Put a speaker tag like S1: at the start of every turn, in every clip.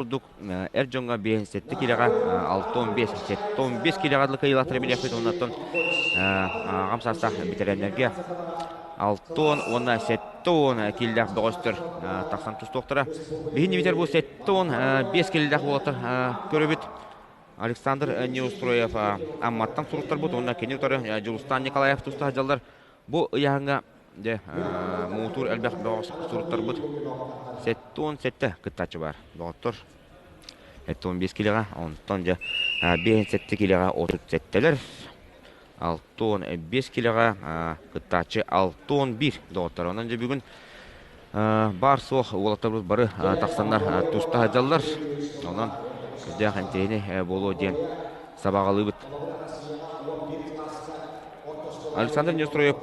S1: Курдук эр дьоҥҥо 57 киилэҕэ 65 75 киилэҕэ дылы кыайыылаахтары билиэхпит уоннаттан аҕам саастаах бэтэрээннэргэ 60 уонна 70 киилэлээх бөҕөстөр тахсан тустуохтара. Биһини бүтэр бу 75 киилэлээх уолаттар көрөбүт. Александр Неустроев Амматтан суруттарбыт уонна кини утары Дьулустан Николаев туста сылдьаллар. Бу ыйааһыҥҥа дьэ муҥутуур элбэх бөҕө суруттарбыт 77 кыттааччы баар. Доҕоттор 75 килоҕа, онтон дьэ 57 килоҕа 37-лэр, 65 килоҕа кыттааччы 61 доҕоттор. Онон дьэ бүгүн баар-суох уолаттарбыт бары тахсаннар туста сылдьаллар. Онон сүрдээх интэриэһинэй буолуо диэн сабаҕалыыбыт. Александр Неустроев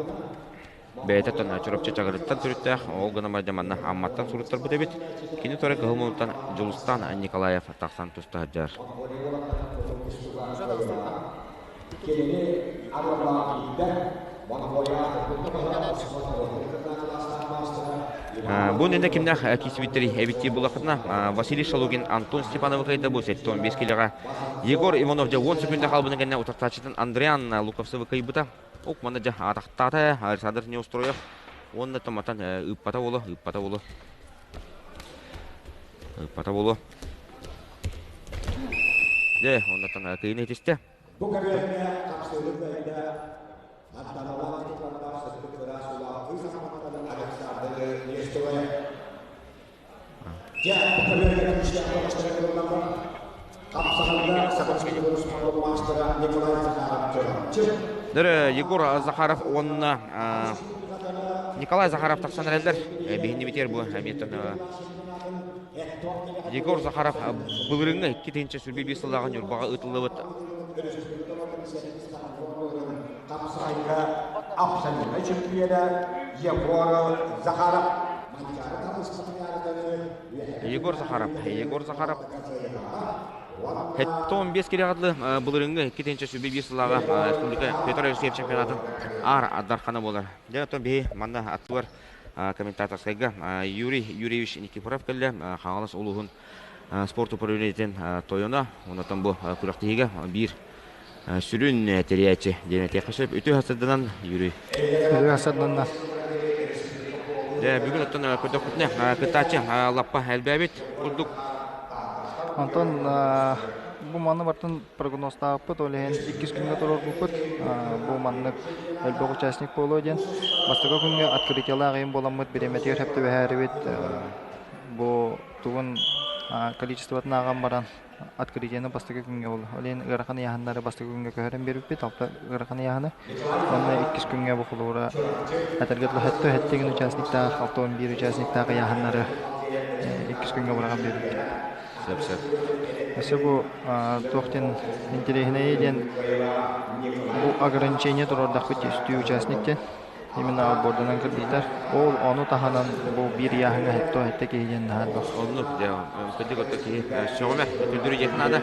S1: бэйэтэ Чурапчы Чагырыттан төрүттээх, ол гынан баран манна Амматтан суруттарбыт эбит. Кини тура Кыһыл Муннуттан Дьулустан Николаев тахсан туста сылдьар. Бу иннинэ кимнээх киирсибиттэрий эбиттии буллаххытына, Василий Шалугин Антон Степановы кыайда бу 75 килоҕа. Егор Иванов дьэ 10 секунда хаалбытын кэннэ утарсааччытын Андриан Луковцевы кыайбыта. Ук манна дьэ атахтаата Александр Неустроев уонна томатан ыыппата уолу, ыыппата уолу. Ыыппата уолу. Дьэ, оннуттан кыйын этистэ.
S2: Бу кэмҥэ хапсыһыы кыайда Антоновлаах Степановтаах сырдык ыраас уулаах кыыс Амматтан Александр Нестовая. Дьэ, бу кэмҥэ күүстээх бөҕөстөрө кыллаллар. Хапсаҕайга Саха Республикатын спордун маастара Николай Захаров Чурапчы.
S1: Дөрө Егор Захаров уонна Николай Захаров тахсан эрэллэр. Биһинни битиэр бу эмиэттэн Егор Захаров былырыыҥҥы 2025 сыллааҕы Ньурбаҕа ыытыллыбыт
S2: Хапсаҕайга абсолютнай чөмпүйүөнэ Егор Захаров.
S1: Егор Захаров, Егор Захаров 75 килоҕа дылы былырыыҥҥы 2025 сыллааҕы республика Петр Алексеев чемпионатын аар дархана буолар. Дьэ, оттон биһи манна аттыбар комментаторскайга Юрий Юрьевич Никифоров кэллэ, Хаҥалас улууһун спорт управлениетын тойоно, онтон бу күрэхтэһиигэ биир сүрүн тэрийээччи диэн этиэххэ сөп. Үтүө сырданан Юрий.
S3: Үтүө сырданна.
S1: Дьэ, бүгүн оттон көрдөхпүтүнэ кыттааччы лаппа элбээбит курдук.
S3: Онтон бу маны бартын прогнозтаабыппыт, ол иһин иккис күҥҥэ туруорбуппут. Бу маннык элбэх участник буолуо диэн. Бастакы күҥҥэ открытиелаах ыйым буоламмыт бириэмэтигэр сөп түбэһээрибит. Бу тугун количествотын ааҕан баран открытиены бастакы күҥҥэ буолла. Ол иһин ыарахан ыйааһыннары бастакы күҥҥэ көһөрөн биэрбиппит, алта ыарахан ыйааһыны. Уонна иккис күҥҥэ бу холобура этэргэ дылы сэттэ сэттэ участниктаах, 61 участниктаах ыйааһыннары иккис күҥҥэ быраҕан биэрбиппит.
S1: Сөп, сөп.
S3: Өссө бу туох диэн интэриэһинэйэ диэн бу ограничение туруордахпыт үстүү участник диэн именно отборданан кырдыйтар. Ол ону таһынан бу биир ыйааһыҥҥа хетто хетте киһи диэн наһаа элбэх.
S1: Оннук дьэ кырдьык отто киһи сөҕүмэр күндүрү диэххэ наада.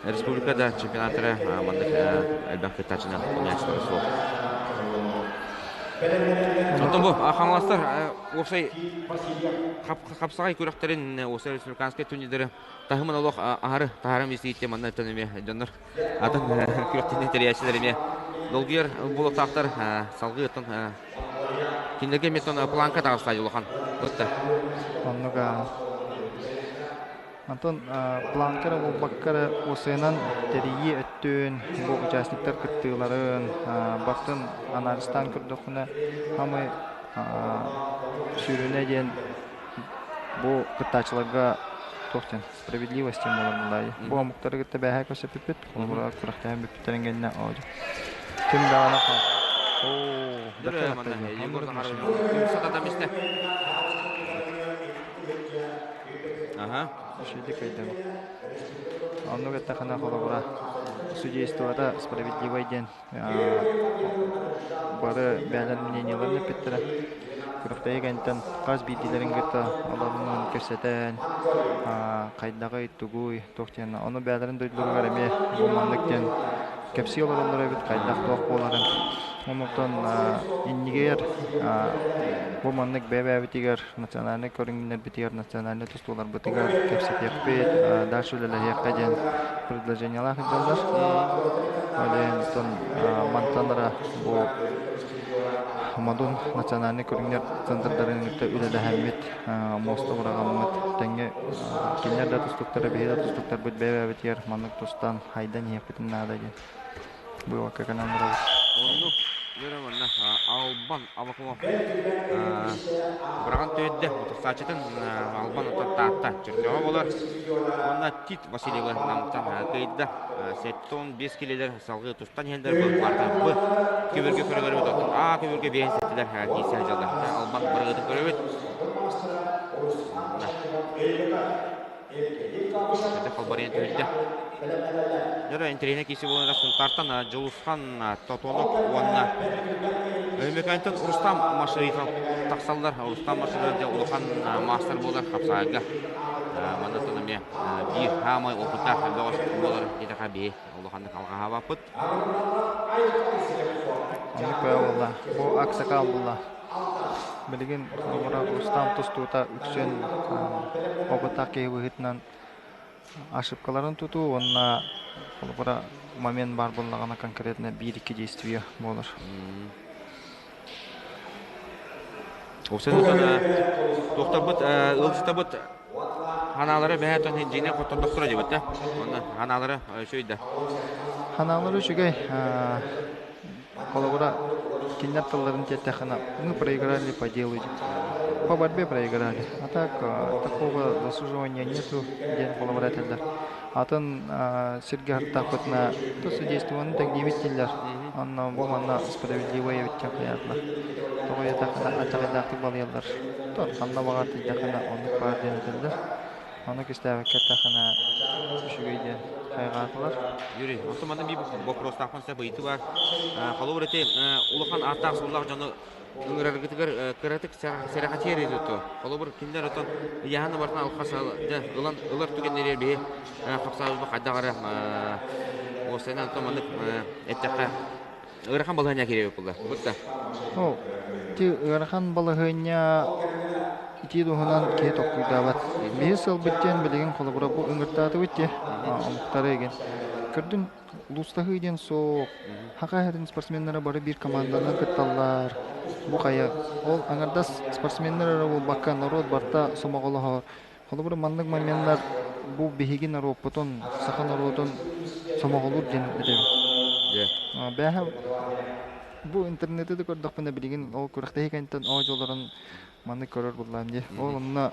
S1: Республика да чемпионаттара маннык элбэх кыттааччынан хомуйааччылара суох. Онтон бу хаҥаластар уопсай хапсаҕай күрэхтэрин уопсай республиканскай турнирдары таһымын олох аһары таһааран истииттэ манна эмиэ дьоннор атын күрэхтэрин тэрийээччилэр эмиэ долгуйар буолуохтаахтар салгыы оттон кинилэргэ эмиэ планка таҕыста улахан бытта
S3: Оннук Онтон планка эрэ буолбакка эрэ уопсайынан тэрийии өттүн, бу участниктар кыттыыларын барытын анализтаан көрдөххүнэ, саамай сүрүнэ диэн бу кыттааччыларга туох диэн справедливость диэн буолар буоллаҕа дии. Бу омуктары кытта бээһээ көрсөппүппүт, холобура күрэхтэһэн бүппүттэрин кэннэ оо дьэ ким даҕаны оо
S1: Дөрө манна Егор Захарович сататам истэ. Аха.
S3: Үчүгэйдик өйдөм. Оннук эттэххинэ холобура судействота справедливай диэн бары бэйэлэрин мнениеларын эппиттэрэ. Күрэхтэһии кэнниттэн хас биирдиилэрин кытта олорунан кэпсэтэн хайдаҕый, тугуй, туох диэн ону бэйэлэрин дойдуларыгар эмиэ бу маннык диэн кэпсии олороллор эбит хайдах туох буоларын. Онтон иннигэр бу маннык бэйэ-бэйэбитигэр национальнай көрүҥнэрбитигэр, национальнай тустууларбытыгар кэпсэтиэхпит, дальше үлэлэһиэххэ диэн предложениелаах ыыталлар. Ол иһин оттон мантан эрэ бу Модун национальнай көрүҥнэр центрдарын кытта үлэлэһэммит, муоста быраҕаммыт, тэҥҥэ кинилэр да тустуктара, биһиги да тустуктарбыт бэйэ-бэйэбитигэр маннык тустан хайдан иһиэхпитин наада диэн. Быыбакка кэлэн барабыт.
S1: Оннук үөрэ манна Албан Абакумов быраҕан түһэрдэ утарсааччытын Албан оттон Таатта Чөркөөҕө буолар уонна Тит Васильевы Намтан кыайда 75 килилэр салгыы тустан иһэллэр бу барыта Б көбүргэ көрөлөрүбүт оттон А көбүргэ биэһин сэттилэр киирсэ сылдьаллар Албан бырыгытын көрөбүт. Эдэ халбарыйан түһүлдэ. Дьоро интэриэһинэй киирсии буолан Сунтаартан Дьулусхан Тотонов уонна Өймөкөөнтөн Рустам Машарипов тахсаллар. Рустам Машарипов дьэ улахан маастар буолар хапсаайга. Манна эмиэ биир хаамай опыттаах бөҕөс буолар диэтэхэ биһи улаханнык алҕаһаабаппыт.
S3: Оннук буолла. Бу аксакал буолла. Билигин холобура Рустам тустуута үксүн опыттаах киһи быһыытынан ошибкаларын тутуу уонна холобура момент баар буоллаҕына конкретно биир-икки действие буолар.
S1: Уопсайынан туохтарбыт ыалдьытабыт ханаалара бэһэ тон дьиҥэ хоттордохторо дебит да онно ханаалара үчүгэй да
S3: Ханаалара үчүгэй. Холобура, кинилэр тылларын тиэртэххинэ, мы проиграли по делу по борьбе проиграли. А так такого заслуживания нету диэн холобура этэллэр. Атын сиргэ артаахпытына то судействоны тэҥниибит дииллэр. Онно бу манна справедливое эбит диэн хайаатылар. Тоҕо диэтэххинэ аччаҕайдаахтык балыйаллар. Тон ханна баҕар тиийдэххинэ оннук баар диэн этэллэр. Ону кистээбэккэ эттэххинэ үчүгэй диэн хайҕаатылар.
S1: Юрий, онтон манна биир боппуруостаахпын сөп ыйытыы баар. Холобур ити улахан ааттаах-суоллаах дьону ыҥыраргытыгар кыратык сэрэхэчийэр этэ Холобур, кинилэр отон ыйааһын барытын алхас дьэ ылан ылар түгэннэригэр биһи хапсаабыппыт хайдах эрэ уопсайынан онтон маннык эттэххэ ыарахан балаһыанньа киирэбит буолла. Бутта.
S3: Ол ити ыарахан балаһыанньа итии туһунан киһи толкуйдаабат. Биһи сылбыт диэн билигин холобура бу ыҥыртаатыбыт дии омуктары игин. Көрдүн улуустаһыы диэн суох. Хаха иһэрин спортсменнара бары биир команданан кытталлар. Бу хайа ол аҥардас спортсменнар эрэ буолбакка норуот барыта сомоҕолоһор. Холобура маннык моменнар бу биһиги норуоппутун, саха норуотун сомоҕолуур диэн этэбин. Бээһэ бу интернети да көрдөхпүнэ билигин ол күрэхтэһии кэнниттэн оо дьоллорун маннык көрөр буллаам дии. Ол онно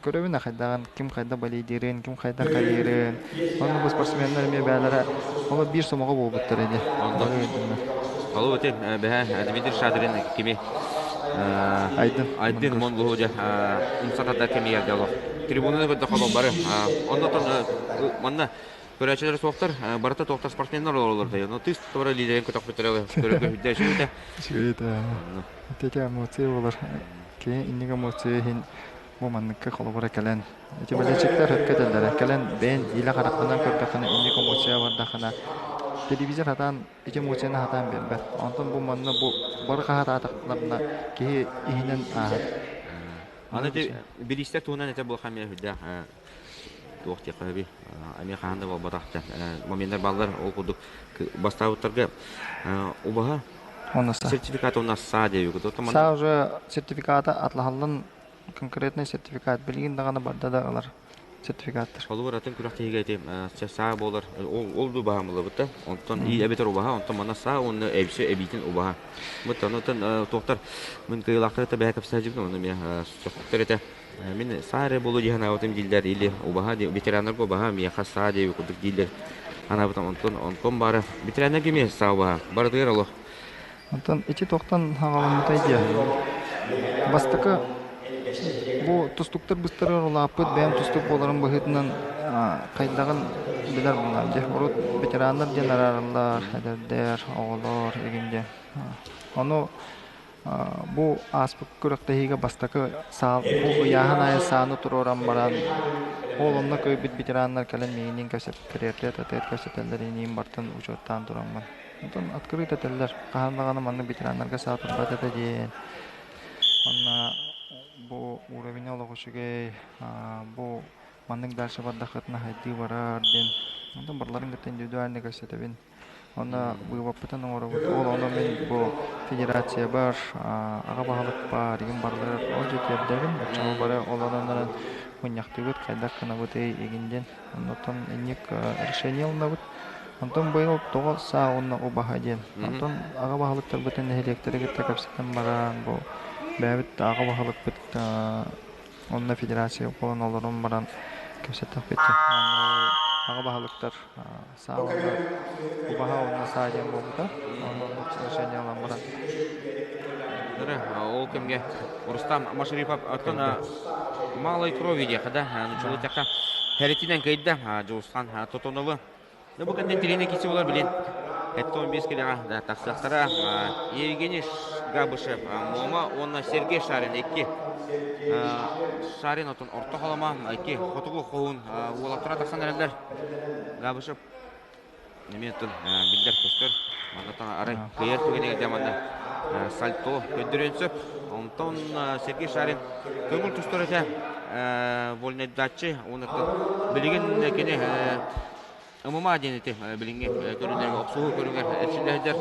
S3: көрөбүн хайдаҕын, ким хайдах балейдиирин, ким хайдах хайыырын. Онно бу спортсменнар эмиэ бээлэрэ олор биир сомоҕо буолбуттар ини.
S1: Онно Холу ити бэһэ Дмитрий Шадрин кими
S3: Айдын
S1: Айдын Монлуһу дьэ умсатата кэмигэр дьэ олох трибунаны көрдөххө олох бары оннотон манна көрөөччүлэр суохтар барыта туохтар спортсменнар олороллор да но тыс тура лидерин көтөхпүттэрэ көрөргө үрдэ үчүгэй
S3: Үчүгэй Ити эмоция болар. Киһи инник эмоция иһин бу манныкка холобура кэлэн ити болельщиктар сөпкө этэллэрэ кэлэн бэйэн илэ хараххынан көрдөххүнэ инник эмоция бардаххына телевизор сатаан ити эмоцияны сатаан биэрбэт. Онтон бу манна бу бары хаһаатаатахтарына киһи иһинэн ааһар.
S1: Аны ити бириистэр туһунан этэ буолха эмиэ үрдээх туох диэххэ сөбүй эмиэ хаһан да буолбатах моменнар бааллар ол курдук бастаабыттарга убаһа сертификат уонна саа диэбиккит
S3: Саа уже сертификата атлаһаллан конкретный сертификат билигин даҕаны барда да ылар сертификаттар.
S1: Холобур атын күрэхтэһиигэ ити саа буолар ол ду баһа мыллыбыт да онтон и эбэтэр убаһа онтон манна саа уонна эбисе эбиитин убаһа бут онтон туохтар мин кыйылаахтар это бэһэ кэпсээдьибин онно эмиэ сөхтөр этэ мин саа эрэ буолуо дии санаабытым дииллэр или убаһа ветераннарга убаһа миэхэ саа диэби курдук дииллэр санаабытым онтон онтон баара ветераннарга эмиэ саа убаһа барытыгар олох
S3: Онтон ити туохтан хаҕаламмытай диэ. Бастакы бу тустуктар быстарар улааппыт бэйэм тустук буоларым быһыытынан хайдаҕын билэр буоллаҕым дии. Урут ветераннар диэн араараллар, эдэрдэр, оҕолор игин диэн. Ону бу ааспыт күрэхтэһиигэ бастакы саал бу ыйааһын аайы сааны туруоран баран ол онно кыайбыт ветераннар кэлэн миигинниин кэпсэппиттэр, эрдэ-татыар кэпсэтэллэр иниин бартын учуоттаан тураммын. Онтон открыт этэллэр, хаһан даҕаны маннык ветераннарга саа турбат этэ диэн. Уонна бу уровень олох үчүгэй, бу маннык дальше бардаххытына хайдыы барар диэн. Онтон барыларын кытта индивидуально кэпсэтэбин. Онно быыбаппытын оҥоробут. Ол ону мин бу федерациябар, аҕа баһылыкпар игин барыларыгар ол дьэ тиэрдэбин. Оччоҕо бары олорон баран мунньахтыыбыт, хайдах гынабытый игин диэн. Оннуттан инник решение ылынабыт. Онтон быйыл тоҕо саа уонна убаһа диэн. Онтон аҕа баһылыктарбытын нэһилиэктэри кытта кэпсэтэн баран бу бэйэбит аҕа баһылыкпыт онно федерация буолан олорон баран кэпсэттэхпит. Аҕа баһылыктар саа уонна убаһа уонна саа диэн буолбута. Онно решение ылан баран.
S1: Ол кэмҥэ Рустам Машарипов оттон малой крови диэхэ да нучулутяха хәритинэн кыйда Дьулусхан Тотоновы. Ну бу кэннэ тиринэ киси болар билин. Эттон бес килеҕа тахсыахтара. Евгений Габышев Мома уонна Сергей Шарин икки Шарин отон орто холомо икки хотугу хоһуун уолаттара тахсан эрэллэр. Габышев эмиэ оттон биллэр көстөр. Манна арай кыайар түгэнигэр дьэ манна сальто көрдөрүөн сөп. Онтон Сергей Шарин көҥүл тустар этэ вольнайдааччы уонна билигин кини ММА диэн ити билиҥҥи көрүҥнэргэ охсуһуу көрүҥэр эрчиллэһдэр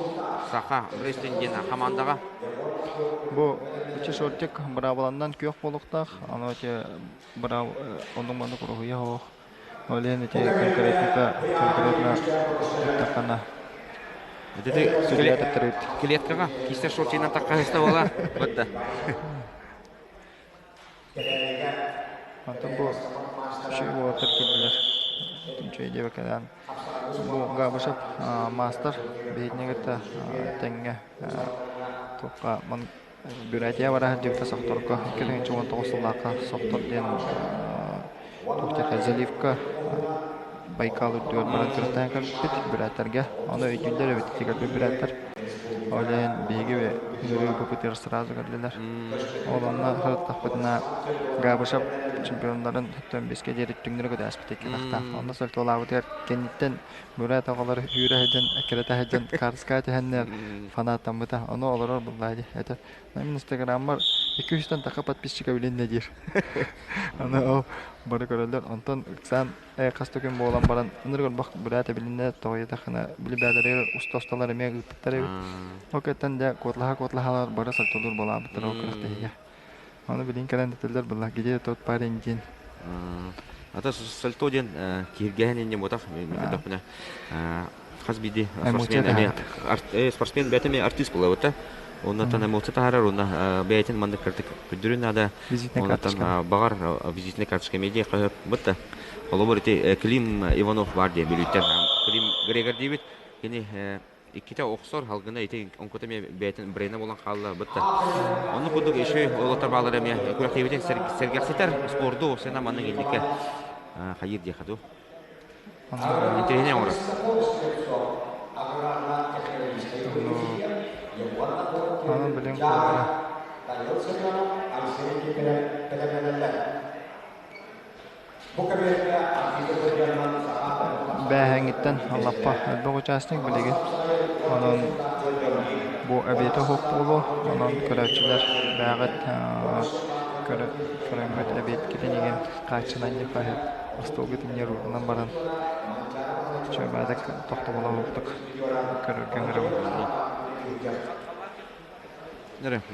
S1: Саха рестлинг диэн хамаандаҕа.
S3: Бу ичи шортик быраабыланнан күөх буолуохтаах, аны эти бырав оннук-маннык уруһуйа суох. Ол иһин ити конкретно конкретно ыттаххына
S1: Ити
S3: судьуйа таптарыыт.
S1: Клеткаҕа кистер шортинан таххаһыста буола. Бытта.
S3: Онтон бу үчүгэй уолаттар киирдилэр. Үчүгэй диэбэккэ бу Габышев маастар биһигини кытта тэҥҥэ туохха Бүрэтия бара сылдьыбыта Сохторго 2019 сыллаахха Сохтор диэн туох диэххэ заливка Байкал үрдүгэр баран күрэхтэһэн кэлбиппит бүрээттэргэ. Ону өйдүүллэр эбит ити кэлбит бүрээттэр. Ол иһин биһиги ыҥырыыбытыгар сразу кэллилэр. Ол онно сырыттахпытына Габышев чемпионнарын 75-кэ диэри түҥнэри көтөөспүт икки Онно сальтолаабытыгар кэнниттэн Бурят оҕолор үүрэ сылдьан, эккирэтэ сылдьан карточкаҕа түһэннэр фанаттаммыта. Ону олорор буллаа дии. Этэр, мин инстаграммар 200-тэн тахха подписчика билиннэ диир. Аны ол бары көрөллөр. Онтон ыксаан хас да күн буолан баран ынырык орбох бурят эбилиннэ тоҕо диэтэххинэ били бээлэригэр уста-усталар эмиэ ыыппыттар эбит. Ол кэнниттэн дьэ куотлаһа-куотлаһалар бары сальтолуур буолаабыттар ол күрэхтэһиигэ. Аны билин кэлэн этэллэр была где тот парень диэн.
S1: Ата сальто диэн киһиргэһин инньэ буотах микротохпуна хас биирдии спортсмен эмиэ спортсмен бэйэтэ эмиэ артист буолабыт оннотон эмоция таһаарар уонна бэйэтин маннык кырдык көрдөрүн наада оннотон баҕар визитная карточка медиа хаһыаппыт да холобур ити Клим Иванов бар диэн бүлүүттэн Клим Грегор диибит кини иккитэ охсор халгына ити оҥкута эмиэ бэйэтин брейна буолан хаалла бытта оннук курдук еще олоттор баалар эмиэ күрэхтэһиибитин сэргэхситэр спорду сена маннык инникке хайыыр диэхэ дуу интэриэһинэй оҥорор.
S3: Онон билин холобура Бээһээҥҥиттэн лаппа элбэх участник билигин. Онон бу эбиэтэ оһох буолуо. Онон көрөөччүлэр бээҕит көрөҥҥүт эбиэткитин игин хааччынан диэххэ остуолгут иннигэр уурунан баран чөмөөтүк тохтобула уһуктук көрөргө ыҥырабын.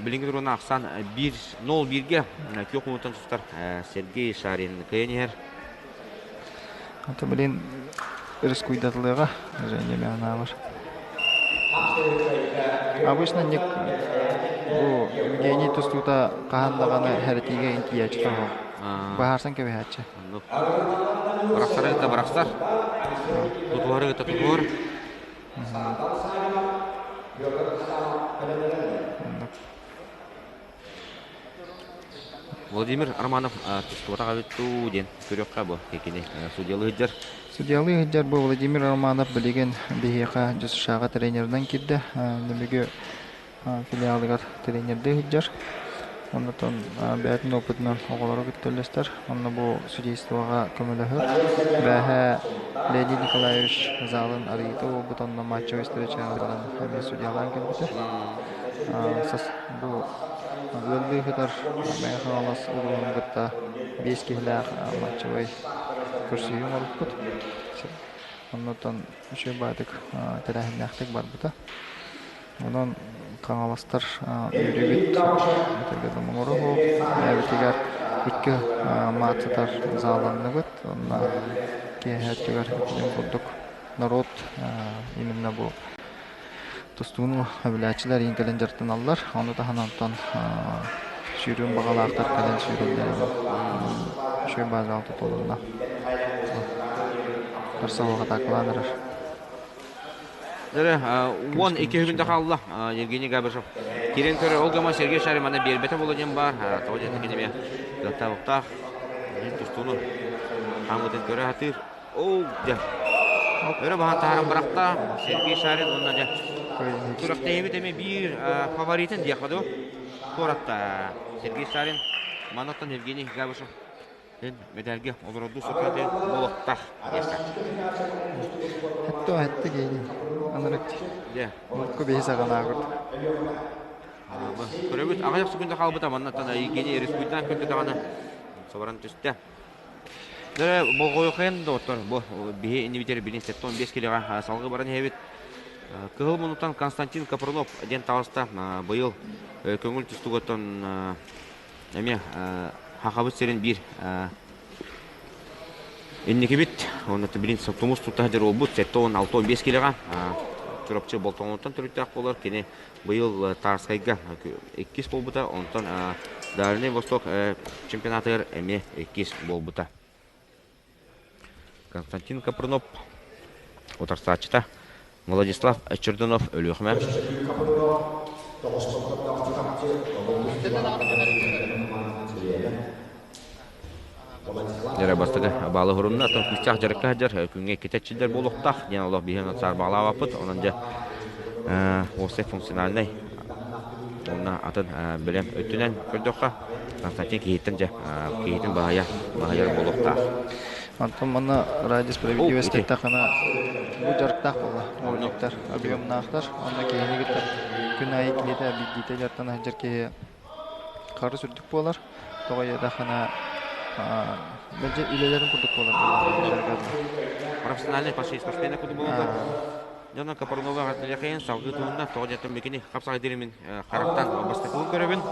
S1: Билиҥҥи туругунан ахсаан 1-0-1-гэ күөх муҥутан тустар Сергей Шарин кыайан иһэр.
S3: Ата билин рискуйдатылыаҕа Женя Мианавар. Обычно ник бу Евгений тустуута хаһан даҕаны хэрэтиигэ интийээччи тоһо. Баһаарсан кэбиһээччи.
S1: Бырахсары кытта бырахсар. Тутуһары кытта тутуһар. Владимир Романов тустубатах эбит дуу диэн көрүөххэ бу кини судьялыы сылдьар.
S3: Судьялыы сылдьар бу Владимир Романов билигин биһиэхэ ДЮСШ-ҕа тренеринэн киирдэ. Нөмүгү филиалыгар тренердии сылдьар. Оннотон бэйэтин опытынан оҕолору кытта үллэстэр. Онно бу судействоҕа көмөлөһөр. Бээһээ Леонид Николаевич залын арыйыыта буолбут, онно матчевой встречаҕа баран эмиэ судьялаан кэлбитэ. Бу ыаллыы сытар Мэҥэ Хаҥалас улууһун кытта биэс киһилээх матчевой көрсүһүү оҥорбуппут. Оннуттан үчүгэй баайдык тэрээһиннээхтик барбыта. Онон хаҥаластар үөрүүбүт этэргэ муҥуруһу бэйэбитигэр икки маат сытар зааланныбыт. Онно киэһэ өттүгэр итинэн курдук норуот именно бу тустууну сөбүлээччилэр иин кэлэн дьарыктаналлар. Ону таһынан онтон сүүрүөн баҕалаахтар кэлэн сүүрэллэр. Үчүгэй базаҕа тутулунна. Барса атаакалаан эрэр.
S1: Дөрө, 12 күндэ хаалла Евгений Габышев. Кирен көрөр, ол гама Сергей Шарин манна биэрбэтэ буолуо диэн баар. Тоҕо диэн киниме кыахтаах тустууну хаамытын көрө сатыыр. Оо, дьэ. Өрө баһан таһааран бырахта Сергей Шарин уонна дьэ күрэхтэһиибит эмиэ биир фаворитын диэххэ дуу. Туоратта Сергей Шарин. Манаттан Евгений Габышев Эн мэдээлгэ олорордуу соппотен буолуохтаах диэххэ.
S3: Хэтто хэтте кейни. Анарык.
S1: Дьэ.
S3: Урукку биһи саҕалааҕыт.
S1: Көрөбүт аҕыйах секунда хаалбыта маннаттан Евгений Республикан көрдө даҕаны собаран түстэ. Дөрө болҕойохен доҕоттор бу биһи иннибитер бини 75 килоҕа салгы баран иһэбит. Кыһыл муннуктан Константин Капрунов диэн таҕыста быйыл көҥүл тустуугуттан Эмиэ Хахабыт сирин биир инникибит уонна билин тумус тутта сылдьар уолбут 76 килоҕа Чурапчы Болтоҥоттон төрүттээх буолар. Кини быйыл Тарскайга иккис буолбута, онтон Дальний Восток чемпионатыгар эмиэ иккис буолбута. Константин Капрунов утарсааччыта Владислав Чердунов Өлүөхүмэ. Дьэрэ бастакы баалы хурунна, оттон күүстээх дьарыкка сылдьар, күҥҥэ иккитэ эрчиллэр буолуохтаах диэн олох биһиэн саарбаҕалаабаппыт. Онон дьэ уопсай функциональнай уонна атын бэлэм өттүнэн көрдөххө, Константин киһиттэн дьэ киһитин баһыйар баһыйар буолуохтаах.
S3: Онтон манна ради справедливости эттэххинэ бу дьарыктаах буолла уоллуктар объемнаахтар онно киһини кытта күн аайы килиэтэ биирдиитэ дьарыктана сылдьар киһи харыс үрдүк буолар тоҕо диэтэххинэ мэлдьи үлэлэрин курдук буолар
S1: Профессиональный спортсмен курдук буолаллар. Дьоно Капарнова Аталякайын салгыы туһунна тоҕо диэтэр микини хапсаҕай мин харахтан бастакыбын көрөбүн.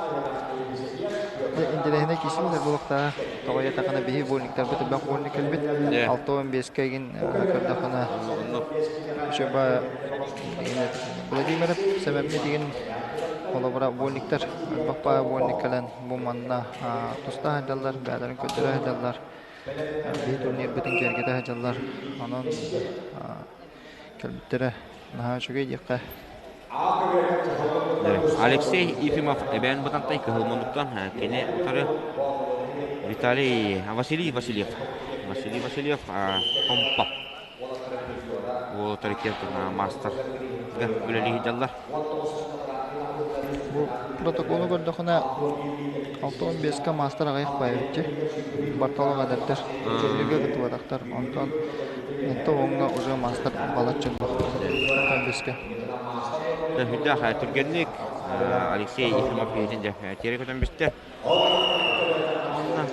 S3: Интэриэһинэй киирсибит буолуохтаах. Тоҕо диэтэххинэ биһи вольниктарбыт элбэх вольник кэлбит. 65-кэ игин көрдөххүнэ Чөба Владимиров Сэмэммит игин холобура вольниктар элбэх баай вольник кэлэн бу манна туста сылдьаллар, бэйэлэрин көрдөрө сылдьаллар. Биһи турнирбытын киэргэтэ сылдьаллар. Онон кэлбиттэрэ наһаа үчүгэй диэххэ.
S1: Алексей Ефимов Эбээн Бытантай Кыһыл Муннуктан кини утары Виталий Василий Васильев Василий Васильев Томпо уол утары маастар үлэлии сылдьаллар.
S3: Бу протоколу көрдөхүнэ 65-ка маастар аҕыйах баайбытчы. Бартолог эдэрдэр турнирга кыттыбатахтар. Онтон Онто уже маастар балачча Онтон бэскэ.
S1: Сүрдээх түргэнник Алексей Ефимов киһитин дьэ тиэрэ көтөн бүстэ. Онно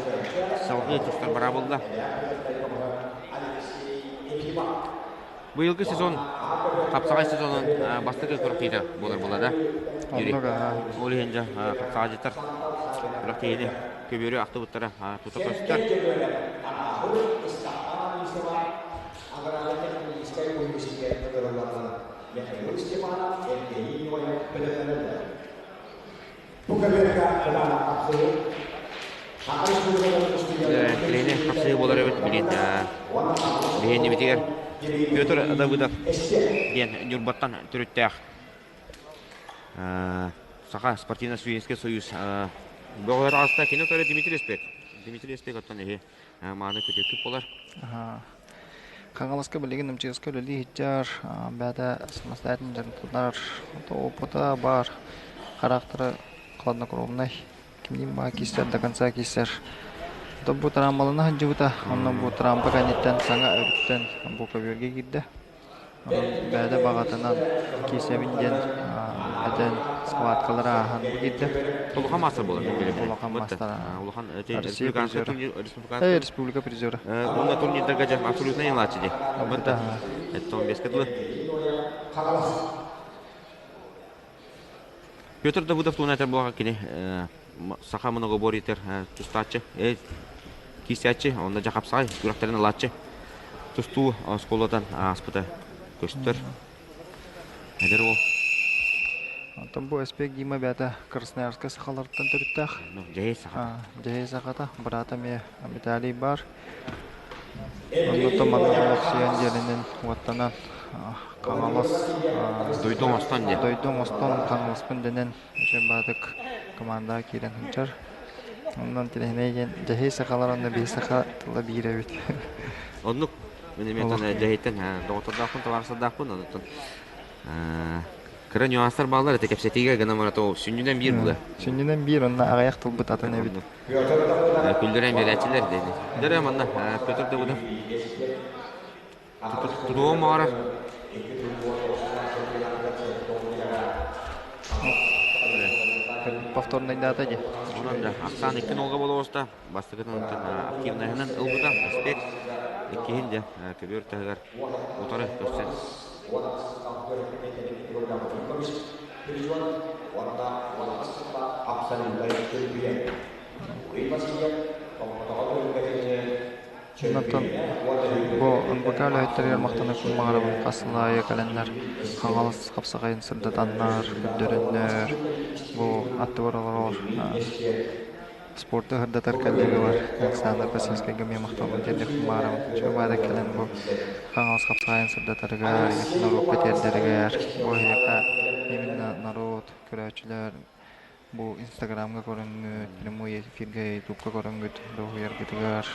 S1: салгыы тустар бара буолла. Быйылгы сезон хапсаҕай сезонун бастакы күрэхтэһиитэ буолар буолла да. Юрий. Ол иһин дьэ хапсаҕайдьыттар күрэхтэһиини көбүөрү ахтыбыттара тута көстөр. Килиини хапсыы буолар эбит билин биһиэннибитигэр Петр Давыдов диэн Ньурбаттан төрүттээх Саха спортивно-студенческий союз бөҕөһө таҕыста. Кини утары Дмитрий Спек. Дмитрий Спек оттон эһи мааны күтүөккүт буолар.
S3: Хаҥаласка билигин МЧС-ка үлэлии сылдьар, бэйэтэ самостоятельно дьарыктанар, опыта баар, характера хладнокровнай. Кимниин баа киирсэр, до конца киирсэр. Бу трамбалана сылдьыбыта, онно бу трамба кэнниттэн саҥа өрүттэн бу көбүөргэ киирдэ. Онон бэйэтэ баҕатынан киирсэбин диэн этэн схваткалары ааһан бу киирдэ.
S1: Улахан маастар буолар
S3: Улахан маастар.
S1: Улахан
S3: Россия призера. Республика призера.
S1: Уонна турнирдарга дьэ абсолютно ялааччы дии. Эттон беске дылы. Петр Давыдов туһунан этэр буоллахха кини саха многоборьетер тустааччы, киирсээччи, онно дьэ хапсаҕай күрэхтэрин ылааччы тустуу оскуолатан ааспыта көстөр. Эдэр уол.
S3: Онтон бу Эспек Дима бэйэтэ Красноярскай сахаларыттан төрүттээх.
S1: Дьэһиэй сахата.
S3: Дьэһиэй сахата. Быраата эмиэ Виталий баар. Оннуттан манна олохсуйан дьиэлэнэн уоттанан Хаҥалас
S1: Дойду оҥостон диэн.
S3: Дойду оҥостон Хаҥаласпын дэнэн үчүгэй баатык командаҕа киирэн сылдьар. Онон тирэһинэй диэн дьэһиэй сахалар уонна биһи саха тыла биир эбит.
S1: Оннук. Мин эмиэ дьэһийтэн доҕоттордоохпун, табаарыстардаахпын, онтон кыра нюанстар бааллар это кэпсэтиигэ гынан баран сүнньүнэн биир була.
S3: Сүнньүнэн биир онно аҕыйах тылбыт атын эбит.
S1: Күллэрэн биэрээччилэр диэни. Дөрө манна Петр Давыдов тутуом оҕорор.
S3: Повторнайдаата дии.
S1: Онон да ахсаан икки нолга болоҕуста бастакытын активныйынан ылбыта аспект иккиһин дьэ көбүөр таһыгар утары көрсөн.
S3: Онтон бу НБК үлэһиттэригэр махтанабын баҕарабын хас сыл аайы кэлэннэр Хаҥалас хапсаҕайын сырдатаннар, көрдөрөннөр бу аттыбар олорор спорду сырдатар коллегалар Александр Посельскайга эмиэ махталбын тиэрдиэхпин баҕарабын. Үчүгэй кэлэн бу Хаҥалас хапсаҕайын сырдатарыгар, норуокка тиэрдэригэр бу эһиэхэ именно норуот, көрөөччүлэр бу Инстаграмҥа көрөҥҥүт, прямой эфиргэ Ютубка көрөҥҥүт дуоһуйаргытыгар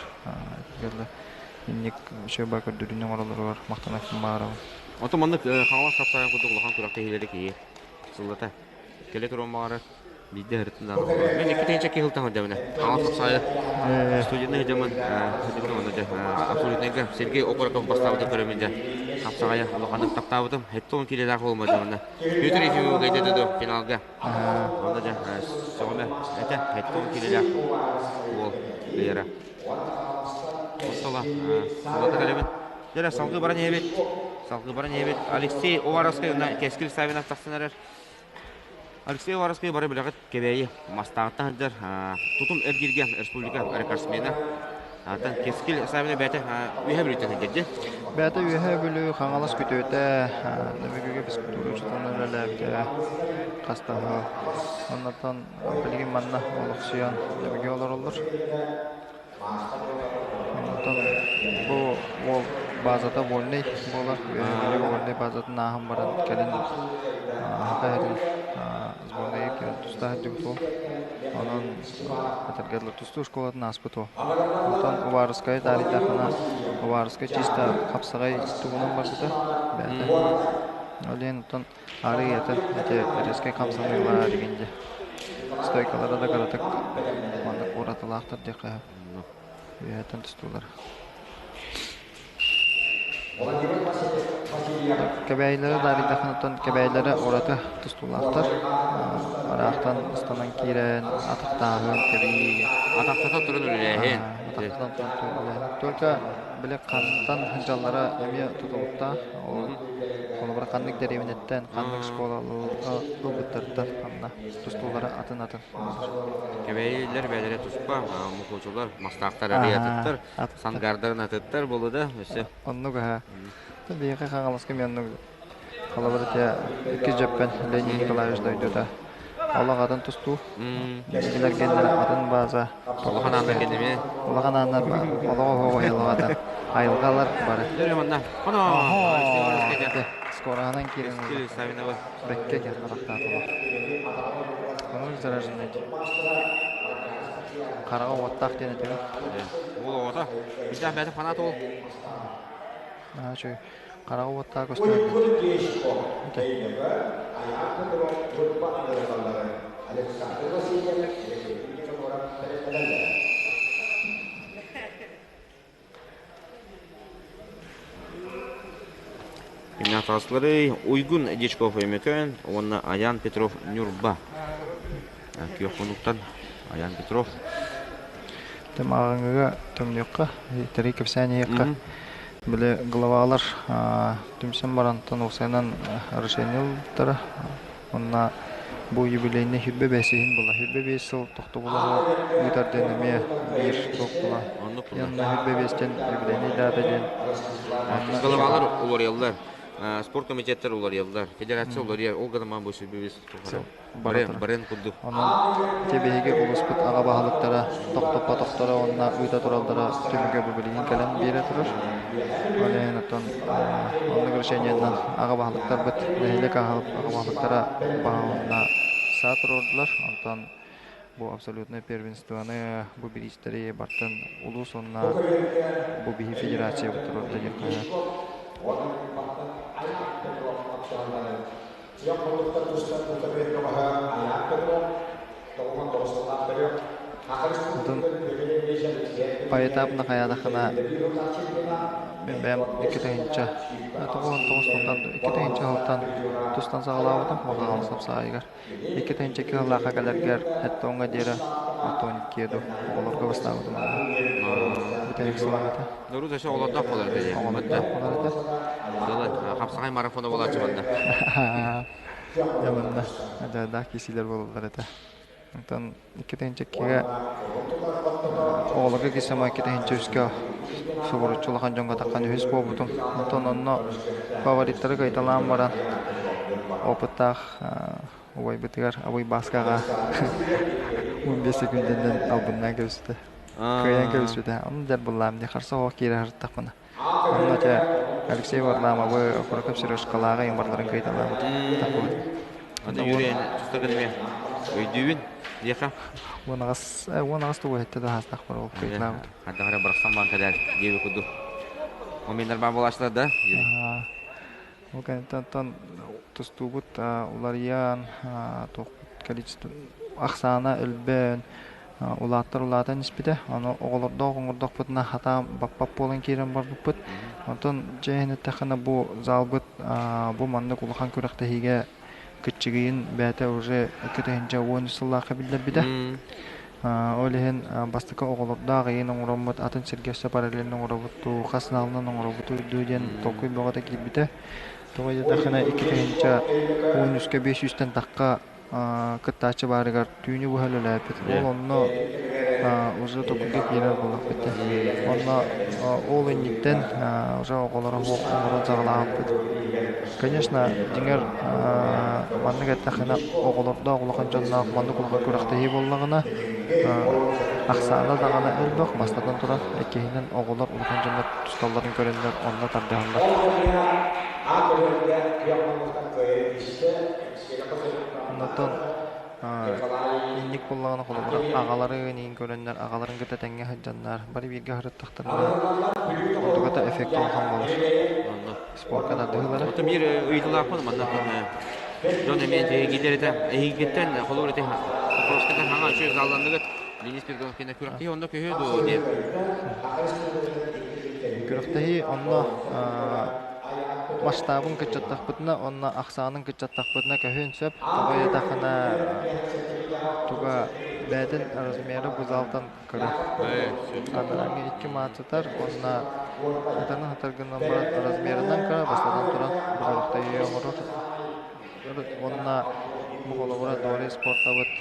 S3: инник үчүгэй көрдөрүүнү оҥороллоругар махтанабын баҕарабын.
S1: Оттон маннык Хаҥалас хапсаҕайын курдук улахан күрэхтэһиилэри киһи сыллата кэлэ туруон баҕарар. Биирдэ ыһырыттын даҕаны буолуо. Мин икки тыһыынча киһи ылтан сылдьабын. Хаҥалас хапсаҕайы студенты сылдьаммын сылдьыбытым онно дьэ абсолютнайга Сергей Окороков бастаабытын көрөммүн дьэ хапсаҕайы улаханнык таптаабытым. 70 киилэлээх буолума дьэ онно. Петр Ефимов кыайда дуо финалга. Онно дьэ сөҕүмэ этэ 70 киилэлээх уол кыайара. Оттола сылата кэлэбин. Дьэ салгыы баран иһэбит. Салгыы баран иһэбит. Алексей Уваровскай уонна Кэскил Савинов тахсан эрэр. Алексей Уваровскай бары билэҕит Кэбээйи Мастааҕыттан сылдьар тутум эргииргэ республика рекордсмена. Атын Кэскил Савина бэйэтэ Үөһээ Бүлүүттэн сылдьар дии.
S3: Бэйэтэ Үөһээ Бүлүү Хаҥалас күтүөтэ Нөмүгүгэ физкультура учууталынан үлэлээбитэ хастаһа. Оннортон билигин манна олохсуйан Нөмүгү олороллор. Онтон бу уол базата вольнай буолар. Үөһээ Бүлүү вольнай базатын ааһан баран кэлин Саха сирин сборнайыгар кэлэн туста сылдьыбыт уол. Онон этэргэ дылы тустуу школатын ааспыт уол. Онтон Уваровскайы таарыйдаххына Уваровскай чисто хапсаҕай тугунан барбыта бэйэтэ. Ол иһин оттон арыый атын ити резкэй хамсаныылар игин дии. Стойкалара да кыратык маннык уратылаахтар диэххэ сөп. Үөһэттэн тустуулар. Кэбээйилэри даарыйдаххына кэбээйилэрэ ураты тустуулаахтар. Ыраахтан ыстанан киирэн атахтааһын, тэбии.
S1: Атахтата туран үлэлээһин.
S3: Атахтатан туран үлэлээһин. Только били хантан сылдьаллара эмиэ тутулуктаах. Ол холобура ханнык дэриэбинэттэн, ханнык школа ылбыттарыттан ханна тустуулара атын-атын.
S1: Кэбээйилэр бэйэлэрэ туспа, мукучулар, мастаахтар арый атыттар, сангардарын атыттар буолу да өссө.
S3: Оннук аһа. Биһиэхэ Хаҥаласка эмиэ оннук. Холобура те иккис дьөппөн Леонид Николаевич дойдута. Олох атын тустуу. Билэргэннэр атын база.
S1: Улахан ааннар кэнними.
S3: Улахан ааннар олоҕо оһоҕо айылҕата. Айылҕалар бары.
S1: Дөрө манна. Хоно.
S3: Скораһынан киирэн. Бэккэ кэр харахтаатылар. Көҥүл зараженный. Хараҕа уоттаах диэн этибин.
S1: Уол оҕото. Битээх бэйэтэ фанат уол.
S3: Наһаа үчүгэй. Хараҕа уоттаах көстөр.
S1: Кимнээх таҕыстыларый? Уйгун Дьячков Өймөкөөн уонна Аян Петров Ньурба. Күөх хонууттан Аян Петров.
S3: Тымааҕыҥыга төҥнүөххэ, тэрий кэпсээн иһиэххэ. Били главалар түмсэн барантан уопсайынан решение ылбыттара. Онно бу юбилейный хүрбэ бэсиһин була. Хүрбэ биэс сыл тохтобула ыытар диэн эмиэ биир туох була.
S1: Оннук була.
S3: Онно хүрбэ биэстэн юбилейный дата диэн. Онно
S1: Главалар уларыйаллар. Спорт комитеттар уларыйаллар. Федерация уларыйар. Ол гынан бу сүрбэ биэс
S3: сыл
S1: Бары барын курдук.
S3: Онон ити биһиги улууспут аҕа баһылыктара тохтоппотохторо уонна ыыта тураллара түмүгэ бу билигин кэлэн биэрэ турар. Ол иһин оттон оннук решениенан аҕа баһылыктарбыт нэһилиэк аҕа баһылыктара уонна саа туруордулар. Онтон бу абсолютное первенствоны бу бириистэри бартын улуус уонна бу биһи федерациябыт туруорда диэн хаһыат.
S2: Сиэх хонуктар тустар Утарыан бөҕөһө Айаан Петров, 99 сыллаах бөрүөк, Саха
S3: Онтон
S2: Республикатын Петр Ильич Алексеев
S3: поэтапно хайаатаххына мин бэйэм 2 тыһыынча 99 сылтан 2 тыһыынча сылтан тустан саҕалаабытым Махаҕал сапсаайыгар. 2 тыһыынча 2 сыллаахха кэлэргэр сэттэ диэри отон икки оҕолорго бастаабытым бүтэһик сылым этэ.
S1: Нуру өссө оҕолордоох буолар этэ дии.
S3: Оҕолордоох буолар этэ.
S1: Дылы хапсаҕай марафона буолааччы манна.
S3: Дьэ манна адьардаах киисилэр буолаллар этэ. Онтон 2 тыһыынча 2-гэ оҕолорго киирсэм 2 тыһыынча 3-кэ субуруччу улахан дьоҥҥо таххан үһүс буолбутум. Онтон онно фавориттары кыайталаан баран опыттаах убайбытыгар Абый Бааскаҕа 15 секундэнэн албыннаан кэбиспитэ. Кыайан кэбиспитэ. Онно дьэр буллаам дии харса оҕо киирэ сырыттахпына. Онно дьэ Алексей Варламовы, Окуроков Сережкалааҕы барыларын кыайталаабыт. Тахпыт.
S1: Аны Юрий тустаргын эмиэ өйдүүбүн диэхэ.
S3: 18 18 тугу этте да хаастахпар ол кыайталаабыт.
S1: Хайдах эрэ бырахсан баан кэлээр диэби курдук. Моментар баар буолааччылар да.
S3: Ол кэнниттэн тустуубут уларыйан, количество ахсаана элбээн, улааттар улаатан испитэ. Ону оҕолордоох оҥордохпутуна хатаан баппат буолан киирэн барбыппыт. Онтон дьэ иһин эттэххинэ бу залбыт бу маннык улахан күрэхтэһиигэ кыччыгыйын бэйэтэ уже 2013 сыллаахха биллэрбитэ. Ол иһин бастакы оҕолордоох ыйын оҥороммут атын сиргэ өссө параллельно оҥоробут дуу, хас саалынан оҥоробут дуу диэн толкуй бөҕөтө киирбитэ. Тоҕо диэтэххинэ 2013-кэ 500-тэн тахха кыттааччы баарыгар түүнү быһа үлэлээбит. Ол онно уже толкуйга киирэр буоллахпыт дии. Онно ол инниттэн уже оҕолоро суох оҥорон саҕалаабыппыт. Конечно, дьиҥэр маннык эттэххинэ оҕолордоох улахан дьонноох маннык улахан күрэхтэһии буоллаҕына ахсаана даҕаны элбэх, бастатан туран, иккиһинэн оҕолор улахан дьоннор тусталларын көрөннөр онно тардыһаллар. Онтон инник буоллаҕына холобура аҕаларын иин көрөннөр аҕаларын кытта тэҥҥэ сылдьаннар бары бииргэ сырыттахтарына онтуката эффект улахан буолар. Спорка тардыһыылара.
S1: Оттон биир ыйытылаахпын манна дьон эмиэ эһигилэр этэ эһигиттэн холобур ити Покровскайтан хаҥа үчүгэй залланныгыт Денис Пиргонов кэннэ күрэхтэһии онно көһүө дуо диэн.
S3: Күрэхтэһии онно масштабын кыччаттахпытына уонна ахсаанын кыччаттахпытына көһүөн сөп. Тоҕо диэтэххинэ туга бэйэтин размера бу залтан кыра. Анарааҥҥы икки маатсытар уонна ытаны сытар гынан баран размерынан кыра бастатан туран бу күрэхтэһии оҥорор уонна бу холобура Дори спортабыт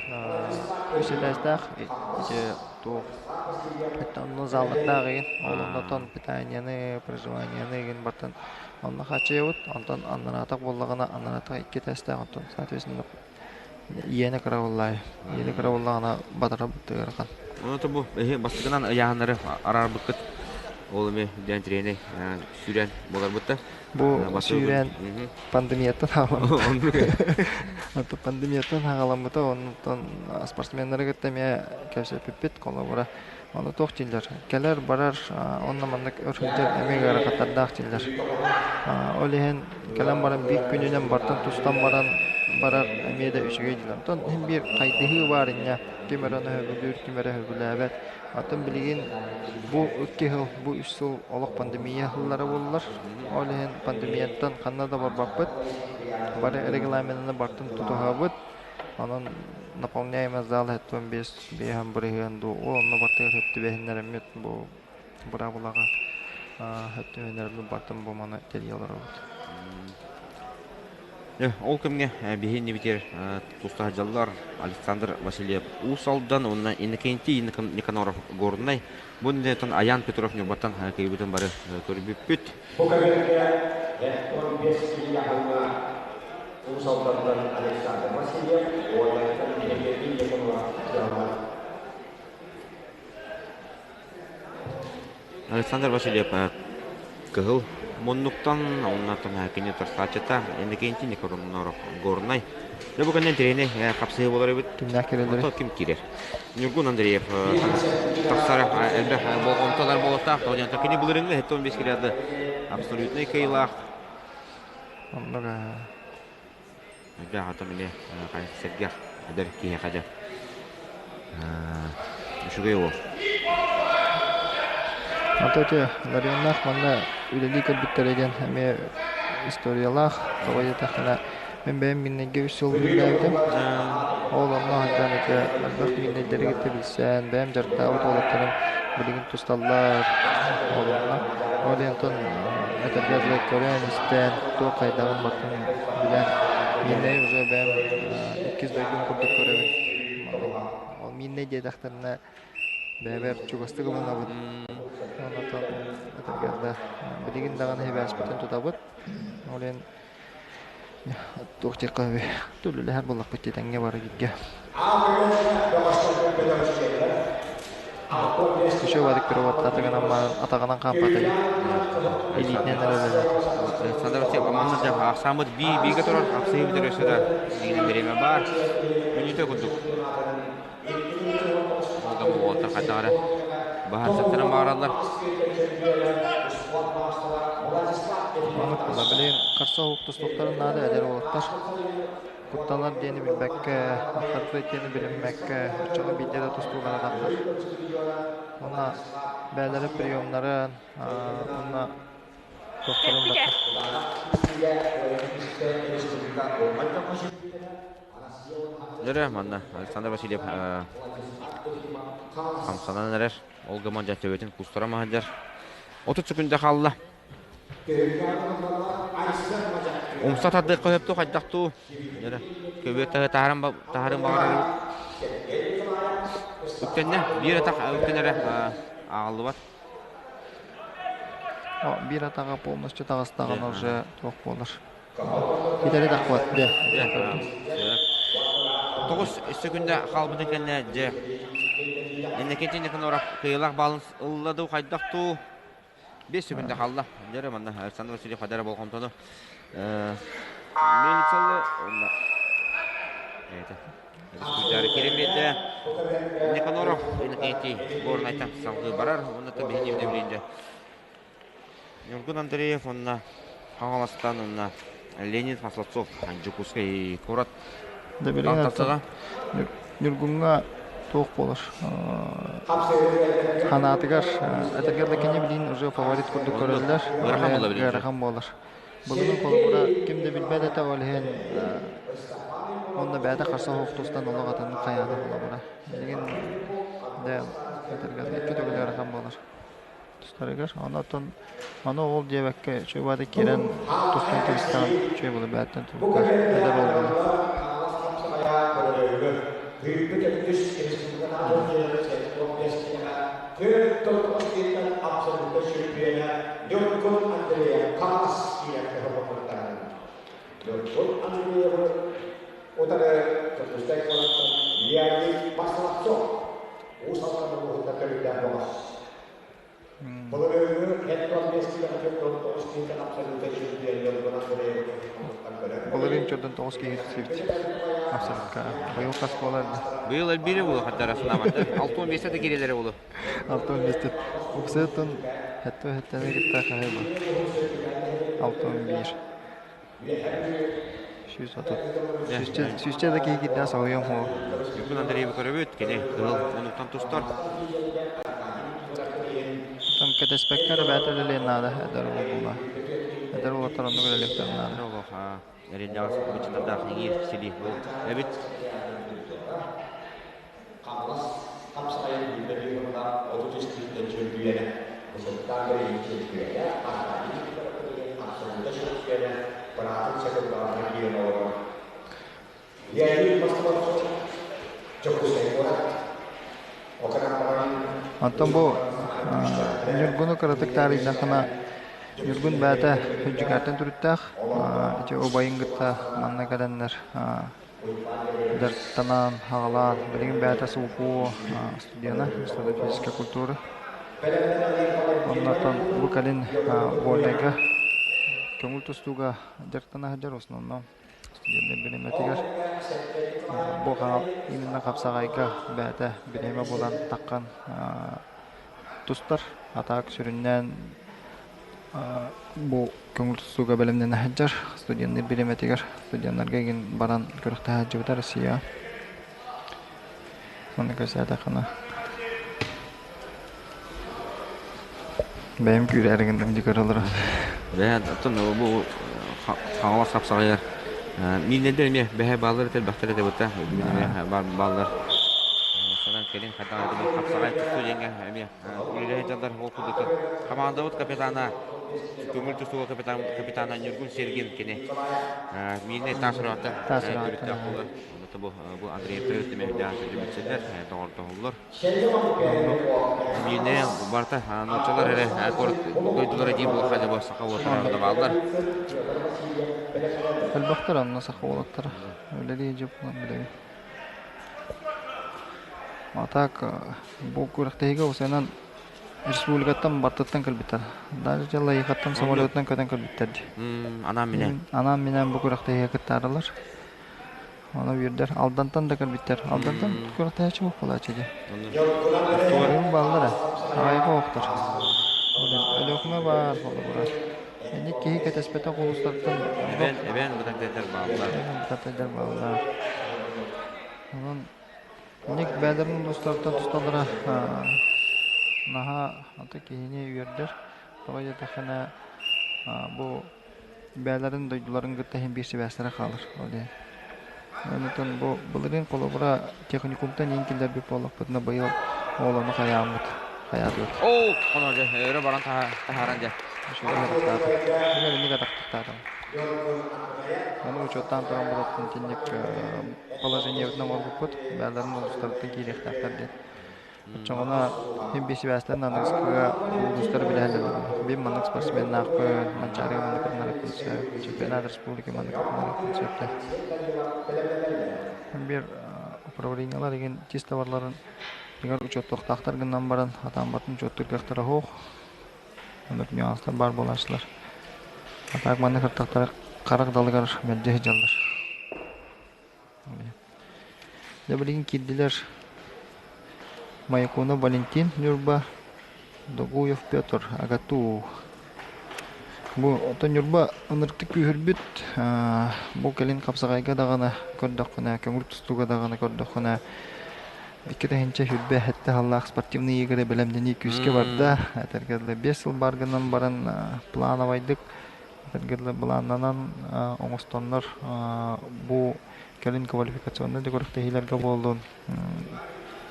S3: үс этээстээх ити туох онно заллардаах игин ол оннотон питанияны проживанияны игин бартан онно хааччыйабыт онтон аннараатах буоллаҕына аннараатах икки этээстээх онтон соответственно иэнэ кыра буоллаайы иэнэ кыра буоллаҕына батарабыт ыарахан.
S1: Онон бу бастакынан ыйааһыннары араарбыккыт ол эми диэн тренер сүүрэн буоларбыт да
S3: Бу сүүрээн пандемияттан хаалламмыта. Пандемияттан хаалламмыта, онтон спортсменнары кытта эмиэ кэпсэппиппит, холобура, ону туох дииллэр, кэлэр, барар, онно маннык өр сылдьар эмиэ ыарахаттардаах дииллэр. Ол иһин кэлэн баран биир күнүнэн бартан тустан баран барар эмиэ да үчүгэй дьылар. Оттон иһин биир хайдыһыы баар инньэ ким эрэ ону сөбүлүүр, ким эрэ сөбүлээбэт. Оттон билигин бу 2 сыл, бу 3 сыл олох пандемия сыллара буоллар. Ол иһин пандемияттан ханна да барбаппыт. Бары регламены бартын тутуһабыт. Онон наполняемый зал 75 5 бырыһыан дуу, ол онно бартыгар сөп түбэһиннэрэммит бу быраабылаҕа сөп түбэһиннэрэммит бартын бу маны тэрийэ олоробут.
S1: Ол кэмҥэ биһи иннибитигэр туста сылдьаллар Александр Васильев Уус Алдан уонна Иннокентий Никаноров Горнай. Бу иннинэ Аян Петров Ньурбаттан кыайбытын бары көрбүппүт.
S2: Бу кэмҥэ 75 киилэҕэ Уус Алдантан Александр Васильев уонна Иннокентий Никаноров дьаһаллар.
S1: Александр Васильев кыһыл муннуктан, оннуттан кини тарсааччыта Иннокентий Никаноров Горнай. Дьэ бу кэннэ интэриэһинэй хапсыһыы буолар эбит.
S3: Кимнээх кэлэллэрий?
S1: Онтон ким киирэр? Ньургун Андреев тахсара элбэх болҕомтолор буолуохтаах. Тоҕо диэн кини былырыыҥҥы 75 килоды абсолютнай кыайыылаах.
S3: Оннук
S1: Элбэх ата мини сэргэх эдэр киһиэхэ дьэ үчүгэй уол.
S3: Ата ити Ларионнаах манна үлэлии кэлбиттэрэ диэн эмиэ историялаах. Тоҕо диэтэххинэ, мин бэйэм Мииннэйгэ 3 сыл үлэлээбитим. Ол онно сылдьан ити элбэх Мииннэйдэри кытта билсэн, бэйэм дьарыктаабыт уолаттарым билигин тусталлар. Ол онно. Ол иһин онтон этэргэ дылы көрөн-истэн, туох хайдаҕын барытын билэн, Мииннэй уже бэйэм иккис дойдум курдук көрөбүн. Ол Мииннэй диэтэхтэринэ бэйэбэр чугастык ылынабын. Онтон этэргэ дылы билигин даҕаны сибээспитин тутабыт. Ол иһин туох диэххэ сөбүй, түлүлэһэр буоллахпыт дии тэҥҥэ бары бииргэ. Еще Вадик переводтаатыгынан атаҕынан хаампата илиитинэн эрэ үлэлээтэ.
S1: Александр Васильев манна дьэ ахсааммыт бии биигэ турар хапсыһыы бүтэр өссө да билигин бириэмэ баар. Мүнүүтэ курдук. Ол да буолуота хайдах эрэ баһарсыктарын баҕараллар.
S3: Оннук буолла. Билигин харса уһуктустуктарын наада эдэр уолаттар. Куттанар диэни билбэккэ, аттарбыт диэни билиммэккэ, оччоҕо биирдэ да тустуулара тахсар. Уонна бэйэлэрэ приемнарын, уонна туохтарын барта.
S1: Дөрө манна Александр Васильев хамсанан эрэр. Ол гынан дьэ төбөтүн кустара маһадьар. 30 секунда хаалла. Умса тардыахха сөптүү хайдахтуу. Дөрө көбүөр таһарын таһарын баҕарар. Үктэннэ биир атах үктэнэрэ ааҕыллыбат.
S3: Биир атаҕа полностью таҕыстаҕына уже туох буолар. Китэри тахпат дьэ.
S1: 9 секунда хаалбытын кэннэ дьэ Иннокентий Никаноров кыайыылаах баалын ылла дуу хайдах дуу 5 секунда хаалла. Дьэ манна Александр Васильев хадара болҕомтону мельницалы уонна кирен биэрдэ. Никаноров Иннокентий Горнайтан салгыы барар уонна биһиги билинде Ньургун Андреев уонна Хаҥаластан уонна Леонид Маслацов Дьокуускай куорат
S3: Да билигин
S1: тахсаҕа.
S3: Ньургуҥҥа туох буолар ханаатыгар этэргэ да кини билигин уже фаворит курдук көрөллөр.
S1: Ыарахан буолла билигин.
S3: Ыарахан буолар. Былырыын холобура ким да билбэт этэ ол иһин онно бэйэтэ харса суох тустан олох атыннык хайаата холобура. Билигин да этэргэ икки төгүл ыарахан буолар тустарыгар. Онон аны ол диэбэккэ үчүгэй баҕайытык киирэн тустан кэбистэҕин үчүгэй буолар бэйэттэн тутулуктаах эдэр уол буолар. Былырыын чордон тоҕус киһи сибит. Абсолютка. Быйыл хас буолар да?
S1: Быйыл элбиире буолу хаттара санаабатта. 65 да киирелere буолу.
S3: 65 Уксыттан хэтто хэттене кытта хаһы бу. 61. 130. Сүүсчэ да киһи киирдээх соһуйуом суоҕа.
S1: Ньургун Андреевы көрөбүт, кини кыһыл муннуктан тустар.
S3: Оттон кэтэспэккэ эрэ бэйэтэ үлэлиэн наада, эдэр уол буолла. Эдэр уолаттар оннук үлэлиэхтэрин наада.
S1: Эдэр олох эриллэҕэс быччытардаах иҥиир силии бу эбит.
S2: Хаҥалас хапсаҕайын биллэ быыбардаах 33 тыһыынча чөргүйэнэ, босоттаан бэрийин чөргүйэнэ, Аркадий Викторов абсолюта чөргүйэнэ, быраатын сакыллаҕына киирэн олорор. Леонид Москвовцов, Дьокуускай куорат,
S3: Оттон бу Ньургуну кыратык таарыйдаххына, Ньургун бэйэтэ Дьүкээтэн төрүттээх, ити убайын кытта манна кэлэннэр дьарыктанан, аҕалаан, билигин бэйэтэ СУФУ студена, институт физической культуры. Оннотон бу кэлин вольнайга көҥүл тустууга дьарыктана сылдьар, основном студеннар бириэмэтигэр бу именно хапсаҕайга бэйэтэ бириэмэ булан таххан тустар. А так сүрүннээн бу көҥүл тустууга бэлэмнэнэ сылдьар студеннар бириэмэтигэр студеннарга игин баран күрэхтэһэ сылдьыбыта Россия. Манна кэпсээтэххинэ бэйэм күүрээри гынным дии көрөлөрө.
S1: Бэһэ оттон бу Хаҥалас хапсаҕайар мииннэрдэр эмиэ бэһэ бааллар этэр бэхтэр этэ бытта эмиэ бааллар санан кэлин хайдаҕа хапсаҕай тустуу диэҥҥэ эмиэ үлэлэһэ дьаллар ол курдук командабыт капитана көҥүл тустууга капитан капитана Ньургун Сергин кини мииннэй таас урааттан төрүттээх буолар онно бу бу Андреевтар өттүмэһдээх сылдьыбытсылар доҕордоһоллор Миинэ барыта нууччалар эрэ куорат дойдулара дии буолуохха дьэ саха уолаттара да бааллар.
S3: Элбэхтэр онно саха уолаттара. Үлэлии дьэ буолан билэбин. А так бу күрэхтэһиигэ осенан республикаттан бартыттан кэлбиттэр. Даже дьаллайыхаттан самолетунан көтөн кэлбиттэр дии.
S1: Анаан минээн.
S3: Анаан минээн бу күрэхтэһиигэ кыттаарылар. Ону үөрдэр. Алдантан да кэлбиттэр. Алдантан күрэхтэһээччи буох буолааччы дии. Быйыл бааллар ээ. Аҕайга оһохтор. Өлүөхүмэ баар холобура. Инник киһи кэтэспэтэх улуустартан
S1: Эбээн, эбээн бытардайдар бааллар.
S3: Эбээн бытардайдар бааллар. Онон инник бэйэлэрин улуустарыттан тусталлара наһаа ата киһини үөрдэр. Тоҕо диэтэххинэ бу бэйэлэрин дойдуларын кытта иһин биир сибээстэрэ хаалар ол иһин. Онтон бу былырыын холобура техникумтан иин киллэрбит буоллахпытына быйыл ол ону хайааммыт хайаатыбыт.
S1: Оо, оно дьэ, өрө баран таһааран дьэ.
S3: Үчүгэй атахтаата. Инник инник атахтаатым. Ону учуоттаан туран булаттан итинник положениебытын оҥорбуппут. Бэйэлэрин улуустарыттан киириэхтээхтэр диэн. Оччоҕуна син биир сибээстэн аныгыскыга улуустары билэһэллэр буолла. Биир маннык спортсменнаахпын, Манчаарыга маннык кытынарыппын сөп, чемпионат республики маннык кытынарыппын сөп да. Биир управлениелар игин тис товарларын игэр учуоттуохтаахтар гынан баран атаан учуоттуур кыахтара суох. Оннук нюанстар баар буолааччылар. А так маннык кыртахтара харах далыгар мэлдьи сылдьаллар. Дьэ билигин киирдилэр Маякунов Валентин Ньурба, Догуев Петр АГАТУ. Бу оттон Ньурба ынырыктык күүһүрбүт, бу кэлин хапсаҕайга даҕаны көрдөххүнэ, көҥүл тустууга даҕаны көрдөххүнэ икки тыһыынча сүүрбэ сэттэ сыллаах спортивные игры бэлэмнэнии күүскэ барда. Этэргэ дылы 5 сыл баар гынан баран плановайдык этэргэ дылы былааннанан оҥостоннор бу кэлин квалификационнай да күрэхтэһиилэргэ буоллун,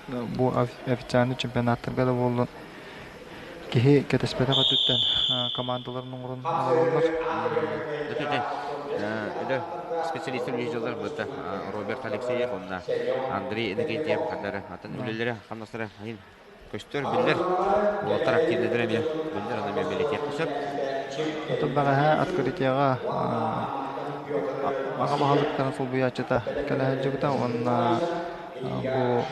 S3: бу официальнай чемпионаттарга да буоллун киһи кэтэспэтэх өттүттэн командаларын оҥорон аҕалаллар.
S1: Эдэр специалистар үлэлииллэр быта Роберт Алексеев уонна Андрей Иннокентьев хаттары атын үлэлэрэ хамнастара көстөр биллэр уолаттар активныйдара эмиэ биллэр ону эмиэ бэлиэтиэххэ сөп.
S3: Отон бэҕэһээ открытиеҕа аҕа баһылыктарын солбуйааччыта кэлэ сылдьыбыта уонна бу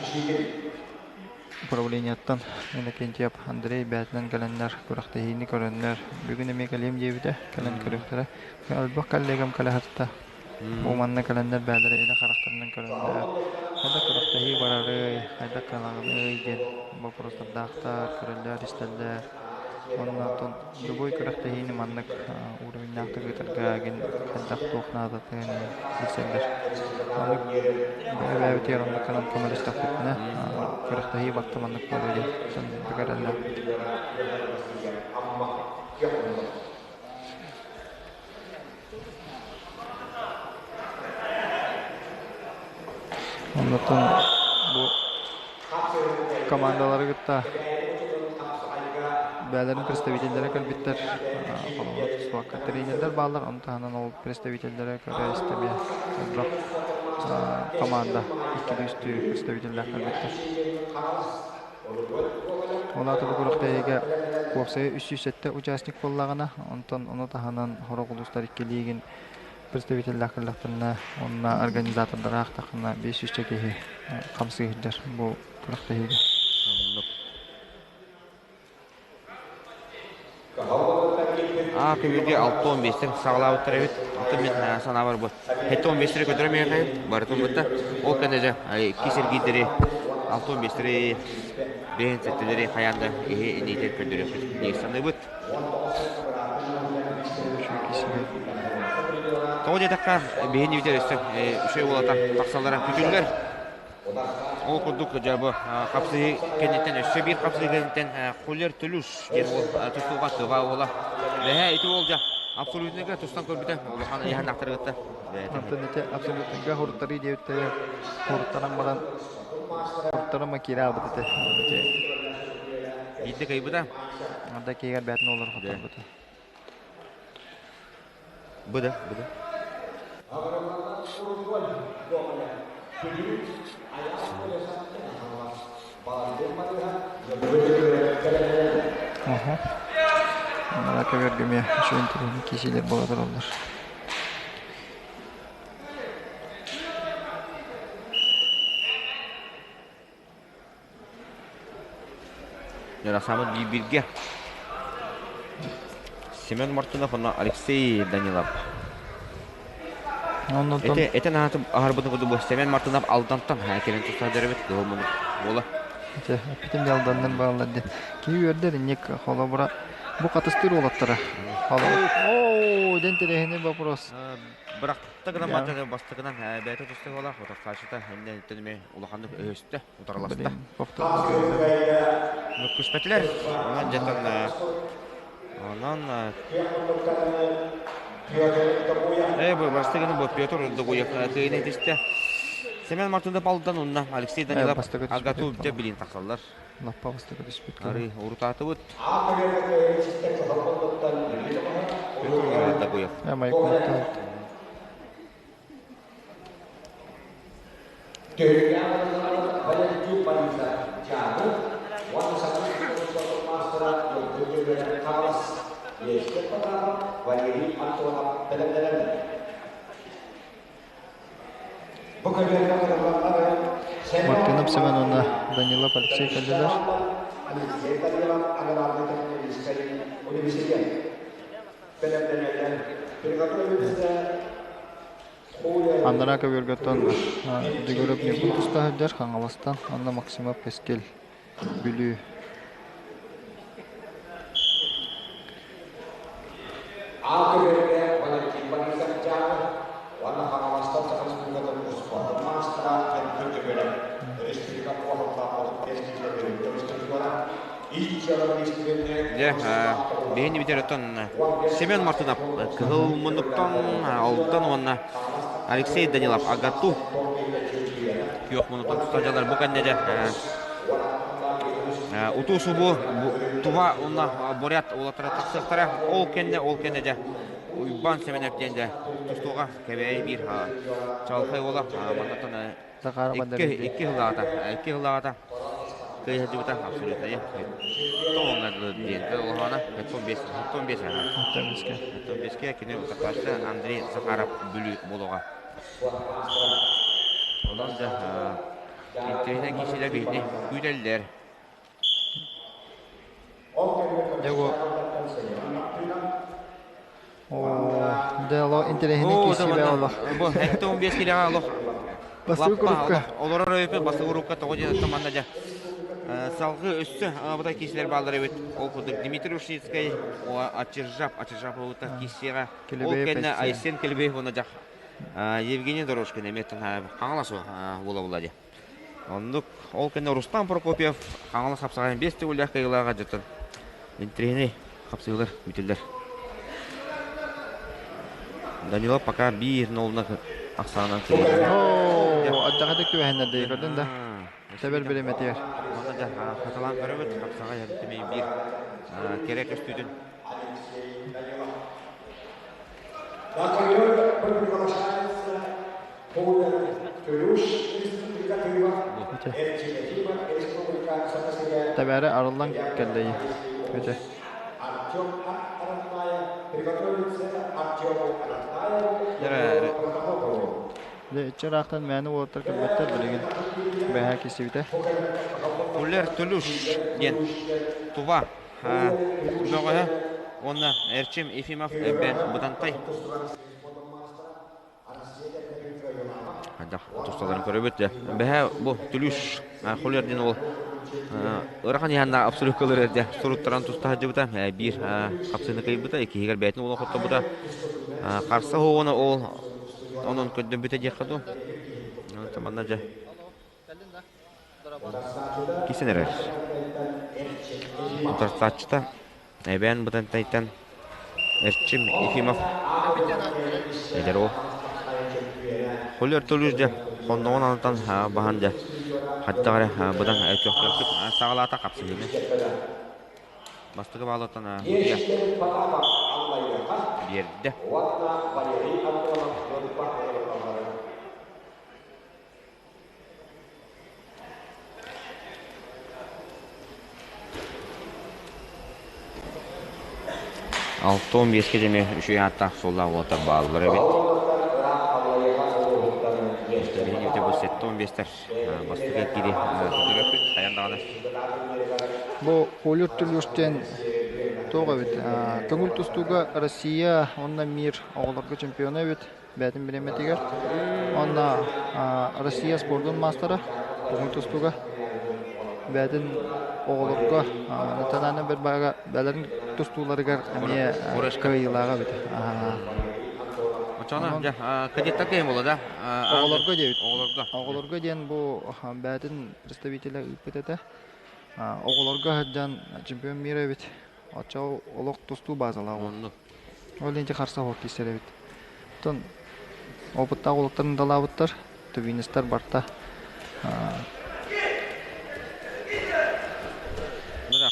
S3: управлениеттан Иннокентьев Андрей бэйэтинэн кэлэннэр күрэхтэһиини көрөннөр бүгүн эмиэ кэлиэм диэбитэ кэлэн көрүөхтэрэ. Элбэх коллегам кэлэ сытта. Бу манна кэлэннэр бэйэлэрэ илэ харахтарынан көрөннөр, хайдах күрэхтэһии барарый, хайдах кыалаҕыный диэн боппуруостардаахтар, көрөллөр-истэллэр. Уонна оттон любой күрэхтэһиини маннык уровень. тэтимнээхтик ыытарга гин хайдах туох наадатын билсэллэр. Оннук бэйэ-бэйэбитигэр оннук гынан көмөлөстөхпүтүнэ күрэхтэһии барыта маннык буолуо диэн бүк эрэллээхпит. Оннуттан бу командалары кытта бэйэлэрин представителлэрэ кэлбиттэр. Холобура, тустубакка тренердэр бааллар, ону таһынан ол представителлэрэ көрө-истэ эмиэ элбэх команда иккилии-үстүү представителлээх кэлбиттэр. Ол аата бу күрэхтэһиигэ уопсайа 307 участник буоллаҕына, онтон ону таһынан сорох улуустар иккилиигин представителлээх кэллэхтэринэ уонна организатордара аахтаххына 500 киһи хамсыы сылдьар бу күрэхтэһиигэ.
S1: Оннук. Аа көбүргэ 65-тэн саҕалаабыттар эбит. Оттон мин санаабар бу 75-тэри көтөрө миэхэ барытын бытта. Ол кэннэ дьэ икки сэргиирдэри 65-тэри бэйэн сэттэлэри хайаан да иһи инниитин көрдөрүөхпүт дии саныыбыт. Тоҕо диэтэххэ, биһини бүтэр өссө үчүгэй уолата тахсаллара күтүллэр. Ол курдук дьэ бу хапсыһыы кэнниттэн өссө биир хапсыһыы кэнниттэн Хулер Төлүш диэн уол тустууга тыва уола. Бэһэ ити уол дьэ абсолютныйга тустан көрбүтэ улахан ыйаһыннаахтары кытта.
S3: Онтон ити абсолютныйга хоруттарыы диэбиттэрэ хоруттаран баран хоруттаран макира албыт этэ.
S1: Биирдэ кыайбыта.
S3: Анда киигэр бээтин олор хотторбута.
S1: Быда, быда.
S3: Аха. Анараа көбөргө эмиэ үчүгэй интэриэһинэй киисиилэр буола тураллар.
S1: Яросамыт биир-бииргэ. Семен Мартынов уонна Алексей Данилов.
S3: Оннуттан
S1: Эти этэн аатым аһарбытын курдук бу Семен Мартынов Алдантан кэлэн тустар дөрөбүт кыһыл муннук буола.
S3: Ити эппитим де Алданнар бааллар диэн. Киһи үөрдэр инник холобура бу хатыстыыр уолаттара. Оо, дэн интэриэһинэй вопрос.
S1: Бырахта гынан бардары бастакынан бэйэтэ тустар буола утарсааччыта иннинэ эмиэ улаханнык өһөстө. утарыласта. Мөккүспэтилэр. Онон дьэтэн онон э бу бастыгыны бу Петр Догуев кыйын этистэ. Семен Мартынов алдан унна Алексей Данилов Агату дьэ билин тахсаллар.
S3: Лаппа бастакы түспүт.
S1: Ары урутаатыбыт. Петр Догуев.
S2: Түһүлгэҕэ полиция дьаабы уонна саҥа маастара Дьөгүөрэ Хаҥалас Ешкет Потапов, Валерий Антонов бэлэмнэнэллэр. Бу көбүөргэ
S3: Мартынов Семен уонна Данилов Алексей кэллилэр.
S2: Алексей Данилов аграрный технологическай университет бэлэмнэнэллэр. Приготовимся
S3: Анараа көбүөргэттэн Дегоров Ньургун туста сылдьар Хаҥаластан уонна Максимов Кэскил Бүлүү
S2: Аал көбүөргэ Валентин Борисов дьаабы уонна Хаҥаластан Саха Республикатын успуордун маастара Дьөппүн Дьөгүөрэп республика куоһурдаах
S1: Дьэ, биһини бүтэр оттон Семен Мартынов Кыһыл Муннуктан Алтан уонна Алексей Данилов Агату күөх муннуктан тута дьалар бу кэннэ дьэ утуу субу Тува уонна Бурят уолаттара тахсыахтара ол кэннэ ол кэннэ дьэ Уйбаан Семенов диэн дьэ тустууга Кэбээйи биир чаҕылхай уола маннаттан
S3: Захарова
S1: Икки икки сыллааҕыта икки сыллааҕыта кыайа сылдьыбыта абсолютно тоҕуҥҥа диэн олоһоно 75 75-ке кини утарсааччы Андрей Захаров Бүлүү буолуоҕа. Онон да интэриэһинэй киирсиилэр биһини күүтэллэр.
S3: Дьэ бу Дьэ олох интэриэһинэй киирсиибэ олох.
S1: Бу 75 килэҕэ олох
S3: Бастакы
S1: лаппа
S3: урукка.
S1: олорор өйүппүт бастакы урукка тоҕо диэн манна дьэ. Салгыы өссө бытай киисилэр бааллар эбит. Ол курдук Дмитрий Ушницкай, Ачыржап, Ачыржап уолуттан кииссиэҕэ. Ол кэннэ Айсен Келебеев уонна дьах Евгений Дорожкин эмиэ Хаҥалас уола була дии. Оннук ол кэннэ Рустам Прокопьев Хаҥалас хапсаҕайын биэс төгүллээх кыайыылааҕа дьоттон интэриэһинэй хапсыһыылар бүтэллэр. Данилов пока биир нолуна ахсаанан кыайда.
S3: Оо, ардьаҕатык түбэһэннэр көрдүн да. Тэбэр бириэмэтигэр.
S1: Уонна да хатылаан көрөбүт, хапсаҕай түмэй биир кэрэ көстүүтүн.
S3: Тэбээри арыллан кэллэйи. Өтө. Дьэ, иччи ыраахтан мээнэ уолаттар кэлбэттэр билигин. Бэһээ киирсибитэ.
S1: Улер Тулуш диэн Тува бөҕөһө уонна Эрчим Ефимов Эбэн Бытантай хайдах тусталарын көрөбүт дьэ. Бэһээ бу Түлүш Хулер диэн уол ыарахан иһанна абсолюткалар эрдэ суруттаран туста сылдьыбыта. Биир хапсыыны кыйбыта, иккиһигэр бэйэтин уола хоттобута. Харса оҕону ол онон көрдөрбүтэ диэххэ дуу. Манна дьэ кисен эрэр. Утарсааччыта Эбээн Бытантайтан Эрчим Ефимов эдэр уол. Холер Төлүүр дьэ хонноҕун анатан баһан дьэ хайдах эрэ быдан көхтөөхтүк саҕалаата хапсыһыыны. Бастакы баалыттан биэрдэ. 6-15-ке дьэми үчүгэй ааттаах суоллаах уолаттар бааллар эбит. Биһиги бу 7-15-тэр бастакы кири көтөрөппүт хайан даҕаны.
S3: Бу Колер Түлүстен туох эбит? Көҥүл тустууга Россия уонна мир оҕолорго чемпиона эбит. Бэйэтин бириэмэтигэр. Уонна Россия спордун маастара көҥүл тустууга. Бэйэтин оҕолорго национальнай борьбаҕа бэлэрин тустууларыгар эмиэ кыайыылааҕа эбит.
S1: Оччоҕуна дьэ кадеттар кэһин буолла да?
S3: Оҕолорго диэбит.
S1: Оҕолорго.
S3: Оҕолорго диэн бу бэйэтин представителэ ыыппыт этэ. Оҕолорго сылдьан чемпион мира эбит. Оччоҕо олох тустуу базалаах.
S1: Оннук.
S3: Ол иһин харса оһох киирсэр эбит. Оттон опыттаах уолаттарын далаабыттар, тувинецтар барта.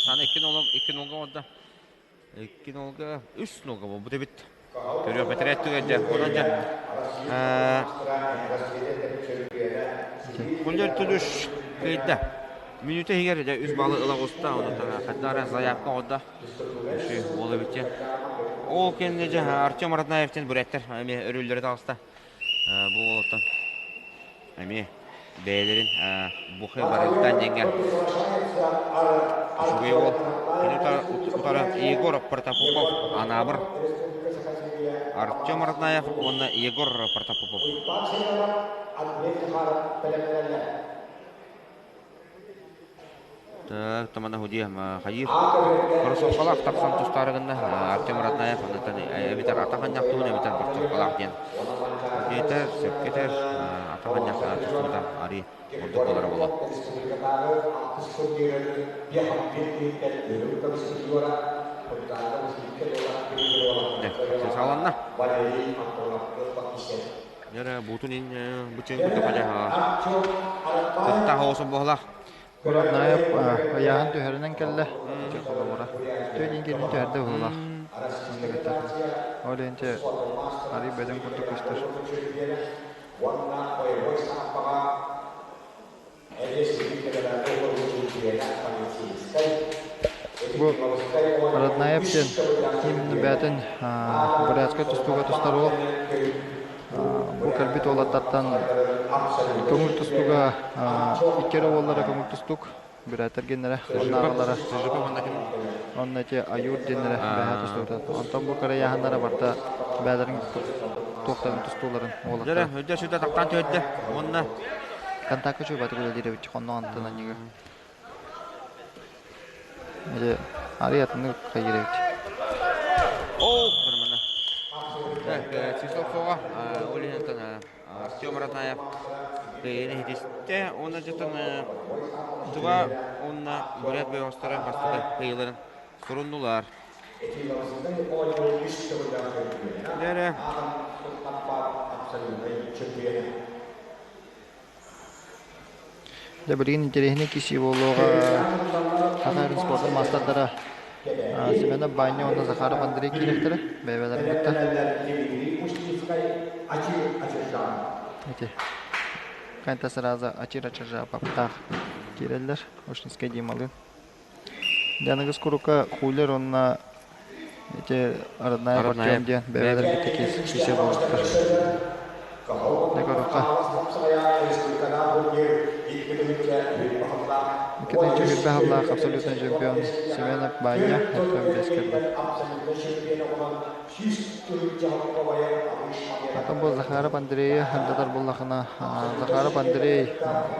S1: Сана икки нолга, икки нолга орда. Икки нолга, үс нолга буолбут эбит. Көрүөх бэтэрээт түгэнде. Онон дьэ Куллер Түлүш кыйда. Мүнүүтэ иһигэр дьэ үс балы ыла оҕуста. Онон хаддара заявка оҕордо. Үсү уол эбит Ол кэннэ дьэ Артем Роднаевтен бүрээттэр эмиэ өрүллэрэ таҕыста. Бу уолуттан эмиэ бэйэлэрин бухы барыттан диэҥҥэ үчүгэй уол. Кини утары Егор Протопопов, Анаабыр Артем Роднаев уонна Егор Протопопов. Так, тамана худия хайыр. Кроссовкалаах тахсан тустаары гынна Артем Ратнаев анытан эбитэр атах анньах туһун эбитэр борцовкалаах диэн. Диэтэр, сөпкетер атах анньах тустубута ари ордук болара буолуо. Сааланна. Дьэ, буутун ин бучын курдук хадьа кытта хоосун буолах.
S3: Кураннаев ыйааһын түһэринэн кэллэ. Холобура. Түөн кэлин түһэрдэ быһыылаах. Оннугуттар. Ол иһин арый бөдөҥ курдук көстөр. Бу Роднаев диэн именно бэйэтин бурятскай тустууга тустар уол. Бу кэлбит уолаттартан көҥүл тустууга икки эрэ уоллара көҥүл тустуук бүрээттэр гиннэрэ оннааҕылара онно ити Аюр диэннэрэ бэһээ тустубута. Онтон бу кырайааһыннара барыта бэйэлэрин туохтарын тустууларын уолаттара.
S1: Дьэ, өйдө сүдэ тахтаан түһэрдэ уонна
S3: Контакка чуйбатык үлэлиир эбит хонноҕон анньыгы. Эдэ арый атыннык хайыр эбит.
S1: Оо, Романа. Так, Числовкоҕа ол иһинтэн Артем Ратаев кыайыыны иһитистэ. Уонна дьытын Тыва уонна Бурят бөҕөстөрө бастакы кыайыыларын суруннулар. Дэрэ.
S3: Дьэ билигин интэриэһинэй киһи буолуоҕа Саха Сирин спордун маастардара Семенов Баанньа уонна Захаров Андрей киириэхтэрэ бэйэ-бэйэлэрин кытта. Эти Канта сразу Ачир Ачыржапаптаах киирэллэр Ушинскай Дималыын. Дьэ аныгыс курукка Хулер уонна ити Родная Артем диэн бэйэлэрин кытта киирсэ буолбуттар. Дьэ көрүөххэ. Икки тыһыынча сүүрбэ абсолютный чемпион Семенов Баня Артем Бескерлов. Оттон бу Захаров Андрейы ардатар буоллахына, Захаров Андрей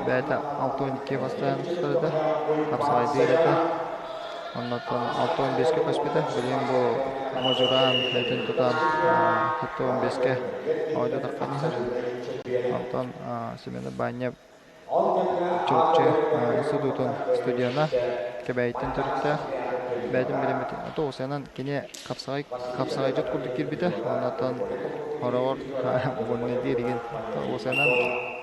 S3: бэйэтэ 62 бастаан тустар этэ, хапсаҕайдыыр этэ. Оннуттан 65-кэ көспүтэ. Билигин бу модьураан бэйэтин тутан 75-кэ оойдотоххо иһэр. Онтон Семенов Баня Чурапчы институтун студена, Кэбээйиттэн төрүттээх. Бэйэтин билиммит тоҕусанан кини хапсаҕай хапсаҕайдьыт курдук киирбитэ. Оннуттан хороҕор вольнайдыыр игин тоҕусанан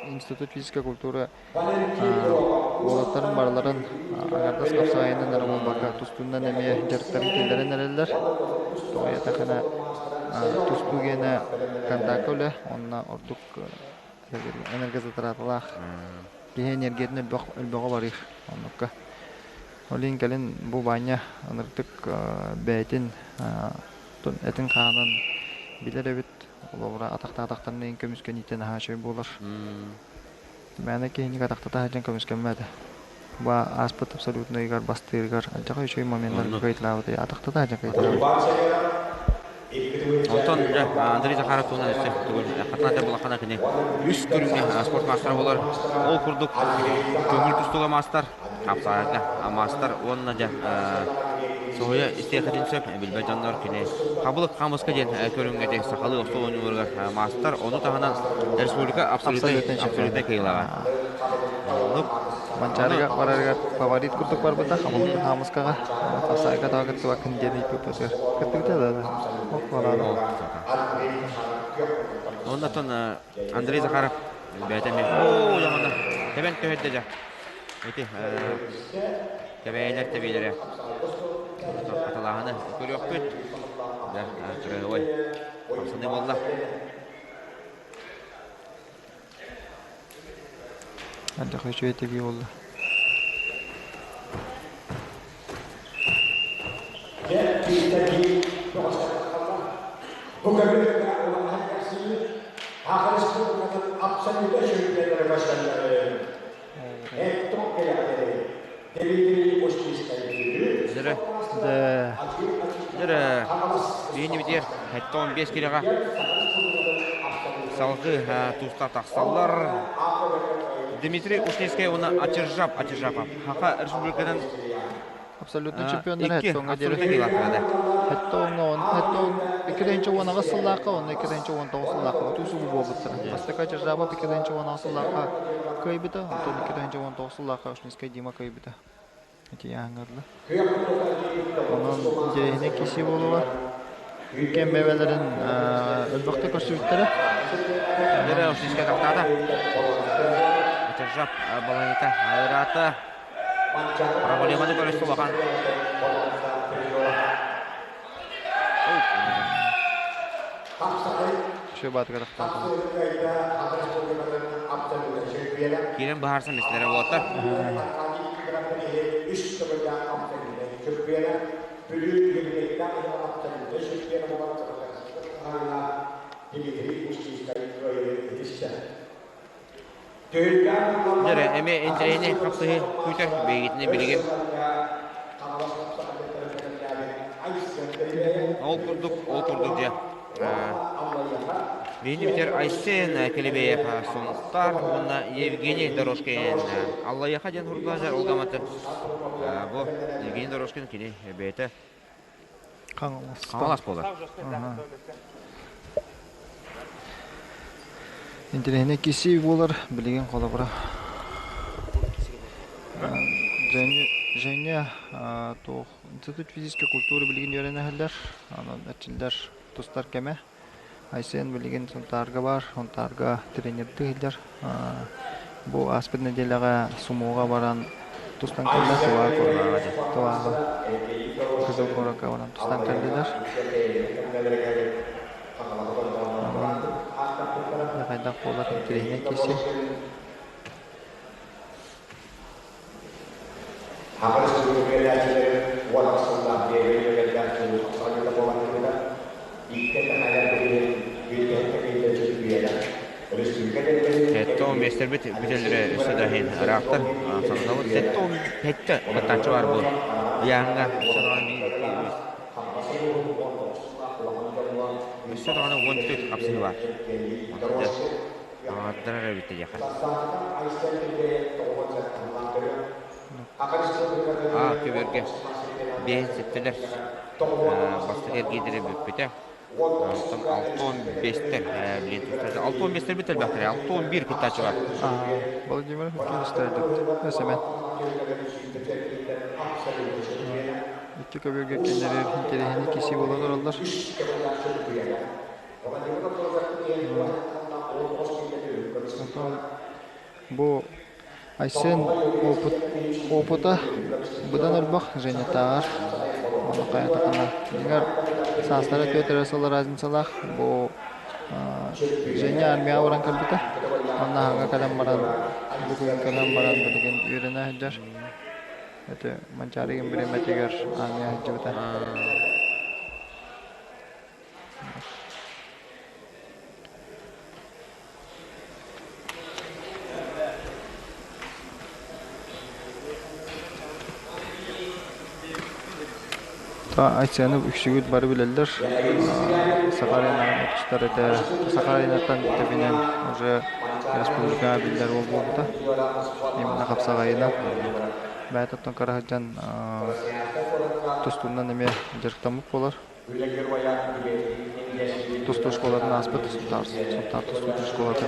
S3: институт физической культуры уолаттарын барыларын аҥардас хапсаҕайынан эрэ буолбакка тустуунан эмиэ дьарыктарын киллэрэн эрэллэр. Тоҕо диэтэххинэ тустуу гиэнэ контакка үлэ уонна ордук энергозатраталаах киһи энергиятын элбэҕи барыыр оннукка. Ол иһин кэлин бу Ваня ынырыктык бэйэтин этин-хаанын билэр эбит. Холобура атахтаатахтарына иһин көмүскэнииттэн наһаа үчүгэй буолар. Мээнэ киһини атахтата сылдьан көмүскэммэт. Бу ааспыт абсолютныйыгар бастыырыгар алдьархай үчүгэй моменнарга кыайталаабыт атахтата сылдьан кыайталаабыт.
S1: Онтон дьэ Андрей Захаров туһунан өссө тугун хатылаата булаххана кини үс көрүҥҥэ спорт маастара буолар. Ол курдук көҥүл тустууга маастар, хапсаҕайга маастар уонна дьэ соһуйа истиэххитин сөп билбэт дьоннор кини хабылык хамыска диэн көрүҥҥэ дьэ сахалыы остуол оонньууларыгар маастар, ону таһынан республика абсолютнай абсолютнай кыайыылааҕа. Оннук
S3: Манчаарыга барарыгар фаворит курдук барбыта, хабылык хаамыскаҕа хапсаайга таба кыттыбаккын диэн ыйыппыппытыгар кыттыбыта да ол
S1: Оннотон Андрей Захаров бэйэтэ эмиэ оо дьоҥоно тэбэн түһэрдэ дьэ ити тэбэйэлэр тэбиилэрэ хатылааһыны көрүөхпүт дьэ кырыһыбай хамсаныы буолла.
S3: Ардах үчүгэй тэбии буолла.
S1: Дьэрэ.
S3: Дэ.
S1: Дьэрэ. Биһини битиэр 75 килэҕэ салгыы туста тахсаллар. Дмитрий Ушницкий уонна Ачыржап Ачыржапов Хаха Республикатын
S3: Абсолютно чемпионнара
S1: икки
S3: Хеттоҥҥа диэри.
S1: абсолютно кыайыылаахтара.
S3: Хеттоҥҥа он Хеттон 2018 сыллаахха уонна 2019 сыллаахха утуу-субуу буолбуттара. Бастакы Ачыржапов 2018 сыллаахха кыайбыта, онтон 2019 сыллаахха Ушницкай Дима кыайбыта. Ити ааҥҥарла. Онон интэриэһинэй киси буолуо. Кэм бэбэлэрин өлбөхтө көрсүбүттэрэ.
S1: Дэрэ Ушницкай тохтоото. Ачыржап балаһыта ыраата. Проблеманы көрүстэ улахан.
S3: Үчүгэй баатыгар тохтоото.
S1: Киирэн быһаарсан мистэлэрэ уолаттар. Дьэрэ, эмиэ интэриэһинэй хапсыһыы күүтэр биһигитини билигин. Ол курдук, ол курдук дьэ. Биһини бүтэр Айсен Келебеев Сунтар уонна Евгений Дорожкин Аллайыаха диэн хурдуһар Олгаматы. Бу Евгений Дорожкин кини бэйэтэ Хаҥалас буолар.
S3: Интэриэһинэй киси буолар билигин холобура. Женя туох Институт физической культуры билигин үөрэнэһэллэр, онон эрчиллэр тустар кэмэ. Айсен билигин Сунтаарга баар, Сунтаарга тренердыы сылдьар. Бу ааспыт нэдиэлэҕэ Сумуоҕа баран тустан кэллэ, Туваҕа Кызыл куоракка баран тустан кэллилэр. Онон хайдах буолар интэриэһинэй киси.
S2: Саха Республикатын үөрэнээччилэрин 10 сыллаах биэрбит үөрэттээх чулуу хапсаҕайдьыта буолан кэлбитэ. Ииттэн Мэхээлэ билигин биирдэһиттэн биирдэ чөмпүйүөнэ. Республика тэрилтэтин
S1: Сэттэ бэстэрбит бүтэллэрэ өссө да иһин ыраахтар. Санатабыт 77 кыттааччы баар бу ыйааһыҥҥа. Өссө даҕаны биир, икки, үс. Өссө даҕаны 14 хапсыһыы баар. Онон дьэ аҥаардар эрэ бүттэ диэххэ. Аа, көбүөргэ биэһин сэттэлэр бастакы эргиирдэрэ бүппүтэ. Онтон 65-тэр билиэн тустар. 65-тэр бүт элбэхтэрэ. 61 кыттааччы бар.
S3: Владимир Кирстайдык. Семен. Икки көбүөргэ кинилэр интэриэһинэй киси буола тураллар. Онтон бу Айсен опыт, опыта быдан элбэх Женятааҕар уонна хайатахына дьиҥэр саастара түөрт эрэ сыл разницалаах бу Женя армияҕа баран кэлбитэ уонна аһаҥа кэлэн баран бу күн кэлэн баран билигин үөрэнэ сылдьар это Манчаарыгын бириэмэтигэр армия сылдьыбыта. Айсены үксүгүт бары билэллэр. Саха аренаҕа тустар этэ. Саха аренаттан тэбинэн уже республикаҕа биллэр уол буолбута. Именно хапсаҕайынан. Бэйэтэ оттон кыра сылдьан тустуунан эмиэ дьарыктаммыт буолар. Тустуу школатын ааспыт Сунтаар, Сунтаар тустуутун школата.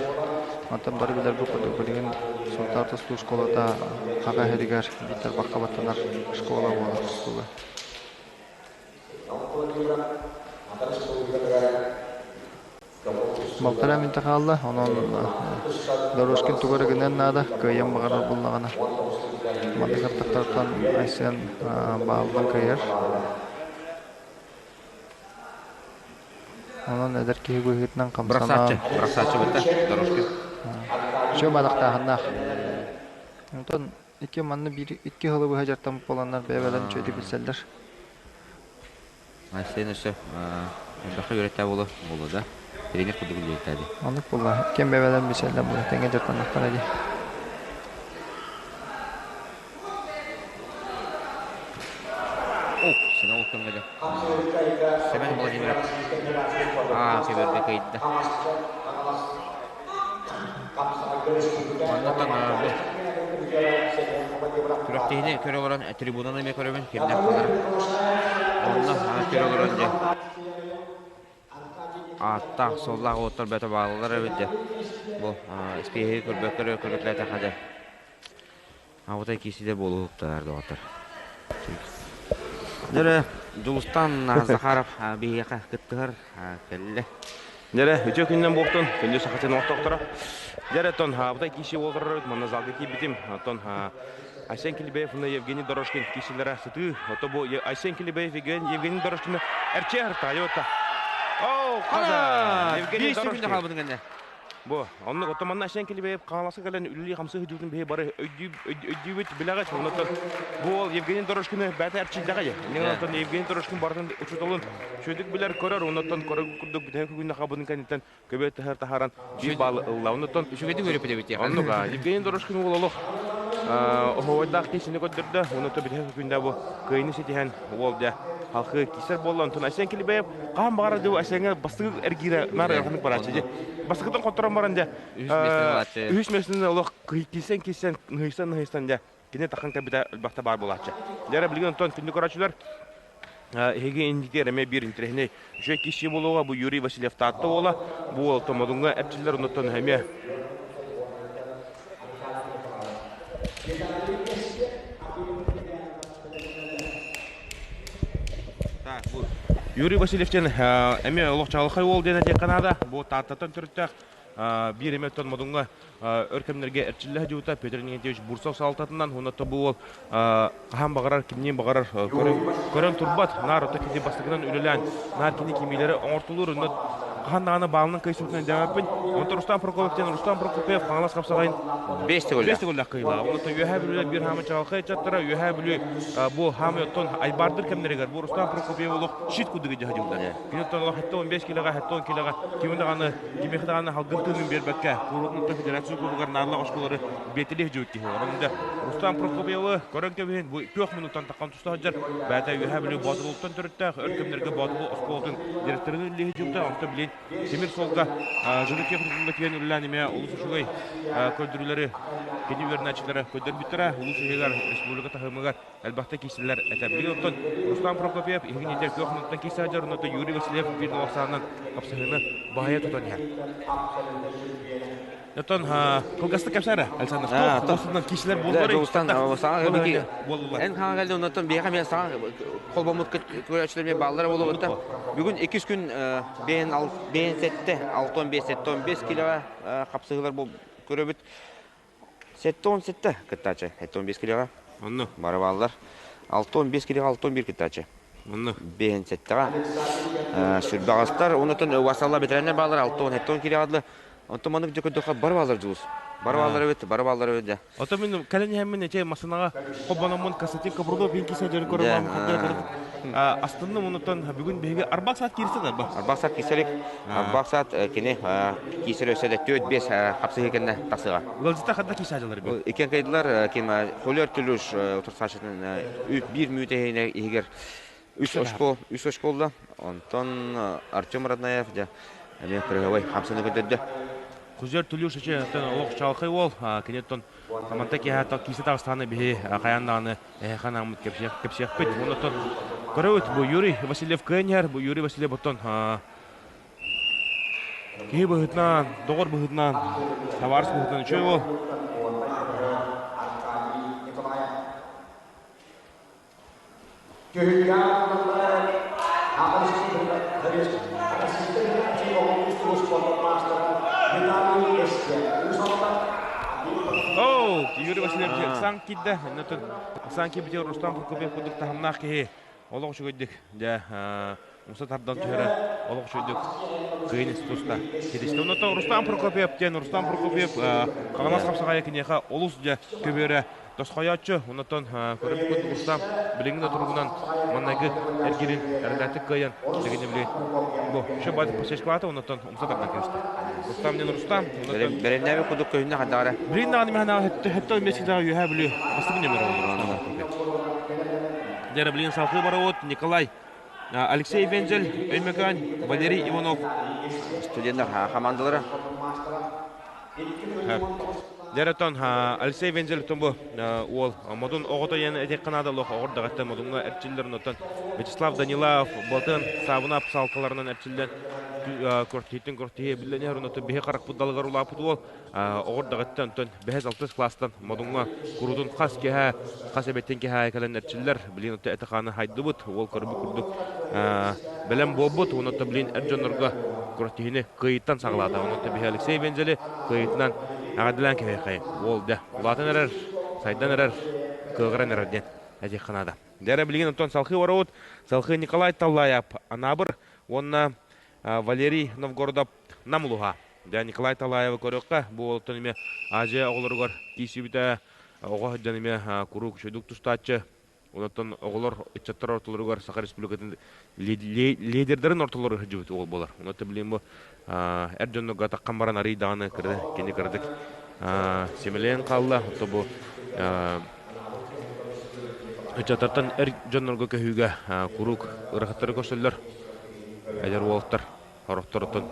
S3: Мантан бары билэрбит курдук билигин Сунтаар тустуу школата Хаха иһигэр биир тарбахха баттанар школа буолар тустууга. Балтараа мүнтэ хаалла, онон Дорожкин тугу эрэ гыныан наада, кыайыан баҕарар буоллаҕына. Маннык аттахтартан Айсен баалынан кыайар. Онон эдэр киһи быһыытынан хамсанан
S1: Бырахсааччы, бырахсааччы бытта Дорожкин.
S3: Чө бадахтааһыннаах. Онтон икки манна биир икки сылы быһа дьартаммыт буоланнар бэйэ-бэйэлэрин үчүгэйдик билсэллэр.
S1: Айсен өссө элбэххэ үөрэттээ буолуо буолуо да. Тренер курдук үлэлээтэди.
S3: Оннук буолла. Ким бэйэ-бэйэлэрин билсэллэр буолуо тэҥҥэ дьарыктаннахтара дии.
S1: О, сина ол көмөлө. Семен Владимиров аа көбөргө кыйда. Маннатан бу күрэхтэһиини көрө олорон трибунаны эмиэ көрөбүн кимнээх буолар. Онно көрө олорон дьэ ааттаах суоллаах уоттар бөтө бааллар эбит дьэ. Бу испиэһи көрбөккө көрүклээтэххэ дьэ. Абытай киисидэ буолуһуктар доҕоттор. Дөрө Дьулустан Захаров биһиэхэ кыттыһар кэллэ.
S4: Дьэрэ, үтүө күнүнэн буолтун, күндү саха сирин олохтоохторо. Дьэрэ, оттон Абытай киси уолларар манна залга киирбитим. Оттон Айсен Килибеев уонна Евгений Дорожкин киисилэрэ сытыы. Ото бу Айсен Килибеев Евгений Дорожкин эрчиэр Тойота. Оо, хана! Евгений Дорожкин.
S1: хаалбытын кэннэ.
S4: Бу, оннук оттон манна Айсен Килибеев Хаҥаласка кэлэн үлэлии-хамсыы сылдьыбытын биһи бары өйдүүбүт, билэҕит. Оннуттан бу уол Евгений Дорожкины бэйэтэ эрчийдэҕэ. Иннин оттон Евгений Дорожкин барытын учууталын үчүгэйдик билэр, көрөр. Оннуттан көрөр курдук бүтэһик күннэ хабытын кэнниттэн көбүө таһар таһааран биир баалы ылла. Оннуттан
S1: үчүгэйдик үөрэппит эбит.
S4: Оннук, Евгений Дорожкин уол олох оһуобайдаах киһини көрдөрдө. Оннуттан бүтэһик күндэ бу кыайыыны ситиһэн уол дьэ. Халқы кисер болла онтон Айсен Килибаев хаан баҕара дуу Айсеҥҥэ бастакы эргиирэ наар ыараханнык барааччы дьэ. Бастакытын хотторон баран дьэ үһүс миэстэни олох киирсэн киирсэн ныһыйсан ныһыйсан дьэ кини таххан кэлбитэ элбэхтэ баар буолааччы. Дьэ эрэ билигин онтон күндү көрөөччүлэр эһиги иннигитигэр эмиэ биир интэриэһинэй үчүгэй киирсии буолуоҕа бу Юрий Васильев Таатта уола бу уол Томодуҥҥа эрчиллэр оннуттан эмиэ Так, бу Юрий Васильев диэн эмиэ олох чаҕылхай уол диэн этиэххэ наада. Бу Тааттаттан төрүттээх биир эмэ оттон Модуҥҥа өр кэмнэргэ эрчиллэ сылдьыбыта Петр Никитич Бурцев салалтатынан уонна бу уол хаһан баҕарар кимниин баҕарар көрөн турбат наар ото кини бастакынан үлэлээн наар кини кимиилэри оҥортулуур онно хаһан даҕаны баалынан кыайсыбытынан дэҕэппин онтон Рустам Прокопьев диэн Рустам Прокопьев Хаҥалас хапсаҕайын
S1: бэс төгүллээх
S4: бэс төгүллээх кыайыылаах онтон Үөһээ Бүлүүлэр биир хаамы чаҕылхай ыччаттара Үөһээ Бүлүү бу хаамы оттон айбаардыр кэмнэригэр бу Рустам Прокопьев олох щит курдук илдьэ сылдьыбыта кини оттон олох 75 килоҕа 70 килоҕа кими даҕаны кимиэхэ даҕаны халгын тыынын биэрбэккэ куоратын федерация кубогар наадалаах оскуолары биэтэлиэх дьүөт киһи олорон да Рустам Прокопьевы көрөн кэбиһин бу күөх муннуктан таххан туста сылдьар бэйэтэ Үөһээ Бүлүү Боотулууттан төрүттээх өр кэмнэргэ Боотулуу оскуолатын директорын үлэлиһи дьыбыта онтон билин тимир суолга ЖД техникумҥа тиийэн үлэлээн эмиэ олус үчүгэй көрдөрүүлэри кини үөрэнээччилэрэ көрдөрбүттэрэ улуус иһигэр республика таһымыгар элбэхтэ киирсэллэр этэ. Билигин оттон Руслан Прокопьев иһигин иитэр күөх муннуктан киирсэ сылдьар, оннуттан Юрий Васильев биир налахсаанынан хапсыһыыны баһыйа тутан иһэр. Оттон кылгастык кэпсээ эрэ, Александр. Туох киирсилэр буоллар?
S1: Дьулустан саҥа эн хаҥа кэлдин, оннуттан биһиэхэ эмиэ саҥа холбоммут көрөөччүлэр эмиэ бааллара буолуоҕуттан. Бүгүн иккис күн бэйэн сэттэ, 6-15, 7-15 килоҕа хапсыһыылар көрөбүт. 77 кыттааччы. 75 килоҕа.
S4: Онно.
S1: Бары бааллар. 65 килоҕа 61 кыттааччы.
S4: Онно.
S1: 57-ҕэ. Сүрбэҕастар, онтон Васалла бэтэрээннэр бааллар 67 килоҕа дылы. Онтон маннык дьэ көрдөххө бары бааллар Дьулус. Бары бааллар эбит, бары бааллар эбит дьэ.
S4: Ото мин кэлэн иһэммин эчэ массыынаҕа холбономмун Константин Кобрунов биин кисе дьөрү көрөм астынным онуттан бүгүн биһиги арбак саат киирсэ дарба.
S1: Арбак саат киирсэлик. Арбак саат кини киирсэр өссө да 4-5 хапсыһыы кэннэ тахсыаҕа.
S4: Ыалдьыта ханна киирсээдилэр бу?
S1: Иккен кайдылар ким Холер Түлүш утарсааччытын биир мүнүүтэ иһигэр үс очко үс очко Онтон Артем Роднаев дьэ эмиэ кырыһабай хамсаны көрдөрдө.
S4: Кузер Түлүш эче олох чалхай уол киниттон Хаманта киэһэ киисэ таҕыстаҕына биһи хайаан даҕаны эһиэхэ анааммыт кэпсиэхпит. Онтон көрөбүт бу Юрий Васильев кыайан иһэр. Бу Юрий Васильев оттон киһи быһыытынан, доҕор быһыытынан, табаарыс быһыытынан үчүгэй уол. Оо, Юрий Васильевич сан киирдэ. Сан киирбитигэр Рустам Прокопьев курдук таһымнаах киһи олох үчүгэйдик дьэ умса тардан түһэрэ олох үчүгэйдик кыайын туста ситистэ. Онтон Рустам Прокопьев диэн Рустам Прокопьев Хаҥалас хапсаҕайа киниэхэ олус дьэ көбүөрэ Тосхойооччу, онтон көрөбүт курдук Рустам билиҥҥи да туругунан маннайгы эргирин эрэллээхтик кыайан билигин били бу еще байтык посечкалаата онтон умса тардан кэбистэ. Рустам диэн Рустам
S1: онтон бэлэмнээбит курдук көһүннэ хайдаҕара.
S4: Билигин даҕаны мэхэнэҕэ хөттө месяцаҕа үөһээ бүлүү бастакы нөмер Рустам Дьэ билигин салгыы барабыт Николай Алексей Вензель, Өймөкөөн, Валерий Иванов.
S1: Студеннар хамаандалара.
S4: Дьэрэтон Алексей Вензель бу уол модун оҕото диэн этиэххэ наада олох оҕор даҕаттан модуҥҥа эрчиллэр онтон Вячеслав Данилов Болтын Саабынап саалкаларынан эрчиллэн көртиһиттэн көртиһи биллэн иһэр онтон биһи харахпыт далыгар улааппыт уол оҕор даҕаттан онтон бэһис алтыс класстан модуҥҥа курутун хас киһэ хас эбэттэн киһэ кэлэн эрчиллэр билин отто этэ хааны хайдыбыт уол көрбүт курдук бэлэм буолбут онтон билин эр дьоннорго күрэхтэһиини кыайыттан саҕалаата. Онон биһи Алексей Вензели кыайыытынан эҕэрдэлээн кэһиэххэйин. Уол дьэ улаатан эрэр, сайдан эрэр, кыаҕыран эрэр диэн этиэххэ наада. Дьэ билигин онтон салхыы барабыт. Салхыы Николай Таллаев Анаабыр уонна Валерий Новгородов Нам улуһа. Дьэ Николай Талаевы көрүөххэ. Бу уолуттан эмиэ Азия оҕолоругар киирсибитэ. Оҕо сылдьан эмиэ куруук үчүгэйдик тустааччы. Онтон оҕолор, ыччаттар ортолоругар Саха Республикатын лидердэрин ортолоругар сылдьыбыт уол буолар. Онон билигин бу эр дьоннорго атаххан баран арый даҕаны кини кыратык симэлийэн хаалла. Ото бу Ыччаттартан эр дьоннорго көһүүгэ куруук ыарахаттары көрсөллөр. Эдэр уолаттар сорохторуттан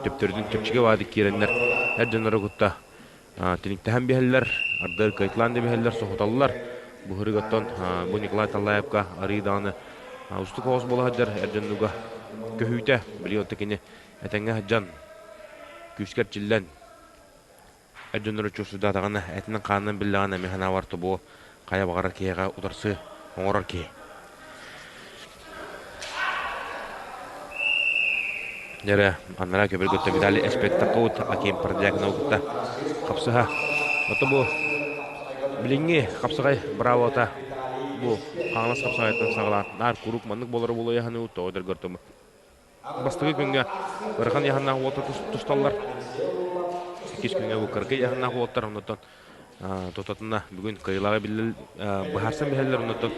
S4: төптөрүтүн чэпчэки баадык киирэннэр эр дьоннору кытта тиниктэһэн биһэллэр, ардыгар кыайталаан да биһэллэр, соһуталлар. Бу ырыгаттан бу Николай Таллаевка арыы даҕаны устук оҕус буола сылдьар эр дьоннуга көһүүтэ. Билигин оттон кини этэҥҥэ сылдьан күүскэ эрчиллэн эр дьоннору чугасырдаатаҕына, этинэн-хаанынан биллэҕинэ эмиэ санаабар тобуо хайа баҕарар киһиэхэ утарсыы оҥорор киһи. Дьэрэ, анараа көбүр кытта Виталий Эспектакаут Аким Продякинов кытта хапсыһа. Ото бу билиҥҥи хапсаҕай бравота бу Хаҥалас хапсаҕайтан саҕалаан наар куруук маннык буолара буолуо яһаны тоҕо дөргөртөмү. Бастакы күҥҥэ ыарахан яһаннаах уолтар тусталлар. Иккис күҥҥэ бу кыракый яһаннаах уолтар оннуттан Тотатына бүгүн кыайыылааҕы биллэр быһаарсан биһэллэр оннуттан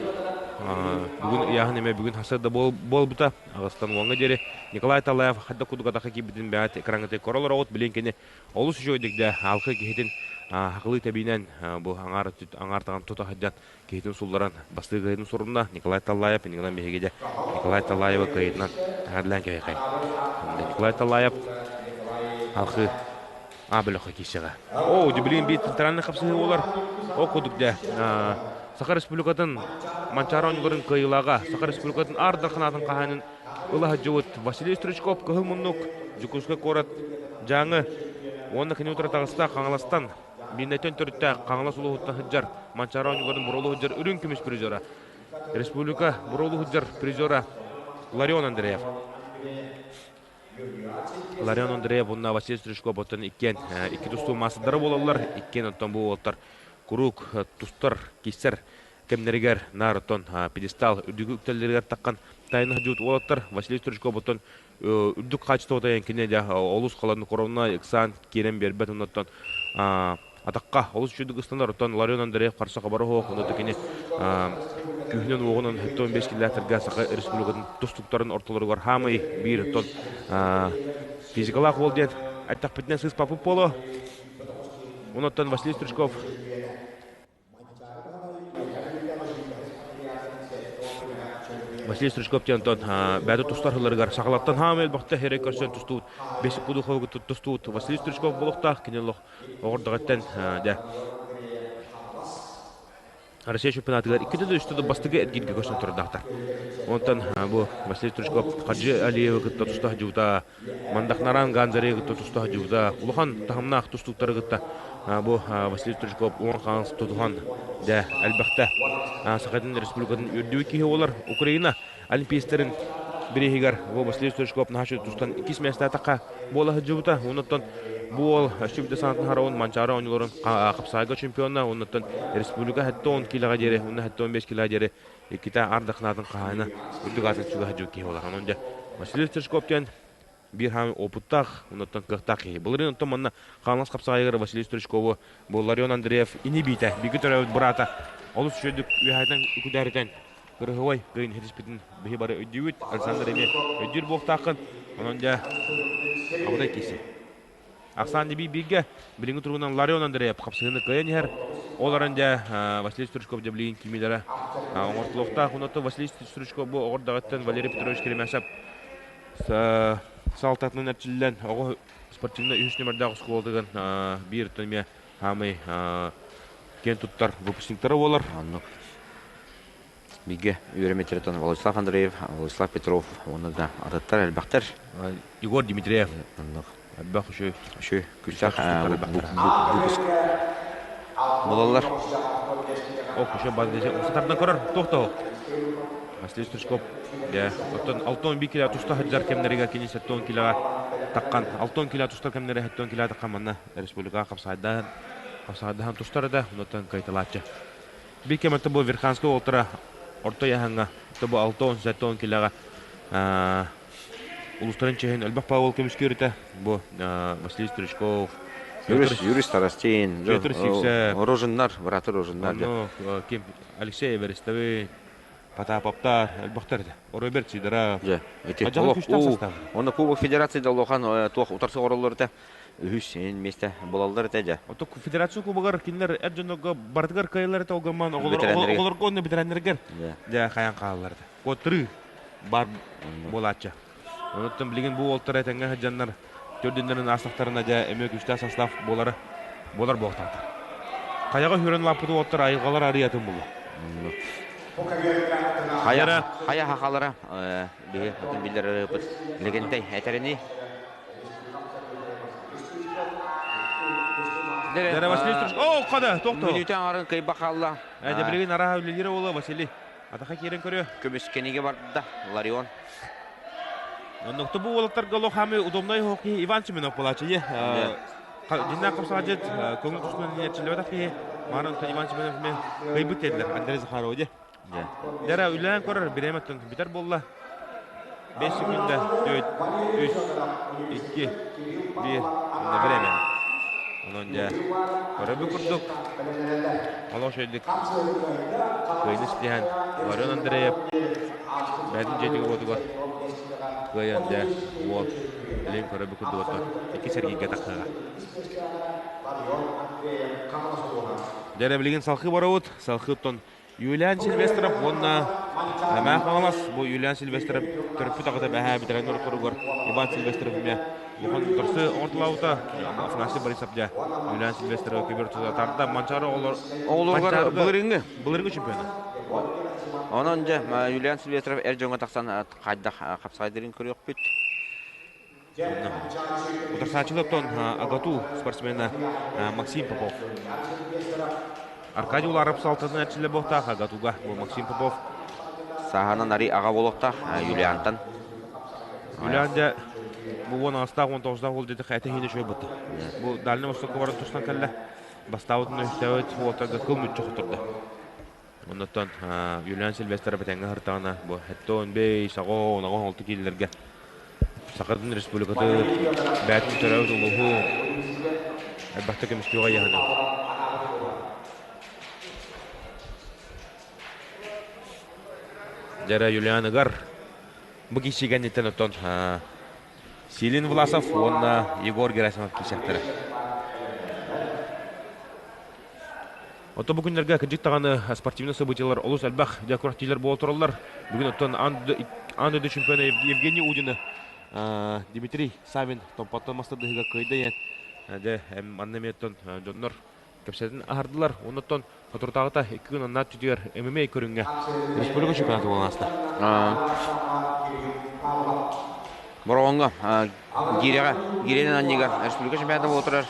S4: бүгүн ыйааһын эмэ бүгүн хасыарда буолбута аҕыстан уоҥҥа диэри Николай Талаев хайдах курдук атахха киирбитин бэҕэт экраҥҥытыгар көрө олороҕут билин кини олус үчүгэйдик да алхы киһитин хахылыы тэбиинэн бу аҥаар аҥаар таҕан тута сылдьан киһитин сулларан бастыы кыайыытын сурунна Николай Таллаев иннигинэн биһиги дьэ Николай Таллаевы кыайыытынан эҕэрдэлээн кэбиһиэхэй Николай Таллаев алхы А бөлөххө киирсэҕэ. Оо, дьэ билигин биир центральный хапсыһыы буолар. Ол курдук дьэ, Саха Республикатын Манчаары оонньууларын кыайыылааҕа, Саха Республикатын Аар Дархан хаһаайынын ыла сылдьыбыт Василий Стручков Кыһыл Муннук, Дьокуускай куорат Дьааҥы уонна кини утары таҕыста Хаҥаластан Мииннэтэн төрүттээх Хаҥалас улууһуттан сылдьар Манчаары оонньууларын буруолу сылдьар үрүҥ көмүс призера, республика буруолу сылдьар призера Ларион Андреев. Ларион Андреев уонна Василий Стручков оттон иккиэн икки тустуу маастардара буолаллар. Иккиэн оттон бу уолаттар куруук тустар, киссэр кэмнэригэр наар оттон пьедестал үрдүк үктэллэригэр таххан тайна сылдьыбыт уолаттар. Василий Стручков оттон үрдүк хаачыстыбата кини дьэ олус халан коронна ыксаан киирэн биэрбэт оннуттан атахха олус үчүгдүк ыстанар. Оттон Ларион Андреев харса хабара суох, онно кини күүһүнэн-уоҕунан 75 километрга Саха Республикатын тустуктарын ортолоругар хаамай биир оттон физикалаах уол диэн эттэхпитинэ сыыспаппыт буолуо. Онуттан Василий Стручков Василий Стручков диэн онтон бэйэтэ тустар сылларыгар сахалартан хаамай элбэхтэ эрэ көрсөн тустубут бесик кудуховы тустубут Василий Стручков буолуохтаах кини олох оҕордоҕуттан дьэ Россия чемпионатыгар иккитэ да үстэ да бастакы эргииргэ көрсөн турдаахтар. Онтон бу Василий Стручков Хаджи Алиевы кытта туста сылдьыбыта, Мандахнаран Ганзарейы кытта туста сылдьыбыта, улахан таһымнаах тустууктары кытта бу Василий Стручков уон хаанс тутуһан дьэ элбэхтэ Сахатын Республикатын үрдүк киһи буолар. Украина олимпийцтарын бирииһигэр бу Василий Стручков наһаа тустан иккис миэстэ буола сылдьыбыта. Онуттан бу уол өссө биирдэ санаатын хараҕын Манчаары оонньууларын хапсаайга чемпиона, оннуттан республика 70 килоҕа диэри, уонна 75 килоҕа диэри иккитэ ардахнаатын хаһаайына үрдүк аатын сүгэ сылдьыбыт киһи буолар. Онон дьэ Василий Стручков диэн биир хаамыы опыттаах, оннуттан кыахтаах киһи. Былырыын онтон манна Хаҥалас хапсаҕайыгар Василий Стручкову бу Ларион Андреев ини биитэ, бииргэ төрөөбүт быраата олус үчүгэйдик үөһээтэн үкүдээритэн кырыһыбай кыайын хитиспитин биһи бары өйдүүбүт. Александр эмиэ өйдүүр буолуохтааххын. Онон дьэ абытай киси. Ахсаан дебий бииргэ билиҥҥи туругунан Ларион Андреев хапсыһыыны кыайан иһэр. Ол аран дьэ Василий Стручков дьэ билигин кимиилэрэ оҥортулуохтаах. Онуота Василий Стручков бу оҕордаҕыттан Валерий Петрович Керемясов саалтатынан эрчиллэн оҕо спортивнай үһүс нүмердээх оскуолатыгар биир эмиэ хаамай киэн туттар выпускниктара буолар.
S1: Оннук. Бигэ үөрэммиттэртэн Владислав Андреев, Владислав Петров уонна да атыттар элбэхтэр.
S4: Егор Дмитриев.
S1: Оннук.
S4: Элбэх үчүгэй.
S1: Үчүгэй күсэх выпуск буолаллар.
S4: Ох, еще бандеже тардан көрөр. Туох Василий Стручков дьэ, оттон 61 кило туста сылдьар кэмнэригэр кини 70 килоҕа таххан, 60 кило тустар кэмнэрэ 70 кило таххан манна республикаҕа хапсаайдаан, хапсаайдаһан тустар да, онуттан кайталааччы. Биир кэмэтэ бу Верханскай уолтара орто яһаҥҥа, бу 60-70 килоҕа улуустарын чиһин элбэх Павел көмүскүөрүтэ. Бу Василий Стручков,
S1: Юрий Старостин,
S4: Петр Сивцев,
S1: Рожиннар, браты Рожиннар.
S4: Ким Алексей Эверестовый, Потаповтар, элбэхтэр этэ. Роберт Сидоров.
S1: Дьэ, ити
S4: Адьаҕа
S1: олох
S4: күүстээх
S1: уу
S4: састаап.
S1: Онно Кубок Федерации да улахан туох утарсы оҥороллор этэ. Үһүс миэстэ булаллар этэ дьэ.
S4: Ото Федерация Кубогар кинилэр эр дьоннорго барытыгар кыайаллар этэ олгомман оҕолор
S1: Бэтэрээннэргэ.
S4: оҕолорго уонна бэтэрээннэргэр
S1: Дьэ.
S4: дьэ хайан хааллар этэ. Куоттарыы бар буолааччы. Онуттан билигин бу уолтар этэҥҥэ сылдьаннар төрдүннэрин аастахтарына дьэ эмиэ күүстээх састаап буолара буолар буолтаатар. Хайаҕа хүрэн лааппыт уолтар айылҕалар арыйатын булла.
S1: Хайа хайа хахалара биһи атын биллэр ырыапыт Легентэй этэрини
S4: Дэрэ Василий О, қада, тоқто.
S1: Мүнүүтэ арын кыйба хаалла.
S4: Ә, билигин араха үлелері ола Василий. Атаха киирэн көрүө.
S1: Көмүскэнигэ барда Ларион.
S4: Оннукту бу уолаттарга олох хами удобнай хоккей Иван Семенов буолааччы. Динна капсаажыт көҥүл тустунан иниэрчиллибэтэх киһи Маарын Иван Семенов мен кыйбыт диэтилэр Андрей Захаров дьэ. Дара үлээн көрөр бириэмэттэн бүтэр буолла. 5 секунда 4 3 2 1 бириэмэ. Онон дьэ көрөбү курдук олох шөйдүк кыайны ситиһэн Ларион Андреев бэйэтин дьиэтигэр уотугар кыайан дьэ уол билин көрөбү курдук оттон икки сэргигэ тахсыаҕа. Дьэ билигин салхыы барабыт. Салхыы оттон Юлиан Сильвестров уонна Мэҥэ Хаҥалас бу Юлиан Сильвестров төрөппүт аҕата бэһээ бэтэрээн ортолоругар Иван Сильвестров эмиэ улахан утарсы оҥортолообута Афанасий Борисов дьэ Юлиан Сильвестров көбөр тута тарда Манчаары оҕолор
S1: оҕолоругар былырыыҥҥы
S4: былырыҥҥы чемпиона.
S1: Онон дьэ Юлиан Сильвестров эр дьоҥҥо тахсан хайдах хапсаҕайдарын көрүөхпүт.
S4: Утарсааччылар АГАТУ спортсмена Максим Попов. Аркадий Уларов салтатын эрчиллэ буохтаах АГАТУга бу Максим Попов.
S1: Саһанан ари аҕа буолуохтаах Юлиантан.
S4: Юлиан дьэ бу уон аҕыстаах уон тоҕустаах уол диэтэх этэ иһин үчүгэй бытта. Бу Дальний Востокка баран тустан кэллэ. Бастаабытын өйдөбүт уолтарга кыл мүччү хотурда. Оннуттан Юлиан Сильвестров этэҥҥэ сыртаҕына бу Хэттон Бэй, Саҕо, Онаҕо Олту кииллэргэ Сахатын Республикаты бээтин төрөөбүт улууһу элбэхтэ көмүскүөҕэ ыйаһына. Дьэрэ Юлианыгар бу киирсиигэнниттэн оттон Силин Власов уонна Егор Герасимов киирсэхтэрэ. Оттон бу күннэргэ кырдьык даҕаны спортивнай событиелар олус элбэх дьэ күрэхтиилэр буола тураллар. Бүгүн оттон аан дойду чемпиона Евгений Удины Дмитрий Савин Томпоттон мастардыһыыга кыайда диэн дьэ манна эмиэ оттон дьоннор кэпсэтин аһардылар. Оннуттан соторутааҕыта икки күн аннаа өттүтүгэр ММА көрүҥҥэ республика чемпионата буолан ааста.
S1: Бороҕоҥҥо гиирэҕэ гиирэнэн анньыга республика чемпионата буола турар.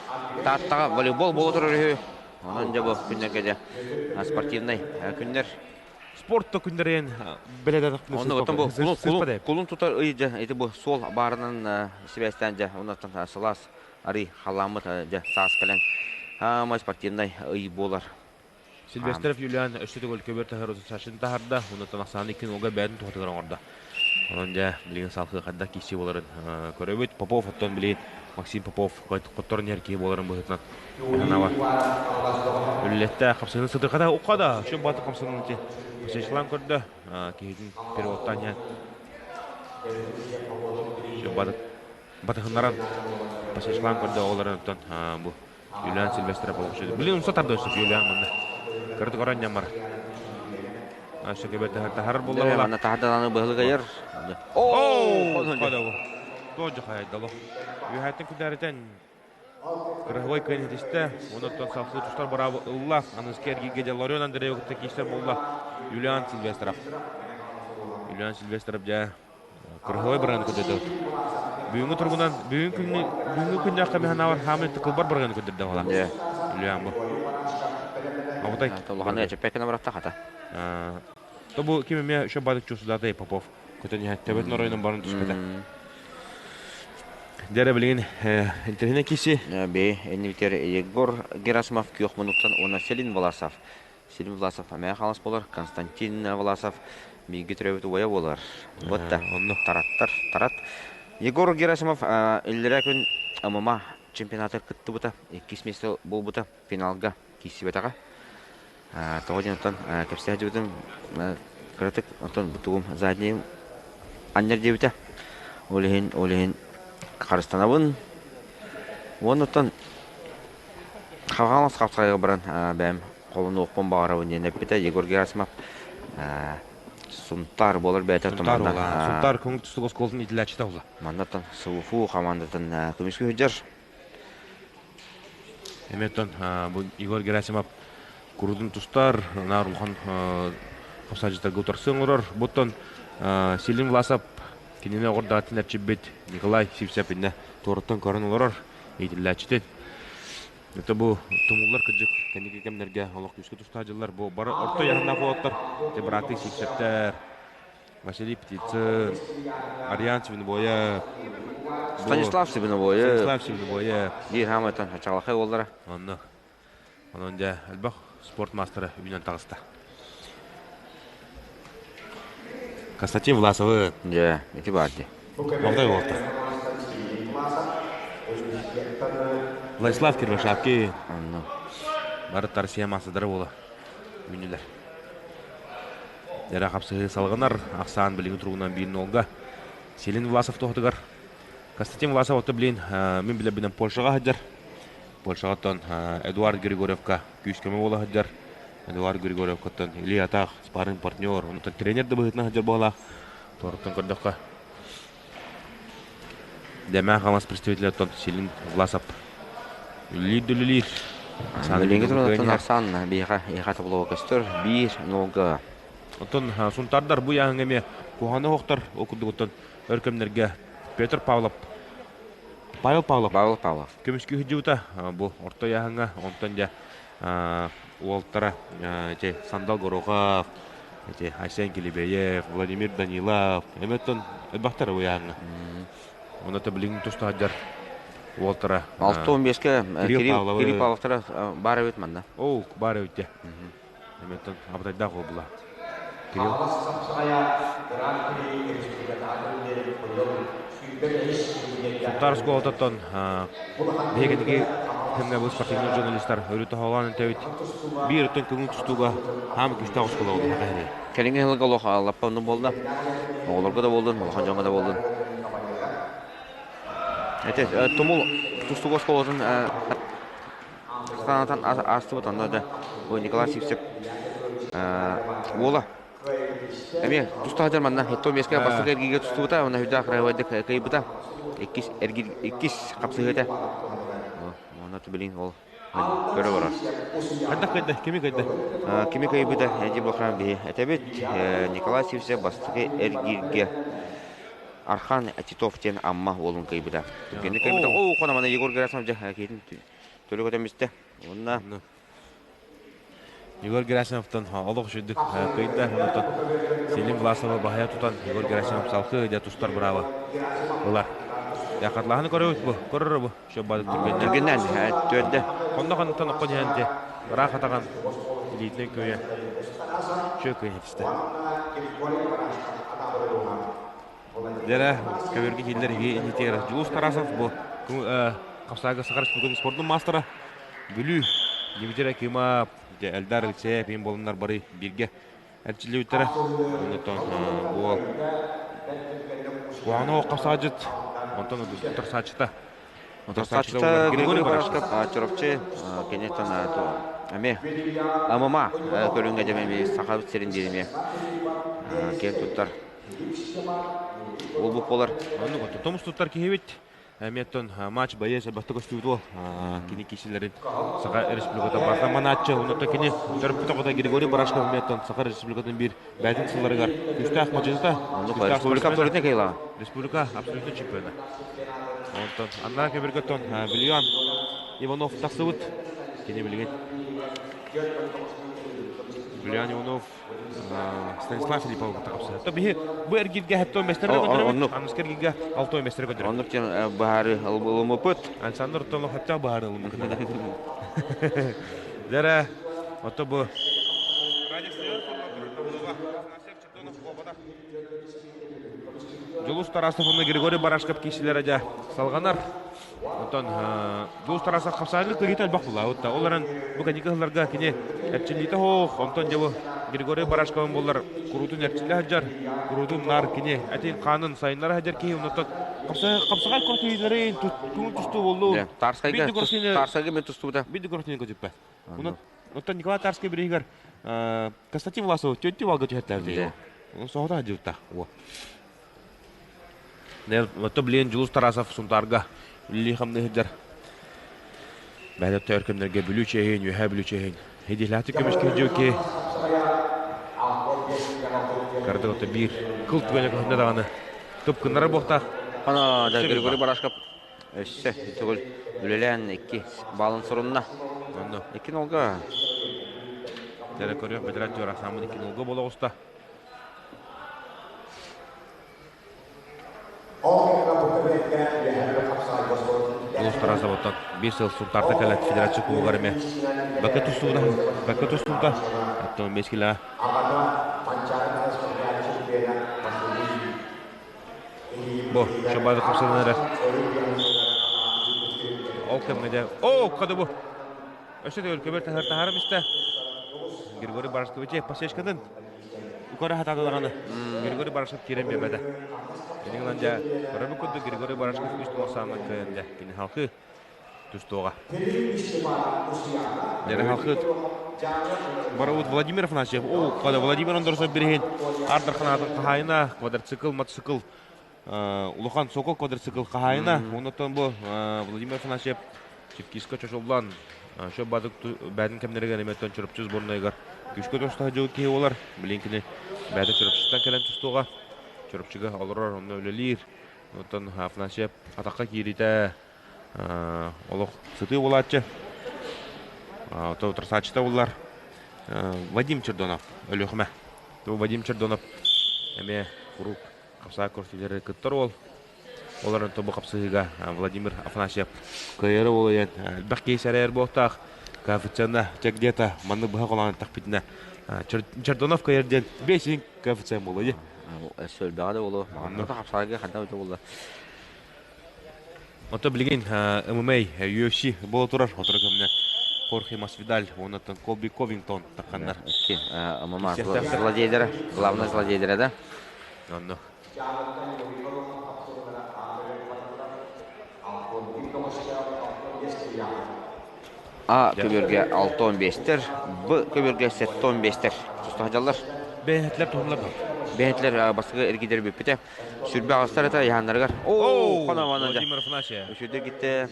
S1: Тааттаҕа волейбол буола турар үһү. Онон дьэ бу күннэргэ дьэ спортивнай күннэр.
S4: Спорт да күннэрин бэлэдэтэх
S1: Онно оттон бу кулун тутар ый дьэ ити бу суол баарынан сибээстээн дьэ оннуттан сылаас арый халааммыт дьэ саас кэлэн хаамай спортивнай ый буолар.
S4: Сильвестров Юлиан өссө төгүл көбөр таһар Сашин таһарда, онуттан ахсааны икки нолга бэйэтин туһатыгар оҥордо. Онон дьэ билигин салгыы хайдах киирсии буоларын көрөбүт. Попов оттон билигин Максим Попов хотторон иһэр киһи буоларын быһыытынан санаабар. Үллэтте хапсыһыны сытырҕата укка да, шөп баты хамсанын ити. Сечлан көрдө, киһитин переводтаан иһэн. Шөп баты батыһыннаран Пасечлан көрдө оҕолорун оттон бу Юлиан Сильвестров олохсуйду. Блин, умса тарды өссө Юлиан манна. Кырдык орон ньамар. Өссө көбөр таһар буолла.
S1: Манна таһардананы быһылыгайар.
S4: Оо, ходу. Тоже хайдало. Үһәттен күдәритен Кырыһыбай кыайын ситистэ. Онуттан салхыы тустар быраабы ылла. Аныски эргииргэ Лорион Андреев кытта киирсэр буолла. Юлиан Сильвестров. Юлиан Сильвестров дьэ Кырыһыбай барыганы көрдөрдө. Бүгүҥҥү туругунан бүгүн күҥҥү бүгүҥҥү күннээх кэмиһанаабар хаамай тыкылбар барыганы көрдөрдө буола. Юлиан бу. Абытай.
S1: Улахан эчэппэккэ баратта хата.
S4: То бу ким эмиэ еще бадык чувствудатай Попов. Көтөн иһэ төбөтүн оройунан баран түспэтэ. Дьэрэ билигин интэриэһинэй киси.
S1: Бээ, эннибитер Егор Герасимов күөх мунуктан уонна Селин Власов. Селин Власов эмээ халас болар, Константин Власов бииргэ төрөөбүт убайа буолар. Вот да,
S4: Онно.
S1: Тараттар, тарат. Егор Герасимов иллэрээ күн ММА чемпионатыгар кыттыбыта, иккис миэстэ буолбута, финалга киирсибэтэҕэ. Тоҕо диэн оттон кэпсээччибитин Кыратык онтон бутугум заднийым анньар диэбитэ. Ол иһин, ол иһин харыстанабын. Уонна оттон Хаҕалас хапсаҕайга баран бэйэм холонуохпун баҕарабын диэн эппитэ Егор Герасимов. Сунтаар буолар бэйэтэ
S4: Сунтаар уола. Сунтаар көҥүл тустуук оскуолатын иитиллээччитэ буолла.
S1: Маннаттан СУФУ хамаандатын көмүскүү сылдьар.
S4: Эмиэттэн бу Егор Герасимов курутун тустар, наар улахан хапсааччытарга утарсы оҥорор. Буттан Селин Власов кинини оҕордаатын эрчийбит Николай Сивцев иннэ туораттан көрөн олорор иитиллээччитин. Это бу тумуллар кырдьык кэнники кэмнэргэ олох күүскэ тустаах дьыллар бу бары орто яһыннаах уолаттар те бырааттыы Сивцевтэр Василий Птицын, Ариан Свинобоев,
S1: Станислав Свинобоев,
S4: Станислав Свинобоев.
S1: Биир хаамайтан чаҕылхай уоллара.
S4: Онно. Онон дьэ элбэх спорт маастара үүнэн таҕыста. Константин Власовы.
S1: Дьэ, ити баар дии.
S4: Молодой уолта. Владислав Кирбашапки.
S1: Онно.
S4: Бары Россия маастардара буола үүннүлэр. Дьэрэ хапсыһыы салҕанар, ахсаан билиҥҥи туругунан биир нолга. Селин Власов туһатыгар. Константин Власов ото билин мин билэрбинэн Польшаҕа сылдьар. Польшаҕа оттон Эдуард Григорьевка күүс-көмө буола сылдьар. Эдуард Григорьевкаттан Илья Атах спарринг партнер, онтон тренер да быһыытынан сылдьар буолаах. Туораттан көрдөххө Дэмээх Хамас представителя оттон Селин Власов үлэлиир да үлэлиир.
S1: Билиҥҥи туругунан ахсаан биһиэхэ эһиэхэ тобулуга көстөр. Биир нолга.
S4: Оттон сунтаардар бу ыйааһыҥҥа эмиэ куһаҕаны оһохтор ол курдук оттон өр кэмнэргэ Петр Павлов Павел Павлов
S1: Павел Павлов
S4: көмүскүү сылдьыбыта бу орто ыйааһыҥҥа онтон дьэ уолтара ити Сандал Горохов ити Айсен Килибеев Владимир Данилов эмэттэн элбэхтэр бу ыйааһыҥҥа онно билигин туста сылдьар уолтара
S1: 6-15-ке
S4: Кирилл
S1: Кирилл Павловтара баар эбит манна.
S4: Оо, баар эбит дьэ. Эмэттэн абытайдаах уол була. Кирилл. Сунтаар оскуолатыттан биһигиники кэмҥэ бу спортивный журналистар өрүү тоһоҕолоон этэбит. Биир өттүн көҥүл тустууга хаам күүстээх оскуола буолла хаһыыры.
S1: Кэлиҥҥи сылга олох лаппа оннук буолла. Оҕолорго да буоллун, улахан дьоҥҥо да буоллун. Ити Тумул тустуук оскуолатын санатан аастыбыт онно да бу Николай Сивцев уола эмиэ туста сылдьар манна хетто миэскэ бастакы эргииргэ тустубута уонна сүрдээх кыраһыабайдык кыайбыта иккис эргиир иккис хапсыһыыта уонна билин ол көрө барар
S4: Хайдах кыайда? Кими кыайда?
S1: Кими кыайбыта эдьи бохран биһи этэбит Николай Сивцев бастакы эргииргэ Архан Титов диэн Амма уолун кыайбыта. Түргэнник кыайбыта. Оо, хонамана Егор Герасимов дьэ киһитин төлө көтөн бистэ. Уонна
S4: Егор Герасимовтан олох үчүгдүк кыйда. Онтон Селим Власова баһыйа тутан Егор Герасимов салхыы дьэ тустар браво ылар. Дьэ хатлаһаны көрөбүт бу. Көрөр бу. Шо бады түргэннэн.
S1: Түргэннэн түөрдэ.
S4: Хонно хоннуттан окко дьэһэн дьэ. Ыраах атаҕан илиитинэн көйө. Чө көйө түстэ. Дьэрэ, көбүөргэ киирдэр инитигэр Дьулус Тарасов бу Хапсаага Саха Республикатын спордун маастара Бүлүү Дмитрий Акимов, Эльдар Алексеев иин буоланнар бары бииргэ эрчиллибиттэрэ. Онтон бу уол Куһаҕаны хапсаадьыт, онтон утарсааччыта.
S1: Утарсааччыта Григорий Барашков Чурапчы кенеттен эмиэ ММА көрүҥҥэ дьэ Саха сирин диир эмиэ киэн туттар Уолбут буолар.
S4: Оннук тумус туттар киһибит. Эмиэттэн матч боец элбэхтик көстүбүт уол. Кини киисилэрин Саха Республиката барда манааччы. Оннуттан кини төрөппүт оҕото Григорий Барашков эмиэттэн Саха Республикатын биир бэйэтин сылларыгар күүстээх мадьыта.
S1: Республика абсолютно кыайла.
S4: Республика абсолютно чемпиона. Онтон аннаа көбүргөттөн Вильям Иванов тахсыбыт. Кини билигин Вильям Иванов Станислав Филиппов тахсыбыт. То биһи бу эргииргэ хэттон бэстэр көтөрөбүт. Аныскы эргииргэ алтой бэстэр көтөрөбүт.
S1: Оннук диэн быһаарыы ылыммыппыт.
S4: Александр Тонов хотя быһаарыы ылыммыт. Дэрэ, ото бу Дьулус Тарасов уонна Григорий Барашков киирсилэрэ дьэ салҕанар. Онтон Дьулус Тарасов хапсаанньык кыайыыта элбэх буолла. Ол эрэн бу кэнники сылларга кини эрчиллиитэ суох. Онтон дьэ бу Григорий Барашковын буоллар куруутун эрчиллэ сылдьар, куруутун наар кини этин хаанын сайыннара сылдьар киһи. Онтон хапсаҕай көрсүһүүлэрин көҥүл тустуу буоллун.
S1: Тарскайга Тарскайга мен тустубута.
S4: Биир да көрсүһүүнү көтүппэт. Оттон Николай Тарскай бириһигэр Константин Власов түөттүү балга түһэттээбит. Соһута сылдьыбыта. Отто билигин Дьулус Тарасов Сунтаарга үлэлии-хамныы сылдьар. Бэйэтэ төр кэмнэргэ Бүлүү чиэһин, Үөһээ Бүлүү чиэһин идиэлээхтик көмүскэ сылдьыбыт киһи. Кырдык отто биир кыл түгэнэ көһүннэ даҕаны тып гыннара буохтаах.
S1: Ана, да Григорий Барашков өссө төгүл үлэлээн икки баалын сурунна.
S4: Онно.
S1: Икки нолга.
S4: Дэрэ көрүөх бэдэрээт түөр ахсааммын икки нолга бола оҕуста. Улус Тарасовоттан биир сыл Сунтаарта кэлэн федерация кубогар эмиэ бакы тустуута, бакы тустуута, оттон бес килэ Бу, Шабазы хапсанан эрэр. Ол кэмҥэ дьэ, оо, кады бу. Өссө да өлкөбөр таһар таһарым истэ. Григорий Барашкович посечканын Укара хатаата даҕаны Григорий Барашков киирэн биэрбэтэ. Ини гынан дьэ, көрөрбүт курдук Григорий Барашков үс тумахсаанна кыайан дьэ, кини халкы тустуоҕа. Дьэ, халкы Барабут Владимир Афанасьев. О, когда Владимир Андросов бириһин Ардар ханаатын хаһаайына, квадроцикл, мотоцикл, улахан сокол квадроцикл хаһаайына. Оннуттан бу Владимир Афанасьев Чепкиска чочуллан, шо бадык бээтин кэмнэригэр эмэттэн Чурапчы сборнайыгар күшкө тостаһа дьыл киһи буолар. Билин кини бээтэ Чурапчыттан кэлэн тустууга Чурапчыга олорор, онно үлэлиир. Оттон Афанасьев атахха кииритэ олох сытыы буолааччы. Ото утарсааччыта буллар Вадим Чердонов, Өлүөхүмэ. Вадим Чердонов эмиэ куруук хапсаак көрсүүлэри кыттар уол. Олорон тобу хапсыһыыга Владимир Афанасьев кыайары буолуйан элбэх киһи сэрээр буолтаах коэффициена чэ где-то маннык быһа холоон эттэхпитинэ Чердонов кыайар диэн бэсин коэффициент буолуо
S1: Сөлбөҕө да буолуо. Маҕанната хапсаайга ханна өтө буолла.
S4: Ото билигин ММА UFC буола турар. Отура көмнө Хорхе Масвидаль уонна Колби Ковингтон тахханнар.
S1: ММА злодейдера, главный злодейдера да.
S4: Онно.
S1: А көбүөргэ 6-15-тер, Б көбүөргэ 7-15-тер тустаһдьаллар.
S4: Бэйэтлэр туһунлар
S1: Бэйэтлэр бастакы эргидер бүппүтэ. Сүрбэ аҕыстар этэ яһаннарыгар. О, хонамана
S4: Владимир Афанасьев.
S1: Үчүгэй гитте.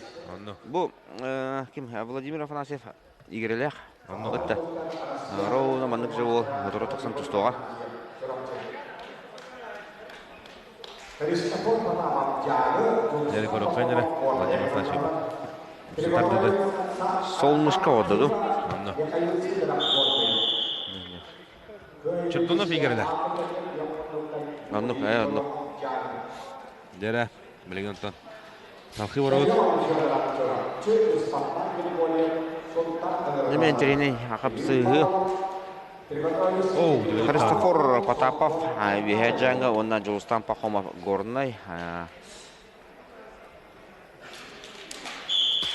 S1: Бу ким Владимир Афанасьев Игирэлээх ытта. Ровно маннык же уол мотору тахсан тустуоҕа.
S4: Дьэ көрөххө эрэ Владимир Афанасьев. Тардыды.
S1: Солнышко отоду.
S4: Онно. Чертунов игирэлээх.
S1: Оннук, оннук.
S4: Дьэрэ, билигин онтон Салхыы барабыт.
S1: Дьэ, интэриэһинэй хапсыһыы. Христофор Потапов Үөһээ Дьааҥы уонна Дьулустан Пахомов Горнай.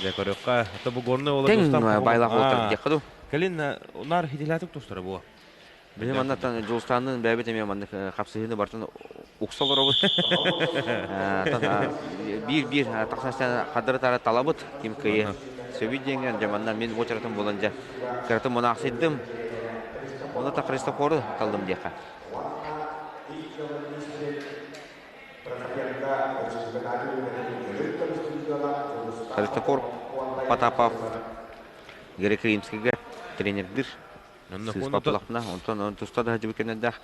S4: Дьэ көрүөххэ, ото бу Горнай уола
S1: Тэҥ
S4: Дьулустан Пахомов.
S1: байлаах уолаттар диэххэ дуу.
S4: Кэлин наар хитилээтик тустара буо.
S1: Били маннаттан Дьулустаанныын бэйэбит эмиэ маннык хапсыһыыны барытын укса олоробут. Биир-биир тахсан хардары-таары талабыт. Ким кыайы сөбүй диэҥҥэ дьэ манна мин уочаратым буолан дьэ кыратын мунаахсыйдым. Ону та Христофору таллым диэххэ. Христофор Потапов Грекримскийгэ тренердир. Сыыспаппылахпына, онтон туста да сылдьыбыт кэмнэрдээх.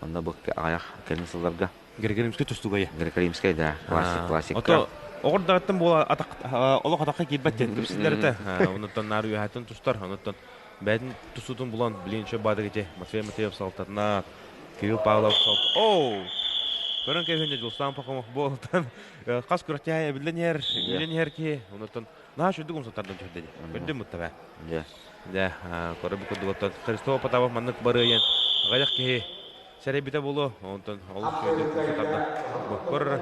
S1: Онно бу аҕыйах кэлин сылларга.
S4: Григорьевскай тустугайа.
S1: Григорьевскай, да, классик, классик.
S4: Ото оҕор даҕаттан буола атах олох атахха киирбэт диэн кэпсииллэр этэ. Онуттан наар үөһэттэн тустар, онуттан бэйэтин тустуутун булан билин чө баадык ити Матвей Матвеев салтатына Кирилл Павлов салт. Оу! Көрөн кэбиһиннэ Дьулустаан Пахомов буолтан хас күрэхтэһэ эбиллэн иһэр, үүнэн иһэр киһи. Онуттан наһаа үчүгдүк умсаттардан түһэрдэ. Көрдүм мутта бэ. Дьэ, көрө бу курдук оттон Христофор Потапов маннык барыайан аҕыйах киһи Сэрэйбитэ буолуо, онтон олус үчүгэйдик курса тарда. Бу көрөр.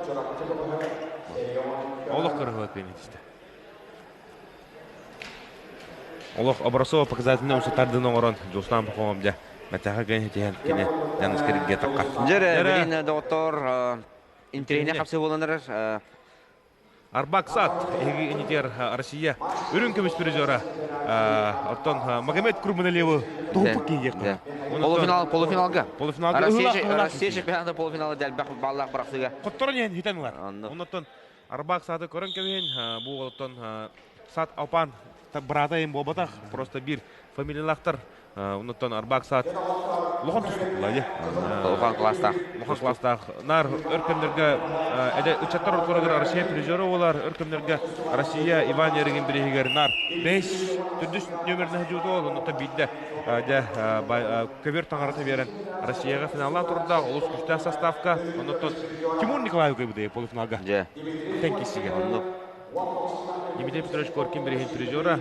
S4: Олох кырыһыла кыын истэ. Олох образцово показательный умса тардын оҥорон Дьулустаан Пахомов дьэ мэтэхэ кыын хитиһэн кини Яныскырга таққа.
S1: Дьэр, билин доҕоттоор, интриэне хапсы буолан эрэр.
S4: Арбак Сад эһиги инитер Россия үрүҥ көмүс призера оттон Магомед Курманалиевы туһуппут киһиэххэ.
S1: Полуфинал, полуфиналга.
S4: Полуфиналга.
S1: Россия чемпионата полуфинала дэлбэх баллаах бырахсыга.
S4: Хотторон иһэн хитэн ылар. Оннуттан Арбак Сады көрөн кэбиһин бу оттон Сад Алпан брата им буолбатах, просто бир фамилиялаахтар. Оннуттан Арбак Саат улахан тустуктулар дии.
S1: Улахан класстаах.
S4: Улахан класстаах. Нар өр кэмнэргэ эдэ ыччаттар ортолоругар Россия призера буолар, өр кэмнэргэ Россия Иван Ярыгин бириһигэр нар 5 төрдүс нөмеріне жууту ол, оннуттан биирдэ дьэ көбөр таҥарата биэрэн Россияга финаллаан турда, олус күстээх составка. Оннуттан Тимур Николаев кыйбыты полуфиналга.
S1: Дьэ.
S4: Тэн киссиге.
S1: Оннук.
S4: Дмитрий Петрович Коркин бириһин призера.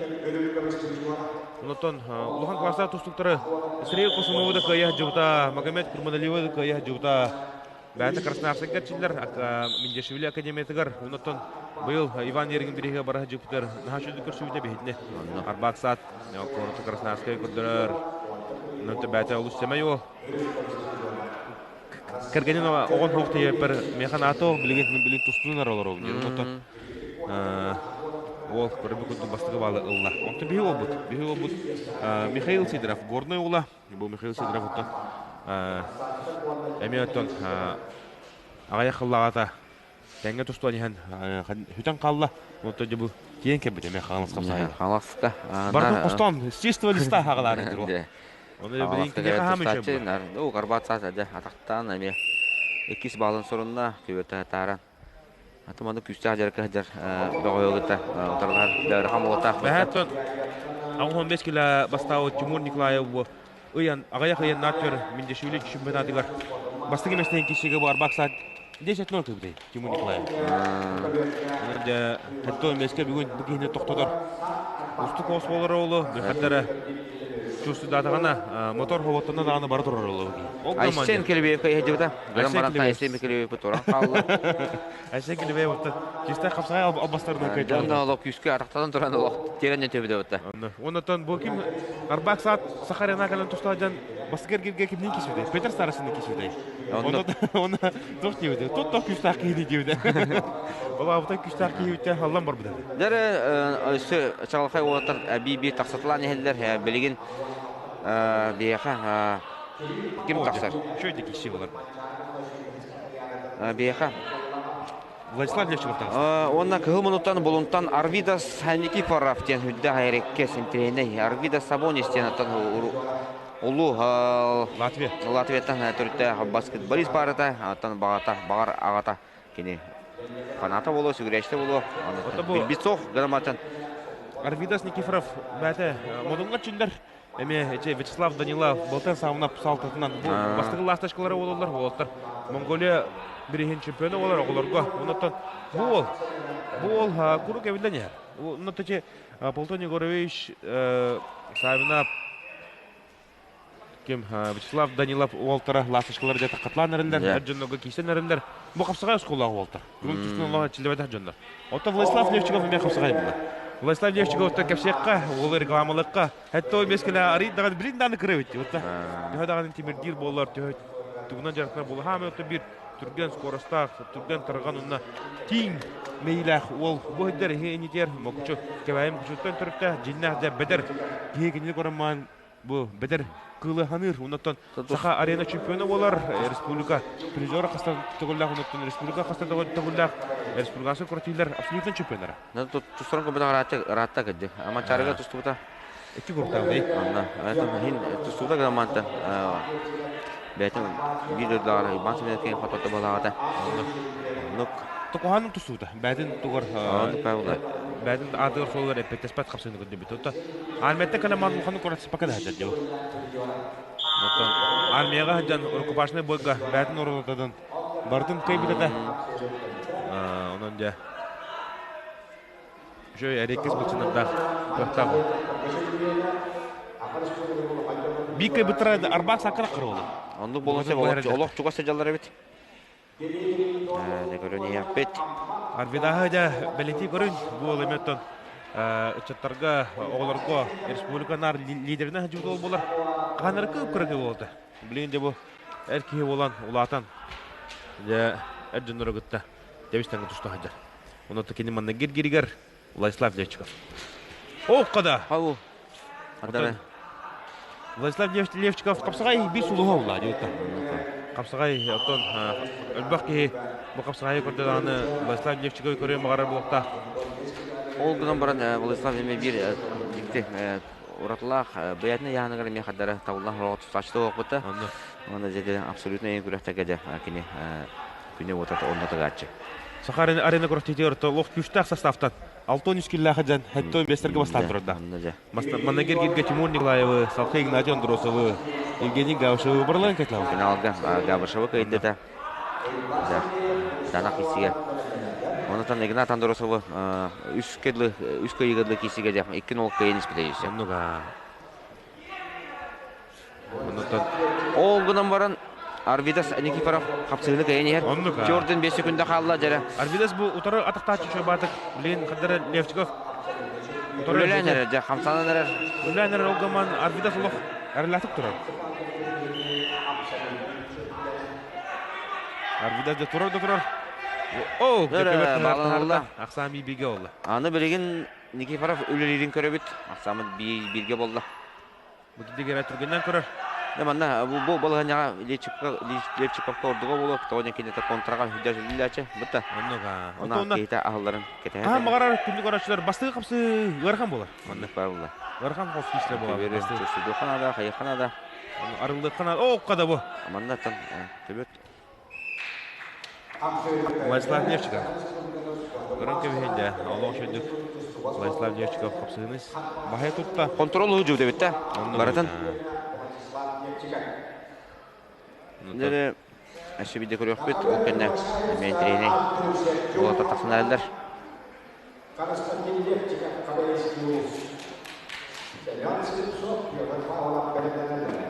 S4: Онтон улахан класстаах тустуктары Сергей Косумову да кыайа сылдьыбыта, Магомед Курманалиевы да кыайа сылдьыбыта. Бэйэтэ Красноярскайга чиллэр Миндешвили академиятыгар. Онтон быйыл Иван Еригин бириһигэ бара сылдьыбытыгар наһаа үчүгэй көрсүбүтэ биһитини. Арбак саат куораты Красноярскай көрдөрөр. Онтон бэйэтэ олус сэмэй уол. Кэргэнин оҕон суох тиийэппэр миэхэ наато билигин мин билин тустуунар олоробун диэн. Онтон уол көрбүт курдук бастакы баалы ылла. Онтон биһи уолбут. Биһи уолбут Михаил Сидоров Горнай уола. Бу Михаил Сидоров оттон эмиэ оттон аҕыйах хыллаҕата тэҥҥэ тустуон иһэн хүтэн хаалла. Онтон дьэ бу тиийэн кэлбит эмиэ Хаҥалас хамсаайа.
S1: Хаҥаласка.
S4: Бардын хостоон с чистого листа хаҕалаары. Оны билин кини хаһаамы үчүгэй
S1: Уу карбаат саас эдэ атахтаан эмиэ иккис баалын сорунна күбөтө тааран. Аты маны күүстээх дьарыкка сылдьар бөҕөйөгүтэ утарылаһар ыарахан буолуохтаах.
S4: Бэһэттон 15 кило бастаабыт Тимур Николаев бу ыйан аҕыйах ыйан нааттөр Миндешвили чемпионатыгар бастакы миэстэни киирсиигэ бу Арбак саат 10-0 кыйбытай Тимур Николаев. Дьэ, хэтто миэскэ бүгүн бу киһини тохтотор. Устук оос буолар оолу, бөхаттара чувствуйдаатаҕына мотор хоботтонно даҕаны бара турар оолу.
S1: Айсен Килибиевка иһдибита. Гынан баран Айсен Килибиев туран хаалла.
S4: Айсен Килибиев отта чистай хапсаҕай албастарынан кыйдалла.
S1: Дьонно олох күүскэ атахтанан туран олох тиэрэн төбүдэ бутта.
S4: Оннотон бу ким Арбак саат Сахарина кэлэн тустаах дьон бастакы эргиргэ кимнин кисүтэй? Петр Старостины кисүтэй. Онно онно туох диэбитэ? Тот тох күүстээх киһини диэбитэ. Ол аабыта күстээх киһи халлан барбыта.
S1: Дәрі өссө чаҕылхай уолаттар би-би тахсатылаан иһэллэр. Билигин биһиэхэ ким тахсар?
S4: Үчүгэй киһи болар.
S1: Биһиэхэ
S4: Владислав Левчиков таҕыста.
S1: Уонна кыһыл мунуттан булунтан Арвидас Никифоров диэн үрдээх эрекке синтириэнэй Арвидас Сабонис диэн аттан улуу
S4: Латвия.
S1: Латвияттан төрүттээх баскетболист баарыта, аттан баҕата, баҕар аҕата кини фаната буолуо, сүгүрээччитэ буолуо. Билбит суох грамматан.
S4: Арвидас Никифоров бэйэтэ модуҥҥа чүллэр эмиэ эче Вячеслав Данилов Болтан Саунап салтатынан бу бастакы ласточкалара буолаллар уолаттар Монголия бириһин чемпиона буолар оҕолорго. Оннуттан бу уол бу уол куруук эбиллэн иһэр. Оннуттан Платон Егорович Савинап ким Вячеслав Данилов уолтара ласточкалар дьэ хатылаан эрэллэр, эр дьоннорго киирсэн эрэллэр. Бу хапсаҕай оскуолаах уолтар. Бүгүн түстүн олоҕо чиллибэтэх дьоннор. Оттон Владислав Левчиков эмиэ хапсаҕай буолар. Владислав Левчиковтан кэпсиэххэ, уолу рекламалыахха. Хэтто бескеле арый даҕаны билин даҕаны кыра эбит. Отта төһө даҕаны тимирдиир буоллар, төһө тугунан дьарыктанар буолла. Хаамай отто биир түргэн скоростаах, түргэн тарҕан уонна тииҥ мэйиилээх уол бу сылдьар иһи инитиэр мокучу кэбээйим мокучуттан төрүттээх дьиннээх дьэ бэдэр киһи кинини көрөн маан бу бэдэр кыылы ханыыр оннуттан Саха арена чемпиона буолар республика призера хастан төгүллээх оннуттан республика хастан төгүллээх республиканскай күрэхтэһиилэр абсолютно чемпионнара.
S1: Тустаран көбүтэ ыраатта кырдьык. Амачарыга тустубута.
S4: Икки куртаҕый.
S1: Онно хин тустубута граммантан бэйэтин биир дойдулааҕар Иван Семенович хотото балаҕата.
S4: Оннук. Токуһаанын тустубута. Бэйэтин тугар бэйэтин аатыгар суолугар эппиэттэспэт хапсыыны көрдүбүт. Отто армияттан кэлэн маан улаханнык куратыспакка да сылдьар дьыл. Оттон армияҕа сылдьан рукопашнай бойга бэйэтин орототун барытын кыайбыт этэ. Онон дьэ Үчүгэй эриэккэс быччынардаах кыахтаах. Биир кыайбыттара арбаах саккара кырылды.
S1: Оннук буолан сөп олох чугас сылдьаллар эбит. Дьэ көрөн иһиэхпит.
S4: Арвидаһы дьэ бэлиэтии көрүн бу ол эмиэ ыччаттарга, оҕолорго республика наар лидеринэн сылдьыбыт уол буолар. Хаһан кып-кыракый буолта. Билигин дьэ бу эр киһи буолан улаатан дьэ эр дьоннору кытта тэбис-тэҥҥэ туста сылдьар. Онон кини манна гиргиригэр Владислав Левчиков. Оокка
S1: Хау. Хадары.
S4: Владислав Левчиков хапсаҕай биир сулуһа улаа диэбитта. Хапсаҕай оттон өлбөх киһи бу хапсаҕайы көрдө даҕаны Владислав Левчиковы көрүөн баҕарар буолуохтаах.
S1: Ол гынан баран Владислав эмиэ биир дьикти уратылаах бэйэтин ыйааһыныгар эмиэ хардара табыллан хоро тустааччыта буолбута. Уонна дьэ абсолютно ең күрэхтэргэ дьэ кини күнэ уота онно тыгааччы.
S4: Саха арена күрэхтиитигэр олох күүстээх составтан Алтон үскиллээх дьон хэтто бестэргэ бастаан турарда. Манна киргиргэ Тимур Николаевы, Салхы Игнатий Андросовы, Евгений Габышевы барыларын кэтлау.
S1: Финалга Габышевы кыйдыта. Данах кисиге. Онотон Игнат Андросовы үс кедлы үс кыйыгыдлы кисиге дьэ икки нол кыйын испите юсе.
S4: Оннуга. Оннуттан
S1: Ол гынан баран Арвидас Никифоров хапсыһыны кыйан иһэр.
S4: Оннук.
S1: Jordan 5 секунда хаалла дьэрэ.
S4: Арвидас бу утары атахтааччы чуобаатык. Билигин хаддара Левчиков
S1: утары Үлэлээн эрэр дьэ хамсанан эрэр.
S4: Үлэлээн эрэр ол гынан Арвидас олох эрэллээхтик турар. Арвидас да турар да турар. О,
S1: баланылла.
S4: Ахсаан бииргэ болла.
S1: Аны билигин Никифоров үлэлиирин көрөбүт. Ахсааммыт бииргэ болла.
S4: Бу дигэрэ түргэннэн көрөр.
S1: Да манна бу балаһанньаҕа Левчиковка ордуга буолуо, тоҕо диэн кинитэ контраҕа хүдэ сүллээччи. Бытта.
S4: Оннуга.
S1: Онно киһитэ аһылларын кэтэһэр.
S4: Хаһан баҕарар күндү көрөөччүлэр бастыы хапсы ыарахан буолар.
S1: Манна буолла.
S4: Ыарахан хос киислэ буолар.
S1: Судуха нада, хайыха нада.
S4: Арыллыахха нада. О, када бу.
S1: Манна тан төбөт
S4: Владислав Левчиков. Көрөн кэбиһин дьэ, олох үчүгдүк Владислав Левчиков хапсыһыныс. Баһай тутта.
S1: Контрол уһу дьүбүтэбиттэ. Барытын. Дere өссө биирдэ көрүөхпүт. Ол кэннэ эмиэ интэриэһинэй уолаттар тахсан эрэллэр.
S2: Константин Левчиков Хабаровский Семен Слепцов Петр Павлов бэлэмнэнэллэр.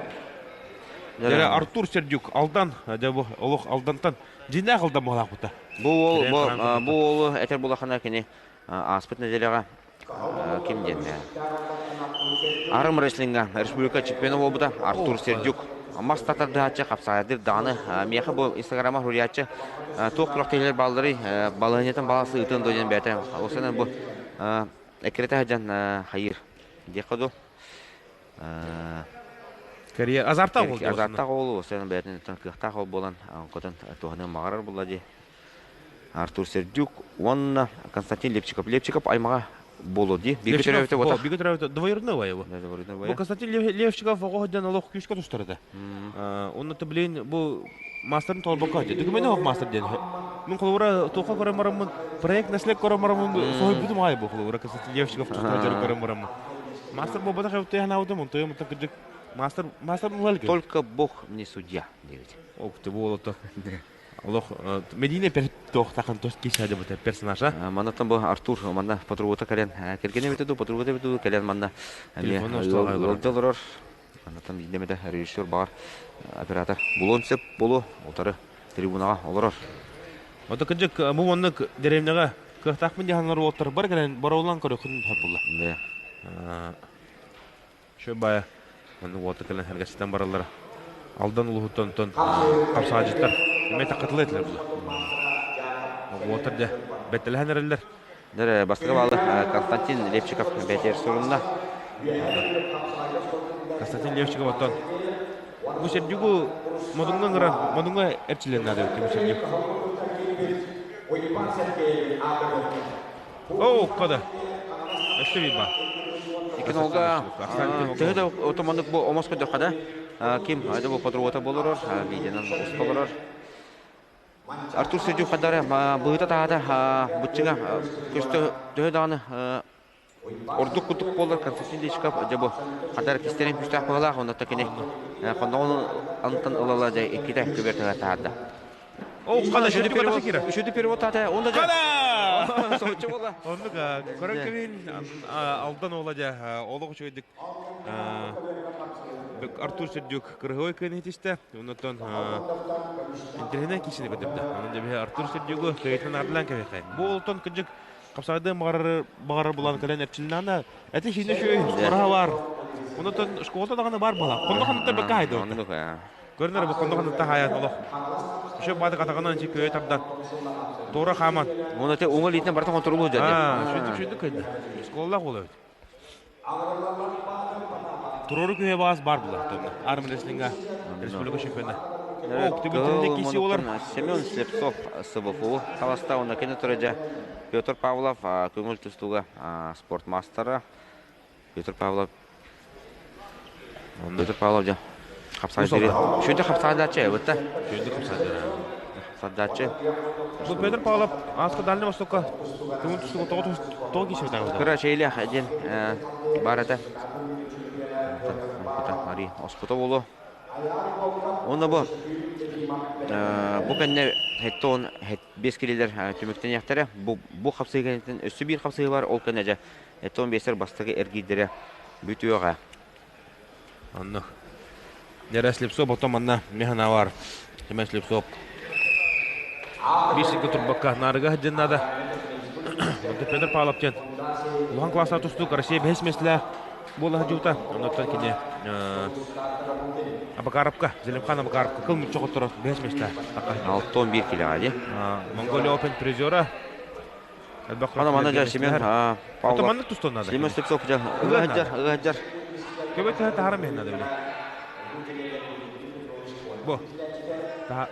S4: Дьэ, Артур Сердюк Алдан, дьэ бу олох Алдантан дьиҥнээх Алдан буолаахпыта.
S1: Бу уол бу, бу уолу этэр булахана кини ааспыт нэдиэлэҕэ ким диэн Арым рестлинга республика чемпиона буолбута Артур Сердюк мас татардааччы хапсаайдыр даҕаны миэхэ бу инстаграма суруйааччы туох күрэхтэһиилэр баалларый балаһыанньатын баласы ыытын дуо диэн бэйэтэ осанан бу эккирэтэ сылдьан хайыыр диэххэ дуу.
S4: Кэрийэ азартаах уол
S1: Азартаах уол осанан бэйэтин кыахтаах уол буолан онкотон туһаныан баҕарар буолла дии. Артур Сердюк уонна Константин Лепчиков. Лепчиков аймаҕа буолуо дии. Бииргэ төрөөбүтэ буолбатах.
S4: Бииргэ төрөөбүтэ двоюродной убайа бу. Бу Константин Левчиков оҕо сылдьан олох күүскэ тустар этэ. Онно блин бу мастерын толорбокко сылдьар. Документ ох мастер диэн. Мин холобура туохха көрөн бараммын проект наследие көрөн бараммын соһуйбутум аай бу холобура Константин Левчиков тустар дьарык көрөн бараммын. Мастер буолбатах эбит ханаабытым, онтуйум кырдьык мастер мастер
S1: Только Бог мне судья диэбит.
S4: Ох ты буолото. Олох Медина туохтахан тос киһи дебута персонажа.
S1: Манна бу Артур манна патрулута кэлэн кэргэнэ эбитэ дуу патрулута эбитэ дуу кэлэн манна эмиэ ыалдьа олорор. Маннаттан биирдэ режиссер баҕар оператор булуон сөп буолуо утары трибунаҕа олорор.
S4: Ото кырдьык бу маннык дэриэбинэҕэ кыахтаахпын диэн уолаттар бар кэлэн боруулаан көрүөххүн сөп буолла. Шөбайа маннык уолаттар кэлэн сэргэситэн бараллара. Алдан улууһуттан онтон хапсаадьыттар эмиэ таккатылы этилэр була. Уолаттар дьэ бэттэлэһэн эрэллэр.
S1: Дэр бастакы баалы Константин Левчиков бэтээр сурунна.
S4: Константин Левчиков оттон бу Сердюгу Модуҥҥа ыҥыран Модуҥҥа эрчиллэн наада эбит бу Сердюк. Оо, кода. Өссө биир баар.
S1: Икки нолга төһө да отоманнык бу омос көрдөххө да ким айда бу подругата болорор, видеонан уста олорор. Артур Сердюк хадары быһыта таһата быччыга көстө төһө даҕаны ордук курдук буолар Константин Личков дьэ бу хадары кистэрин күүстээх быһалаах онно кини хонноҕун антан ылала дьэ иккитэ күбэртэҕэ таһаарда.
S4: О, хана шүдү перевод.
S1: Шүдү перевод тата, онда
S4: Хана!
S1: Соһуччу буолла.
S4: Оннук көрөн кэбин Алдан уола дьэ олох үчүгэйдик. Артур Сердюк кырыһыой кыайын итистэ. Оннотон интеллигент киисини көтөрдө. Онон дьэбиһэ Артур Сердюгу кыайтын ардылаан кэбиэхэ. Бу олтон кыдьык хапсаҕайдыан баҕарар баҕарар булан кэлэн эрчилинэҕинэ эти хиинэ үчүгэй скороһа баар. Оннотон школата даҕаны баар буола. Хонно хоннуттар бэккэ хайда.
S1: Оннук.
S4: Көрүнэр бу хонно хоннуттар хаайан олох. Еще баады катаҕынан чи көйө тардан. Туора хааман.
S1: Оны те уңа литен барта контролу жады.
S4: Шүндүк шүндүк кыйды. Школалаах буола эбит. Туруору күһэ баас бар була. Арм рестлинга республика чемпиона. О, түбүтүнде киси олар.
S1: Семен Слепцов СБФУ таласта онна кene турыжа Петр Павлов көңүл тустууга спорт мастера Петр Павлов Петр Павлов жа хапсаҕай Шүнде хапсаҕайдааччы эбитта.
S4: Шүнде хапсаҕайдааччы.
S1: Хапсаҕайдааччы.
S4: Бу Петр Павлов ааска Дальний Востокка көҥүл тустууга тоҕо киирсибит
S1: Кыра чэйлээх диэн баар этэ. Мари оспута буолуо. Уонна бу бу кэннэ хеттон бес килилер түмүктэниэхтэрэ. Бу бу хапсыһыы кэнниттэн өссө биир хапсыһыы бар. Ол кэннэ дьэ хеттон бестер бастакы эргиирдэрэ бүтүөҕэ.
S4: Онно. Дьэрэ Слепцов потом манна механавар. Семен Слепцов. Биир сиргэ турбакка наарыга сылдьан наада. Петр Павлов диэн улахан класстаах тустуук Россия бэһис миэстэлээх буола сылдьыбыта. Оннуттан кини Абакаровка, Зелимхан Абакаровка кыл мүччү хотторо бэһис миэстэлээх.
S1: 61 килоҕа дии.
S4: Монголия Open призера.
S1: Ана мана жа Семен
S4: Павлов. Маннык тустуон надо.
S1: Семен Слепцов жа ыгаджар, ыгаджар.
S4: Көбөт таһара мен надо биле. Бу. Таha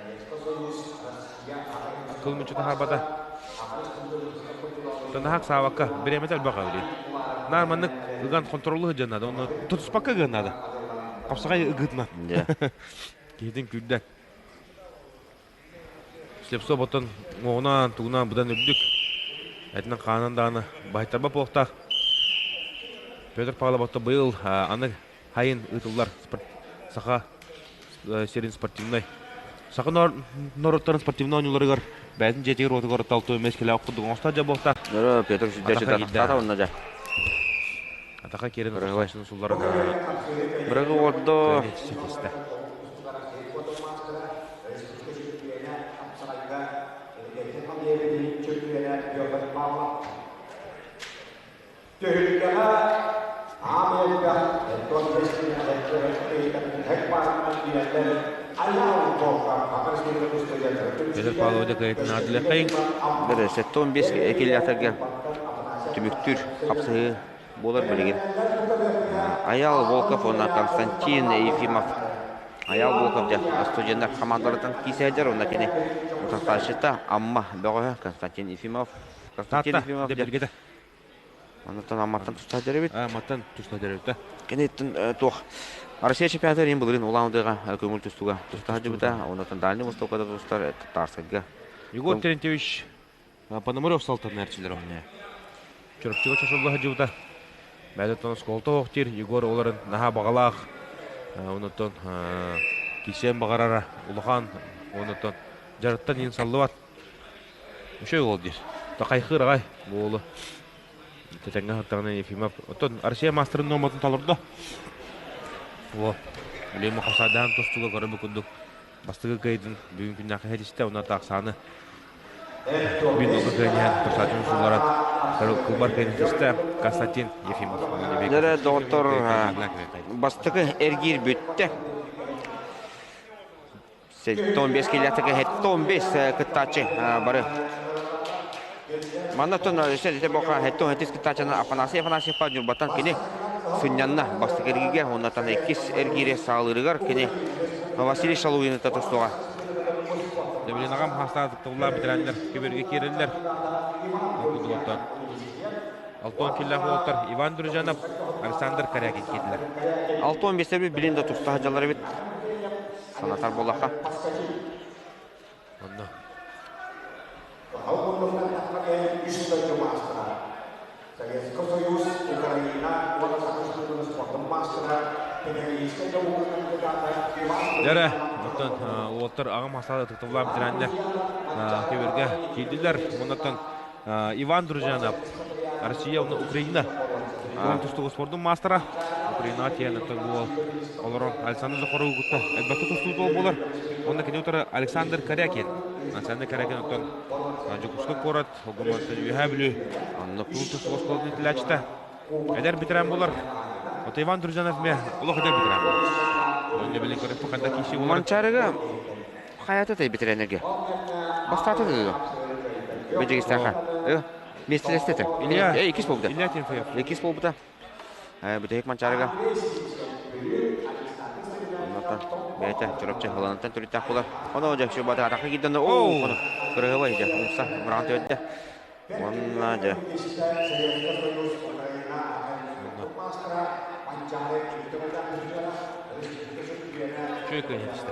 S4: кыл мүчү таһарбата. Тонахак саавакка биремет элбэх эбили. Нар маннык ыган контроллу сылдьан надо. Оны тутуспакка ыган надо. Хапсаҕай ыгытынан. Киһитин күүрдэн. Слепцов оттон уоҕунаан, тугунаан быдан үрдүк. Этинэн хаанан даҕаны баһыйтарбат буолуохтаах. Петр Павлов отто быйыл аны хайын ыытыллар Саха сирин спортивнай Саха норуоттарын спортивнай оонньууларыгар бэйэтин дьиэтигэр уотугар талту мескилээх курдук оҥостоо дьэ буолуохтаах.
S1: Петр Сидорович онно дьэ.
S4: Атаха киирэн сулларын
S1: Бырагы ордо.
S2: Түһүлгэҕэ аан элбэх Антон Бэстиин баарынан киирэллэр Айаал
S4: Петр Павлович кыайтын аатылыаххайыҥ.
S1: Бere 75 килиатерге түмүктүүр хапсыһыы буолар билигин. Аял Волков уонна Константин Ефимов. Аял Волков дьэ студеннар хамаандаларыттан киисээдэр уонна кини утарсааччыта Амма бөҕөһө Константин Ефимов. Константин Ефимов дьэ Онтон Амматтан тустаах эбит.
S4: Амматтан тустаах эбит.
S1: Киниттэн туох Россия чемпионата иһин былырыын Улан-Удэга көҥүл тустууга тустаах дьыбыта. Онтон Дальний Востокка да тустар Татарскайга.
S4: Егор Терентьевич Пономарев салтан эрчилер оһне. Чурапчыга чошулла сылдьыбыта. Бэйэтэ оскуолата оһохтир Егор оларын наһаа баҕалаах. Онуттан кисиэн баҕарара улахан. Онуттан дьарыттан иһин саллыбат. Үчүгэй уол диир. Такайхыыр аҕай бу уолу. Тэтэҥҥэ сыттаҕына Ефимов. Оттон Россия маастарын нуоматын толордо. О, билигин хапсаадаан тустууга көрө курдук бастакы кыайдын бүгүн күннээххэ иһитистэ уонна таахсааны биир нолга кыайан тахсааччыны сулларан кылбар кыайын иһитистэ Константин Ефимов.
S1: Дөрө доҕоттор бастакы эргиир бүттэ. 75 килиатыга 75 кыттааччы бары. Манна тон өссө дете бока 77 кыттааччыны Афанасий Афанасьев Ньурбаттан кини сынньанна бастакы эргиге оннотон иккис эргиире саалыырыгар кини Василий Шалугины тустуга.
S4: Дебилин аҕам хастаах тыллаах ветераннар көбөргө киирэллэр. Кудуоттан. Алтон киллэх уолтар Иван Дружанов, Александр Корякин киирдилэр.
S1: Алтон бесеби билин да туста жалар эбит. Санатар буоллахха.
S4: Онно.
S2: Советский Союз, Украина уонна Саха Республикатын спордун маастара, педагогическай наука кандидата Иван
S4: Дьэрэ, оттон уолаттар аҕам хасаада тутуллаан ветераннар көбөргө киирдилэр. Оннуттан Иван Дружанов, Россия уонна Украина тустууга спордун маастара. Украинаҕа тиийэн оттон бу уол олорон Александр Захарову кытта элбэхтэ тустубут уол буолар. Уонна кини утары Александр Корякин. Александр Корякин оттон Дьокуускай куорат Огумантан Үөһээ Бүлүү
S1: Оннук.
S4: Туун тустуу оскуолатын иитиллээччитэ. Эдэр ветеран буолар. Вот Иван Друзьянов эмиэ олох эдэр ветеран буолар. Онно билин көрөппү ханна киирсии буолар.
S1: Манчаарыга хайата тэй ветеренерге. Бастаата да. Бэдьигистээхэ. Миэстэлэстэ этэ.
S4: Илья
S1: Иккис буолбута.
S4: Илья Тимофеев.
S1: Иккис буолбута. Бүтэһик Манчаарыга. Оннуттан бэйэтэ Чурапчы Халаныттан төрүттээх буолар. Оно дьэ şu бата атака киирдэн оо ону кырыһыба дьэ умса мыраан төттө. Уонна дьэ
S4: Үчүгэй кыайыы этистэ.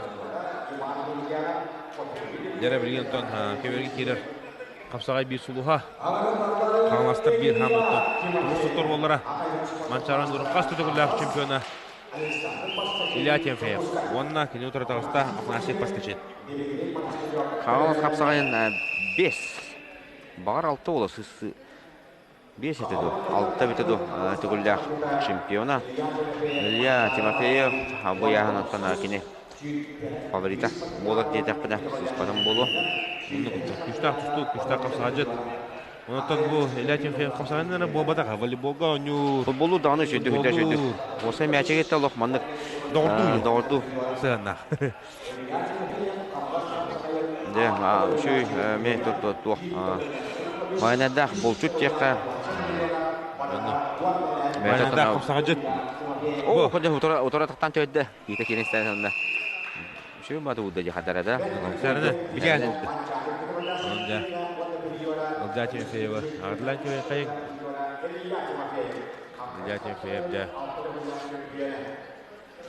S4: Дьэрэ билигин онтон көбүөргэ киирэр хапсаҕай биир сулуһа. Хаҥаластар биир хаамыыттан тумус туттар буоллара. Манчааран дурун хас да төгүллээх чемпиона Илья Тимофеев уонна кини утары таҕыста Афанасий Поскачин.
S1: Хаҥалас хапсаҕайын 5 Баҕар алта уола сыссы биэс этэ дуу, алта эбитэ дуу төгүллээх чемпиона Илья Тимофеев бу ыйааһыныттан кини фаворита буолар диэтэхпинэ сыыспатым буолуо.
S4: Оннук күүстээх тустуук, күүстээх хапсаҕайдьыт. Онтон бу Илья Тимофеев хапсаҕайынан эрэ буолбатах, волейболга оонньуур.
S1: Футболлуур даҕаны үчүгэй үчүгэй үчүгэй. Уопсай мээчигэ олох маннык
S4: доҕордуу
S1: доҕордуу
S4: сыһыаннаах.
S1: Дьэ, үчүгэй эмиэ туох майонездаах булчут диэххэ.
S4: Майонездаах хапсаҕадьыт.
S1: Оо, ходьо утара утара тахтан төйдө. Киитэ киирэн истэн онно. Үчүгэй бааты уурда дии хадара да.
S4: Сарына бигээн. Онда. Ылдьаа Тимофеева. Ардылан кэбиэххэйиҥ. Ылдьаа Тимофеев дьэ.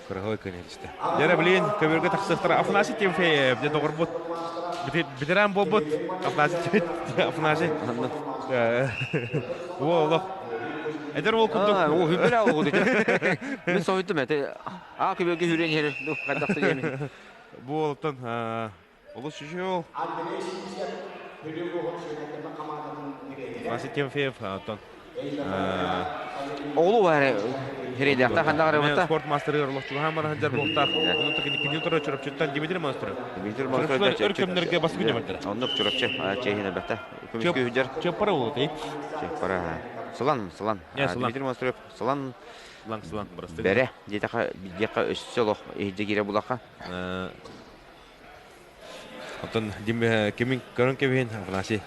S4: Кыраһыай көнөтүстэ. Дьэ билигин көбүөргэ тахсыахтара Афанасий Тимофеев дьэ доҕорбут ветеран буолбут Афанасий Афанасий Уол олох эдэр уол курдук
S1: Оо хүбүрэ оҕуду. Мин соһуйдум эти. Аа көбүөргэ хүрэн иһэр хайдах диэмин.
S4: Бу уолтан олус үчүгэй уол. Афанасий Тимофеев оттон
S1: Оҕолу баары хирэйдээхтэ ханна барыбыта.
S4: Спорт мастерыгар олохчулаһан баран сылдьар буолтаах. Онон кини турар Чурапчыттан Дмитрий Монастырев.
S1: Дмитрий Монастырев
S4: өр көмнөргө баскы нөмөрдөрө.
S1: Оннук Чурапчы чэйин элбэхтэ. Көмүскүү хүдэр.
S4: Чеппара болот,
S1: Чеппара. Сылан, Сылан. Дмитрий Монастырев Сылан.
S4: Сылан, Сылан, бырастыы.
S1: Бэрэ диэтэхэ диэххэ өссө олох иһирдьэ киирэ булаха.
S4: Оттон кимин көрөн кэбиһин Афанасий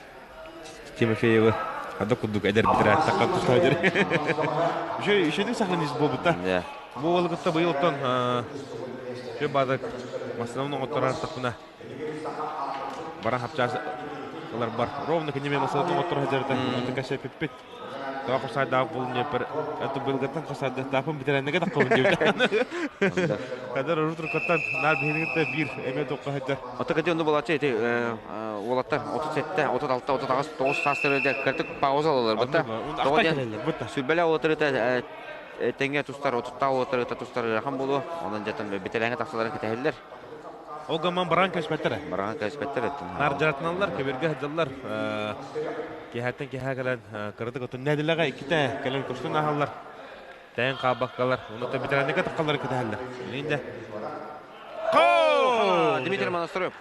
S4: Тимофеевы хада курдук эдэр битирээттахха тустаадыр. Еще еще сохранись буолбута. Бу уолу кытта быйыл оттон үчүгэй баадак массыынабын оҥотторор тахпына баран хапчаас ылар бар. Ровно киниме массыынатын оҥотторо сылдьарыта. Онтон кэсэппиппит. Тоҕо хапсайдаах буолун диэппэр, это быйылгыттан хапсайдаахпын бүтэрээннэгэ таххабын диэбитэ. Кадыр ору туркаттан наар биһиниҥитэ биир эмиэ туохха сылдьар.
S1: Ото кэти онну буолааччы ити уолаттар 37, 36, 38, 9 саастары кыртык пауза алалар бытта. Тоҕо диэн сүрбэлэ уолаттары тэҥҥэ тустар, 30 уолаттары тустар ыарахан буолуо. Онон дьэтэн битэлээҥҥэ тахсаларын кэтэһэллэр.
S4: Ол гынан баран кэспэттэр.
S1: Баран кэспэттэр эттин.
S4: Нар дьаратыналлар, көбүргэ сылдьаллар. Киэһэттэн киэһэ кэлэн кыратык отун нэдилэҕэ иккитэ кэлэн көстөн ааһаллар. Тэйэн хаалбаккалар. Онно ветераннарга таххаллары кэтэһэллэр. Билигин дэ.
S1: Дмитрий Монастырев.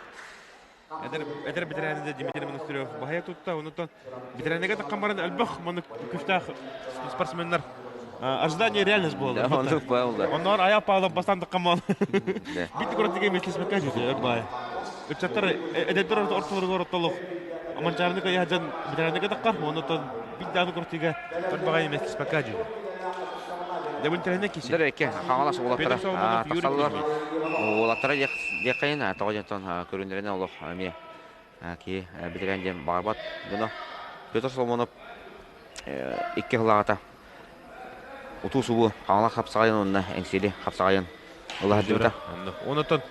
S4: Эдэр эдэр ветераннарда Дмитрий Монастырев баһайа тутта. Онтон ветераннарга таххан баран элбэх маннык күштээх спортсменнар ожидание реальность буолла.
S1: Оннук буолла.
S4: Онноор Аял Павлов бастаан таххан буолла. Бит куратыга меслеспекке жүзө бай. Ыччаттар эдэрдэр ортолоругар ортолук Аманчаарны кыйаһдьан ветераннарга таххар, оннуттан бит дааны куратыга торбаҕай меслеспекке жүзө. Дебун тэринэ киси.
S1: Дөрөкке хаҥалас уолаттара тахсаллар. Уолаттара диэххайын тоҕо дьонтон көрүннэринэ олох эмиэ ки битирэн диэн баҕарбат дьоно. Петр Соломонов икки сыллааҕыта утуу субу хаҥалас хапсаҕайын уонна Эҥсиэли хапсаҕайын ыла сылдьыбыта.
S4: Онтон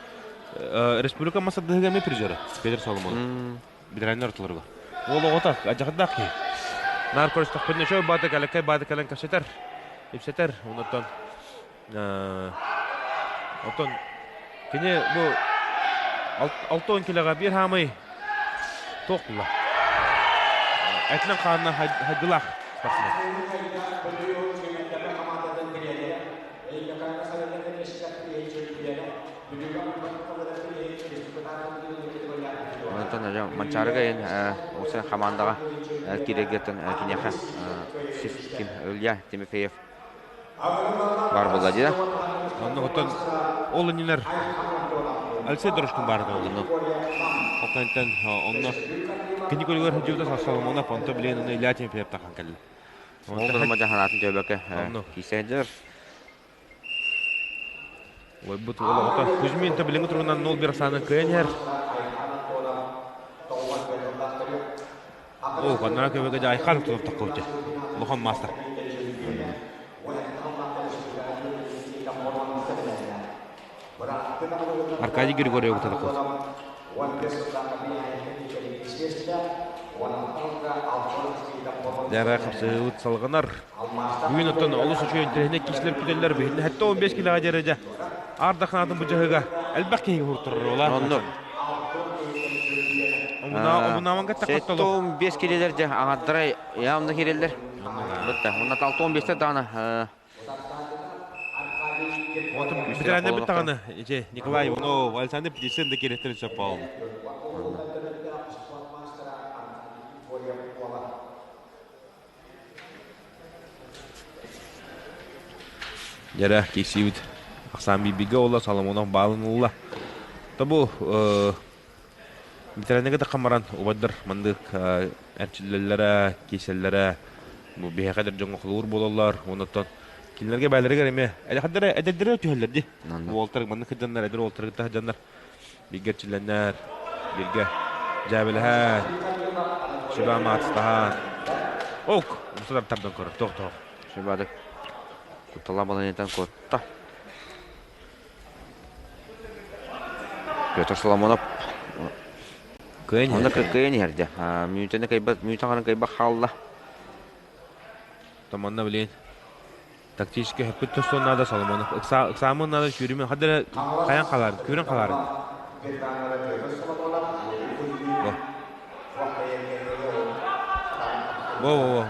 S4: республика масадыһыга эмиэ призера Петр Соломонов. Ветераннар ортолоругар. Уол оҕото адьахардаах киһи. Наар көрүстэхпинэ чой баата кэлэккэй баата кэлэн кэпсэтэр, ипсэтэр. Онтон оттон кини бу 60 килоҕа биир хаамай туох була. Этинэн хаанынан хайдылаах спортсмен.
S1: Манчаарыга эн осы хамаандаҕа киирэргиттэн киниэхэ сис ким Илья Тимофеев бар буолла дии.
S4: Онно оттон ол иннилэр Алексей Дорожкин баар буолла. Ол кэнниттэн онно кини көрүгэр сылдьыбыта Соломонов, онто билигин онно Илья Тимофеев тахан кэллэ.
S1: Ол да мадьаһанаатын төбөкө киисэдэр.
S4: Ойбут уол оҕото Кузьмин то билиҥҥи туругунан 0-1 ахсаанын кыайан иһэр. Оо, ханнара көбөкө дьэ айхаан тутур тоххобуча. Улахан маастар. Аркадий Григорьев тоххобут. Дьара хапсыһыыбыт салҕанар. Бүгүн оттон олус үчүгэй интэриэһинэй киһилэр күтэллэр. Биһиннэ 75 килоҕа диэри дьэ аар дахаатын быдьаһыга элбэх киһигэ уһуртарар ола.
S1: Оннук.
S4: Омунааман кытта
S1: хоттолу. 75 килелер дьэ аҥардарай явно киреллер. Бытта. Онна 65 даҕаны
S4: Отум битэрэнэ бүттаҕына иче Николай Иванов, Александр Птицын да кириттер сөп буолла. Дьэрэ киирсиибит ахсаан биирбигэ уола Соломонов баалын ылла. Тобу ветераннарга таххан баран убайдар маннык эрчиллэллэрэ, киирсэллэрэ бу биһиэхэ эдэр дьоҥҥо холобур буолаллар. Оннуттан кинилэргэ бэйэлэригэр эмиэ эдэхэрдэрэ эдэрдэрэ түһэллэр дии. Уолтар маннык сылдьаннар, эдэр уолтары кытта сылдьаннар бииргэ эрчиллэннэр, бииргэ дьээбэлэһэн, сүбэ-ама Ок, умсатар тардан көрөр, тоох-тоох.
S1: Сүбадык. Куттала баланитан куотта. Петр Соломонов
S4: Кыайан
S1: Онно кыайан иһэрдэ. Мүнүүтэни кыайбат, мүнүүтэ хаһан кыайбат хаалла.
S4: Томанна билин тактически хөппүт тостуон наада Соломонов. Ыксаамын наада сүүрүмүн хадара хайан халаар, күүрэн халаар. Во. Во, во, во.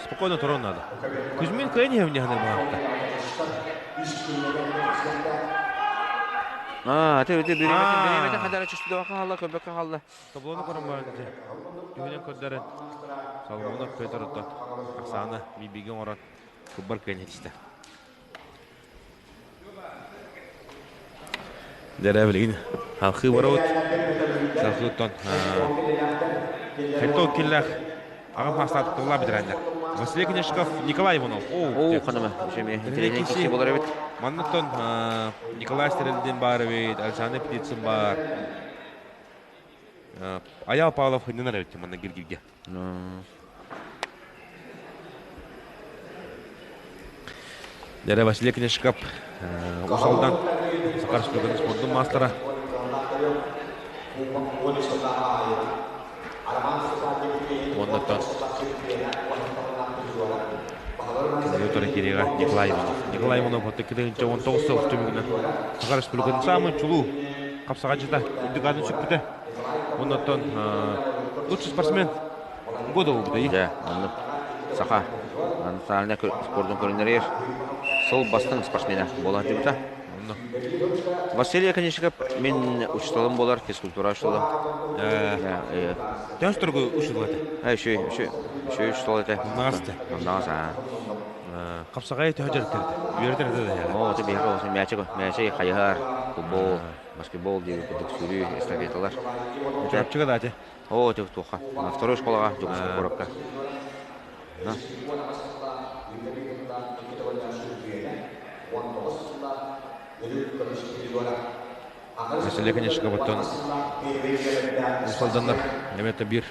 S4: Спокойно туран надо. Кузьмин кыайан иһэм дьаһаныр баһаатта.
S1: Аа, аты аты бириэмэтин бириэмэтин хадара чувствуй хаалла, көбөккө хаалла.
S4: Таблону көрөн баран дьэ. Түһүнэн көрдөрөн Соломонов Петр оттон Оксана бибиги оҥорон кыбар кыайан этистэ. Дьэрэ билигин халхыы барабыт. Салхыыттан Хайтол киллэх аҕам хаастаатык тыллаа битирээннэр. Василий Кнешков, Николай Иванов.
S1: Оо, ханыма. Киси болар эбит.
S4: Манныттан Николай Стрельдин бар эбит, Александр Птицын бар. Аял Павлов хыннанар эбит манна гиргирге. Дәрә Василий Кнешкап Усалдан Саха Республикатын спордун маастара. Уоннаттан Кинилэр кириэҕэ Николай Иванов. Николай Иванов 2019 сыл түмүгүнэн Саха Республикатын саамай чулуу хапсаҕайдьыта үрдүк аатын сүкпүтэ. Оннуттан лучший спортсмен года буолбута.
S1: Дьэ, оннук саха национальнай спордун көрүнэригэр сыл бастыҥ спортсмена буола сылдьыбыта.
S4: Онно.
S1: Василий Конечников мин учууталым буолар, физкультура учуутала.
S4: Төс тургу учуутал этэ.
S1: Үчүгэй, үчүгэй, үчүгэй учуутал этэ.
S4: Наҕас этэ.
S1: Наҕас, аа.
S4: Хапсаҕай төһө дьарыктар этэ? Үөрэтэр этэ да.
S1: Оо, это биһиэхэ осы мячик, мячик хайыһар, футбол, баскетбол диир курдук сүүрүү эстафеталар.
S4: Чурапчыга да ати.
S1: Оо, туохха. Второй школаҕа Дьокуускай куоракка.
S4: Василий конечно, оттон Усалданнар эмиэ биир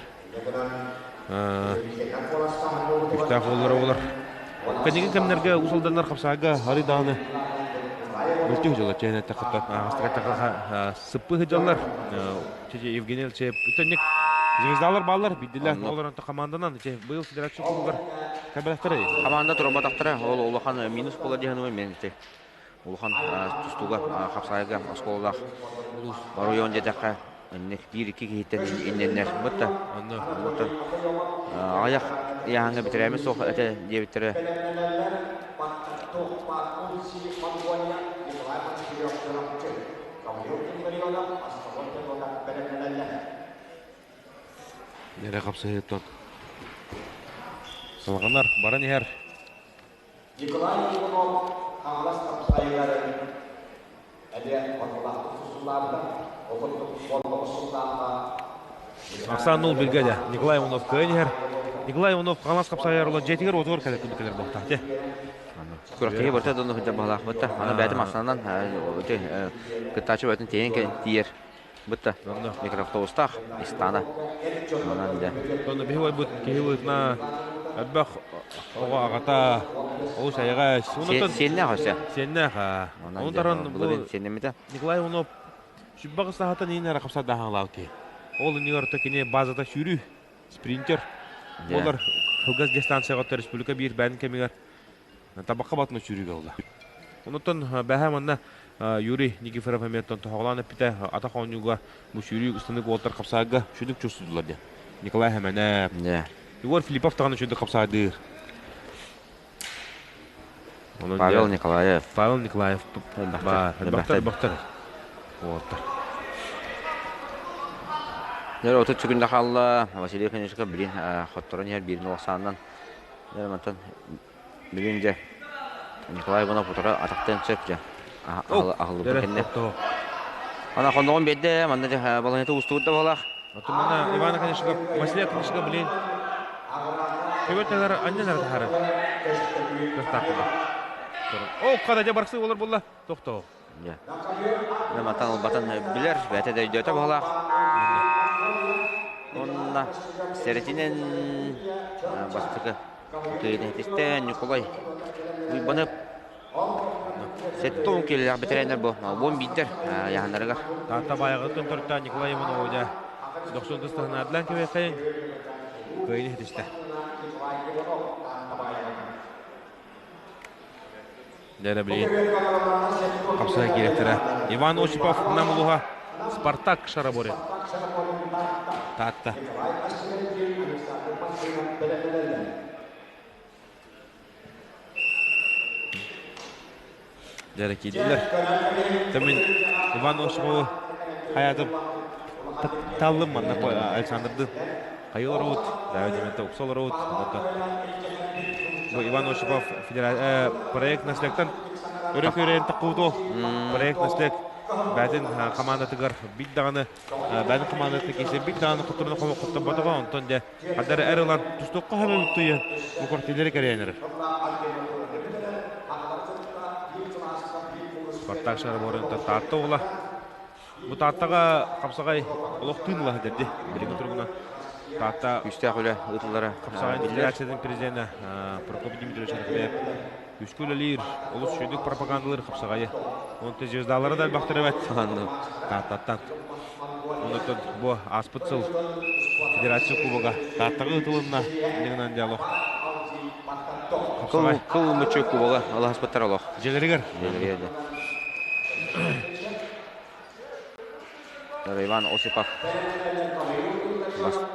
S4: күүстээх уоллара буолар. Кэнники кэмнэргэ Усалданнар хапсаага арый даҕаны мөлтөх дьыллар чээнэ эттэххэ астык сыппы сылдьаллар. Евгений Алексеев үтэнник звездалар бааллар бидилер олор онто команданан быйыл федерация кубогар кабелахтара
S1: Команда турбатахтара ол улахан минус буола диэн мен улахан тустууга хапсаайга оскуолалаах оройуон диэтэххэ инник биир-икки киһиттэн иннэннэр бытта
S4: Онно
S1: оннуктан аҕыйах ыйааһыҥҥа бүтэрээми суох этэ диэбиттэрэ.
S4: Нэрэ хапсыһыттан салҕанар баран иһэр.
S2: Николай Иванов Хаҥалас хапсаҕайыгар эмиэ ортолоохтук тустуллаабыта. Ол курдук 19 сыллаахха
S4: Ахсаан нул билгэ Николай Иванов кыайан иһэр. Николай Иванов Хаҥалас хапсаҕайыгар олор дьиэтигэр уотугар кэлэр курдук кэлэр буолтаах дьэ.
S1: Күрэхтэһии барыта донно сылдьар баһылаахпыт. Аны бэйэтим ахсаанынан кыттааччы бэйэтин тиийэн тиийэр. Бытта микроавтобустаах Истана. Онон дьэ.
S4: Онно биһи уойбут киһи быһыытынан элбэх оҕо аҕата олус эйэҕэс.
S1: Сиэннээх өссө.
S4: Сиэннээх. Онон таран
S1: бу сиэннэммитэ.
S4: Николай Иванов сүббэх ыстаһатан иин эрэ хапсардаахаҥалаах киһи. Ол иннигэр орто кини базата сүүрүү, спринтер. Буолар кылгас дистанцияҕа республика биир бэйэн кэмигэр табакка батына сүүрүүгэ буолла. Онуттан бэһэ манна Юрий Никифоров эмиэттэн тоһоҕолоон эппитэ атах оонньууга бу сүүрүү ыстынык уолтар хапсаарга сүдүк чувствуйдулар диэн. Николай Хэмэнэп, Егор Филиппов даҕаны сүдүк хапсаардыыр.
S1: Павел Николаев.
S4: Павел Николаев баар. Элбэхтэр, элбэхтэр. Уолаттар.
S1: Дьэ, 30 секунда хаалла. Василий Конечников билин хотторон иһэр биирин олохсаанынан. Дьэ, мантан билин дьэ Николай Иванов утары атахтыан сөп дьэ. Аһыллыбыт кэннэ. Ана хонноҕун биэрдэ, манна дьэ балаһыата уустугут да буолаах.
S4: Оттон манна Иван Конечников, Василий Конечников билин Төбөтөгөр анньан эрэ таһаарар. Кыахтаах буолла. О, хата дьэ барсыы болар буолла. Тохтоо.
S1: Дьэ. Матан ылбатын билэр, бэйэтэ да өйдөөтө баһылаах. Онно сэрэтинэн бастакы кыайыытын Ньукулай Уйбанып 70 киилэлээх бэтэрээннэр бу 11-дэр яһаннарыгар.
S4: Таатта баайаҕыттан төрүттээх Николай Иванов дьэ дохсун тыстаһынаадылаан кэбиэххэйин кыайыыны ситистэ. Дьэ билигин хапсыһа киирэттэрэ. Иван Осипов Нам улууһа Спартак Шараборин. Таатта. Дьэ киирдилэр. Мин Иван Осипову хайаатым таллым манна Александрдын хайы олоробут, Давид Дементо укса олоробут. Бу Иван Осипов проект наследтан өрө көрөн таххыбыт Проект наслед бэйэтин командатыгар бил даҕаны бэйэтин командатын киирсэн бил даҕаны хотторуна хотторботоҕо онтон дьэ хадары эр ылан тустуохха хабы туйан бу квартиралары кэрийэн эрэр. Спартак шараборын Таатта уола Бу Тааттаҕа хапсаҕай олох тыын ыла сылдьар дии. Билиҥҥи туругунан Таатта
S1: күүстээх үлэ ыытыллара
S4: хапсаҕай федерациятын президенэ Прокопий Дмитриевич Архипаев күүскэ үлэлиир, олус үчүгэйдик пропагандалыыр хапсаҕайы. Онтон звездалара да элбэхтэр эбит. Тааттаттан. Онтон бу ааспыт сыл федерация кубога Тааттаҕа ыытылынна. Иннинэн диалог.
S1: Кыл кыл мүччү кубога алаһаспыттар олох.
S4: Дьиэлэригэр.
S1: Дьиэлэригэр. Иван Осипов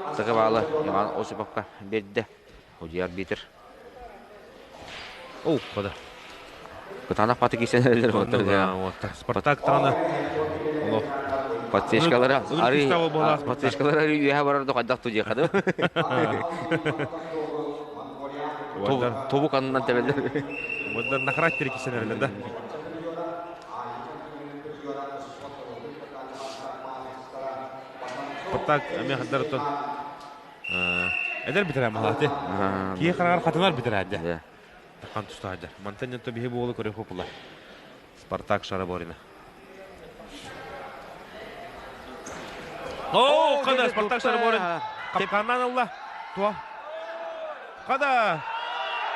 S1: бастакы баалы Иван Осиповка биэрдэ. Судья арбитр.
S4: О, хода.
S1: Кытаанах паты кисэн эрэллэр
S4: Спартак таҕана олох
S1: Подсечкалара ары подсечкалара ары үөһэ барар да хайдах тудьиэхады. Тобук аннынан тэбэллэр.
S4: Уондар на характере кисэн эрэллэр да. Спартак эмиэ хандарыттан эдэр битэрэ малааты. Киһи хараҕар хатанар битэрээдэ. Тахан тустаадьа. Мантан ньонто биһи буолу көрө хопула. Спартак Шараборина. О, када Спартак Шараборин капканнан ылла. Туа. Када.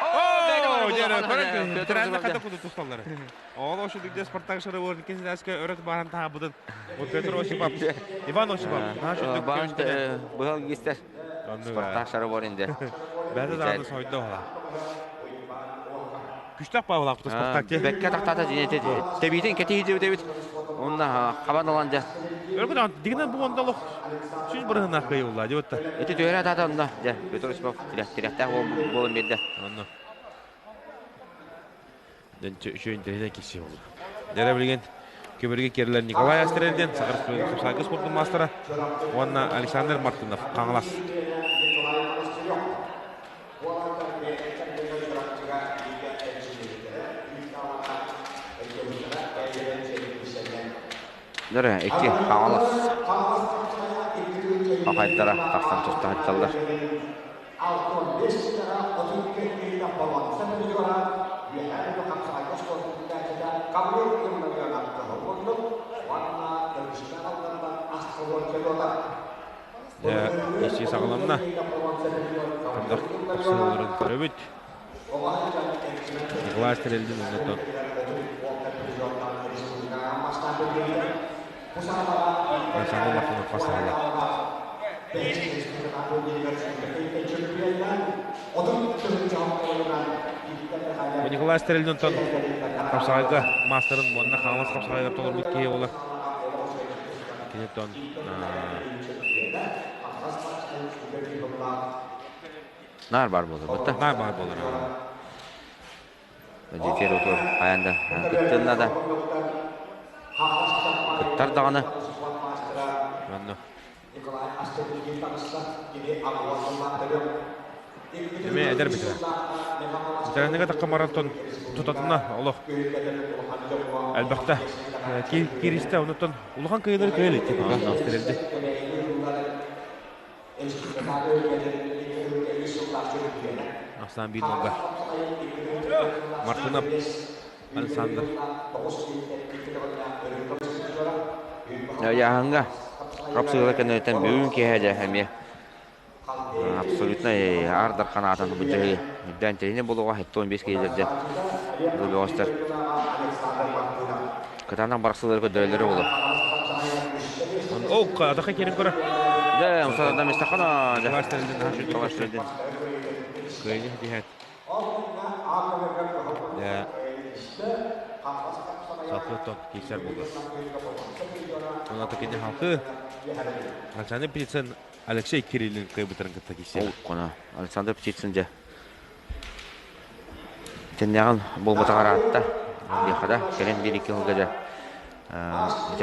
S4: О, дьэрэ, көрөн битэрээдэ хата куду тусталлар. Ол ошо дигде Спартак Шараборин кесинәскә өрөт баран таабытын. Вот Петр Осипов, Иван Осипов.
S1: Быһал гистер. Спартак Шараборин де.
S4: Бәді дааны сойды ола. Күстәк Павлов Спартак те.
S1: Бәккә тахтата динете. Тебитин кети дебит. Онна хабан алан де.
S4: Өргүн дигенен бу онда лох сүз бырыһына кыйылла деп отта.
S1: Эти төһөрө тата онна. Де Петр Осипов тирәхтәх болын берді.
S4: Онна. Үчүгэй интэриэһинэй киһи буолла. Дьэрэ билигин көбүргэ киирэлэр Николай Астрелден, Саха Республикатын спортун маастара уонна Александр Мартынов, Хаҥалас.
S1: Дөрө икки Хаҥалас хахайдара тахсан туста сылдьаллар.
S4: Дьэ, ичи саҕаланна. Хандах тахсыыларын көрөбүт. Николай Стрельдин оннуттан Александр Мартынов хасыһалар. Николай Стрельдинтон хапсаҕайга маастарын уонна Хаҥалас хапсаҕайыгар толорбут киһи буолар. Киниттэн
S1: Наар баар буолар бытта.
S4: Наар баар буолар.
S1: Дьитер отур хайан да кыттынна да. Кыттар даҕаны.
S4: Манна. Эме эдэр битирэ. Ветеранныга такка маратон тутатына олох элбэхтэ кииристэ онуттан улахан кыайыылары кыайа илик тиэрэлди. Ахсаан биир нолга. Мартынов Александр.
S1: Яһанга хапсыыла кэнниттэн бүгүн киэһэ дьэ эмиэ абсолютно аар дархан аатын быдьаһыы үрдээн тэрини булуга 75 киһилэрдэ бу бөҕөстөр кытаанах барсылары көрдөрөллөрө буолуо.
S4: О, атаха киирин көрө.
S1: Дьэ, умсадан мистахана дьэ.
S4: Тоҕастырдын. Кыайыы диһэт. Дьэ, салхы киирсэр буолла. Онон кини халқы Александр Птицын Алексей Кириллин кыайбытарын кытта киирсэр.
S1: Ол кона Александр Птицын дьэ Тэннэҕин буолбатаҕар аатта. Диэхэ да, кэлин биир-икки сылга дьэ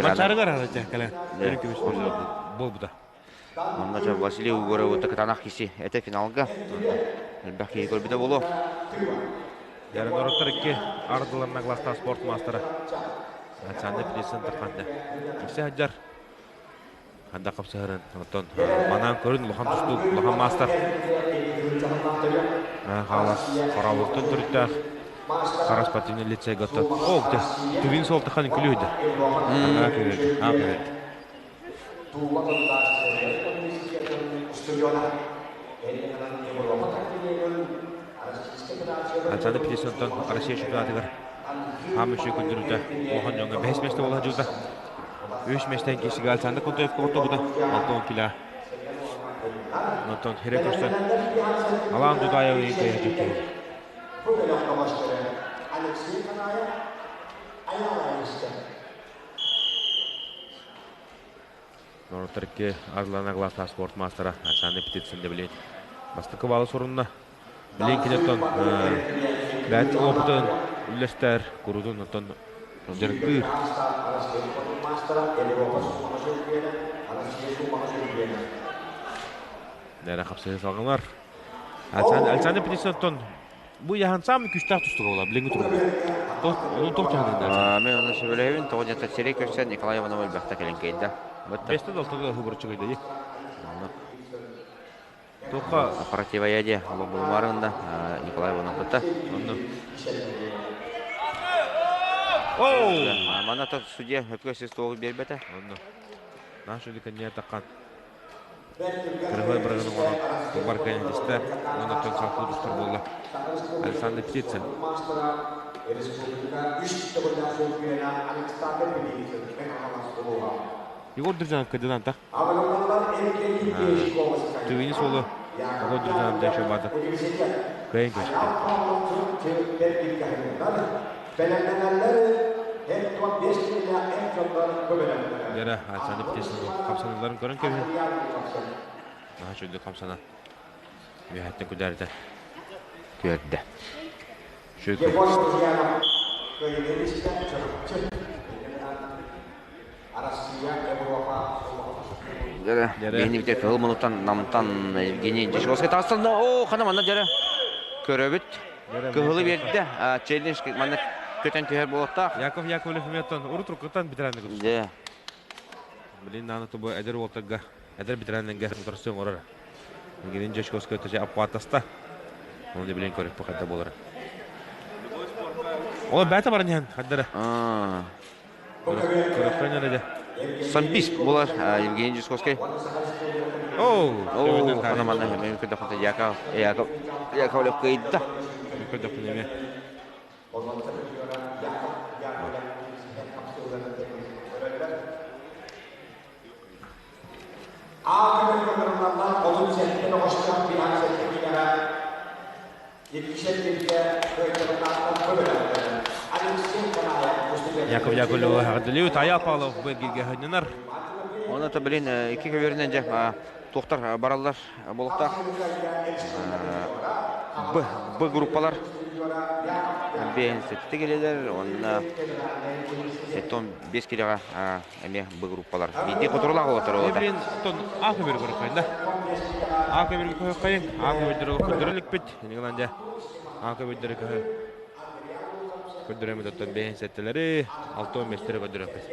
S4: Манчаарыгар арача кэлэн өрүн көмүс буолбута.
S1: Онно дьэ Василий Угоров кытаанах киси этэ финалга. Элбэх киһи көрбүтэ буолуо.
S4: Ярын ороттар икки ардыларына гластаах спорт маастара Александр Птицын тахханна. Кисе хаджар ханда хапсыһарын оттон манаан көрүн улахан тустуук улахан маастар хаалас хорообуттан төрүттээх хара спортивный лицейга оттон о түбүн суолтахан күлүүдэ аа күлүүдэ аа күлүүдэ Александр Птицынтан Россия чемпионатыгар хаам үчүгэй көрдөрүүтэ улахан дьоҥҥо бэһис миэстэ буола сылдьыбыта. Үс миэстэн киирсигэ Александр Кунтуевка хоттобута 60 кило. Онтон хире көрсөн Алан Дудаев кыайа түһү. Норуоттар Арлана Глаза спорт маастара Александр Птицын да билин бастакы баалы сурунна. Билин кинеттон бэт опытын үллэстэр курутун оттон дьарыктыыр. Нэрэ хапсыһы салгынар. Александр Птицын бу яхан самый күстээх тустуга була билиҥҥи туругунан. Ону тоқ чаһанын
S1: Мен оны сөбүлэһэбин, тоҕо диэн сирэй көрсөн Николай Иванов элбэхтэ кэлин кэйдэ.
S4: Бэстэ далтага хыбырчыгайда дии. Тоққа
S1: Противоядие дии, булмарында Николай Иванов кытта.
S4: Онно. Оу!
S1: Мана та судья өпкө свистогу бербете.
S4: Онно. Нашу диканье таққан. Кыргый бырагын оҥорон бар кэннистэ уонна оттон салгыы тустар буолла Александр Птицын. Егор Дружанов кыдынан так. Түгүнү суолу Егор Дружанов дәшө бады. Кыайын көстү. Дәрі Александр Птицын қамсануларын көрін кебін. Наһа чөйдүк хамсана. Үөһэттэн күдээритэ.
S1: Күөрдэ.
S4: Шөкү.
S1: Дәрі. Бейні бітер кыл мұнуттан намтан Евгений Дешевский тастан. О, қана манна дәрі. Көрөбүт. Кыһылы берді. Челлендж манна көтен түһэр буолуохтаах.
S4: Яков Яковлев меттон урут рукутан битирәнне көтүс.
S1: Дэ.
S4: Билин даҕаны тобу эдэр уолтарга, эдэр ветераннарга утарсыы оҥорор. Евгений Дьячковскай өттө аппааттаста. Оны билин көрүппү хайда буолар. Ол бэйэтэ баран иһэн хайдара. Көрөххөн эрэ дьэ.
S1: Самбист буолар Евгений Дьячковскай.
S4: Оу,
S1: Оо, хана манна мен көрдөххө Яков Яков Яковлев кыйда.
S4: Көрдөхпүн эмиэ. Яков Яковлева эҕэрдэлиибит. Аял Павлов бу эргииргэ сынньанар.
S1: Оны та билин икки көбүөрүнэн дьэ туохтар бараллар буолуохтаах. Б, Б группалар бэйэн сэттэ килэлэр, уонна 75 килэҕэ эмиэ Б группалар. Биирдии хоторулаах олоттор олота.
S4: Блин, тон А көбүр көрөккөйүн да. А көбүр көрөккөйүн. А көбүрдөрү көрдөрө иликпит. Инигилан дьэ. А көбүрдөрү көһө. Көрдөрөмүт оттон бэйэн сэттэлэри, алты местере көрдөрөппүт.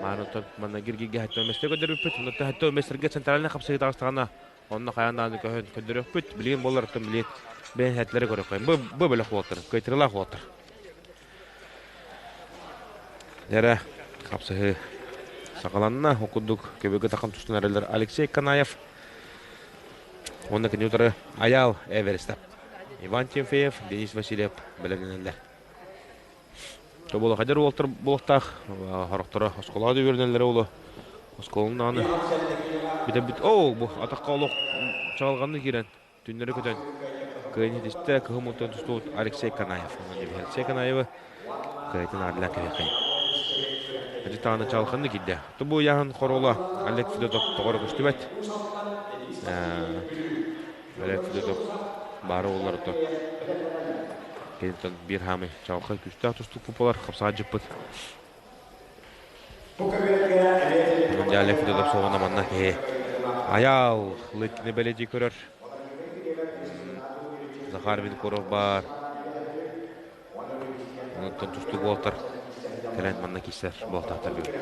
S4: Маан оттон манна гиргиге хаттон месте көрдөрүппүт. Онно хаттон местерге центральный хапсыгы тагыстагана онно хайан дааны көһөн көрдөрөппүт. Билигин болар оттон билет бэйэн сэттэлэри көрөккөйүн. Бу бу бөлөх буолтар, кыйтырылаах буолтар. Дэрэ хапсыһы саҕаланна. Ол курдук көбүгө тахам тустан эрэллэр Алексей Канаев. Уонна кини утары Аял Эверестов. Иван Тимофеев, Денис Васильев бэлэмнэнэллэр. Тоболо хадер уолтар буолуохтаах хорохторо осколоҕо да үөрэнэллэрэ уолу оскуоланы даҕаны бүтэрбит оо бу атахха олох чаҕылҕанны киирэн түннэри көтөн кыайан ситистэ кыһыл мунтан тустубут Алексей Канаев. Алексей Канаевы кыайтын аадылаан кэбиэххэй. Ити даҕаны чаҕылханны киирдэ. Тубу ыйааһын хоруола Олег Федотов тоҕоро көстүбэт. Олег Федотов баары уолларыттан киниттэн биир хаамый чаҕылхай күүстээх тустуук буолар хапсаҕа дьыппыт. Дьэ Олег Федотов суоҕуна манна киһи Айаал Лыткины бэлиэтии көрөр. Захар Винокуров баар. Онтон тустуук уолтар кэлэн манна киирсэр буолтаахтар бүгүн.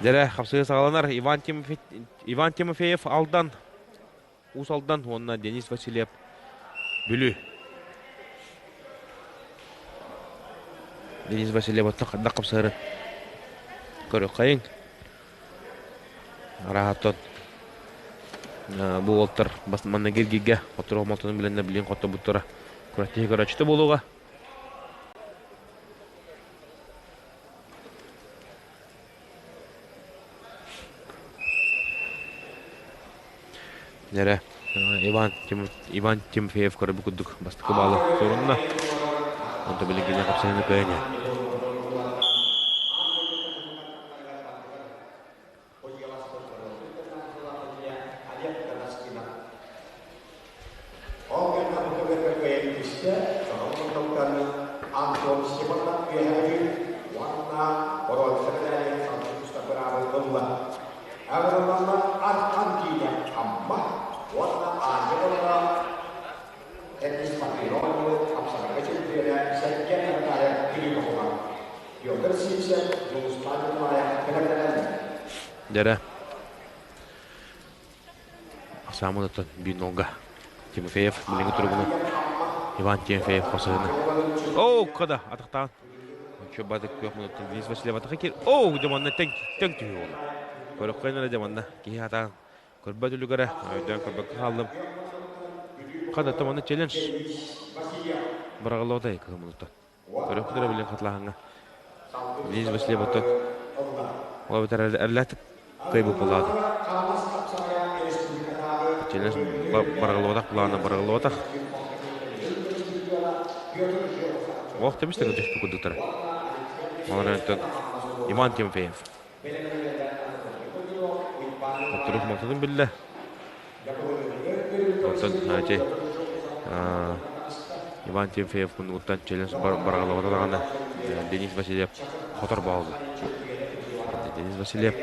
S4: Дьэрэ хапсыһыы саҕаланар. Иван Тимофеев, Иван Тимофеев Алдан, Уус Алдан уонна Денис Васильев Бүлүү. Денис Васильев оттон хайдах хапсыһары көрүөххэйиҥ. Арааһаттан бу уолтар манна гиргигэ хоттору хомолтону билэннэр билин хоттобуттара күрэхтэһии көрөөччүтэ буолуоҕа. Нэрэ Иван, Тим, Иван Тимофеев көрбүт курдук бастакы баалы сурунна. Онто билигин хапсыһыны кыайан Дьэрэ Саамын оттон биир нолга Тимофеев билиҥҥи туругунан Иван Тимофеев хосуһуна. Оо, када атахтаан. Чө бадык күөх мунуттан Денис Васильев атаха кир. Оо, дьэ манна тэҥ тэҥ түһүү буолла. Көрөххө эрэ дьэ манна киһи атаан көрбөт үлүгэрэ өйдөөн көрбөккө хааллым. Хада манна челлендж быраҕыллыбата кыһыл мунуттан. Көрөххө эрэ билин хатылаһаҥҥа. Денис Васильев оттон ол эбэтэр эрлээтик кыайбыт буоллаҕа. Челлендж барҕалыбатах плана барҕалыбатах. Ох, тэбис тэҥэ түспүт курдуктара. Ол Иван Тимофеев. Оттурух малтатын биллэ. Оттон ити Иван Тимофеев куннугуттан челлендж барҕалабата даҕаны Денис Васильев хотор боолду. Денис Васильев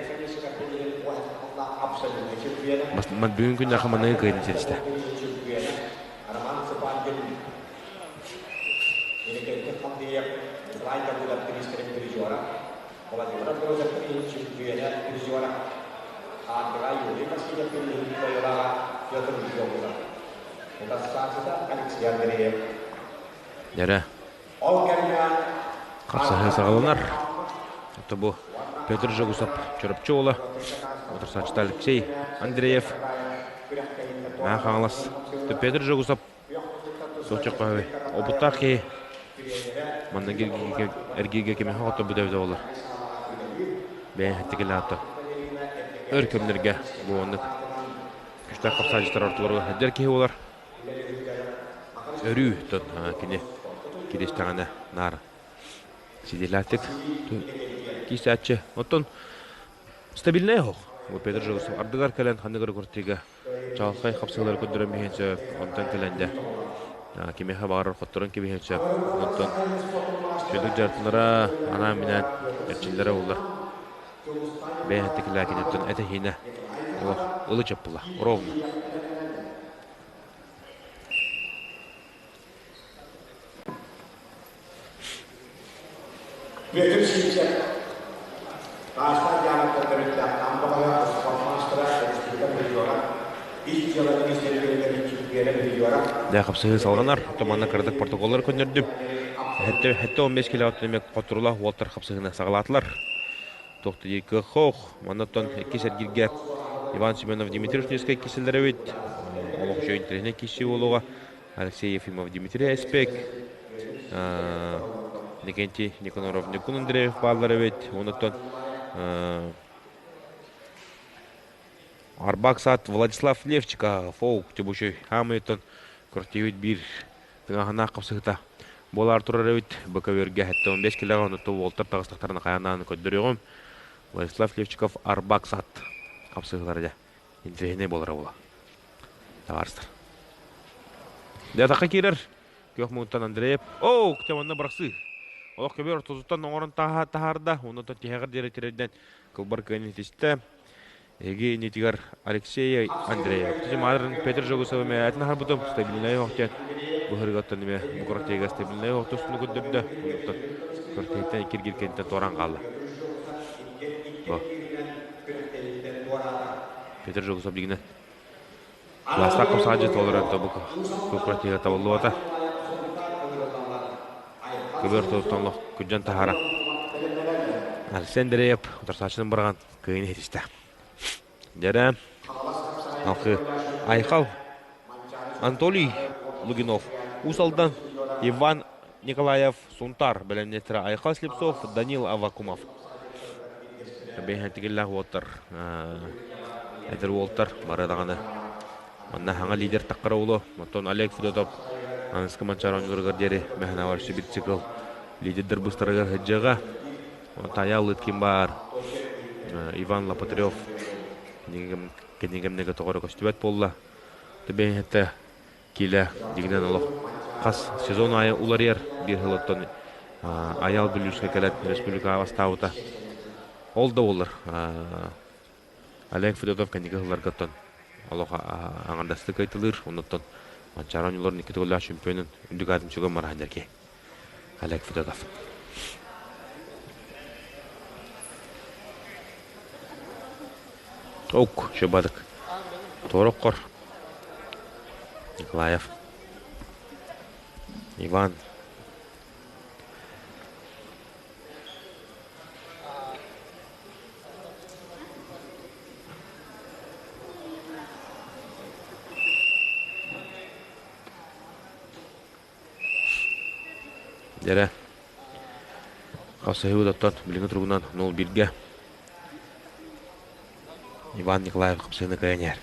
S4: бүгүн күннэхэ манныгы кыайын ситистэ.
S2: Владимир Андросов иһин чөмпүйүөнэ призера, Хаандыга Юрий Васильев иһин кыайыылааҕа Петр Жогусов. Утарсааччыта Алексей Андреев.
S4: Дэрэ.
S2: Ол кэмҥэ
S4: Хапсаһыы саҕаланар. Это бу Петр Жогусов Чурапчы уола, утарсааччыта Алексей Андреев. Маа Хаҥалас. Петр Жогусов Сочокоһой опыттаах киһи манна эргииргэ кимиэхэ хотторбут эбитэ буоллар. Бэйэ аата өр кэмнэргэ бу оннук күштээх хапсааччытар ортолоругар сылдьар киһи буолар. Өрүү тон кини киристэҕинэ наар сидиилээхтик киисээччи. Оттон стабильнай оһох. Бу Петр Жогусов ардыгар кэлэн ханнык эрэ квартирга Чаҕылхай хапсыһыылары көрдөрөн биһиэн сөп, онтон кэлэн дьэ кимиэхэ баҕарар хотторон кэбиһиэн сөп. Онтон Федор дьарыктанара анаан-минээн эрчиллэрэ буоллар. Бэйэһэттэ килээкиниттэн этэ-иһинэ олох ылы чаппыла, ровно.
S2: Бүөтүр Сиипсэп Таастаах дьаамыттан төрүттээх Амма спорт маастара, республика призера, ис дьыала министиэристибэтин чемпиона призера.
S4: Дьэ, хапсыһыы салҕанар. Манна кыратык протоколлары көннөрдүм. Хэттэ 15 кило эмиэ хотторуулаах уолтар хапсыһыыны саҕалаатылар. Туох да диир кыах суох. Манна оттон иккис эргииргэ Иван Семенов Дмитрий Ушницкай киирсэллэр эбит. Олох үчүгэй интэриэһинэй киирсии буолуоҕа. Алексей Ефимов Дмитрий Эспек, Никентий Никаноров Никун Андреев бааллар эбит. Онуттан Арбак Саат Владислав Левчика фоук тибучуй хаамыйтан көртүүбүт биир тыҥаһынаах хапсыһыта буолаар турар эбит. БКВ-га 75 килоҕа онуттан уолтар таҕыстахтарына хайанаан көрдөрүөҕүм. Владислав Левчиков Арбак Саат хапсыһыылара дьэ интэриэһинэй буолара буола. Табаарыстар. Дьэ, киирэр. Күөх муҥуттан Андреев. Оо, те онно бырахсыы. Олох көбүөр ортотуттан оҥорон таһаарда. Оннуттан тиһэҕэр диэри тирэрдэн кылбар кыайан итистэ. Эги иннитигэр Алексей Андреев. Тижимаарын Петр Жогусов эмэ аһарбытым. Стабильнай оһохтен. Быһырыгаттан эме бу стабильнай оһохтусуну көрдөрдө. Оннуттан көртейтен киргиркентен туоран хаалла. Бу. Петр Жогусов дигинен Кылаастаах хапсаҕайдьыт олорор тобук кооператива табыллыбата. Көбөр туруттан олох күрдьэн таһаара. Арсен Андреев утарсааччытын быраҕан кыайыыны ситистэ. Дьэрэ алхы Айхал Анатолий Лугинов Уус Алдан Иван Николаев Сунтар бэлэмнеттэрэ Айхал Слепцов Данил Аввакумов Бэйэһэн тигиллээх уолтар эдэр уолтар бары даҕаны манна хаҥа лидер таххара улу. Оттон Олег Федотов аныскы Манчаары оонньууларыгар диэри мэһэнэҕэр сүбит цикл лидердэр быстарыгар сылдьыаҕа. Тая Лыткин баар, Иван Лопатырев кинигэмнэгэ тоҕо эрэ көстүбэт буолла. Бэйэһэтэ киилэ дьиҥинэн олох хас сезон аайы уларыйар биир сыл оттон Айаал Бүлүүскэ кэлэн республикаҕа бастаабыта. Ол да буоллар Олег Федотов кэнники сылларга оттон олох аҥардастыы кыайталыыр. Оннуттан Манчаары оонньууларын икки төгүллээх чемпионун үрдүк аатын сүгэн бараһан дьэркэй. Олег Федотов. Ок, шыбадык. Тороккор. Николаев. Иван. Дьэрэ. Хасыһыы оттон билиҥҥи туругунан 0-1-гэ Иван Николаев хапсыһыыны кыайан иһэр.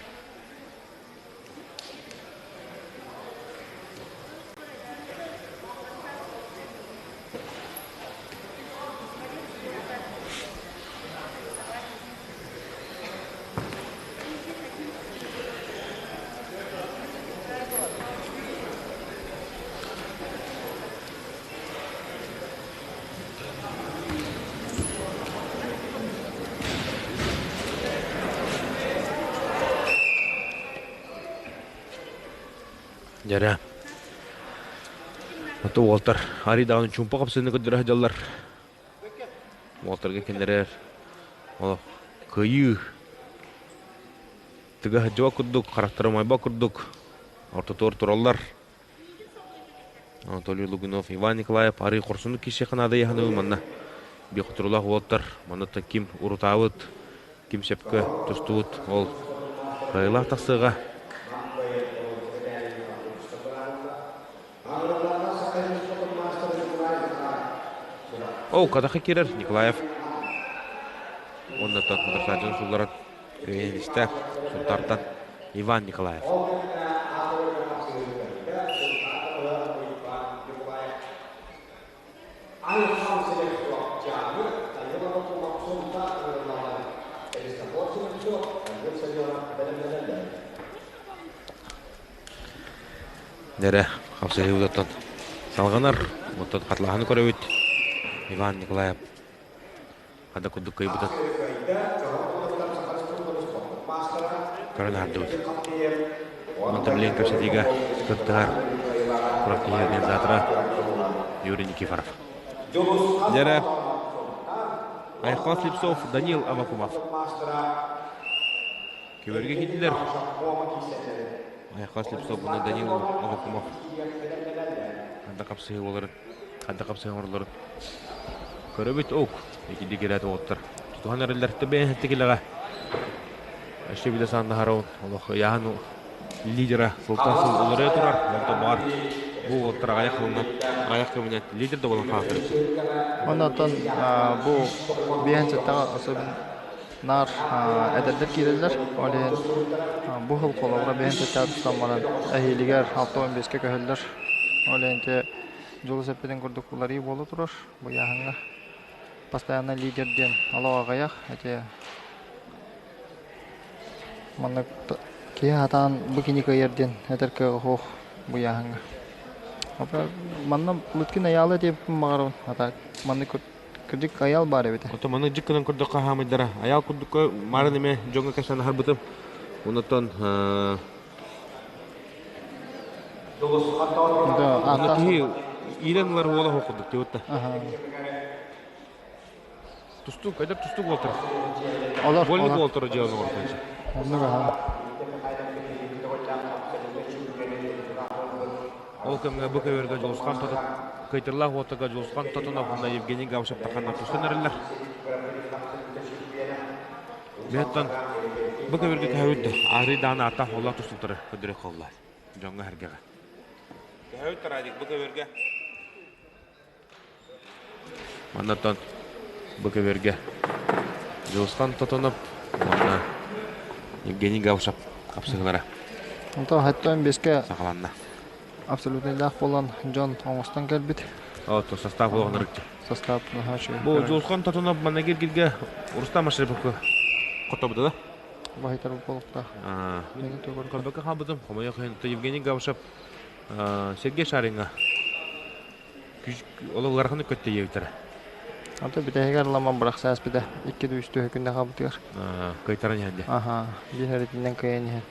S4: Дьэрэ. Ото уолтар арый даҕаны чуумпу хапсыыны көрдөрө сылдьаллар. Уолтарга кинилэр олох кыайыы тыга сылдьыбат курдук, харахтара умайбат курдук ортотугар тураллар. Анатолий Лугинов, Иван Николаев арыы хорсуннук киирсиэххэ наада ыйаһыныгын манна биохотуруулаах уолаттар манна ким урутаабыт, ким сөпкө тустубут ол кыайыылаах тахсыаҕа. Ол катаха киирэр Николаев уонна Саджан сулларан кыайан Сунтаартан Иван Николаев. Дэрэ, хапсыһыы салҕанар, оттон хатылаһаны көрөбүт. Иван Николаев хада курдук кыайбытын көрөн аһардыбыт. Онтон билигин кэпсэтиигэ кыттыһар курактиһи организатора Юрий Никифоров. Дьэрэ, Айхал Слепцов, Данил Авакумов. Көбөргө киирдилэр. Айхал Слепцов уонна Данил Авакумов. Ханна хапсыһыы буоларын, ханна хапсыһыы оҥороллорун көрөбүт. Ок, иккинди киирээт уолаттар тутуһан эрэллэр. Төбөйөн тикилэҕэ. Өссө билэ сааннаһарабын. Олох ыйааһын лидера сылтан сыл уларыйа турар. Онтон баҕар бу уолаттар аҕыйах сылынан, аҕыйах кэминэн лидер да буолан хаалар.
S3: Оннооттон бу биэһэн сэттэҕэ особенно наар эдэрдэр киирэллэр. Ол иһин бу сыл холобура биэһэн сэттэҕэ тустан баран эһиилигэр 65-кэ көһөллөр. Ол иһин ити Дьулус эппитин курдук уларыйыы буола турар бу ыйааһыҥҥа. Постоянно лидер диэн олох аҕыйах. Ити маннык киһи сатаан бу кини кыайар диэн этэр кыаҕа суох бу ыйааһыҥҥа. Манна Лыткин Айаала диэбиппин баҕарабын. Ата маннык кырдьык Айаал баар эбитэ.
S4: Ото маны дьик гынан көрдөххө хаамайдара. Айаал курдукка марын эмэ дьоҥҥо кэпсээн аһарбытым. Оннуттан
S3: Да,
S4: киһи иирэн ылар уола суох курдук диэбит да. Тустуук, эдэр тустуук уолтар.
S3: Олор,
S4: Вольник
S3: олор.
S4: уолтара дьыаланы оҥорбут.
S3: Оннук аха.
S4: Ол кэмҥэ бу көбүөргэ Дьулусхан Тотов Кыйтырлаах уоттарга Дьулусхан Тотонов уонна Евгений Габышев тахханна тустан эрэллэр. Бэттэн бу көбүөргэ көһөбүт да аарый даҕаны ааттаах уоллаах тустууктары көрдөрө холлаа дьоҥҥо сэргэҕэ. Көһөбүт Радик бу көбүөргэ. Маннаттан бу көбүөргэ Дьулусхан Тотонов уонна Евгений Габышев хапсыһыылара
S3: Онтон хэттэн беске
S4: саҕаланна.
S3: абсолютныйдаах буолан дьон оҥостон кэлбит.
S4: Ото состав буолан
S3: Состав наһаа үчүгэй.
S4: Бу Дьулусхан Тотонов манна киргилгэ Рустам Машриповка хотобута да?
S3: Баһыйтар буолуохтаах.
S4: Көрбөккө хаалбытым. Хомойуох иһин Евгений Габышев Сергей Шаринга ол ыараханнык көттө диэбиттэрэ.
S3: Ата бүтэһигэр ламан бырахса ааспыта. Икки да үс төһө күннэ хаалбытыгар.
S4: Кыайтаран иһэн дии.
S3: Аха, биир эритинэн кыайан иһэн.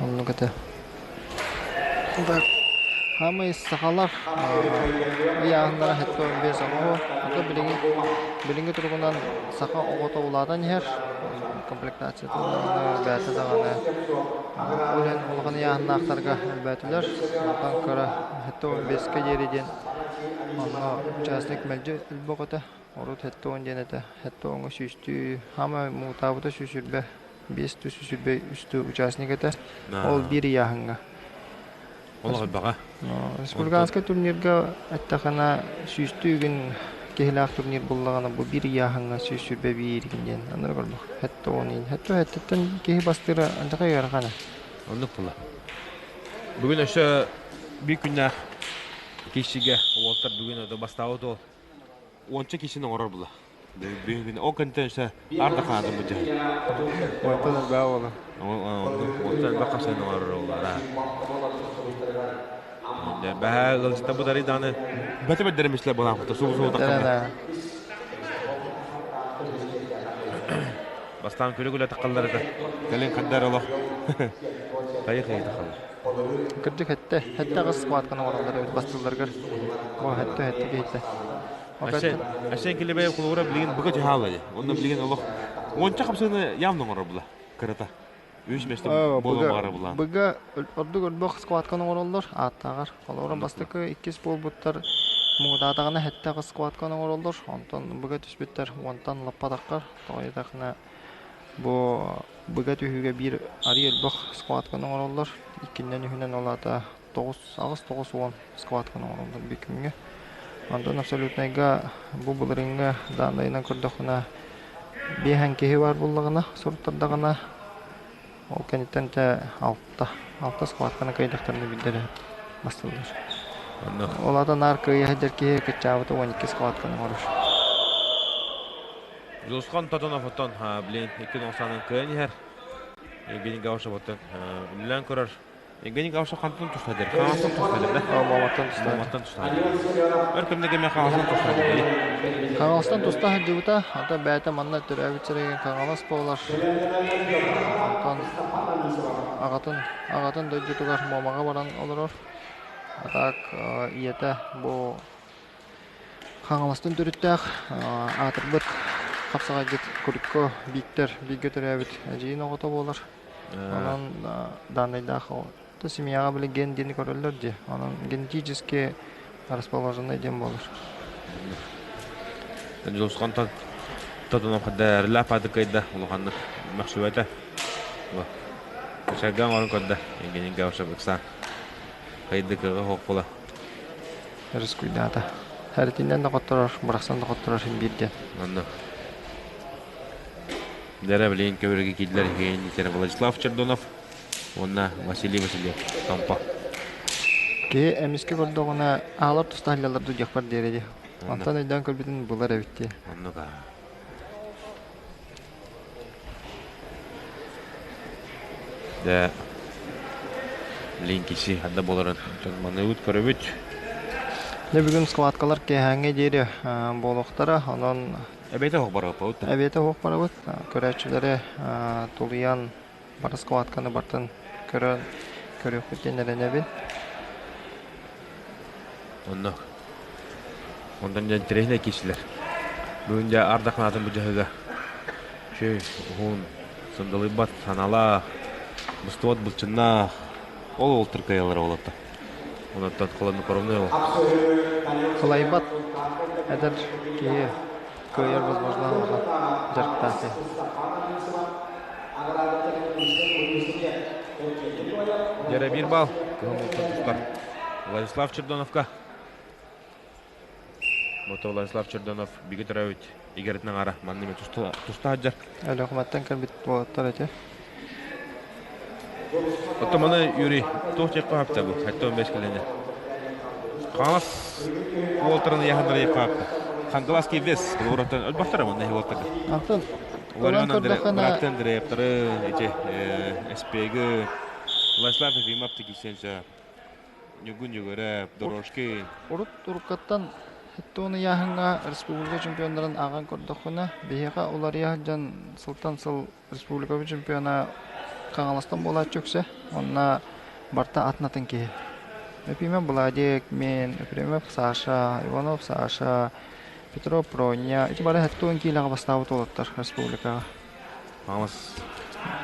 S3: Оннук этэ. Так, хаамай сахалар ыйааһыннара 75 оҕо. Ото билиҥҥи билиҥҥи туругунан саха оҕото улаатан иһэр. Комплектацията даҕаны, бэйэтэ даҕаны ол иһин улахан ыйааһыннаахтарга элбээтилэр. Онтон кыра 75-кэ диэри диэн онно участник мэлдьи элбэх этэ. Урут 70 диэн этэ. 70-ҥа сүүстүү, хаама муҥутаабыта сүүс 5 түү 123 участник этэ. Ол биир ыйааһыҥҥа.
S4: Олох элбэҕэ.
S3: Республиканскай турнирга эттэххинэ сүүстүү күн киһилээх турнир буллаҕына бу биир ыйааһыҥҥа 121 диэн анары көрбөх. 70 иин. 77-ттэн киһи бастыыра алдьархай ыарахан.
S4: Оннук була. Бүгүн өссө биир күннээх киирсиигэ уолаттар бүгүн бастаабыт уол уонча киһини оҥорор була. Бүгүн ол кэнниттэн өссө арда хаадым бу дьаһай.
S3: Уонтан элбэх уола.
S4: Уонтан элбэх хасыһын оҥорор уоллара. Бэһээ ыалдьыттар бу дарый даҕаны бөтө бэрдэрэ мислэ буолаахпыта субу субу тахханна. Бастаан күлэ-күлэ таххаллар этэ. Кэлин хандар олох. Хайы-хайы таххаллар.
S3: Кырдьык хэттэ, хэттэ аҕыс схватканы оҥороллор эбит бастыылларыгар. Бу хэттэ хэттэ киһитэ.
S4: Айсен, Айсен Килибэев холобура билигин быга дьаһаала дии. Онно билигин олох уонча хапсыыны явно оҥорор була. Кырата. Үс место буолуон баҕара булаан.
S3: Быга ордук өлбөх схватканы оҥороллор ааттааҕар. Холобура бастакы иккис буолбуттар муҥутаатаҕына хэттэ аҕыс схватканы оҥороллор. Онтон быга түспүттэр уонтан лаппатаххар. Тоҕо диэтэххинэ бу быга түһүүгэ биир арый элбэх схватканы оҥороллор. Иккиннэн үһүнэн ол аата тоҕус аҕыс тоҕус уон схватканы оҥороллор биир күҥҥэ. Онтон абсолютнайга бу былырыыҥҥы дааннайынан көрдөххүнэ биэһэн киһи баар буоллаҕына суруттардаҕына ол кэнниттэн дьэ алта алта схватканы кыайдахтарына биирдэрэ бастыыллар. Ол аата наар кыайа сылдьар киһи кыччаабыта 12 схватканы оҥорор.
S4: Дьулусхан Тотонов оттон блин икки нуосанан кыайан иһэр. Евгений Гаушев оттон үлэлээн көрөр. Евгений Гаушев хантан туста дэр? Хаҥастан туста дэр да?
S3: Маматтан туста.
S4: Маматтан туста. Өр кэмнэ кэмэ хаҥастан туста дэр.
S3: Хаҥаластан туста сылдьыбыта, ата бэйэтэ манна төрөөбүт сиригин Хаҥалас буолар. Онтон аҕатын аҕатын дойдутугар Муомаҕа баран олорор. А так ийэтэ бу Хаҥаластан төрүттээх аатырбыт хапсаҕайдьыт Курко Бииктэр бииргэ төрөөбүт эдьиийин оҕото буолар. Онон дааннайдаах то семьяҕа били ген диэни көрөллөр дии. Онон генетически расположенный диэн буолар.
S4: Дьулусхан Тотонов хадда падыкайда улаханнык мөхсүбэтэ. Качарга оҥорон көрдө. Евгений Гаушев ыксаан. Хайдыкыга хоқпула.
S3: Рискуйдаата. Һэритинэн да хотторор, бырахсан да хотторор иһин биирдэ.
S4: Онно. Дэрэ билигин көбүрүгү киирдилэр иһин Владислав Чердонов уонна Василий Васильев Томпо.
S3: Киһи эмискэ көрдөҕүнэ аалар тустаһыллалар дуу диэхпэр диэри дии. Онтон өйдөөн көрбүтүн булар эбит дии.
S4: Оннук аа. Дэ линкиси ханна буоларын маныыбыт көрөбүт.
S3: Дьэ бүгүн складкалар киэһээҥҥэ диэри буолуохтара. Онон
S4: Эбэтэ оһох барабыт.
S3: Эбиэтэ оһох барабыт. Көрөөччүлэри тулуйан бары складканы бартын көрөн көрүөхпүт диэн эрэнэбин.
S4: Онно онтон дьэ интэриэһинэй киирсилэр. Бүгүн дьэ ардахнаатын бу дьаһыга үчүгэй уһун сындалыйбат санаалаах, быстыбат былчыннаах ол ол тыркайалара уолаттар. Онуттан холоднокровный ол.
S3: Сылайбат эдэр киһи кыайар возможно улахан дьарыктаах киһи.
S4: Дьэрэ биир балл кыһыл мултан тустар Владислав Чердоновка. Бото Владислав Чердонов бигэ төрөөбүт игэритин аҥара манна эмэ туста туста сылдьар.
S3: Өлөхмөттөн кэлбит уолаттар эти.
S4: Оттон маны Юрий туох диэххэ сөптө бу? 75 килэни. Хаҥалас уолтарын ыйаһыннара диэххэ сөптө. Хангаласский вес холобуруттан өлбөхтөрө манна иһи уолтарга.
S3: Антон
S4: Ларион Андре, бырааттын Андреевтары, ити СПГ, Владислав Ефимов тикисенче, Ньугун Ньугурэп, Дорожкин.
S3: Урут уруккаттан Хеттон ыйааһыҥҥа республика чемпионнарын ааҕан көрдөххүнэ, биһиэхэ уларыйа сылдьан сылтан сыл республикабыт чемпиона Хаҥаластан буолааччы үксэ. Онно барыта атын-атын киһи. Ефимов Владик, мен, Ефремов Саша, Иванов Саша, Петров Проня. Ити бары 70 киилэҕэ бастаабыт уолаттар республикаҕа.
S4: Хаҥалас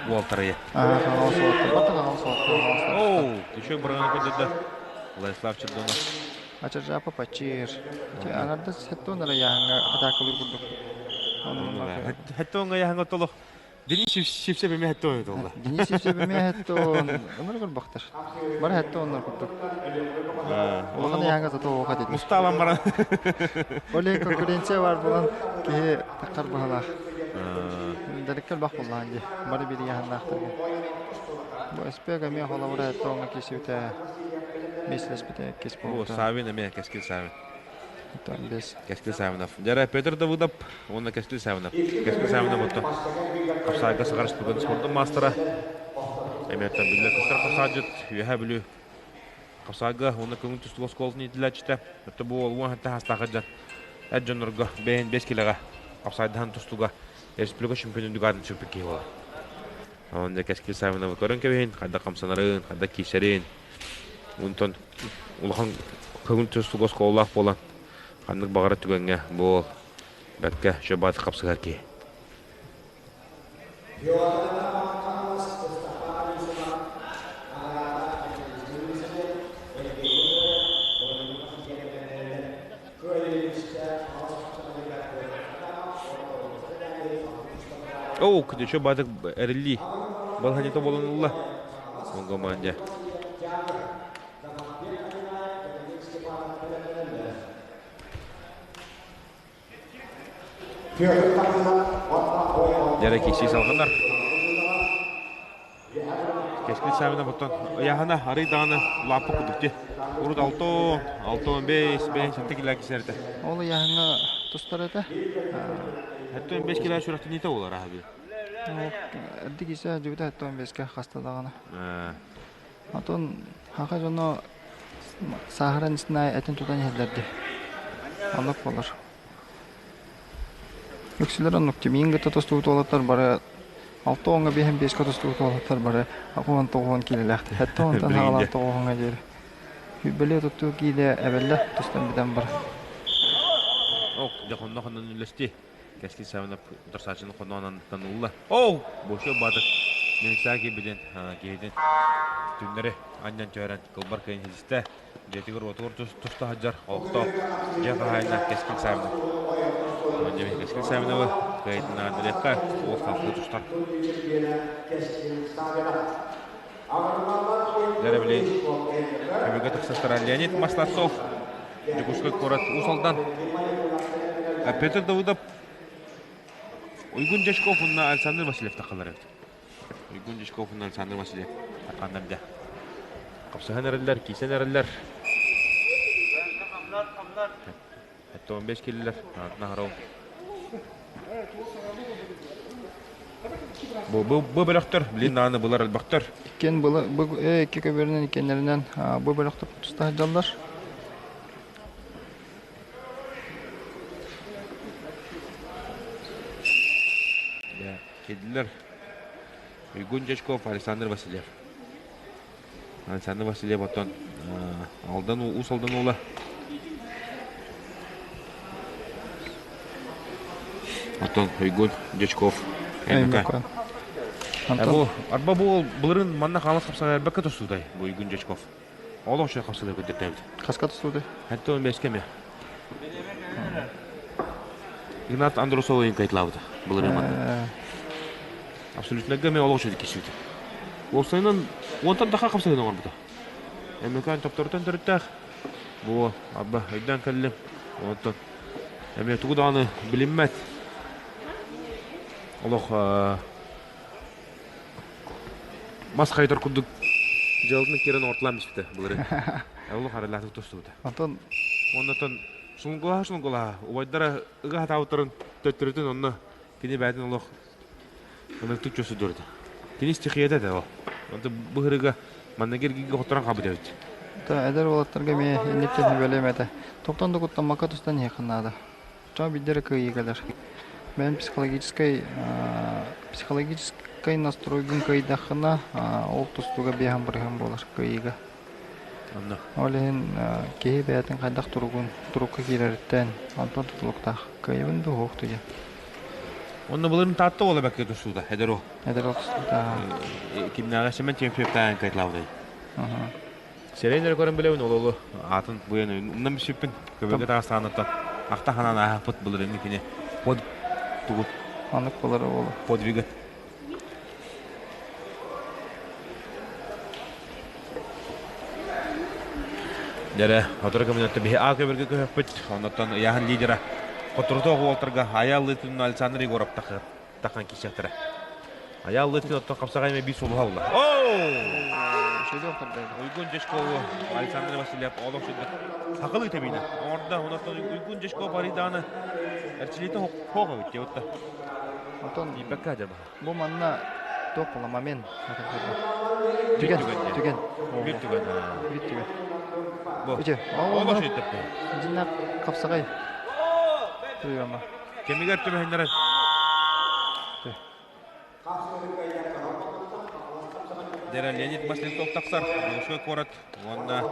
S4: уолтарыйа.
S3: Аа, Хаҥалас уолаттар. Барыта Хаҥалас уолаттар, Хаҥаластар.
S4: Оу, еще быраганы көрдөрдө. Владислав Чердонов.
S3: Ачаржапа Пачир. Ити анардас хеттон эрэ яһаҥҥа атаакалыыр курдук.
S4: Хеттон яһаҥҥа толох Денис Сивцев эмиэ хеттон толла.
S3: Денис Сивцев эмиэ хеттон. Онор көрбөхтөр. Бары хеттоннор курдук. Улахан яһаҥҥа зато оха дедилер.
S4: Мустаалан баран.
S3: Ол конкуренция бар буолан киһи таххар баһалаах. Дэриккел бах буллаан дии. Бары биир яһаннаахтарга. Бу СП эмиэ холобура хеттоҥҥа киирсибитэ Миэстэлэспитэ иккис буолбута.
S4: Савин эмиэ Кэскил Савин.
S3: Оттон бес.
S4: Кэскил Савинов. Дьара Петр Давыдов уонна Кэскил Савинов. Кэскил Савинов отто хапсаайга Саха Республикатын спордун маастара. Эмиэттэн биллэ көстөр хапсаадьыт Үөһээ Бүлүү хапсаайга уонна көҥүл тустуу оскуолатын иитиллээччитэ. Өттө бу уол уон сэттэ саастаах дьон эр дьоннорго бэйэн бэс килэҕэ хапсаайдаһан тустууга республика чемпионун дүгаатын сүкпүт киһи буолар. Онно Кэскил Савиновы көрөн кэбиһин, хайдах хамсанарын, хайдах киирсэрин. Онтон улахан көҥүл тустуук оскуолалаах буолан, ханнык баҕарар түгэҥҥэ буол бэркэ шөбаат хапсыһар киһи. Оо, күтүчү баатык эриллии. Балаһанньата буолан ылла. Команде. Дьэрэ киирсии салҕанар. Кэскил Савина оттон ыйааһына арый даҕаны улааппыт курдук дии. Урут 6, 6-15, 5 килэ кисэртэ.
S3: Ол ыйааһыҥҥа тустар этэ.
S4: 75 килэ сүрэхтэниитэ буолар аһа
S3: Эрдик исэ дьүбүтэ 75-ке хаста даҕаны. Отон хаха дьоно сааһыран истин этин тутан иһэллэр дии. Оннук буолар. Үксүлэр оннук тимиин кытта тустубут уолаттар бары алта уоҥҥа биэһин биэскэ тустубут уолаттар бары аҕыс тоҕуһун киилэлээхтэр. Сэттэ уонтан саҕалаан тоҕуһуҥҥа диэри. Сүүрбэлии отуттуу киилэ эбэллэр тустан бүтэн баран.
S4: Ок, дьэ хонно хоннон үллэстии. Кэскил Савинов утарсааччыны хонноонон ылла. Оу! Бошо баатыр Милиция киирбитин киһитин түннэри анньан түһэрэн кылбар кыайын ситистэ. Дьиэтигэр уотугар туста сылдьар олохтоох дьиэ хаһаайына Кэскил Савинов. Дьэ Кэскил Савиновы кыайытын Андреевка уол салгыы тустар. Дьэ били көмөгө тахсастара Леонид Маслацов, Дьокуускай куорат Уус Алдан. Петр Давыдов, Уйгун Дьячков уонна Александр Васильев тахалар эбит. Уйгун Дьячков уонна Александр Васильев тахханнар дьэ. Хапсыһан эрэллэр, киирсэн эрэллэр. 15 киллэр, наһарау. Бу, бу, бу бөлөхтөр, билин даҕаны булар элбэхтэр.
S3: Иккиэн была, бу икки көбүөрүнэн иккиэннэринэн бу бөлөхтөр туста сылдьаллар.
S4: Кэллилэр. Уйгун Дьячков, Александр Васильев. Александр Васильев оттон Алдан Уус Алдан уола. Оттон Уйгун Дьячков МК. Бу арба бу былырын манна хаалас хапсаҕай элбэккэ тустуутай бу Уйгун Дьячков. Олох үчүгэй хапсаҕай көрдөртөөбүт.
S3: Хаска тустуутай?
S4: 75 ме. Игнат Андросов ойын кайтылаабыта былырын манна. Абсолютно ме олох үчүгэй кисибит. Уопсайынан уонтан таха хапсаҕайын оҥорбута. Эмекан топторутан төрүттээх. Бу арба өйдөөн кэллим. Онтон эмиэ тугу даҕаны билиммэт. Олох мас хайытар курдук дьыалатын киирэн ортолоон биспитэ былырыын. Олох аралаатык тустубута.
S3: Онтон
S4: Оннотон сунгулаһа сунгулаһа убайдара ыга хатаабыттарын төттөрүтүн онно кини бэйэтин олох ынырыктык чувствуйдур этэ. Кини стихията этэ ол. Онто быһырыга манныгы эргииргэ хотторон хаалбыт эбит.
S3: Та эдэр уолаттарга эмиэ инниктэн сүбэлиэм этэ. Тоқтон да куттаммакка тустан иһиэххин наада. Чоо биирдэ эрэ кыайыы кэлэр. Бэйэм психологическай психологическай настройгун кыайдаххына, ол тустууга биэһэн бырыһыан буолар кыайыыга.
S4: Онно.
S3: Ол иһин киһи бэйэтин хайдах туругун турукка киирэриттэн онтон тутулуктаах. Кыайабын дуу, суох дуу диэн.
S4: Онно былырын Таатта уола бэккэ тустуута, эдэр уол.
S3: Эдэр уол тустуута.
S4: Кимнээҕэ Семен Тимофеевтаан кайталаабытай. Сэрэн эрэ көрөн билэбин ол олу аатын буйан умнан бүппүн көбөкө таҕыстаҕыныттан ахта ханаан ааһаппыт былырыыҥҥы кини под тугу
S3: Оннук буолара буолуо.
S4: Подвига. Дьэрэ, сотору кэминэн биһи А көбөргө көһөхпүт, оннуттан ыйааһын лидера Хотурутоох уолтарга Айаал Лытин Александр Егоров тахан киирсиэхтэрэ. Айаал Лытин оттон хапсаҕай эмэ биир сулуһа була. Уйгун Дьячкову Александр Васильев олох сүрдүк сахалыы тэбиинэ оҥордо. Онон Уйгун Дьячков арыйдаҕына эрчилиитэ хоох эбит диэбит да.
S3: Онтон
S4: Тиийбэккэ адьаба.
S3: Бу манна туох була момент түгэн түгэн
S4: биир түгэн
S3: биир түгэн
S4: бу
S3: Үчү
S4: олох сүйтеппе
S3: дьиннээх хапсаҕай приема
S4: кэмигэр түбэһиннэрэн. Дьэрэ Леонид Масляков тахсар, Дьокуускай куорат уонна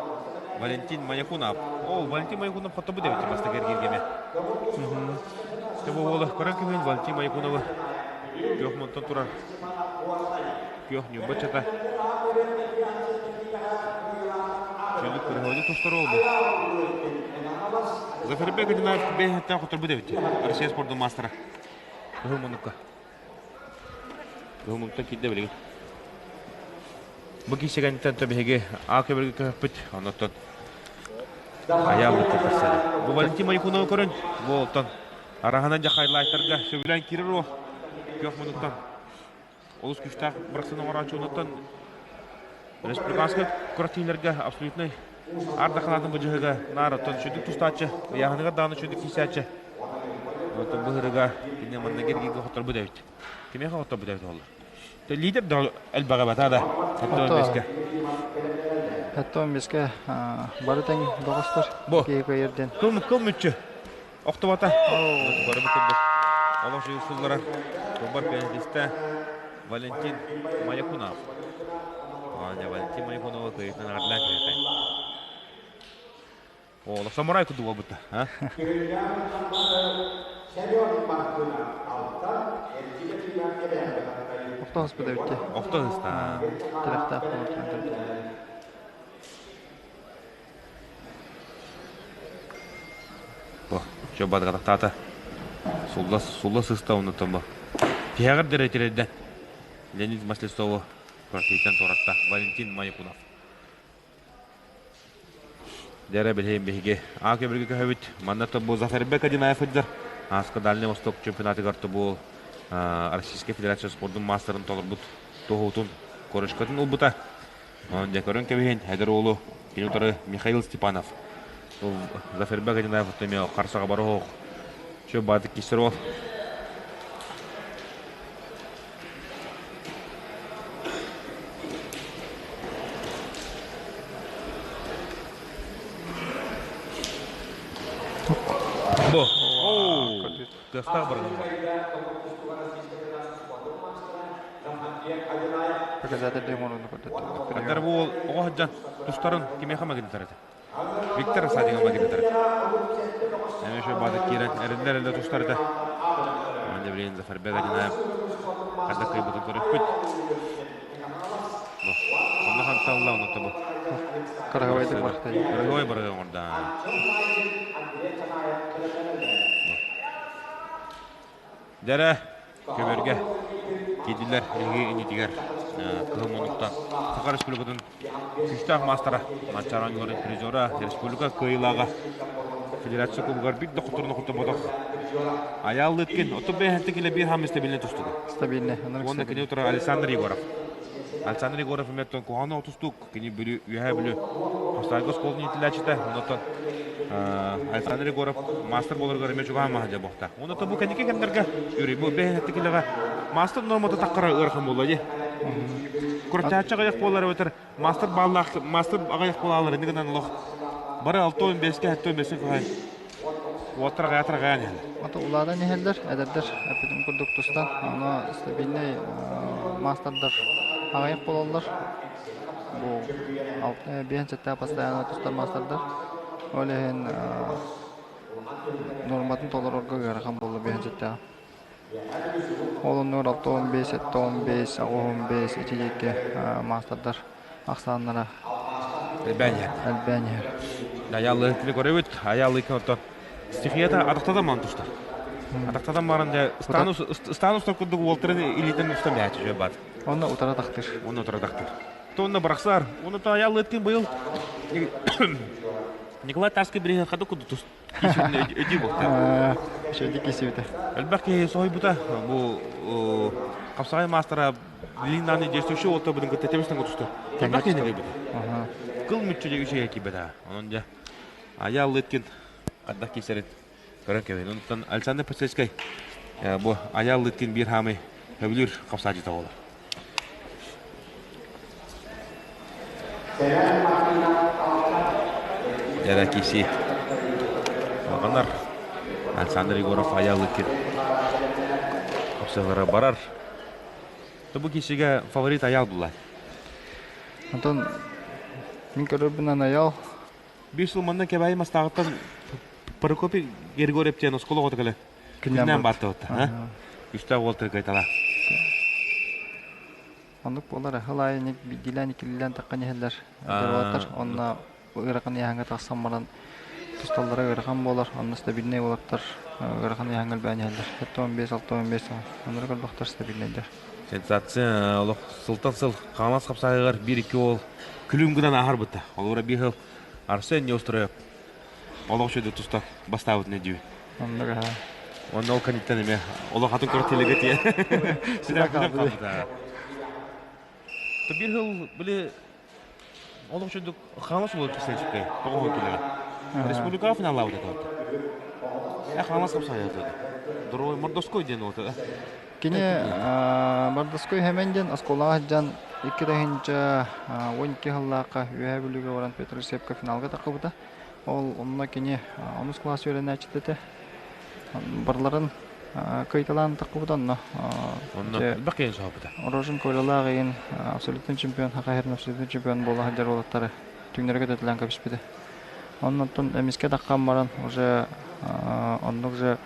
S4: Валентин Маякунов. О, Валентин Маякунов хоттобут эбит бастакы эргииргэмэ. Бу уола көрөн кэбиһин Валентин Маякуновы күөх мунтан турар күөх ньурба чата. Чөлүк кырыһыаны тустар ол бу. Зафарбек Одинаев бэйэһэттэн хотторбут эбит. Россия спордун маастара. Кыһыл муннукка. Кыһыл муннуктан киирдэ билигин. Бу киисэгэнтэн то биһиги А көбүргө көһөппүт. Оннуттан айааллык көрсөдө. Бу Валентин Майкуновы көрөн, бу оттон араһынан жахайлайтарга сөбүлээн киирэр о. Күөх муннуктан олус күүстээх бырахсын оҥорооччу онуттан республиканскай күрэхтэһиилэргэ абсолютнай аар дахалаатын быдьыһыга наар оттон сүдүк тустааччы, ыйааһыныгар даҕаны сүдүк киисээччи. Оттон быһырыга кини манна киргигэ хотторбут эбит. Кимиэхэ хотторбут эбит олор? Лидер да элбэҕэ бата да. 75-ке.
S3: 75-ке бары тэҥ доҕостор.
S4: Бу.
S3: Киһи көйөрден.
S4: Кыл кыл мүччү. Охтубата. Көрөбүт курдук. Олох сыллара Кылбар пианистэ Валентин Маякунов. Аня Валентин Маякунова кыйытынан ардылаан киһи. О, самурай курдук буолбута. А?
S3: Охто хаспыта битте.
S4: Охто хаста.
S3: Тирэхтээх буолар.
S4: Бу, чө бадгатахтаата. Сулла, сулла сыста оннуттан бу. Тиһэҕэр дэрэ тирэрдэн. Леонид Маслецову квартираттан туоратта Валентин Маякунов. Дэрэ билиһин биһиги А көбүргө көһөбүт. Манна тобу Зафарбек Одинаев сылдьар. Ааска Дальний Восток чемпионатыгар тобу Российскай Федерация спордун маастарын толорбут туоһутун корочкатын ылбыта. Онон дьэ көрөн кэбиһин, эдэр уолу кини утары Михаил Степанов. Зафарбек Одинаев эмиэ харсаҕа барыһох. Чө баатык киссер уол. Бу. Кыахтаах барылын бар.
S3: Показатель оҥорууну көрдөттө.
S4: Андар бу уол оҕо сылдьан тустарын кимиэхэ магнитар этэ? Виктор Садига магнитар этэ. Эмиэ шо баатык киирэн эриллэр эриллэ тустар этэ. Онон блин Зафарбек Одинаев хадда кыайбытын көрүппүт. Бу. Онно ханталла онно бу.
S3: Кыраһабайдык барта.
S4: Кыраһабай барыга оҥорда. Дьэрэ, көбүөргэ киирдилэр эһиги иннитигэр Кыһыл муннуктан Саха Республикатын күүстээх маастара Манчаары оонньууларын призера, республика кыайыылааҕа Федерация кубогар биир да хотторуну хотторботох Айаал Лыткин, оттон бэйэһэнтэ килэ биир хаамыы стабильнай тустуга.
S3: Стабильный.
S4: Уонна кини утары Александр Егоров. Александр Егоров эмиэ куһаҕан тустуук, кини Бүлүү, Үөһээ Бүлүү Хостайга оскуолатын иитиллээччитэ. Онтон Александр Егоров маастар буоларыгар эмиэ чугаһаан маһа буохта. Онтон бу кэнники кэмнэргэ Юрий бу бэйэһэттикилэҕэ маастар нормата таххара ыарахан буолла дии. Куртааччы аҕыйах буолар эбэтэр маастар бааллаах маастар аҕыйах буолаалар инни гынан олох бары 65-ке 75-ке кыһай уоттар аҕыйаатар аҕыйаан иһэллэр.
S3: Ата улаатан иһэллэр, эдэрдэр эппитим курдук тустан, ону стабильнай маастардар аҕыйах буолаллар. Бу биэһин сэттээх постоянно тустар маастардар. Ол иһин нуорматын толорорго ыарахан буолла биэһин сэттээх. Ол оннугар 65, 75, 85 ити диэки маастардар ахсааннара
S4: элбээн иһэр.
S3: Элбээн иһэр.
S4: Айааллыыкны көрөбүт. Айааллыыкны оттон стихията атахтатан маан тустар. Атахтатан баран дьэ ыстаан устар курдук уолтарын илиитин устан бэһээччи үчүгэй баат.
S3: Онно утара тахтыр.
S4: Онно утара тахтыр. Тонна бырахсаар. Онно айааллыыккын быйыл Николай Тарский бириһин хады курдук тус өйдүү буолта.
S3: Үчүгэйдик кисибитэ.
S4: Элбэх киһи соһуйбута. Бу хапсаҕай маастара Линнаны действующий уолта будун кытта тебистен кутусту. Элбэх киһини кыйбыта. Кыл мүччү дьэ үчүгэй киирбэтэ. Онон дьэ Аял Лыткин хаддах киисэрин көрөн кэбиһин. Онтон Александр Посельскай бу Аял Лыткин биир хаамый хөбүлүүр хапсааччыта буолар. Дьэрэ киси Алҕанар Александр Егоров Аял Лыткин хапсыһыылара барар. Бу киисигэ фаворит Аял булла.
S3: Онтон мин көрөрбүнэн Айал
S4: Биир сыл манна Кэбээйи Мастааҕыттан Прокопий Григорьев диэн оскуола оҕото кэлэ күннээн бааттабыт. Үстээх уол тыргайтала.
S3: Оннук буолар ыһыл аайы биирдиилээн иккилиилээн таххан иһэллэр. Дьоруоттар онно ыарахан ыйааһыҥҥа тахсан баран тусталлара ыарахан буолар. Онно стабильнай уолаттар ыарахан ыйааһыҥҥа элбээн иһэллэр. 75 65 оннук элбэхтэр стабильнайдар.
S4: Сенсация олох сылтан сыл Хаҥалас хапсаһыгар биир-икки уол күлүм гынан ааһар бытта. Олора биир сыл Арсен Неустроев олох үчүгэй туста бастаабытын өйдүүбүн.
S3: Оннук аһа.
S4: Онно ол кэнниттэн эмиэ олох атын көрө телеге тиэ. Синэ хаалбыта. Биир сыл били олох үчүгэй Хаҥалас уол кисэлчиккэй тоҕо килэҕэ. Республикаҕа финаллаабыт этэ. Э Хаҥалас хапсаайата. Дорогой Мордоской диэн уота.
S3: Кини Мордоской Хэмэн диэн оскуолаҕа сылдьан 2012 сыллаахха Үөһээ Бүлүүгэ баран Петр Сепка финалга таххыбыта. Ол онно кини онус кылаас үөрэнээччитэ этэ. Барыларын кыайталаан таххыбыта онно.
S4: Онно элбэх киһи соһуппута.
S3: Рожин Колялаах ыйын абсолютный чемпион, Саха сирин абсолютный чемпион буола сылдьар уолаттары түҥнэри көтөтүлээн кэбиспитэ. Оннуттан эмискэ таххан баран уже оннук же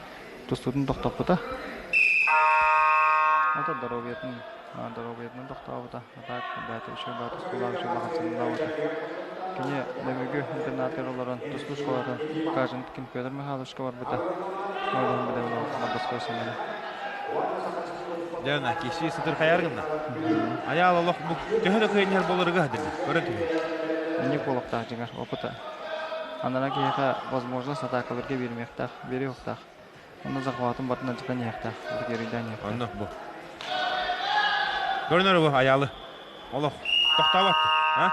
S3: тустуутун тохтоппута. Это доруобуйатын доруобуйатынан тохтообута. А так бэйэтэ үчүгэй баҕа тустуулаах үчүгэй баҕа Кини Нөмүгү интернатыгар олорон тустуу школатын Каженкин Петр Михайловичка барбыта. Ол иһин билэбин ол Мордовской сэмэни.
S4: Дьэ, киси сытыр хайар гынна. Айаал олох бу төһө да кыайан иһэр буоларыга дили. Көрө түһү.
S3: Инник буолуохтаах дьиҥэр опыта. Анараа киһиэхэ возможность атаакаларга биэримиэхтээх, биэриэхтээх. Онно захватын батын алдьатан иһиэхтээх, эрийдээн иһиэхтээх.
S4: Онно бу. Көрүнэр бу аялы. Олох тохтообот. А?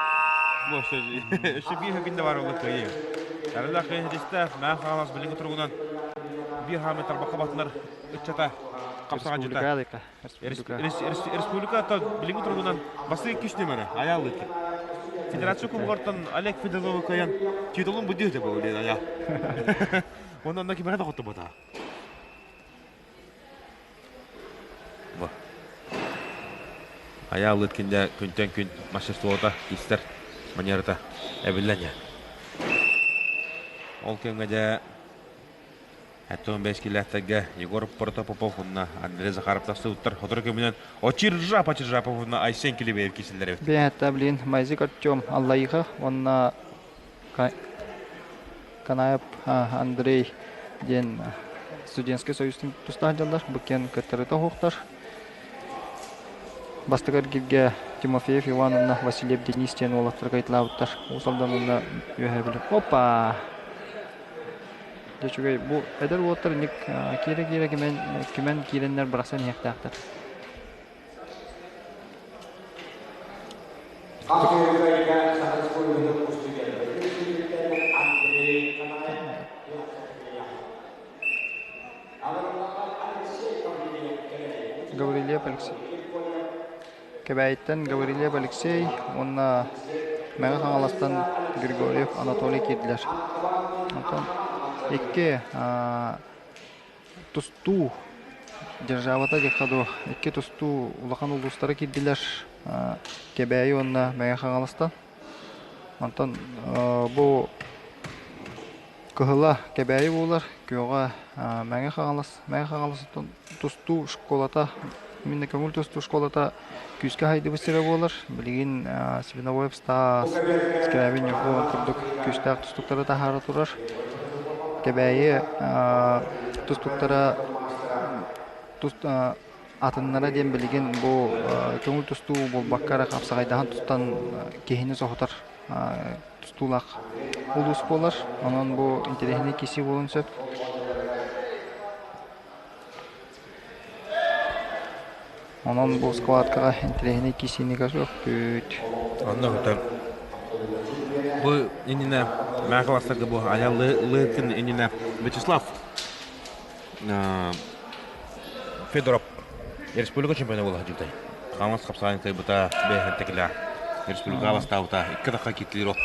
S4: Бу өссө биир күндэ бар олох кыайыы. Арылах кыайыы маа хаалас билиҥҥи туругунан биир хаамы тарбахха батынар ыччата хапсаҕа
S3: Республика
S4: Республика билиҥҥи туругунан бастакы икки нүмерэ Айаал Лыткин. Федерация кубогартан Олег Федотовы кыайан титулун буддуһута буолуо диэн Айаал. Онно онно кимэхэ да хотубата. Бу. Айаал Лыткин дьэ күнтэн күн мастерствота истэр манерата эбиллэн иһэр. Ол кэмҥэ дьэ 75 килээхтэргэ Егор Протопопов уонна Андрей Захаров тахсыбыттар. Сотору кэминэн Очиржап Очиржапов уонна Айсен Килибеев киирсэллэр эбит.
S3: Бэйэтэ блин Майзик Артем Аллаиха уонна Канаев Андрей диэн студенческий союзтун тустаах дьаллар бу киэн кыттарыта оһуохтар. Бастакы эргиргэ Тимофеев Иван уонна Васильев Денис диэн уолаттар кайталаабыттар. Уус Алдан уонна Үөһээ Бүлүү. Опа! Дьэ үчүгэй. Бу эдэр уолаттар инник киирэ-киирэ кимэн, кимэн киирэннэр бырахсан иһиэхтээхтэр. Гаврильев Алексей. Кэбээйиттэн Гаврильев Алексей уонна Мэҥэ Хаҥаластан Григорьев Анатолий киирдилэр. Онтон икки тустуу державата диэххэ дуу, икки тустуу улахан улуустара киирдилэр Кэбээйи уонна Мэҥэ Хаҥаластан. Онтон бу кыһыла Кэбээйи буолар, күөҕэ Мэҥэ Хаҥалас. Мэҥэ Хаҥалас тустуу школата, именно көҥүл тустуу школата күүскэ хайдыбыт сирэ буолар. Билигин Свиновоев Стас, Скрябин Ньургун курдук күүстээх тустууктары таһаара турар. Кэбээйи тустууктара атыннара диэн билигин бу көҥүл тустуу буолбакка эрэ хапсаҕайдаһан тустан киһини соһутар тустуулаах улуус буолар. Онон бу интэриэһинэй киси буолуон сөп. Онон бу складкаҕа интэриэһинэй кисини көрүөхпүт.
S4: Онно өтөр бу иннинэ Мэхаластарга бу Айал Лыткин иннинэ Вячеслав Федоров республика чемпиона буола сылдьыбытай. Хаҥалас хапсаҕайын кыайбыта, бэйэһэн республикаҕа бастаабыта, икки атахха кииртилэр ол.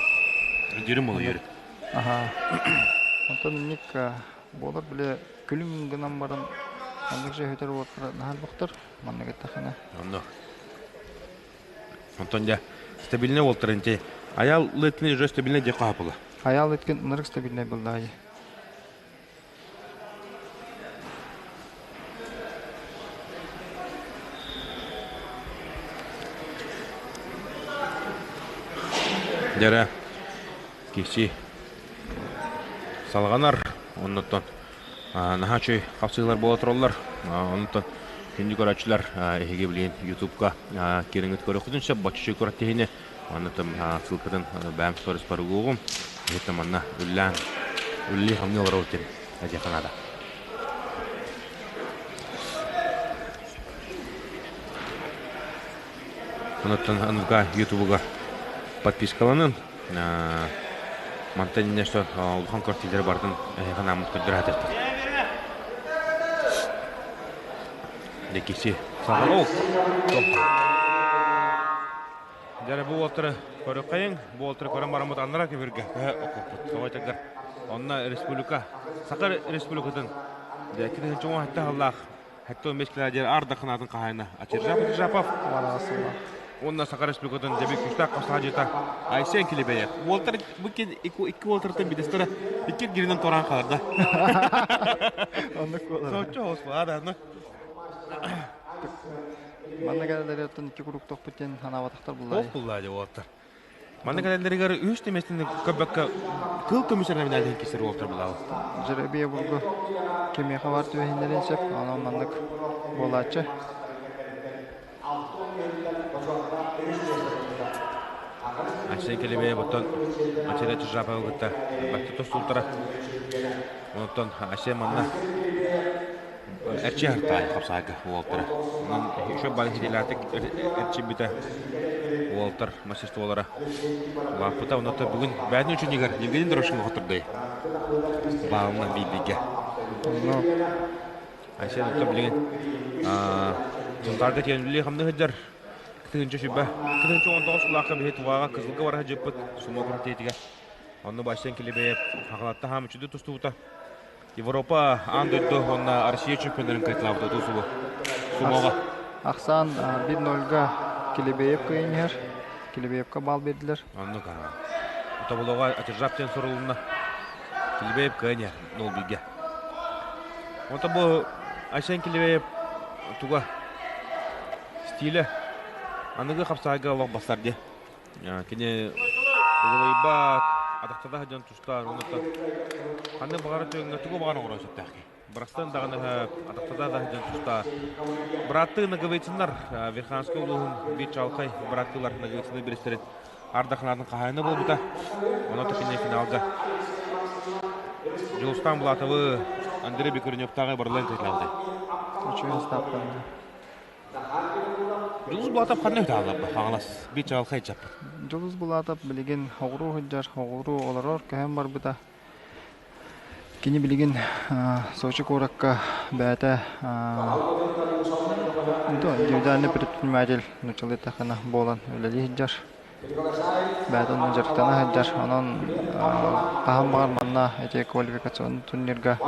S4: Дьүрүм буола үөрү.
S3: Аха. Онтон инник буолар бile күлүм гынан баран оннук же өтөр уоттара наһаа элбэхтэр маннык эттэххинэ.
S4: Онно. Онтон дьэ Стабильный уолтар инти. Аял Лыткин уже стабильный дьэ хаапыла.
S3: Аял Лыткин ынырык стабильный буллаа дии.
S4: Дьэрэ киси салҕанар оннуттан наһаа үчүгэй хапсыылар буола тураллар. Онтон күндү көрөөччүлэр эһиги билигин ютубка киириҥҥит көрүөххүтүн сөп боччу күрэхтэһиини оннуттан ссылкатын бэйэм сториспар угуоҕум. Иһиттэн манна үллээн үллии-хамныы олоробут диэн этиэххэ наада. Онуттан аныга ютубуга подпискаланын. Мантан инньэ что улахан квартиралары барытын эһиэхэ нааммыт көрдөрө сатыахпыт. Декиси саҕалоо. Дьэ бу уолтары көрүөххэйиҥ. Бу уолтары көрөн бараммыт аннара көбүргэ көһө оккуппут. Тоҕо Онно республика, Саха республикатын 2017 сыллаах 75 километр ар дахынаатын хаһаайына Ачиржапов Ачиржапов уонна Саха Республикатын дьэби күүстээх хасаадьыта Айсен Килибеев. Уолтар бу икки уолтартан бидестара икки гиринен туораан хаалар да.
S3: Оннук буолар.
S4: Соччо хос баар аны.
S3: Манна кэлэлэри икки куруук тохпут диэн санаабатахтар буллаа.
S4: Ох буллаа дьэ уолаттар. Манна кэлэллэригэр үһүс миэстэни көрбөккө кыл көмүс эрэ медаль кисэр уолтар булаабыт.
S3: Жеребье бургу кимиэхэ бар түбэһиннэрин сөп, онон маннык буолааччы.
S4: Айсен Келебеев оттон Ачира Чижапова кытта бакты тостултара. Онтон Айсен манна Эрчи хартаай хапсаайга уолтара. Онон еще бары хидилаатык эрчийбитэ уолтар мастерстволара улааппыта. Онон бүгүн бээтин үчүнигэр Евгений Дорошин хотурдай. Баалынан биирбигэ.
S3: Ну,
S4: Айсен отто билигин Сунтаарга тиэн үлэлии хамныы сылдьар. Кытыгынча сүбэ. Кытыгынча 19 сыллаахха биһи Туваҕа Кызылга бара сылдьыппыт сумо күрэхтэһиитигэр. Онно Айсен Килибеев Хахалатта хаам үчүдү тустубута. Европа, аан дойду уонна Россия чемпионнарын кыайталаабыта оту субу сумоҕа.
S3: Ахсаан 1-0-га Килибеев кыайан иһэр. Килибеевка баал биэрдилэр.
S4: Оннук. Тоболоҕо Ачыржап диэн сурулунна. Килибеев кыайан иһэр 0-1-гэ. Онто бу Айсен Килибеев туга стилэ аныгы хапсаайга олох бастар дии. Кини угулуйбат, атахтата сылдьан тустар, онуттан ханнык баҕарар түгэҥҥэ тугу баҕарар оҥоруон сөптөөх киһи. Бырастан даҕаны атахтата да сылдьан тустар. Бырааттыы Ноговицыннар Верхоянскай улууһун биир чаҕылхай бырааттыылар Ноговицыны биристэрин ардахынаатын хаһаайына буолбута. Онон кини финалга Дьулустаан Булатовы Андрей Бекреневтааҕы барыларын кыайталаабыта.
S3: Үчүгэй ставкаланды.
S4: Дьулус Булатов ханна үтаалларба хаҥалас биир чаҕылхай чаппыт.
S3: Дьулус Булатов билигин оҕуруу сылдьар, оҕуруу олорор, көһөн барбыта. Кини билигин Сочи куоракка бэйэтэ индивидуальный предприниматель нууччалыы эттэххинэ буолан үлэлии сылдьар. Бэйэтэ онно дьарыктана сылдьар. Онон хаһан баҕар манна ити квалификационнай турнирга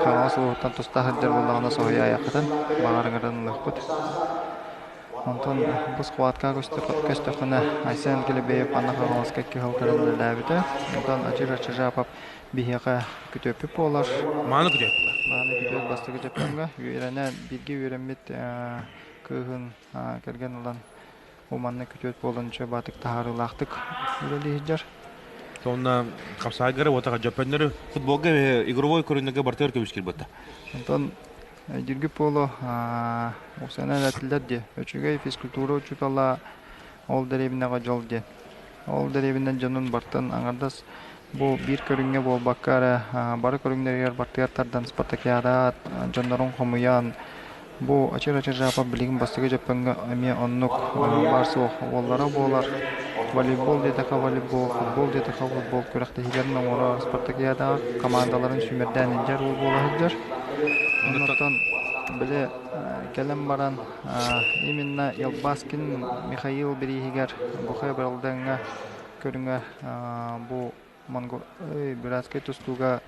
S3: Хаҥалас улууһуттан туста сылдьар буоллаҕына соһуйа айаххытын баҕар ыҥыран ылыахпыт. Онтон бу схватка көстөххүнэ Айсен Килибеев Анна Хаҥаласка икки сыл кэлэн үлэлээбитэ. Онтон Ачир Ачижапов биһиэхэ күтүөппүт буолар.
S4: Мааны күтүөт буолар.
S3: Мааны күтүөт бастакы дьоппоҥҥо үөрэнэ бииргэ үөрэммит кыыһын кэргэн ылан Бу манна күтүөт буолан үчүгэй баатык таһаарыылаахтык үлэлии сылдьар.
S4: Сонно хапсаайгары уотаха дьөппөннөрү футболга игровой көрүннэргэ бартыгар көмүскүүр буолта.
S3: Онтон Дирги Поло Оксана этиллэр дии. Үчүгэй физкультура учуутала ол дэриэбинэҕэ дьол диэн. Ол дэриэбинэ дьонун бартан аҥардас бу биир көрүҥҥэ буолбакка эрэ бары көрүҥнэригэр бартыгар тардан спартакиада дьоннорун хомуйан Бу Ачыр-Ачыр Жапов билигин бастакы дьоппоҥҥо эмиэ оннук баар-суох уоллара буолар. Волейбол диэтэххэ волейбол, футбол диэтэххэ футбол күрэхтэһиилэрин оҥорор спартакиадаҕа командаларын сүүмэрдээн илдьэр уол буола сылдьар. Оннуттан били кэлэн баран именно Елбаскин Михаил бирииһигэр Бухай Баралдаҥҥа көрүҥэ бу Монгол братскай тустууга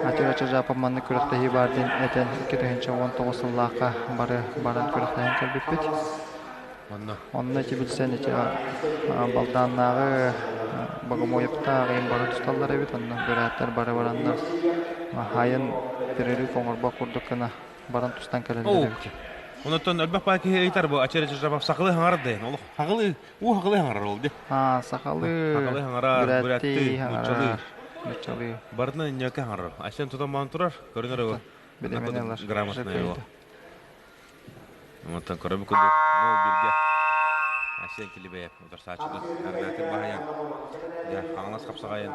S3: Ачыр Жапов маннык күрэхтэһии баар диэн этэн 2019 сыллаахха бары баран күрэхтэһэн кэлбиппит.
S4: Онно.
S3: Онно ити билсэн ити Балдааннааҕы Богомоевтаах ыйын бары тусталлар эбит. Онно бүрээттэр бары бараннар хаайан перерыв оҥорбот курдук гына баран тустан кэлэллэр эбит.
S4: Онтон элбэх баа киһи ыйытар бу Ачары Чижапов сахалыы хаҥарар да олох хаҕылыы уу хахылыы хаҥарар ол ди.
S3: Аа сахалыы
S4: Хахылыы хаҥарар,
S3: бүрээттии
S4: бүрээттии, нууччалыы.
S3: хаҥарар, нууччалыы.
S4: Барытынан инньэкэ хаҥарар. Айсен тутан баан турар, көрүнэр его.
S3: Билимин ылар.
S4: Грамотный его. Онтон көрөбү курдук, нол бирге Айсен Килибеев утарсааччытын Аргатын баһыйан, дьэ, Хаҥалас хапсаҕайын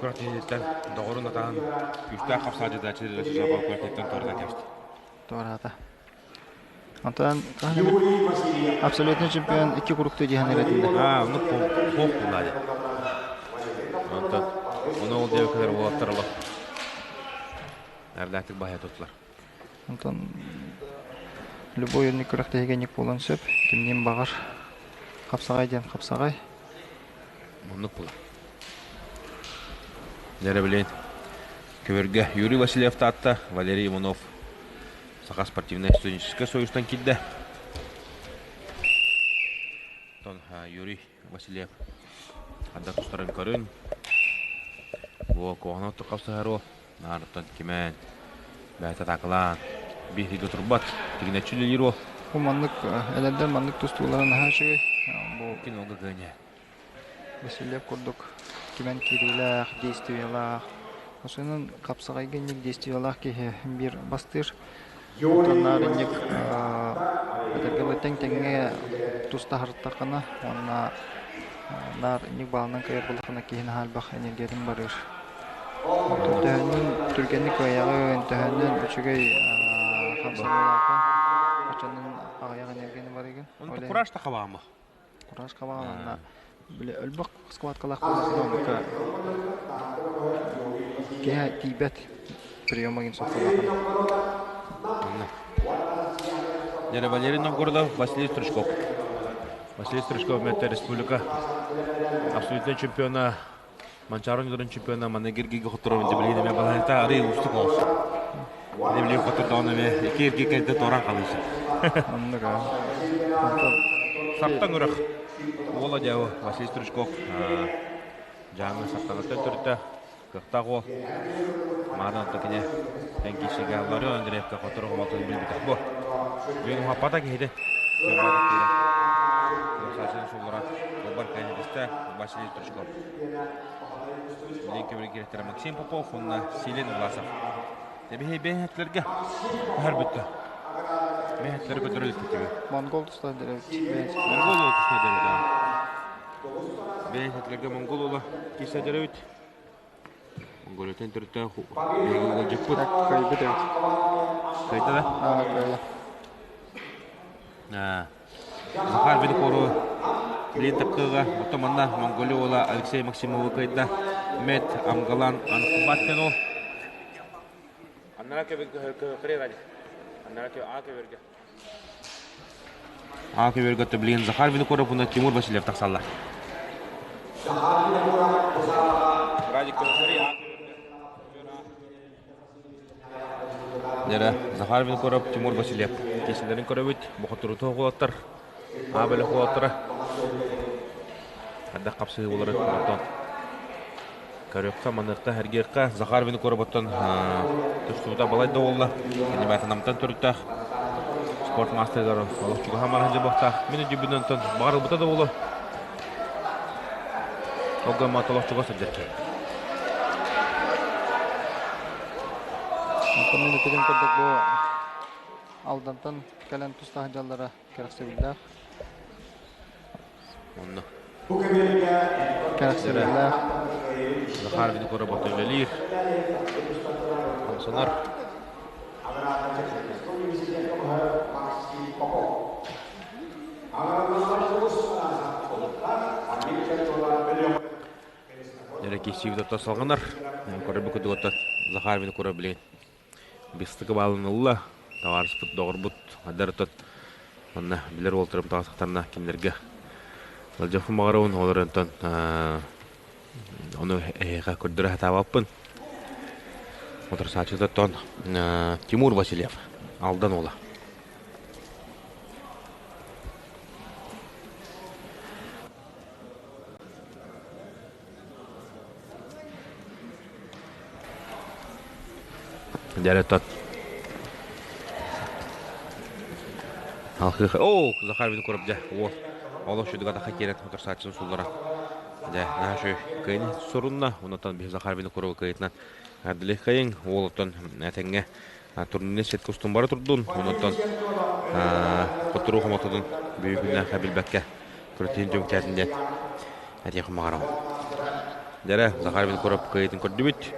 S4: күрэхтэһиититтэн доҕорун атаһын күүстээх хапсаҕайдьыта Чирилэ Чижапов күрэхтэһииттэн туората кэбистэ.
S3: Туораата. Онтон абсолютный чемпион икки куруктуу диэн эрэтиннэ.
S4: Аа, ону хоох буллаа дии. Онтон ону ол диэбиккэлэр уолаттар олох эрдээхтик баһыйа туттулар.
S3: Онтон любой өннүк күрэхтэһиигэ инник буолуон сөп. Кимниин баҕар хапсаҕай диэн хапсаҕай.
S4: Оннук буолар. Дьэ билин көбөргө Юрий Васильев Таатта, Валерий Иванов Саха спортивнай студенческай союзтан киирдэ. Оттон Юрий Васильев ханна тустарын көрүн. Бу куһаҕан оттук хапсыһар Наарыттан кимээн, бэйэтэ атаакалаан, биһиги турбат, тигинэччи үлэлиир уол.
S3: Бу маннык эдэрдэр маннык тустуулара наһаа үчүгэй. Бу
S4: Кинолга кыаньа.
S3: Васильев курдук кимэн киириилээх, действиелаах. Осунун хапсаҕайга инник действиелаах киһи биир бастыыр. Оттон наар инник этэргэ тэҥ-тэҥҥэ тустаһартаххына уонна наар инник баалынан кыайар буоллаххына киһи наһаа элбэх энергиятын барыыр. Төһөннөн түргэнник кыайаҕын, төһөннөн үчүгэй хамсаныылааххын, оччонон аҕыйах энергияны барыгын.
S4: Онто кураж да хабаама.
S3: Кураж хабаҕын онно били өлбөх схваткалаах буоллаххына оннука киһи тиийбэт приемагын соххолоохун.
S4: Онно. Дьэ, Валерий Новгородов, Василий Стручков. Василий Стручков Мэтэ республика абсолютнай чемпиона Манчаары оонньууларын чемпиона манна гиргигэ хотторобун дьэ билигин эмиэ балаһыта арый уустук оҕус. Ини билигин хоттордоҕуна эмиэ икки эргий кэлдэ туоран халыышы.
S3: Оннук аа. Онтон
S4: Сартаҥ үрэх уола дьэ Василий Стручков Дьааҥы Сартаҥыттан төрүттээх кыахтаах уол. Мааны онто кини эн киирсиигэ Ларион Андреевка хоттору хомолтотун билбитэх буо. Бүгүн уһаппата киһити. Сасын суллара Долбар кэннитистэ Василий Стручков. Билин көмүл директора Максим Попов уонна Силин Власов. Тэбиһи бэйэтлэргэ көһөр бүттэ. Бэйэтлэри көтөрө иликтиби.
S3: Монгол туста дэребит.
S4: Монгол уол туста дэребит. Бэйэтлэргэ монгол уола киирсэ дэребит. Монголиятын төрүттээх биһиги ыалдьыппыт.
S3: Кыайбыт эбит.
S4: Кыайда да?
S3: Аа, кыайда.
S4: Захар Винокуру билин таптыыга, оттон манна Монголия уола Алексей Максимовы кыайда. Мет Амгалан Анхбаттено. Аннара А көбөргө билигин Захар Винокуров уонна Тимур Васильев тахсаллар. Радик Дьэрэ, Захар Винокуров, Тимур Васильев киэсэлэрин көрөбүт. Бохотуруту уолаттар, А бөлөх уолаттара. Хайдах хапсыһыы буоларын оттон көрүөххэ, маныахха, сэргиэххэ. Захар Винокуров оттон тустуута балай да буолла. Кини баатанамтан төрүттээх спорт маастарыгар олох чугаһан баран дьыбахтаах. Мин өйдүүбүн онтон баҕарылбыта да буолуо. Ол гыммат олох чугас сылдьар киһи.
S3: Онтон мин этэрим курдук бу Алдантан кэлэн туста сылдьаллара кэрэхсэбиллээх.
S4: Онно.
S3: Кэрэхсэбиллээх.
S4: Захар Винокуров үлэлиир. Хамсанар. Киссиибит ото салҕанар. Көрөр курдук Захар Винокуров билигин быстык баалын ылла. Табаарыспыт, доҕорбут адар отот манна билэр уолтарым таҕыстахтарына кинилэргэ Алдьархай баҕарабын олор онтон ону эһиэхэ көрдөрө сатаабаппын. Утарсааччыта оттон Тимур Васильев Алдан уола. Дьэ Алхыха. Оо, Захар Винокуров дьэ, уол. Олох шүдүг атаха киирэн утарсааччыны суллара. Дьэ, наһаа үчүгэй кыайыны сурунна. Онтон биһи Захар Винокуровы кыайытынан Ардылехайын уол оттон этэҥҥэ турнир сетка устун бара турдун. Онтон хотуруу хомототун бүгүннээх билбэккэ күрэтиин түмүктээтин диэн этиэхпин баҕарабын. Дьэрэ, Захар Винокуров кыайыытын көрдүбүт.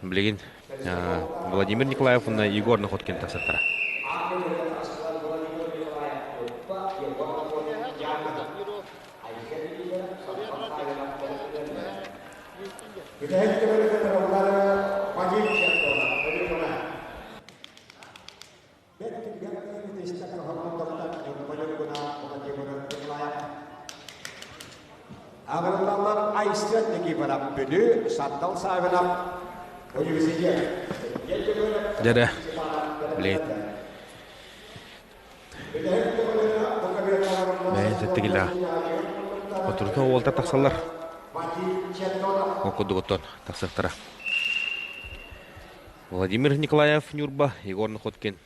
S4: Билигин Владимир Николаев уонна Егор Находкин тахсыттара.
S2: Аҕырыллаллар Айсен Никифоров Бүлүү, Сандал Савинов университет.
S4: Дьэрэ, блин. Бэйэн сэттигилээх. Отурутун уолтар тахсаллар. Ол курдук оттон тахсыахтара. Владимир Николаев Ньурба, Егор Находкин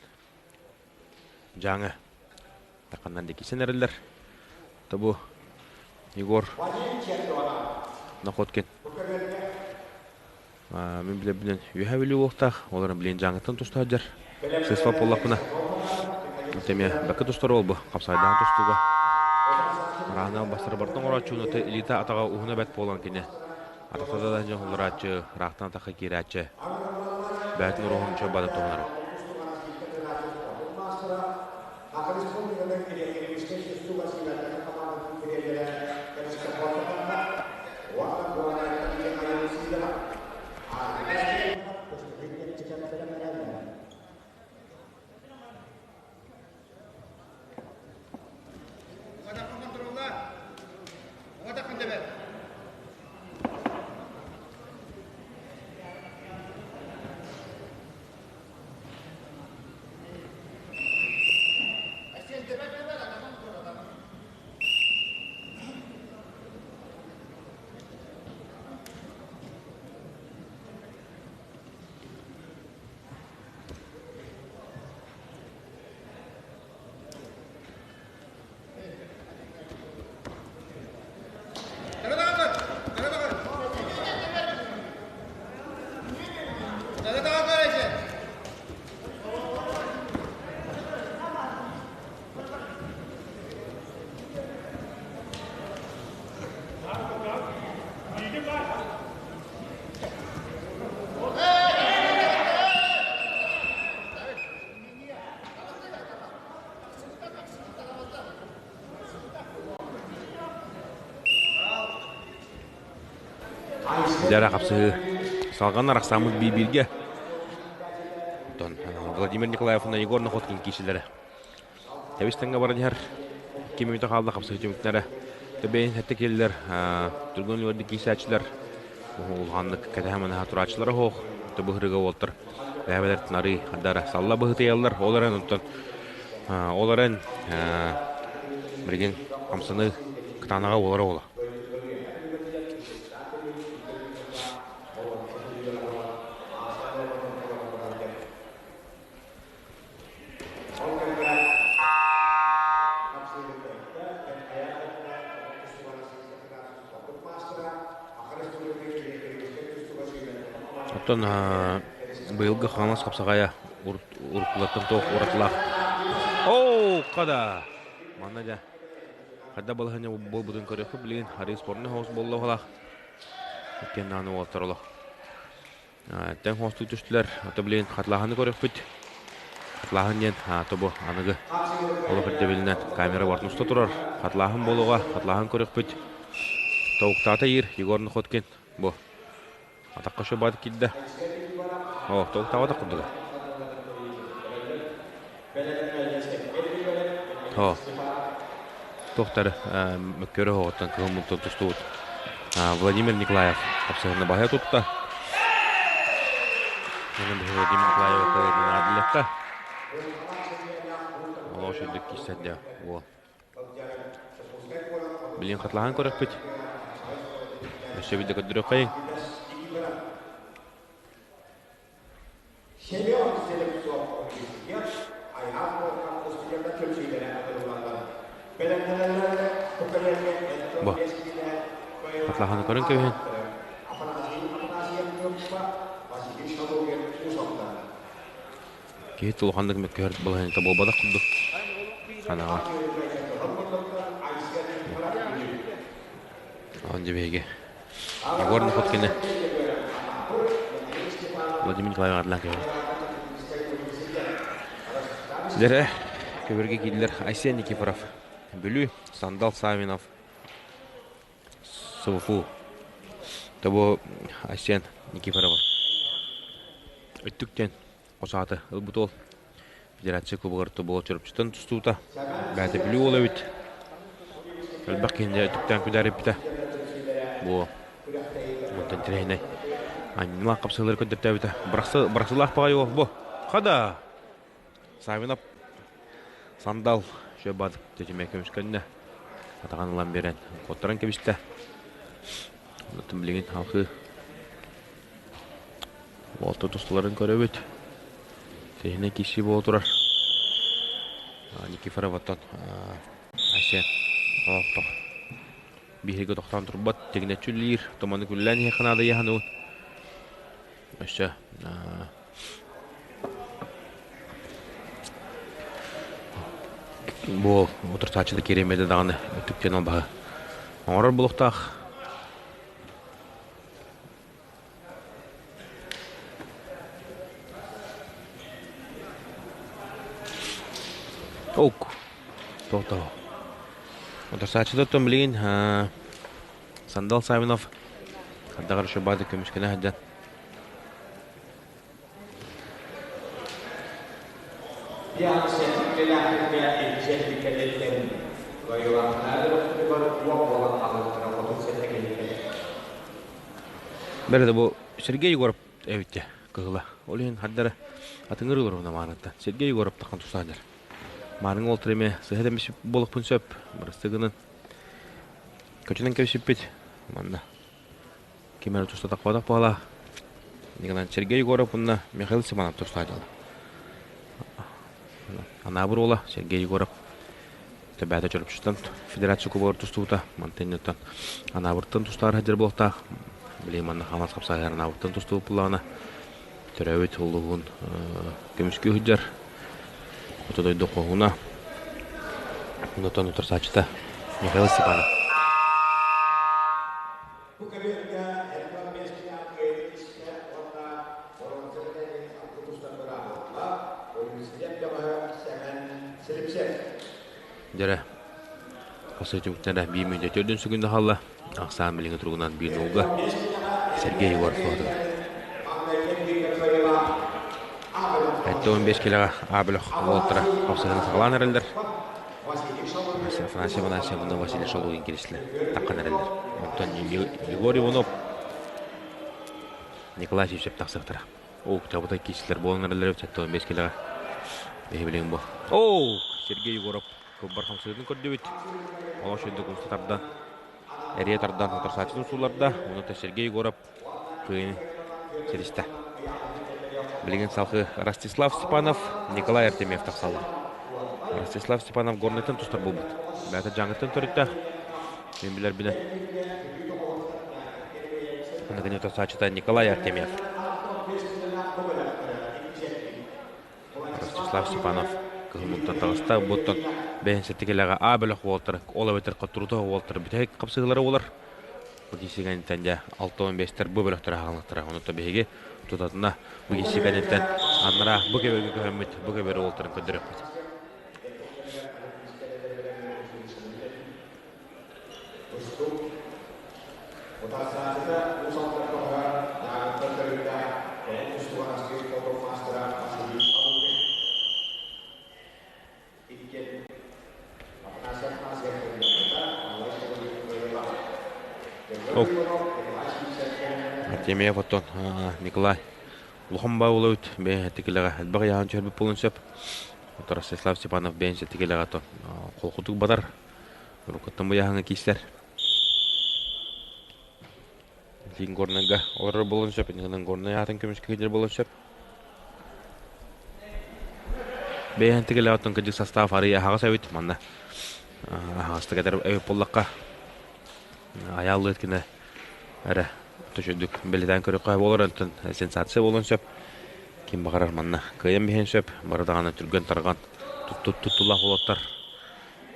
S4: Дьааҥы тахханнан диэки эрэллэр. Тобу Егор Находкин мин билэрбинэн үөһэ Бүлүү уохтаах, олорон билин Дьааҥыттан туста сылдьар. Сыспап буоллахпына, эмиэ бэккэ тустар уол бу, хапсайдаан тустууга. Араана бастары бартан оҥорооччуну илиитэ атаҕа уһуна бэрт буолан кини Атахтата да дьоһулларааччы, ыраахтан атахха киирээччи. Бэйэтин уруһун чөл бада туһанар. Дьара хапсыһыы салҕанар ахсааммыт биир-бииргэ. Онтон Владимир Николаев уонна Егор Находкин киирсилэрэ. Тэбис тэҥҥэ баран иһэр. Ким мүтэ хаалла хапсыһыы түмүктэрэ. Төбөйүн сэттэ киһилэр түргэн үөрдүк киирсээччилэр улаханнык кэтэһэ-манаһа турааччылара суох. Быһырыга уолтар бэйэбэлэр нары хардара салла быһытыйаллар. Ол эрэн онтон ол эрэн билигин хамсаныы кытаанаҕа буолара буола. Оттон быйылгы Хаҥалас хапсаҕайа уруккулартан туох уратылаах? Оо, хада! Манна дьэ хайда балаһыанньа буолбутун көрүөхпүт билигин арыы спорный соҕус буолла быһыылаах. Иккиэн даҕаны уолаттар олох Тэҥ хостуу түстүлэр. Ото билигин хатылааһыны көрүөхпүт. Хатылааһын диэн ото бу аныгы олох ирдэбилинэн камера барытын уста турар. Хатылааһын буолуоҕа, хатылааһын көрүөхпүт. Тобуктаата иир Егор Находкин бу атахха шөбат киирдэ. О, тобуктаабатах курдуга. О, Тохтар мөккөрө оҕоттон кыһыл мунтан тустубут Владимир Николаев хапсыһыны баһа тутта. Владимир Николаев наадылыахха. Олох үрдүк киирсэрдэ уол. Билин хатлаһан көрөкпүт. Өссө биирдэ көрдөрүөххэйиҥ. Бу Атлаһаны көрөн кэбиһин. Киһи улаханнык мөккүһэр балаһыанньата буолбатах курдук. Анаҕа. Он дьэбиһиги. Егор Находкины Владимир Николаевич Адлан кэбиһин. Дэрэ көбөргө киирдилэр Айсен Никифоров, Бүлүү, Сандал Савинов, СВФУ. Тобу Айсен Никифоров өттүктэн осааты ылбыт уол. Федерация кубогар тобула Чурапчытан тустуута. Бэйэтэ Бүлүү уола эбит. Элбэх киһини өттүктээн күдээриппитэ. Бу онтон тирэһинэй анньылаах хапсыһыылары көрдөртөөбүтэ. Бырахсылаах баҕайы уол бу. Хада! Савинов Сандал Шөбат тэтимэ көмүскэннэ. Атаҕын ылан биэрэн хотторон кэбистэ. Онтон билигин халхыы уолта тустуларын көрөбүт. Тэһинэ киси буола турар. Никифоров оттон Айсен олохтох биһиги тохтоон турбат тигинэччи үлэлиир туманы күллээн иһиэххэ наада яһаныбын. Өссө Бу утарсааччыта кириэмэдэ даҕаны өттүктэн албаһы оҥорор буолуохтаах. Ок. Тохтоо. Утарсааччыта оттон билигин Сандал Савинов хардаҕар Шабады көмүскэнэ сылдьан Бэрэ бу Сергей Егоров эбитте кыһыла. Ол иһин хардара атыҥыр ылар маанаттан. Сергей Егоров тахан тустаандар. Мааныҥ ол тиреме сыһа дэмис буолукпун сөп. Барыстыгынан көчүнэн кэбисиппит. Манна Ким эрэ туста тахпатах буолаа. Николай Сергей Егоров уонна Михаил Симонов тустааччылар. Анаабыр уола Сергей Егоров төбөтө Чурапчыттан федерация кубогар тустубута. Мантан Анаабыртан тустаар сылдьар буолуохтаах. Билигин манна Хамас хапсаайар Анаабыртан тустубут буоллаҕына төрөөбүт улууһун көмүскүү сылдьар. Хоту дойду хоһууна. Онтон утарсааччыта Михаил Степанов.
S2: Бу кэмҥэ элбэх миэстэлээх кыайыы түстэ уонна боруонса мэтээлин алгы тустан быраабылла университет бөҕөһө Сэмэн Слепцев.
S4: Дьэрэ, хос түмүктэрэ биир мүнүүтэ төрдүн сүгүн хаалла. Ахсаан билиҥҥи туругунан биир нулга Сергей Егоров туһатыгар. 75 килэҕэ А бөлөх уолаттара хапсыһыыны саҕалаан эрэллэр. Афанасий Афанасьев уонна Василий Шалугин кирислэ таххан эрэллэр. Онтон Егор Иванов, Николай Сивцев тахсыахтара. О, чабытай киисилэр буолан эрэллэр 75 килэҕэ. Биһи билигин бу. О, Сергей Егоров кылбар хамсыытын көрдүбүт. Олох шөйдө кумста тардан, эрийэ тардан утарсааччытын сууларда. Онута Сергей Егоров кыайыны ситистэ. Билигин салгыы Ростислав Степанов, Николай Артемьев тахсаллар. Ростислав Степанов Горнайтан тустар буолбут. Бэйэтэ Дьааҥыттан төрүттээх. Мин билэрбинэн. Аныгы тусааччыта Николай Артемьев. Ростислав Степанов кыһыл таҕыста. Буттан бэйэн сэттикэлэҕэ А бөлөх уолтар, ол эбэтэр хотурута уолтар бүтэһик хапсыһыылара буолар. Бу киисигэнтэн дьэ 65-тэр бу бөлөхтөр аһаҕалыктара. Онута биһиги тутатына бу киисигэнтэн аннара бу кэбэргэ көһөммүт, бу кэбэр уолтарын көрдөрүөхпүт. Артемьев оттон Николай улахан баулабыт бэйэ тикилэҕэ элбэх ыйааһын түһэрбит буолуон сөп. Оттон Ростислав Степанов бэйэн тикилэҕэ оттон холкутук батар. Уруккуттан бу ыйааһыҥҥа киирсэр. Илин Горнайга олорор буолуон сөп, иннинэн Горнай аатын көмүскэ киирэр буолуон сөп. Бэйэһэн тигилэҕиттэн кыдьык састаав арыйа аһаҕас эбит манна аһаҕастык этэр эбит буоллахха айааллыыт кинэ эрэ төчөдүк бэлиэтээн көрүөххэ буолар онтон сенсация буолуон сөп ким баҕарар манна кыайан биһиэн сөп бары даҕаны түргэн-тарҕан туттулаах уолаттар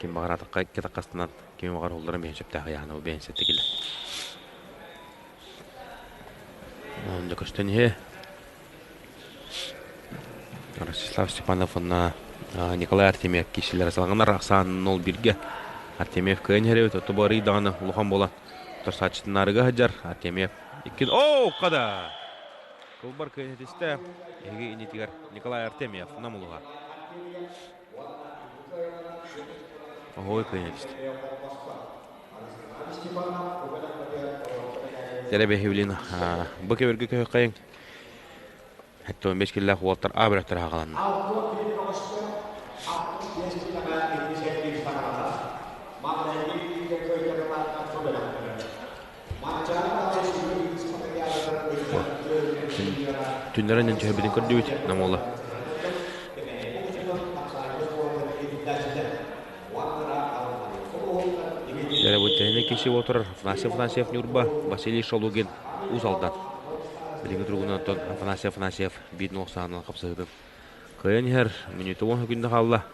S4: ким баҕарар атахха икки атаххастанан ким баҕарар улларан биһиэн сөптөөх ыйааһына бэйэн сэттэ Онно көстөн иһэ Ростислав Степанов уонна Николай Артемьев киирсилэр салҕанар ахсаан 0-1-гэ Артемьев кыайан иһэр эбит оту барый даҕаны улахан буолан утарсааччытын арыга сылдьар Артемьев иккин оо хада кылбар кыайан этистэ эһиги иннитигэр Николай Артемьев Нам улуһа Оһуой кыайан этистэ Тэрэбэһиблин бу кэбиргэ көһөххайыҥ 75 киллээх уолтар А бөлөхтөрө хаҕаланна. Түннэрэн түһэбитин көрдүбүт намуола. Дьарабыттарына киси отырар Афанасий Афанасьев Ньурба, Василий Шалугин Уус Алдан. Билиҥҥи туругунан оттон Афанасий Афанасьев биир нуохсаанынан хапсыһытын кыайан иһэр. Мүнүүтэ уон күндэ хаалла.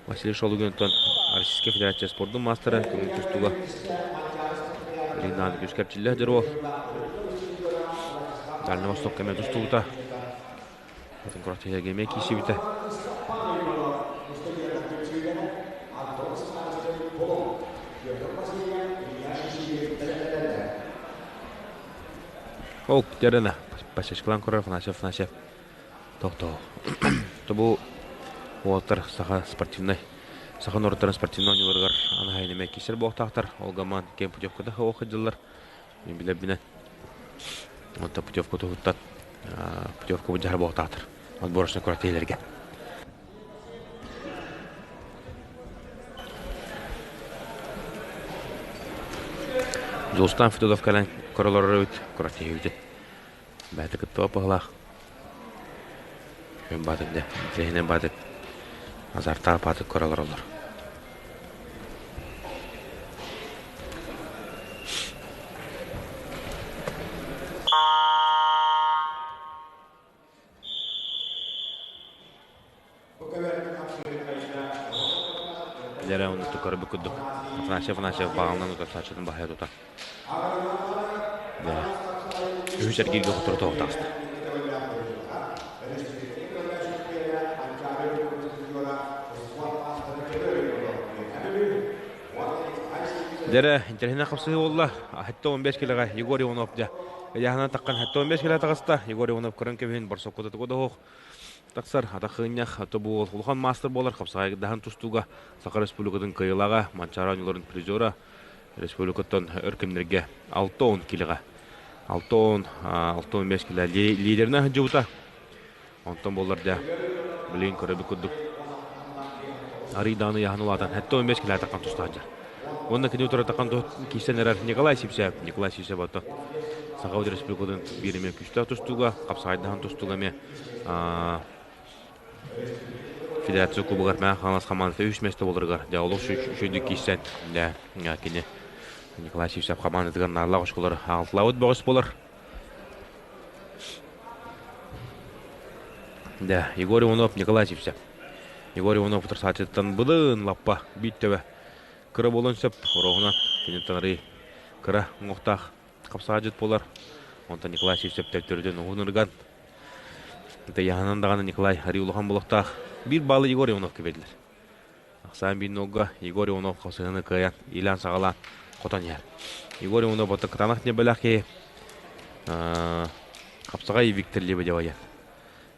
S4: Василий Шалугин оттон Российскай Федерация спордун маастара көҥүл тустууга билигин күс кэпчиллэх дьоруол. Дальний Восток кэмэ тустубута. Атын күрэхтэһиигэ эмиэ киирсибитэ. Ол дьарына Пасечкалаан көрөр Афанасьев Афанасьев тохтоо. Тобу уолаттар саха спортивнай саха норуоттарын спортивнай оонньууларыгар анаһайын эмиэ киирсэр буолуохтаахтар. Ол гамаан киэн путевката сылдьаллар. Мин билэрбинэн онтон путевка туһуттан путевка былдьаһар буолтаатар отборочнай куорат Дьулустаан Федотов кэлэн көрөлөр эбит, куорат киһибитин. Бэйэтэ кытта баһылаах. Күн баатык дэ, сиһинэн баатык, азартаах баатык көрө олороллор. Дьэрэ онно көрбүт курдук Афанасий Афанасьев баҕалынан утарсааччытын баһыйа тута. Дьэ, үһүс эргииргэ хоттору тоҕо таҕыста. Дьэрэ, интэриэһинэй хапсыһыы буолла. 75 килэҕэ Егор Иванов дьэ ыйааһынан таххан 75 килэ таҕыста. Егор Иванов көрөн кэбиһин борсоккутатыга да тахсар атах-хыынньах тобуол улахан маастар буолар хапсаҕайдаһан тустууга Саха Республикатын кыайыылааҕа Манчаары оонньууларын призера республикаттан өр кэмнэргэ 60 килоҕа 60 65 кило лидеринэн сылдьыбыта. Онтон буоллар дьэ билигин көрөбүт курдук арый даҕаны ыйааһын улаатан 75 кило таххан туста сылдьар. Уонна кини утары таххан киирсэн эрэр Николай Сипсев. Николай Сипсев оттон Саха Республикатын биир эмиэ күүстээх тустууга, хапсаҕайдаһан тустууга эмиэ Федерация Кубогар Мэҥэ Хаҥалас хамаандата үс миэстэ буоларыгар дьэ олус үчүгэйдик киирсэн дьэ кини Николай Сивцев хамаандатыгар нааллаах очколары аҕалтылаабыт бөҕөс буолар. Да, Егор Иванов, Николай Сивцев. Егор Иванов утарсааччыттан былын лаппа биир төбө кыра буолуон сөп. Ороһунан киниттэн арый кыра уҥуохтаах хапсаҕадьыт буолар. Онтон Николай Сивцев төттөрүтүн уһун ырган Тыйаһынан даҕаны Николай арыы улахан булуохтаах. Биир баалы Егор Ивановка биэрдилэр. Ахсаан биир нолга Егор Иванов хасыһыны кыайан, иилээн-саҕалаан хотон иһэр. Егор Иванов ото кытаанах ньэбэлээх киһи хапсаҕай Виктор Лебедева диэн.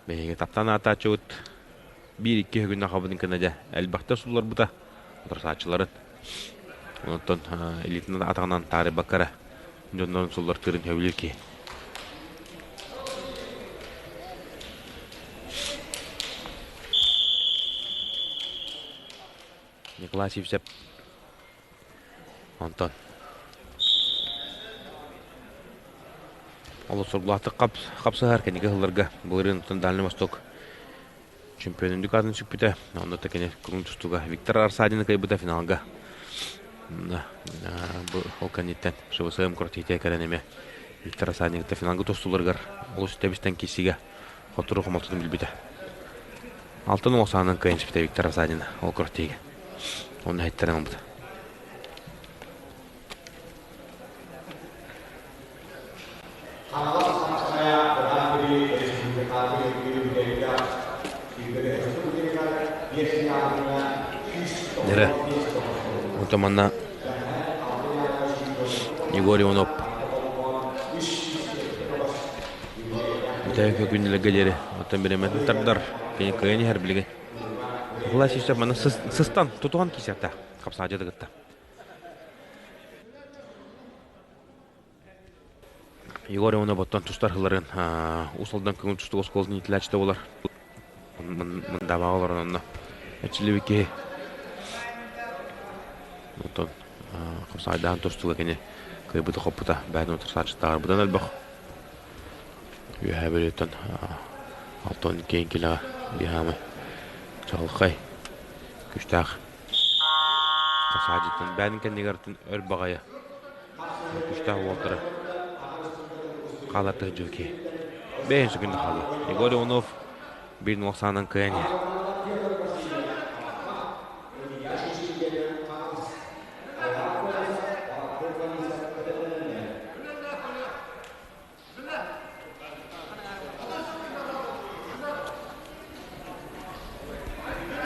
S4: Биһиги таптаан аатааччыбыт биир-икки күннэ хабытын кына дьэ элбэхтэ сулларбыта утарсааччыларын. Онтон илиитинэн атаҕынан таарыйбакка эрэ дьоннорун суллартыырын сөбүлүүр киһи. Николай Сивцев онтон олус соргулаахтык хапсыһар кэнники сылларга былырыын Дальний Восток. Чемпионун дукатын сүкпүтэ. Онно та кини курун тустууга Виктор Арсадины кыайбыта финалга. Бу ол кэнниттэн ШВСМ күрэхтэһиитэ кэлэн эмиэ Виктор Арсадин кытта финалга тустууларыгар олус тэбистэн киирсиигэ хотторуу хомолтотун билбитэ. Алтан уол саанан кыайан испитэ Виктор Арсадин ол күрэхтэһиигэ. Онно иһиттэрэн ылбыта.
S2: Хаҥалас Хайа Гран-при республикатааҕы үбүлүөйдээх республика биэс ыйааһыҥҥа
S4: Дьэрэ, онтон манна Егор Иванов бүтэһик күннэргэ диэри оттон бириэмэтин тардар, кини кыайан иһэр билигин. Николай Сивцев манна сыстан, тутуһан киирсиэхтээх хапсаҕадьыты кытта. Егор Иванов оттон тустар сылларын Уус Алдан көҥүл тустуук оскуолатын иитиллээччитэ буолар. Мындабаҕа олорон онно эрчиллибит киһи. Оттон хапсаайдаан тустууга кини кыайбыта-хоппута бэйэтин утарсааччытааҕар быдан элбэх. Үөһээ Бүлүүттэн алтан киэҥ килэҕэ биһаамай чаҕылхай күстээх хапсаайдьыттан бэйэтин кэннигэр өр баҕайы Күстээх уолтара хаалар тыһыдьыы киһи. Бэйэн сүгүн хаалла. Егор Иванов биир нуох саанан кыайан иһэр.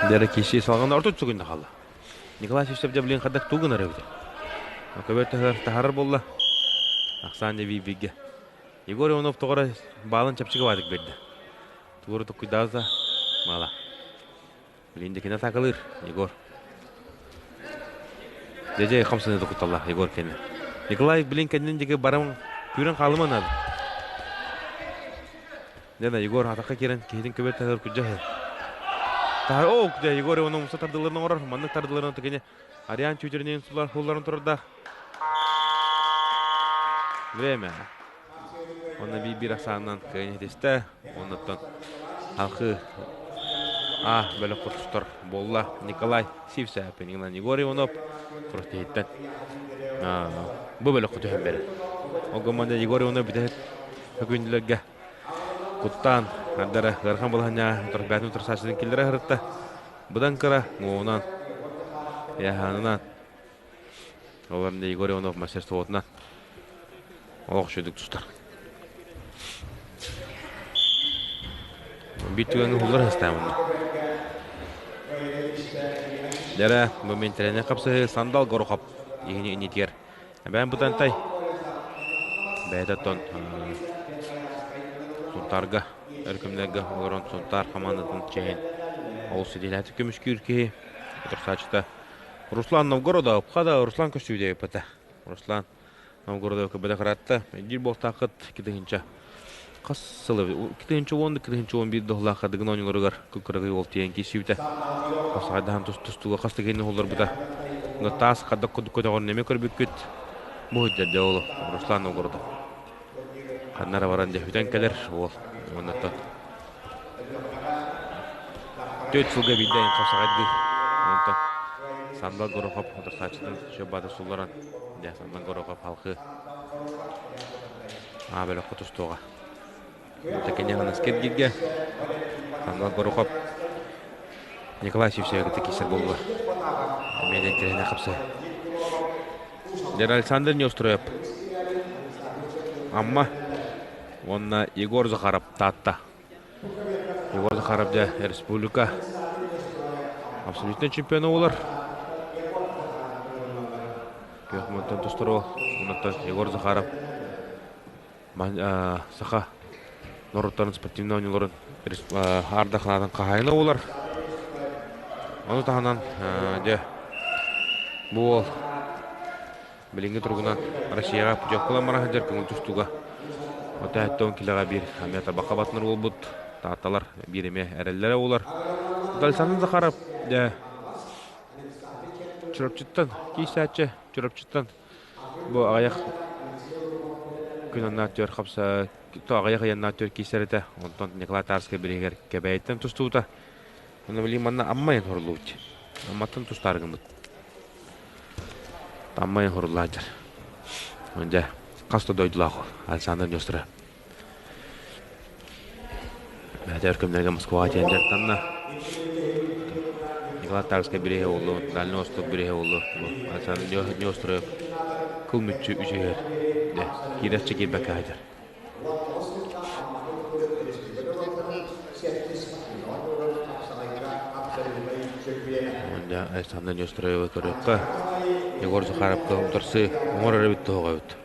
S4: Дера киси салгын ортут сүгүн хаалла. Николай Сивцев дьэ билин хайдах тугу гынар эбитэ. Көбөр таһар таһарар буолла. Ахсаан дьэ биир Егор Иванов тоҕо баалын чэпчэки баатык биэрдэ. Тугу туккуйдаабыта мала. Билин декине атакалыыр Егор. Дьэ хамсаны тукуталла Егор кэннэ. Николай билин кэннин диэки баран күүрэн хаалыма наада. Дьэ, Егор атахха киирэн киһитин көбөр таһыгар күдьэ Таһар, оо, дьэ, Егор Иванов умса тардыларын оҥорор, маннык тардыларын кини Ариан Чүүтэринин сулар хулларын турардаах. Время. Онно биир-биир ахсаанынан кыайан иһитистэ. Оннуттан халқы А бөлөх тустар буолла. Николай Сивцев, Егор Иванов күрэхтэһииттэн бу бөлөххө түһэн бэрэр. Ол гомонда Егор Иванов бүтэһик күндүлэргэ куттаан ардара ыарахан балаһанньа бээтин утарсааччытын киллэрэ сырытта. Быдан кыра уонунан яһаанынан олор Егор Иванов мастерствотунан олох үчүгдүк тустар. Биир түгэҥҥэ уһуллар хастаамынна. Дьэрэ, бу ментэрэнэ хапсыһыы Сандал Горохоп иһини инитигэр Эбээн Бытантай бэйэтэ оттон Сунтаарга өр кэмнэргэ олорон Сунтаар хамаандатын чэһин олус ситиһилээтик көмүскүүр киһи утарсааччыта Руслан Новгородов хада Руслан көстүү диэбиппэтэ Руслан Новгородов көбөдө кыратта биир буолтааххыт китыһынча хас сыл китыһынча уон китыһынча уон биир дохлаахха дыгын оонньууларыгар кыргый уол тиийэн киирсибитэ хасайдаһан тустууга хас да киһини холлорбута таас хаддак курдук көтөҕөрүн эмиэ көрбүккүт бу дьэ ол Руслан Новгородов ханна эрэ баран дьэ бүтэн кэлэр уол уоннаттан түөрт сылга биирдэ хапсаҕайдыы онтон Сандал Горохов утарсааччытын Шөббаты сулларан дьэ Сандал Горохов халқы А бөлөххө тустуоҕа. Тэкини ханаска эргиргэ Сандал Горохов Николай Сивцевы кытта киирсэр буолла. Эмиэ да интэриэһинэй хапсыһыы. Дьэр Александр Неустроев Амма уонна Егор Захаров Таатта. Егор Захаров дьэ республика абсолютнай чемпиона буолар. Күөх мантан тустар уол. Онтон Егор Захаров саха норуоттарын спортивнай оонньууларын ардахлаатын хаһаайына буолар. Ону таһынан дьэ бу уол билиҥҥи туругунан Россияҕа путевкалан бара сылдьар көҥүл тустууга отаһыттан килэҕэ биир эмиэ табахха батынар буолбут таатталар биир эмиэ эрэллэрэ буолар. Александр Захаров дьэ Чурапчыттан киирсээччи Чурапчыттан бу аҕыйах күн аннаа түөр хапса аҕыйах ыйаннаа түөр киирсэр этэ. Онтон Николай Тарскай бириһигэр Кэбээйиттэн тустубута. Онно билигин манна Амма хоруллубут. Амматтан тустаары гыммыт. Амма хоруллааччар. Дьэ, хас да дойдулаах ол Александр Нестеров. Бэйэтэ өр кэмнэргэ Москваҕа тиийэн дьарыктанна. Николай Тарскай бирииһэ буоллу, Дальний Восток бирииһэ буоллу. Александр Неустроев кыл мүччү үчүгэр дьэ киирэччи киирбэккэ сылдьар. Дьэ Александр Неустроевы көрүөххэ. Егор Захаровка утарсыы оҥорор эбит туһуга эбит.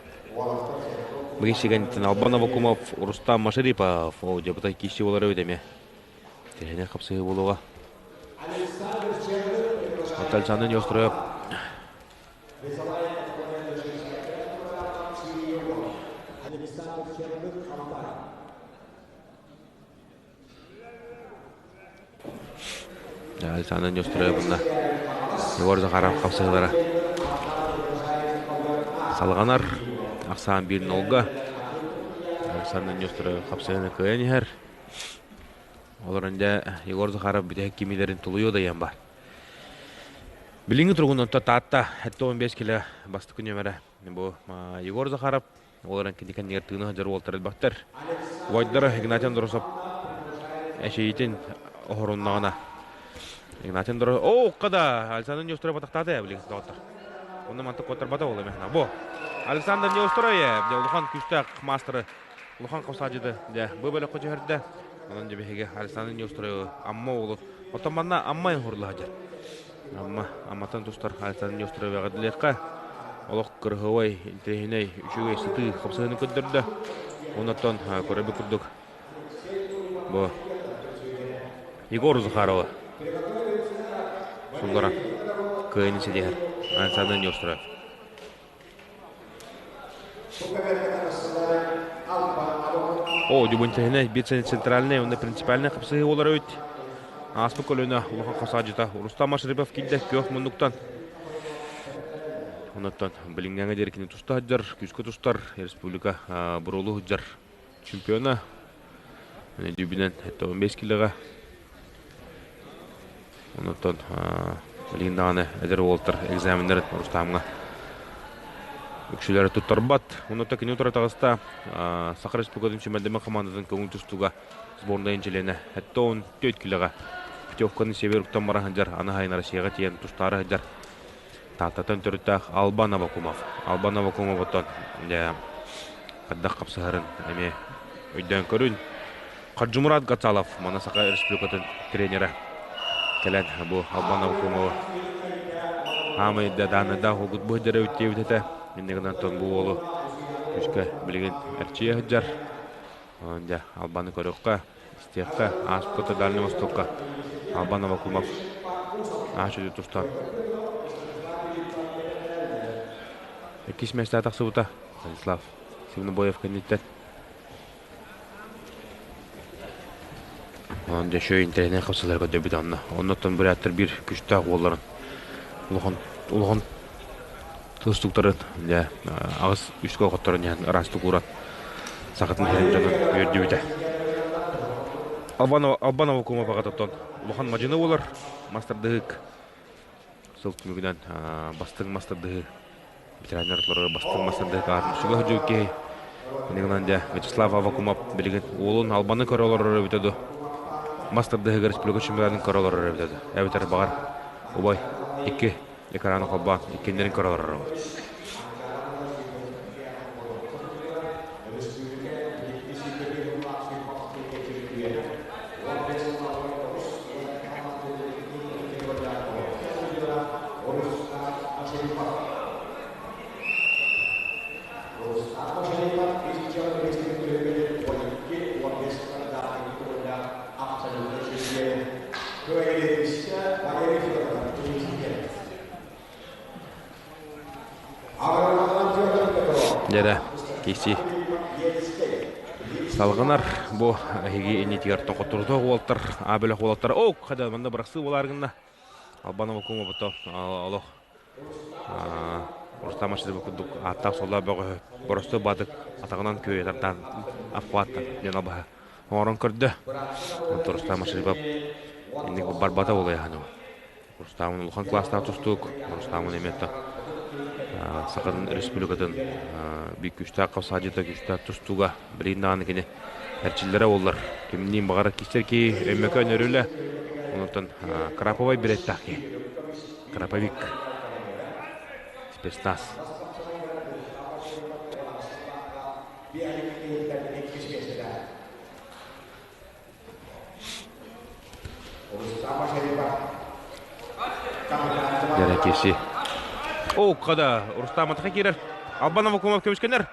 S4: Быгын Албан Абакумов, Рустам Машарипов, ол дьабытай киирсии буолар эбит эмиэ. Тэһинэ хапсыһыы буолуоҕа. Александр Неустроев Александр Неустроевна Егор Захаров хапсыһыылара салҕанар. Ахсаан биир нолга. Александр Неустроев хапсыһыыны кыайан иһэр. Олорон дьэ Егор Захаров бүтэһик кимиилэрин тулуйуо дайан бар. Билиҥҥи туругунан Таатта 75 кило бастакы нүөмэрэ. Бу Егор Захаров Ол эрэн кини кэннигэр тыына сылдьар уолтар элбэхтэр. Убайдара Игнатий Андросов эчэйиитин оһоруннаҕына Игнатий Андросов оо укка Александр Неустроев атахтаата ээ билигин доҕоттор. Онно мантык куоттарбата ол эмэхна. Бу Александр Неустроев дьэ улахан күүстээх маастары улахан хосаадьыты дьэ бу бөлөххө түһэрдэ. Онон дьэ биһиги Александр Неустроевы Амма уолу оттон манна Амма хурлаһа дьэр. Амма Амматтан тустар Александр Неустроевы эҕэрдэлиэххэ. Олох кырыһыабай, интэриэһинэй, үчүгэй сытыы хапсыһыыны көрдөрдө. Оннуттан көрөбүт курдук бу Егор Захарова сулларан кыайыыны ситиһэр Александр Неустроев. О, дьубунтэһинэ биир центральнай уонна принципиальнай хапсыһыы буолар эбит. Ааспыт көлүөнэ улахан хосаадьыта Рустам Машрипов киирдэ күөх муннуктан. Онуттан билиҥҥээҥҥэ диэри кини туста сылдьар, күүскэ тустар, республика буруолу сылдьар чемпиона. Дүүбүнэн 15 килоҕа. Онуттан билигин даҕаны эдэр уолаттар экзаменнарын Рустамҥа үксүлэрэ туттарбат. Онуттан кини утары таҕыста Саха Республикатын сүүмэрдэммит хамаандатын көҥүл тустууга сборнайын чилиэнэ 74 килоҕа путевканы север уктан баран сылдьар, аны сайын Россияҕа тиийэн тустаары сылдьар Тааттаттан төрүттээх Албан Абакумов. Албан Абакумов оттон дьэ хайдах хапсыһарын эмиэ өйдөөн көрүн. Хаджимурат Гацалов мана Саха Республикатын тренера кэлэн бу Албан Абакумовы хаамай да даанайдаах угут быһдара үттиэбит этэ. Иннигинэн гынан бу уолу күүскэ билигин эрчийэ сылдьар. Дьэ, Албаны көрүөххэ, истиэххэ, ааспыт Дальний Востокка Албан Абакумов ааш тустан иккис миэстэ тахсыбыта Станислав Сивнобоев кэнниттэн. Онон дьэ үчүгэй интэриэһинэй хапсыһыылары көрдөрбүт онно. Оннуттан буряттар биир күчтээх уолларын улахан улахан тустууктарын дьэ аҕыс үскэ хотторон иһэн ыраастык ууран сахатын сирин дьонун үөрдүбүтэ. Албан Албан Аввакумов аҕатыттан улахан мадьыны буолар мастардыһык сыл түмүгүнэн бастыҥ мастардыһыы ветераннар ортолоругар бастыҥ мастардыһык аатын сүгэ сылдьыбыт киһи. Иннигинэн дьэ Вячеслав Аввакумов билигин уолун Албаны көрө олорор эбитэ дуо? Мастардыһыгар республика чемпионатын көрө олорор эбитэ дуо? Эбэтэр баҕар убай икки экраны холбоон иккиннэрин көрө олорор Дьэрэ, киси салгынар бу эһиги иннитигэр тохотурутуох уолтар, а бөлөх уолаттар, о, хада манна бырахсыы буолаар гынна. Албанова кума олох Рустам Аширов курдук ааттаах суоллаах бөҕөһө боростуой баатык атаҕынан күөйэ тардаан аппааттан диэн албаһы оҥорон көрдө. Онтон Рустам Аширов Инник барбата буолуо Рустамын улахан класстаах тустуук, Рустамын эмиэ Сахатын Республикатын биир күүстээх хапсаадьыта, күүстээх тустууга билигин даҕаны кини эрчиллэрэ буоллар. Кимниин баҕарар киирсэр киһи Өймөкөөн өрүлэ, онтон Краповай бирэттаах киһи. Краповик. Спецназ. Дьэрэкиси. О, када Рустам атаха киирэр. Албан Авакумов көмүскэнэр.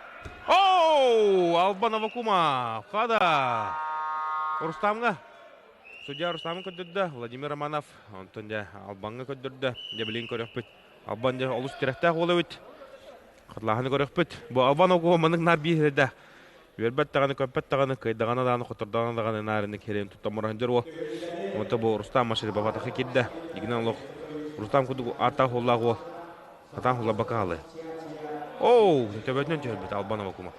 S4: Оу! Албан Авакумов. Када. Рустамга. Судья Рустамы көрдөрдө. Владимир Романов. Онтон дьэ Албанга көрдөрдө. Дьэ билигин көрөхпүт. Албан дьэ олус тирэхтээх уол эбит. Хатылааһыны көрөхпүт. Бу Албан Авакумов маннык наар биир да Үөрбэт даҕаны, көппөт даҕаны, кыайдаҕына даҕаны, хотордоҕуна даҕаны наарыны киэрин туттан мураһындьыр уол. Онто бу Рустам Машарипов атахы киирдэ. Игинэн олох Рустам курдук ааттаах уоллаах уол. Хатаан хулларбакка хаалыы. Оу, төбөтүнэн түһэрбит Албан Авакумов.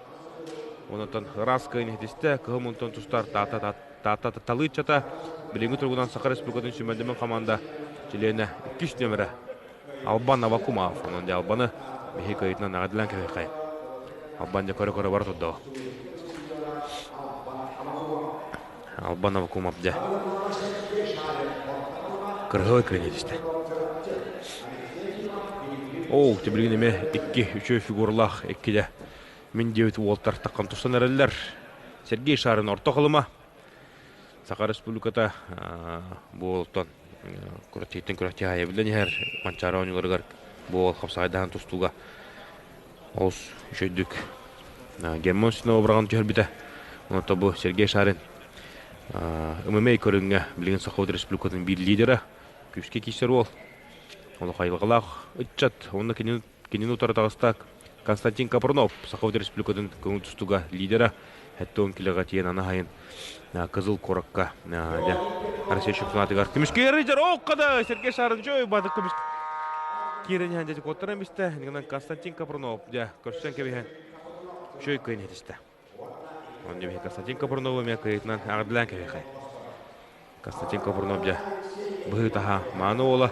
S4: Онтон ыраас кыайын иһитистэ, кыһыл мунтон тустар Таатта Таатта Талыыччата билиҥҥи туругунан Саха Республикатын сүүмэрдэммит команда чилиэнэ иккис нүөмэрэ Албан Авакумов. Онон дьэ Албаны биһи кыайыытынан эҕэрдэлээн кэбиһиэххэйин. Албан дьэ көрө-көрө бара турда. Албан Авакумов дьэ кырыһы кыайыы түстэ. Оо, билигин эмиэ икки үчүгэй фигуралаах икки дьэ мин диэбит уолтар таххан тустан эрэллэр. Сергей Шарин орто халыма. Саха Республиката бу уолтан күрэхтэһииттэн күрэхтэһии аайы биллэн иһэр. Манчаары оонньууларыгар бу уол хапсаҕайдаһан тустууга олус үчүгэйдик Герман Устинова быраҕан түһэрбитэ. Онон бу Сергей Шарин ММА көрүҥҥэ билигин Саха Республикатын биир лидера, күүскэ киирсэр уол. Олох айылҕалаах ыччат. Уонна кинини утары таҕыста Константин Капрунов, Саха Республикатын көҥүл тустууга лидера. 70 килоға тиийэн аны хайын Кызыл куоракка Россия чемпионатыгар көмүскэ ярыйдар оккада Сергей Шарынчой бадык көмүс киирэн иһэн дьэ куоттаран бистэ инигинэн Константин Капрунов дьэ көрсөн кэбиһэн үчүгэй кыайын иһитистэ. Онно биһи Константин Капрунову эмиэ кыайыытынан эҕэрдэлээн кэбиһэхэй. Константин Копырнов дьэ быһыы-таһаа мааны уола.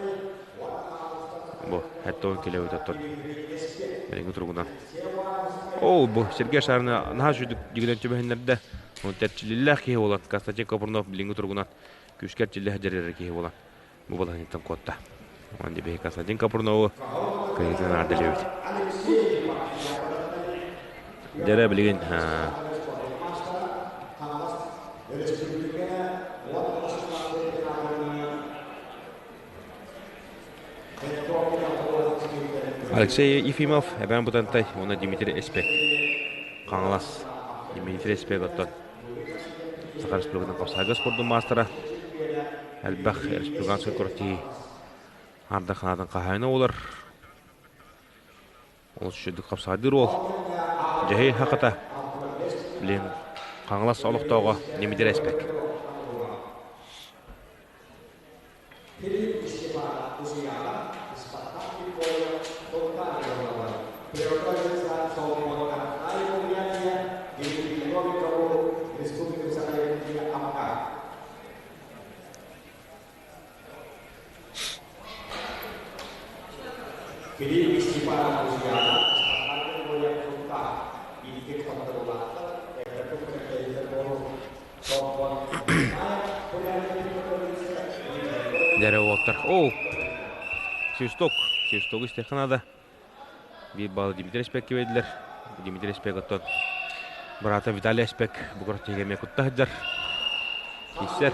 S4: Бу 70 кило оттон билиҥҥи туругунан. Оо, бу Сергей Шарина наһаа үчүгдүк дьигинэн түбэһиннэрдэ. Ол тэрчилиллээх киһи буолан Константин Копырнов билиҥҥи туругунан күүскэ эрчиллэ сылдьар киһи буолан бу балаһыанньаттан куотта. Онон дьэ биһи Константин Копырнову кыайыытынан эҕэрдэлиэбит. Дьэрэ билигин Алексей Ефимов, Эбээн Бытантай уонна Дмитрий Эспек. Хаҥалас Дмитрий Эспек оттон Саха Республикатын хапсаҕайга спордун маастара элбэх республиканскай күрэхтэһии ардах ханаатын хаһаайына буолар. Олус үчүгэйдик хапсаҕайдыыр уол. Дьэһиэй хахата, билигин Хаҥалас олохтооҕо Дмитрий Эспек. Дьэрэ уолтар. Оо! Свисток. Свистогу истиэххэ наада. Биир балл Дмитрий Эспеккэ биэрдилэр. Дмитрий Эспек оттон быраата Виталий Эспек бу күрэхтэһиигэ эмиэ кутта сылдьар. Киирсэр.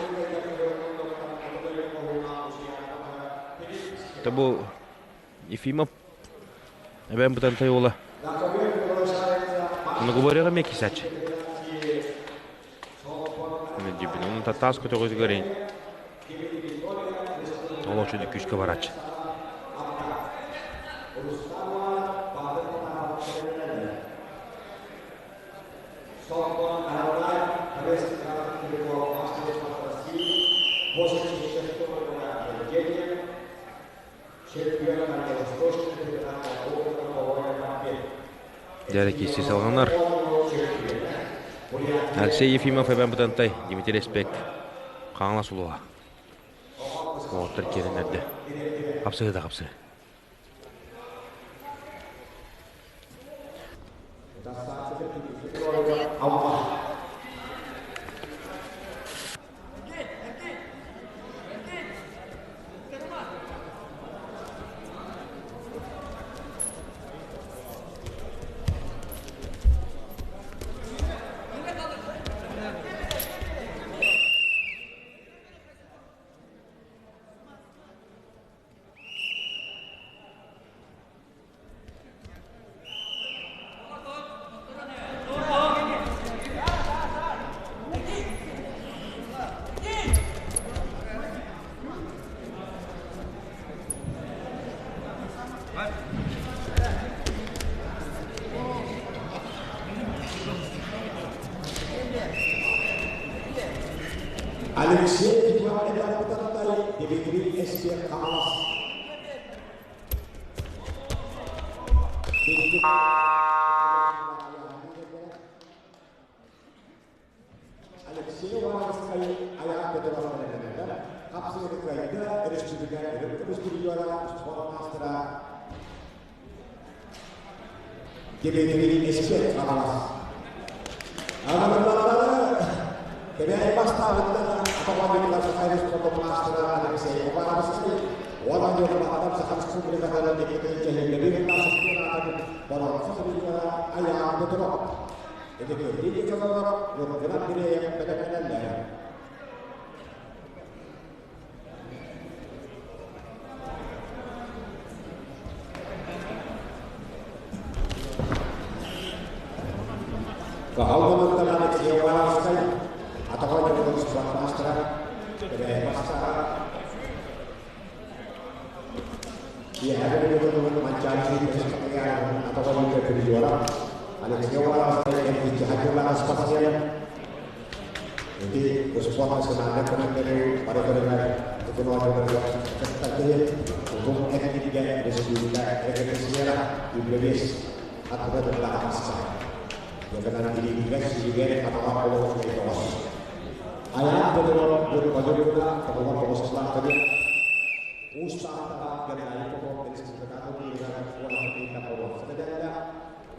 S4: Бу Ефимов эбээн Бытантай уола Многоборьеҕа эмиэ киирсээччи. Дьибин. Onun таас көтөҕүтүгэр олочу күүскэ барааччы. Дьэ киирсии салҕанар. Алексей Ефимов Эбээн Бытантай, Дмитрий Эспек, Хаҥалас улууһа. Оҕоттор киирэн эрдэ. Хапсыһы да хапсыһы.
S2: Алексей Иванович Дмитрий Эспер Хамас. Алексей Ивановскай айаҕа көтөр хапсыгы кыайда республика өрөспүүбүлүкэ спорт маастара Дмитрий Эспер Хамас. Аналары Кэбээйи бастаабыттан атаҕа Саха спорт маастара Алексей Ивановский уонна Ньурбаттан Саха Республикатын Дмитрий Чэһиҥҥэбин боронсу айаан Петров. Эдекерди дьонолор Ньургунан бирэйэн бэлэмнэнэллэр. Каһалгамыттан Алексей Ивановскай атаҕа Ньургун спорт маастара Кэбээйи бастаҕа Киэһэ бүгүн Манчаары атаҕа Ньургун Алексей Ивановскай эргиччи спортсмен. Ити спорт национальнай көрүҥнэри бары көрүҥэр тутунуолларыгар кыттар утум эргитигэ республика рекреация үллэбиэс атыга тыллаахаска. Ягынан илиигэр сиригэр атаҕа олох тоҕос. Айаан Петров Бұрбадырына тоҕула тоҕустаахтары Уустаахтаға Геннадий Попов республикатын туругар уонна Попов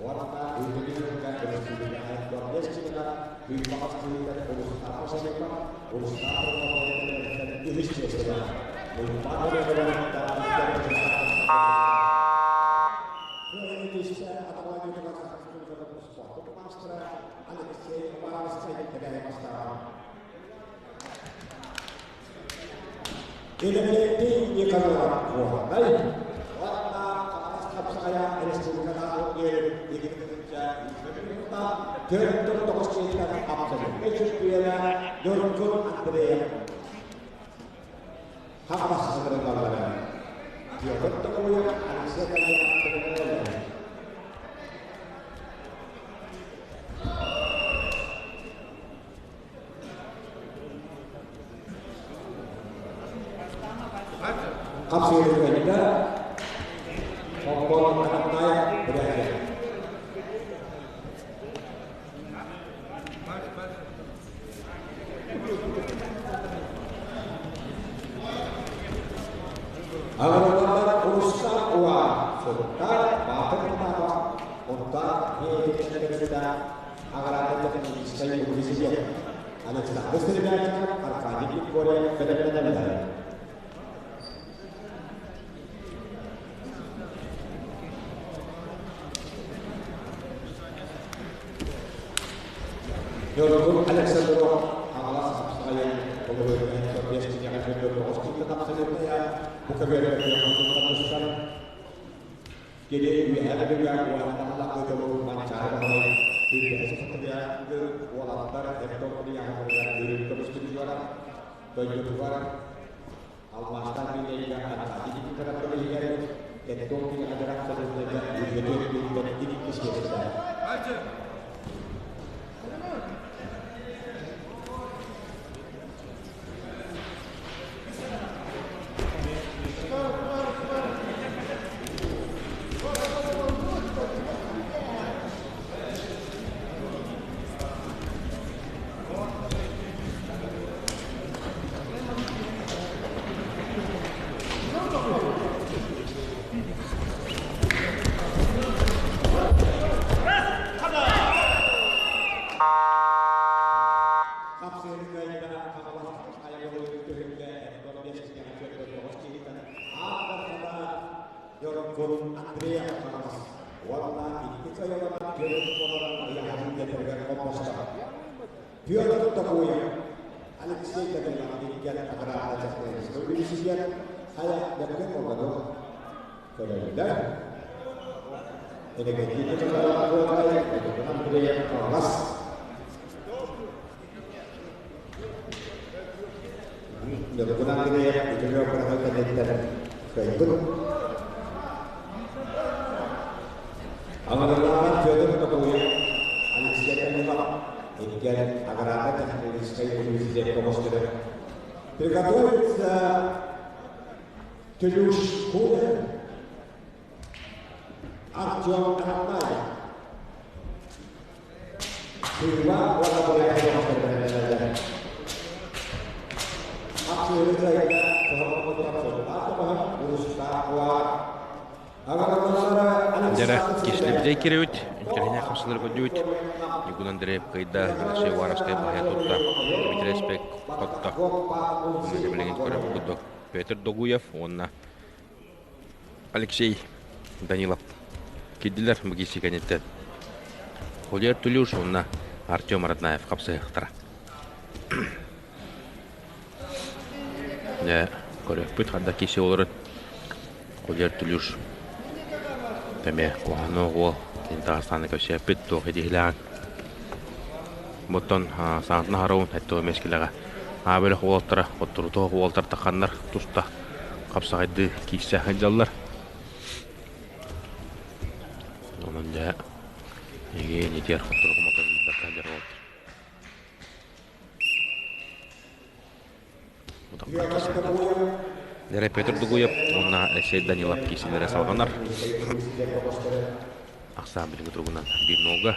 S2: Уонна Үрдүнүккэ республикаҕа Донецкига Бүлбаҕастыыта улуустаах Садыкка улуустаах үһүс миэстэлээх. Иннокентий Николаев Куоһанай уонна Хаҥалас Хапсаҕайа республикатааҕы 2009 сылтан абсолютнай чөмпүйүөнэ Ньургун Андреев Хаҥалас сыгырыллаллара. Петр Тоголуев Алексей Калиев Хапсыырыгайда Хоппон Анатная Бурятия. Агрономдар уруста уа суруктар баатыр кытаба онта хеэтикчэкэбита аграрный техническай университет Александр Стребятников Аркадий Виктория бэлэмнэнэллэр. Ньургун Александров Хаҥалас Хапсаҕайын Кини үөһээ Бүлүүгэ уолаттар дойдутугар алмаастаах билиэгэ Аркадий Николаевич иккис миэстэ.
S4: Дьэрэ, киһилибитэ кирэбит, интэриэһинэй хамсалары көрдүбүт. Ньургун Андреев кыайда, Алексей Уваровскай баһыйа тутта, Дмитрий Спек хотто. Уонна билигин көрөр курдук Петр Догуев уонна Алексей Данилов киирдилэр МГИСИ кэнниттэн. Холиер Тулюш уонна Артем Роднаев хапсыһыахтара. Дьэ, көрүөхпүт ханна киси олорон Холиер Тулюш эмиэ куһаҕан уол кини Таастааны көрсүөхпүт туох идиһилээҕин. Оттон саҥатын аһарабын эттэ мескилэҕэ аа бөлөх уолаттара хотторутуох уолаттар тахханнар туста хапсаҕайдыы киирсэ сылдьаллар. Онон дьэ эйигин итиэр хоттору хомотон билбэккэ сылдьар уолаттар. Дэрэ Петр Дугуев уонна Алексей Данилов киирсиилэрэ салҕанар. Ахсаан билиҥҥи туругунан биир нолга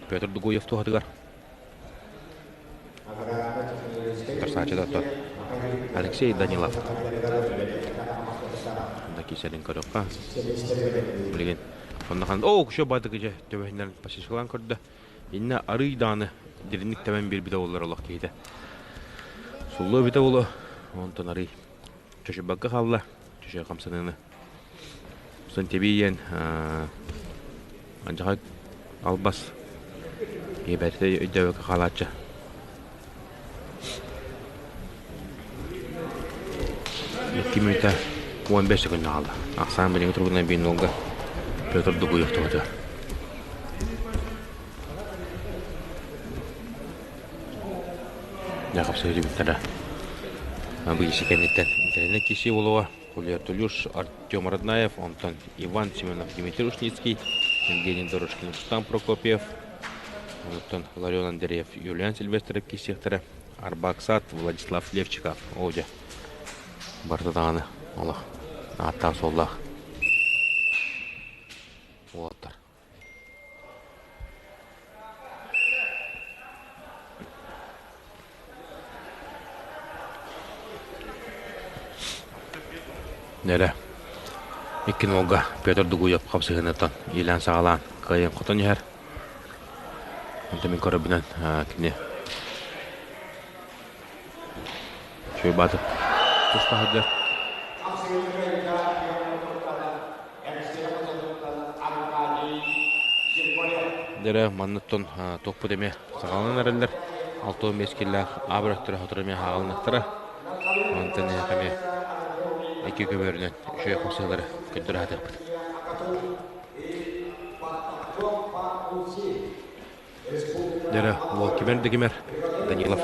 S4: Петр Дугуев туһатыгар. Тарсааччы да Алексей Данилов. Онно киирсэрин көрүөххэ. Билигин онно хан оо еще бадыгы дьэ төбөһүнэн пасишкалаан көрдө. Иннэ арыый даҕаны дириҥник тэбэн биэрбитэ буоллар олох киһитэ суллуо эбитэ буолуо. Онтон арыый чочуйбакка хаалла. Чочуйа хамсаныыны. Сон тэбиийэн алдьархай албас киһи өйдөөбөккө хаалааччы. Икки мүнүүтэ 15 секунда хаалла. Ахсаан билиҥҥи туругунан биир нолга Петр Дугуев туһатыгар. Дьэ хапсыһыы Бу киси кэнниттэн интэриэнэ киси буолуоҕа. Хулия Тулюш, Артем Роднаев, онтон Иван Семенов, Дмитрий Ушницкий, Евгений Дорожкин, Рустам Прокопьев, онтон Ларион Андреев, Юлиан Сильвестров киирсиэхтэрэ. Арбаксат, Владислав Левчиков. Оо дьэ, барыта даҕаны олох ааттаах-суоллаах уолаттар. Нэрэ икки нолга Петр Дугуев хапсыһыыныттан иилээн-саҕалаан кыайан хотон иһэр. Онтон мин көрөрбүнэн кини үчүгэй баатыр туста сылдьар. Дэрэ манныттан туохпут эмиэ саҕаланан эрэллэр. 65 киллээх А бөлөхтөрө сотору эмиэ хаалыныахтара. Онтон эмиэ икки көбүөрүнэн үчүгэй хапсыһыылары көрдөрө сатыахпыт. Дэрэ уол кимэр да кимэр Данилов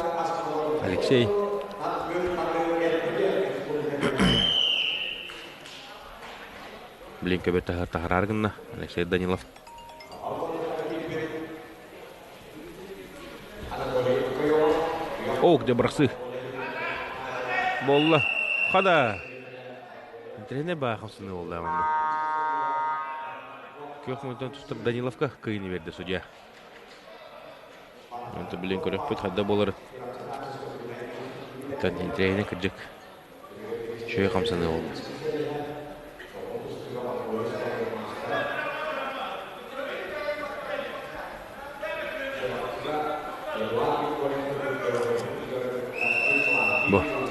S4: Алексей Блин көбө таһараары гынна Алексей Данилов. О, где бырахсыы? Буолла. Хада. Интэриэһинэй баа хамсаныы буолла манна. Күөх мунтан тустар Даниловка кыйыны берди судья. Онто билин көрөхпүт хадда буолар. Интэриэһинэй кырдьык. Үчүгэй хамсаныы буолла.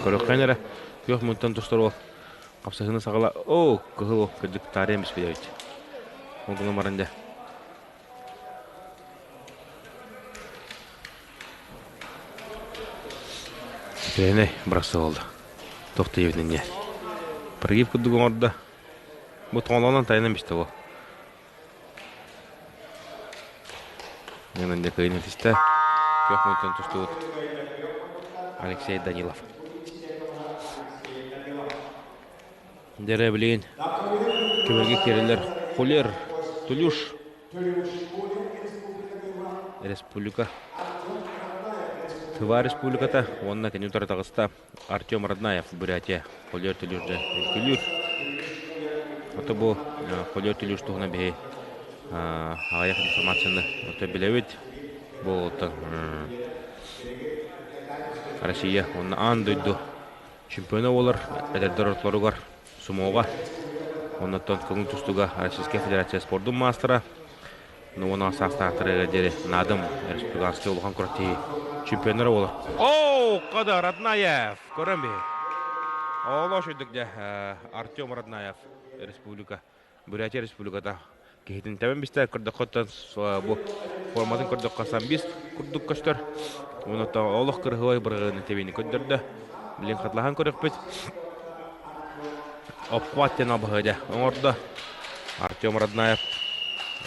S4: Көрөххөн эрэ күөх мунтан тустар уол хапсаһыыны саҕала оо кыһыл кырдьык таарыйан биспит эбит. Ол гынан баран дьэ Бэйэнэй бырахса буолла. Туох да диэбитин инньэ. Прогиб курдук оҥордо. Бу тоҥолоҕунан тайанан бистэ буол. Ньанан дьэ кыайын этистэ. Күөх мунтан тустубут Алексей Данилов. Дьэрэ билигин көмөлгө киирэллэр Хулер, Тулюш Республика Тыва Республиката уонна кини утары таҕыста Артем Роднаев Бурятия Холер Тулюш дьэ үҥкүүлүүр. Ото бу Холер Тулюш туһунан биһи аҕыйах информацияны ото билэбит. Бу оттон Россия уонна аан дойду чемпиона буолар эдэрдэр ортолоругар сумоҕа оннуттан көҥүл тустууга Российскай Федерация спордун маастара уон саастаахтарыгар диэри Надым республиканский улахан күрэхтэһии чемпионнара буолар. О, Када Роднаев! Көрөн биһи. Олош өйдүк дьэ Артем Роднаев республика Бурятия республиката киһитин тэбэн бистэ көрдөххөттөн бу форматын көрдөххө самбист курдук көстөр. Онуота олох кырыһыбай бырыгыны тэбиини көрдөрдө. Билин хатлаһан көрөхпүт. Обхват диэн абыһыдя оҥордо. Артем Роднаев.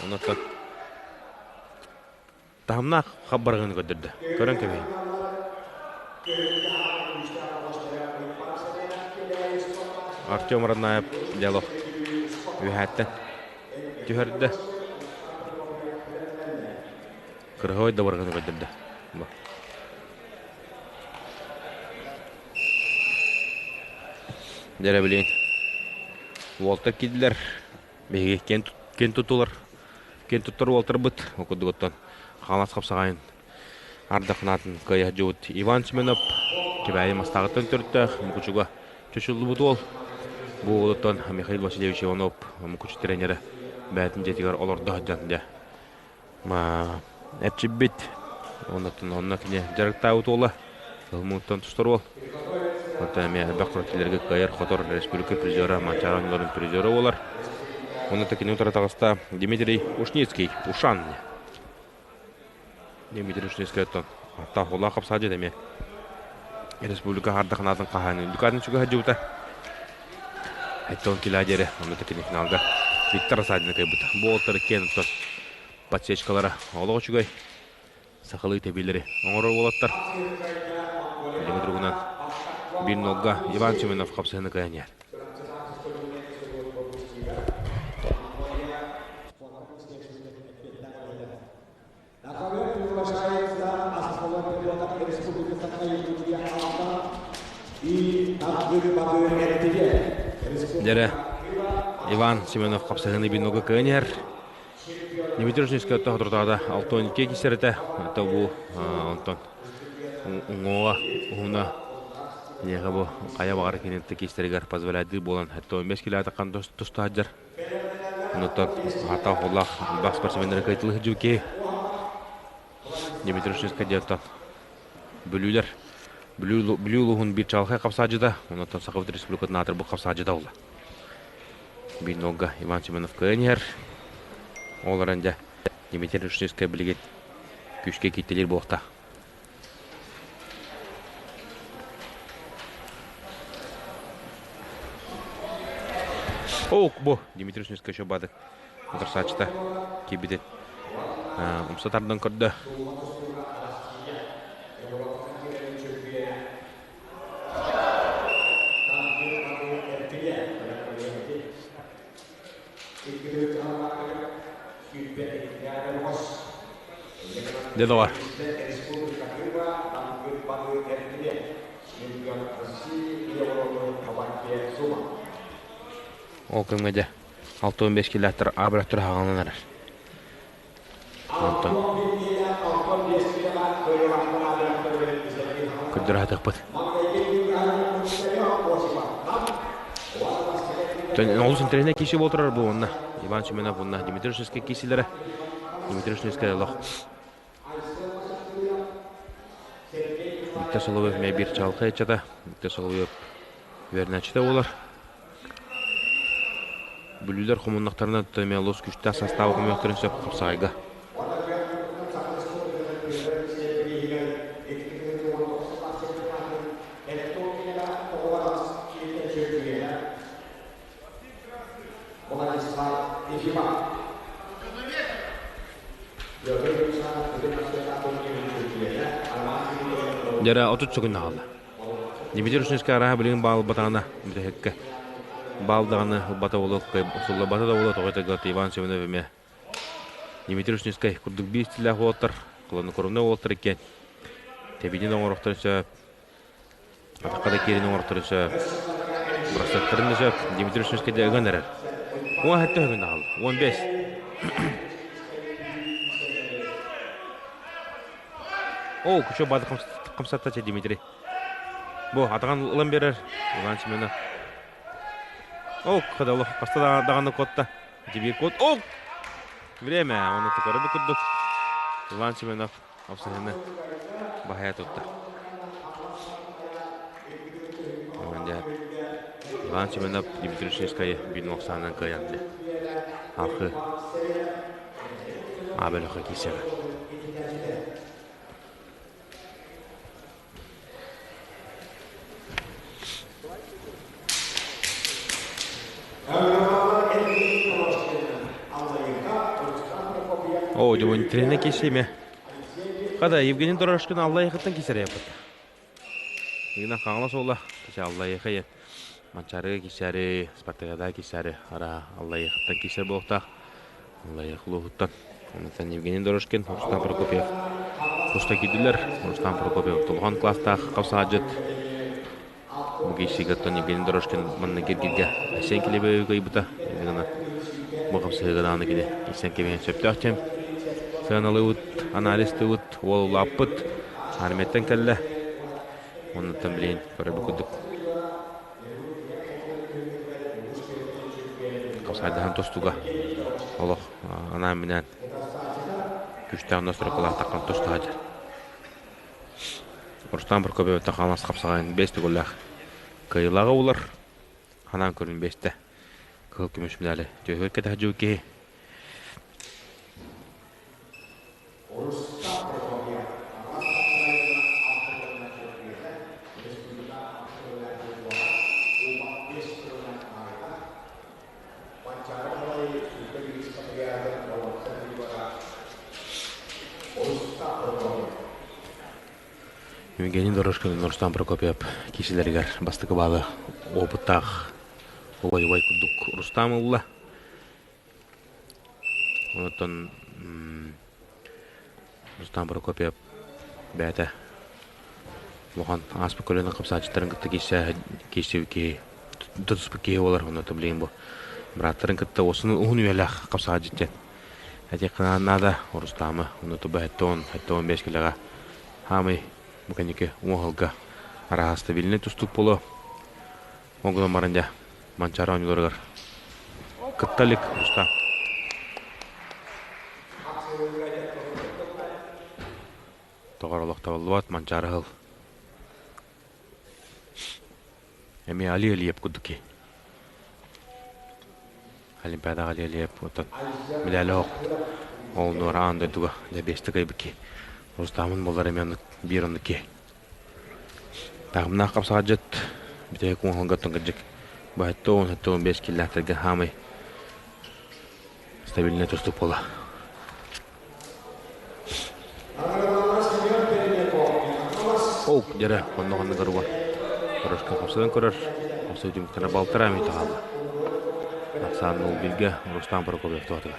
S4: Онуота таһымнаах хаббарыгын көрдөрдө. Көрөн кэбиһин. Артем Роднаев диалог үһээттэн түһэрдэ. Кырыһабай да барыгын көрдөрдө. Дьэрэ билигин уолтар киирдилэр. Биһиги киэн, киэн туттулар, киэн туттар уолтарбыт ол курдугуттан Хаҥалас хапсаҕайын ардахнаатын кыайа сылдьыбыт Иван Семенов Кэбээйи Мастааҕыттан төрүттээх Мукучуга чочуллубут уол. Бу уолуттан Михаил Васильевич Иванов Мукучу тренерэ бэйэтин дьиэтигэр олордо сылдьан дьэ эрчийбит. Оннуттан онно кини дьарыктаабыт уола Ылмыттан тустар уол. Онтон эмиэ элбэх күрэхтэһиилэргэ кыайар-хотор республика призера, Манчаары оонньууларын призера буолар. Онно кини утары таҕыста Дмитрий Ушницкий, Ушан. Дмитрий Ушницкий оттон аттаах улаах хапсаадьыт эмиэ республика хардаханаатын хаһаанын дүкаатын сүгэ сылдьыбыта. Эттон килаа диэри онно кини финалга Виктор Асадины кыайбыта. Бу уолтары киэн оттон подсечкалара олох үчүгэй. Сахалыы тэбиилэри оҥорор уолаттар. Билиҥҥи туругунан биир нолга Иван Семенов хапсыһыны кыайан иһэр. Дьэрэ Иван Семенов хапсыһыны биир нолга кыайан иһэр. Дмитрий Ушницкай соторутааҕыта 62 киирсэр этэ. Это бу онтон уҥуоҕа уһуна киниэхэ бу хайа баҕар киниттэ киистэригэр позволяйдыы буолан 75 километр туста сылдьар. Онуттан ааттаах уоллаах элбэх спортсменнары кыайтылыы сылдьыбыт киһи. Дмитрий Ушницкай диэн Бүлүүлэр Бүлүү улууһун биир чаҕылхай хапсаадьыта, онуттан Сахабыт Республикатын аатырбыт хапсаадьыта буолла. Биир нолга Иван Семенов кыайан иһэр. Ол эрэн дьэ Дмитрий Рушницкай билигин күүскэ кииттэлиир буолта. Ок, бу Дмитрий Рушницкай еще бады утарсааччыта киирбитин умса тардан көрдө. Дьэ доҕор. Ол кэмҥэ дьэ 65 километр абырахтар хаҕаланан эрэр. Онтон көрдөрө сатыахпыт. Олус интэриэһинэй киирсии буола турар бу уонна Иван Семенов уонна Дмитрий Ушницкай киирсиилэрэ. Дмитрий Ушницкай олох Виктор Соловьев эмиэ биир чаҕылхай ыччата. Виктор Соловьев үөрэнээччитэ буолар. Бүлүүлэр хомуннахтарына эмиэ олус күүстээх састаабы хомуйуохтарын сөп хапсаҕайга. Дьэрэ 30 секунд хаалла. Дмитрий Рушницкай арааһа билигин баал ылбатаҕына бүтэһиккэ баал даҕаны ылбата буолуо, сулларбата да буолуо, тоҕо этэргэ Иван Семенов эмиэ Дмитрий Рушницкай курдук биир стиллээх уолаттар, хладнокровнай уолаттар иккиэн тэбиинин оҥоруохтарын сөп, атахха да киирин оҥоруохтарын сөп, бырахсыахтарын да сөп. Дмитрий Рушницкай да ыган эрэр. 17 өгүн хаалла, 15. Оо, күчө бады хамсатта Дмитрий. Бу атаҕын ылан биэрэр Иван Семенов. О, кадалы хаста даҕаны куотта. Дибир куот. О! Время, оны тукары бу курдук. Иван Семенов опсаһыны баһайа тутта. Иван Семенов Дмитрий Шишкайы бин оксанан кыайанды. Ахы. А бөлөхө киисэҕэ. О, дьон тренер кисеме. Хада Евгений Дорошкин Аллайыхыттан кисэрэ yapыт. Игна хаҥалас уола кисе Аллайыха Манчары кисэри, Спартакада кисэри, ара Аллайыхыттан кисэр буолуохтаах. Аллайых улууһуттан. Онтон Евгений Дорожкин, Рустам Прокопьев туста киирдилэр. Рустам Прокопьев толохон класстаах хапсаҕадьыт. Бу киирсиигэ Евгений Дорожкин манна киргиргэ Айсен Килибеевы кыайбыта. Гына бу хапсыһыыга даҕаны кини Айсен Килибеев сөптөөх чем сыаналыыбыт, анализтыыбыт, уол улааппыт, армияттан кэллэ. Оннуттан билигин көрөбүт курдук Хапсайдаһан тустууга олох анаан-минээн күүстээх нострокалаахтаххын туста сылдьар. Рустам Прокопьевтан хаалас хапсаҕайын биэс төгүллээх кыайыылааҕа булар. Ханаан көрүн биэстэ кыһыл көмүс медали түөһүгэр кэтэх дьыл киһи. Евгений Дорожкин Рустам Прокопьев киисэлэригэр бастакы баалы опыттаах убай-убай курдук Рустам ылла. Онтон Рустам Прокопьев бэйэтэ улахан ааспыт көлүөнэ хапсааччыттарын кытта киирсэ киирсибит киһи тутуспут киһи буолар. Онно билигин бу бырааттарын кытта уосун уһун үйэлээх хапсааччыт диэн этиэххэ наада. Рустамы онно туба 75 килэҕэ хаамый бу кэнники уоһалга арааһа стабильнай тустук буолуо. Ол гынан баран дьэ Манчаары оонньууларыгар кытта илик Рустам. Тоҕор олох табыллыбат Манчаары ыһыл. Эмиэ Али Алиев курдук киһи. Олимпиадаҕа Али Алиев оттон медали оһохпут. Ол нуора аан дойдуга дьэ кыайбыт киһи. Рустамын буолар эмиэ оннук биир оннук киһи. Таһымнаах хапсаҕадьыт бүтэһик уҥуоҕуттан кырдьык 75 киллээтэргэ хаамай стабильнай тустуук буола. Ол дьэрэ онно ханныгар уган Хорошка хапсадан көрөр хапсыы түмүктэнэ балтараа мүнүүтэ хаалла. Ахсаан 0-1-гэ Рустам Прокопьев туһатыгар.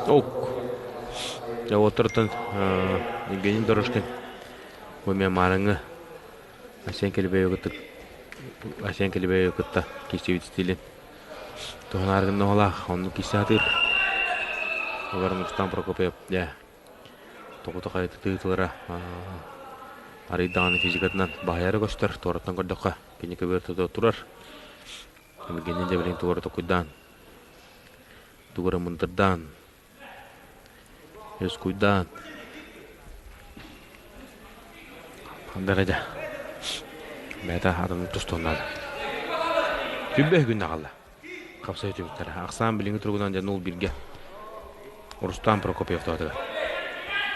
S4: Ок. Дьэ, уоттартан Евгений Дорожкин бу эмиэ маарыҥҥы Айсен Килбэйи кытта Айсен Килибэйи кытта киирсибит стилин туһанаары гынна оһолаах, оннук киирсэ сатыыр. Олорон Рустам Прокопьев дьэ тоҕута хайытытыы тылара арый даҕаны физикатынан баһыйара көстөр, туораттан көрдөххө кини көбүөр тута турар. Евгений дьэ билигин тугу эрэ токуйдаан, тугу эрэ мындырдаан, Үскуйдаан Хандарыдьа бэйэтэ атын тустуон наада. Түбэ күн аҕалла. Хапсай түбүктэрэ. Ахсаан билиҥҥи туругунан дьэ 0-1-гэ Рустам Прокопьев тоһутугар.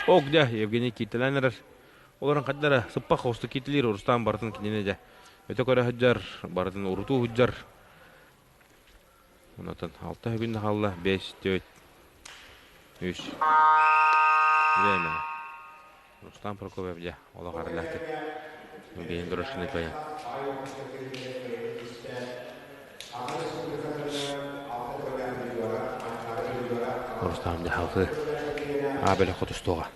S4: Ок дьэ Евгений кииртэлээн эрэр. Олорон хайдара сыппах хоустук кииртэлиир Рустам барытын кинини дьэ өтө көрө сылдьар, барытын урутуу сылдьар. Онтон алта күн хаалла, 5, 4, 3. Время. Рустам Прокопьев дьэ олох арылаатык. Евгений Дорошины кыайан. Рустам дьэ халкы Абеля хотустуоҕа.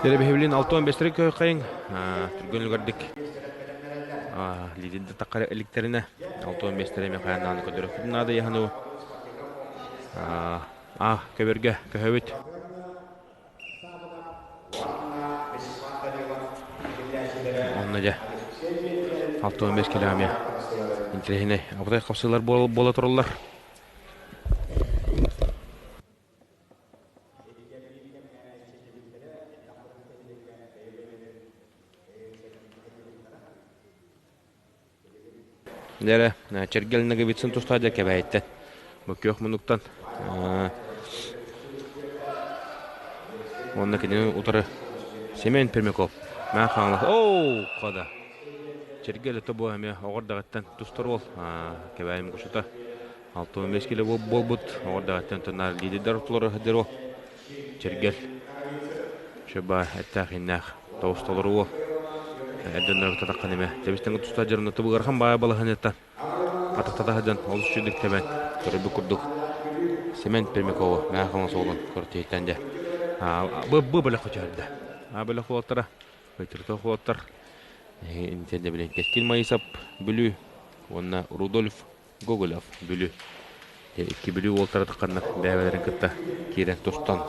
S4: Терэбиһибилин 65 көйхайын түргэн үлгэрдик лидерде таққара иликтерине 65 механааны көдөрөкпүт наада яһану а көбөргө көһөбүт. Онно дьэ 65 километр интэриэһинэй абытай хапсыылар буола тураллар. Дьэ эрэ, Чэргэл Ноговицын тустаах дьэ Кэбээйиттэн, бу күөх муннуктан уонна кинини утары Семен Пермяков Мэҥэ Хаҥалас оо хада Чэргэл это бу эмиэ оҕордаҕыттан тустар уол Кэбээйи мукучута 65 кило буолбут оҕордаҕыттан тоннаар лидердэр ортолоро сылдьар уол Чэргэл Чөба эттээх-ииннээх тоҕус толору уол. Эрдэннэр татаххан эмэ. Тэбистэн туста дьарына тубугархан баай балаһанеттан атахтата сылдьан олус үчүгдүк тэбэн көрөрбүт курдук Семен Пермякову Мэҥэ Хаҥалас уолун көртүһүттэн дьэ бу бу бөлөххө түһэрдэ. А бөлөх уолаттара Көтүртөх уолаттар интенде билэн Кэскил Маисов Бүлүү уонна Рудольф Гоголев Бүлүү. Икки Бүлүү уолтара тахханнар бэйэлэрин кытта киирэн тустан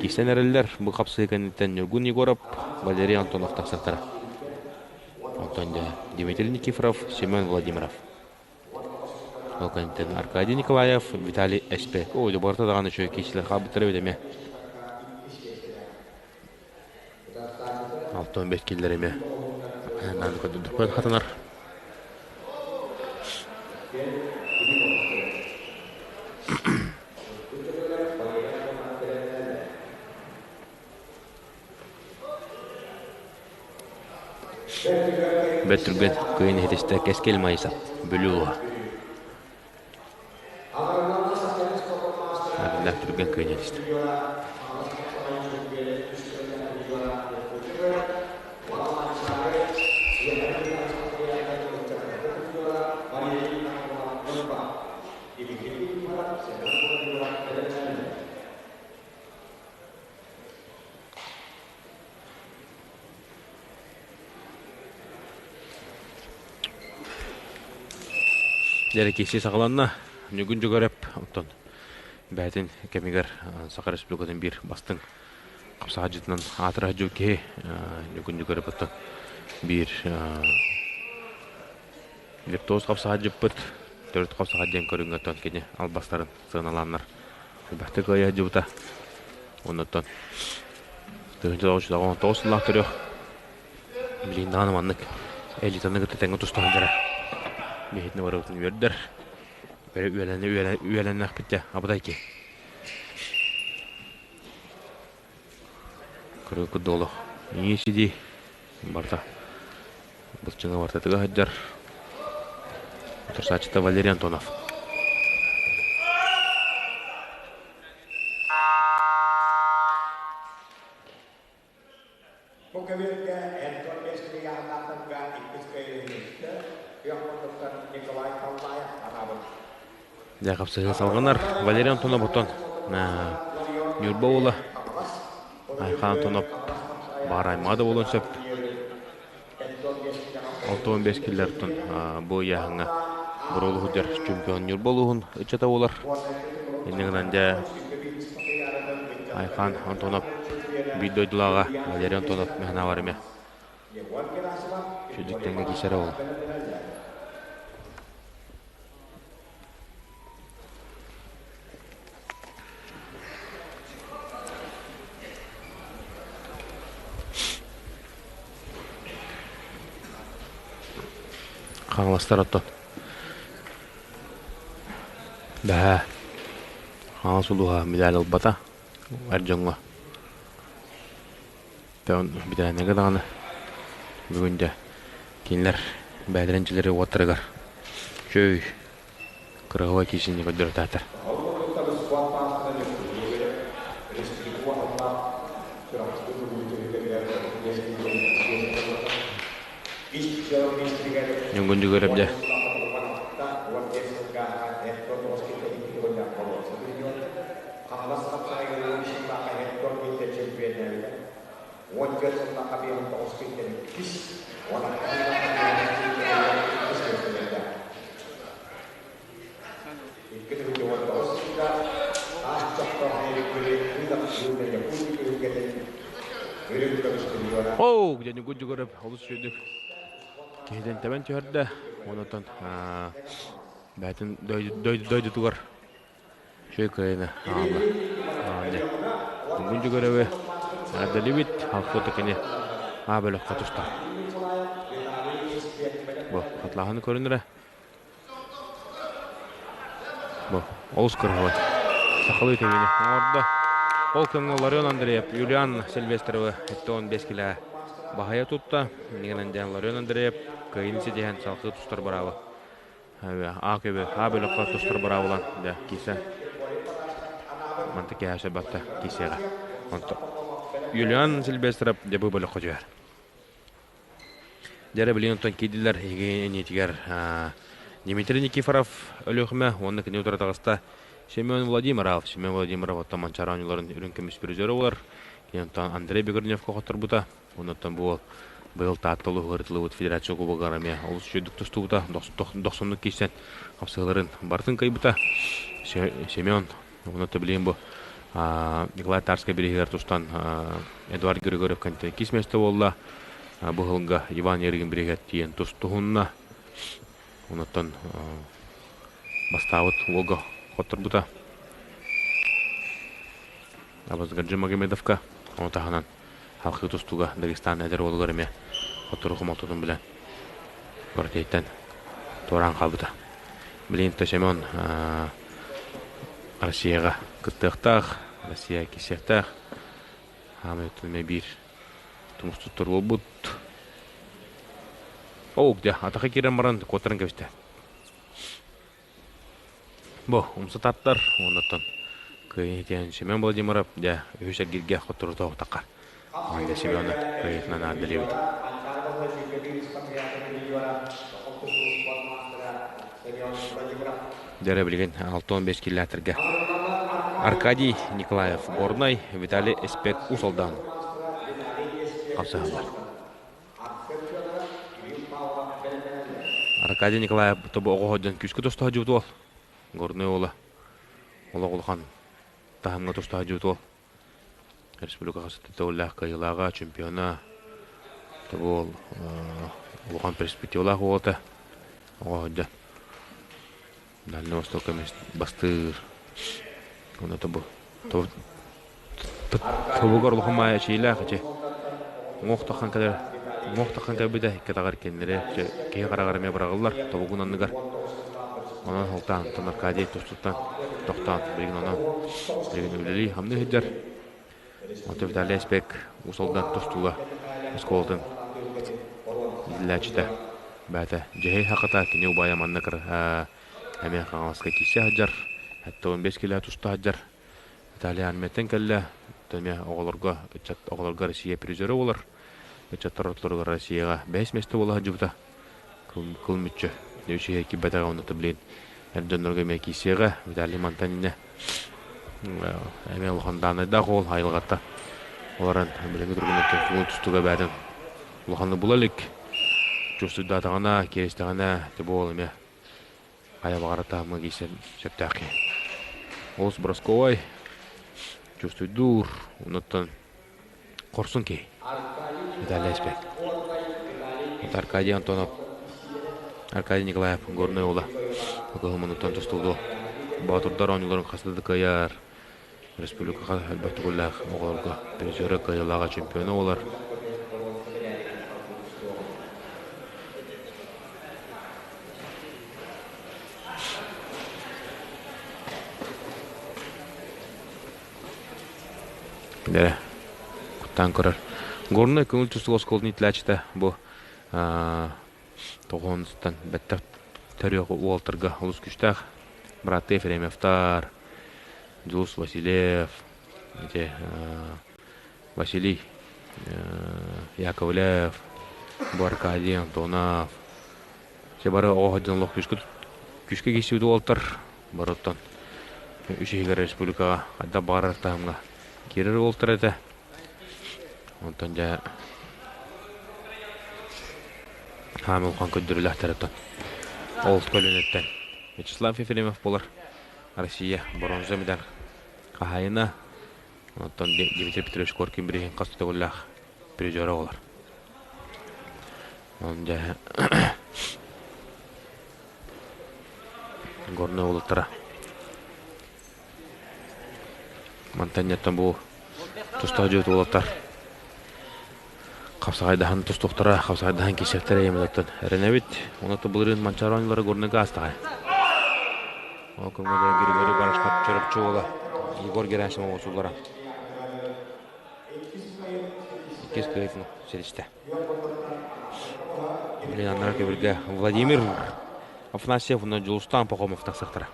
S4: киирсэн эрэллэр. Бу хапсыы кэнниттэн Ньургун Егоров, Валерий Антонов тахсартара. Онтон дьэ Дмитрий Никифоров, Семен Владимиров. Ол кэнниттэн Аркадий Николаев, Виталий Эспек. О, барыта даҕаны үчүгэй киирсилэр хаалбыттара эбит эмиэ. 65 киллэр эмиэ нааны көрдөрдөхпүн хатанар. Бэрт түргэн кыайын иһитистэ Кэскил Маисов, Бүлүү улууһа. Абилаах түргэн кыайын иһитистэ. Дьэ киирсии саҕаланна. Ньугун Дьөгүөрэп оттон бэйэтин кэмигэр Саха Республикатын биир бастыҥ хапсаҕайдьытынан аатыра сылдьыбыт киһи Ньугун Дьөгүөрэп оттон биир виртуоз хапсаҕайдьыппыт төрүт хапсаҕай диэн көрүҥҥэ оттон кини албастарын сыаналааннар элбэхтик кыайа сылдьыбыта. Оннуттан 1919 сыллаах төрүөх билигин даҕаны маннык элитаны кытта тэҥҥэ туста сылдьара биһитини барыбытын үөрдэр. Үөлэнэ үөлэннэхпит дьэ абытай киһи. Көрө курдук олох иҥии сидии барыта былчыҥа барыта тыга сылдьар. Утарсааччыта Валерий Антонов.
S2: Бу көбүөргэ Антон Бэстирияһынаахтарга иккис кыайыыны күөх муннуктан Николай Таллаев анаабыт.
S4: Дьэ, хапсыһыы салҕанар. Валерий Антонов оттон Ньурба уола Айхан Антонов баар аймаҕа да буолуон сөп. 65 киллэртэн бу ыйааһыҥҥа буруолу сылдьар чемпион Ньурба улууһун ыччата буолар. Инньэ гынан дьэ Айхан Антонов биир дойдулааҕа Валерий Антонов мэһэнэ эмиэ Сүдүктэнгэ киисэрэ ол. Хаҥаластар оттон Бэһээ Хаҥалас улууһа медаль ылбата эр дьоҥҥо Бүтээннэгэ даҕаны бүгүн дьэ кинилэр бэйэлэрин дьиэлэрин уоттарыгар чөй кыраһыабай киисини көрдөрүтаатар. Ньугун Дьүгүрэп дьэ
S2: Хаҥалас хапсаҕайга уон сыллаахха Эдгар Гитлер чөмпүйэннээбитэ. 14 сыллаахха 59 күнтэн иккис, 16 сыллаахха 57 иккис миэстэлэрдээх. 2019 сылга таас чохтоох Нерюнгри Кыылах Юная Якутия түһүлгэтин үрүҥ көмүс призера.
S4: Оу, где Ньугун Дьугуров олус үчүгүйдүк киһитин тэбэн түһэрдэ. Онтон бэйэтин дойдутугар Үчүгэй кыайыыны аҕалла. Дьэ, бүгүн Дьөгүөрэби эҕэрдэлиибит. Халкы кини А бөлөххө тустар. Бу хатлааһыны көрүн эрэ. Бу олус кыраһабай. Сахалыы тэбиини оҥордо. Ол кэмҥэ Ларион Андреев Юлиан Сильвестровы 75 килэ баһыйа тутта. Иннигинэн диэн Ларион Андреев кыайыыны ситиһэн салгыы тустар быраабы А көбө, А бөлөххө тустар быраабылан дьэ киирсэ манта киһи батта киирсиэҕэ. Онто Юлиан Сильвестров дьэ бу бөлөххө түһэр. Дьэрэ билигин онтон киирдилэр инитигэр Дмитрий Никифоров Өлүөхүмэ уонна кини утары таҕыста Семен Владимиров. Семен Владимиров оттон Манчаары оонньууларын үрүҥ көмүс призера буолар. Кини онтон Андрей Бегорневка хотторбута. Оннуттан бу уол быйыл Таатта улууһугар ыытыллыбыт федерация кубогар эмиэ олус үчүгэйдик тустубута, дохсуннук киирсэн хапсыһыыларын барытын кыайбыта. Семен, онно билигин бу Николай Тарскай бирииһигэр тустан Эдуард Григорьев иккис миэстэ буолла. Бу сылга Иван Ерыгин бирииһигэр тиийэн тустуһунна. Онуттан бастаабыт уолга хотторбута. Абазгаджи Магомедовка ону таһынан Халхыы тустууга Дагестан эдэр уолугар эмиэ хотторуу хомолтотун билэн Горотейтэн туораан хаалбыта. Билигин Семен Россияҕа кыттыахтаах, Россия киирсиэхтээх. Хаамай эмиэ биир тумус туттар буолбут. Оо, дьэ, атаха киирэн баран куоттаран кэбистэ. Бу умса тартар уоннаттан кыайыы Семен Владимиров дьэ үһүс эргиргэ хотторутоохтахха Майда Семена кыайыытынан аадалыыбыт. Дьэрэ билигин 65 километрга Аркадий Николаев Горнай, Виталий Эспек Усалдан хапсыһаллар. Аркадий Николаев тобу оҕо сылдьан күүскэ туста сылдьыбыт уол. Горнай уола олох улахан таһымҥа туста сылдьыбыт уол. Республикаҕа сыттыылаах кыайыылааҕа, чемпиона. Тобу уол улахан перспективалаах уолата оҕо сылдьан. Дальнай Востокка бастыыр. Уонна тобу тобугар улахан маайа эчиилээх ичи. Уҥуох таххан кэлэр уҥуох таххан кэлбитэ икки атаҕар кинилэри киһи хараҕар эмиэ быраҕыллар тобугун анныгар. Онон һылтаан онтон Аркадий тустуттан тохтоон билигин онон билигин үлэлии хамныы сылдьар. Онтон Виталий Эспек Уус Алдан тустууга оскуолатын иитиллээччитэ бэйэтэ Дьэһэй Хахата кини убайа манна эмиэ Хаҥаласка киирсэ сылдьар, 75 кило туста сылдьар. Виталий армияттан кэллэ, эмиэ оҕолорго, ыччат оҕолорго Россия призера буолар. Ыччаттар ортолоругар Россияҕа бэһис миэстэ буола сылдьыбыта. Кыл мүччү үчүгэй киирбэтэҕэ онно блин эр дьоннорго эмиэ киирсиэҕэ. Виталий мантан иннэ Эмиэ улахан даанайдаах уол айылҕатта олорон билиҥҥи туругунан көҥүл тустууга бээтин улаханнык була илик. Чувствуйдаатаҕына, кииристэҕинэ ити бу уол эмиэ хайа баҕарар таһымҥа киирсэн сөптөөх киһи. Олус бросковай, чувствуйдуур, онуттан хорсун киһи. Виталий Аспек. Вот Аркадий Антонов, Аркадий Николаев Горнай уола. Кыһыммыныттан тустууду Боотурдар оонньууларын хаста да кыайар. Республикаҕа элбэх төгүллээх оҕолорго призера кыайыылааҕа чемпиона буолар. Дэрэ, куттаан көрөр. Горнай көҥүл тустуу оскуолатын иитиллээччитэ бу тоҕуһунуттан бэттэх төрүөх уолтарга олус күүстээх бырааттыы Ефремовтар, Дьулус Васильев, ити Василий Яковлев, бу Аркадий Антонов. Все бары оҕо сылдьан олох күүскэ күүскэ киирсибит уолтар барыттан үс иһигэр республикаҕа хайдах баҕарар таһымҥа киирэр уолтар этэ. Онтон дьэ хаамы улахан көрдөрүүлээхтэр ол көлүөнэттэн Вячеслав Ефремов буолар Россия боруонса медаль хаһаайына. Оттон Дмитрий Петрович Коркин билигин хас да төгүллээх призера буолар. Онон дьэ Горнай уолаттара мантан дьэттэн бу тустаах дьиэт уолаттар хапсаҕайдаһан тустуохтара, хапсаҕайдаһан киирсиэхтэрэ ийэммититтэн эрэнэбит. Онон былырыын Манчаары оонньуулара Горнайга аастаҕай. Ол көҥүлэ Григорий Барашков Чурапчы уола Егор Герасимов оҥосуллара. Иккис кыайыытын ситистэ. Блин, аннара көбүргэ Владимир Афанасьев уонна Дьулустаан Пахомов тахсахтара.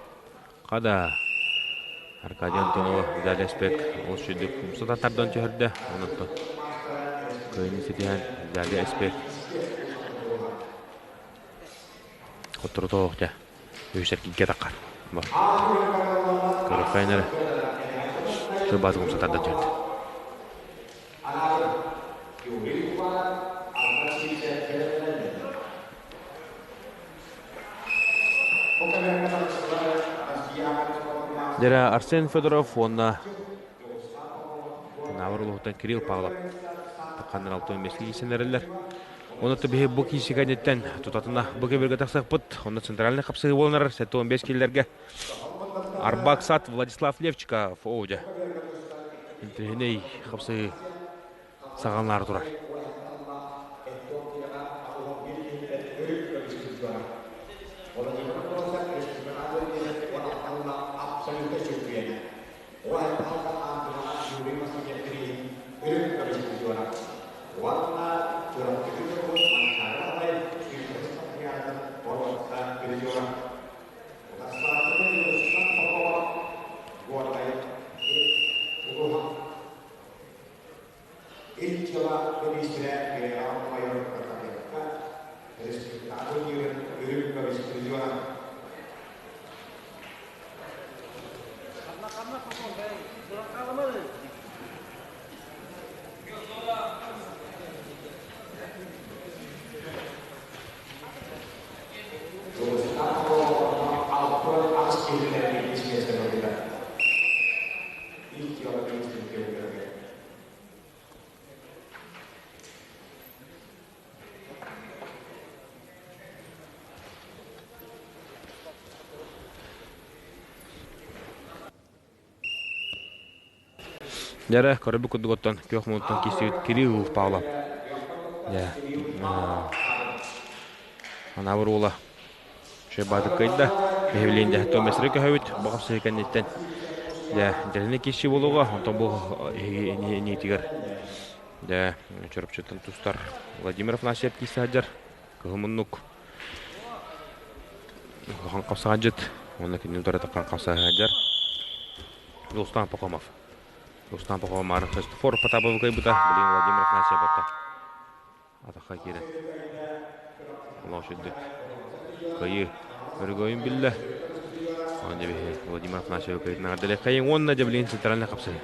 S4: Хада Аркадий Антонова Виталий Аспек олус сүрдүк умса тардан түһэрдэ. Онон кыайыыны ситиһэн Виталий Аспек хотторутоох дьэ үһүс эркингэ таххар. Көрөххөйүн эрэ. Сырбаатык умса тардан түһэрдэ. Дьэрэ Арсен Федоров уонна Навар улууһуттан Кирилл Павлов тахханнар 65 киирсэн эрэллэр. Онно биһи бу киирсии кэнниттэн тутатына бу кэбиргэ тахсыахпыт. Онно центральный хапсыһыы буоланар 75 киллэргэ Арбак Сад Владислав Левчиков оо дьэ интэриэһинэй хапсыһыы саҕаланаары турар.
S2: Ил дьыала миниистирэ генерал-майор Прокопенко республикаҕа турнирын үрүҥ көмүс призера. Дьулустаан оҕолорго 68 киһилэрин иккис миэстэни ылбыта. Ил дьыала миниистирин көмөлөрүгэр.
S4: Дьэрэ, көрбүт курдук оттон күөх муҥуттан киирсибит Кирилл Павлов. Дьэ, Анаабыр уола үчүгэй баатык кыайда. Биһиги дьэ мессери көһөбүт. Бу хапсыһыы кэнниттэн дьэ интэриэһинэй киирсии буолуоҕа. Онтон бу эһиги инниитигэр дьэ Чурапчыттан тустар Владимир Афанасьев киирсэ сылдьар. Кыһыл муннук улахан хапсаҕайдьыт уонна кинини утары таххан хапсаҕай сылдьар Дулустан Пахомов. Дулустан Пахомов Марын Христофор Потаповы кыайбыта. Билигин Владимир Афанасьев атта. Атахха киирэн. Олох сүрдүк. Кыайыы өрөгөйүн биллэ. Владимир Афанасьев кыйтын ардыле уонна дьэ центральный хапсыһы.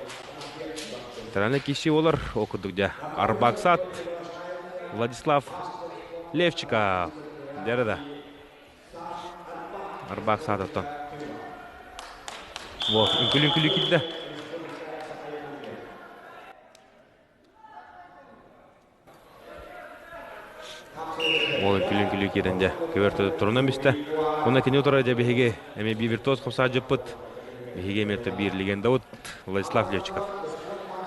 S4: Центральный киши олар ол курдук дьэ Арбаксат Владислав Левчиков. Дьэрэ да. Арбаксат оттон. Вот, үҥкүлү-үҥкүлү киирдэ. Уол үҥкүлүү-үҥкүлүү киирэн дьэ көбөр турунан бистэ. Уонна кини утары дьэ биһиги эмиэ биир виртуоз хапсаадьыппыт. Биһиги эмиэ биир легендабыт Владислав Левчиков.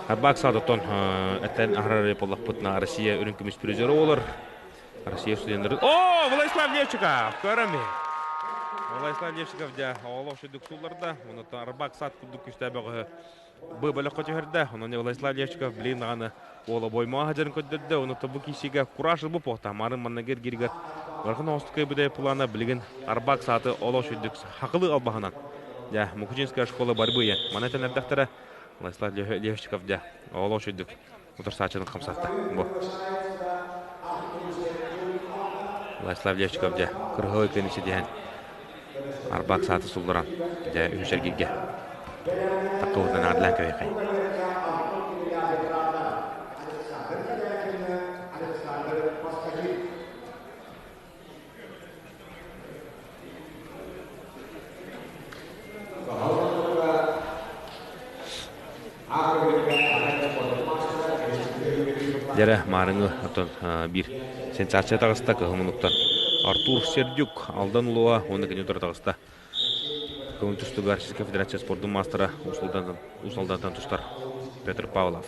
S4: Арбак саадаттан эттэн аһарар буоллахпытына Россия үрүҥ көмүс призера буолар. Россия студеннары... О, Владислав Левчиков! Көрөм Владислав Левчиков дьэ оҕолох шүдүк сулларда. Онуттан Арбак сад курдук күстээх бөҕөһө Бу бөлөххө түһэрдэ. Онон Владислав Левчиков билигин даҕаны уола боймоҕо сылдьарын көрдөрдө. Ону бу киирсиигэ кураж ылбыт буолта. Марын манныгы эргииригэр ыарахан оҕустук кыайбыта плана билигин Арбак сааты олох үрдүк хакылы албаһынан. Дьэ, Мукучинская школа борьбы ийэн. Маны этэн эрдэхтэрэ Владислав Левчиков дьэ олох үрдүк утарсааччытын хамсатта. Бу. Владислав Левчиков дьэ кырыһылы кыайыны ситиһэн Арбак сааты сулларан дьэ үһүс эргииргэ таккыбытынан аҕыдлаан кэбиһэхэй. Дьэрэ маарыҥы оттон биир сенсация таҕыста кыһыл муннуктан Артур Сердюк Алдан улууһа уонна кини утары таҕыста. Көҥүл тустууга Российскай Федерация спордун маастара Уус Алдантан тустар Петр Павлов.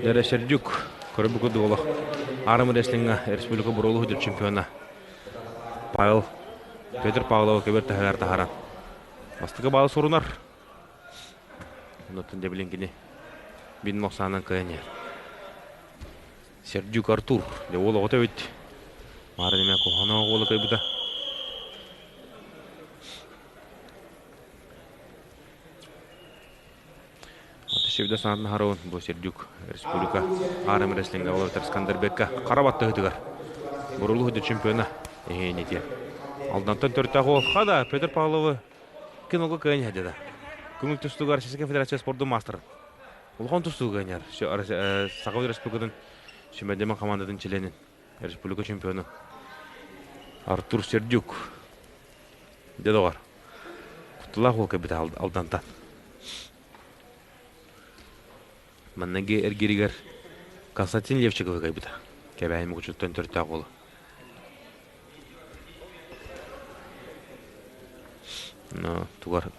S4: Дэрэ Сердюк көрбү курдук олох Арм рестлиҥҥа республика буруолу сылдьар чемпиона Павел Петр Павлова көбөр таһыгар таһааран бастакы баалы сурунар. Оннуттан дьэ билин кини бин мохсаанан кыайан иһэр. Сердюк Артур дьэ уол оҕото эбит. Маарын эмэ куһаҕан уола кыайбыта. Севда санаатын харуун бу Сердюк республика Арм рестлинга олорутар Скандербекка хара баттаһытыгар бурулу худу чемпиона эһиэнитиэ. Алдантан төртөөх уол хада Петр Павловы кинолго кыайан иһэрдэ да. Көҥүл тустууга Российскай Федерация спордун маастарын. Улахан тустууга кыайан Саха Республикатын Сүмэдэмэн командатын членин республика чемпиона Артур Сердюк. Дьэ доҕор, кутталаах уол кэлбитэ Алдантан. Манныгы эргиригэр Константин Левчиковы кыайбыта. Кэбээйи Мукучуттан төрүттээх уолу. Но тугар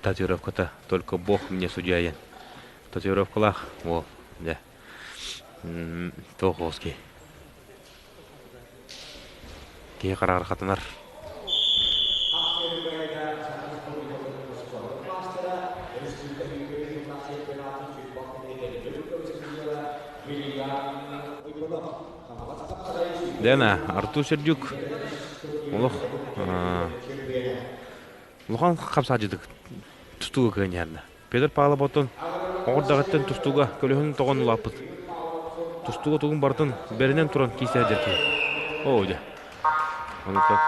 S4: татуировката только бог мне судья диэн. Татуировкалаах уол, дьэ. Туох уоски. Киһи хараҕар хатанар. Дэна, Артур Сердюк олох улахан хапсаадьытык тустууга кыанньаһарна. Петр Павлов оттон оҕордаҕыттан тустууга көлөһүн тоҕон улааппыт. Тустууга тугун барытын бэринэн туран киисэ дьэркэй. Оо дьэ. Онуттан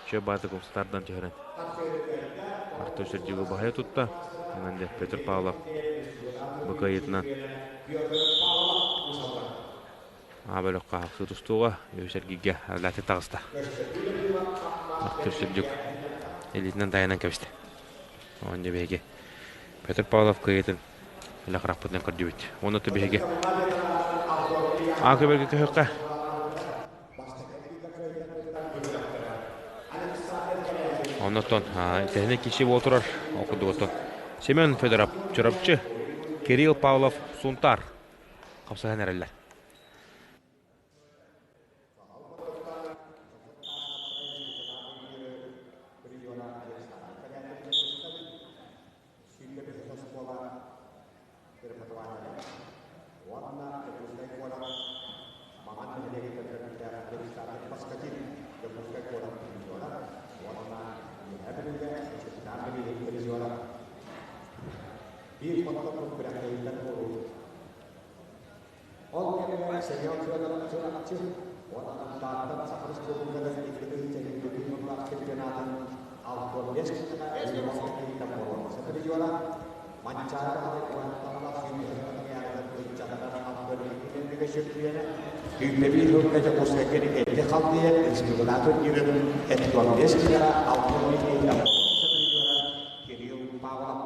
S4: чө баатык умстардан түһэрэн. Артур Сердюгу баһайа тутта. Онон дьэ Петр Павлов бу кыайыытынан А бөлөххө хапсыы тустууга үһүс эргииргэ Ардатик таҕыста. Артур Сердюк илиитинэн тайанан кэбистэ. Оонньуу биһиги Петр Павлов кыайыытын илэ харахпытынан көрдүбүт. Уонна то биһиги А көбөргө көһөххө Оннотон тэһинэ киши буолтурар окудугутун Семен Федоров Чурапчы Кирилл Павлов Сунтар хапсаһан эрэллэр.
S2: Биир хотторбут күрэхтэһииттэн буолуу. Ол кэмҥэ Семен Федоров Чурапчы уонна Намтааттан Саха Республикатын икки тыһыынча сыллаах чемпионатын 65 киилэҕэ Юрий киһиттэн буолан призера, Манчаары Алай уонталлаах сүүрбэһин ыччаттар алгоритмнэргэ чөмпүйүөнэ, 101 сылга Дьокуускайга Никита Халдыйа республика турнирын 75 киилэҕэ 61 киһиттэн призера Кирилл Павлов.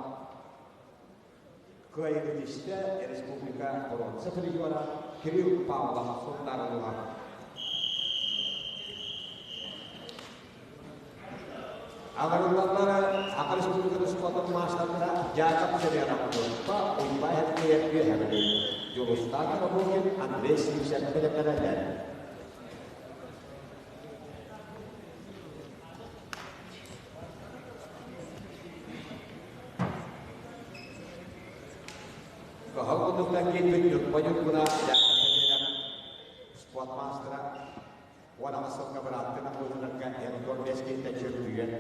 S2: Кыайыыны истэ республика боруонса призера Кирилл Павлов сунтаарылла. Аҕырыллаллара Саха Республикатын спортун маастардара Яков Семенов Туспа, Уйбай Андреев Үөһэбили, Дьулустаан Коробукин, Андрей Сивцев бэлэмнэнэллэр. Кыһыл муннуктан киирбит Ньурба Ньургуна Яков Семенов спорт маастара 18 сылга бырааттыы находиларга Егор Бескиттэн чөмпүйүөн,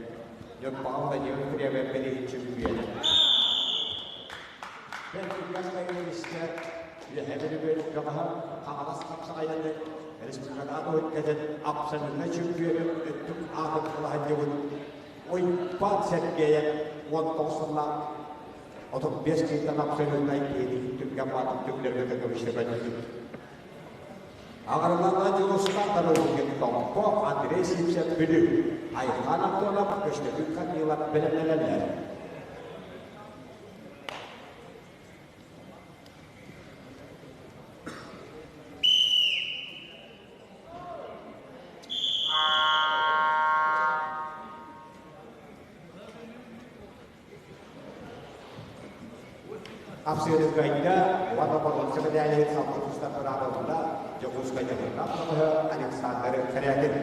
S2: Ньурбаҕа Владимир Кривев билигин чөмпүйүөнэ. Бэрт Кайылыска Үөһээ Бүлүү бөҕөһө Хаҥалас хапсаҕайаны республикатааҕы уһуккатын абсолютнай чөмпүйүөнүн өттүк аатын ылаһынньыбыт Уйбаан Сергеев 19 сыллаах 35 киһиттэн абсолютнай киһини түргэн баатын түмлэргэ көмүскэбэтибит. Аҕырылана Дьулустаан Тарыгин Томпо, Андрей Сивцев Бүлүү, Айхан Антонов, Көстөкүүн Корнилов бэлэмнэнэллэр. Апсыарыскайга уонна боруонса мэдээлиһин салгыы тустар быраабылата Дьокуускай дьоһуннаах бөҕөһө Александр Корякин.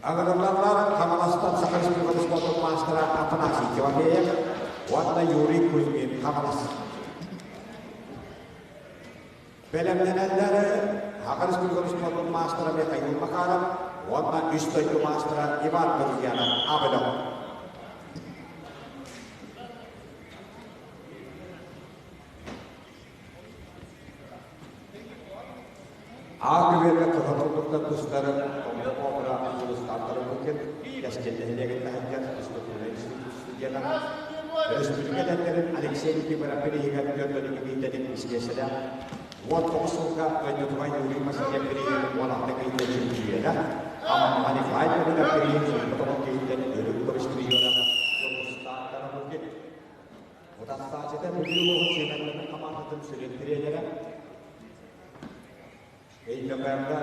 S2: Аҕырыллаллар Хаҥаластан Саха Республикатын спордун маастара Афанасий Тимофеев уонна Юрий Кузьмин Хаҥалас. Бэлэмнэнэллэр Саха Республикатын спордун маастара Михаил Макаров уонна үс дойду маастара Иван Друзьянов Абылов. Аа күбүөргэ кыһыл курдуктар тустарын Томпо опера Дьулустаантары Букин, Кэскил нэһилиэгин таһыгар Физкультура институт студена, Өрөспүүбүлүкэ эдэрдэрин Алексей Никифоров бирииһигэр түөрт киинтэтин исиэсэлээх, 19 сылга дойдутугар Юрий Васильев бирииһин 16 киинтэн чөмпүйүөнэ, Амма Николай Леонидов бирииһин 29 киинтэн өрүк көмүс призера Дьулустаантары Букин. Утарсааччыта Бүлүү улууһун сиэмэлэрин хамаандатын сүрүн тириэньэрэ Өймөкөөҥҥө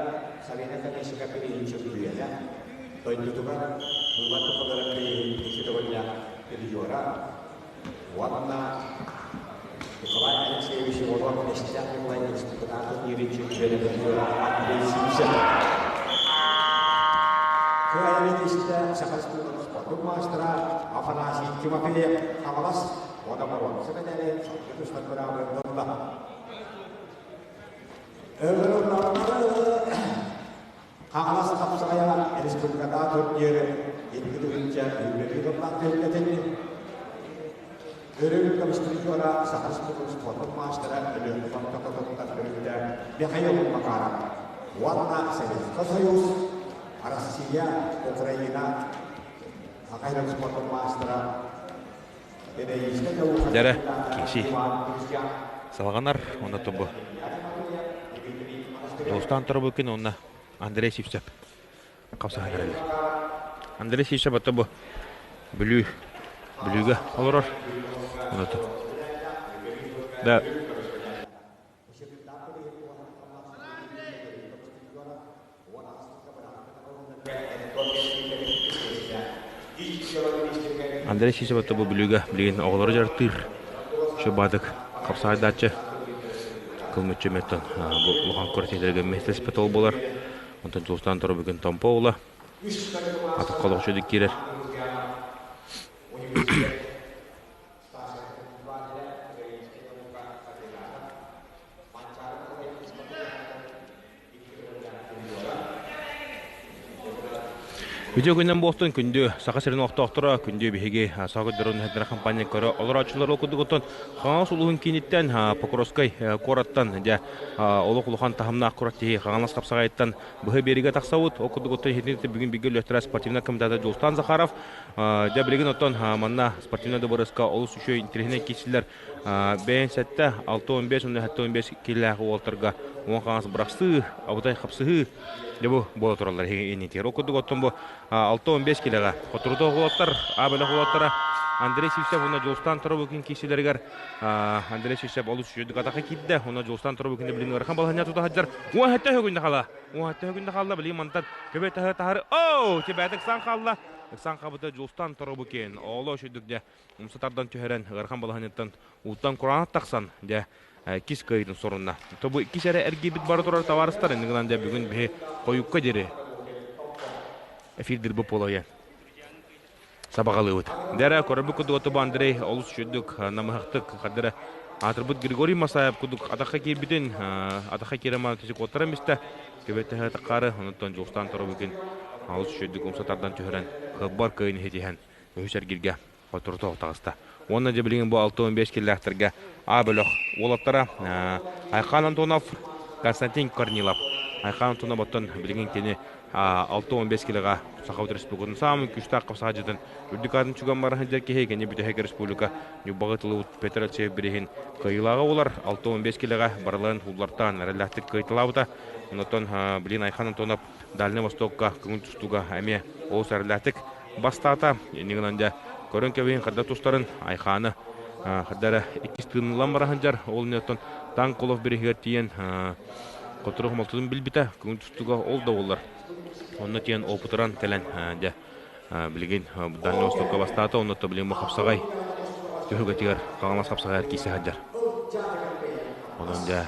S2: Сарина Камесика бирииһин чөмпүйүөнэ, дойдутугар Быыбар Тукалара бирииһин икки төгүллээх призера уонна Николай Алексеевич Егоров Эстээх Николай Республикатааҕы турнирын чөмпүйүөнэ призера Андрей Сивцев. Кыайан истэ Саха Республикатын спордун маастара Афанасий Тимофеев Хаҥалас уонна боруонса мэтээлин салгыы тустар быраабы ылла. Ыҥырыллаллары Хаҥалас хапсаҕайа республикатааҕы турниры 2 тыһыынча 21 сыллаах түһүлгэтин Өрүл көмүс призера Саха Республикатын спордун маастара Өлүөхүмэ хотуттан төрүттээх Михаил Макаров уонна Советский Союз, Россия, Украина Саха спордун маастара
S4: Дьэрэ, киси салҕанар уонна тобу Дьулустаан Торобукин уонна Андрей Сивцев хапсаһан эрэллэр. Андрей Сивцев ото бу Бүлүү Бүлүүгэ олорор. Оното. Да Андрей Сисов бу Бүлүүгэ билигин оҕолору дьарыктыыр. Шубадык хапсаайдааччы кылмыччы меттон бу улахан квартираларга миэстэлэспит ол буолар. Онтон Дьулустаан Торобүгүн Томпо уола атахха олохчу киирэр. Үтүө күнүнэн буолтун күндү Саха сирин олохтоохторо, күндү биһиги Саха көрдөрөр үлэһиттэрэ компания көрө олорооччулар курдугуттан Хаҥалас улууһун кииниттэн Покровскай куораттан дьэ олох улахан таһымнаах куорат киһи Хаҥалас хапсаҕайыттан быһа биэригэ тахсабыт. Ол курдугуттан иһитиннэ бүгүн бииргэ үлэһиттэрэ спортивнай комитета Дьулустаан Захаров дьэ билигин оттон манна спортивнай дыбарыска олус үчүгэй интэриэһинэй киирсилэр бэйэн сэттэ 6-15 уонна 7-15 киилээх уолтарга уон хаҥас бырахсыы, абытай хапсыһыы Дьэ бу буола тураллар иннитигэр. Ол курдук оттон бу 6-15 килэҕэ хотуруту уолаттар, А бөлөх уолаттара Андрей Сивцев уонна Дьулустаан Торобукин киирсилэригэр Андрей Сивцев олус үчүгэйдик атака киирдэ. Уонна Дьулустаан Торобукин билин ыарахан балаһыанньа тута сылдьар. 17 өгүннэ хала. 17 өгүннэ хаалла. Билигин мантан көбө таһы таһары. Оо! Тибэт ыксаан хаалла. Ыксаан хаалбыта Дьулустаан Торобукин. Ооло үчүгдүк дьэ умса тардан түһэрэн ыарахан балаһыанньаттан ууттан кураанах тахсан дьэ иккис кыайыытын сорунна. Тобу иккис эрэ эргийбит бара турар табаарыстар иннигинэн гынан дьэ бүгүн биһи хойукка диэри эфирдир бу полоя сабаҕалыыбыт. Дэрэ көрөбүт курдук тобу Андрей олус үчүгдүк намыһахтык хардара аатырбыт Григорий Масаев курдук атахха киирбитин атахха киирэн мааны түсүк оттаран бистэ көбөтөһө таккары онуттан Дьулустаан Торобукин олус үчүгдүк умса тардан түһэрэн кылбар кыайын иһитиһэн үһүс эргиргэ хотуруту таҕыста. Уонна дьэ билигин бу 65 киллээхтэргэ А бөлөх уолаттара Айхан Антонов, Константин Корнилов. Айхан Антонов оттон билигин кини 65 килоға Сахабыт Республикатын саамай күүстээх хапсаһааччытын үрдүк аатын чуган бара сылдьар киһи кини бүтэһик республика Ньурбаҕа тылыбыт Петр Алексеев бириһин кыайыылааҕа буолар. 65 килоға барыларын уллартаан эрэллээхтик кыайталаабыта. Онтон билигин Айхан Антонов Дальнай Востокка көҥүл тустууга эмиэ олус эрэллээхтик бастаата. Иннигинэн гынан дьэ көрөн кэбиһин хадда тустарын Айхааны хадда эрэ иккис тыынылан бара сылдьар. Ол инниттэн танк Кулов бириһигэр тиийэн хотурух малтытын билбитэ. Көҥүл тустууга ол да буоллар. Онно тиийэн опытыран кэлэн дьэ билигин Дальнай Востокка бастаата. Онно билигин бу хапсаҕай түһүгэтигэр Хаҥалас хапсаҕайар киирсэ сылдьар. Онон дьэ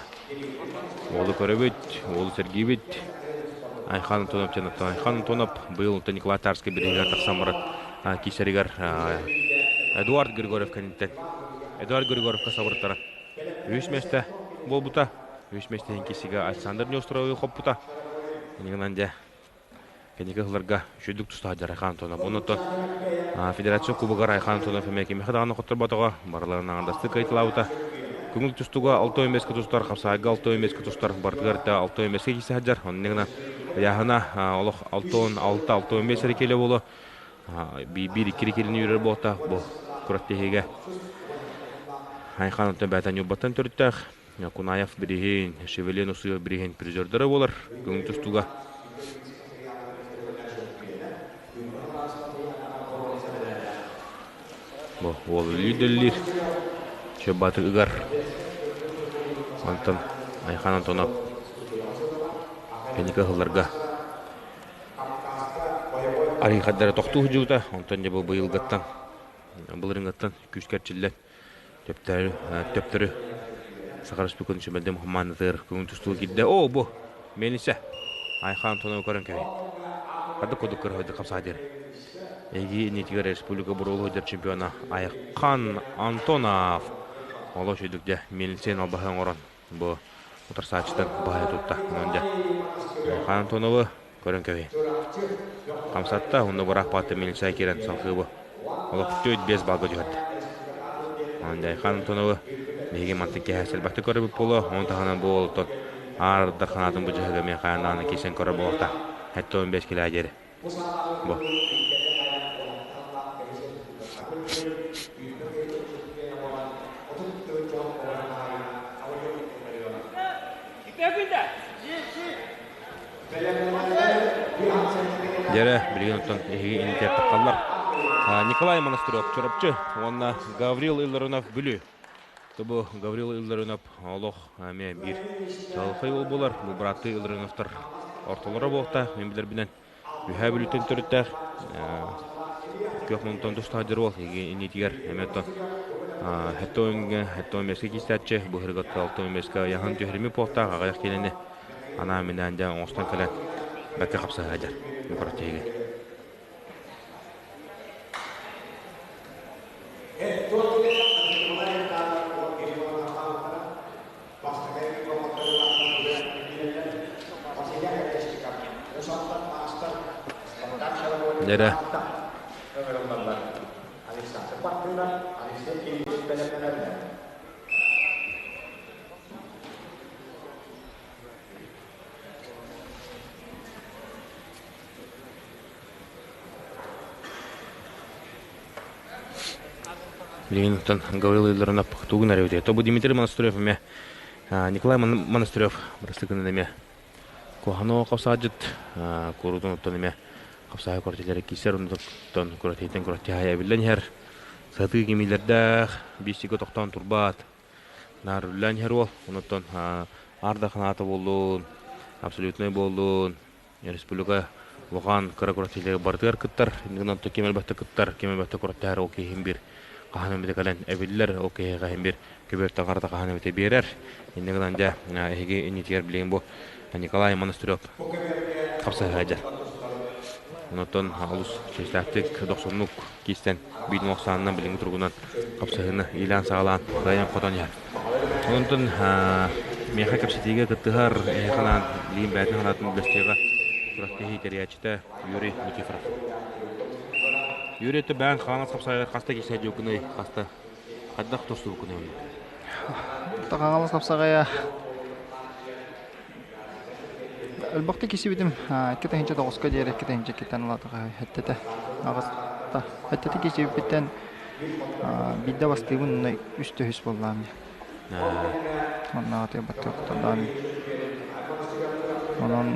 S4: уолу көрөбүт, уолу сэргиибит. Айхан Антонов диэн Айхан Антонов быйыл онтон Николай Тарскай бирииһигэр тахсан баран киирсэригэр Эдуард Григорьев кэнниттэн Эдуард Григорьевка сабыртара үһүс миэстэ буолбута. Үһүс миэстэ иһин киирсиигэ Александр Неустроевы хоппута. Иннигинэн дьэ кэнники сылларга үчүгдүк туста сылдьар Айхан Антонов. Онон Федерация Кубогар Айхан Антонов эмиэ кимиэхэ даҕаны хотторботоҕо, барыларын аҥардастыы кыайталаабыта. Көҥүл тустууга 65-кэ тустар, хапсаайга 65-кэ тустар, барытыгар да 65-кэ киирсэ сылдьар. Онно гына ыйааһына олох 66-65 эрэ киилэ буолуо. Биир икки киилини үүрэр буолта бу күрэхтэһиигэ. Айхан Антон бэйэтэ Ньурбаттан төрүттээх. Кунаев бириһин, Шевелин Усуев бириһин призердара буолар көҥүл тустууга. Бу уол үллүүр Чөббаты ыгар. Онтон Айхан Антонов кэнники ыһылларга арыйхардара тохтуу сылдьыбыта. Онтон дьэ бу быйылгыттан былырыҥҥыттан күүскэ эрчиллэн Төптөрү, төптөрү Саха Республикатын сүмэлдэ мухаммаанатыгар көҥүл тустууга киирдэ. Оо, бу миэнисэ. Айхан Антонова көрөн кэбиһин. Хадык курдук кырыһыйдык хапсаа диэр. Эһиги иннитигэр республика буруолу сылдьар чемпиона Айхан Антонов. Олох үчүгдүк дьэ миэлинсэйин албаһы оҥорон бу утарсааччытын баһыйа тутта. Онон дьэ Айхан Антоновы көрөн кэбиһин. Хамсатта, онно быраах баатта милиция киирэн салгыы бу. Олох 4-5 балга түһэрдэ. Онон дьэ Айхан Антоновы биһиги мантан киэһэ сэлбэхтик көрөбүт буолуо. Ону таһынан бу уолуттан аардар ханаатын бу дьаһыга эмиэ хайаан даҕаны киирсэн көрөр буолуохтаах. 75 килээ диэри. Бу. Дьэрэ, билигин оттон эһиги инники таххаллар. Николай Монастырев Чурапчы уонна Гаврил Илларионов Бүлүү. Бу Гаврил Илларионов олох эмиэ биир чаҕылхай уол буолар. Бу бырааттыы Илларионовтар ортолоро буолта. Мин билэрбинэн Үһээ Бүлүүттэн төрүттээх күөх мунтан тустаах дьоруол иннитигэр эмиэ оттон 75-гэ киистээччи быһырыгат 65-гэ ыйаһын түһэрими буолтаах аҕыйах киилэни анаан-минээн дьэ оҥостон кэлэн бэркэ хапсаһа сылдьар куорат Дьэрэ. Билигин оттон Гаврил Илларионов тугун эрэ үтүө. Тобу Дмитрий Монастырев эмиэ Николай Монастырев бырастыгынан эмиэ куһаҕан хапсаадьыт куурутун оттон эмиэ хапсаайы куратилары киирсэр оннуттан куратийтан куратиһайа эбиллэн иһэр сатыы кимиилэрдээх биир сиргэ тохтоон турбат наар үллээн иһэр уол онуттан аар да буоллун абсолютнай буоллун республика улахан кыра куратилары барытыгар кыттар иннигин онтон ким элбэхтэ кыттар ким элбэхтэ кураттэһэр ол киһи бир хаһан эмитэ кэлэн эбиллэр ол киһиэхэ иһин бир көбүөр таҥарата хаһан эмитэ биэрэр иннигин гынан дьэ эһиги иннитигэр билигин бу Николай Монастырев хапсаһыһа Онтон олус чэстээхтик дохсуннук киистэн биир охсаанынан билиҥҥи туругунан хапсаһыыны иилээн-саҕалаан кыайан-хотон иһэр. Онтон миэхэ кэпсэтиигэ кыттыһар эһиэхэ анаан билигин бэйэтин санаатын үллэстиэҕэ күрэхтэһии тэрийээччитэ Юрий Никифоров. Юрий өттө бэйэҥ хаҥас хапсаайыгар хаста киирсэ дьуукунай хаста хайдах тустубуккунай онно?
S3: Хаҥалас хапсаҕайа Элбэхтик кисибитим 2 9-ка диэри 2 2-тэн ылаатаҕа эттэтэ аҕыста эттэтэ кисибиппиттэн биирдэ бастыыбын уонна үс төһүс буоллаҕым дии маннааҕытыгар баттыахтардаан онон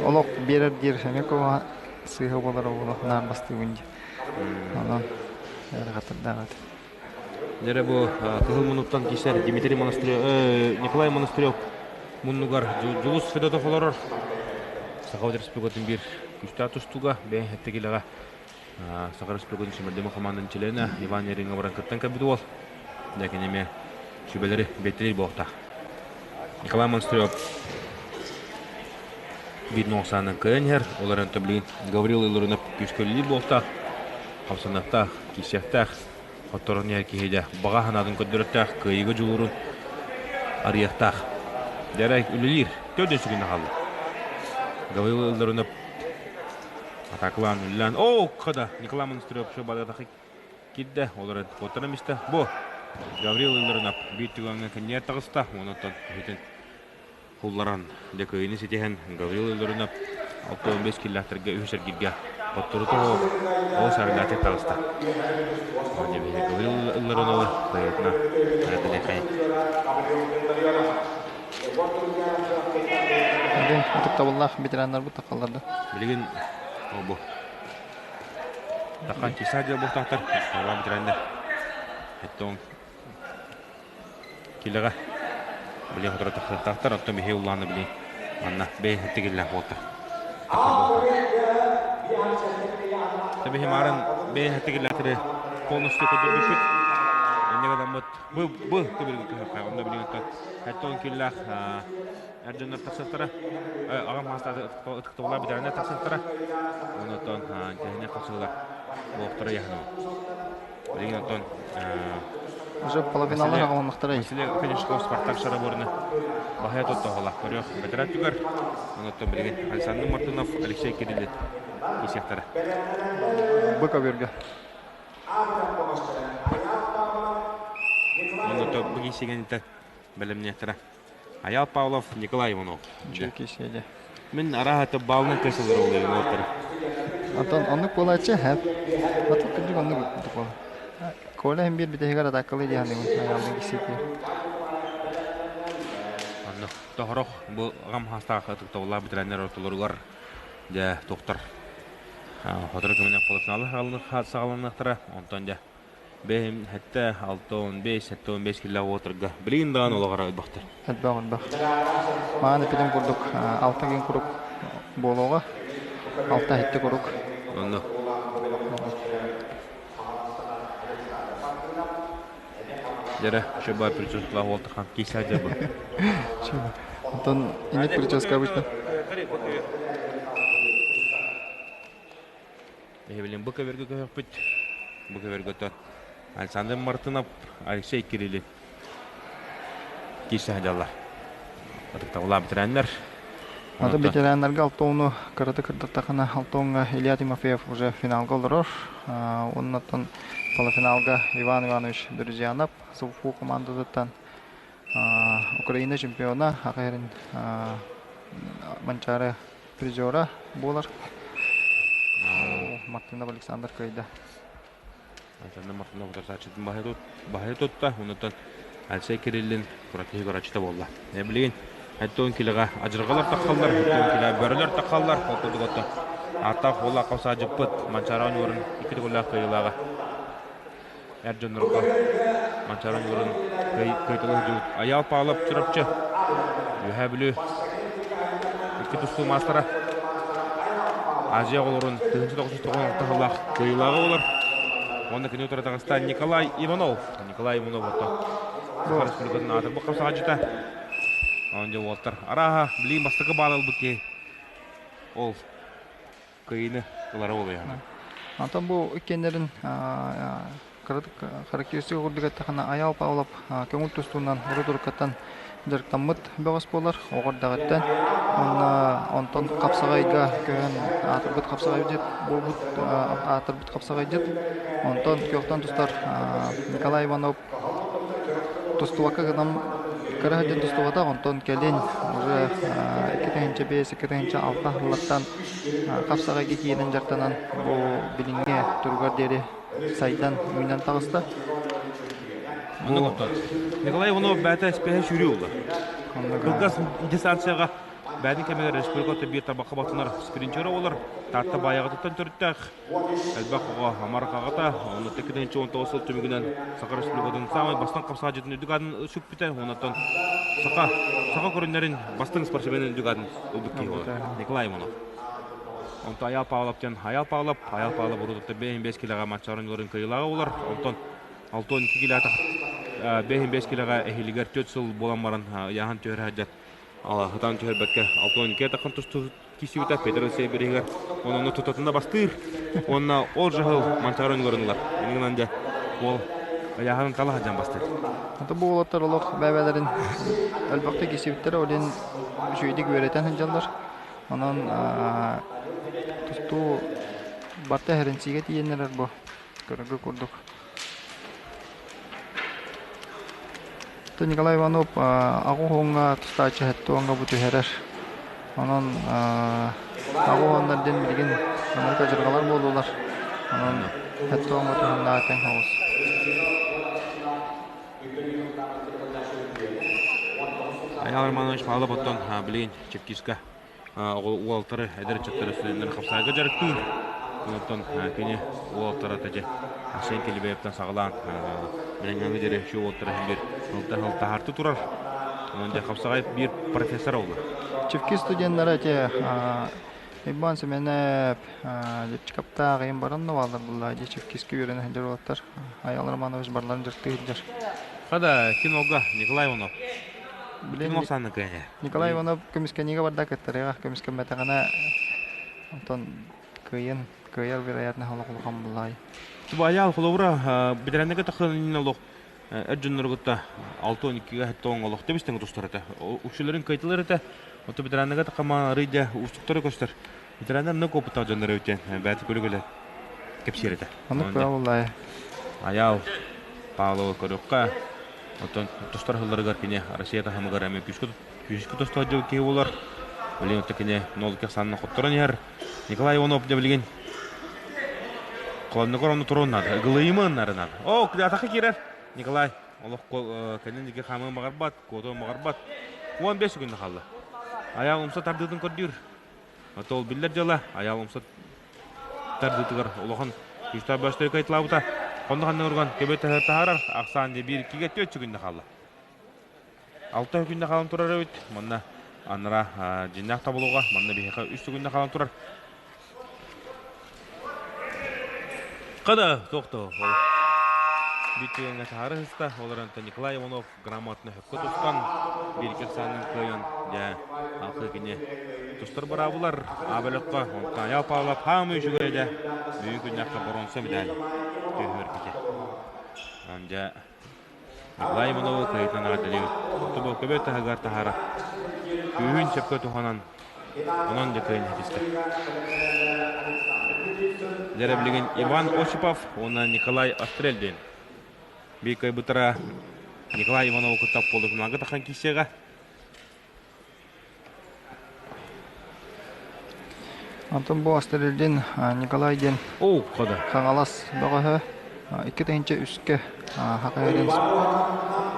S3: олох биэрэр диир эмиэ куһаҕан сыыһа буолара буолуо наар бастыыбын дии онон ыарахаттардаах этэ.
S4: Дьэ бу Кыһыл муннуктан киирсэр Дмитрий Монастырев, Николай Монастырев муннугар Дьулус Федотов олорор. Саха Республикатын биир күүстээх тустууга бэйэ эттигилэҕэ Саха Республикатын сүүмэрдэмэ хамаандатын чилиэнэ Иван Яринга баран кыттан кэлбит уол. Дьэ кини эмиэ сүбэлэри биэртэлиир буолуохтаах. Николай Монастырев биир нуохсаанынан кыайан иһэр. Ол эрэн билигин Гаврил Илларионов күүскэ үлэлиир буолуохтаах. Хамсаныахтаах, киирсиэхтээх. Хотторон иһэр киһи дьэ баҕа санаатын көрдөрүөхтээх, кыайыыга дьулуурун арыйыахтаах. Дьэ үлэлиир. Төрдүн сүгүн хаалла. Гаврил Илларионов атаакалаан үлэлээн оо хада Николай Монастырев бадатахы киирдэ. Ол эрэн куоттаран истэ. Бу Гаврил Илларионов биир түгэҥҥэ кэннигэр таҕыста. Онон иһитин Кулларан, дьэ кыайыыны ситиһэн Гаврил Илларионов 65 киллэхтэргэ үһүс эргииргэ хотторута суох олус арыгатык таҕыста. Дьэ биһиги Гаврил Илларионовы кыайыытына эҕэрдэлиэххэйиҥ.
S3: Билигин ытыктабыллаах ветераннарбыт тахаллар да.
S4: Билигин бу Тахан чисаа дьыл буолтахтар ветераннар. Эттон Килэҕэ били сотору тахсыахтаахтар, оттон биһиги улаана били манна бэйэ тигиллээх буолта. Биһи маарын бэйэ тигиллээтэри полностью көрдөрбүппүт. Инньэ гынаммыт бу бу көбүргү көһөххө онно билигин оттон киллээх эр дьоннор тахсыахтара. Аҕам хаастааты ытыктабыллаах бэтэрээннэр тахсыахтара. Онон тэһинэ хапсыылар буолуохтара яһынабын. Билигин оттон
S3: Уже половиналар аҕаланахтарай.
S4: Василий Конюшков Спартак шараборны баһыйа тоттоһола. Көрүөх бэтэрээ түгэр. Онон билигин Александр Мартынов, Алексей Кириллин киисиэхтэрэ.
S3: Быковерга.
S4: Онон бу киисигэнитэ бэлэмниэхтэрэ. Аял Павлов, Николай Иванов.
S3: Чүкисиэдэ.
S4: Мин арааһата баалынан көсөлөр ол Ивановтары.
S3: Антон оннук буолааччы һэп. Атын кырдьык оннук буол. Коля иһин биир бүтэһигэр атаакалыы диэн анаабын кисиэтиир.
S4: Онно тоһорох бу аҕам хаастаах ытыктабыллаах бэтэрээннэр ортолоругар дьэ туохтар сотору кэминэн полуфиналлар саҕаланыахтара. Онтон дьэ Бэйэм сэттэ, 65, 75 киллээх уотарга билигин даҕаны олоҕор элбэхтэр.
S3: Элбэх элбэх. Маан эпитим курдук алта күн курдук буолуоҕа. Алта иһитти курдук.
S4: Онно. Дьэрэ, шөбө прическалаах уолтахан киисэ дьабы.
S3: Онтон инник прическа обычно.
S4: Эһэбилин бу көбөргө көһөхпүт. Бу көбөргөтө Александр Мартынов, Алексей Кириллин киирсэ сылдьаллар. Ытыктабыллаах бэтэрээннэр.
S3: Аты ветераннарга алтауну кыраты кырдаттахына алтауҥҥа Илья Тимофеев уже финалга олорор. Оннуттан полуфиналга Иван Иванович Друзьянов СУФУ командатыттан Украина чемпиона, Аҕа Манчаары призера буолар. Мартынов Александр кыайда.
S4: Александр Мартынов утарсааччытын баһыйа тутта. Онуттан Алексей Кириллин куратыһы көрөөччүтэ буолла. Билигин Эттон килэҕэ адьырҕалар таххаллар, Эттон килэ бөрөлөр таххаллар. Ол курдук оттон ааттаах уоллаах хапсаадьыппыт Манчаары оонньууларын икки төгүллээх кыайыылааҕа эр дьоннорго Манчаары оонньууларын кыайталыы сылдьыбыт Айаал Павлов Чурапчы Үөһээ Бүлүү икки тустуу маастара Азия оҕолорун 1996 сыллаах кыайыылааҕа буолар. Уонна кини утары таҕыста Николай Иванов. Николай Иванов ото Саха Республикатын аатырбыт хапсаҕайдьыта. Онон дьэ уолаттар арааһа билигин бастакы баал ылбыт киһи ол кыайыыны ылара буолуо.
S3: Онтон бу иккиэннэрин кыратык характеристика курдук эттэххинэ Айаал Павлов көҥүл тустуунан урут-уруккаттан дьарыктаммыт бөҕөс буолар оҕо эрдэҕиттэн уонна онтон хапсаҕайга көһөн аатырбыт хапсаҕайдьыт буолбут аатырбыт хапсаҕайдьыт онтон күөхтэн тустар Николай Иванов тустубакка гынан кыра сылдьан тустубатах онтон кэлин уже 2005 2006 сыллартан хапсаҕайга киирэн дьарыктанан бу билиҥҥи туругар диэри сайдан үүнэн таҕыста.
S4: Бу Николай Иванов бэйэтэ спеһэ сүүрүү буолла. Кылгас дистанцияҕа бэйэтин кэмигэр республика биир табахха батынар спринтера буолар. Таатта Баайаҕатыттан төрүттээх элбэх оҕо амарах аҕата, онно 2019 сыл түмүгүнэн Саха Республикатын саамай бастыҥ хапсаҕайдьытын үрдүк аатын сүкпүтэ, оннуттан саха саха көрүннэрин бастыҥ спортсменын үрдүк аатын ылбыт киһи буолар Николай Иванов. Онтон Айаал Павлов диэн Айаал Павлов, Айаал Павлов урутуттан 5 килэҕэ матча оонньууларын кыайыылааҕа буолар. Онтон 62 килэҕэ 55 килэҕэ эһиилигэр 4 сыл буолан баран ыйааһын түһэрэ сылдьар хатаан түһэрбэккэ 62 таххан тустубут киирсибитэ Петр Алексеев бириһигэр онно тутатына бастыыр уонна ол жаһыл Манчаары оонньууларын ылар. Иннинэн дьэ уол ыйааһынын тала сылдьан бастыыр.
S3: Ата бу уолаттар олох бэйэлэрин элбэхтик киирсибиттэрэ, ол иһин үчүгэйдик үөрэтэн сылдьаллар. Онон тустуу барыта эһэринсиигэ тиийэн эрэр бу көрөргө курдук. Николай Иванов аҕа уһуҥҥа тустааччы сэттэ уоҥҥа бу түһэрэр. Онон аҕа уоннар диэн билигин маннык адьырҕалар буоллулар. Онон сэттэ уоҥҥа туһуннаа тэҥ соҕус.
S4: Айаал Романович Павлов оттон билигин Чепкиска уолтары эдэр ыччаттары студеннары хапсаайга дьарыктыыр. Онтон кини уолтара тажы Арсен Килибеевтан саҕалаан билиҥҥи диэри şu уолтара иһин биир ылта турар. Онон дьэ хапсаҕай биир профессор олла.
S3: Чепки студеннара те Иван Семенов Лепчикаптаах ыйын баран да бааллар булла дии Чепкиски үөрэнэ сылдьар уолаттар Айал Романович барларын дьарыктыы сылдьар.
S4: Хада кинога Николай Иванов. Билин
S3: Николай Иванов көмүскэниигэ барда кыттарыаҕа көмүскэммэтэҕинэ онтон кыайын кыайар вероятно олох улахан буллаай.
S4: Тубаял холобура бэтэрээннэргэ тахсан олох эр дьоннору кытта 6-12-гэ хэттоон олох тэбис-тэҥ тустар этэ. Үксүлэрин кыайтылар этэ. Ото бэтэрээннэргэ тахама арыйда уустуктары көстөр. Ветераннар нөк опыттаах дьоннор эбит бэйэтэ көлө-көлө кэпсиэр этэ.
S3: Оннук буоллай.
S4: Айаал Павлова көрүөххэ. Оттон тустар сылларыгар кини Россия таһымыгар эмиэ күүскэ күүскэ тустар киһи буолар. Билигин оттон кини 0-2 ахсаанынан хотторон иһэр. Николай Иванов дьэ билигин холоннугар онно туруон наада. Ыгылыйымын нарынан. О, атака киирэр. Николай олох кэннин диэки хаамыан баҕарбат, куотуон баҕарбат. 15 күн хаалла. Айаал умса тардыытын көрдүүр. Ол биллэр дьыала, Айаал умса тардыытыгар улахан күүстээх бөстөрү кайтылаабыта. Хонно ханна урган көбө таһаарар, ахсаан дьэ биир иккигэ түөрт күннэ хаалла. Алта күннэ хаалан турар эбит. Манна анара дьиннээх табылуга, манна биһиэхэ үс күннэ хаалан турар. Када тохто. Бүттүгэҥҥэ таһаары сыста. Ол эрэн Николай Иванов грамотно хөккө тустан, биир санын кыайан, дьэ, алты кини тустар быраабылар А бөлөххө, онтон Аял Павлов хаамыы үчүгэй дьэ, бүгүн күннэххэ боруонса медаль түһүөр кити. Дьэ, Николай Ивановы кыайытынан эҕэрдэлиибит. Тобол көбө таһыгар таһара күүһүн сөпкө туһанан. Онон дьэ кыайан ситистэ. Дьэрэ билигин Иван Осипов уонна Николай Острельдин. Биир кыайбыттара Николай Иванову кытта полуфиналга тахсан киирсиэҕэ.
S3: Антон бу Астрельдин Николай диэн
S4: Оо, хода.
S3: Хаҥалас бөҕөһө 2 3-кэ Хакайрин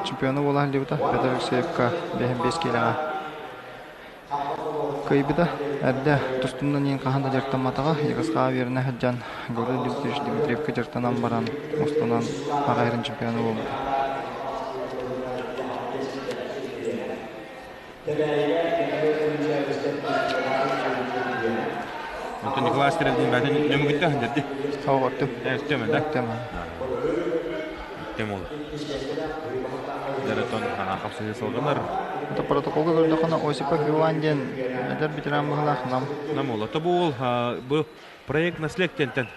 S3: чемпиона буола сылдьыбыта. Петр Алексеевка 55 киилэҕэ кыайбыта. Эрдэ тустунан иин хаһан да дьарыктамматаҕа. Егосхаа үөрэнэ сылдьан Гаврил Дмитриевич Дмитриевка дьарыктанан баран устунан Хакайрин чемпиона буолбута.
S4: Онтон Николай Стрельдин бээтин нөмүгүттэ сылдьарды.
S3: Тоҕоттум.
S4: Өттөм да.
S3: Өттөм.
S4: Өттөм ол. Дәрэтон хапсыһы салганар.
S3: Это протоколга көрдөххүнэ Осипов Иван диэн эдэр ветеран быһылаах нам.
S4: Нам ол. Это бу бу проект наследтентен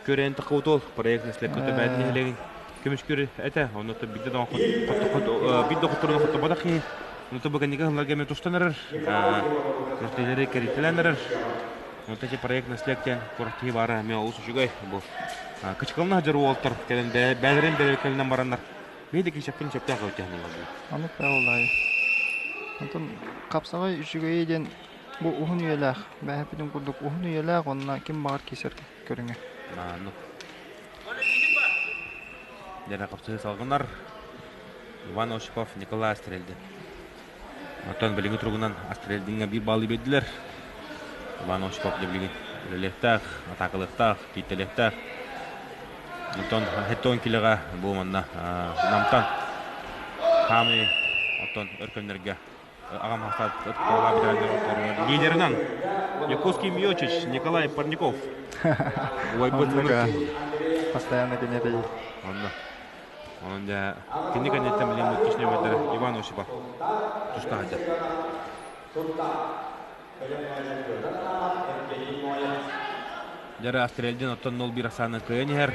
S4: көрөн тахыбыт проект наслед көтө бээтин иһилегин көмүскүр этэ. Онно то бидде дон бидде хотторун хоттобатах киһи. Онно бу кэннигэ хылларга эме тустан эрэр. Күртелери кэрителэн эрэр. Онто те проект наследтен куртии бара эме олус үчүгэй бу. Кычкална хажар уолтар кэлэн бээлэрин бэлэркэлинэн бараннар. Биһиги кишэппин сөптөөх өтөһүнэн
S3: Аны правилай. Онтон хапсаҕай үчүгэйэ диэн бу уһун үйэлээх, бээһэппитин курдук уһун үйэлээх уонна ким баҕар киисэр көрүҥэ.
S4: Мааны. Дьэрэ хапсыһы салгынар Иван Осипов, Николай Астрельдин. Оттон билиҥҥи туругунан Астрельдиҥҥэ биир баллы биэрдилэр. Иван Осипов билигин үлэлиэхтээх, атаакалыахтаах, кииттэлиэхтээх. Онтон хеттон килэҕэ бу манна Намтан хаамыы оттон өркөннөргө аҕам хастаат лидерынан Якутский Миочич Николай Парников. Убайбыт
S3: Постоянно кенете.
S4: Онно. Онон дьэ кини кэнниттэн билим иккис нүөмэрдэрэ Иван Осипов тустаах этэ. Дьара Астрельдин оттон 0-1 ахсаанынан кыайан иһэр.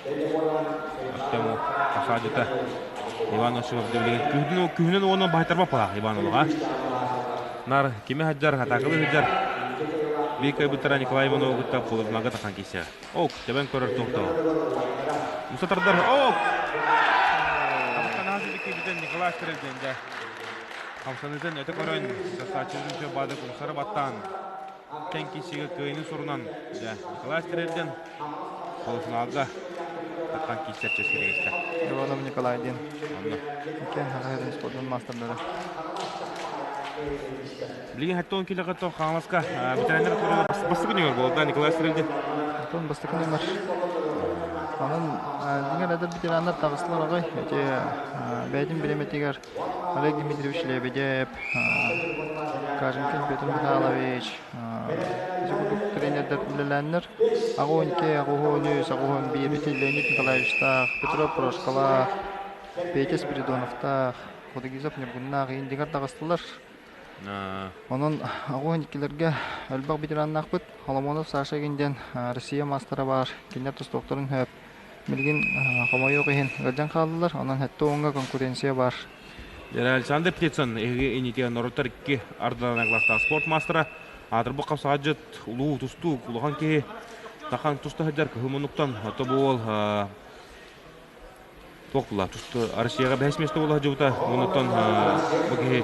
S4: Артему Хасадита Иван Осипов билигин күһүнүн күһүнүн уонна баһытарба палаах Иван олоҕа. Нар кими хаджар, атаакалы хаджар. Биир кыайбыттара Николай Иванову кытта полуфиналга тахан киирсиэҕэ. Ок, тэбэн көрөр туохтоо. Муса тардар. Ок! Табыктанаһа киирбитин Николай Стрельдин дьэ. Хамсанытын өтө көрөн, достаточно чө бады кумсары баттаан, тэн киирсиигэ кыайыны сурунан, дьэ, Николай Стрельдин полуфиналга таххан киирсэр чэскэ тигистэ.
S3: Иванов Николай диэн.
S4: Онно.
S3: Иккиэн Хахайрын спордун маастардара.
S4: Билигин хаттон килэҕэ то Хаҥаласка ветераннар туралы бастакы нүмер буолда Николай Стрельдин.
S3: Антон бастакы нүмер. Онон дьиҥэр эдэр ветераннар таҕыстылар аҕай. Эти бэйэтин бириэмэтигэр Олег Дмитриевич Лебедев, Каженкин Петр Михайлович, ити курдук тренердэр үлэлээннэр 82, 83, 81 ити Леонид Николаевичтаах, Петро Прошкалаах, Петя Спиридоновтаах, Худогизов Ньургуннаах ииндигэр таҕыстылар. Онон аҕыс иккилэргэ элбэх ветераннаахпыт. Соломонов Саша игин диэн Россия маастара баар. Кинилэр тустууктарын сөп. Билигин хомойуох иһин ыалдьан хааллылар. Онон сэттэ уоҥҥа конкуренция баар.
S4: Александр Птицын эһиги инитигэр норуоттар икки ардыларынан класстаах спорт маастара, аатырбыт хапсаҕайдьыт, улуу тустуук, улахан киһи тахан туста сылдьар кыһыл муннуктан ото бу уол туох була тусту Россияҕа бэһис миэстэ буола сылдьыбыта оннуттан бу киһи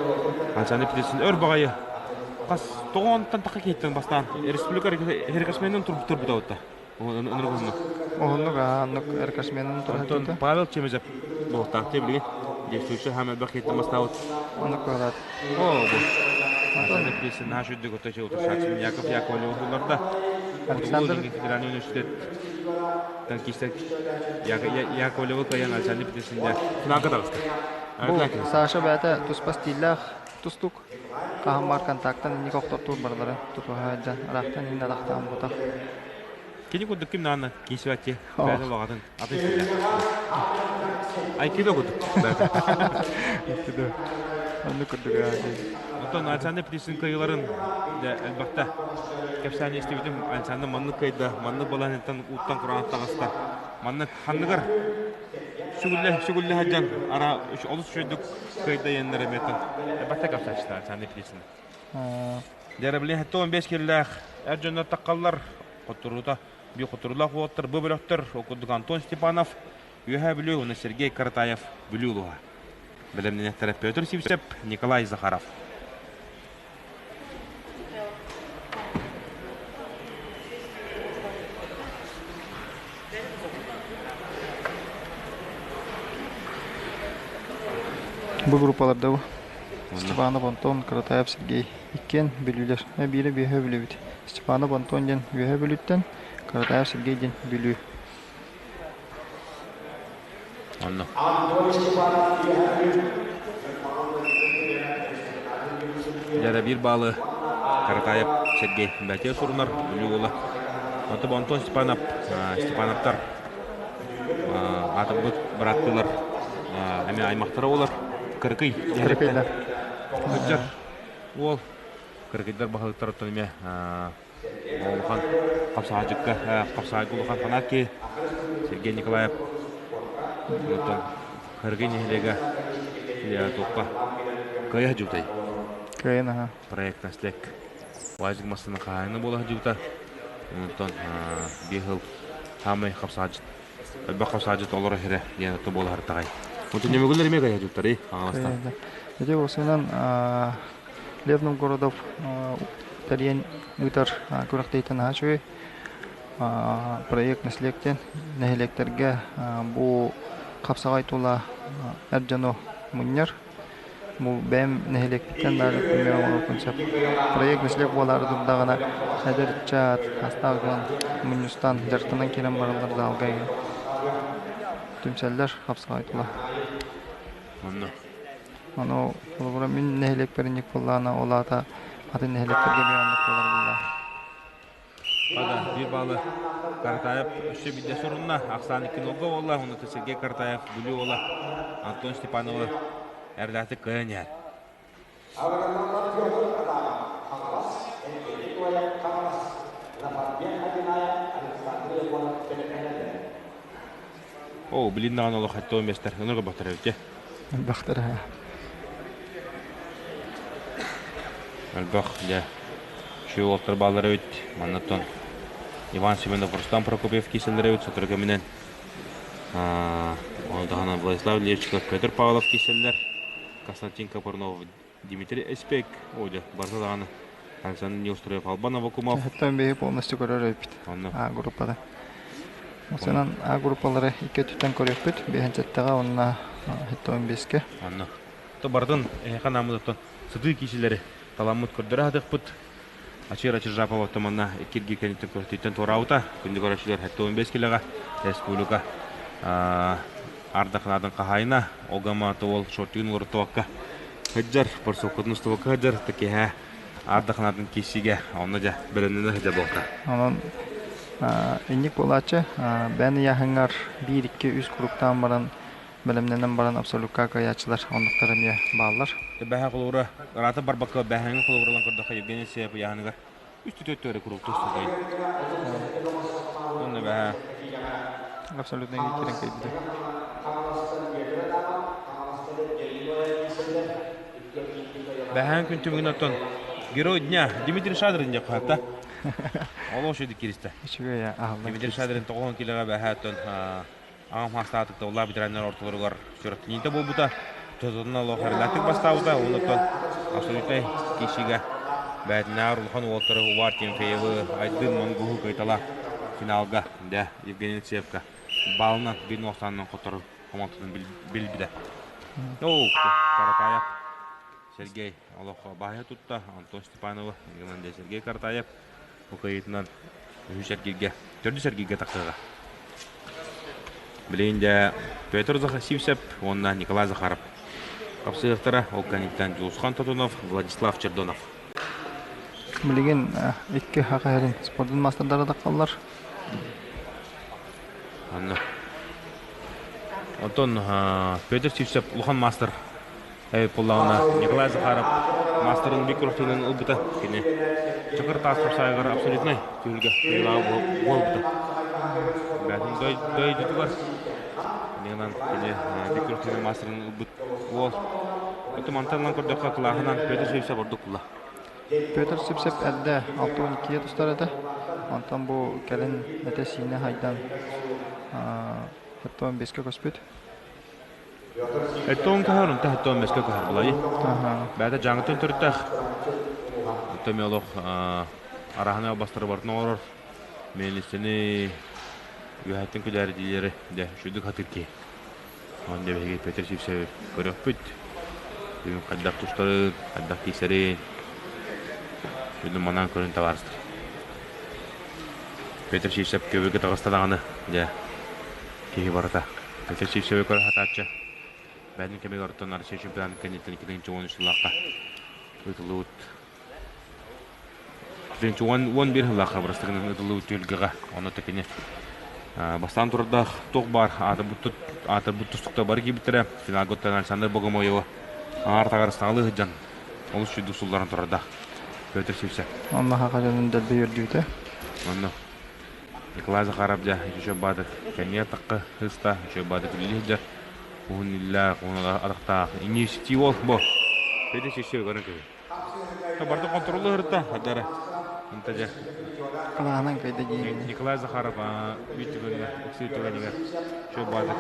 S4: Александр Птицын өр баҕайы хас тоҕонтон таха киһиттэн бастаан республика рекордсменин турбута отта оннук
S3: Оһоннук ааннык рекордсменин
S4: Онтон Павел Чемезев буолуохтаах билигин действующий хаамы элбэх киһиттэн бастаабыт
S3: Оннук кыалаат.
S4: О, бу Александр Птицын наша үрдүк оточу утарсааччы Яков Яковлев уларда.
S3: Александр
S4: Федеральный университет танкиста Яковлевы кыайан Александр Птицын финалга таҕыста.
S3: Бу Саша бэйэтэ туспа стиллээх тустук. Хаһан баар контактан инник охтортуур барыларын тутуһа сылдьан ыраахтан иннэ атахтаан бутах.
S4: Кини курдук ким даҕаны киирсибэччи бэйэтэ улаҕатын атын стилэ. Айкидо курдук.
S3: Айкидо. Оннук курдук
S4: Оттон Александр Птицын кыайыыларын дьэ элбэхтэ кэпсээн истибитим. Александр маннык кыайда, маннык балаһынтан ууттан кураанах таҕыста. Маннык ханныгар сүгүллэ сүгүллэ сылдьан ара олус үчүгэйдик кыайда иэннэр эмиэтин элбэхтэ кэпсээччилэр Александр Птицын. Дьэ, билин 75 киллээх эр дьоннор таххаллар. Хотурута, би хотурулаах уоттар бу бөлөхтөр окурдук Антон Степанов, Үөһээ Бүлүү уонна Сергей Каратаев Бүлүү улууһа. Бэлэмнэнэхтэрэ Петр Сивцев, Николай Захаров.
S3: Бу группаларда бу. Степанов Антон, Каратаев Сергей иккиэн Бүлүүлэр. Биирэ Үөһээ Бүлүүбүт. Степанов Антон диэн Үөһээ Бүлүүттэн, Каратаев Сергей диэн Бүлүү.
S4: Онно. Дьэ биир баалы Каратаев Сергей Бәтиев сурунар Бүлүү уола. Онтон Антон Степанов Степановтар аатырбыт бырааттыылар эмиэ аймахтара буолар. Кырыкый.
S3: Кырыкыйдар.
S4: Кырдьар уол Кырыкыйдар баһылыктарыттан эмиэ улахан хапсаҕайдьыкка хапсаҕайга улахан фанат киһи Сергей Николаев оттон Кыргый нэһилиэгэ туохха кыайа дьуутай
S3: Кыайан аха.
S4: Проект наслек УАЗик массыына хаһаайына буола сылдьыбыта. Онтон биир сыл хаамай хапсаҕайдьыт элбэх хапсаҕайдьыт олоро иһэрэ диэн отто буола сыртаҕай. Онтон нөмөгүлэр эмиэ кыайа дьууттарый Хаҥаластан.
S3: Ити осынан Лев Новгородов тэрийэн ыытар күрэхтэһиитэ наһаа үчүгэй. Проект наследие диэн нэһилиэктэргэ бу хапсаҕай тула эр дьону мунньар. Бу бэйэм нэһилиэкпиттэн баар пример оҥоруохпун сөп. Проект наследие буолаары турдаҕына эдэр ыччат, астаах дьон мунньустан, дьарыктанан киирэн бараллар залга түмсэллэр хапсаҕай тула.
S4: Онно
S3: Ону холобура мин нэһилиэкпэр инник буоллаҕына, ол аата атын нэһилиэктэргэ эмиэ оннук буолар буоллаҕа.
S4: Ада биир баалы Каратаев өссө биирдэ сурунна. Ахсаан икки нолга буолла. Онно Сергей Каратаев Бүлүү уола Антон Степановы эрдээхтик кыайан иһэр. Оо, билин даҕаны олох 75 бэстэр. Ынырга бахтар эбит
S3: Элбэхтэр ээ.
S4: Элбэх, дьэ. Үчүгэй уолаттар бааллар эбит. Маннаттан Иван Семенов, Рустам Прокопьев киирсэллэр эбит. Сотору кэминэн ону таһынан Владислав Левчиков, Петр Павлов киирсэллэр. Константин Копырнов, Дмитрий Эспек, ой, дьэ, барыта даҕаны Александр Неустроев, Албан Аввакумов.
S3: Оттон биһи полностью көрөр эбиппит.
S4: Онно.
S3: А группада. Осынан А группалары икки өттүттэн көрүөхпүт. Биэһэнчэттэҕэ уонна 75-кэ.
S4: Онно. То барытын эһиэхэ нааммытыттан сытыы киисилэри таламмыт көрдөрө сатыахпыт. Ачыыр Ачыржапова оттоманна иккирги кэнниттэн көртүүттэн туораабыта. Күндү көрөөччүлэр 75 килоҕа республика ардахнаатын хаһаайына Олга Туол шортигын олорутуокка сылдьар, борсуоккутун устубакка сылдьар, киэһэ ардахнаатын киирсиигэ онно дьэ бэлэмнэнэ сылдьар буолта.
S3: Онон инник буолааччы бэйэн ыйааһыҥҥар биир, икки, үс куруктаан баран бэлэмнэнэн баран абсолютка кыайааччылар оннуктар эмиэ бааллар.
S4: Бэһэ холобура ыраата барбакка бэһэҥҥэ холобуралан көрдөххө Евгений Сеев ыйааһыныгар үс түтөттөрү куруук тустутай. Онно бэһэ.
S3: Абсолютно киирэн кэлбитэ.
S4: Бэһээн күн түмүгүн оттон Герой дня Дмитрий Шадрин деп хатта. Ол ошо киристе.
S3: Үчүгэй аһыллан
S4: Дмитрий Шадрин тоҕоһон килеҕэ бэһэ оттон аҕам хаастаатык тыллаах ветераннар ортолоругар сүрэхтэниитэ буолбута. Тототуна олох эрэлээхтик бастаабыта. Онуттан абсолютнай киирсиигэ бээтинээр улахан уолаттары Увар Тимофеевы, Айдын Монгуһу кыайтала финалга дэ Евгений Алексеевка баалынан биир нуохтаанынан хоттору хомолтотун билбитэ. Оо, Каратаев Сергей олох баһыйа тутта Антон Степановы гынан Сергей Каратаев Бу кыайыытынан үһүс эргииргэ, төрдүс эргииргэ тахсыаҕа. Билигин дьэ Петр Сивцев уонна Николай Захаров хапсыһыахтара. Ол кэнниттэн Дьулусхан Тотунов, Владислав Чердонов.
S3: Билигин икки саха сирин спордун маастардара таххаллар.
S4: Анна. Онтон Петр Сивцев улахан маастар Буоллаҕына Николай Захаров маастарын биир күрэхтэһиинэн ылбыта. Кини Чакыр таас хапсаайыгар абсолютнай түһүлгэ кыайыылааҕа буолбута. Бэйэтин дойдутугар иннинэн кини биир күрэхтэһиинэн маастарын ылбыт уол. Өтө мантан ылан көрдөххө кылааһынан Петр Сивцев ордук буолла.
S3: Петр Сипсеп эрдэ 62 тустар этэ. Онтон бу кэлин этэ-сиинэ хайдан 75-кэ көспүт.
S4: Эттон көһөр, онто 75-кэ көһөр булайы. Бэйэтэ дьаҥытын төрүттээх. Оттон олох араһаны албастары бартын оҥорор. Миэлиссэни үөһэттэн күдээрдиилэри дьэ үчүгдүк хатыыр киһи. Онно биһиги Петр Сивцеви көрүөхпүт. Бүгүн хайдах тустарын, хайдах киирсэрин сүннүн манаан көрөн табаарыстар. Петр Сивцев көбүргэ таҕыста даҕаны, дьэ, киһи барыта. Петр Сивцеви көрө сатааччы. Бэйэтин кэмигэр оттон Россия чемпионатын кэнниттэн 2013 сыллаахха ыытыллыбыт 2011 сыллаахха бырастыгынан ыытыллыбыт түһүлгэҕэ онно кини бастаан турардаах туох баар аатырбыт тустуктар бары киирбиттэрэ. Финалга оттон Александр Богомоеву аҥаар таҕар саҥалыы сылдьан олус сүдү сулларан турардаах Петр Сивцев.
S3: Онно хаха дьонун дэлби үөрдүүтэ.
S4: Онно Николай Захаров дьэ үчүгэй баадык кэннигэ тахха сыста үчүгэй баадык үлэлии сылдьар уһун иллээх уһун атахтаах инициатива бу Петр Сивцев көрөн кэбиһ. Барда контроллу ырытта хадара. Инта дьэ.
S3: Кылаанан кайда диэн.
S4: Николай Захаров үүт түгэҥҥэ, ыксыы түгэнигэр чө баадык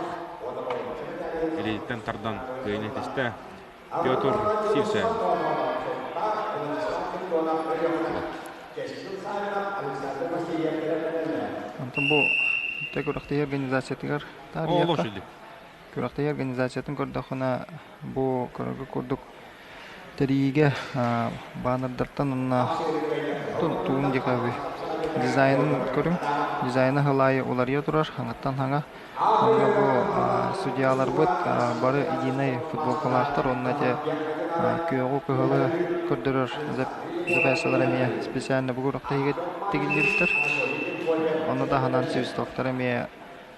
S4: илиититтэн тардан кыайан этистэ. Петр Сивцев.
S3: Онтон бу күрэхтэһии организациятыгар таарыйыахха. Күрэхтэһии организациятын көрдөххүнэ, бу көрөргө курдук тэрийиигэ баннердартан уонна тугун диэки дизайнын көрүҥ. Дизайна сыл аайы уларыйа турар, хаҥаттан хаҥа. Онно бу судьяларбыт бары единэй футболкалаахтар уонна ити күөҕү, кыһылы көрдөрөр запястьелар эмиэ специально бу күрэхтэһиигэ тигиллибиттэр. Ону таһынан свистоктар эмиэ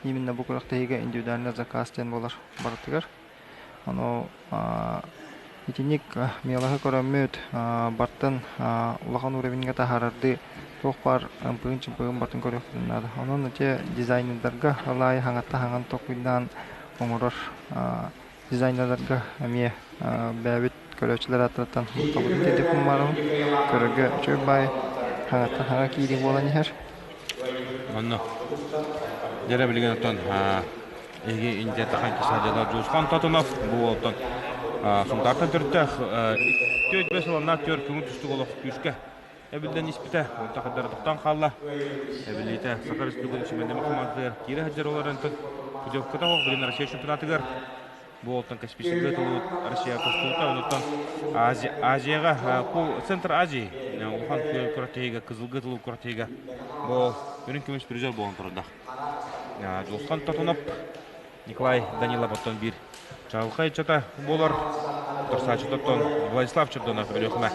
S3: именно бу күрэхтэһиигэ индивидуальный заказ диэн буолар барытыгар. Ону итинник мелоһы көрөммүт бартын улахан уровеньга таһаарардыы туох баар ымпыгын-чымпыгын бартын көрүөхпүтүн наада. Онон ити дизайнердарга ылаайы хаҥатта хаҥан толкуйдаан оҥорор дизайнердарга эмиэ бэйэбит көрөөччүлэр ааттарыттан махталбытын тиэрдиэхпин баҕарабын. Көрөргө үчүгэй баай хаҥаттан хаҥа киирии буолан иһэр.
S4: Онно дьэрэ билигин оттон эһиги Индия тахан кисадьалар Дьулусхан Тотунов бу оттон Сунтаартан төрүттээх 4-5 сыланнаах түөр көҥүл түстүк олох күүскэ эбиллэн испитэ. Онто хардара тохтоон хаалла. Эбиллиитэ Саха Республикатын Сүмэндэмэ хамаандатыгар киирэ сылдьар олорон путевката суох билин Россия чемпионатыгар бу олтон Каспийскай тылы Россия тостубута. Онуттан Азияҕа Центр Азии улахан күрэхтэһиигэ Кызылгы тылы күрэхтэһиигэ бу үрүҥ көмүс призер буолан турардаах. Дьулхан Тотунов Николай Данилов оттон биир чаҕылхай ыччата буолар. Торсааччы оттон Владислав Чердонов Өлүөхүмэ.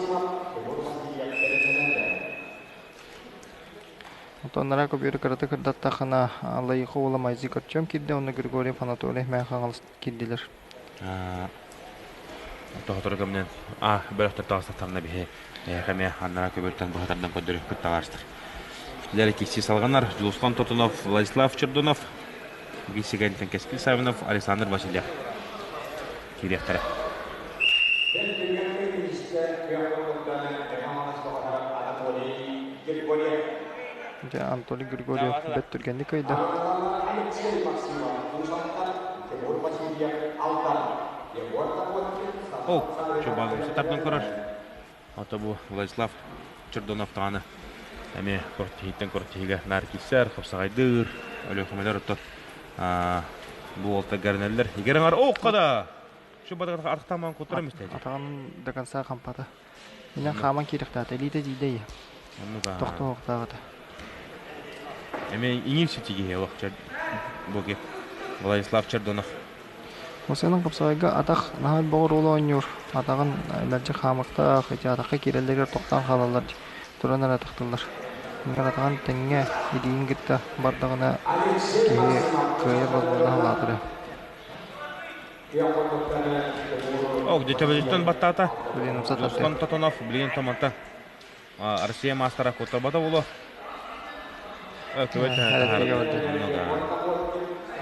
S3: Онтон Нара көбүөрү кыратык кырдаттахына Лайыха уола Майзик Артем киирдэ уонна Григорьев Анатолий Мэхаҥалас киирдилэр.
S4: Тоһотору кэмнэн а бөлөхтөр таҕыстахтарына биһи эһэхэ аннара көбүөртэн быһа тардан көрдөрүөхпүт табаарыстар. Лера киси салҕанар Дьулусхан Тотунов, Владислав Чердунов, Гисигантен Кэскил Савинов, Александр Васильев киириэхтэрэ.
S3: Дьэ, Анатолий Григорьев бэрт түргэнник кыайда.
S4: Ол, чобалымсы тардан көрөр. Ото бу Владислав Чердонов даҕаны эмиэ кортиһиттэн кортиһигэ наар киирсэр, хапсаҕайдыыр, Өлүөхүмэлэр оттон бу уолта гэринэллэр. Игэр оокка да! Шу бадыгар архтаман кутурам истээти.
S3: Атаҕын до конца хампата. Инэн хааман киирэхтээтэ, илиитэ тиийдэ ийэ. Тохтоохтааҕыта.
S4: Эми иҥиир ситиги олох буги Владислав Чердонов.
S3: Осенын хапсаҕайга атах наһаа элбэх оруолу оонньуур. Атаҕын мэлдьи хаамыктаах, ити атахха киирэллэригэр тохтоон хаалаллар, туран эрэ атахтыыллар. Кинилэр атаҕын тэҥҥэ илиин кытта бардаҕына киһи кыайар возможноһа улаатар.
S4: Ок, дьэ баттаата.
S3: Блин, умсатар.
S4: Руслан Тотонов, блин, томанта. Россия маастара куттарбата буолуо.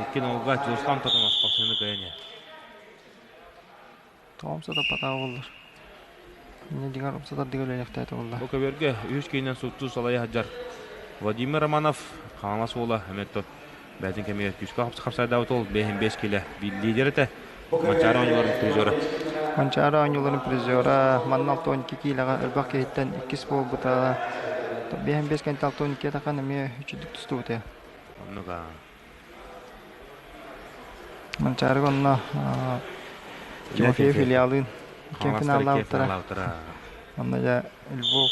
S4: Икки нолга Дьулусхан Тотонов хапсыыны кыайан
S3: Тоҕом сатаппатаҕа буоллар. Инньэ дьиҥэр умсатардыга үлэлиэхтээтэ буолла.
S4: Бу көбүөргэ үһүс киинэн суттуу салайа сылдьар Владимир Романов Хаҥалас уола эмиэ бэйэтин кэмигэр күүскэ хапсайдаабыт уол 5 килэ биир лидер этэ. Манчаары оонньууларын призера.
S3: Манчаары оонньууларын призера манна 62 киилэҕэ элбэх киһиттэн иккис буолбута. 55 кэнтэ 62 тахан эмиэ үчүгдүк тустубута.
S4: Оннук
S3: Манчаарыга онно Тимофеев Ильялыын иккиэн финаллаабыттара. Онно дьэ Львов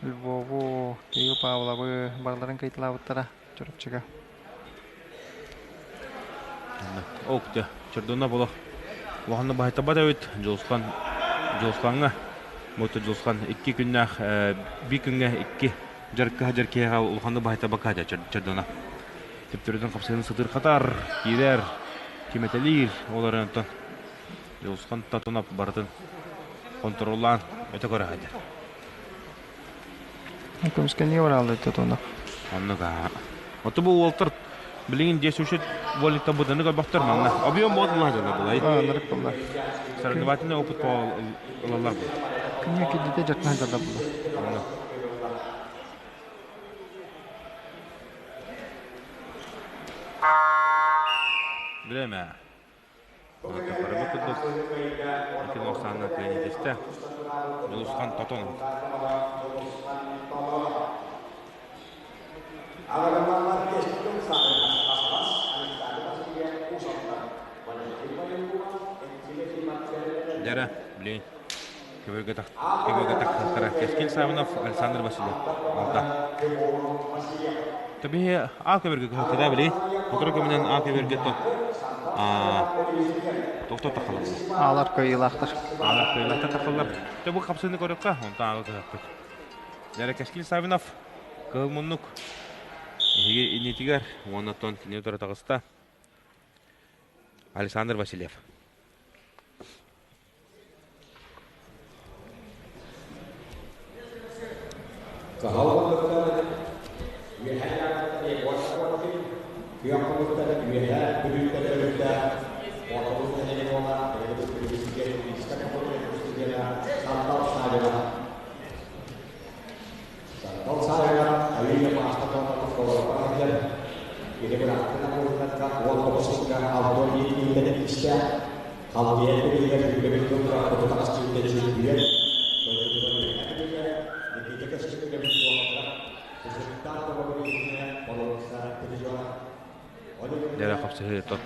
S3: Львову, Кирилл Павловы барыларын кыйталаабыттара Чурапчыга.
S4: Ок дьэ, Чордуна болох улаханна баһайтабат эбит Дьулусхан Дьулусхаҥҥа Мото Дьулусхан икки күннээх биир күҥҥэ икки дьарыкка сылдьар киһиэхэ улаханнык баһайтабакка Чордуна Төптөрүтүн хапсыгын сытыырхатар, киирэр, кимэтэлиир, ол эрэн онтон Дьулусхан Татунов барытын хонтуруоллаан өтө көрө сылдьар.
S3: Көмүскэнии барааллар Татунов.
S4: Оннук аа. Ото бу уолтар билигин действующий воликтан быданы көрбөхтөр манна. Объем вот булаа булай.
S3: Нарык булла.
S4: Соревновательный опыт по ылаллар бу.
S3: Күҥҥэ кирдите дьаркаһан дьаллар була.
S4: Время. Барыбы курдук икки охсаанна кыайан Дьулусхан Тотонов. Дьэрэ, блин. Көбөргө тахсыахтара Кэскил Савинов, Александр Васильев. Алта. Табиһи А көбөргө кыһылтыда били. Сотору кэминэн А көбөргө то тохто тахалар.
S3: Аалар кыайыылаахтар.
S4: Аалар кыайыылаахтар тахаллар. Те бу хапсыны көрөккө, онтон аага кыһаппыт. Дәрэ Кэскил Савинов кыһыл муннук эһиги иннитигэр уонна тон кини утары таҕыста. Александр Васильев.
S2: Кыһалҕалыттан үөһээ Егор күөх хомуттан үөһээ Бүлүүттэн төрүттээх Хотугу нэһилиэк уола Сандал Савина Сандал Савина Алина Маастатовна толорбот сылдьан кини бырааттын абылыттарга уол тоҕус сылга Алтон иитиитэн иккистээх Халдьайа күнүгэр үлэбит тылга хоту таҕыс түүнтэн чүргүйэн, дойдутугар үөһээ күнүгэ Никита Кэскил үлэбит суохтара, Кызыктаах тобоҕун иһинэ боруонса призера.
S4: Дьэрэ хапсыһыы тот.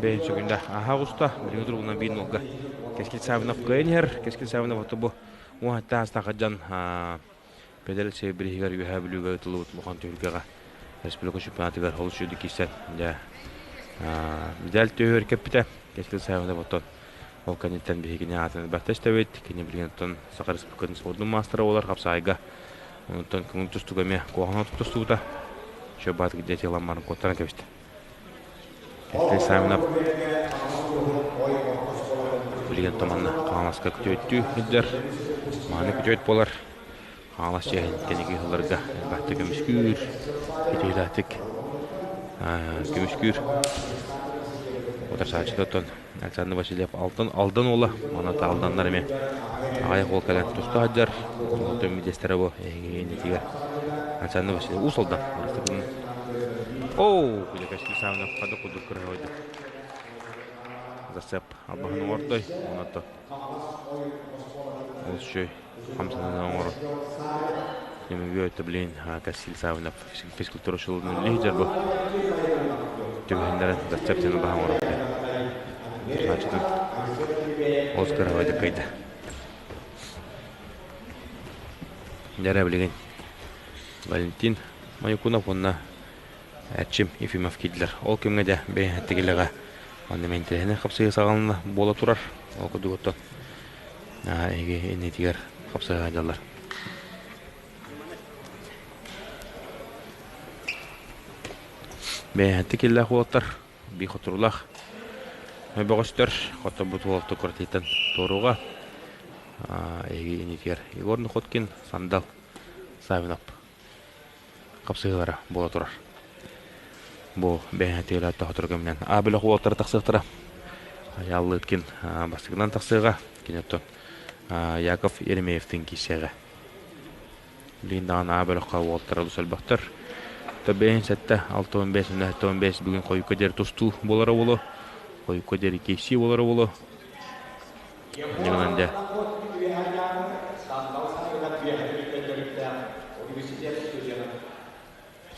S4: Бэйин сүгүндэ аһа оҕуста, билиҥҥи туругунан биир нолга Кэскил Савинов кыайан иһэр. Кэскил Савинов ото бу уон астаах дьон Петр Алексеев бириһигэр Үөһээ Бүлүүгэ ыытыллыбыт улахан түһүлгэҕэ республика чемпионатыгар олус үчүгэйдик киирсэн дьэ медаль түөһүгэр кэппитэ. Кэскил Савинов оттон ол кэнниттэн биһигини аатын элбэхтэ истэбит. Кини билигин оттон Саха Республикатын спордун маастара буолар хапсаайга. Онтон көҥүл тустууга эмиэ куһаҕан тустубута. Еще баатык дети ламмарын куоттаран кэбистэ. Кэскил Савинов билигин томанна Хаҥаласка күтүөттүү сылдьар. Мааны күтүөт буолар. Хаҥалас чиэһин кэнники сылларга элбэхтик көмүскүүр, итиилээхтик көмүскүүр. Утарсааччыта оттон Александр Васильев Алтан Алдан уола, онон Алданнар эмиэ аҕыйах уол кэлэн туста сылдьар. Оттон мидиэстэрэ бу эһиги иннитигэр Александр Васильев Уус Алдан. Оу, Кэскил Савинов хада курдук кырыһабайдык. Зацеп албаһын оҥордой, онон Ол үчүгэй хамсанан оҥорор. Түмүгү өттө билигин Кассиль Савинов физкультура учууталын үлэлии сылдьар бу. Түбэһиннэрэн зацеп диэн баһан оҥорор. Тутааччытын олус кыраһабайдык кыайда. Дьэрэ билигин Валентин Маюкунов уонна Эрчим Ефимов киирдилэр. Ол кэмҥэ дьэ бэйэ тигилэҕэ манна мэнтэлэһинэ хапсыһыы саҕаланна буола турар. Ол курдук оттон эһиги иннитигэр хапсыһа сылдьаллар. Бэйэһэттик киллээх уолаттар бии хотурулаах бөҕөстөр хотторбут уолаттар куратыйтан туоруга эһиги иннитигэр Егор Находкин, Сандал Савинов хапсыһыылара буола турар. Бу бэйэһэ тыалаат тоһотору кэминэн А бөлөх уолаттара тахсыахтара. Айаал Лыткин бастакынан тахсыаҕа. Кини оттон Яков Еремеевтин киирсиэҕэ. Билигин даҕаны А бөлөххө уолаттар олус элбэхтэр. Бэйэн сэттэ, 65, 75 бүгүн хойукка диэри тустуу буолара буолуо. Хойукка диэри киирсии буолара буолуо. Инньэ дэ.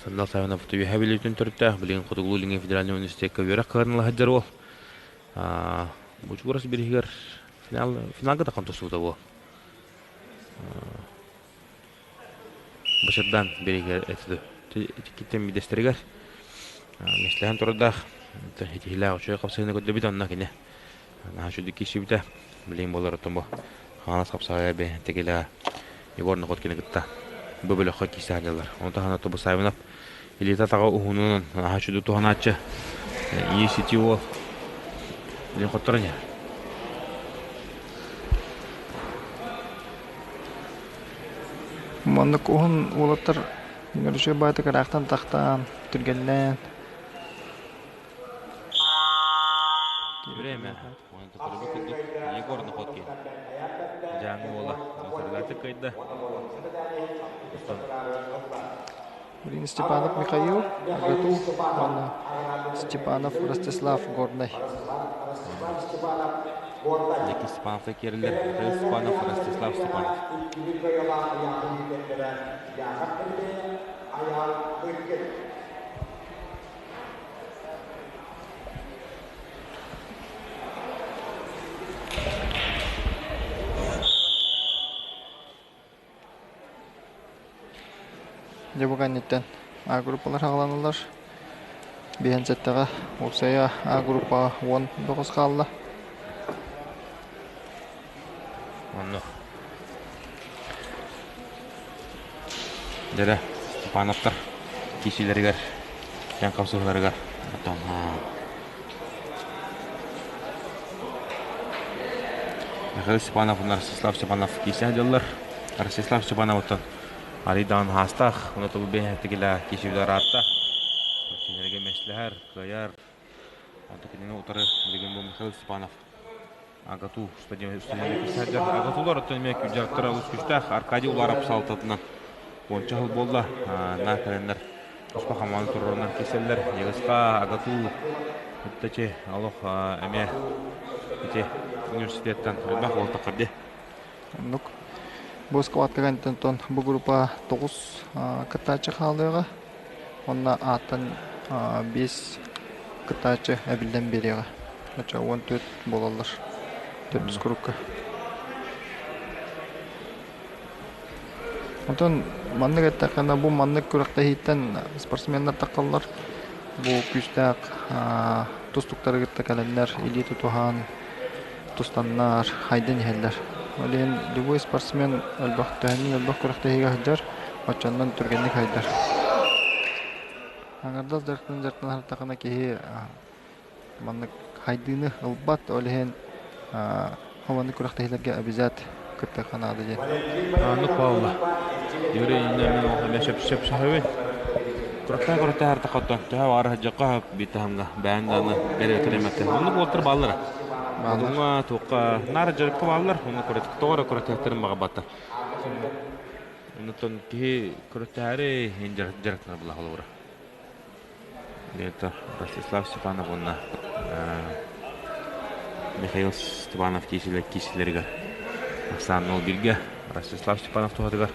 S4: Сандал Савинов үөһэ Бүлүүтүн төрүттээх, билигин Хотугулуу-Илиҥҥи федеральнай университекка үөрэх кыһанын сылдьар уол. Бу чугас бириһигэр финал, финалга таххан тустубута буол. Башырдан бириһигэр этиду. Итиккиттэн бидэстэригэр миэстэлэһэн турардаах. Итиһилээх үчүгэй хапсыһыыны көрдөбүт онно кини. Наһаа үчүгэй киирсибитэ. Билигин буолар оттон бу Хаҥалас хапсаҕайа бэйэтигилэ Егор Находкины кытта бу бөлөххө киирсэ сылдьаллар. Ону таһынан Тобус Савинов илиитэ атаҕа уһунунан наһаа үчүгэй туһанааччы. Ии сити уол билин хотторон иһэр.
S3: Маннык уһун уолаттар үчүгэй баайдык ыраахтан тахтаан, түргэннээн
S4: Время. Онтукарга курдук Егор Находкин Дьааҥы уола Саргатык кыайда. Оттон
S3: Блин, Степанов Михаил, АГАТУ уонна Степанов Ростислав Горнай.
S4: Дьэки Степановтар киирэллэр. Михаил Степанов, Ростислав Степанов.
S3: Дьэ бу кэнниттэн А группалар саҕаланаллар. Биһэн сэттэҕэ уопсайа А группаҕа 19 хаалла.
S4: Онно Дьэрэ Степановтар киисилэригэр, дьаҥ хапсыһыыларыгар оттон Михаил Степанов уонна Ростислав Степанов киирсэ сылдьаллар. Ростислав Степанов оттон арый даҕаны хаастаах, уонна тобул биэһэттигилэ киирсибитэ ыраатта. Кинилэргэ мэслэһэр, кыайар. Онтон кинини утары билигин бу Михаил Степанов АГАТУ стадион сылдьар. АГАТУлар оттон эмиэ дьарыктара олус күүстээх. Аркадий Уларов салалтатынан уонча сыл буолла. На кэлэннэр туспа хамааны туруорунан киирсэллэр. Ньыгыска АГАТУ үттачи олох эмиэ ити университеттан элбэх уол таххар дии.
S3: Оннук. Бу складка кэнниттэн бу группа 9 кыттааччы хаалыаҕа. Онно ааттан 5 кыттааччы эбиллэн биэриэҕэ. Оччо 14 буолаллар. Төрдүс курукка. Онтон маннык эттэххинэ, бу маннык күрэхтэһииттэн спортсменнар таххаллар. Бу күүстээх тустуктары кытта кэлэннэр илии тутуһан, тустаннар, хайдан иһэллэр. Ол иһин любой спортсмен элбэх төһөннөн элбэх күрэхтэһиигэ сылдьар, оччоннон түргэнник хайдар. Аҥардас дьарыктан дьарыктана сырыттахына киһи маннык хайдыыны ылбат, ол иһин маннык күрэхтэһиилэргэ обязат кыттыахха наада диэн.
S4: Аннык Павла. Юрий иннэ мин ол эмиэ сөп сөпсөһөбүн. Кураттаа кураттаа хартахоттон төһө баҕар сылдьахха биир таһымҥа бэйэҥ даҕаны бэрэбэтэлэммэккэ. Оннук уолаттар бааллара.
S3: Бааллар.
S4: Одуҥҥа туохха наар дьарыкка бааллар, уонна тоҕо эрэ куратыахтарын баҕарбаттар. Оннуттан киһи күрэхтэһээри иһин дьарыктанар буолла холобура. Это Ростислав Степанов уонна Михаил Степанов киисилэригэр ахсаан ол бииргэ Ростислав Степанов туһатыгар.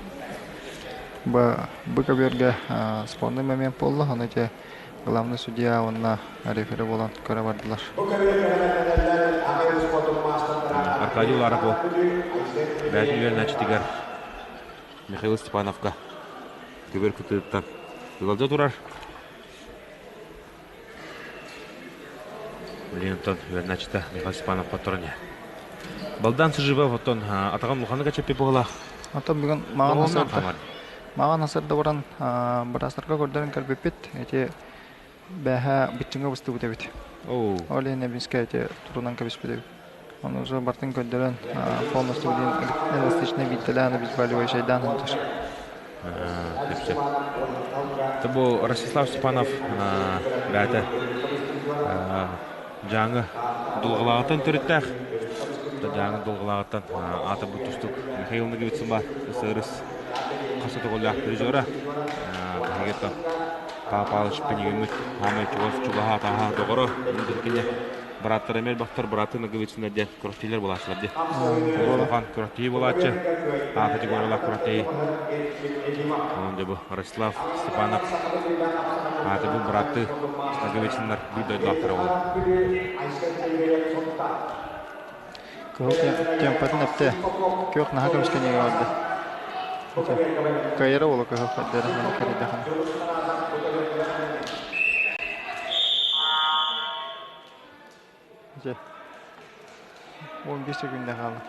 S3: Бу көбүөргэ спорный момент буолла, ону ити главный судья уонна рефери буолан көрө бардылар.
S4: Аркадий Уларов ол бэйэтин үөрэнээччитигэр Михаил Степановка көбүөр кытыыттан ыалдьа турар. Билигин оттон үөрэнээччитэ Михаил Степанов хотторон иһэр. Балдан Сыживов оттон атаҕын улаханнык эчэппит буоллаах.
S3: Оттон бүгүн маҕан асырда баран быраастарга көрдөрөн кэлбиппит. Ити бээһэ быччыҥа быстыбыт эбит. Ол иһин эбискэ ити турунан кэбиспит эбит. Ону уже бартын көрдөрөн полностью билин эластичный бииттэлээн обезболивающайдаан сылдьар.
S4: Сөп. Бу Ростислав Степанов бэйэтэ. Дьааҥы Дулҕалааҕыттан төрүттээх. Дьааҥы Дулҕалааҕыттан аатырбыт тустуук Михаил Ноговицын баар СРС хас да төгүллээх призера. Биһиги Павел Павлович Пинигиммит хаамай чугас чугаһа атаһа доҕоро кини бырааттара эмиэ элбэхтэр бырааты Ноговицыннар диэн күрэхтиилэр буолааччылар диэн. Улахан күрэхтии буолааччы А категориялаах күрэхтии. Онон дьэ бу Ростислав Степанов ааты бу бырааттыы Ноговицыннар биир дойдулаахтара буолар.
S3: Кыһыл темпатын эптэ. Күөх наһаа көмүскэнигэ барда. Кайра буола кыһыл хардара кэрийдэхин. Дьэ. 15 секунда хаалла.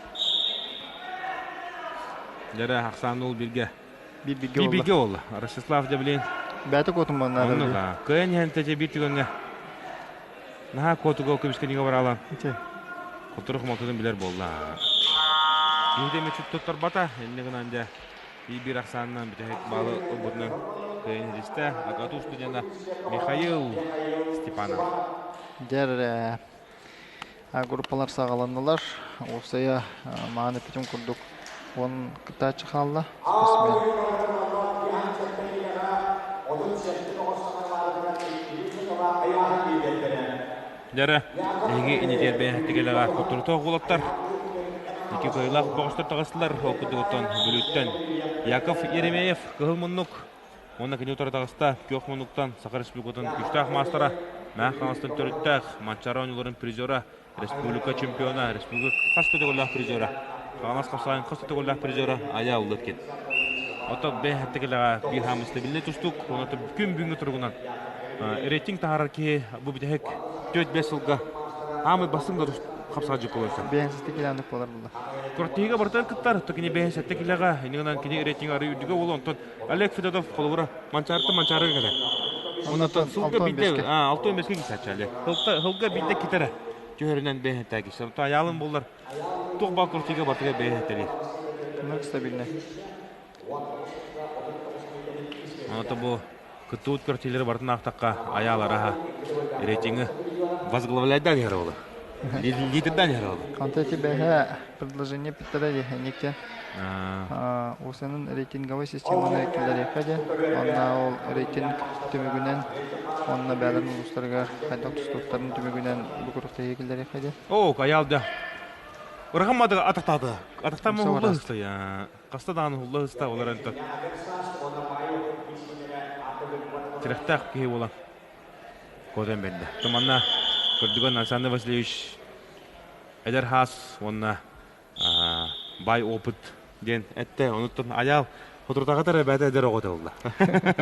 S4: Дьэрэ ахсаан ол бирге.
S3: Биир бирге
S4: Биир бирге буолла. Ростислав Дявлин.
S3: Бэйэтэ куотумманна.
S4: Оннук аа. Кыайан иһэн тэжэ биир түгэҥҥэ наһаа куотуга көмүскэнигэ бараалан. Хотуру хомолтотун билэр буолла. Киһи мүчүт туттарбата. Инне гынан дьэ биир ахсаанынан бүтэһик баалы ылбытынан кыайан ситистэ. АГАТУ студена Михаил Степанов.
S3: Дьэр группалар саҕаланнылар. Уопсайа мааны эппитим курдук 10 кыттааччы хаалла. Спортсмен.
S4: Дьэрэ, эһиги инитиэрбэйэ тигэлэҕэ хотурутоох уолаттар икки кыайыылаах бөҕөстөр таҕыстылар. Ол курдугуттан Бүлүүттэн Яков Еремеев кыһыл муннук уонна кини утары таҕыста күөх муннуктан Саха Республикатын күүстээх маастара, Мээх Хаҥастан төрүттээх Манчаары оонньууларын призера, республика чемпиона, республика хас да төгүллээх призера, Хаҥалас хапсаҕайын хас да төгүллээх призера Айа Уллыткин. Ото бэйэхтикилэҕэ биир хаамыс стабильнай тустуук, онон күн бүгүҥҥү туругунан рейтинг таһаарар киһи бу бүтэһик 4-5 сылга аамай бастыҥ да хапсаҕа болар.
S3: Бэйэн сэтте болар булла.
S4: Куртига барытыгар кыттар, то кини бэйэн сэтте килэҕэ, инигынан кини рейтинг ары үрдүгэ болу, онтон Олег Федотов холобура Манчаарыттан Манчаарыга кэлэр. Онтон сылга биирдэ, 65-ке кисаччы Олег. Хылга биирдэ китэрэ түһэринэн бэйэн кисэ. Онтон аялын боллар туох баар куртига барытыгар бэйэн сэтtelиир.
S3: Много стабильный.
S4: Онто бу кыттыбыт квартиралары барытын аахтахха айаалараха рейтинги возглавляйдан иһэр оҕолор. Лидердан иһэр оҕолор.
S3: Онто эти бэһэ предложение питтэрэ диэхэнникте. Усанын рейтинговой системаны киллэриэххэ диэн. Онна ол рейтинг түмүгүнэн онно бээлэрин улуустарыгар хайдах тустууктарын түмүгүнэн бу күрэхтэһии киллэриэххэ диэн.
S4: Оо, айаалда. Ырахаммады атахтаады. Атахтаама хулла хыстая. Хаста даҕаны уһулла сыста олор онтон тирэхтээх киһи буолан куотан бэрдэ. Туманна көрдүгэн Александр Васильевич эдэр хаас уонна бай опыт диэн этте. Онуттан Айаал хотурутаҕытар эбээтэ эдэр оҕо буолла.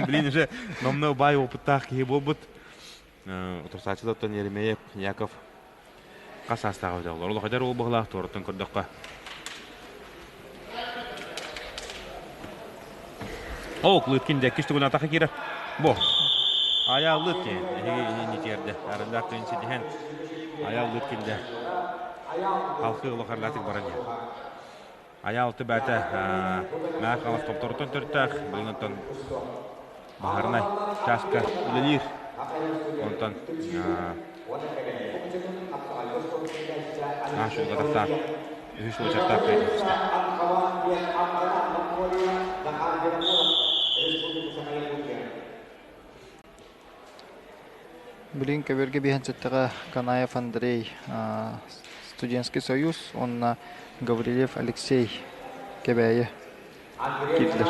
S4: Билин уже номно бай опыттаах киһи буолбут. Утурсааччылартан Еремеев Яков Хас саастаах эбитэ олор? Олох эдэр уол быһыылаах туораттан көрдөххө. Оо, Лыткин дьэ иккис тугун атаха киирэр. Бу. Айаа Лыткин. Эһиги инни тиэрдэ. Арыллаах кыын ситиһэн. Айаа Лыткин дьэ. Халкы олох арылаатык баран иһэр. Айаа алты бээтэ Мээх Хаҥалас томторуттан төрүттээх. Билигин онтон Баһаарынай чааска үлэлиир. Онтон Аашуга тахтаах үһүс уочардаах кыайыы түстэ.
S3: Билигин көбүөргэ биһэн сэттэҕэ Канаев Андрей Студенческий союз уонна Гаврильев Алексей Кэбээйи киирдилэр.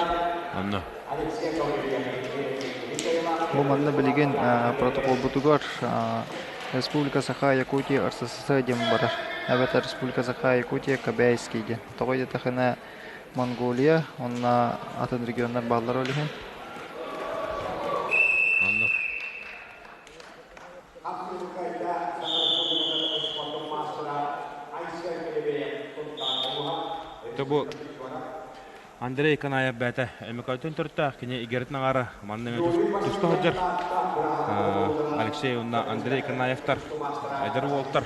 S4: Онно.
S3: Бу манна билигин протоколбутугар Республика Саха Якутия РССР диэн барар. Эбэтэр Республика Саха Якутия Кэбээйский диэн. Тоҕо диэтэхинэ Монголия уонна атын регионнар бааллар ол иһин.
S4: Оннук. Бу Андрей Канаев бэйэтэ Эмикойтон төрүттээх, кини игэритин аҥаара манна эмиэ туста сылдьар. Алексей уонна Андрей Канаевтар эдэр уолтар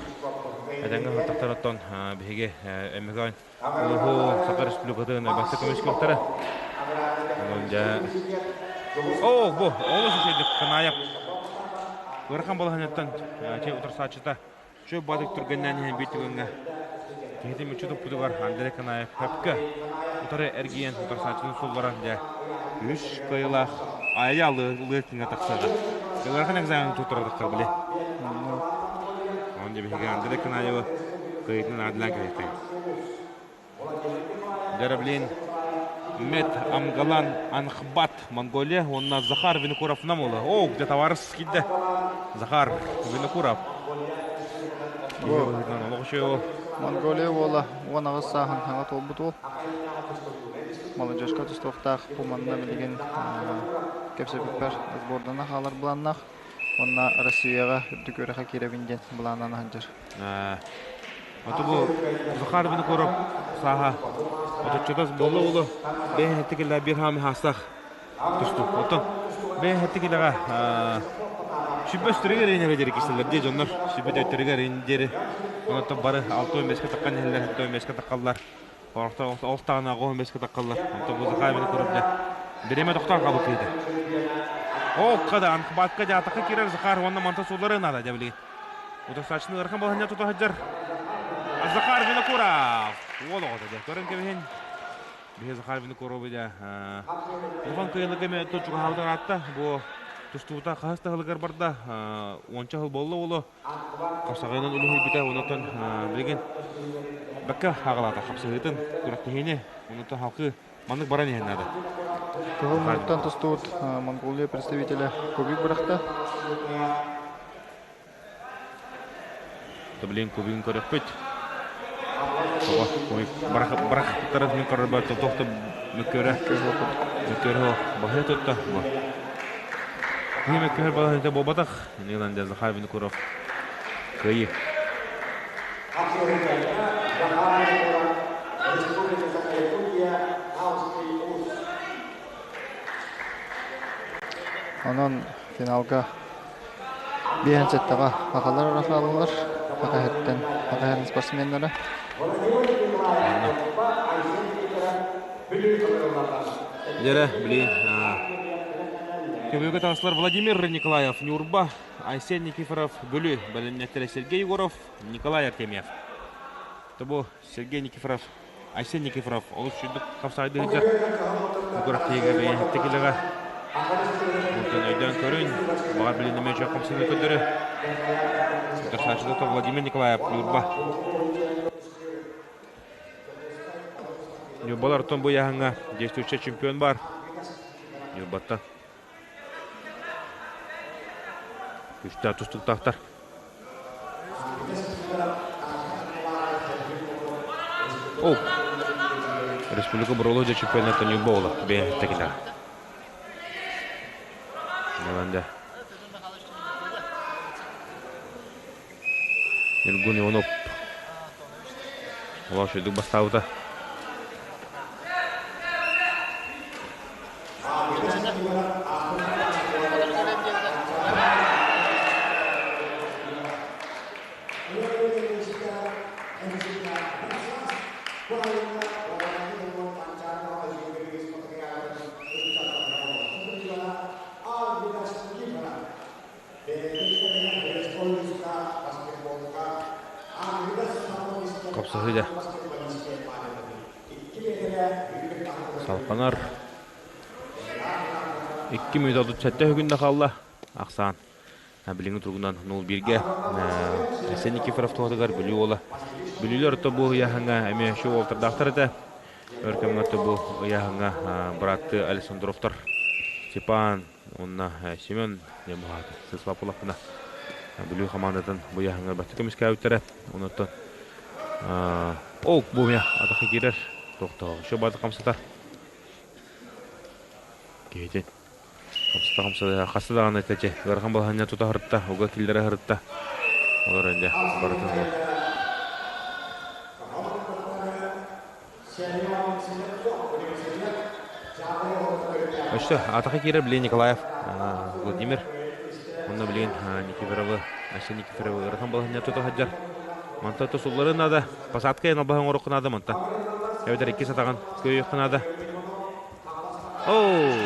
S4: этэҥҥэ сылтахтар оттон биһиги Эмикой улуһу Саха Республикатын бастакы көмүскүөхтэрэ. Онон дьэ Оо, бу олус үчүгэйдик Канаев ыарахан балаһанньаттан чэй утарсааччыта. Чө бадык түргэннээн иһэн биир түгэҥҥэ киһитин мүччү туппутугар Андрей Канаев хөпкө утары эргийэн утарсааччыны сулларан дьэ үс кыайыылаах айа лыа күҥҥэ тахсыаҕа. Ыарахан экзамен туттаратахтар били. Онон дьэ биһиги Андрей Канаевы кыайыытын аадылаан кэлиэхтээх. Дьэ, Мет Амгалан Анхбат Монголия уонна Захар Винокуров Намула. О, где товарищ киирдэ. Захар Винокуров.
S3: Монголия уола 18 сааһын саҥа туолбут уол. Молодежка тустуохтаах бу манна билигин кэпсэппиппэр сбордана хаалар былааннаах. Уонна Россияҕа үрдүк үөрэххэ киирэбин диэн былааннана сылдьар.
S4: Ото бу Захар Винокуров сааһа отуччутас буолла улу бэйэ килэ биир хаамы хаастаах тусту. Оттон бэйэ килэҕэ сүбэ өстөрүгэр инэрэ диэри киселлэр дии дьоннор сүбэ төттөрүгэр ин диэри онтон бары 65-ке таххан иһэллэр 75-ке таххаллар ол таҕына 85-ке таххаллар онтон бу Захар Винокуров дьэ бириэмэ тохтоон хаалбыт киһитэ. О, када анхбатка дьаатахха киирэр Захар уонна манта сууллары наада дьэ билигин. Утарсааччыны ыарахан балаһынньа тута сылдьар Захар Винокуров. Уол оҕото дьэ. Көрөн кэбиһин. Биһи Захар Винокуровы дьэ. Улахан кыайылыга эмэ чугаһаабыт ыраатта. Бу тустуута хаһыс таһылыгар барда. Уонча сыл буолла уолу. Хапсаҕайынан үлүһүйбүтэ. Онтон билигин бэккэ хаҕалаата хапсыһыытын, күрэхтэһиини. Онтон халкы маннык баран иһэн наада.
S3: Кыһыл муннуктан тустубут Монголия представителэ кубик бырахта.
S4: Блин, кубигын көрөхпүт. Тоҕо кубик барахтарын мин көрөр тохто мөккөрө мөккөрө баһы тутта. Киһи мөккөһөр балаһыта буолбатах. Нилан Захар Винокуров кыайыы.
S3: Онон финалга биэһэн сэттэҕэ сахалар эрэ хааллылар. Саха иһиттэн саха иһин спортсменнара.
S4: Дьэрэ, блин, Көбүөкэ таҕыстылар Владимир Николаев, Ньурба, Айсен Никифоров, Бүлүү, бэлэмнэттэрэ Сергей Егоров, Николай Артемьев. Тобу Сергей Никифоров, Айсен Никифоров олус сүрдүк хапсаайды сылдьар. Бу күрэхтэһиигэ бэйэһиттэ килэҕэ. Онтон өйдөөн көрүн, баҕар билиннэмэ үчүгэй хамсаныы көрдөрө. Утарсааччыта Владимир Николаев, Ньурба. Ньурбалар оттон бу ыйааһыҥҥа действующий чемпион бар. Ньурбаттан. Күүстээх тустуктаахтар. О, Республика Бурулу дьэ чемпионата Ньурба буола бэйэ килэҕэ. Ньурбанда. Ньургун Иванов Олох үчүгэйдик бастаабыта. Хапсаһыы да салҕанар. 2 мүнүүтэ 37 күннэ хаалла. Ахсаан билиҥҥи туругунан 0-1-гэ Айсен Никифоров туһатыгар Бүлүү уола. Бүлүүлэр орто бу ыйааһыҥҥа эмиэ үчүгэй уолаттардаахтар этэ. Өр кэмҥэ орто бу ыйааһыҥҥа бырааттыы Александровтар Степан уонна Семен диэн быһаата сыыспат буоллахпына Бүлүү хамаандатын бу ыйааһыҥҥа бастакы көмүскээбиттэрэ. Онуттан ол бу эмиэ атахха киирэр тохтоо еще баата хамсатар киһитин хамсата хамсата хаста даҕаны этэ ыарахан балаһыанньа тута сырытта уга киллэрэ сырытта олор дьэ барытын ол Өссө атаха киирэр билигин Николаев Владимир уонна билигин Никифоровы Айсен Никифоровы ыарахан балаһыанньа тута сылдьар. Мантан тусуллары наада, посадка эн албаһын оҥоруохха наада мантан. Эбэтэр иккис атаҕын көйүөххэ наада. Оо!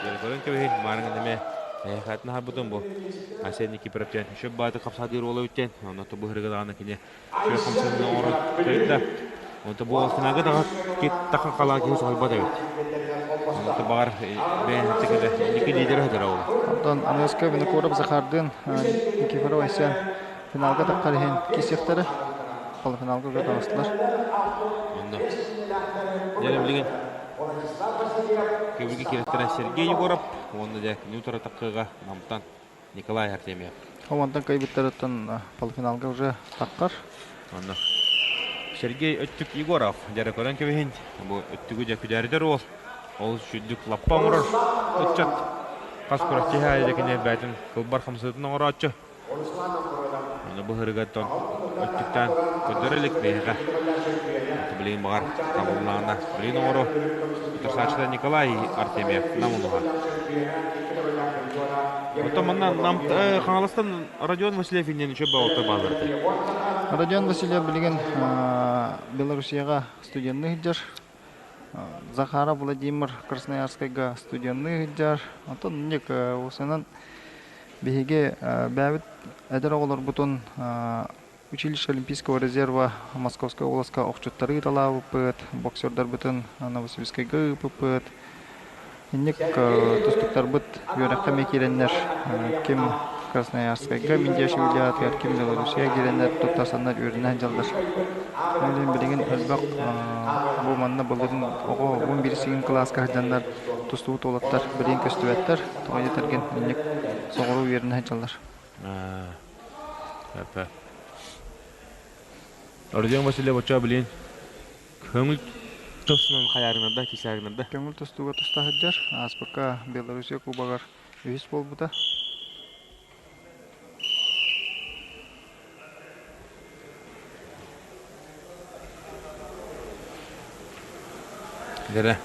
S4: Дьэ, көрөн кэбиһин, маарыҥын эмиэ Эһэхэтин аһарбытым бу. Айсен Никифоров диэн үчүгэй баайдык хапсаадыыр уола үттэн. Онно быһырыга даҕаны кини үчүгэй хамсаныыны оҥорон кыайда. Онто бу финалга даҕа таха халаа киһи соһуйбат эбит. Онто баҕар бэйэтин инники лидер өһөтөрө ол.
S3: Онтон Аныаска Винокуров Захардыын Никифоров Айсен финалга таххар иһин киирсиэхтэрэ. Полуфиналга уже таҕыстылар.
S4: Онно. Дьэ билигин Көбүлгэ кирэттэрэ Сергей Егоров уонна дьэ кини утары таххыга Намтан Николай Артемьев.
S3: Онтон кыайбыттарыттан полуфиналга уже таххар.
S4: Онно Сергей Өттүк Егоров дьэрэ көрөн кэбиһин. Бу өттүгү дьэ күдээритэр уол. Ол сүрдүк лаппа оҥорор ыччат. Хас күрэхтэһии аайы дьэ кини бэйэтин кылбар хамсыытын оҥорооччу. Ону быһырыгаттан өттүктэн көрдөрө илик биһиэхэ. Билигин баҕар табыллаҕына билигин оҥоро утарсааччыта Николай Артемьев Нам улууһа. Оттон манна Нам Хаҥаластан Родион Васильев иннин үчүгэй баҕалта бааллар этэ.
S3: Родион Васильев билигин Белоруссияҕа студенныы сылдьар. Захаров Владимир Красноярскайга студенныы сылдьар. Онтон инник уусанан Биһиги бэйэбит эдэр оҕолорбутун училище Олимпийского резерва Московскай уоласка охчуттары ыыталаабыппыт, боксердарбытын Новосибирскайга ыыппыппыт. Инник тустуктарбыт үөрэххэ эмиэ киирэннэр ким Красноярскайга Миндиашвилиатыгар, ким Белоруссияҕа киирэннэр туттарсаннар үөрэнэ сылдьаллар. Ол билигин элбэх бу манна былырыын оҕо 11 кылааска сылдьаннар тустубут уолаттар билигин көстүбэттэр. Тоҕо диэтэргин инник соҕуруу үөрэнэ сылдьаллар.
S4: Родион Васильев оччо билин көҥүл тустунан хайаарынарда, кисаарынарда.
S3: Көҥүл тустууга туста сылдьар. Ааспыкка Белоруссия кубогар үһүс буолбута.
S4: Дэрэ.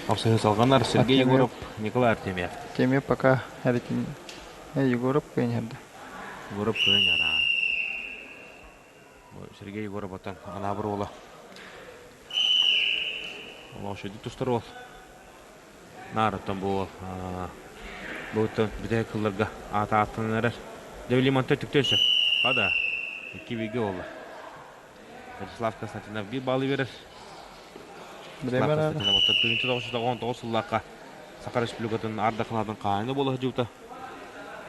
S4: Обсыһы салҕанар Сергей Егоров, Николай Артемьев.
S3: Артемьев пока эбитин Егоров кыайан
S4: Егоров кыайан Сергей Егоров оттон анаабыр уола. Олох шөйдүк тустар уол. Наар оттон бу бу бүтэһик кылларга аата ааттанан эрэр. Дьэ мантан түктүөн сөп. Хада. Икки бииргэ буолла. Вячеслав Константинов биир баалы биэрэр. Вячеслав Константинов оттон 1999 сыллаахха Саха Республикатын Аар Дахалаатын хаһаайына буола сылдьыбыта.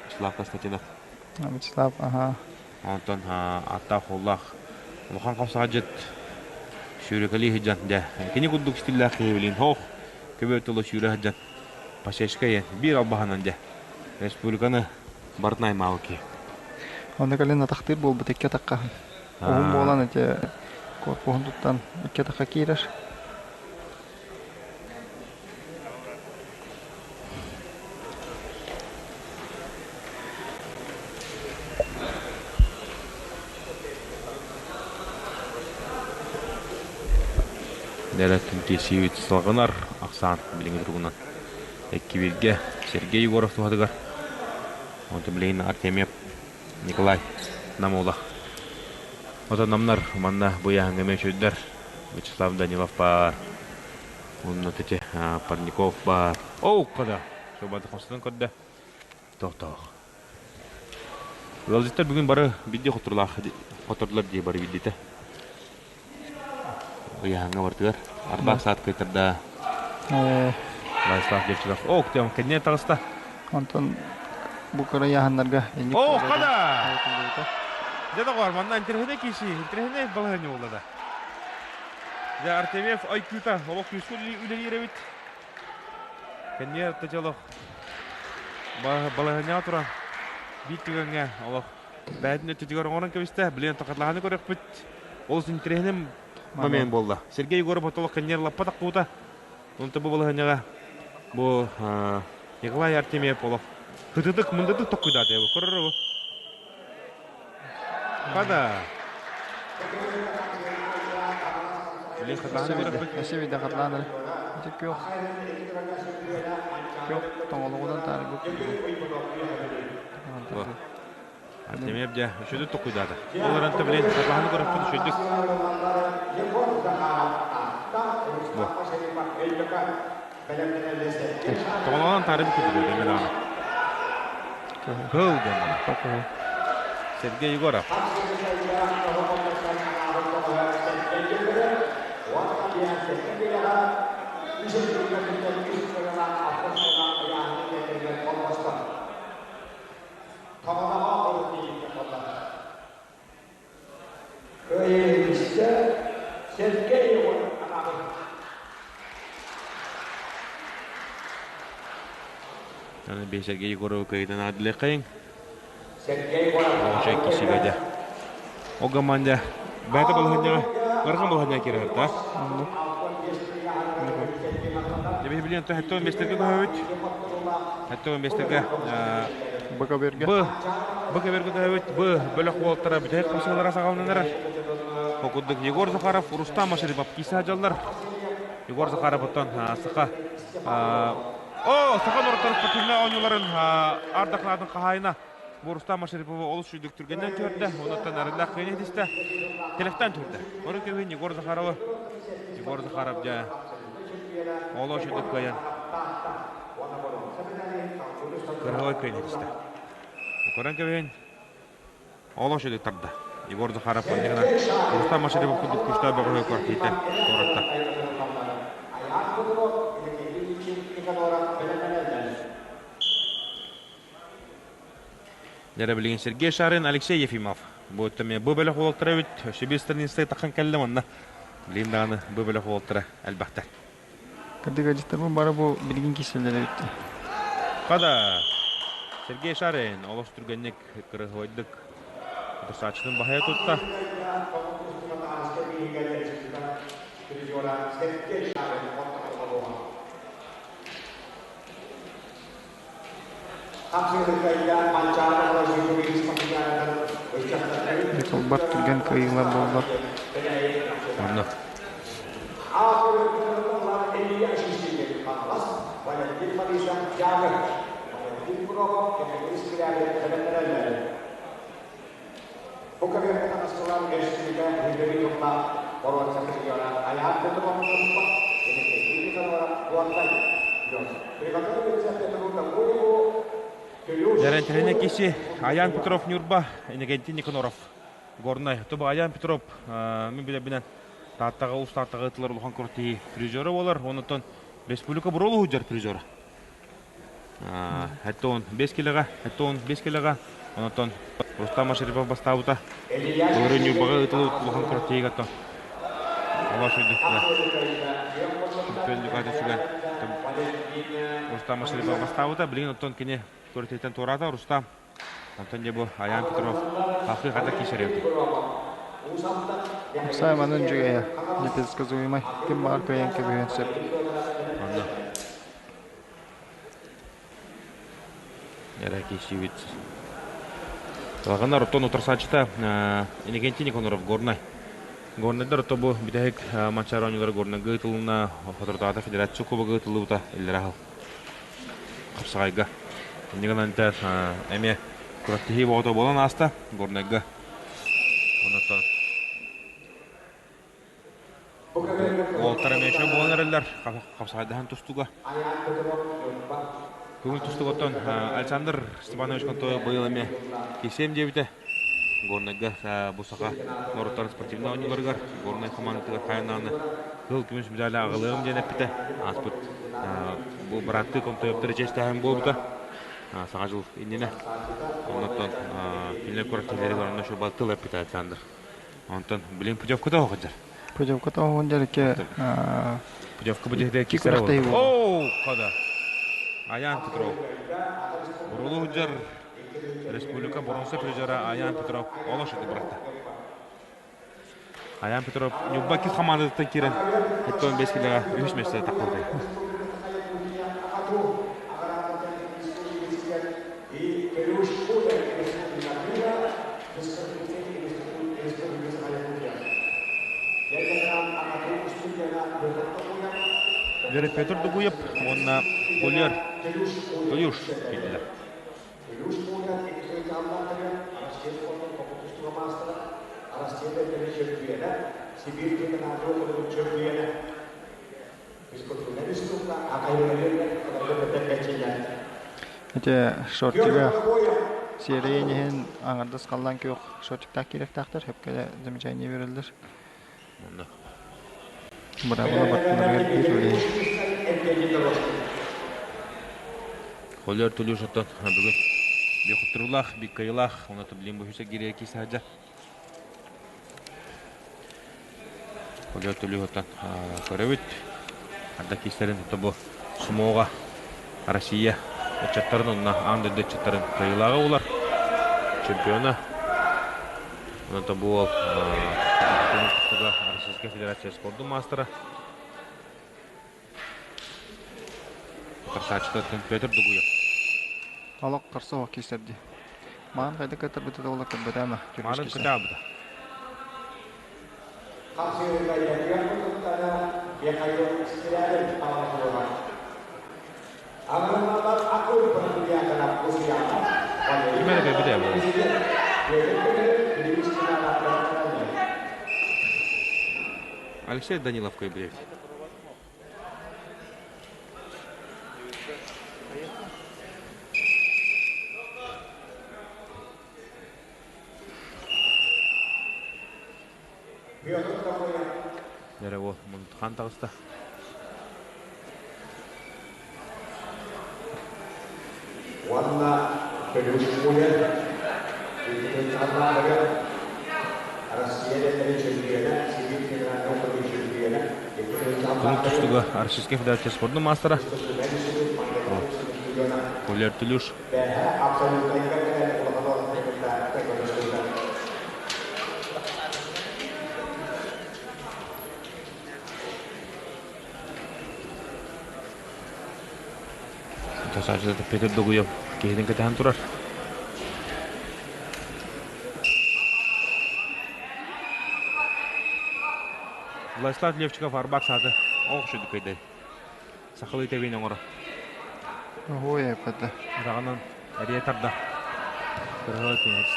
S4: Вячеслав Константинов.
S3: Вячеслав, ага.
S4: Онтон ааттаах-суоллаах улахан хамсаҕа дьыт сүүрэкэлии сылдьан дьэ кини курдук стиллээх киһи билигин һоох көбүөр тыла сүүрэ сылдьан пасечка иһэн биир албаһынан дьэ республиканы барытын аймаабыт киһи.
S3: Онно кэлин атахтыыр буолбут икки атахха. Уһун буолан ити корпуһун туттан икки атахха киирэр.
S4: Дэлэттин киирсиибит салҕанар ахсаан билиҥҥи туругунан икки бииргэ Сергей Егоров туһатыгар, онтон билигин Артемьев Николай Намула. Отон намнар манна бу ыйааһыҥҥа эмиэ үчүгэйдэр. Вячеслав Данилов баар. Онно ити Парников баар. Оу, кода. Шобаты хостон көрдө. Тохтоох. Ыалдьыттар бүгүн бары бидди хоторлаах хотордулар дии бары биддите. Ыйааһыҥҥа бартыгар. Арбаах саат кыйтарда. Владислав Девчиков. О, ктем, кэннинэн таҕыста.
S3: Онтон бу кыра ыйааһыннарга инник
S4: О, хада! Дьэ доҕоор, манна интэриэһинэй киһи, интэриэһинэй балаһыанньа буолла да. Дьэ, Артемьев IQ-та олох күүскэ үлэлиир эбит. Кэнниэ олох балаһыанньаҕа туран биир түгэҥҥэ олох бэйэтин өттүтүгэр оҥорон кэбистэ. Билигин токатлаһаны көрүөхпүт. Олус интэриэһинэй момент буолла. Сергей Егоров отолох кэнниэр лаппа тахпыта. Онто бу балаһыанньаҕа бу Николай Артемьев олох кытытык мындытык токкуйдаата бу көрөр Хада. Билин хатааны көрөппүт.
S3: Өссө биирдэ хатылаан Ити күөх күөх тоҥолоҕунан таарыйбыт
S4: Артемьев дьэ үчүгэй токуйдаата. Ол эрэн билин хатылааны көрөппүт үчүгдүк. Бу. Тоҕолоон таарыйбыт курдук эмэ даҕаны. Кыһыл диэн. Сергей Егоров. Аны бей Сергей Егоров кыйытын адылықайын. Оҕочой кисигеде. О команда бәті балыһынняға, ырхан балыһынняға кирер, да? Дебе билен то хәтта 15-терге көһөбүт. Хәтта 15-терге
S3: Б
S4: Б Б кеберге көһөбүт. Б бөлөх уолтара бүтэһик кымсыылара саҕалананар. Окуддук Егор Захаров, Рустам Машарипов кисе жаллар. Егор Захаров оттон саха О, саха норуттар спортивнай оонньууларын ардахлаатын хаһаайына бу Рустам Машариповы олус сүйдүк түргэннэн түһэрдэ, онуттан арыллаах кыайын иһитистэ, телефтан түһэрдэ. Орун кэбиһин Егор Захаровы, Егор Захаров дьэ олус сүйдүк кыайан кырһылай кыайын иһитистэ. Көрөн кэбиһин олус сүйдүк тарда. Егор Захаров манныгынан Рустам Машарипов курдук күүстээх бөҕөһү квартирата туоратта. Дьэ билигин Сергей Шарин, Алексей Ефимов. Бу өттө бу бөлөх уолаттара эбит. Өссө биир страница таххан кэллэ манна. Билигин даҕаны бу бөлөх уолаттара элбэхтэр.
S3: Кырдыгадьыттарбын бары бу билигин киселлэр эбит.
S4: Хада Сергей Шарин олус түргэнник кырыһыбайдык утарсааччытын баһайа тутта.
S3: Бар түргэн кыайыылар буоллар.
S4: Онно. Дәрэнтэринэ киси Аян Петров Нюрба, Иннокентий Никаноров Горнай. Тобу Аян Петров мин билэбинэн Тааттаҕа Уус Тааттаҕа ытылар улахан куртии призера болар. Онотон республика Буролу худьар призера. Хаттон 5 килоға, хаттон 5 килоға. Онотон Рустам Машарипов бастаабыта. Былыры Нюрбаҕа ытылыбыт улахан куртиига то. Ола шөйдүктүлэр. Чемпион Дукаты сүгэн Рустам Машарипов бастаабыта. Билигин оттон кини көрүтүттэн туораата Рустам. Онтон дьэ бу Аян Петров хахы хата кишеребит.
S3: Саймонун дьүгэйэ непредсказуемай. Ким баҕар кыайан кэбиһиэн сөп.
S4: Онно. Эрэ киирсибит. Талаҕаннар оттон утарсааччыта Иннокентий Никоноров Горнай. Горнайдар ото бу бүтэһик Манчаары оонньуулара Горнайга ыытылынна, соторутааҕыта Федерация Кубога ыытыллыбыта иллэрэ аһыл. Хапсаҕайга. Инньэ гынан эмиэ күрэхтэһии боҕото буолан ааста Горнайга. Онон Уолтара эмиэ буолан эрэллэр хапсаҕайдаһан тустууга. Көҥүл тустуугуттан Александр Степанович Контоев быйыл эмиэ кисиэм диэбитэ. Горнайга бу саха норуоттарын спортивнай оонньууларыгар Горнай хамаандатыгар хайанааны кыһыл көмүс медали аҕалыам диэн эппитэ. Ааспыт бу бырааттыы Контоевтары чэстээһин буолбута. Саҥа дьыл иннинэ. Оннуттан кинилэр күрэхтэһиилэригэр онно шуба тыл эппитэ Александр. Онтон билин путевката оҕодьар.
S3: Путевката оҕодьар икки
S4: Путевка бу кисера О, хада. Аян Петров. Бурулуһуджар Республика боронса призера Аян Петров олош ити бырахта. Аян Петров Ньурба кис хамаандатыттан киирэн 75 килоға үһүс миэстэ тахсыбыта. Вера Петр Дугуев уонна Кольер Тоюш киирдилэр.
S3: Ити шортига Сиэрэйин иһин аҥардас халлаан күөх шортиктаах киирэхтээхтэр, сөпкө замечание биэрэллэр.
S4: Онно.
S3: Быраабыла баттанарыгар биир үлэһит.
S4: Холер Тулюшаттан бүгүн бихуттурулаах, биккайылаах, онно блин бу хүсэ кириэ кисаджа. Холер Тулюшаттан көрөбүт. Арда кистерин бу сумоға Россия ыччаттарын онно аан дойду ыччаттарын кыайыылааҕа улар чемпиона. Онон бу уол Российская Федерация спордун маастара. Тарсааччытыттан Петр Дугуев.
S3: Олох қарсы оқ кесерді. Маған қайда кытырбыты да ола кырбыта ма?
S4: Марын кытаабыта. Кимere кырбыта буол. Алексей Данилов кыйбыт. Дәрі ол хан тағыста.
S2: Уонна Пелюшкуля Россия
S4: Тумук тустуга Российская Федерация спордун маастара. Колер Тулюш. Тасаачыда Петр Дугуев киһитин кэтэһэн турар. Владислав Левчиков арбак сааты оох шүдү көйдөй. Сахалыы тэбиин оҥоро.
S3: Ой, эппэтэ.
S4: Атаҕынан эрийэ тарда. Кырыһы кенец.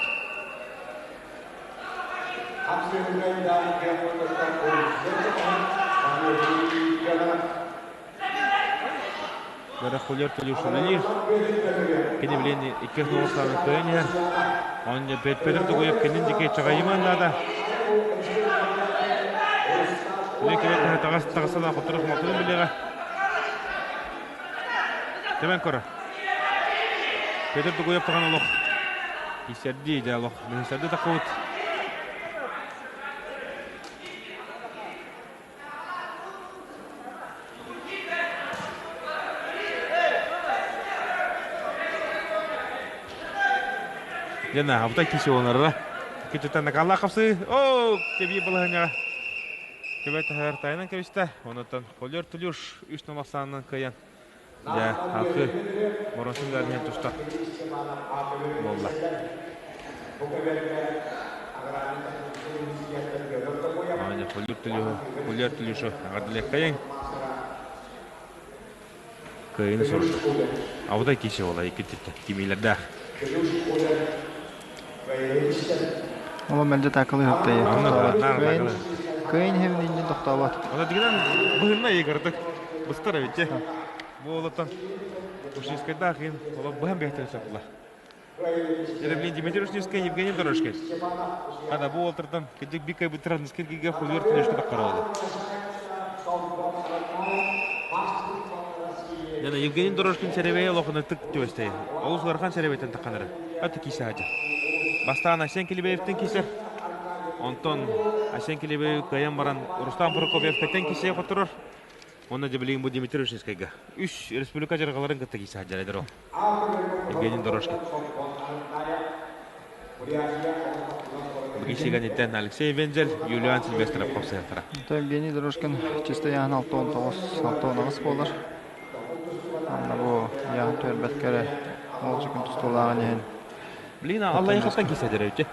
S4: Бара Хулер Тулюшулилир. Кини билин икки ноосаны кыайан иһэр. Онно Петр Дугуев кенин дики чаҕайыман наада. Билин кибет таҕас таҕасана хотурух мотурун билиэҕэ. Тэбэн көрө. Петр Дугуев таҕан олох. Кисэрдии дьэ олох. Миһисэрди таххыбыт. Дьэ, абытай киси олонарра. Кичеттен накалла қапсы. О, теби балаһыняга. Кебет тахар тайынан кебисте. Онотон Холер Тулюш үс номақсанын кыян. Дьэ, халқы Моронсун дәрінен туста. Болла. Аня Холер Тулюш, Холер Тулюшу ағардылек кайын. Кыйыны сорды. Абытай киси ола, икки типте. Кимилердә.
S3: Ола мэлдьи таакылыы ыһыктайы тохтообот. Кыайын иһэбин иннин тохтообот.
S4: Ота дигинен быһынна егардык. Быстар эбитче. Бу олоттон Ушинскайдаах иин олох быһан бэхтэн сөпла. Деревлин Дмитрий Ушинскай, Евгений Дорожкин. Хана бу олтырдан кыдык бикай бытыран скиргиге хулер түнешке таққаралды. Яна Евгений Дорожкин серебей олохуна тык түөстэй. Олус улархан серебейтен таққанары. Аты кисе хажа. Бастаан Асен Килибеевтен кисер. Онтон Асен Килибеев кыйан баран Рустам Прокопьевтен кисе хотурur. Онна дебилигин бу Дмитрий Ушинскайга. Үс республика жаргаларын кытта кисе хаджар ол. Евгений Дорожкин. Бигисиганитен Алексей Вензель, Юлиан Сильвестров қопсаяқтыра.
S3: Евгений Дорожкин чисто яһын 6-19 буолар. Анна бу яһын түөрбэт ол күн тустуулааҕын иһин.
S4: Блин, Алла яхаттан кисе деревче.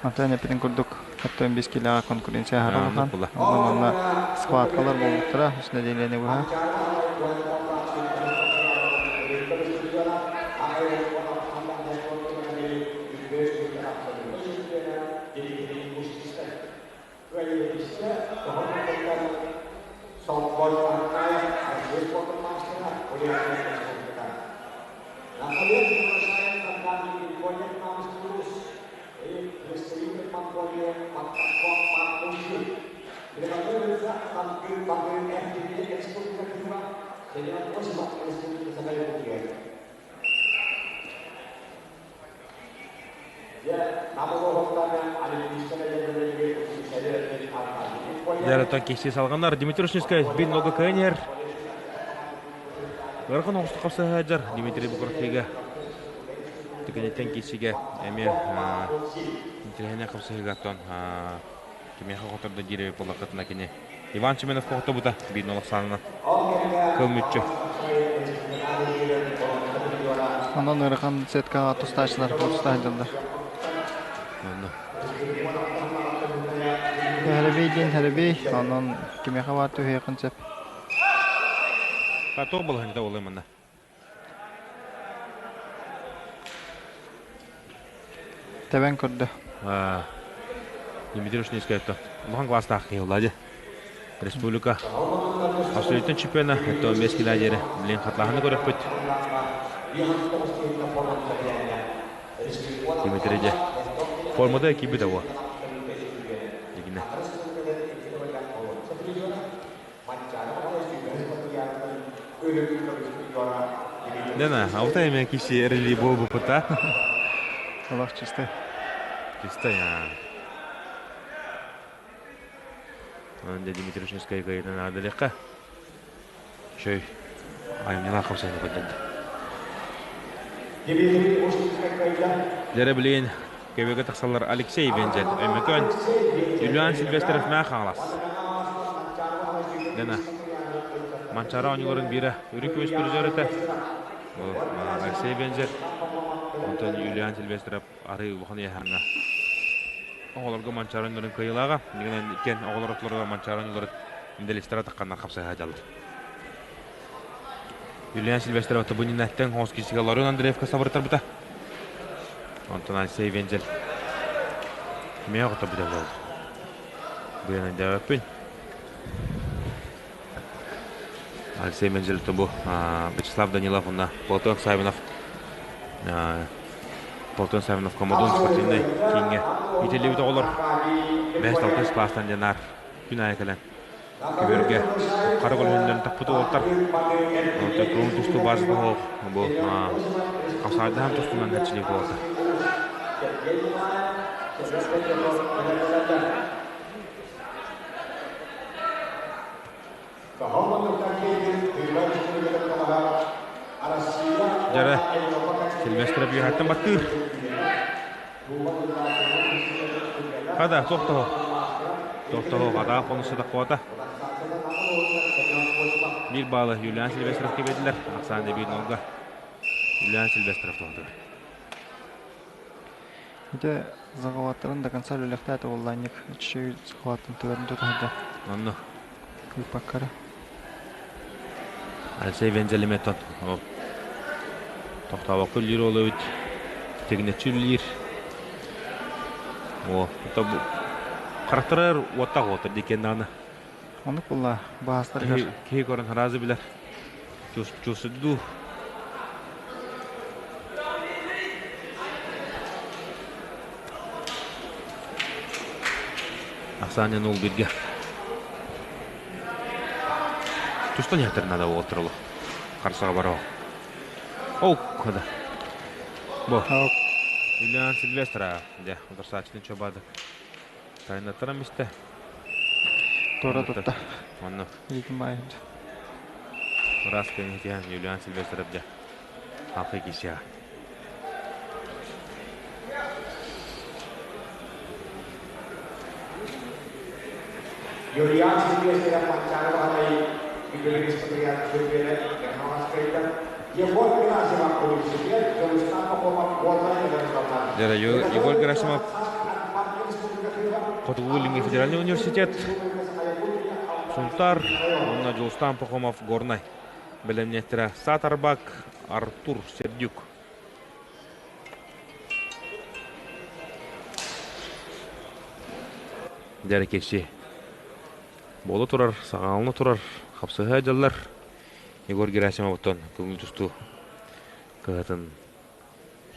S3: Антон эпитин курдук оттон бис килэҕэ конкуренция аһара улахан. Онон манна схваткалар буолбуттара үс нэдиэлэни быһа.
S4: Дьэ, киһи салҕанар Дмитрий Ушницкай бин нога кыайан иһэр. Ыарахан оҕустук хапсыһа Дмитрий Букуртыга Түгэнитэн киирсигэ эмиэ интэриэһинэй хапсыһыыга оттон кимиэхэ хотордо диир буоллаххытына кини Иван Семеновка хотобута биир нолох саанынан кыл мүччү.
S3: Онон ыарахан сеткаҕа тустааччылар тустаан дьоннор.
S4: Онно.
S3: Хэрабей диэн хэрабей, онон кимиэхэ баар түһүөххүн сөп.
S4: Тоох балаһынньыта буолуой манна?
S3: Тэбэн көрдө.
S4: Дмитрий Ушницкай улахан класстаах киһи буолла дьэ. Республика абсолютно чемпиона, это 15 кило диэри билин хатлааһыны көрөхпүт. Дмитрий дьэ формада киирбит буо. Дигинэ. Лена, а вот эми киши эрели буолбуппута.
S3: Олох чистай.
S4: Чистай, а. Онда Дмитрий Ушинскай кайынан аадалыхха. Шөй, айымньылаах хамсаһыны көрдөрдө. Дьэрэ билигин көбөкө тахсаллар Алексей Вензель, Өймөкөөн, Юлиан Сильвестров Мээ Хаҥалас. Лена, Манчаары оонньууларын биирэ үрүҥ көмүс призер этэ. Алексей Вензель, онтон Юлиан Сильвестров арыы улахан ыйааһыҥҥа оҕолорго Манчаары оонньууларын кыайыылааҕа. Дигинэн иккиэн оҕолор ортолоругар Манчаары оонньууларын медалистара тахханнар хапсыһа сылдьаллар. Юлиан Сильвестров Табунинаттан хоҥос киисигэ Ларин Андреевка сабырытарбыта. Онтон Алексей Вензель кимиэхэ хотторбута буолла. Быйан өйдөөбөппүн. Алексей Вензель бу Вячеслав Данилов уонна Платон Савинов Платон Савинов Комодон спортивнай кииҥҥэ иитиллибит оҕолор 5-6 класстан дьанаар күн аайы кэлэн Көбүөргэ хара көлөһүннэрин таппыт уолаттар онтон көҥүл тустуу баазата суох бу хасаардаһан тустунан эрчилик буолта. Дьэрэ Сильвестр Бүйэһэттэн баттыыр. Хада, тохтоо. Тохтоо, хата хонуса таккуата. Биир баалы Юлиан Сильвестров кибедилер. Ахсаан биир нолга. Юлиан Сильвестров тоһутур.
S3: Ити заҕалаттарын до конца үлэлэхтээтэ буоллаанньык. Үчүгэй захватын түбэрин тутуһарда.
S4: Онно.
S3: Кыыппаккара.
S4: Алексей Вензелиметтон тохтообокко үллүүр уол эбит. Тигинэччи үллүүр. О, это харахтарар уоттаах уоттар дикен даҕаны.
S3: Оннук буолла баастарыгар.
S4: Киһи көрөн харазы билэр. Чувствуйду. Ахсаанньан ол бирге. Тустан иһэтэр надо уолтарылы. Харсаға барау. Оу, када. Бу. Юлиан Сильвестра. Дьэ, утарсааччытын чобаады. Тайнаттарам истэ.
S3: Туора тутта.
S4: Онно.
S3: Илиитин баайын.
S4: Раз кэннитиэн Юлиан Сильвестров дьэ. Халқы кисия.
S2: Юлиан Сильвестров Манчаары Баһылай Бүлүү чөмпүйүөнэ Хаҥаласкайда Егор Герасимов университет Дьулустаан Пахомов
S4: Дьэ, Егор Герасимов Хотугу Илиҥҥи федеральный университет Сунтаар уонна Дьулустаан Пахомов Горнай бэлэмниэттэрэ Саатарбак Артур Сердюк. Дьэ, киирсии. Буола турар, саҕалана турар, хапсыһа дьаллар. Егор Герасимовтан көҥүл тустуу кыһатын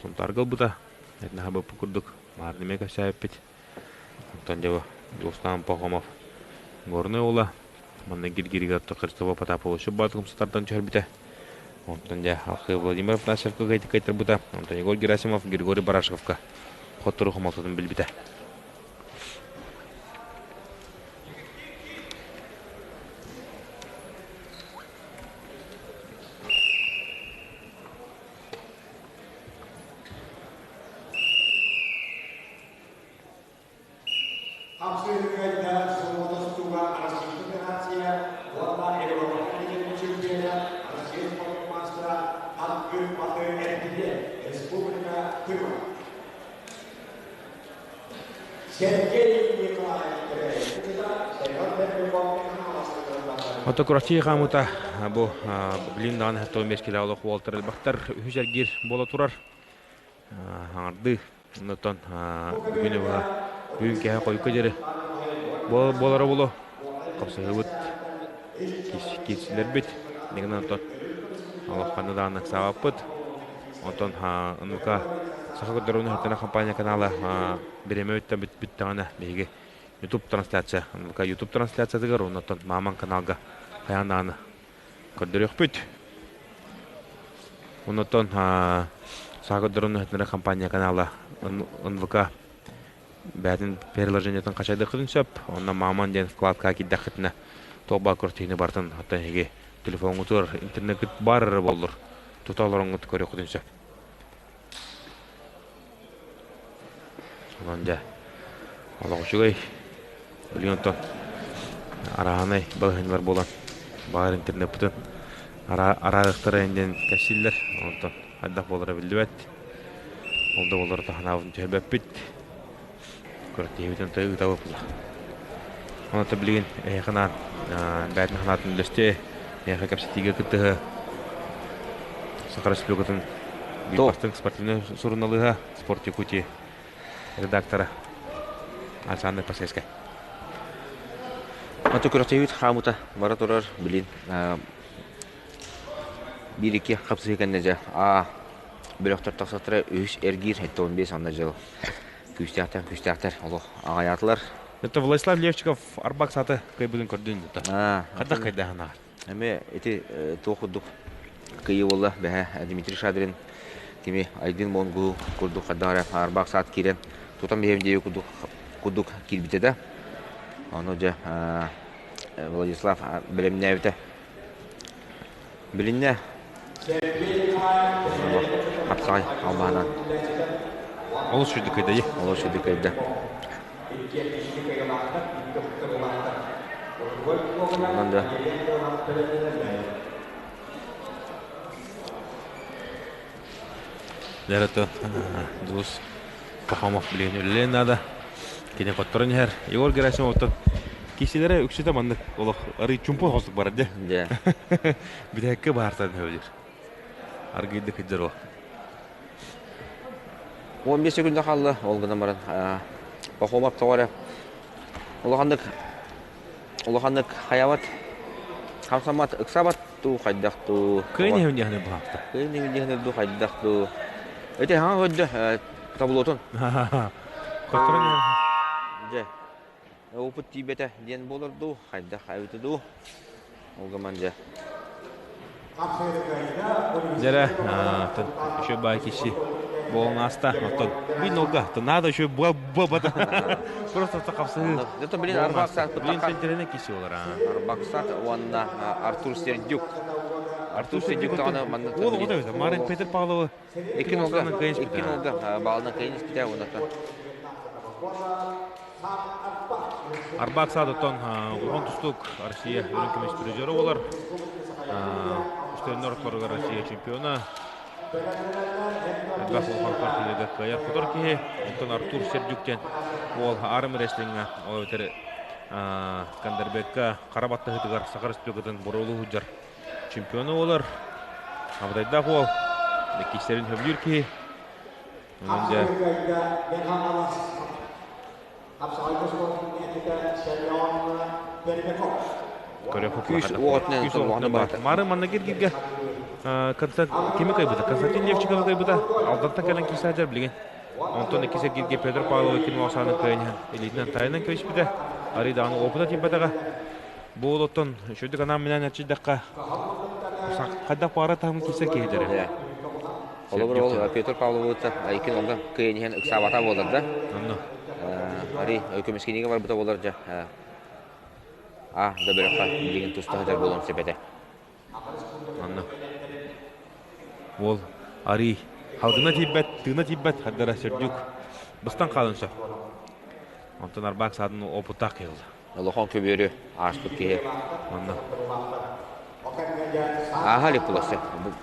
S4: Сунтаарга ылбыта. Этнаһа быппыт курдук маарны эмиэ кэпсээбиппит. Онтон дьэ Дьулустаан Пахомов Горнай уола манна Гиргиригэр Христофор Потапович баатыгым сытардан түһэрбитэ. Онтон дьэ Алхы Владимир Афанасьевка кыайтарбыта. Онтон Егор Герасимов Григорий Барашковка хоттору хомолтотун билбитэ.
S2: Хамсыырыгайда свобода Россия Федерация уонна Европа Комитетын чемпиона, Россия спортун маастара Хангыр Баты Эрдине, Республика Тыва. Сергей Николаев
S4: Ото Курачи хаамыта бу билин даҕаны 75 килэ олох уолтар элбэхтэр үһүс эргиир буола турар. Хаҥардыы оннуттан бүгүн быһа бүгүн кэһэ хойукка диэри буолара буолуо хапсыһыбыт киирсилэрбит дигэн онтон олохханна даҕаны ыксаабаппыт. Онтон НВК Саха көрдөрүүнү хаттана компания канала бириэмэ бүттэ бүттэҕинэ биһиги YouTube трансляция НВК YouTube трансляциятыгар оннуттан Маман каналга хайаан даҕаны көрдөрүөхпүт. Оннуттан Саха көрдөрүүнү хаттана компания канала НВК бэйэтин приложениетын хачайдыаххытын сөп. Онно Маман диэн вкладка киирдэххитинэ туох баар көртүүнү барытын оттон эһиги телефоҥҥутугар интернеккит баар эрэ буоллар тута олороҥҥут көрүөххүтүн сөп. Онон дьэ олох үчүгэй. Билигин оттон арааһынай балаһыанньалар буолан баар интернеппытын араарыахтара диэн кэпсииллэр. Онтон хайдах буолара биллибэт. Ол да буоллар таһанаабытын түһэрбэппит. Күрэхтэһиибитин ыытабыт була. Онон билигин эһиэхэ анаан бэйэтин санаатын үллэстиэ, эһиэхэ кэпсэтиигэ кыттыһа Саха Республикатын биир бастыҥ спортивнай суруналыыһа Спорт Якутии редактора Александр Посельскай.
S1: Аты күрэхтэһиибит хаамыта бара турар, билин биир-икки хапсыһыы кэннэ дьэ А бөлөхтөр тахсаттара үһүс эргиир 75 анна дьыл күүстээхтэн күүстээхтэр олох аҕайаатылар.
S4: Это Владислав Левчиков Арбак саты кыайбытын көрдүн да. Хайдах кайдаһын аар?
S1: Эми ити туох курдук кыйы буолла бэһэ Дмитрий Шадрин кими Айдын Монгу курдук хайдах эрэ Арбак саат киирэн тутан биһэм диэби курдук курдук киирбитэ да. Ону дьэ Владислав бэлэмнээбитэ. Билиннэ хапсаҕай албаһынан.
S4: Олус сүрдүк кыйда
S1: Олус сүрдүк кыйда. Онон да
S4: Дәрето Дулус Пахомов билигин үлэлиэн наада. Кини хотторон иһэр. Егор Герасимовтан киселere үксүтэ маннык олох арый чумпу хосук барар дьэ.
S1: Дьэ.
S4: Бүтэһиккэ баартан хөбүлүр. Аргыйды кыдьар ол.
S1: 15 секунда хаалла. Ол гынан баран Пахомов тоҕо эрэ улаханнык улаханнык хайабат хамсаммат ыксабат дуу хайдах дуу
S4: Кыайын иһин диэхинэ быһаахта.
S1: Кыайын иһин диэхинэ дуу хайдах дуу Ити хаҥа көрдө таблотун.
S4: Хотторон
S1: Дьэ опыт тиийбэтэ диэн буолар дуу хайдах эбитэ дуу ол гынан дьэ
S4: Дьэрэ, еще бай киши буолан ааста. Оттон бин олга, надо еще бабата. Просто хапсыһыы.
S1: Это блин Арбаксат
S4: Блин сентерене киши олар.
S1: Арбаксат уонна Артур Сердюк. Артур Сердюк даҕаны манна
S4: Ол оҕото эбит. Марын Петр Павловы
S1: Икки нолга, икки нолга баалынан кыайын испитэ уонна
S4: Арбак саадыттан улахан тустуук Россия үрүҥ көмүс призера буолар. Үстүөннэр ортолоругар Россия чемпиона. Элбэх улахан партияларга кыайар хотор киһи. Онтон Артур Сердюк диэн уол арм рестлиҥҥа ол эбэтэр Скандербекка хара баттаһыытыгар Саха Республикатын боруолуу сылдьар чемпиона буолар. Абытайдаах уол. Иккистерин сөбүлүүр киһи. Онон дьэ
S1: Күүс уоҕутунан
S4: Күүс уоҕутунан баата. Мары манна киргиргэ Константин кими кыайбыта? Константин Левчиковы кыайбыта. Алдантан кэлэн киирсэ сылдьар билигин. Онтон иккис эргииргэ Петр Павловы кини оосаанын кыайан иһэн илиитинэн тайынан кэбиспитэ. Арый даҕаны опыта тиийбэтэҕэ. Бу олоттон үчүгдүк анаан-минээн эрчийдэххэ, хайдах баҕара таһым киирсэр киһилэрэ.
S1: Холобур ол Петр Павловы иккин онно кыайан иһэн ыксаабата буолар да.
S4: Онно.
S1: Арый көмүскэниигэ барбыта буолар дьэ. А, да бөлөххө билигин туста сытар буолуон сөп этэ.
S4: Онно. Уол арый халгына тиийбэт, тыына тиийбэт хардара сөрдүк быстан хаалан сөп. Онтон Арбаак саадын опыттаах киһи ылла.
S1: Улахан көбүөрү ааспыт киһи.
S4: Онно.
S1: Ааһа илик буласы.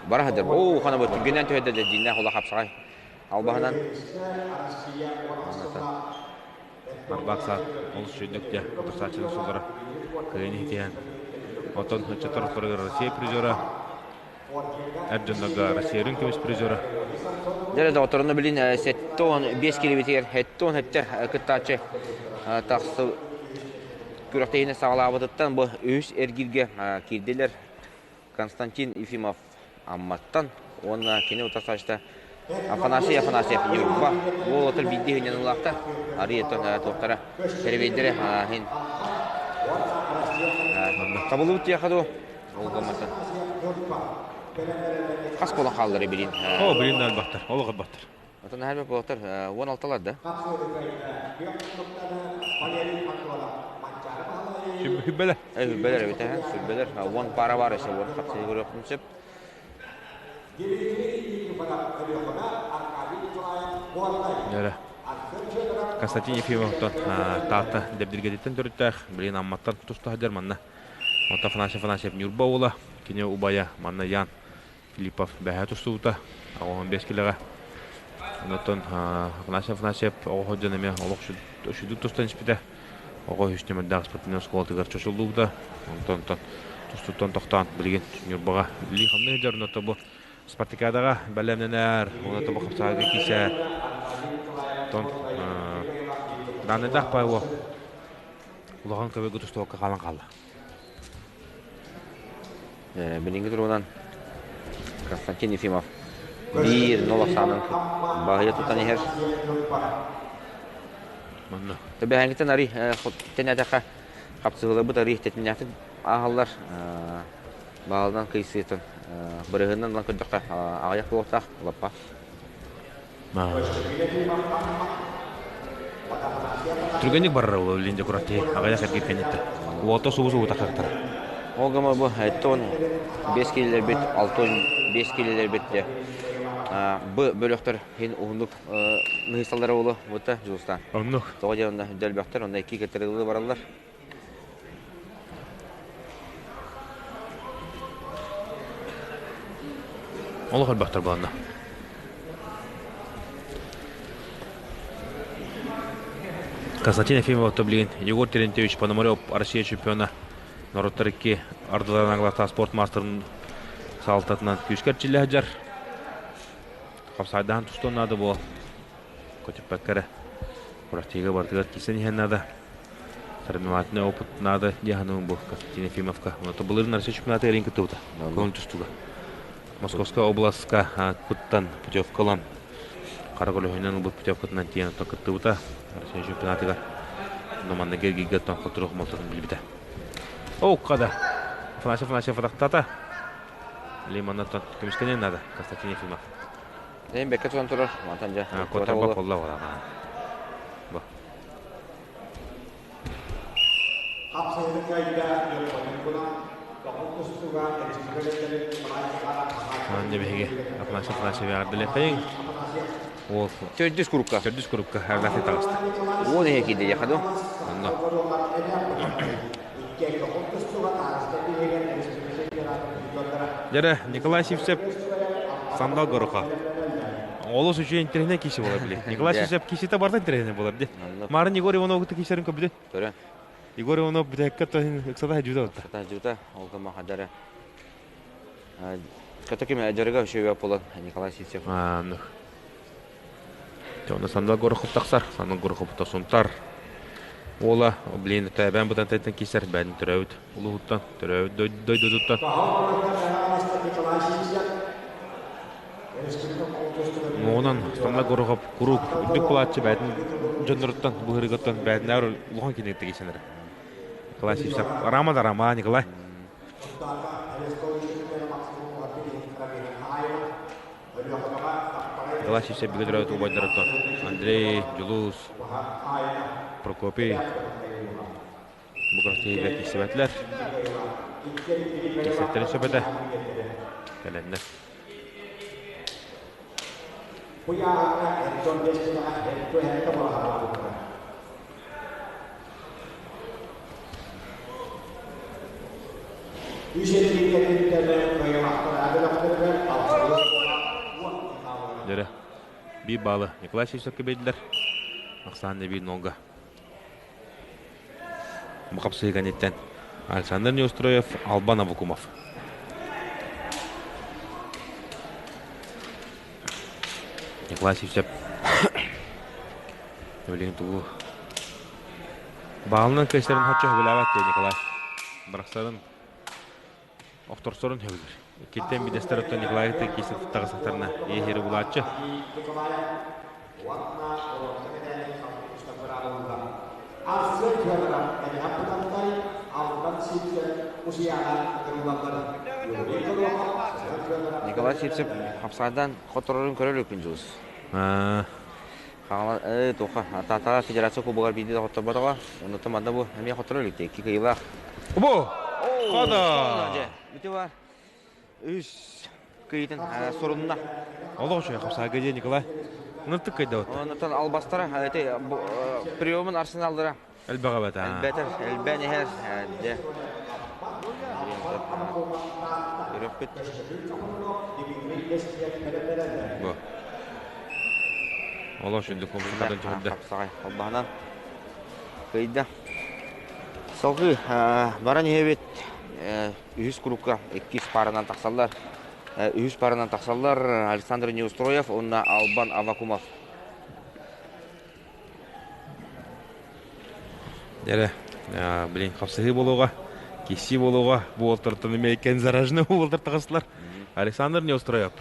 S1: Бара сылдьар. Оо, хана бу түргэнэн түһэрдэ дьэ дьиҥнээх улахан хапсаҕай. Албаһынан.
S4: Арбаак саат олус үчүгдүк дьэ утарсааччыны суллара кыайан иһитиһэн. Оттон ыччаттар ортолоругар Россия призера эр дьоннорго Россия үрүҥ көмүс призера.
S1: Дьэ доҕотторуна билин 75 килибитигэр 77 кыттааччы тахсы күрэхтэһиини саҕалаабытыттан бу үһүс эргииргэ киирдилэр Константин Ефимов Амматтан уонна кини утарсааччыта Афанасий Афанасьев Ньурба уол отыр биирдии хынньаныылаахта арый оттон туохтара сэрэбиэйдэрэ иһин табыллыбыт диэхэ дуу ол гымматан хас буолан хааллар билин
S4: О, билин да албаттар, олох албаттар.
S1: Отон наһаа буолтар 16-лар да.
S4: Сүбэлэр.
S1: Сүбэлэр эбит ээ, сүбэлэр. Уон пара бар өссө уон хапсыһыы көрүөхпүн сөп.
S4: Дьэрэ. Константин Ефимовтан Таатта Дэбдиргэтиттэн төрүттээх, билигин Амматтан туста сылдьар манна. Онтон Афанасий Афанасьев Ньурба уола, кини убайа манна Ян Филиппов бэһэ тустубута, 85 килэҕэ. Онтон Афанасий Афанасьев оҕо сылдьан эмиэ олох үчүгдүк тустан испитэ. Оҕо үһүс нүмердээх спортивнай оскуолатыгар чочуллубута. Онтон онтон тустууттан тохтоон билигин Ньурбаҕа үлэлии-хамныы сылдьар. Онтон бу спартакиадаҕа бэлэмнэнэр, уонна бу хапсаҕайга киирсэр. Онтон дааннайдаах баай улахан көбөгө тустубакка хаалан хаалла.
S1: Билиҥҥи туругунан Константин Ефимов биир нол ахсаанын баһыйа тутан иһэр.
S4: Манна.
S1: Төбөһөөҥҥүттэн арый тэнэтэххэ хапсыһыыларбыт арый тэтимнээхтик ааһаллар. Баалынан кыйсыытын бырыһынан ылан көрдөххө аҕыйах буолуохтаах лаппа.
S4: Түргэнник барар ол Линде курати аҕыйах эргир кэнниттэн. Уота субу-субу тахсартара.
S1: Ол гыма бу 75 килилэрбит, 65 килилэрбит де бу бөлөхтөр хин уһуннук ныһыйсаллара буолуо бута Дьулустаан.
S4: Оннук.
S1: Тоҕо диэн онно дөлбөхтөр, онно икки кытарылыы бараллар.
S4: Олох элбэхтэр буоланна. Константин Ефимов билигин Егор Терентьевич Пономарев Россия чемпиона норуоттар икки ардыларынан аҥалаахтаах спорт маастарын салалтатынан күүскэ эрчиллэ сылдьар. Хапсайдаан тустуон наада буол. Көтүппэккэ эрэ күрэхтэһиигэ барытыгар киирсэн иһэн наада. Соревновательный опыт наада дии саныыбын бу Константин Ефимовка. Онто былырыын Россия чемпионата эрин кыттыбыта. Көҥүл тустууга. Московскай областка кыттан путевка ылан хара көлөһүнэн ылбыт путевкатынан тиийэн оттон кыттыбыта. Россия чемпионатыгар. Онно манна гергийгэ оттон хотурух молтотун билбитэ. Оукка да. Афанасий Афанасьев атахтата. Лимоннаттан көмүскэниэн наада Константин Ефимов.
S1: Эйин бэккэ туран турар. Мантан дьэ.
S4: Котарба колла буолар. Бу. Манна биһиги Афанасий Афанасьевич эҕэрдэлиэххэйиҥ. Уол
S1: Төрдүс курукка.
S4: Төрдүс курукка ардахты таҕыста.
S1: Уол иһэ киирдэ диэхэ дуу?
S4: Онно. Дьэрэ, Николай Сивцев Сандал Горуха. Олус үчүгэй интэриэһинэй киси буолар били. Николай Сивцев киситэ барыта интэриэһинэй буолар ди. Марын Егор Иванов кытта кисерин көбүдү.
S1: Көрөн.
S4: Егор Иванов бүтэккэ тоһин ыксата хажута отта.
S1: Ыксата хажута, ол кыма хадара. Ката ким дьарыга үчүгэй буолан Николай Сивцев.
S4: Анык. Онно Сандал Горохов тахсар. Сандал Горохов сунтар. Уола, блин, тээбээн бытантайтан киирсэр бэйэтин төрөөбүт улууһуттан, төрөөбүт дойдутуттан. Муҥунан Самна Горохов куруук үрдүк кулааччы бэйэтин дьонноруттан быһырыгыттан бэйэтинээҕэр улахан кинигэтэ киирсэнэрэ. Николай Сивцев. Рама да Рама, Николай. Николай Сивцев бигэ төрөөбүт убайдарыттан Андрей, Дьулус, Прокопий бу күрэхтэһиигэ киирсибэтилэр. Киирсиэхтэрин сөп этэ. Кэлэннэр. Дөрө. Биир баалы Николай Сивцевка биэрдилэр. Ахсаан биир нолга. Бу хапсыһыы кэнниттэн Александр Неустроев, Албан Абукумов. Николай Сивцев билигин тугу баалынан кыайсарын хаччы сөбүлээбэт диye Николай. Барахсарын охторсорун сөбүлүүр. Иккиттэн бидэстэр оттон Николай киисэ таҕысахтарына иэһири булааччы.
S1: Николай Сивцев хапсаадан хоторорун көрөр үкүн дьулус. Хаҥалас туохха Тааттаҕа федерация кубогар биирдэ да хотторботоҕо. Оннуттан манна бу эмиэ хотторо илик икки кыайыылаах.
S4: Бу! Хода!
S1: Дьэ, бүтү бар. Үс кыйытын сурунна.
S4: Олох үчүгэй хапсаага диэн Николай. Ыныртык кыйдабыт.
S1: Оннуттан албастара эти приемун арсеналлара
S4: Элбэҕэ бата.
S1: Элбэтэр, элбээн иһэр. Дьэ. Көрөхпүт.
S4: Бу. Олох үчүгэй комсомолдан түһэрдэ.
S1: Хапсаҕай албаһынан кыйда. Салгыы баран иһэбит. Үһүс курукка иккис паранан тахсаллар. Үһүс паранан тахсаллар Александр Неустроев уонна Албан Авакумов.
S4: Дьэрэ, блин, хапсыһыы буолуоҕа, киссии буолуоҕа, бу уолтартан эмиэ зараженный уолтар таҕыстылар. Александр Неустроев.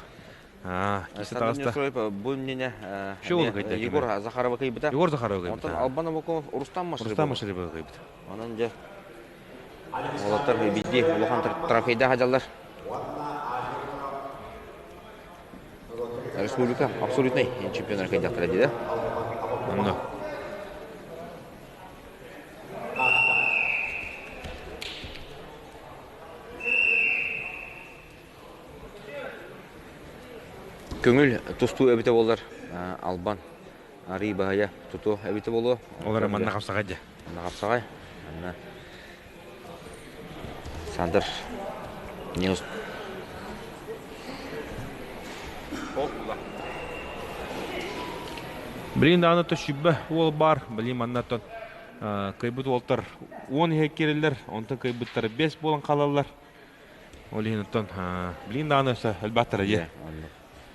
S4: Киси
S1: Александр
S4: таҕыста.
S1: Неустроев бу иннинэ
S4: Егор
S1: Егор Захарова кыйбыта.
S4: Егор Захарова кыйбыта.
S1: Онтон Албан Обокумов Рустам Машрипов.
S4: Рустам Машрипов кыйбыта.
S1: Онон дьэ уолаттар биирдии улахан трофейдаах дьаллар. Республика абсолютный чемпионар кыайдахтара дии да?
S4: Онно.
S1: Көҥүл тустуу эбитэ буоллар Албан арыы баһыйа тутуо эбитэ буолуо.
S4: Олор манна хапсаҕай дьэ.
S1: Манна хапсаҕай. Манна Сандр Ньюс.
S4: Билигин даҕаны 120 уол баар. Билигин манна кыайбыт уолтар 10 иһэ киирэллэр, онтон кыайбыттар 5 буолан хаалаллар. Ол иһин оттон билигин даҕаны өссө элбэхтэрэ дьэ.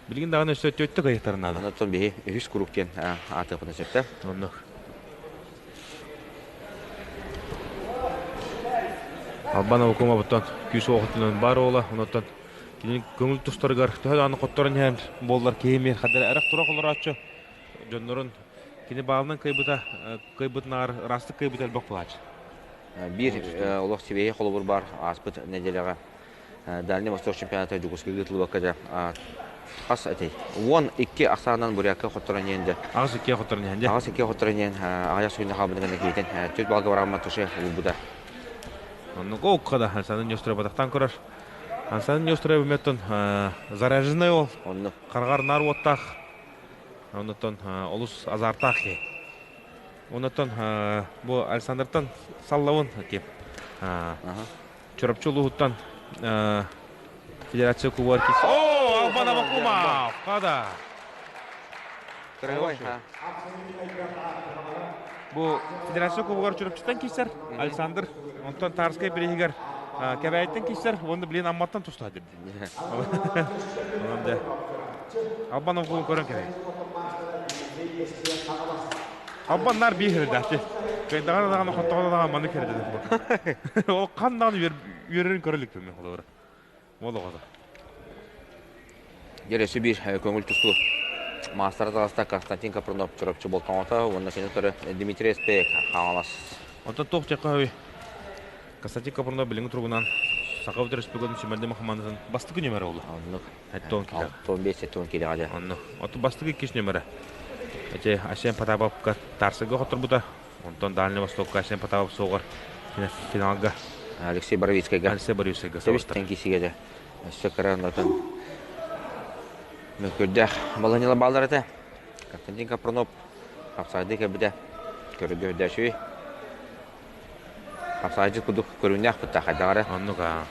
S4: Билигин даҕаны өссө төттө кыайыахтарын наада.
S1: Онтон биһи үһүс куруук диэн аатыахпытын сөптө.
S4: Оннук. Албан Авакумовыттан күүс уоҕутунан бар уола, онуттан кини көҥүл тустарыгар төһө даҕаны хотторон иһэн буоллар киһи эмиэ хадара эрэх турах олорооччу дьоннорун кини баалынан кыайбыта кыайбытынааҕар ыраастык кыайбыта элбэх буолааччы.
S1: Биир олох сибиэһэй холобур баар ааспыт нэдиэлэҕэ Дальний Восток чемпионата Дьокуускайга ыытыллыбакка дьэ хас этэй 12 ахсаанынан бурякка хотторон иһэн дьэ
S4: 8-2 хотторон иһэн дьэ
S1: 8-2 хотторон иһэн аҕыйах секунда хаалбытын кэннэ киһитин 4 балга барааммат туше уурбута.
S4: Оннук окка Александр Нестеров батахтан көрөр. Александр Нестеров меттон заряженный ол.
S1: Оннук.
S4: Харгар нар уоттаах. Оннуттан олус азартаах киһи. Оннуттан бу Александртан саллабын ким. Чурапчы улууһуттан Федерация кубогар киирсэ. О, Албан Абакумов! Хада!
S1: Кыргыбай,
S4: Бу Федерация кубогар Чурапчыттан киирсэр Александр, онтон Тарскай бирииһигэр Кэбээйиттэн киирсэр, уонна блин Амматтан тустаа дирди. Онон дэ Албан Абакумов көрөн кэбэй.
S5: Аббан нар биир хэрдээччи. Кайдаҕана даҕаны хоттоҕуна даҕаны маннык хэрдэтэ. Ол хан даҕаны үөрэрин көрө иликпин мен холобура. Ол оҕото.
S1: Дьэ өссө биир көҥүл тустуу маастара таҕыста Константин Капрунов Чурапчы болтоҥото уонна сенаторы Дмитрий Эспеек Хаҥалас.
S5: Онтон туох диэххэ үһү Константин Капрунов билиҥҥи туругунан Саха Республикатын сүүмэрдэмэ хамаандатын бастакы нүөмэрэ буолла.
S1: Оннук.
S5: 70 кило.
S1: 65-70 килоҕа дьэ.
S5: Онно. Оту бастакы иккис нүөмэрэ. Эти Асен Потаповка Тарсыга хотторбута. Онтон Дальний Востокка Асен Потапов суоҕар финалга
S1: Алексей Боровицкайга.
S5: Алексей Боровицкайга
S1: сабыстар. кисигэ дьэ. Өссө кыра оннотон мөккүрдээх балаһынньала бааллар этэ. Константин Капронов хапсаҕайдыы кэлбитэ. Көрөргө үрдээчүй. Хапсаҕайдьыт курдук көрүҥнээх бытта хайдах эрэ.
S5: Оннук аа.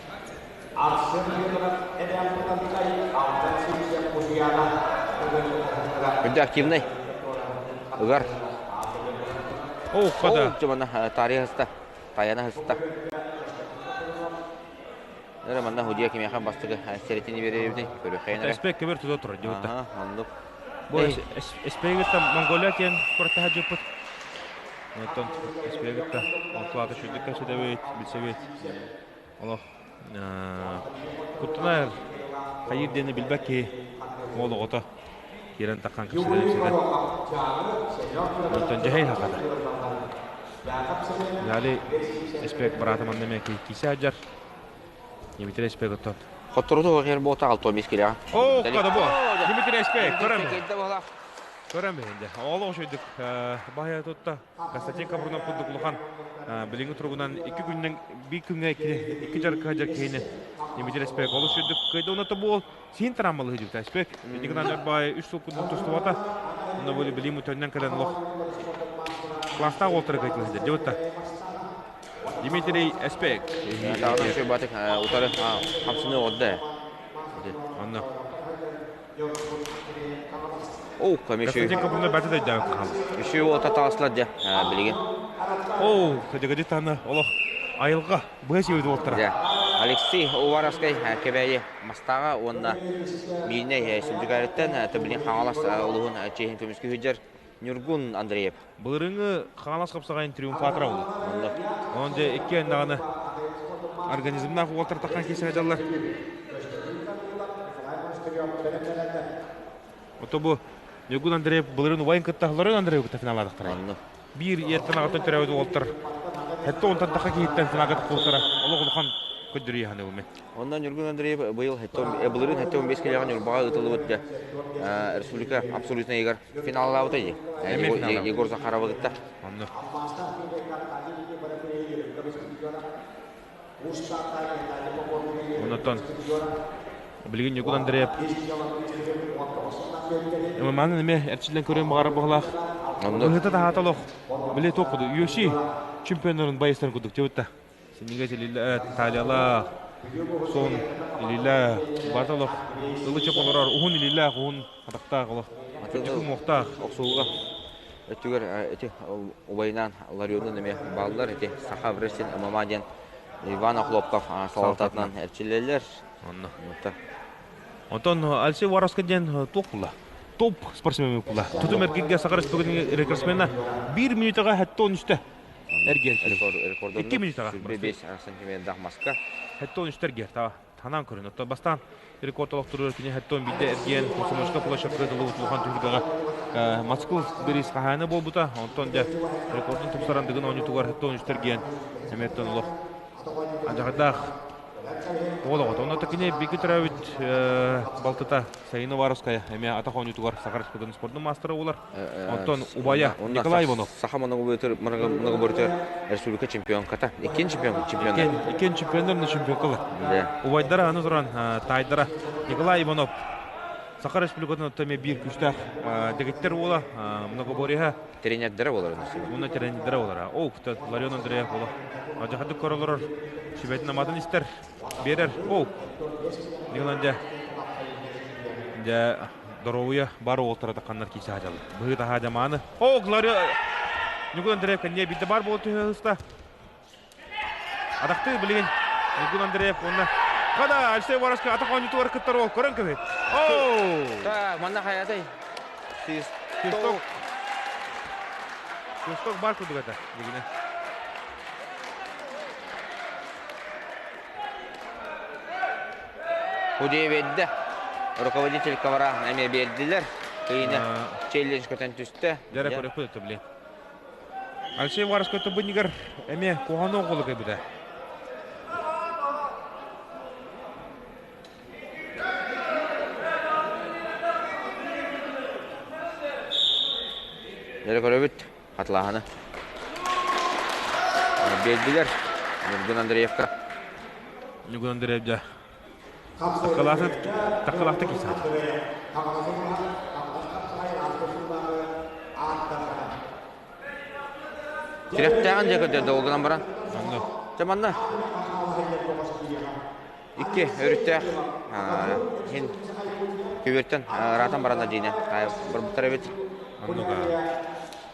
S1: Үрдэ активный. Ыгар.
S5: О, хада.
S1: О, таарыйа сыста. Тайана сыста. Эрэ манна худья кимиэхэ бастакы сэрэтини биэрэрбитий көрүөххэйин эрэ.
S5: Эспек кебер тута турар дьыбытта.
S1: Аха, оннук.
S5: Бу Эспегиттан Монголия киэн куораттаһа дьыппыт. Онтон Эспегитта онтулаата шүрдүк кэпсэтэбит, билсэбит. Олох куттанар хайыр диэни билбэт киһи уол оҕото киирэн таххан кэпсэтэ Онтон дьэһэй хахата. Яли Эспек быраата манна эмиэ кисе сылдьар. Дмитрий Эспек оттон.
S1: Хотторуту хер буота 65 килоҕа.
S5: Оо, када бу. Дмитрий Эспек, көрөм. Көрөм бэһинде. Олох үчүгдүк баһыйа тутта. Константин Капрунов курдук улахан билиҥҥи туругунан икки күннэн биир күҥҥэ икки дьарыкка сылдьар киһини Дмитрий Эспек олус үчүгдүк кыайда. Онно бу син травмалы сылдьыбыта Эспек. Ити баай үс сыл курдук тустубата. Онно бу билим үтөннөн кэлэн олох класстаах уолтары кыайтылы сылдьар. Дьыбытта. Дмитрий Эспек.
S1: Тағынан шөй батык утары хамсыны оҕодда.
S5: Онно.
S1: О, комиссия.
S5: Константин Капрунов бәті дайда қалды.
S1: Үші ота тағысылар де, билеген.
S5: О, кадегadi таны олох айылға быһа сиэбит уолтара.
S1: Алексей Уваровскай Кэбээйи Мастаҕа уонна Мииринэй Сүлдьүкээриттэн Төбүлүн Хаҥалас улууһун чиэһин көмүскүү сылдьар Ньургун Андреев.
S5: Былырыҥҥы Хаҥалас хапсаҕайын триумфатора буолла.
S1: Онно.
S5: Онон дьэ иккиэн даҕаны организмнаах уолтар таххан киирсэ сылдьаллар. Ото бу Ньургун Андреев былырыын убайын кытта Лорен Андреевы кытта финаллаатахтара.
S1: Онно.
S5: Биир ийэттэн аҕаттан төрөөбүт уолтар хэтте онтон таха киһиттэн финалга тахсыбыттара олох улахан көрдөрүү ханыыбын мен.
S1: Онно Ньургун Андреев быйыл былырыын 75 килоҕа Ньурбаҕа ыытыллыбыт республика абсолютнайыгар финаллаабыта дии. Егор Захаровы кытта.
S5: Онно. Оннотон билигин Ньургун Андреев Маны эмиэ эрчиллэн көрүөн баҕарар баҕалаах. Быһыта таһаата олох. Били туох курдук UFC чемпионнарын байыстарын курдук дьыбытта. Синнигэ илилэ талиялаах, сон илилээх, барыта олох ылычып олорор, уһун илиилээх, уһун атахтаах олох. Үрдүк уҥуохтаах.
S1: Охсууга өттүгэр ити убайынан Ларионун эмиэ бааллар. Ити Саха Врестин ММА диэн Иван Охлопков салалтатынан эрчиллэллэр.
S5: Онно. Онтон Алексей Воровскай диэн туох була? Топ спортсмен була. Тутум эргиргэ Саха Республикатын рекордсмена биир минутаҕа хэтте он үстэ эргиэр. Икки минутаҕа.
S1: 5 сантиметрдаах маска.
S5: Хэтте он үстэ эргиэр. Танаан көрүн. Оттон бастаан рекорд олохтуур кини хэтте он биирдэ эргиэн Комсомольскай площадка дылы улахан түһүлгэҕэ Москва бириис хаһаайына буолбута. Онтон дьэ рекордун тупсаран Дыгын оонньуутугар хэтте он үстэ эргиэн эмиэттэн олох адьаҕардаах Уол оҕото. Онно кини бииргэ төрөөбүт балтыта Саина Уваровская эмиэ атах оонньуутугар Саха Республикатын спордун маастара буолар. Онтон убайа Николай Иванов.
S1: Саха многоборье республика чемпионката. Иккин чемпион чемпиондар.
S5: Иккин чемпиондар на чемпионкалар. Убайдара аны туран таайдара Николай Иванов Саха Республикатын оттон биир күүстээх дэгиттэр уола многоборьеһа
S1: Тренердэрэ буолар.
S5: Уонна тренердэрэ буолар. Ол Ларион Андреев буола. Дьахадык көрөлөрөр сүбэтин аматын истэр, биэрэр. Ол Николай дьэ дьэ доруобуйа бар уолтара тахханнар киирсэ саадьаллар. Быһыы таһаа дьамааны. О, Ларион Ньукун Андреев кэнниэ биирдэ бар буола түһэ сыста. Атахтыы билигин Ньукун Андреев уонна Хада Алексей Воровский атах оонньуутугар кыттар уол көрөн кэбиһит. Оу!
S1: Так, манна хайатай?
S5: Свисток. Свисток бар курдук этэ дигинэ.
S1: Худей берді. Руководитель ковра эме бердилер. Кыйны челлендж көтөн түстэ.
S5: Дьэрэ көрөкпүт өттө билин. Алексей Варс көтө буннигар эме куһаны оҕолу кэбитэ.
S1: Дьэрэ көрөбүт хатылааһыны. Биэрдилэр Ньургун Андреевка.
S5: Ньургун Андреев дьэ. Таккалааты таккалаахта киирсэ.
S1: Тирэхтээҕин дьэ көрдөрдө ол гынан баран. Дьэ манна икки өрүттээх иһин көбүөртэн ыраатан баран дьиинэ барбыттар эбит.
S5: Оннук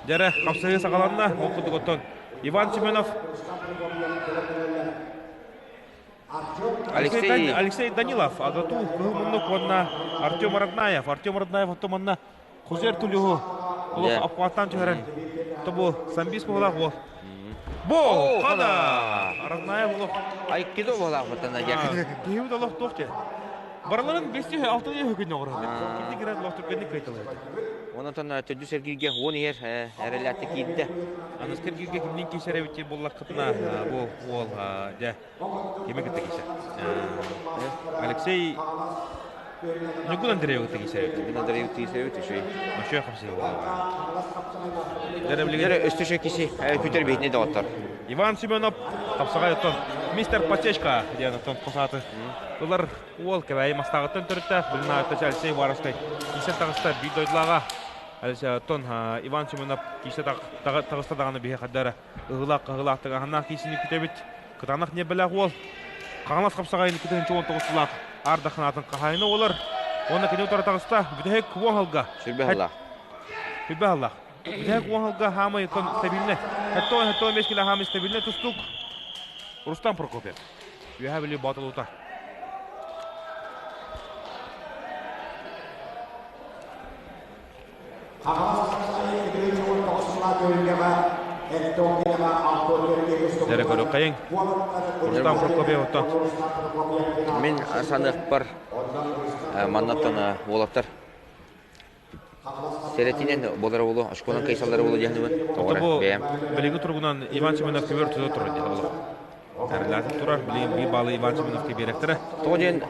S5: Дьэрэ, хапсыһыы саҕаланна. Ол курдук оттон Иван Семенов
S1: Алексей
S5: Алексей Данилов, Агату Кыһыл Муннук уонна Артем Роднаев. Артем Роднаев оттон манна Хузер Тулюһу олох аппааттаан түһэрэн тобу самбис буолаах буол. Бо, хана! Роднаев олох
S1: Айкидо буолаах бутан
S5: Киһибит олох туох те. Барыларын бестүү алты күн оҕорор. Кини кират олох түргэнник кыйталар.
S1: Онтон төрдүс эргииргэ уон иһэр эрэлээхтэ киирдэ.
S5: Аныс киргииргэ кимнин киисэр эбит буллаххытына бу уол дьэ кими кытта киисэр. Алексей Ньукун Андреев кытта киисэр эбит.
S1: Ньукун Андреев киисэр эбит үчүгэй.
S5: Үчүгэй хапсыы
S1: Дьэ өстө киси күтэр биһитини доҕоттор.
S5: Иван Семенов хапсаҕай оттон мистер Потечка диэн оттон хосааты ылар уол Кэбээйи Мастааҕыттан төрүттээх билин аата Алексей Уваровскай киисэ таҕыста биир дойдулааҕа оттон Иван Семенов киисэ таҕыста даҕаны биһи хардара ыһыылаах хаһыылаахтык аһаннаах киисини күтэбит кытаанах ньиэбэлээх уол Хаҥалас хапсаҕайын 2019 сыллаах аар даханаатын хаһаайына буолар уонна кини утары таҕыста бүтэһик уон сылга
S1: сүрбэ сыллаах
S5: сүрбэ сыллаах бүтэһик уон сылга хаамай оттон стабильный хэттон хэттон бес кило хаамай стабильный тустук Рустам Прокопьев Үөһээ Бүлүү Боотулуута. Дэрэ көрүөххэйиҥ. Рустам Прокопьев оттон.
S1: Мин саныахпар маннаттан уолаттар Сэрэтинэн буолара буолуо, очконан кыайсаллара буолуо диэхнибин. Тоҕо
S5: бу
S1: бэйэм.
S5: Билиҥҥи туругунан Иван Семенов көбөр тута турар диэн олох. Эрэлээтик турар. Билигин биир баалы Иван Семеновка биэрэктэрэ.
S1: Тоҕо диэн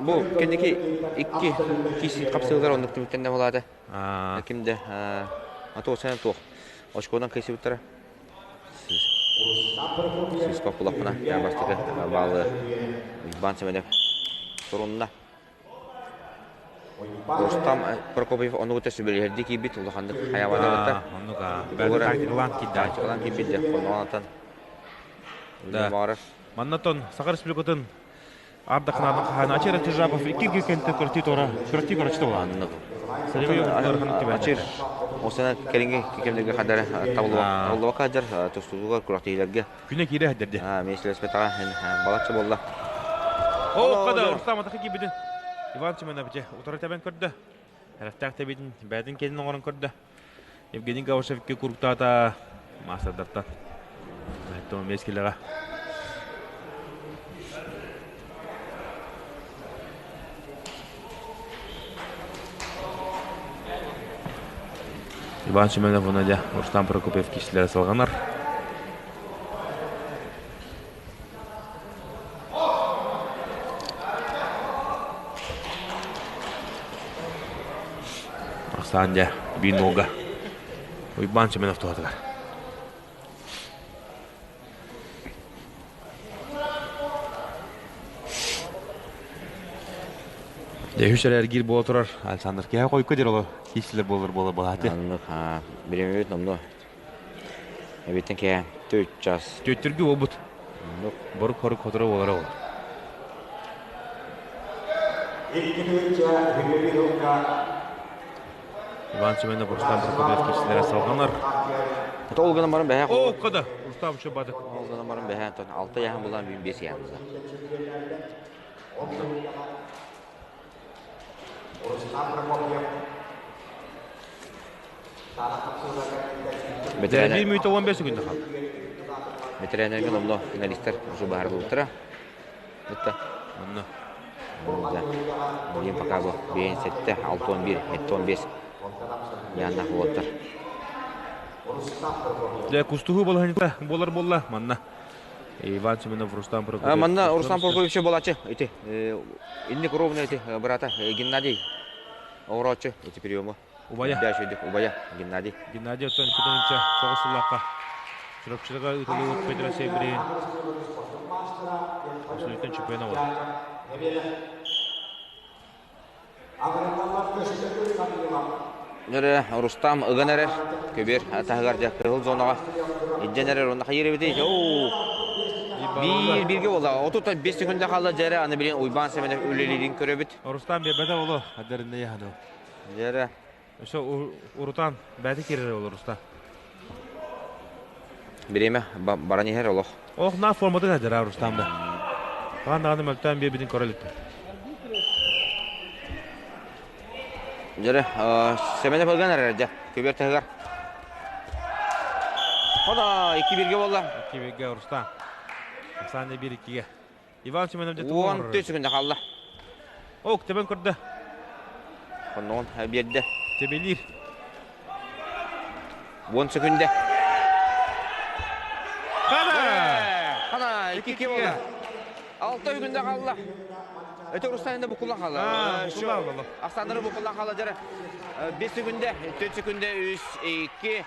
S1: бу кэнники икки киси хапсыылар оннук түмүктэннэ буолаата. Ким да а то сен туох очконан кыайсыбыттара. Сыспа кулахпына бастакы баалы Иван Семенов турунна. Рустам Прокопьев онугута сүбэлиһэрдии киирбит улаханнык хайаабатабыта.
S5: Оннук бэрт тактикалаан киирдэ.
S1: Тактикалаан киирбит дьэ хонноҕонтон.
S5: Да. Маннатон Саха Республикатын ардахнаатын хаһаана Ачир Ачиржапов икки кэнтэ көртүү тора көртүү көрөчтө буолан.
S1: Аннык. Ачир осана кэлиҥҥи кэмнэргэ хадара табыллыбакка дьар тустуугар күрэхтэһиилэргэ
S5: Күнэ киирэ сылдьар
S1: Миэстэлэспэтэҕэ балачча буолла.
S5: Оо, хада Рустам атахы киирбитин Иван Семенов дьэ утары тэбэн көрдө. Эрэхтээх тэбитин бэйэтин кэлин оҥорон көрдө. Евгений Гавашев икки куруктаата маастардартан. Миэс килэҕэ. Иван Семенов уонна дьэ Рустам Прокопьев киирсилэрэ салҕанар. Ахсаан дьэ биир нолга Уйбаан Семенов туһатыгар. Дьэ үс эрэ эргиир буола турар Александр киһи хойукка диэри олор киирсилэр буолар буола буолааты.
S1: Оннук бириэмэбит номнуо эбиттэн киһи төрт час.
S5: Түөттүргү буолбут.
S1: Оннук.
S5: Борук-хорук хоторо буолара ол. Иван Семенов Рустам Прокопьев киирсилэрэ салҕанар.
S1: Ол гынан баран бэһэ
S5: О, кода! Рустам еще бадык.
S1: Ол гынан баран бэһэ антон алта яһын булан бүүн биэс яһын
S4: Бир мүнөтө 15 секунда хаалла.
S1: Ветеринарга номно финалистар уже баһарылыбыттара. Бутта.
S4: Онно.
S1: Да. Билин пока бу 57, 61, 75 яаннаах уолаттар.
S4: Дьэ, кустуһуу балаһанньыта буолар буолла манна. Иван Семенов, Рустам Прокопьев.
S1: Манна Рустам Прокопьевич буолааччы ити инник ровно ити брата Геннадий оҕорооччу ити приему.
S4: Убайа.
S1: Убайа Геннадий.
S4: Геннадий оттон 2000 тоҕус сыллаахха Чурапчыга ыытыллыбыт Федерация бириин абсолютно чемпиона буолла.
S1: Нөрэ Рустам ыган эрэр көбүөр таһыгар дьэ кыһыл зонаҕа илдьэн эрэр уонна хайыр эбитий оо биир бииргэ буолла 35 секунда хаалла дьэрэ аны билин Уйбаан Семенов үлэлиирин көрөбүт
S4: Рустам биэрбэтэ оло адэринне яһану
S1: Дьэрэ
S4: Өссө урутаан бэйэтэ киирэр ол Руста.
S1: Бириэмэ баран иһэр олох.
S4: Ох, на форматын хадьара Рустам да. Хаан даҕаны мөлтөөн биэрбитин көрө иликтэр.
S1: Дьэрэ, Сэмэнэ Пылган эрэр дьэ, көбүөр таһыгар. Хода, икки бирге болла.
S4: Икки бирге Рустам. Оксана бир иккиге. Иван Семенов дьэ
S1: 14 секунда хаалла.
S4: Ок, тэбэн көрдө.
S1: Оннугун биэрдэ.
S4: Тэбэлиир.
S1: 10 секунда.
S4: Хана!
S1: Хана, 2-2 болла. 6 секунда хаалла. Это Рустам букулла хаалла.
S4: Букулла
S1: Ахсаннары букулла хаалла жара. 5 секунда, 4 секунда, 3, 2,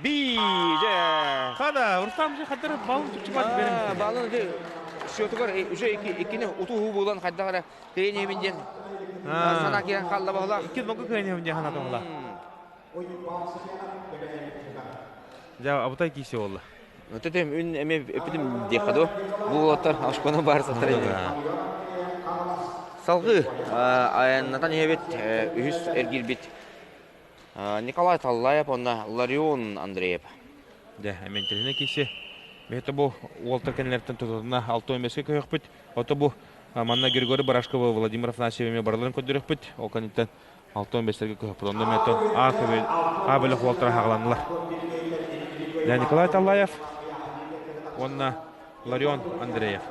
S1: Биир.
S4: Хада, Рустам же хаддар балын чупчубат берем.
S1: Балын счетугар уже иккини утуһуу буолан хайдах эрэ кыайан диэн санаа киирэн хаалла баһылаах.
S4: Икки могу кыайан диэн санаа тоҕула. Дьэ, абытай кисе болла.
S1: Төтөм үн эме эпитим диэхэ Бу уолаттар ашкона баар саттар Салгыы айаннатан иһэбит үһүс эргирбит Николай Таллаев уонна Ларион Андреев.
S4: Дьэ, эмэнтэринэ киси. Бэйэтэ бу уолтар кэннилэриттэн тутатына 6-15-ке көһөхпүт. Ото бу манна Григорий Барашкова, Владимир Афанасьев эмиэ барыларын көрдөрөхпүт. Ол кэнниттэн 6-15-терге көһөхпүт. Онно эмиэ А көбө А бөлөх уолтара хаҕаланнылар. Дьэ, Николай Таллаев уонна Ларион Андреев.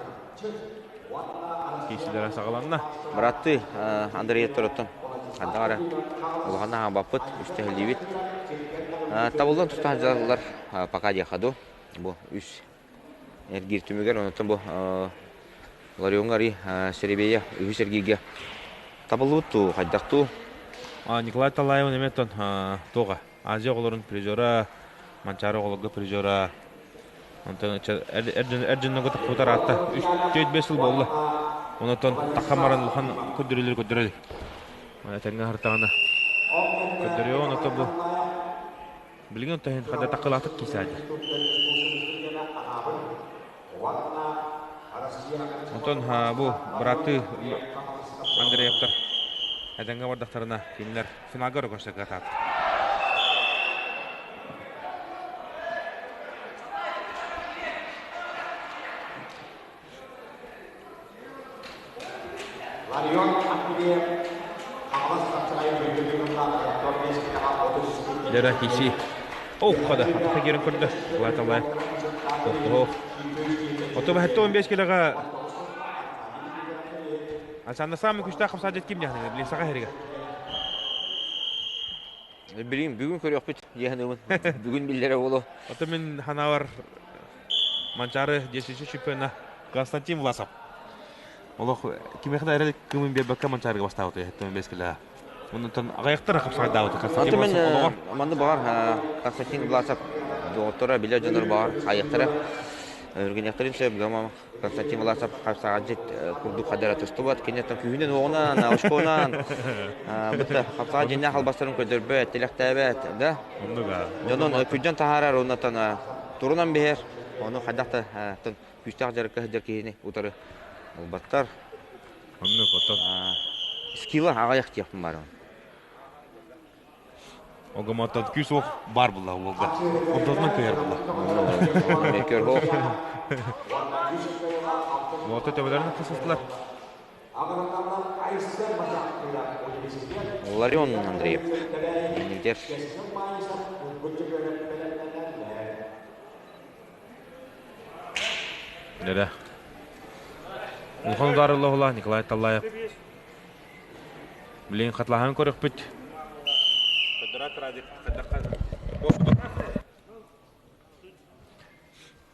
S4: Киисилэрэ саҕаланна.
S1: Бырааттыы Андреевтар оттон ханна эрэ улаханна хаампаппыт, үстэһиллиибит. Табыллан тустаах дьаллар пока диэхэ дуу. Бу үс эргиир түмүгэр онтон бу Ларионҥа арый Серебея үһүс эргииргэ табыллыбыт дуу, хайдах дуу?
S4: Николай Талаевын эмиэ оттон туоҕа Азия оҕолорун призера, Манчаары оҕолорго призера. Онтон эр дьоннорго тахпытар аатта үс түөрт биэс сыл буолла. Онтон таххан баран улахан көрдөрүүлэр көрдөрөлөр. Этэҥҥэ аһартаҕына көрдөрүө оното бу билигин онтон хада такылаатык киисаадыр. Онтон бу бырааттыы Андреевтар этэҥҥэ бардахтарына кинилэр финалга өрө көрсө кыатаат. Лера киси. Ох, хада, атаха киирэн көрдө. Латалай. Ох, Ото бэхэтте 15 килоға Александр самый күчтээх хамсаадьыт ким диэхнэ били саха иһиригэ.
S1: Билигин бүгүн көрүөхпүт диэхныбын. Бүгүн биллэрэ буолуо.
S4: Ото мин ханаабар Манчаары десячи чемпиона Константин Власов. Олох кимиэхэ да эрэл кымын биэрбэккэ Манчаарыга бастаабыт эһэттэн бэс килэ. Онтон аҕыйахтар хапсаҕайдаабыт Константин
S1: Власов олоҕор. Манны баҕар Константин Власов доҕотторо билэр дьоннор баҕар хайыахтара өргүнүөхтэрин сөп гама Константин Власов хапсаҕайдьыт курдук хадара тустубат киниттэн күүһүнэн уоҕунан очконан бытта хапсаҕай дьиннээх албастарын көрдөрбөт тилэхтээбэт да дьонун күрдьэн таһаарар уоннаттан турунан биһэр ону хайдах да күүстээх дьарыкка сылдьар киһини утары ылбаттар
S4: оннук оттон
S1: скилла аҕыйах диэхпин баарым
S4: Огомоттон күүс уох баар булла уолга. Онтотунан көйөр булла.
S1: Көрһоох.
S4: Уолта төбөлөрүн хасыстылар.
S1: Ларион Андреев. Иннигдер.
S5: Нere. Улахан ударылла Николай Таллаев. Билин хатлаһан көрөхпүт.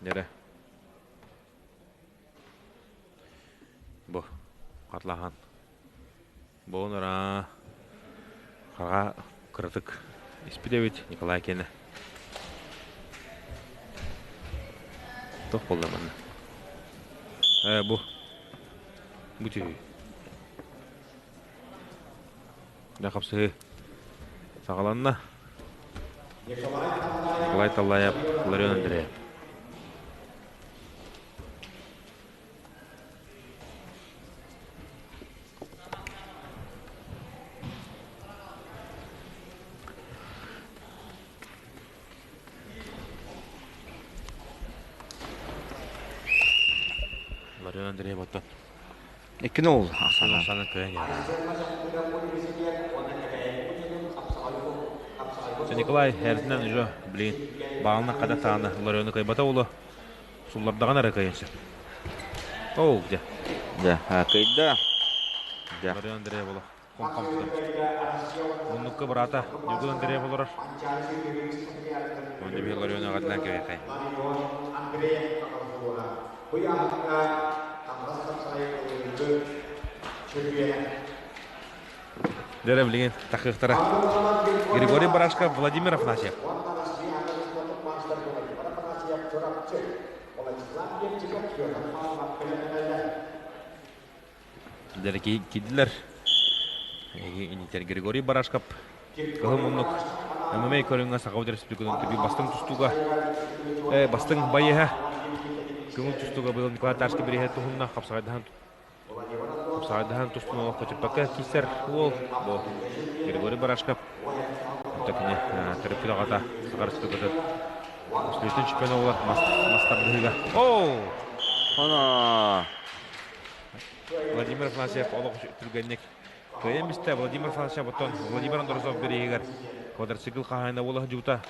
S5: Нere. Бу хатлаһан. Бу онора хаға кыратык испит эбит Николай кene. Тох болла манна. Э бу. Бу түйүй. Дә қапсығы сағаланна. Николай Таллаев, Ларион Андреев. Ларион Андреев оттон.
S1: Икки нол ахсана.
S5: Саны кыйын яра. Николай эрдинен уже блин бағална қада тағаны Ларионы кайбата улы. Суллардаган ара кайынсы. Оу, где?
S1: Да, кыйда. Да.
S5: Ларион Андреев боло. Ком Муннукка брата Югун Андреев болор. Онда бир Ларион агатынан кебекай. Дәрі білген тақиқтара. Григорий Барашков, Владимир Афанасьев. Дәрі киділер. Инитер Григорий Барашков. Кылы мұнлық. ММА көріңі Сахауд Республиканың түбі бастың тұстуға. Бастың байыға. Көңіл тұстуға бұйыл Николай Тарский бірге тұхымна қапсағайдахан Қапсағайдахан тұстун олық көтіппәкі кисер ол. Бұл Григорий Барашков. Такіне түріпті ағата Саха Республикасы Үстілестен чемпионы олар мастардыға. Оу!
S1: Ана.
S5: Владимир Афанасьев олық түргеннек. Кыйын Владимир Афанасьев оттон Владимир Андросов берегер. Квадроцикл қағайына бола жута.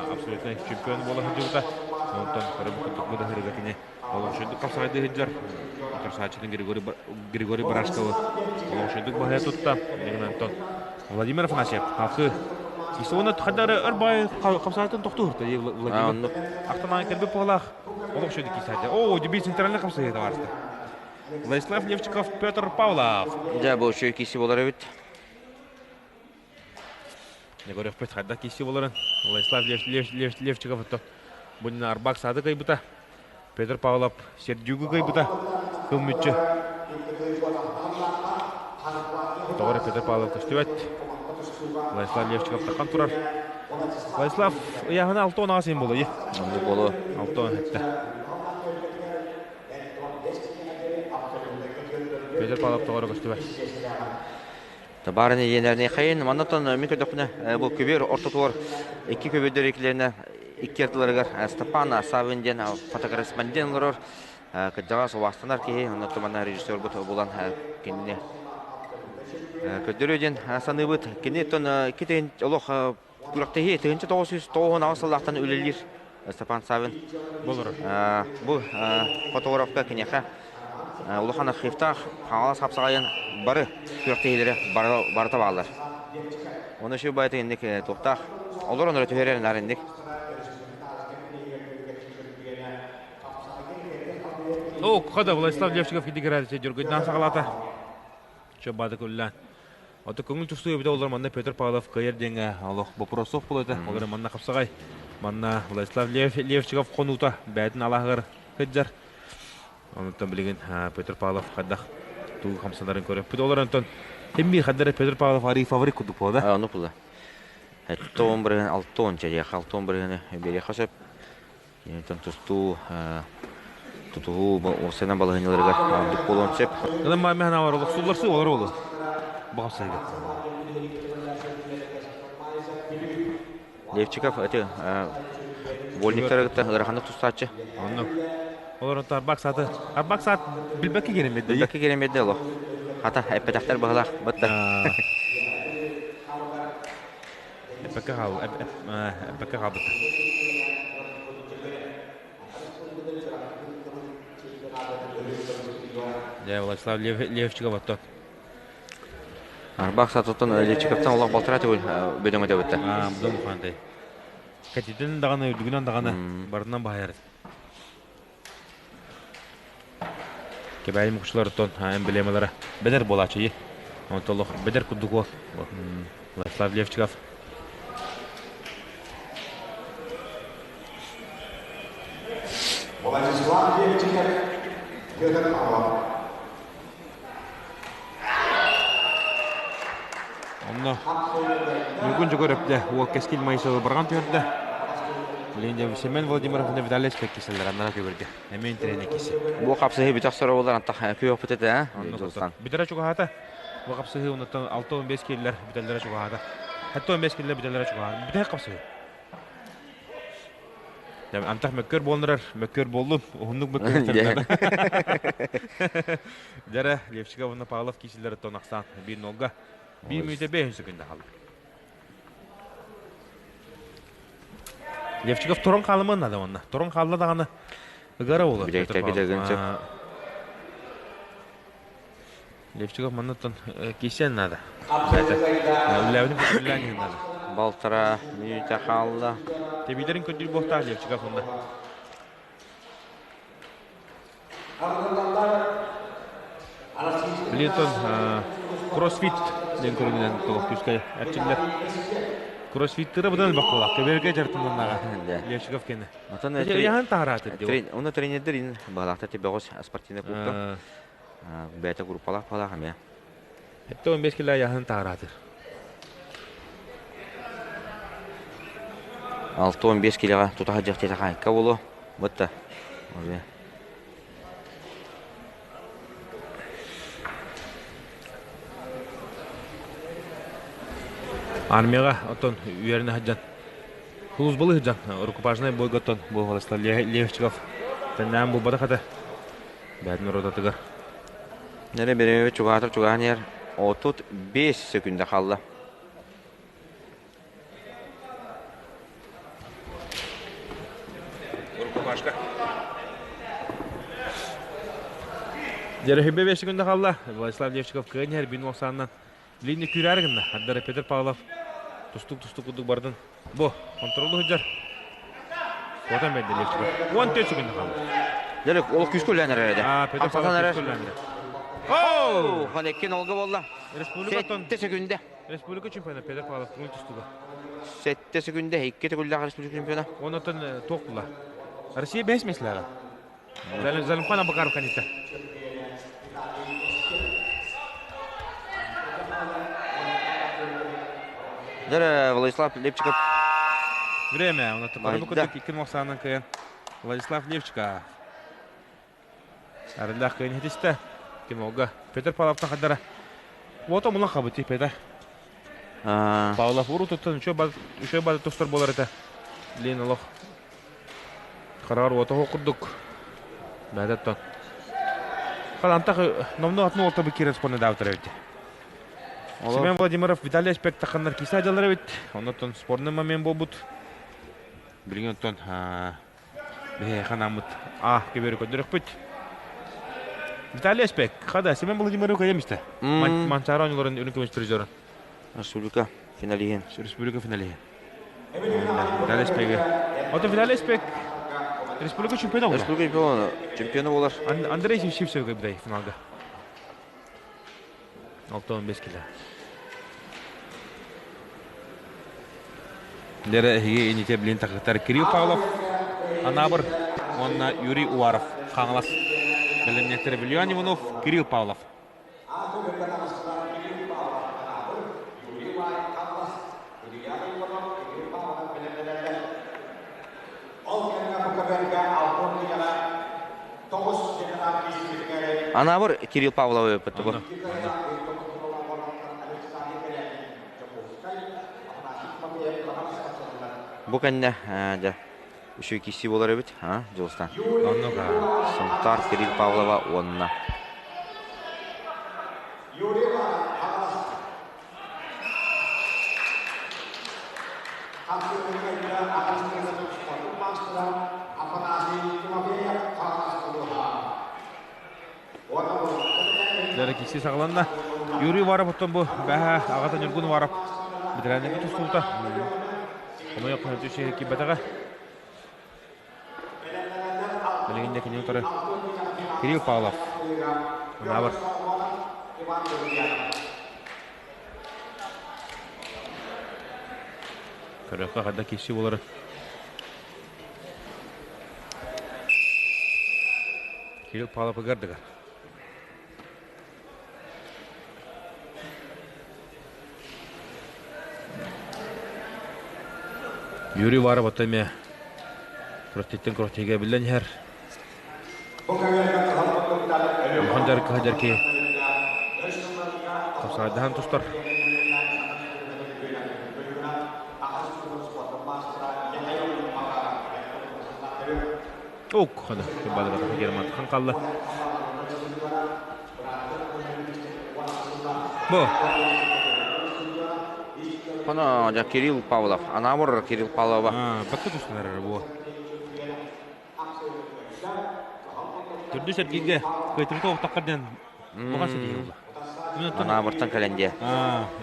S5: Абсолютно чемпион бола жута. Онтон көріп күттік бұда хырыгатыне. Олық шөйдік қапсағайды хиджар. Отырсачының Григорий Барашковы. Олық шөйдік бағая тұтта. Деген Антон. Владимир Афанасьев. Хақы. Исуына қадары ырбай қапсағайтын тоқты үрті. Владимир. Ақтанан кәлбі полақ. Олық шөйдік кисайды. О, дебей центральный қапсағайды барысты. Владислав Левчиков, Петр Павлов.
S1: Да, бұл шөй киси болар бит.
S5: Не говорю, пет хайда киси боларын. Владислав Левчиков это бұнын Арбак сады кайбыта. Петр Павлов Сердюгу кайбыта. Кылмытчы. Тоғыры Петр Павлов көстүбәт. Владислав Левчиков таққан турар. Владислав яғына алтон ағасен болы.
S1: Онды болу.
S5: Алтон әтті. Петр Павлов тоғыры көстүбәт.
S1: Барыны енерне хайын, манатан мен көдөкпүнө бу көбөр ортотуор икки көбөдөр экилерине икки артыларыгар Степан Савин ден фотокорреспондент олорор кыддагас убастанар киһи, оннотто манна режиссер бут булан кинини көдөрө ден саныбыт. Кини тон китен олох күрәктеһи тыгынчы 996 сыллаахтан үлелир Степан Савин.
S5: Болор.
S1: Бу фотографка кинеха улахан архивтах хаалас хапсагайын бары күрәктеһилере барыта баалар. Оны шу байты индик тоқтақ. Олар оны түһәрер нар индик.
S5: О, қада Владислав Левчиков кидигерәде жүргөднан сагалата. Чо бады күллән. Аты көңіл тұсты өбіде олар манна Петр Павлов кайыр денге Аллах вопросов болады. Олар манна қапсағай. Манна Владислав Левчиков қонута бәтін алағыр хыджар. Онуттан билеген Петр Павлов қадақ туғы қамсандарын көріп. Бүт олар онтон Хемми қадары Петр Павлов ари фаворит күдік болады.
S1: Оны пулы. Тоон бірген алтон чәде, алтон бірген бере қасып. Ентон тусту тутугу осена балыгыныларга дүк болон сеп.
S5: Ылым ма мен авар олық суларсы олар олы. Бағып
S1: Левчиков эти вольниктер ырахандык тустачы.
S5: Оннук. Олар онто Арбак саты. Арбак сат билбекке керемедде.
S1: Билбекке керемедде олох. Хата, эппэтэхтэр быһалаах бытта.
S5: Эппэккэ хаал, эппэккэ хаалбыттар. Дьэ, Владислав Левчиков оттон.
S1: Арбах сатыттан Левчиковтан олох балтараа төгүл бөдөҥ өтөбүттэ.
S5: Аа, бөдөҥ ухаантай. Кэтитин даҕаны, үрдүгүнэн даҕаны барытынан баһайар. Кэбээйи мукучуларыттан эмблемалара бэдэр буолааччы. Онтон олох бэдэр курдук уол. Владислав Левчиков.
S2: Владислав Левчиков, Петр Павлов.
S5: Онно Ньургун Дьөгүөрэпте уол Кэскил Моисеевы барҕан түһэрдэ. Билигин Семен Владимиров Виталий Спеккиселлер аннара көбүргэ. Эмиэ интэриэһинэй киси.
S1: Бу хапсыһыы бүтэх сору болар антах күөх этэ, а?
S5: Бүтэрэ чугаһаата. Бу хапсыһыы оннуттан 6-15 киэллэр бүтэллэрэ чугаһаата. 7-15 киэллэр бүтэллэрэ чугаһаата. Бүтэх хапсыһыы. Антах мөккөр буолнарар, мөккөр буоллун, уһуннук мөккөр Дьэрэ, Левчика уонна Павлов киисилэриттэн ахсаан 1-0-га 1 мүнүүтэ 5 секунда хаалла. Левчиков туран хаалыман надо онно. Туран хаалла даҕаны ыгара буолар. Левчиков манныттан киирсиэн наада. Үллээбитин үллээн иһин наада.
S1: Балтара мүнүүтэ хаалла.
S5: Тэбиилэрин көрдүүр буолтаах Левчиков онно. Билиэтон кроссфит диэн көрүҥүнэн толох күүскэ эрчиллэр. Кроссфиттыра быдан элбэх буолар. Көбөргө дьарыктаннаҕа Левчиков кэннэ. Яһан таһараатыр диэн.
S1: Оны тренердер ин баалаахта тибэҕос спортивный клубка. Бэйэтэ группалаах баалаах эмиэ.
S5: 75 кило яһын таһараатыр.
S1: 65 килоҕа тута сылдьар тиэтэхайка буолуо. Бытта.
S5: Армияҕа оттон үөрэнэ сылдьан сулууспалыы сылдьан рукопашнай бойга оттон буолаластар Левчиков тэннээн булбатах этэ. Бэйэтин ротатыгар.
S1: Нэрэ бириэмэбит чугаһатар чугаһан иһэр. 35 секунда хаалла.
S5: Рукопашка. Дьэрэ 5 секунда хаалла. Владислав Левчиков кыайан иһэр бин оксанынан Линни күүрээр гынна. Ардара Петр Павлов тустук-тустук курдук бардын. Бу, контролу сылдьар. Куотан берди Левчиков. 14 секунда хаалла.
S1: Дьэ, ол күүскэ үлээн эрэр этэ.
S5: Петр Павлов күүскэ үлээн эрэр.
S1: Оу! Ханеккин олга болла.
S5: Республикаттан
S1: 7 секунда.
S5: Республика чемпиона Петр Павлов көҥүл тустууга.
S1: 7 секунда, 2 төгүллээх республика чемпиона.
S5: Онотон туох була? Россия 5 меслэҕэ. Залимхан Абакаров канита.
S1: Дьэ, Владислав Лепчиков.
S5: Время. У нас такой икки мохсаанан кыайан Владислав Левчиков. Арыллаах кыайан хитистэ. Кимолга. Петр Павловтан хаддара. Вот он хабыти Петр. Павлов урутуттан үчүгэй бады тустар буолар этэ. Лин олох Хараҕар уота оһох курдук. Бэдэттон. Халантах номнуо атын уолта бу киирэн спорны даабытар эбит. Семен Владимиров, Виталий Аспект тахханнар киса дьаллар эбит. Оннуттан спорный момент буолбут. Билигин оттон биһиэхэ анаммыт А көбүөрү көрдөрөхпүт. Виталий Аспект, хада Семен Владимиров кэлем истэ. Манчаары оонньууларын үрүҥ көмүс призерын.
S1: Республика финалиһин.
S5: Республика финалиһин. Виталий Спеги. Ото Виталий Спек республика чемпиона буолар.
S1: Республика чемпиона, чемпиона буолар.
S5: Андрей Сивцев кыбдай финалга. 6-15 кило. Лера эһиги ините билин тахыттар Кирилл Павлов, Анабыр уонна Юрий Уваров Хаҥалас. Бэлэмнэктэр Вильян Иванов, Кирилл Павлов.
S1: Анаабыр Кирилл Павловы өппүттэ бу. Бу кэннэ дьэ үчүгэй киирсии буолар эбит, а, Дьулустан.
S5: Оннук
S1: Сунтаар Кирилл Павлова уонна.
S5: Дьэ киси саҕаланна. Юрий Варов оттон бу бэһэ аҕата Ньургун Варов ветераннарга тустубута. Хомойох түшү киирбэтэҕэ. Билигин да кини утары Кирилл Павлов. Анаабыр. Көрүөххэ хадда киирсии буолары. Кирилл Павлов ыгардыгар. Юрий Варов ото эмиэ күрэхтиттэн күрэхтиигэ биллэн иһэр. Улахан дьарыкка сылдьар киһи тупсаҕайдаһан тустар. Ок, хана, бадыгата Герман қалла. Бу.
S1: Хана, жа Кирилл Павлов. Анабыр Кирилл Павлова.
S5: Бакка тустар бу. Төрдүс эргииргэ кыайтыбыта оҕтаххар диэн буга ситиһи була.
S1: Анаабыртан кэлэн диэ.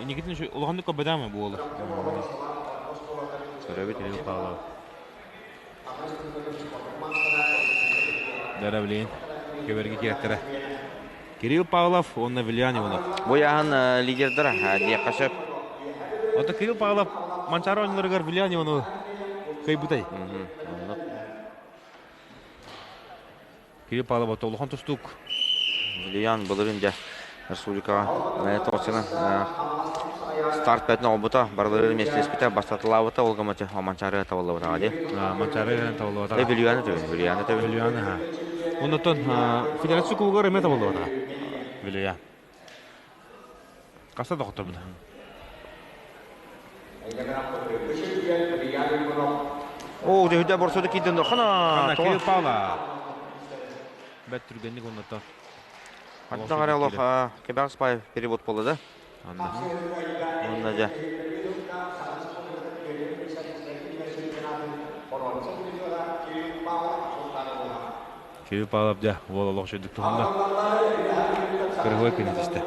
S5: Инникитин улаханнык көрбөтөм буолу.
S1: Көрөбүт.
S5: Кирилл Павлов. Дара билигин көбөргө кииреттэрэ. Кирилл Павлов уонна Вильян Иванов.
S1: Бу яһан лидердара диэххэ сөп.
S5: Ото Кирилл Павлов Манчаары оонньууларыгар Вильян Иванову кыайбытай. Кирилл Павлов ото улахан тустуук.
S1: Вильян былырын дьэ республикаҕа тоҕусuna старт бэтин оҕолбута, барылары миэстэлэспитэ, бастатылаабыта, ол гымачы Манчаары табыллыбатаҕа дии.
S5: Манчаары табыллыбатаҕа.
S1: Вильяны төбө, Вильяны төбө.
S5: Вильяны ха. Оннотон федерация кубогар эмэ табыллыбатаҕа. Вильян. Хаста доҕоттобуна.
S1: Оо, дьэ борсоду киирдин хана.
S5: Хана Кирилл Павлов. Бэт түргэнник оннотон.
S1: Аттан қарай олох Кебек спай перевод болды да.
S5: Анна.
S1: Онна дьэ.
S5: Кирилл Павлов дьэ уол олох үчүгдүк туһунна. Кыргыай күнү түстэ.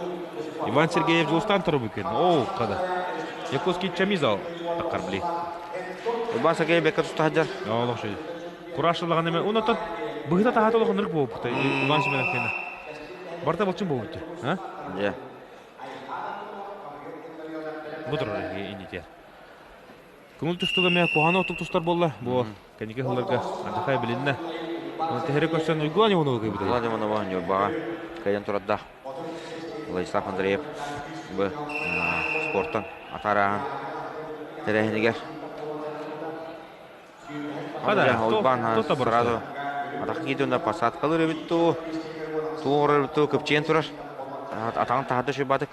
S5: Иван Сергеев Дьулустаан Торубукин. Оо, хада. Якутский чамизал таққар били.
S1: Иван Сергеев бекка туста сылдьар.
S5: Олох үчүгэй. Курашылаған эме онотон быһыта таһата олох ынырык буолбут. Иван Семенов кэнэ. Барта болчун буолбут. А?
S1: Дьэ.
S5: Бу турар инитер. Көҥүл тустууга эмиэ куһаҕаны оттук тустар буолла. Бу кэнники сылларга алдьархай билиннэ. Оны тэһэрэ көрсөн Уйгулан Ивановы кыйбыта.
S1: Уйгулан Иванова Ньурбаҕа кыайан турардаах. Владислав Андреев бу спортан атаарааһын тэрээһинигэр Уйбаан сразу атах киирдэ посадкалыр эбит туу, туорар эбит туу кыпчыйан турар. Атаҕын таһырда шуйбатык.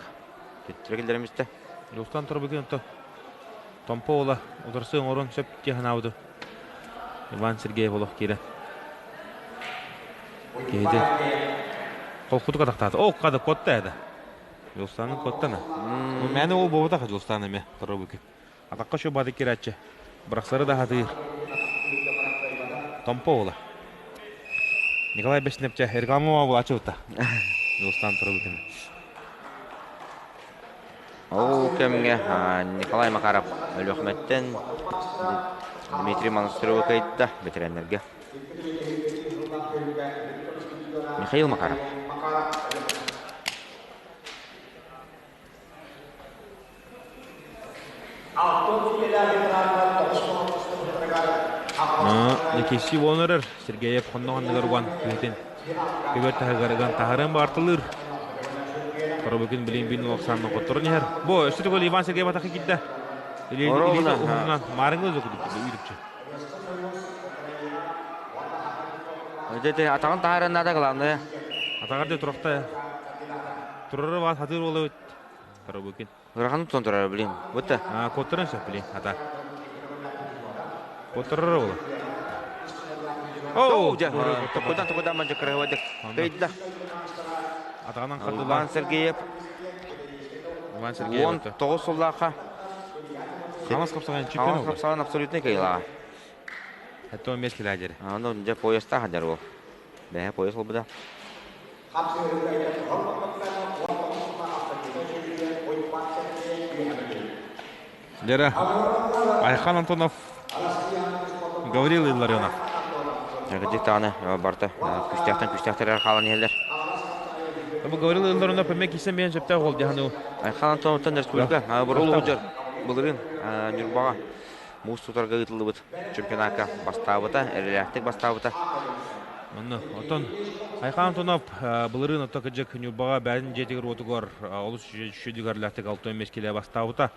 S1: Төттөрө киллэримистэ.
S5: Дьулустан Торбукин онто Томпо уола утарсыы оҥорон сөп дии санаабыты. Иван Сергеев олох киирэн. Киһити холкутук атахтаата. О, хада котта это. Дьулустанын коттана. Мэне ол буолбатах Дьулустан эмэ Торбукин. Атахха шо бады кирэччи. Бырахсары да хатыыр. Томпо уола. Николай Беснепче эргамма булачыбыта. Дьулустан Торбукин.
S1: Ол кэмҥэ Николай Макаров Өлүөхүмэттэн Дмитрий Монастыревы кыайда бэтэрээннэргэ. Михаил Макаров.
S5: Никиси Вонерер Сергеев хонно ханныгар уган киһитин көбөр таһыгарыган таһарын баартылыыр. Коробукин билин бин Оксанна хотторун иһэр. Бу өссө төгөл Иван Сергеев атахы киирдэ. Илиитэ уһуннан маарыҥы үзүкүдүк
S1: Дете атаҕын таһааран наада главное.
S5: Атаҕар да турахта турары баар хатыыр буолабыт. Коробукин.
S1: Ыарахан тутан турар блин. Бутта.
S5: А, куоттаран сөп блин, ата. Куоттарар буола.
S1: Оу, дьэ, токудан токудан мандьа кырыһыбадык. Кыйда.
S5: Атаҕынан хардылаан.
S1: Иван Сергеев.
S5: Иван Сергеев.
S1: 19 сыллаахха
S5: Хаҥас хапсаҕайын чемпион
S1: Хаҥас хапсаҕайын абсолютнай кыайыылааҕа.
S5: 75 километр.
S1: Аны дьэ поястаах сылдьар уол. Бэһэ пояс ылбыта.
S5: Дьэрэ Айхан Антонов, Гаврил Илларионов.
S1: Кырдьык даҕаны барыта күстээхтэн күстээхтэр хаалан иһэллэр.
S5: Бу Гаврил Илларионов эмиэ киирсэн биэн сөптөөх уол дьаһану.
S1: Айхан Антоновтан республика Бурул Уһудьар былырыын Ньурбаҕа муус тутарга ыытыллыбыт чемпионакка бастаабыта, эрэлээхтик бастаабыта.
S5: Онно отон Айхан Антонов былырыын ото кыдьык Ньурбаҕа бэйэтин дьиэтигэр-уотугар олус үчүгэй 65 килэ бастаабыта.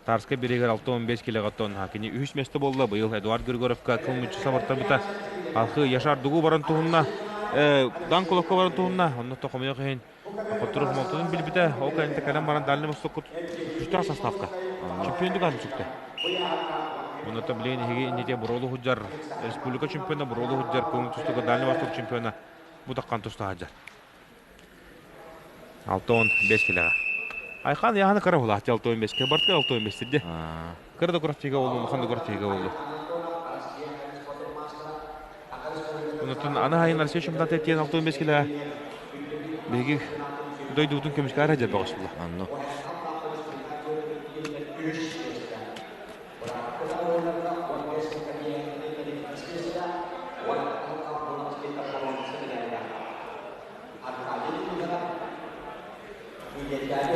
S5: Тарскай биэригэр 65 килэҕэ оттон кини үһүс миэстэ буолла. Быйыл Эдуард Григорьевка кыл мүччү сабартарбыта. Алхы Яшар Дугу баран туһунна, Дан Кулакка баран туһунна. Онно хомойуох иһин Хотторух молтунун билбитэ. Ол кэннэ кэлэн баран Дальний Востокка күчтээх составка. Чемпиондук аны сүктэ. Онно билигин эһиги инники Буролу Худжар республика чемпиона Буролу Худжар көҥүл тустууга Дальний Восток чемпиона бутаккан туста сылдьар. 65 килэҕэ. Айхан яһаны кыра булааччы 65-ке. Бартка 65 тирде. Кыра да курахтыга болду, улахан да курахтыга болду. Онутун аны хайын Россия чемпионата тиэн 65 килэҕэ. Биһиги дойдубутун көмүскэ дьэ бөҕөс була.
S1: Онну.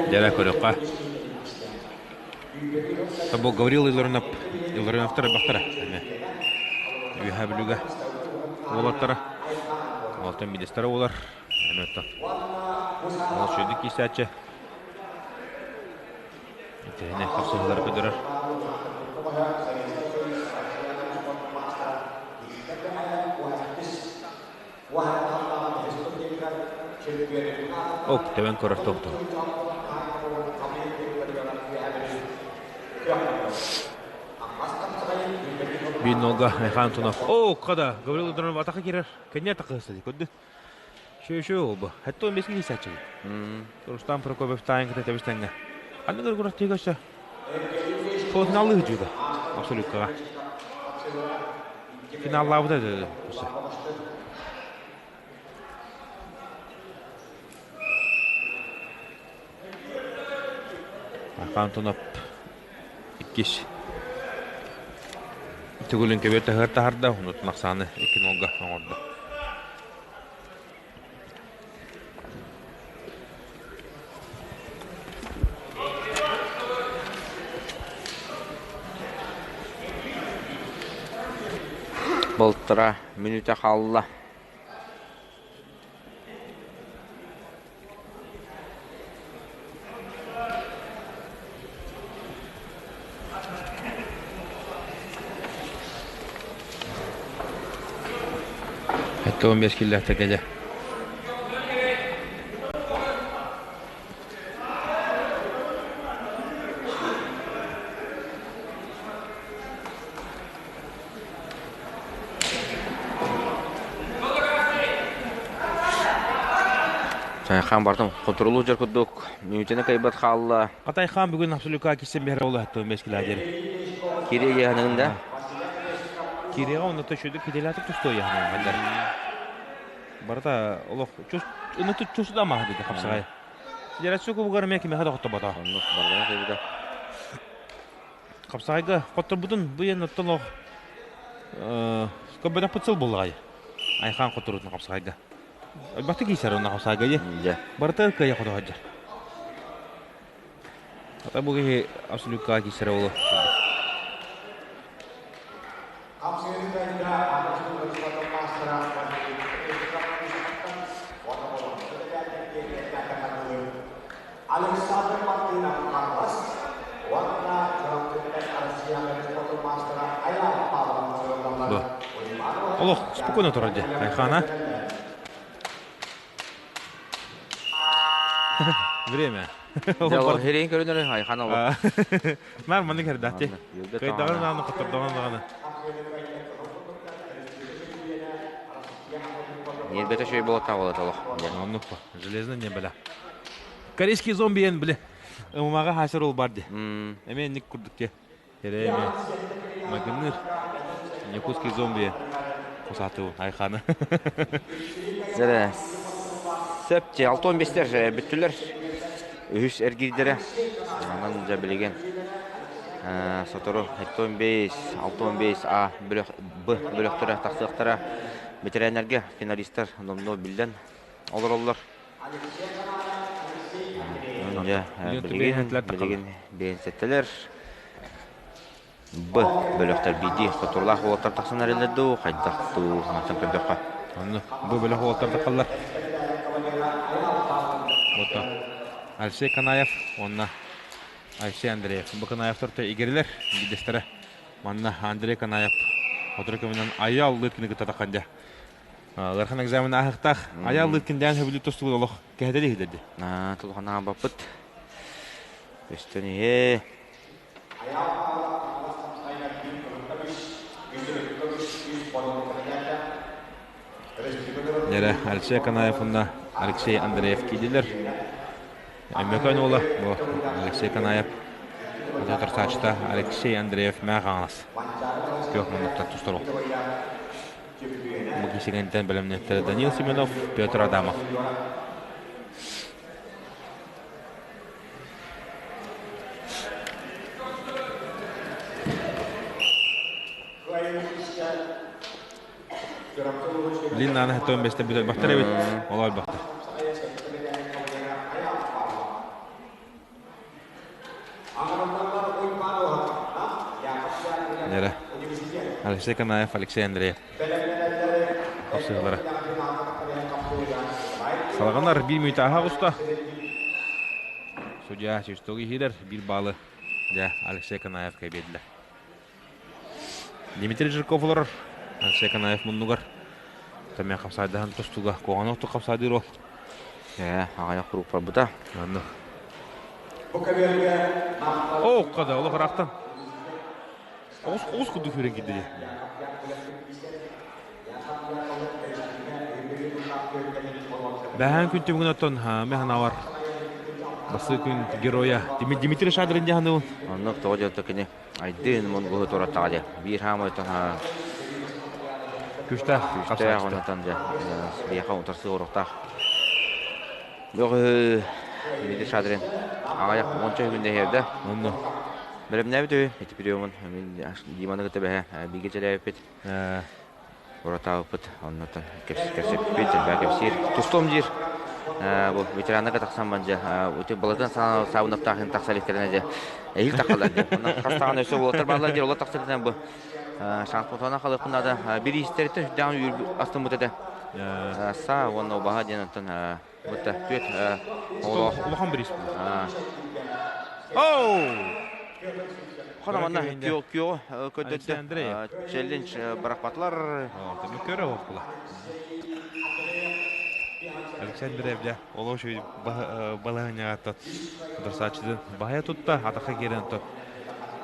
S5: Дьэ көрүөххэ. Бу Гаврил Илларионов Илларионовтар элбэхтэрэ эмиэ. Үөһээ Бүлүүгэ уолаттара. Уолтан министрэ буолар. Эмиэ оттон. Ол үчүгэйдик киирсээччи. Итиһини хапсыһыылары көрдөрөр. Ок, тэбэн көрөр топту. Биир нолга Айхан Антонов. О, када, Гаврил Андронов атака кирер. Кэннэ атака сыды көрдү. Шө-шө олбу. Хэтто 15 киһи саччы. Рустам Прокопьев таайын кытта тэбис-тэҥҥэ. Анныгар күрэхтии көрсө. Полуфиналлыы сылдьыбыта. Абсолюткаҕа. Финаллаабыта өссө. Архан Антонов иккис төгүлүн көбүөр таһыгар таһарда, онутун ахсааны 2-0-га оҥордо.
S1: Балтара мүнүүтэ хаалла.
S5: 75 киллэхтэ кэлэ.
S1: Чайхан бартым контролу жер курдук мүнүүтүнэ кайбат хаалла.
S5: Катайхан бүгүн абсолютка киссен бэһэр ол 75 кило диэри.
S1: Кире яһанында.
S5: Киреҕэ онно төшөдүк кителээтик тустуо яһанын Барыта олох чус ынытыт чус да маһа диде хапсаҕай. Федерация кубугар эмиэ кимиэхэ да хотторбото.
S1: Оннук барбана кайбыта.
S5: Хапсаҕайга хотторбутун бу иэн оттон олох көрбөтөхпүт сыл буоллаҕай. Айхаан хотторутун хапсаҕайга. Элбэхтик киисэр онно хапсаҕайга дии. Барыта кыайа хоту сылдьар. Ата бу киһи абсолютка киисэрэ буолуо.
S2: Александр Мартынов Хаҥалас уонна Чурапчыттан Россияҕа спортун маастара Айаал Павлов сырыллаллар.
S5: Олох спокойно турар дии, Айхана. Время.
S1: Херейин көрүнөр Айхан олох.
S5: Нар маннык хэрдати. Кыйдаҕын даҕаны хоттордоҕун даҕаны.
S1: Нербете шөй болота болот олох.
S5: Оннук по. Железно не бля. Корейский зомби ен биле. ММА-га хаасыр ол бар ди. Эме ник курдук те. Эре эме. Магыныр. Якутский зомби. Кусаты Айханы.
S1: Зere сөп те 6-15-тер бүттүлэр. Үһүс эргиирдэрэ. Анан дьэ билигин сотору 75, 65 А бөлөх Б бөлөхтөрө тахсыахтара. Бэтэрээннэргэ финалистар номнуо биллэн олороллор. Дьэ, билигин билигин биэнсэттэлэр Б бөлөхтөр биирдии хотурлаах уолаттар тахсан эрэллэр дуу, хайдах дуу, мантан көрдөххө.
S5: Онно бу бөлөх уолаттар тахаллар. Вот Алексей Канаев уонна Алексей Андреев. Бу Канаевтар игерилер биирдэстэрэ. Манна Андрей Канаев хотура көмөнөн Айаал Лыткины кытта таххан дьэ. Ыарахан экзамен ааһыктаах. Айаал Лыткин дээн сөбүлүү тустубут олох кэһэтэ иһилэрди.
S1: Тулханаан баппыт. Көстөн иһэ.
S5: Нэрэ Алексей Канаев уонна Алексей Андреев киирдилэр. Өймөкөөн уола бу Алексей Канаев утарсааччыта Алексей Андреев мээ хаҥалас күөх муннуктан тустар ол. Бу кисигэнтэн бэлэмнэттэрэ Данил Семенов, Петр Адамов. Лин аны хаттан бестен бүтөр бахтар эбит. Олай бахтар. Нere? Алексей Канаев, Алексей Андреев. Хапсыһылара. Салаганар бир мүнөт аха уста. Судья свисток иһирэр бир баалы дьэ Алексей Канаевка биэрдилэр. Дмитрий Жирков олорор. Алексей Канаев муннугар. Тэмэ хапсайдаһан тустуга куһаҕан охтук хапсайдыыр ол.
S1: Ээ, аҕыйах куруук барбыта.
S5: Онно. Оо, када, олох ыраахтан. Оҕус, оҕус курдук сүүрэн киирдэ дии. Бэһээн күн түмүгүн оттон мин санаабар бастакы күн геройа Дмитрий Шадрин дии саныыбын.
S1: Оннук тоҕо диэн кини Айдын монгуһу туораттаҕа дьэ. Биир хаамай тоһа
S5: Күстээх
S1: күстээх онтон дьэ биэхэ утарсыы оруктаах. Бөҕү Дмитрий Шадрин аҕыйах уонча күн иһэрдэ.
S5: Онно.
S1: Бэлэмнээбит үһү ити приемун мин Диманы кытта бэһэ бииргэ дьэлээбиппит. Уратаабыппыт оннуттан кэпсэппит, элбэх кэпсиир. Тустуом диир. Бу ветераннарга тахсан бан дьэ ути балатын саабынаптаахын тахса иликтэринэ дьэ эһиил тахалар дьэ. Онон хас даҕаны өссө уолаттар бааллар диир, олор тахса иликтэринэ бу шанспотона халыахпын наада. Бириистэриттэн сүрдээҕин астыммыт этэ. Саа уонна убаһа диэн онтон бутта түөт оҕолоох.
S5: Улахан бириис. Оу!
S1: Хона манна күөҕү көрдөрдө. Челлендж бырахпатылар.
S5: Көрө оҕула. Александр Эвдя олох үчүгэй балаһыанньаҕа утарсааччытын баһыйа тутта, атахха киирэн оттон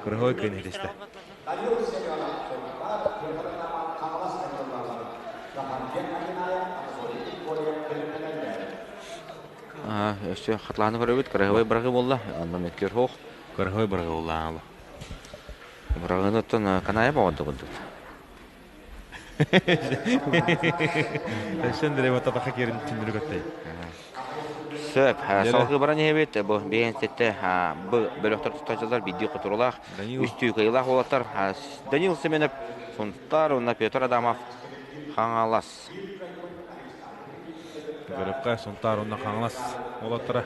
S5: кырыһой күөн иһитистэ.
S1: Өссө хатылааны көрөбүт, кырыһыбай бырагы буолла, онно мөккүөр суох.
S5: Кырыһыбай бырагы буолла.
S1: Бырагыны оттон Канаев оҕонто курдук.
S5: Александр атаха киирин түндүрү көттөй.
S1: Сөп. Салгыы баран иһэбит. Бу биэнсэтте бу бөлөхтөр тутааччылар биирдии хотурулаах, үстүү кыайыылаах уолаттар Данил Семенов, Сунтар уонна Петр Адамов, Хаҥалас.
S5: Бөлөххө Сунтаар уонна Хаҥалас уолаттара.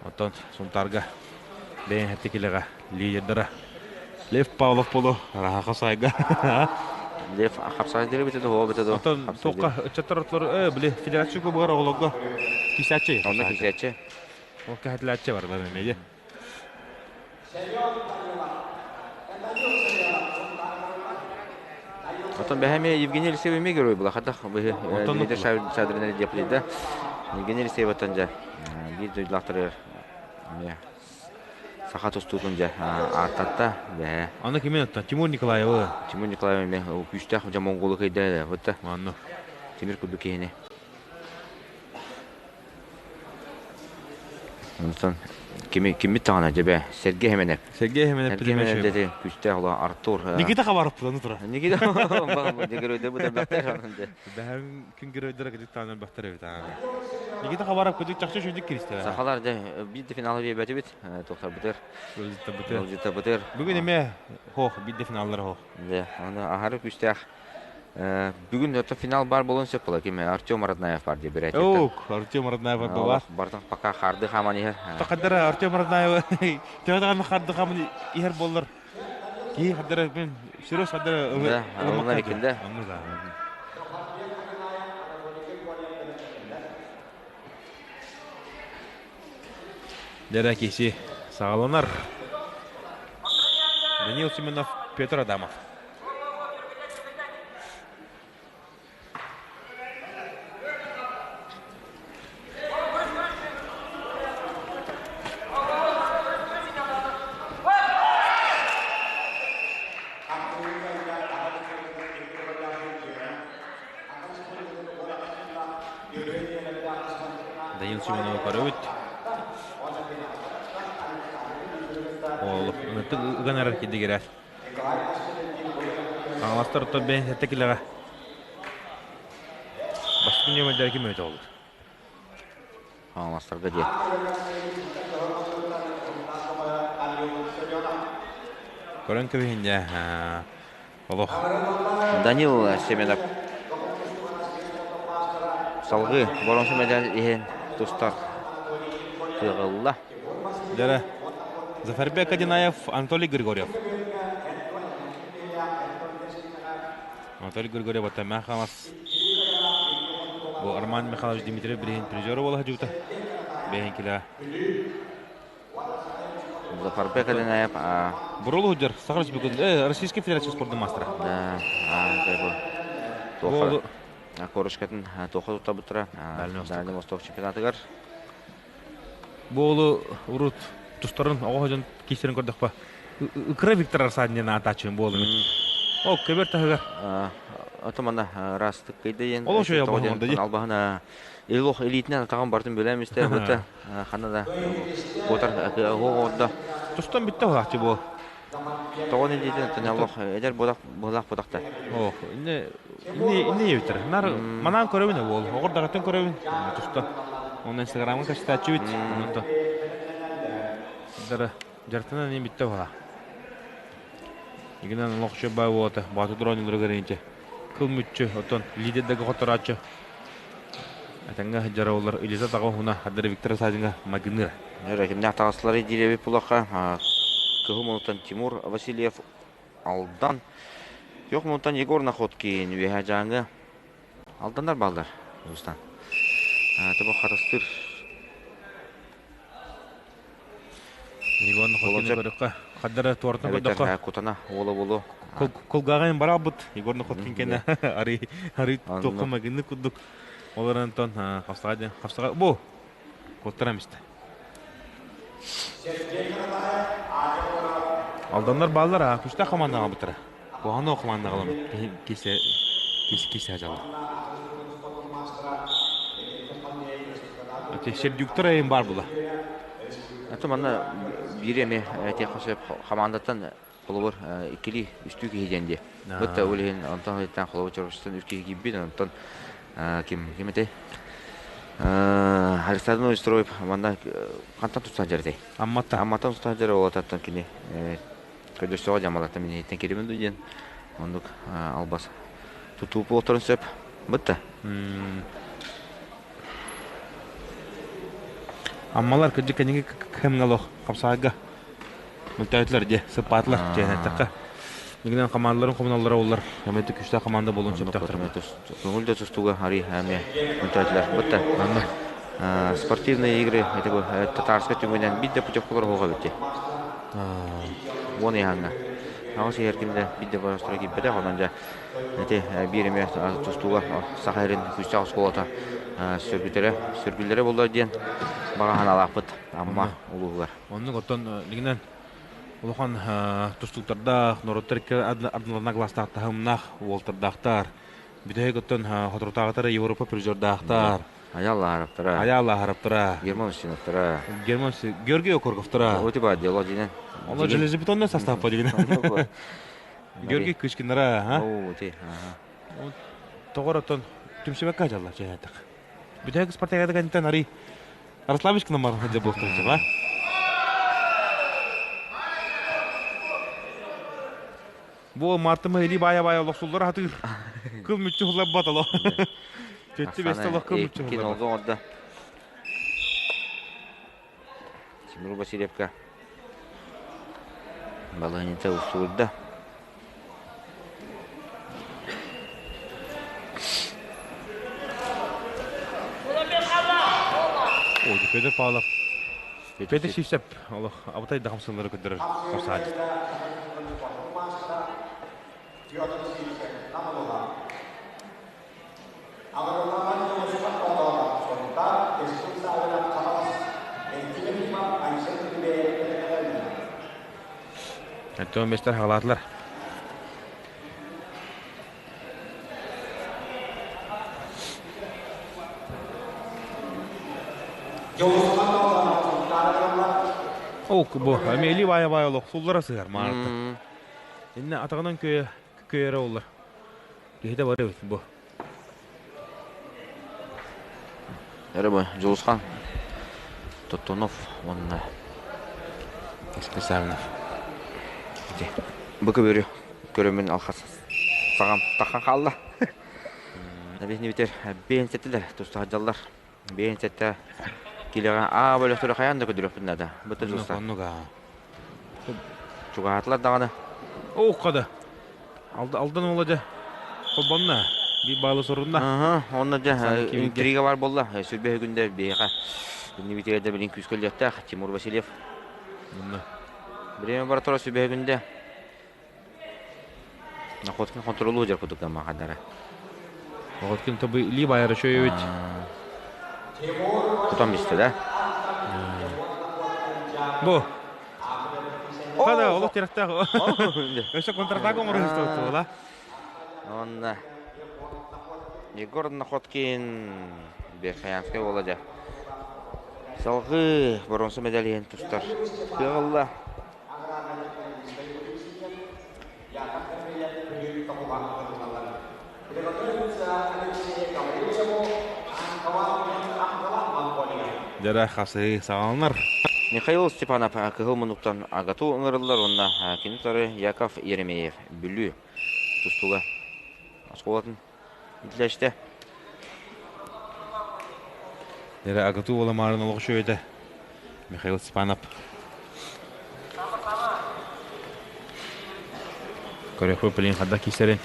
S5: Оттон Сунтаарга бэйэҥ хэттикилэҕэ лидердара Лев Павлов болу Раха сайга.
S1: Лев хапсайдыры бите до бите до.
S5: Оттон тоққа ыччаттар отлор били федерация кубогар оҕолорго кисачы.
S1: Онно кисачы.
S5: Ол кэһэтилээччи бар да эмиэ.
S1: Оттон бэһэми Евгений Елисеев эмиэ герой була хатах быһы Дмитрий Шадрин диэплейда. Евгений Елисеев оттон дьэ биир дойдулаахтарыгар эмиэ саха тустуутун дьэ ааттатта бэһэ.
S5: Аны кимин оттон Тимур Николаевы.
S1: Тимур Николаев эмиэ күүстээх дьэ монголу кыйда бутта.
S5: Онно.
S1: Тимир курдук киһини. Онтон кими киммит даҕаны дьэбэ Сергей Хеменев.
S4: Сергей Хеменев
S1: Сергей Хеменев дети күстээх ола Артур.
S4: Никита Хабаров була тура.
S1: Никита геройдар бу бэхтэр.
S4: Бэһэн күн геройдара кыдык таанар бэхтэр эбит. Никита Хабаров кыдык чахчы шүйдүк киристэ.
S1: Сахалар дьэ биир де финалы биэрбэтибит. Тохтарбытыр.
S4: Ылдьыттарбытыр. Бүгүн эмэ хох биир де финаллар хох.
S1: Дьэ, аны аһары күстээх Бүгүн ото финал бар болон сөп була ким Артем Роднаев бар деп берет.
S4: Ок, Артем Роднаев бар.
S1: Бартан пока харды хаман иһэр.
S4: Тақадара Артем Роднаев төһө харды хаман иһэр боллар. Ки хардара мен всерьез хардара
S1: ылыммакка икинде.
S4: Дәрә киси сағаланар. Данил Семенов, Петр Адамов. Данил Семенов көрөбүт. Ол ыган эрэр кидигирэр. Хаҥаластар оттон бэйэн сэттэ килэҕэ бастакы нүөмэрдэр ким өтө олут?
S1: Хаҥаластарга диэ.
S4: Көрөн кэбиһин дьэ олох.
S1: Данил Семенов салгыы боронсу медаль иһин тустар кыаҕылла.
S4: Дьэрэ Зафарбек Одинаев, Анатолий Григорьев. Анатолий Григорьев Атамя Хамас. Бу Роман Михайлович Дмитриев билиһин призер буола сылдьыбыта. Бэйэн килэ.
S1: Зафарбек Одинаев.
S4: Бурул Худер, Саха Республикатын, Российской Федерация спордун мастера.
S1: Да, бу. Корочкатын тоха туттабыттара Дальний Восток чемпионатыгар.
S4: Буолу урут тустарын оҕо дьон киистерин көрдөхпө ыкра Виктор Арсадин аатааччын буолуҥ. О, көбөр таһыгар.
S1: Ото манна растык кыйдайын.
S4: Ол ошо ялбаһын
S1: албаһына илох элитинен атаган бартын бөлөм исте быта хана да котар оҕордо.
S4: Тустан бүтте хаачы бу.
S1: Тоҕон илиитин тонолох эдер бодах бодах бодахта.
S4: Ох, инне инне инне ебитер. Нар манан көрөбүн ол. Оҕор дагаттан көрөбүн. Туста. Онон Инстаграмга качтааччыбыт. Онон Дара жартынан не битте бала. Игинен олохчу бай буота. Бааты дронилары көрейинче. Кыл мүччү, отон лидердеги хоторааччы. Атанга жараулар Илиза Тагохуна, Хадыр Виктор Садинга Магыныр.
S1: Кимнәк тағасылары диребит булака. Кыһы мунутан Тимур Васильев Алдан. Yok мунутан Егор Находкин үеһә жаңы. Алдандар балдар. Устан. Тобо харастыр.
S4: Егор Находкин көрөккө. Хаддара туартын көрдөккө.
S1: Кутана ола болу.
S4: Колгагайын барабыт. Егор Находкин кене ари ари тоқы магынны куддук. Олар Антон хапсага хапсага бу. Коттарам исте. Алдандар баллар а күчтә командага бутыра. Куһаны командага алам. Кисе кисе кисе ажалы. Ате Сердюктар айын бар була.
S1: Ато манна биреме техосеп командаттан холобор иккили үстүү киһи Бытта улин Антон хайтан холобор чоростан үс киһи киббит Антон ким ким эте Александр Строев манна хантан тутсан жердей.
S4: Амматта.
S1: Амматтан тутсан жер олататтан кини көдөсөҕө жамалаттан мин иһиттен киримин диэн оннук албас тутуу буолторун сөп бытта.
S4: Аммалар кыдьык кэнниги кэмҥэ хапсаага мөлтөөтүлэр дьэ сыппаатылар дьэ Нигинен командаларын комуналлара олар. Ямети күчтә команда болун сөптәхтер.
S1: Көңүл дә тустуга хари әме мөлтөөтүлэр бытта. Спортивные игры это бу татарская түмүнэн бидде путевкалар хоға битти. Оны яңа. Ағыс еркінде бидде барастыра киппеде онан жа эти биреме тустуга сахайрин күчтә осколата сүргүтере сүргүллере болду диэн бага ханалааппыт амма улуугар.
S4: Оннук оттон нигинен улахан тустуктардаах, норуттар ардыларына гластаахтаһымнах, уолтардаахтар. Бүтэһик оттон хоторутааҕытар Европа призердаахтар.
S1: Аял Лаһараптара.
S4: Аял Лаһараптара.
S1: Герман Устиновтара.
S4: Герман Георгий Окорковтара.
S1: Оти бар дело динен.
S4: Оно железобетонный состав по деген. Георгий Кычкиннара, а?
S1: О, ти.
S4: Тоҕор оттон түмсүбэккэ дьалла чээтэх. Бүтэһик Спартакиада кэнниттэн арый Рославичка намар дьэ буолтар а? Бу Мартыма или бая-бая олохсуллар хатыр. Кыл мүччү хуллаббат оло. Чөччү бесте олох кыл мүччү
S1: хуллабат. Кинолго орда. Тимур Васильевка балаһынньата устуурда.
S4: Ой, Петр Павлов. Петр Сивцев олох абытай да хамсалары көрдөрөр хамсааччы. Антон Бестер хаалаатылар. Ок, бу Амели бая-бая олох суллара сыһар маарта. Инне атаҕынан көйө көйөрө оллар. Киһитэ бары эбит бу.
S1: Эрэ бу Дьулусхан Тоттонов уонна
S4: Савинов.
S1: Ити бу көбүрү көрөмүн алхас саҕам тахан хаалла. Эбиһини битер бэйэн сеттилер тустаһадьаллар. Бэйэн сетте килэҕэ аа бөлөхтөрө хайаан да көдүрөхпүн наада. Быта Дьулуста.
S4: Оннук аа.
S1: Чугаһаатылар даҕаны.
S4: Оукка да. Алдан уола дьэ холбонно. Биир баалы сорунна.
S1: Аха, онно дьэ интрига бар буолла. Сүрбэ күндэ биһиэхэ иннибитигэр да билин күүскэ өлүөхтээх Тимур Васильев.
S4: Онно.
S1: Время бара тура сүбэ күндэ. Находкин контролу дьэр курдук гаммахадара.
S4: Находкин тобы Ли байара шөйөбүт.
S1: Тутан бистэ да.
S4: Бу Хада, олох тирахтаах. Өссө контратака оҥорон истибит
S1: Онна Егор Находкин Верхоянскай уола дьэ. Салгыы боруонса медалиһин тустар кыаҕылла.
S4: Дьэрэ хасыы саҕаланар.
S1: Михаил Степанов Кыһыл Муннуктан АГАТУ ыҥырыллар уонна кини утары Яков Еремеев Бүлүү тустууга оскуолатын иитиллээччитэ.
S4: Дьэрэ АГАТУ уола маарын олох үчүгэйдэ. Михаил Степанов. Көрүөхпүт билин хадда киисэрин.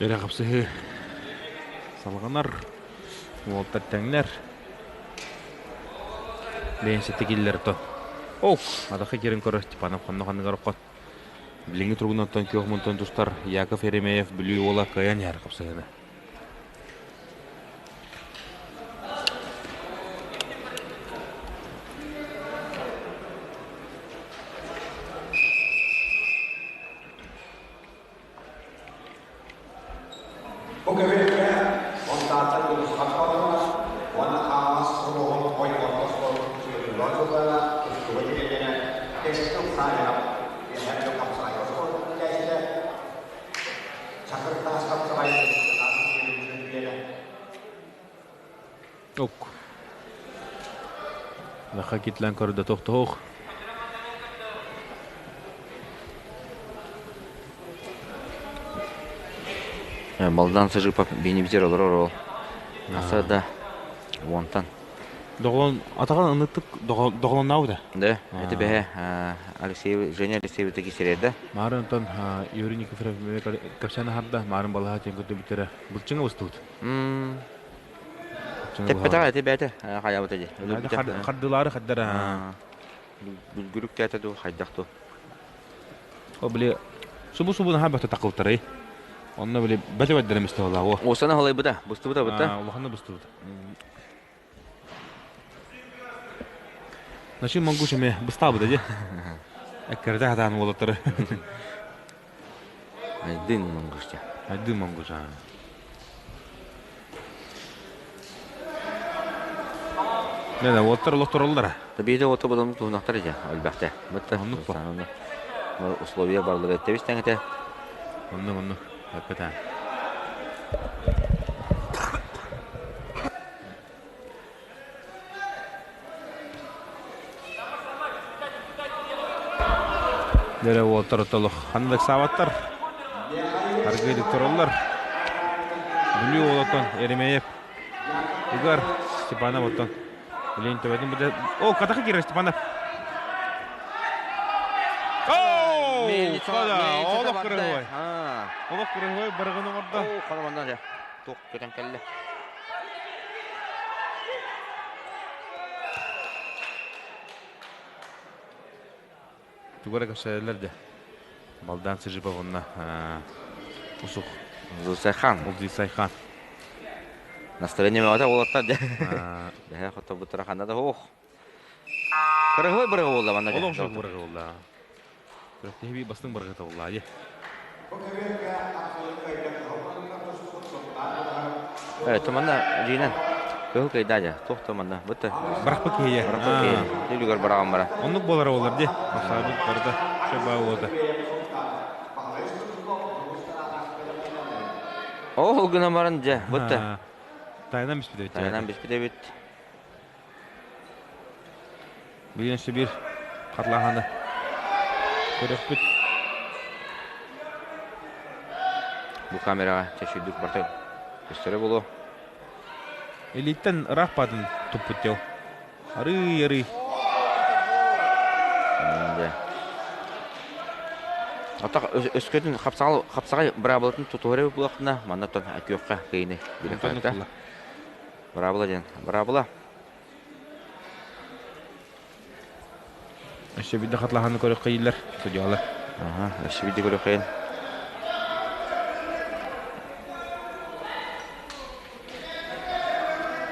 S4: Өрө хапсыһыы салҕанар, уолтар тэҥнэр. Бэйэн киллэр то. Ох, адахы кирин көрө Степанов хонно ханныгар оккот. Билиҥҥи туругунан күөх мунтан тустар Яков Еремеев Бүлүү уола кыайан иһэр хапсыһыыны.
S2: Бу көбүөккэ Монтааттан Дьулусхан Хоотунов уонна Хаҥалас улууһун Ойбонно оскуолатын тустууга дьыллара тустууга тренерэ Кэскил Савинов Үөһээ Бүлүү хапсаҕай оскуолатын иитээччитэ Чакыр Таас хапсаҕай чөмпүйүөнэ
S4: Ок. Лаха китлэн көрдө тохтоох.
S1: Балдан Сажипов бини битер олорор ол. Аса да уонтан.
S4: Доҕолон атаҕын ыныттык доҕолоннаабыта.
S1: Да, это бэһэ Алексей Женя Алексеевич кисерерде.
S4: Марын онтон Юрий Никифоров кэпсээн аһарда, марын балаһа тиэн көрдөбүттэрэ. Былчыҥа устубут.
S1: Тэппэтэҕэ ити бэйэтэ хайаабыта дии.
S4: Хардылаары хардара.
S1: Бүлгүрүк тээтэ дуу, хайдах дуу.
S4: О, били, субу-субу наһаа бөтө такылтарай. Онно били бэт бэрдэрэ мисте болаа.
S1: Осана халайбыта, бустубута бытта.
S4: Улаханна бустубута. Начи монгуш эме быстаабыта дии. Эккэрдэ хатаан уолаттары.
S1: Айдын монгуш дьэ.
S4: Айдын монгуш Не, уолаттар олохтороллара.
S1: Табиде ото бодом туһунахтар дьэ, өлбөхтэ. Бытта.
S4: Оннук ба.
S1: Условия барлары эттебис тэҥэтэ.
S4: Оннук, оннук. Эппэтэ. Дэрэ уолтар толох ханнык саабаттар. Аргыйдык тураллар. Бүлүү уолаттан Еремеев. Угар Степанов оттон. Билин төбөтүн бу О, катахы киирэр Степанов. О! Кода, олох кырыһой. Олох кырыһой барыгын оҥордо.
S1: О, хана дьэ. Туох көтөн кэллэ.
S4: Тугу эрэ кэпсээллэр дьэ. Балдаан Сыжипов уонна Усух.
S1: Улдусайхан.
S4: Улдусайхан.
S1: Настроение мөҕөтө уолаттар дьэ. Бэһэ хотторбуттара ханна да ох. Кырыһыбай бырыгы буолла манна дьэ.
S4: Олох бырыгы буолла. Күрэхтэһии бастыҥ бырыгыта буолла дьэ.
S1: Туманна дьиинэн кыһыл кыйдаа дьэ туох туманна бытта
S4: Барахпыт киһи
S1: барахпыт киһи үлүгэр бараҕан бара
S4: Оннук буолара буолар дии. Ахсаабыт барда. Шаба уота.
S1: Ол гынан баран дьэ бытта
S4: Тайнан биспит эбит.
S1: Тайнан биспит эбит.
S4: Билин Сибир хатлаһаны көрөхпүт.
S1: Бу камераҕа чэчирдик барта көстөрө буолуо.
S4: Илииттэн ыраах баатын туппут дьыл. Арыы-арыы.
S1: Атах өскөтүн хапсаҕай быраабылатын тутуһар эбит буоллаххына, манна оттон күөххэ кыйыны билэн Быраабыла диэн. Быраабыла.
S4: Өссө биирдэ хатлаһаны көрөххө ииллэр судьялар.
S1: Аха, өссө биирдэ көрөххө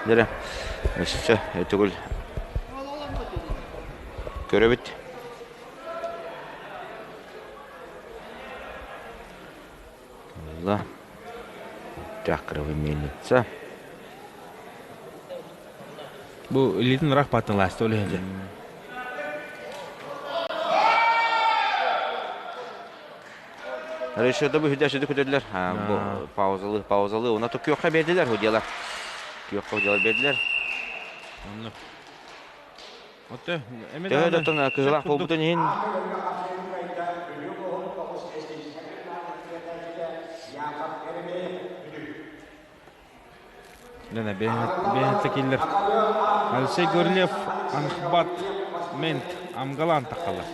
S1: Дere, өссө өтүгүл көрөбүт. Ла. Чакровый мельница.
S4: Бу илиитин ыраах бааттан лааста ол иһин
S1: Решета бу хүдэ сүдү күтөллөр. Бу паузалы, паузалы. Уна то күөххэ бердилер худьялар. Күөххэ худьялар бердилер.
S4: Онно. Отто эме
S1: Төһө да тон кыһылаах буолбутун иһин
S4: Лена бэйэтэ киллер. Алексей Горлев Анхбат Мент Амгалан тахалар.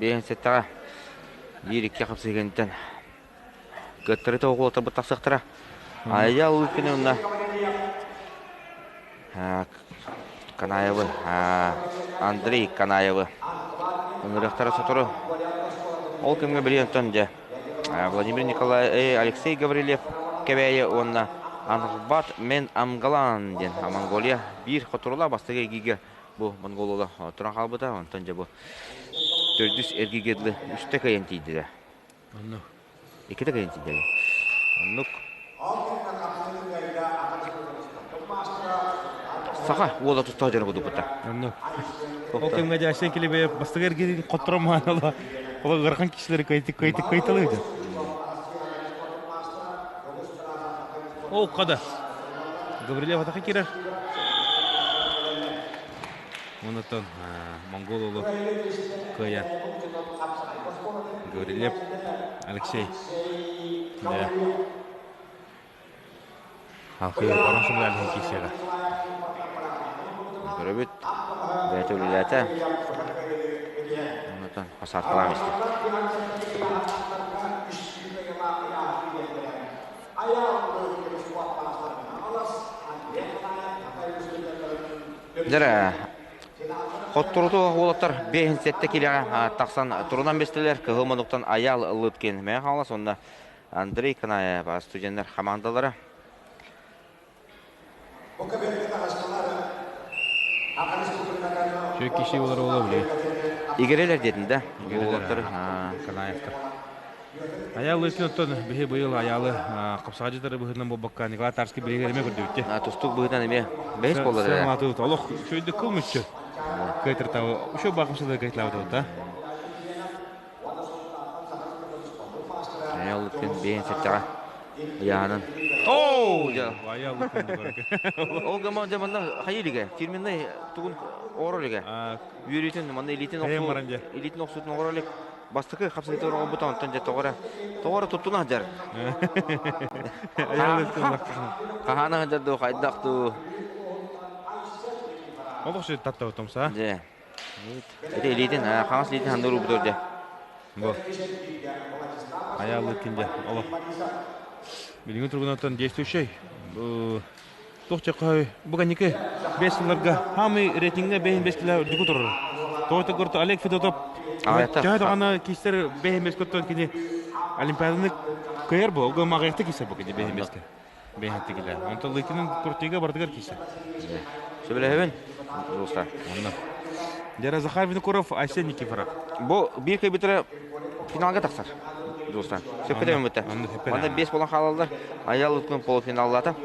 S1: Бэйэн сэттэҕэ биир икки хапсыгынтан кыттары тоҕуолтарбыт тахсыахтара. Айя Лукина уонна Канаевы, Андрей Канаевы ыҥырыахтара сотору. Ол кэмҥэ билиэн дьэ Владимир Николай Алексей Гаврильев Кэбээйи уонна Анхбат Мен Амгалан диэн Монголия биир хотурула бастакы эргиигэ бу монголула туран хаалбыта. Онтон дьэ бу төрдүс эргиигэ дылы үстэ кыайан тиийдилэр. Иккитэ кыайан тиийдилэр. Оннук Саха уола тустаах дьоно кудуппута.
S4: Оннук. Ол кэмҥэ дьаасен килибе бастакы эргиирин хотторомаан ола ыарахан киһилэри кыайтык кыайтык кыайталыыды. Ол қада. Гаврилев атака кирер. Онотон монгол улу кыайан. Гаврилев Алексей. Да. Халқы барон сумлар кисега.
S1: Көрөбүт. Бэйэтэ үлэлээтэ. Онтон посадкалаан истэ. Дьэрэ, хотторуту уолаттар 5-7 килэҕэ тахсан турунан бистилэр. Кыһыл мунуктан Аял Лыткин Мэҥэ Хаҥалас уонна Андрей Канаев студеннар хамаандалара.
S5: Үчүгэй киһи буолар уола билигин.
S1: Игирэлэр диэтин да.
S5: Игирэлэр Канаевтар. Айаал Лыткин оттон биһи быйыл Айаалы хапсаҕадьытары быһыытынан буолбакка Николай Тарский биһиги эмиэ көрдүбүт.
S1: Тустуук быһыытынан эмиэ бэһис буолла
S5: эрэ. Олох үчүгэйдик кыл мүччү. Кыайтыртабы. Үчүгэй баахымсыда кыайтылаабыт да.
S1: Айаал Лыткин бэйэн сэттэҕэ ыйааһынын.
S5: Оу!
S1: Ол гама дьэ манна хайы илигэ фирменный тугун оҥорор илигэ. Үөрүүтүн манна илиитин охсуу илиитин охсуутун оҥорор илик. Бастакы хапсыһыытыгар оҥорбута онтон дьэ тоҕо эрэ туттуна сылдьар. Хаһаана сылдьар дуу, хайдах дуу.
S5: Олох сүр таттабыт томса.
S1: Дьэ. Ити илиитин, хаҥас илиитин ханна уурбутур дьэ.
S5: Бу. Айааллык киндэ олох. Билиҥҥи туругунан действующий. Туох чекой бу каники бес сылларга хамый рейтингэ бэйин бес килэ үрдүкү турар. Тоҕо көртө Олег Федотов төһө даҕаны кистер бэйин бес көттөн кини Олимпиаданы кыайар бу. Олго маҕайахта кистер бу кини бэйин беске. Бэйин тигилэ. Онтон Лыкинын Куртига бардыгар кистер.
S1: Сөбүлэһэбин, Руслан.
S5: Онно. Дера Захар Винокуров, Айсен Никифоров.
S1: Бу биир кыйбытыра финалга тахсар. Дуустан. Сөпкө дэммитэ. Манна 5 болан хаалаллар. Аял уткун полуфиналлата.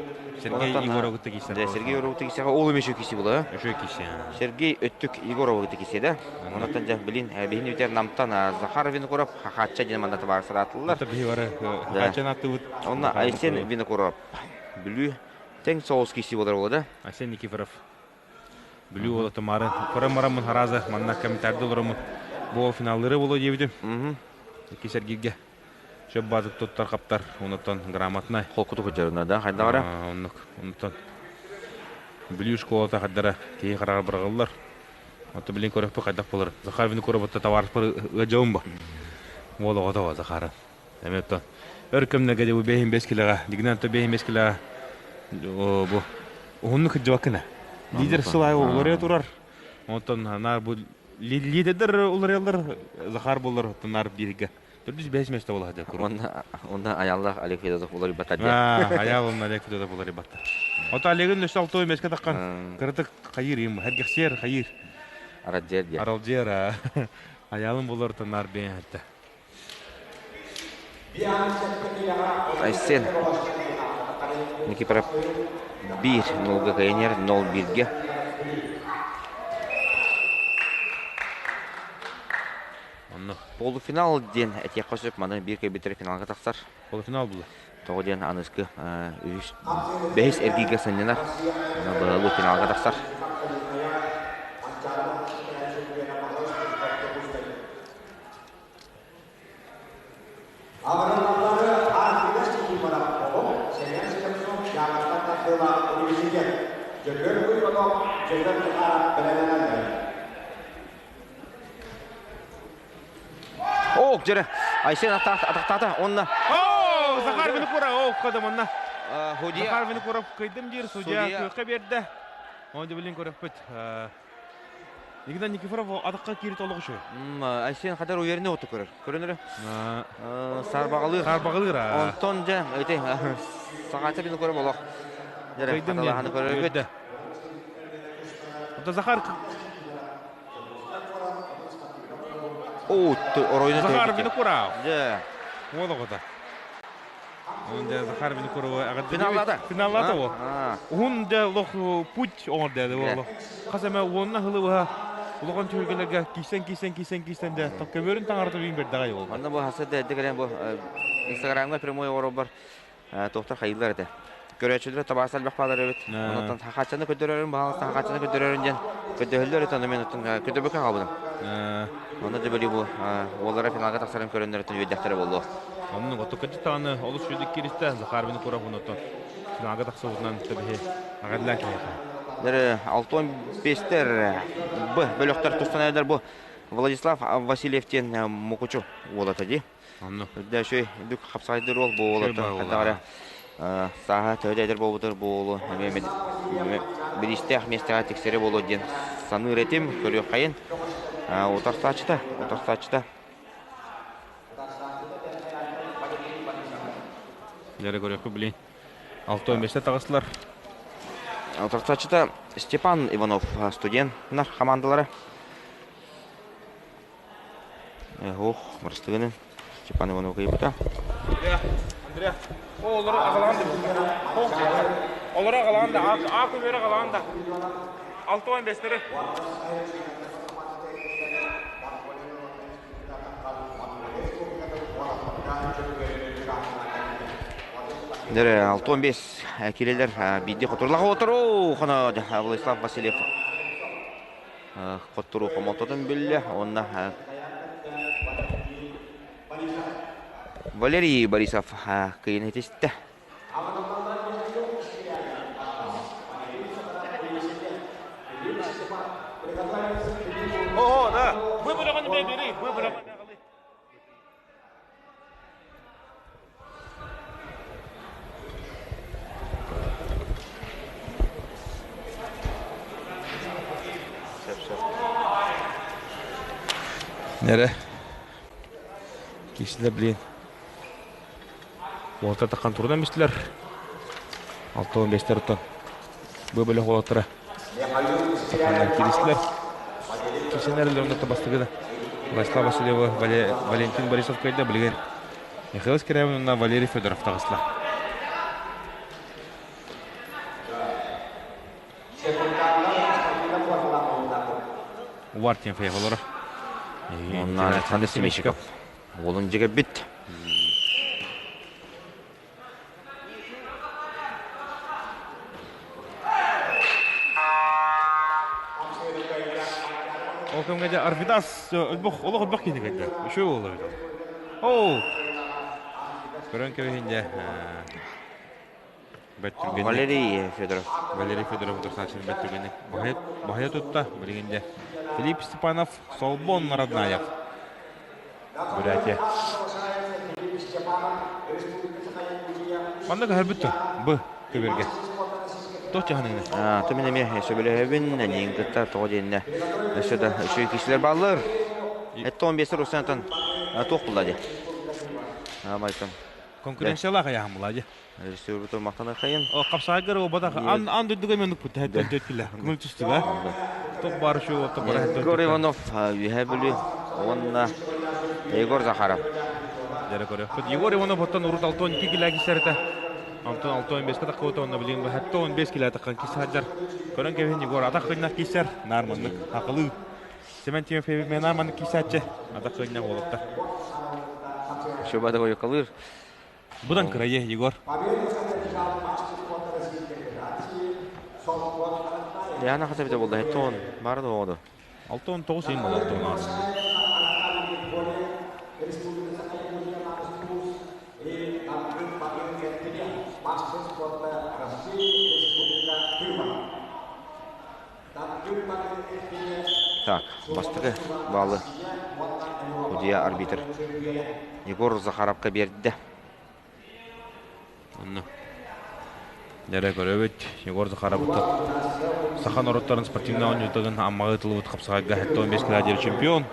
S5: Сергей Егоров кисе.
S1: Да, Сергей Егоров кисе. Ол эмеше кисе була.
S5: Үшө кисе.
S1: Сергей Өттүк Егоров кисе да. Онотон дьэ билин биһин үтер намтан Захар Винокуров Хахачча диэн манна табаар саратыллар.
S5: Биһи бары Хахаччан аттыбыт.
S1: Онна Айсен Винокуров Бүлүү тең соус киси болар болда.
S5: Айсен Никифоров Бүлүү уола Тамары көрөн бараммын хараза манна комментарийда олороммун бу финаллары боло диэбитим. Икки сэргииргэ сөп баатык туттар хаптар онуттан грамотнай.
S1: Холкуту кутарына да хайдара.
S5: Оннук онуттан Бүлүү школата хайдара киһи хараҕар быраҕыллар. Отто билин көрөхпү хайдах болар. Захар Винокуров товарищпар ыадьабым ба. Уол оҕото Захара. Эми оттон өр кэмнэргэ дьэ бу бэһин бэс килэҕэ, дигинэн то бэһин бэс килэҕэ бу уһуннук кырдьыбаккына. Лидер сыл аайы уларыйа турар. Онтон наар бу лидердер уларыйаллар, Захар боллар, оттон наар бииргэ. Төрдүс бэһис месте буола сылдьар куруук.
S1: Онно онно Аяллаах Олег Федотов уларыйбаттар диэн.
S5: Аял онно Олег Федотов уларыйбаттар. Ото Олегин өссө алтыой меске таххан кыратык хайыр им, хэргэхсиэр хайыр.
S1: Арадьер диэн.
S5: Аралдьер Аялын болор наар бэйэн хэтте.
S1: Айсен Никифоров 1 нолга кыайан 0-1-ге.
S5: Онно.
S1: Полуфинал диэн этиэххэ сөп, маны биир кэлбиттэр финалга тахсар.
S5: Полуфинал була.
S1: Тоҕо диэн аныскы үһүс бэһис эргииргэ сынньанар. Быһалыы финалга тахсар.
S2: Абыраллары Арктика ситимара олох Сэмэн Слепцов Дьааҥыттан тардыылаах университет Дьөгүөр Куйбанов Дьөгүөр Захаров бэлэмнэнэллэр.
S1: Ок, дьэрэ. Айсен атахтаата онна.
S5: О, Захар Винокуров, о, кадам онна. Захар Винокуров кыйдым диир, судья кыахха биэрдэ. Оны билин көрөппүт. Никита Никифоров атахха киирит олох үчүгэй.
S1: Айсен хатар уверенный оту көрөр. Көрөнөрө. Сарбаҕалыыр.
S5: Сарбаҕалыыр.
S1: Онтон дьэ ити саҕаача бин көрөм олох. Дьэ хаталаһаны көрөрбүт.
S5: Ота Захар
S1: Оо, оройуна
S5: Захар Винокуров.
S1: Дьэ.
S5: Уол оҕото. Он дьэ Захар Винокурова
S1: Финаллаата.
S5: Финаллаата ол. Уһун дьэ олох путь оҥор дэ олох. Хас эмэ уонна хылы быһа улахан түһүлгэлэргэ киирсэн киирсэн киирсэн киирсэн дэ көбөрүн таҥарата бүүн бердэҕэй ол.
S1: Манна бу хаса дэ кэлэн бу Инстаграмҥа прямой оҥоробор туохтар хайыылар этэ. Көрөөччүлэр табаас элбэх баалар эбит. Онтон хахаччаны көрдөрөрүн баҕаласта хахаччаны көрдөрөрүн диэн көрдөһөллөр этэ, ону мен оттон көрдөбөккө хаалбытым. Онно да били бу уоллара финалга тахсарын көрөннөр оттон үөрдэхтэрэ буолуо.
S5: Оннук отукка даҕаны олус үчүгэй кииристэ Захар Винокуров онтон финалга тахсыбытынан төбөһи аҕаллаан киһиэхэ.
S1: Алтон бестер Б бөлөхтөр тустан эдер бу Владислав Васильев диэн Мукучу уолата ди.
S4: Онно.
S1: Үрдэ шөй дүк хапсайдыр ол бу уолата хатаара сааһа төһө эдэр буолбутар бу уолу эмиэ бириистээх миэстэҕэ тиксэрэ буолуо диэн саныыр этим көрүөххэйин. Утарсааччыта, утарсааччыта.
S4: Дьэрэ көрүөххэ билин. 6-15 таҕыстылар.
S1: Утарсааччыта Степан Иванов студеннар хамаандалара. Ох, мырыстыгынын Степан Иванов кыйбыта.
S4: Андреа, Андреа. О, олору аҕалаан да. Олору аҕалаан да, аа көбүөрэ аҕалаан да. 6-15-тери.
S1: Дere 6-15 килелер биирди хотурлаха отору хоно Владислав Васильев хотторуу хомолтотун биллэ уонна Валерий Борисов кыйын этистэ.
S4: О, да. Выборы бери, выборы. Нере? Кишилер блин. Уолаттар таххан турунан бистилер. 6-15 оттон. Бу бөлөх уолаттара тахханнар киристилер. Кисенер лөрнөттө бастыгы да. Владислав Васильева, Валентин Борисов кыайда билигин. Михаил Скрябин уонна Валерий Федоров таҕыстылар. Увар Тимофеев олоро.
S1: Онна Александр Семещиков. Уолун дьигэбит.
S4: Ол кэмҥэ дьэ Арвидас өлбөх олох өлбөх киһини кэллэ. Үчүгэй буолла эбит ол. Оо! Көрөн кэбиһин дьэ. Бэт түргэнник.
S1: Валерий Федоров.
S4: Валерий Федоров утарсааччыны бэт түргэнник баһыйа тутта. Билигин дьэ Филипп Степанов Солбон Роднаев. Бурятия. Манна көһөрбүт Б көбүөргэ. Туох чаһаныгына?
S1: Тумин эмиэ сөбүлэһэбин, эниин кытта тоҕо диэннэ өссө да үчүгэй киһилэр бааллар. Этте 15 Руслантан туох булла дии. Майтан.
S4: Конкуренциялаах айаһан була дии.
S1: Режиссер мақтанахайын.
S4: О, қапсайгар обатах ан ан дойдуга мен нукпут хэттэн төткүлэ. Көңүл түстүгэ. Топ бар şu отто бар хэттэн.
S1: Егор Иванов үһэ бүлүү уонна Егор Захаров.
S4: Дьэрэ көрөхпүт. Егор Иванов оттон урут 6-12 килэ кисэрэтэ. Антон 6-15 таххыбыта онно билигин бу 7-15 килэ таххан кисаджар. Көрөн кэбиһин Егор атах кыннах кисэр. Нарманнык хақылыы. Семен Тимофеевич мен нарманнык кисааччы. Атах кыннах уолаттар.
S1: Шөбада койукалыр.
S4: Будан кырайы, Егор.
S1: Яна хаса бите болду. Хеттон бары да оҕоду.
S4: 6-19 ең бол 6-18.
S1: Так, бастакы баалы судья арбитр Егор Захаровка берді.
S4: Онно. Дәрі көрөбүт Егор Захаров Саха норуоттарын спортивнай оонньуутугун Аммаҕа ыытыллыбыт хапсаҕайга 75 кило чемпион.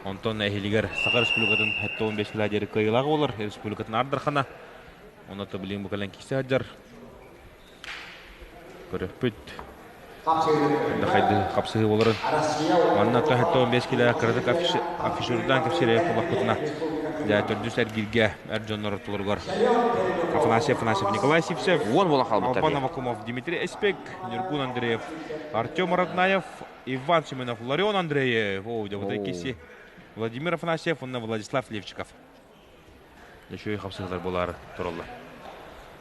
S4: Онтон эһилигэр Саха Республикатын 75 кило диэри кыайыылаах буолар республикатын ардархана. Онно билигин бу кэлэн киирсэ сылдьар. Көрөхпүт. Хайды хапсыһыы боларын. Манна 75 кило кыратык афишурдан кэпсиэрэ кулахпытына. Дьэ төрдүс эргииргэ эр дьоннор ортолоругар Афанасий Афанасьев, Николай Сивцев,
S1: Уон буола хаалбыттар.
S4: Албан Авакумов, Дмитрий Эспек, Нюргун Андреев, Артем Роднаев, Иван Семенов, Ларион Андреев, о, дьэ киси Владимир Афанасьев уонна Владислав Левчиков. Үчүгэй хапсыһыылар буолаары тураллар.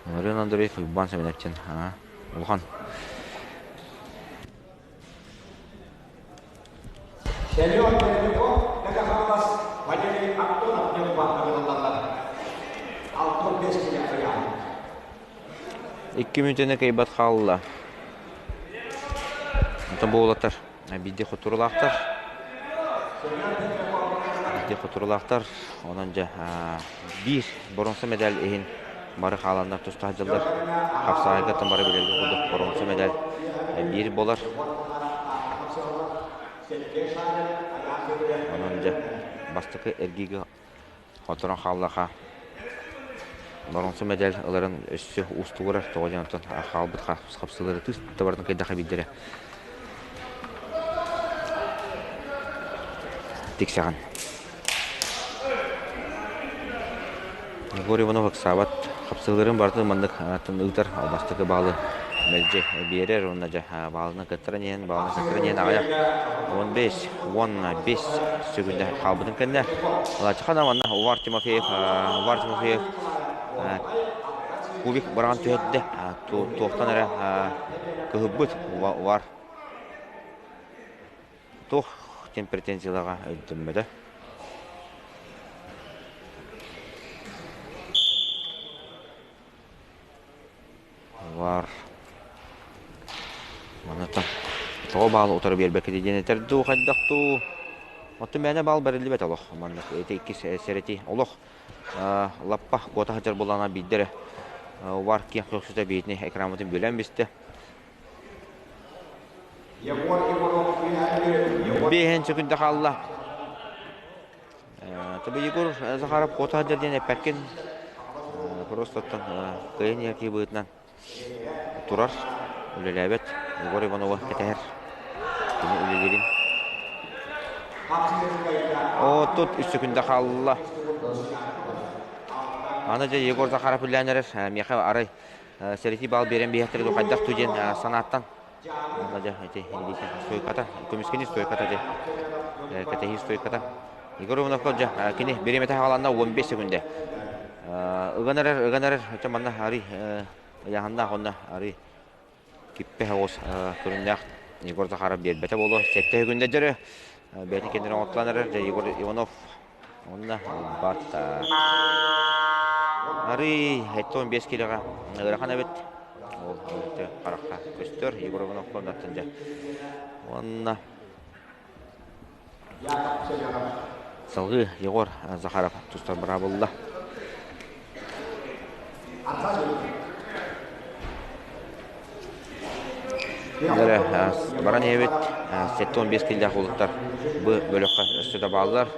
S1: Ларион Андреев, Иван Семенов диэн улахан.
S2: Семен Пермяков, Мэҥэ Валерий Антонов Ньурба ыҥырыллаллар. 65 килэ ыйааһын.
S1: Икки мүнүүтэни кыайбат хаалла. Оттон бу уолаттар биирдии хотуруулаахтар. Биирдии хотуруулаахтар. Онон дьэ биир боруонса медаль иһин бары хааланнар тустаах дьыллар хапсаҕайгаттан бары билэргэ курдук боруонса медаль биир буолар. Онон дьэ бастакы эргиигэ Оторон хааллаха боруонса мэдэл ыларын өссө уустугурар, тоҕо диэн оттон хаалбыт хапсылары тыс да барытын кыайдахха биирдэрэ тиксэҕин. Егор Иванов ыксаабат хапсыһыыларын барытын маннык ыытар бастакы баалы мэлдьи биэрэр уонна дьэ баалынан кыттаран иһэн баалынан кыттаран иһэн аҕыйах 15 15 секунда хаалбытын кэннэ Алачхана манна Увар Тимофеев Увар Тимофеев кубик быраҕан түһэрдэ туохтан эрэ кыһыйбыт Увар туох диэн претензиялаҕа өйдөммөтө. Бар. Манна тоҕо баал утары биэрбэккэ диэн этэр дуу, хайдах дуу. Оттон мээнэ баал бэриллибэт олох. Маннык ити иккис сэрэти олох лаппа куота сылдьар буоллаҕына биирдэ эрэ Увар киэҥ көхсүтэ биитини экраммытын бүлэн бистэ. Биэһин сөкүндэ хаалла. Тобу Егор Захаров куота сылдьар диэн эппэккин. Просто оттон кыайан иһэр киһи быһыытынан турар, үлэлээбэт. Егор Иванова кэтэһэр. Кини үлэлиирин. О, тут үс сөкүндэ хаалла. Аны дьэ Егор Захаров үлэлээн эрэр. Миэхэ арай сэрэтии баал биэрэн биһиэхтэрэ дуу хайдах дуу диэн санааттан уонна дьэ ити илиитэ стойката көмүскэни стойката дьэ кэтэһии стойката Егор Ивановка дьэ кини бириэмэтэ хааланна 15 секунда ыган эрэр ыган эрэр оччо манна арый ыйааһыннаах онно арый киппэ оҕус көрүннээх Егор Захаров биэрбэтэ буолуо сэттэ секунда дьөрө бэйэтин кэннигэр оҥоттолон эрэр дьэ Егор Иванов Онно ылбат. Арый 75 килоҕа ыарахан эбит. Ол харахха көстөр. Егор Иванов оннаттан дьэ. Уонна салгыы Егор Захаров тустар быраабылла. Эрэ баран иһэбит 75 киллээх уолаттар бу бөлөххө өссө да бааллар.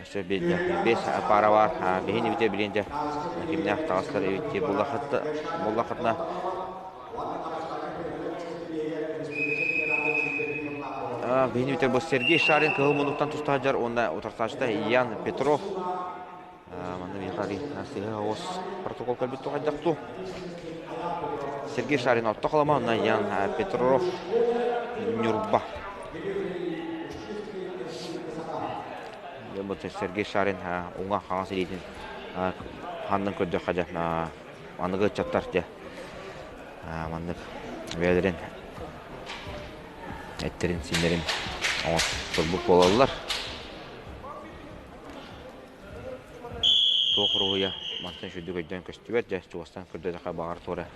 S1: Өссө биэс пара бар. Биһини бите билин дьэ кимнээх таҕыстар эбит дии буллахытына Биһини бите бу Сергей Шарин кыһыл муннуктан тустаһар дьар уонна утарсааччыта Ян Петров Манна Михаил сыһа оҕус протокол кэлбит туохайдах ту. Сергей Шарин орто халама, онно Ян Петров Нюрба. Сергей Шарин уҥа хаҥас илиитин ханнан көрдөххө дьэ аныгы ыччаттар дьэ маннык бэйэлэрин эттерин синнэрин оҥостурбут буолаллар. Туох уруһуйа мантан үчүгдүк өйдөөн көстүбэт, дьэ чугастан көрдөтөххө баҕар туора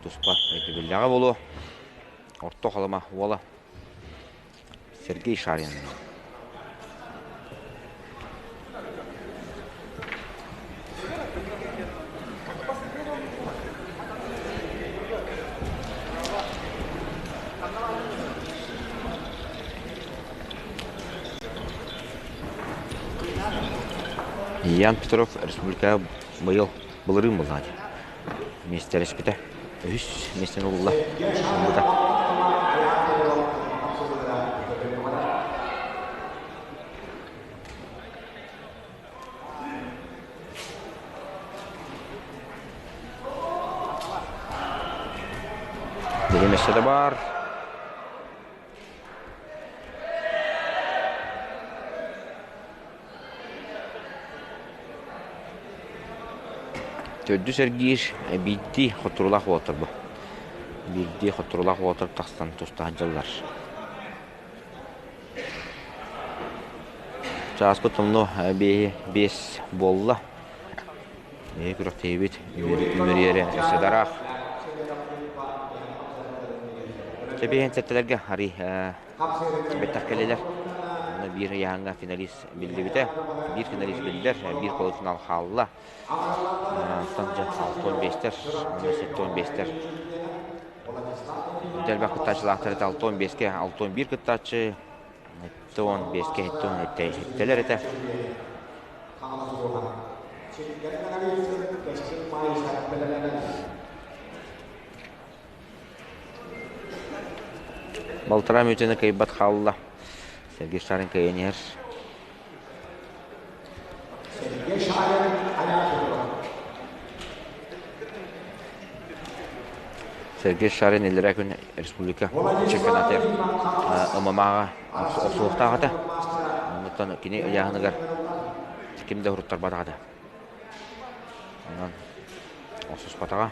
S1: туспа өйдөбүллээҕэ буолуо. Орто Халыма уола Сергей Шарин. Ян Петров республикаҕа быйыл былырыын буоллаҕа дии миэстэлэспитэ. Үһүс миэстэни ылла. Ылбыта. Билим өссө да баар. Төрдүс эргиир биирдии хотуруулаах уолаттар бу. Биирдии хотуруулаах уолаттар тахсан туста сылдьаллар. Чааспыт томно биэһи биэс буолла. Эһи күрэхтэһиибит үмүрүйэрэ өссө да ыраах. Чэбиэһин сэттэлэргэ арый бэттэх кэллилэр. Онно биир ыйааһыҥҥа финалист биллибитэ. Биир финалист биллэр, биир полуфинал хаалла. Оттон дьэ 65-тэр уонна 75-тэр элбэх кыттааччылаахтар этэ 65-кэ 61 кыттааччы 75-кэ 77-тэлэр этэ. Балтараа мүнүүтэни кыайбат хаалла. Сергей Шарин кыайан иһэр. Сергей Шарин иллэрээ күн республика чемпионатыгар ММА-ҕа охсуохтаах этэ. Оннуттан кини ыйааһыныгар ким да уруттарбатах этэ. Онон охсуспатаҕа.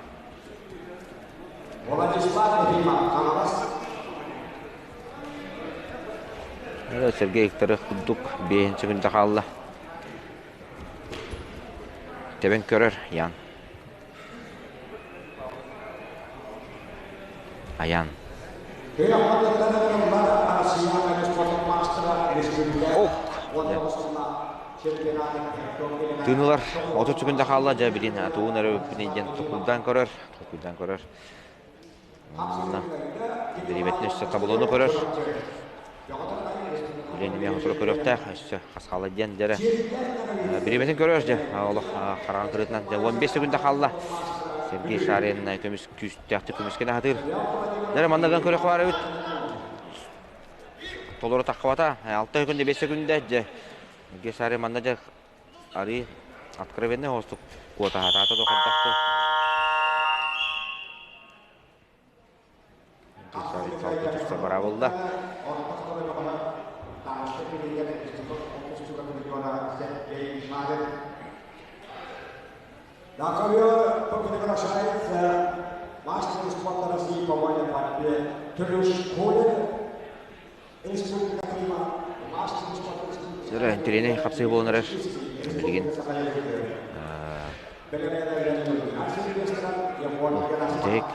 S2: Владислав Ефимов, Хаҥалас.
S1: Сергей Викторов курдук биэһинчи күндэ хаалла. Тэбэн көрөр Ян. Аян. Ок! Тыынылар 30 күндэ хаалла дьэ билин тугун эрэ бүппүнүй диэн токуйдаан көрөр, токуйдаан көрөр. Онно бириэмэтин өссө таблону көрөр. Билин эмиэ сотору көрүөхтээх, өссө хас хаалла диэн дьэрэ. Бириэмэтин көрөр дьэ, олох хараҕын кырыытынан дьэ 15 секунда хаалла. Сергей Шарин көмүс күүстээхтик көмүскэнэ сатыыр. Дьэрэ манна ган көрөх баар эбит. Толору таххыбата. 6 секунда 5 секунда дьэ. Сергей Шарин манна дьэ арыы откровенный хостук куотаһатаата да хайдахты. Сергей Шарин салгы түстэ бара булла.
S2: На ковер приглашается мастер спорта России по вольной борьбе Төлөш Колин, Республика Крыма, мастер спорта Республики
S1: Сыра интириэнэй хапсыы буолан эрэр. Билигин бүтэһик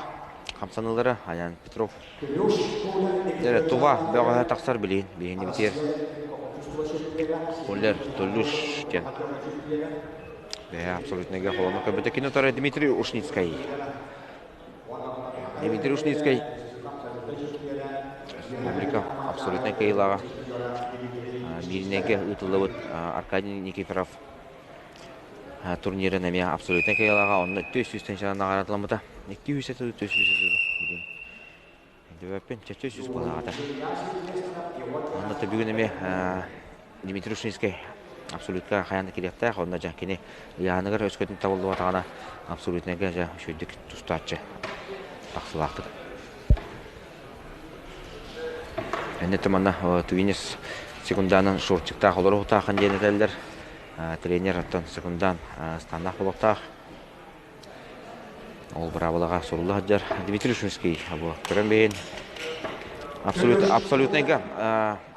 S1: хамсаныылара Аян Петров. Дэрэ Тува бөҕөһө тахсар билигин биһини битиэр. Улер Тулюш диэн. Бэйэ абсолютныйга холоно көрбүтэ кини утары Дмитрий Ушницкай. Дмитрий Ушницкай республика абсолютнай кыайыылааҕа Мииринэйгэ ыытыллыбыт Аркадий Никифоров турнирын эмиэ абсолютнай кыайыылааҕа онно 400 тыһыынчанан наҕараадалламмыта. 200 400 Дөбөппүн чаччы сүүс буолаҕата. Онно бүгүн эмиэ Дмитрий Ушницкай абсолютка хайаан да кириэхтээх, онно дьэ кини ыйааһыныгар өскөтүн табыллыбатаҕына абсолютнайга дьэ үчүгэйдик тустааччы тахсылаахтык. Эннетэ манна Туинис секунданан шортиктаах олоруохтаахын диэн этэллэр. Тренер оттон секундан стандаах буолуохтаах. Ол быраабылаҕа сурулла сылдьар Дмитрий Шумский бу көрөн бэйин абсолют абсолютнайга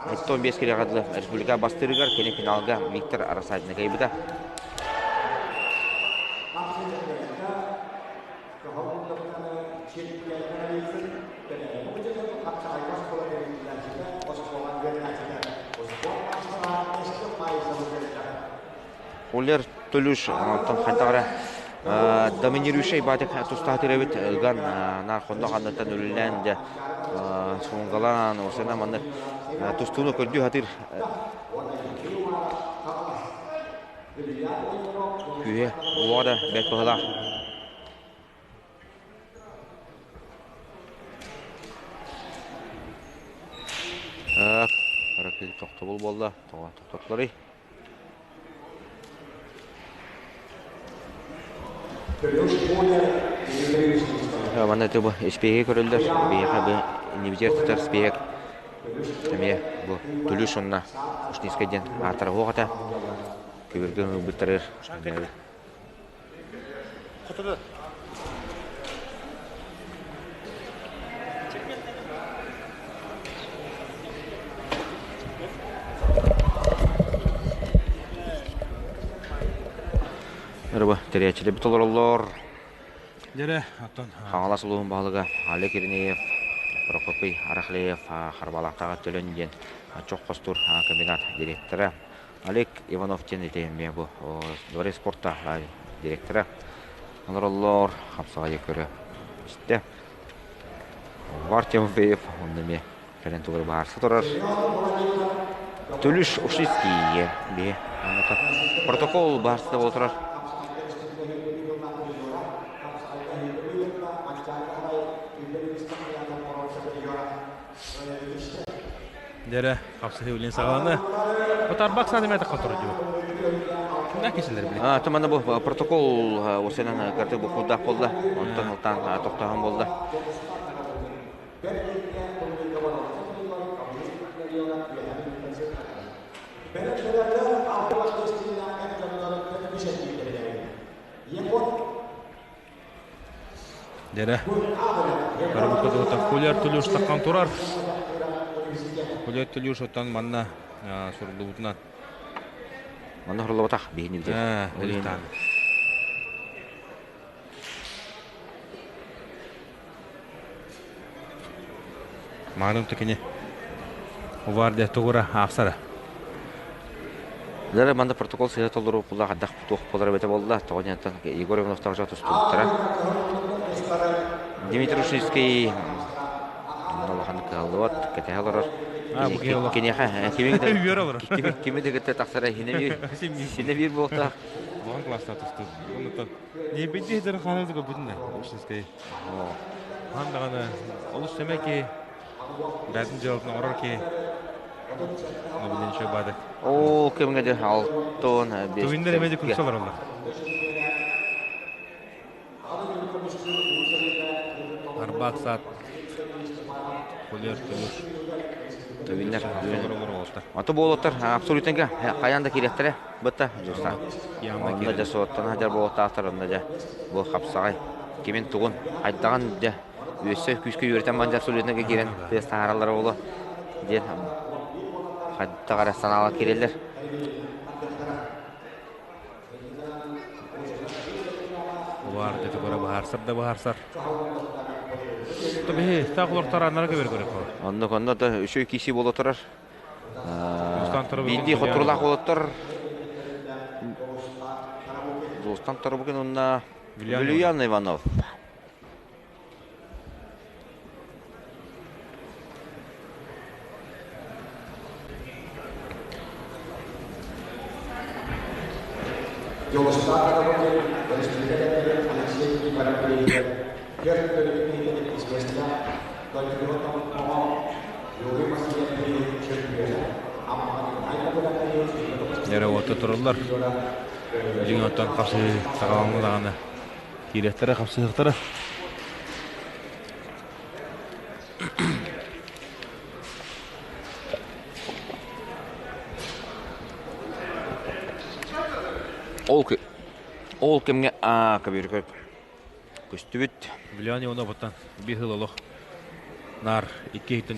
S1: 75 килоҕа дылы республика бастыырыгар кини финалга Виктор Рассадина кыайбыта. Улер Төлүш онтон хайдах эрэ доминирующай баатик тустаах эбит ыган наар хонно ханныттан үлэлээн дьэ суунгалаан осена маннык тустууну көрдүү сатыыр күүһэ уоҕа да бэрт быһылаах. Тохтобул буолла тохтотуларый. Манна бу испиэһи көрөллөр. Биһиэхэ бу иннибитигэр сытар испиэһэк эмиэ бу Тулюш уонна Ушницкай диэн ааттара суох этэ. Көбүргэ ылбыттарыгар Рыба тэрийээччилэрбит олороллор.
S5: Дьэрэ, оттон
S1: Хаҥалас улууһун баһылыга Олег Иринеев. Прокопий Арахлеев Харбалаахтааҕы Төлөн диэн чох хостуур комбинат директора Олег Иванов диэн ити эмиэ бу дворец спорта директора олороллор хапсаҕайы көрө истэ. Увар Тимофеев онно эмиэ кэлэн тугу баарса турар. Төлүш Ушицкий биһи протокол баарса буола турар.
S5: Дэрэ, хапсыһыы билин саҕаланы. Отарбак сааны мэт хотор дуу. Кимнээх кисилер били?
S1: А, тумана бу протокол осенан карты бу курдах болла. Онтон алтан тохтоһон болла.
S5: Дэрэ. Көрбүккэ Кулер Тулюш таххан турар. Кулер Тулюш оттон манна суруллубутунан.
S1: Манна суруллубатах биһини билэр.
S5: Ээ, Маанын кини Увар тугура аахсара.
S1: Дара манда протокол сыһа толору пула хаддах туох буолар эбэтэ буолла. Тоҕо диэнтэн Егор Ивановтаах тустубуттара. Дмитрий Ушинский улахан кыһаллыбат, кэтэһэ олорор. Киниэхэ кими да кытта тахсара синэ биир синэ биир буолтаах.
S5: Улахан класста тустуу. Оннуттан не бидди хитер ханасы көбүтүнэ Ушинский. Хаан даҕаны олус сэмэй киһи бэйэтин дьыалатын оҥорор киһи билин еще баады.
S1: Оо, кэмҥэ дьэ алтон бес.
S5: Тугуннар эмэ күлсэ олороллор. Арбаак саат Холер Төлүр.
S1: Төвүннэр. Аты буолуттар абсолютнга хайаан да киириэхтэрэ бытта дьуста. Онно дьэ суоттан хадьар буолуохтаахтар онно дьэ бу хапсаҕай кимин тугун хайдаҕын дьэ үөссэ күүскэ үөрэтэн баран абсолютнага киирэн тыас таһаараллара буолуо диэн хайдах эрэ санаалар киирэллэр.
S5: Улаар дете бара баһарсар да баһарсар. Тобиһи таах олортор аннара көбөр көрөр.
S1: Оннук онно да үчүгэй киси буола турар. Биирдии хотуруулаах уолаттар Дулустан Торбукин уонна Вильян Иванов.
S5: Эрэ уотта тураллар. Дьиҥ оттон хапсыһыы саҕаланна даҕаны киириэхтэрэ хапсыһыахтара.
S1: Ол ол кэмҥэ аа көбүөргө Көстүбүт.
S5: Влияние Ивановыттан биир сыл олох наар икки иһиттэн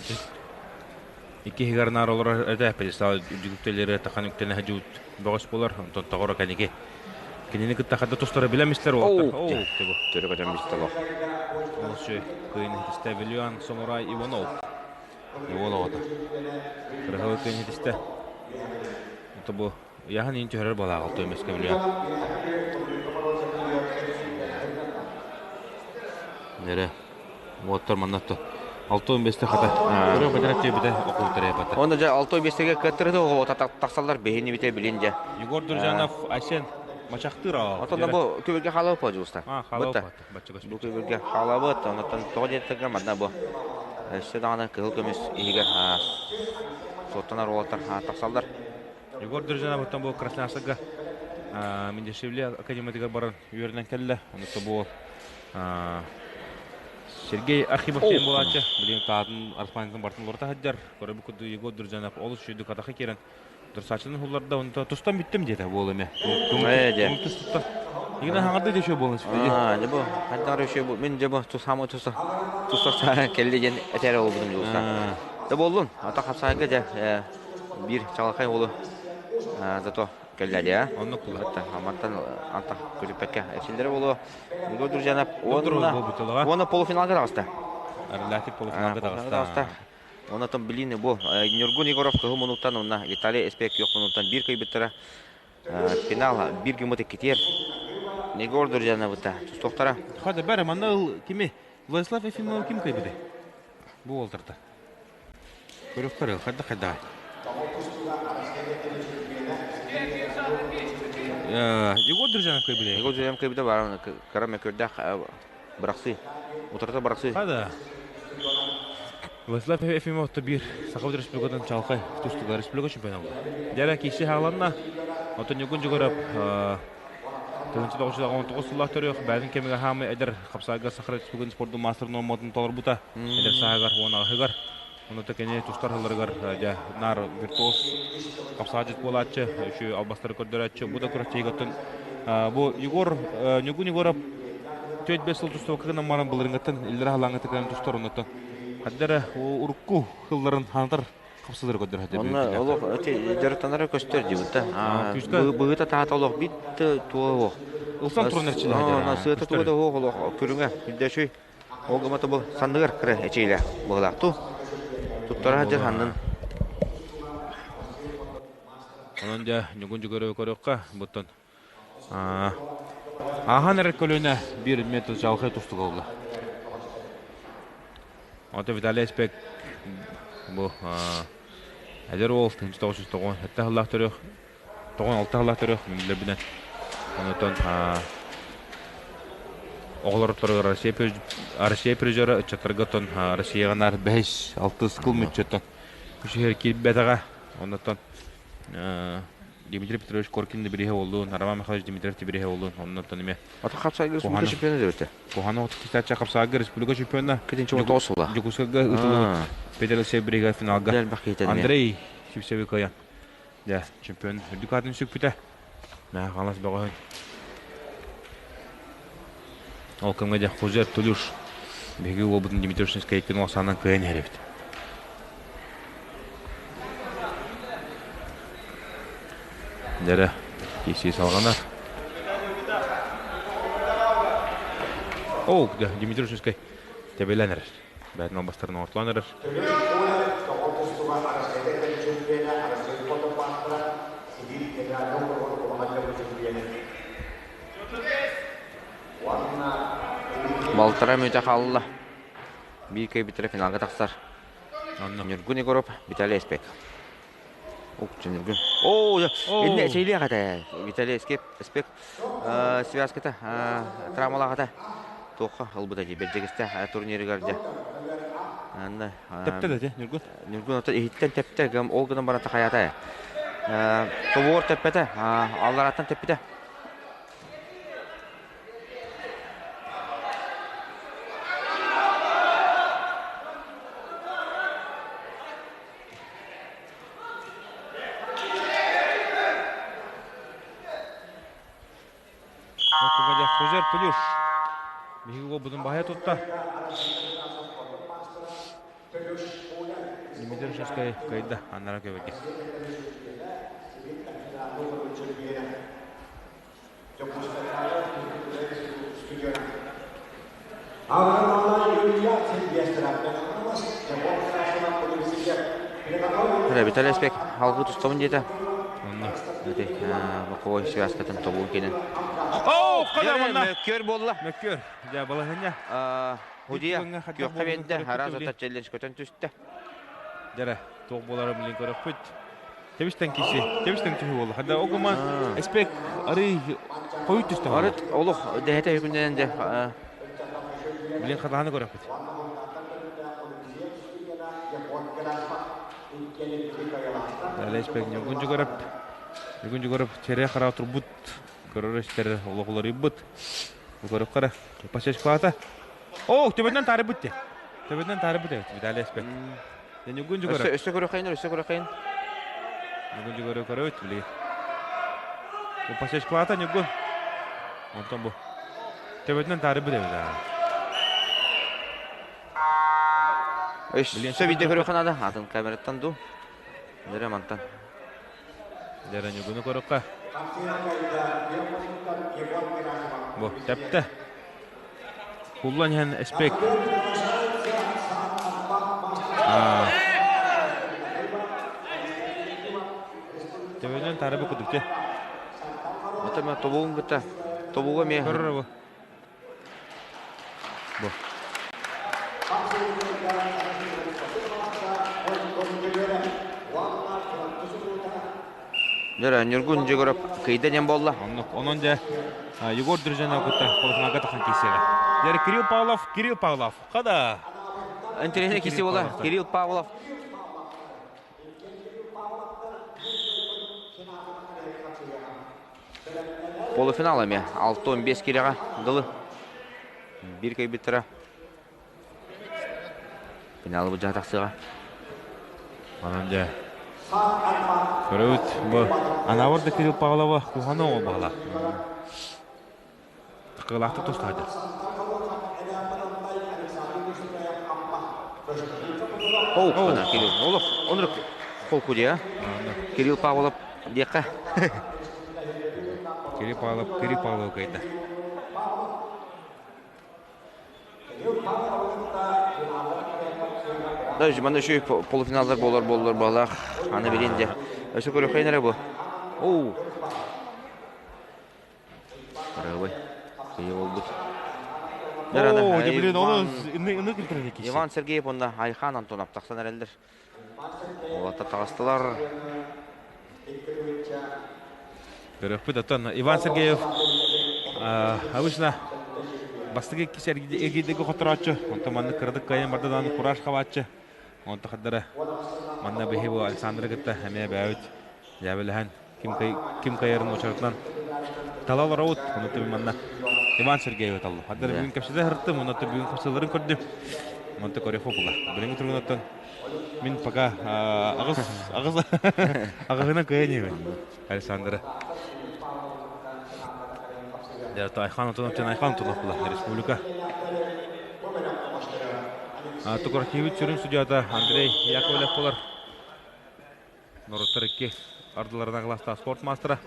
S5: икки иһигэр наар олорор этэ пьедестал үрдүк тахан үктэнэ сылдьыбыт бөҕөс буолар онтон тоҕоро кэники кинини кытта хадда тустара билэн истэр уолаттар
S1: оо төрө көтөн бистэ олох
S5: ол сү кыйын хитистэ Вильян Самурай Иванов уол оҕото кырыһылы кыйын хитистэ ото бу Ыйааһын иин түһэрэр балааҕыл туймаска билиэ. Нэрэ уоттар манна то 6-15-те хата. Көрө бэтэрэ тиэбитэ окултара бата.
S1: Онно дьэ 6-15-ге кыаттыры оҕо тахсаллар биһини бите билин дьэ.
S5: Егор Друзьянов Айсен Мачахтыр аа.
S1: Отон бу көбүргэ халабы пожалуйста.
S5: А, халабы.
S1: Бу көбүргэ халабыт, онтон тоҕо диэтэххэ манна бу өссө даҕаны кыһыл көмүс иһигэр суоттанар уолаттар тахсаллар.
S5: Егор Дружиновыттан бу Красноярскга Мендешевли академиятыгар баран үөрэнэн кэллэ. Онно бу Сергей Архипов диэн буолааччы. Билигин таатын Арспанитын бартын олорто сылдьар. Көрөбүт курдук Егор Дружинов олус үчүгүйдүк атаха киирэн дурсааччыны хулларда. Онто тустан бүттүм диэтэ буол эме.
S1: Ээ
S5: Тустуттан. Игина хаҥарды дешө буолан сүтэ.
S1: Аа, дьэ бу хайдах өшө бу мин дьэ бу тусамы туса туса келли диэн этэр олбутум дьулуста. Да боллун, ата хапсайга дьэ биир чаҕылхай уолу зато кэллэ дии
S5: Оннук була.
S1: Амантан антах көтүппэккэ эрчиллэрэ буолуо. Егор Друзьянов уонна уонна полуфиналга таҕыста.
S5: Арылаатик полуфиналга таҕыста.
S1: Онотон билин бу Ньургун Егоров кыһыл мунуктан уонна Виталий Эспек күөх мунуктан биир кыйбыттара. Финал биир гыммыт иккитиэр Егор Дуржановыта тустуохтара.
S5: Хада бары манна ыл кими Владислав Ефимов ким кыйбыты? Бу уолтарта. Көрүк хайда хайда. Егор Дружанов кыйбыты.
S1: Егор Дружанов кыйбыты бар кара мөкөрдөх бырахсы. Утарата бырахсы.
S5: Хада. Владислав Ефимов бир Саха Республикатын чалқай тустуга республика чемпионы болды. Дәрә киши хағланна. Отон Ньургун Жугуров 1919 сыллах төрүөх бәдин кэмигэ хаамы эдэр хапсаага Саха Республикатын спордун мастер норматын толорбута. Эдэр сааһыгар уон аҕыһыгар. Ону кини тустар сылларыгар дьэ наар виртуоз хапсаадьыт буолааччы, үчү албастары көрдөрөөччү. Бу да күрэхтэһиигэ бу Егор Ньургун Егоров 4-5 сыл тустубакка гынан баран былырыҥҥыттан иллэрэ халааҥҥыта кэлэн тустар оннуттан хаддара урукку сылларын ханатар хапсылары көрдөр хадда.
S1: Онно олох дьарыктанара көстөр диибит да. Быһыта таата олох бит туох.
S5: Ылсан туран эрчилэ.
S1: Сыата туга да олох көрүҥэ үрдэшүй. Ол гымата бу санныгар кыра эчиилэ быһылаах ту. Туттара сылдьар ханнын.
S5: Онон дьэ Ньугун Дьугуры көрүөххэ буттан Ааһан эрэр көлүөнэ биир метр чалхай тустуга буолла. Ото Виталий Эспек бу эдэр уол 1997 сыллаах төрүөх 96 сыллаах төрүөх билэрбинэн онутон оҕолорторугар Россия Россия призера ыччаттарга оттон Россияҕа наар бэһис алтыс кыл мүччөттөн үсүһэр киирбэтэҕэ оннуттан Дмитрий Петрович Коркин Дибириһэ буоллун, Роман Михайлович Дмитриев Дибириһэ буоллун, оннуттан эмиэ
S1: Ата хапсайга республика чемпиона дебете.
S5: Куһаны отуттача хапсаага республика чемпиона.
S1: Кетинчи отосула.
S5: Дьокуускайга ытылыбыт Петр Алексеев биригэ финалга. Андрей Сипсеви кыайан. Дьэ, чемпион үрдүк аатын сүкпүтэ. Мэ халас бөҕөһүн. Ол кэмҥэ дьэ Хузер Тулюш биһиги уолбутун Дмитрий Ушинскайкин уосаанан кыайан иһэр эбит. Дьэрэ, киирсии салҕанар. Оо, Дмитрий Ушинскай тэбилэн эрэр. Бээтин албастарын оҥортолоон эрэр.
S1: Балтара мүнүүтэ хаалла. Биир кыайбыттара финалга тахсар. Ньургун Егоров, Виталий Эспек. Ньургун. Оо, инне эчэйлиэх этэ. Виталий Эспек связката травмалаах этэ. Туохха ылбыта дии Бэрдьигэстээх турнирыгар дьэ. Анна
S5: Тэптэ да дьэ Ньургун.
S1: Ньургун оттон иһиттэн тэптэ, ол гынан баран тахайаата. Тобуор тэппэтэ, аллараттан тэппитэ.
S5: Хузер Тулюш. Биһиги уолбутун баһыйа тутта. Дмитрий Шевскай кыайда аннара көбөргө.
S1: Виталий Аспек алгы тустабын диэтэ.
S5: Онно.
S1: Ити боковой связкатын тобуун кенен.
S5: Оо, қадамына.
S1: Мөккөр буолла.
S5: Мөккөр. Дьэ, балаһыня.
S1: Худия күөххэ биэрдэ, араас ата челлендж көтөн түстэ.
S5: Дьэрэ, туох буоларын билин көрөхпүт. Тэбистэн киси, тэбистэн түһүү буолла. Хада огума эспек арый хойут түстэ.
S1: Арыт олох дэһэтэ хүннэнэн дэ.
S5: Билин хатааны көрөхпүт. Далее Ньургун Жугурап. Ньургун Жугурап чере хара турбут. Көрөр истер олох уларыйбыт. Көрөп кара. Пасечкалата. О, төбөтүнэн таарыбыт те. Төбөтүнэн таарыбыт эбит Виталий Эспек. Ньургун Жугурап.
S1: Өссө көрөхөйн, өссө көрөхөйн.
S5: Ньургун Жугурап көрөбүт били. Бу пасечкалата Ньургун. Онтон бу. Төбөтүнэн таарыбыт эбит.
S1: Өссө видео көрөхөн ада. Атын камераттан ду. Дөрө мантан.
S5: Дөрө Ньургуну көрөккө. Бу тэптэ. Куллан иһэн Эспек. Төбөнөн тары бу кудук те.
S1: Ото ме тобугун кытта. Тобуга ме.
S5: Көрөр бу. Бу.
S1: Дөрө Ньургун Жегоров кыйда диэн буолла.
S5: Онон дьэ Егор Дружинов кытта полуфиналга тахан киирсиэҕэ. Дьэ Кирилл Павлов, Кирилл Павлов. Хада.
S1: Интэриэһинэй киирсии буолла. Кирилл Павлов. Полуфинал эмиэ 6-15 киилэҕэ дылы. Биир кыайбыттара. Финалы бу тахсыаҕа.
S5: Онон дьэ көрөбүт бу Анавар да Кирилл Павлова куһаны оҕо баҕала. Кылаахтык тустаһадыр.
S1: Оу, Кирилл, олох, онурук холку дия. Кирилл Павлов диэххэ.
S5: Кирилл Павлов, Кирилл Павлов кайда.
S1: Даже манна үшүй полуфиналдар болар болар балах. Аны билин де. Өсө көрөхөйн эрэ бу. Оу. Карабай. Кыйы болбут.
S5: Оо, дьэ блин, оны ины килтэрин киси.
S1: Иван Сергеев онна Айхан Антонов тахсан эрэллэр. Уолаттар таҕыстылар.
S5: Көрөхпүт оттон Иван Сергеев обычно бастакы иккис эргийдиги хоторооччу, онтон маннык кыратык кыайан барда даҕаны кураж хабааччы. Онто хардара манна биһи бу Александры кытта эмиэ бэйэбит дьээбэлэһэн ким ким кыайарын очеретынан тала олоробут. Ону манна Иван Сергеев талла. Хардара бүгүн кэпсэтэ сырыттым, онно бүгүн хапсаларын көрдүм. Онто көрүөх була. Билиҥҥи туругунаттан Мин пока аҕыс аҕыс аҕыһынан кыайан иһэбин Александра. Дьэ, Айхан Антонов Айхан Антонов була республика. Тукуративит сүрүн судьята Андрей Яковлев болар. Норуттар икки ардыларына класста спорт мастера.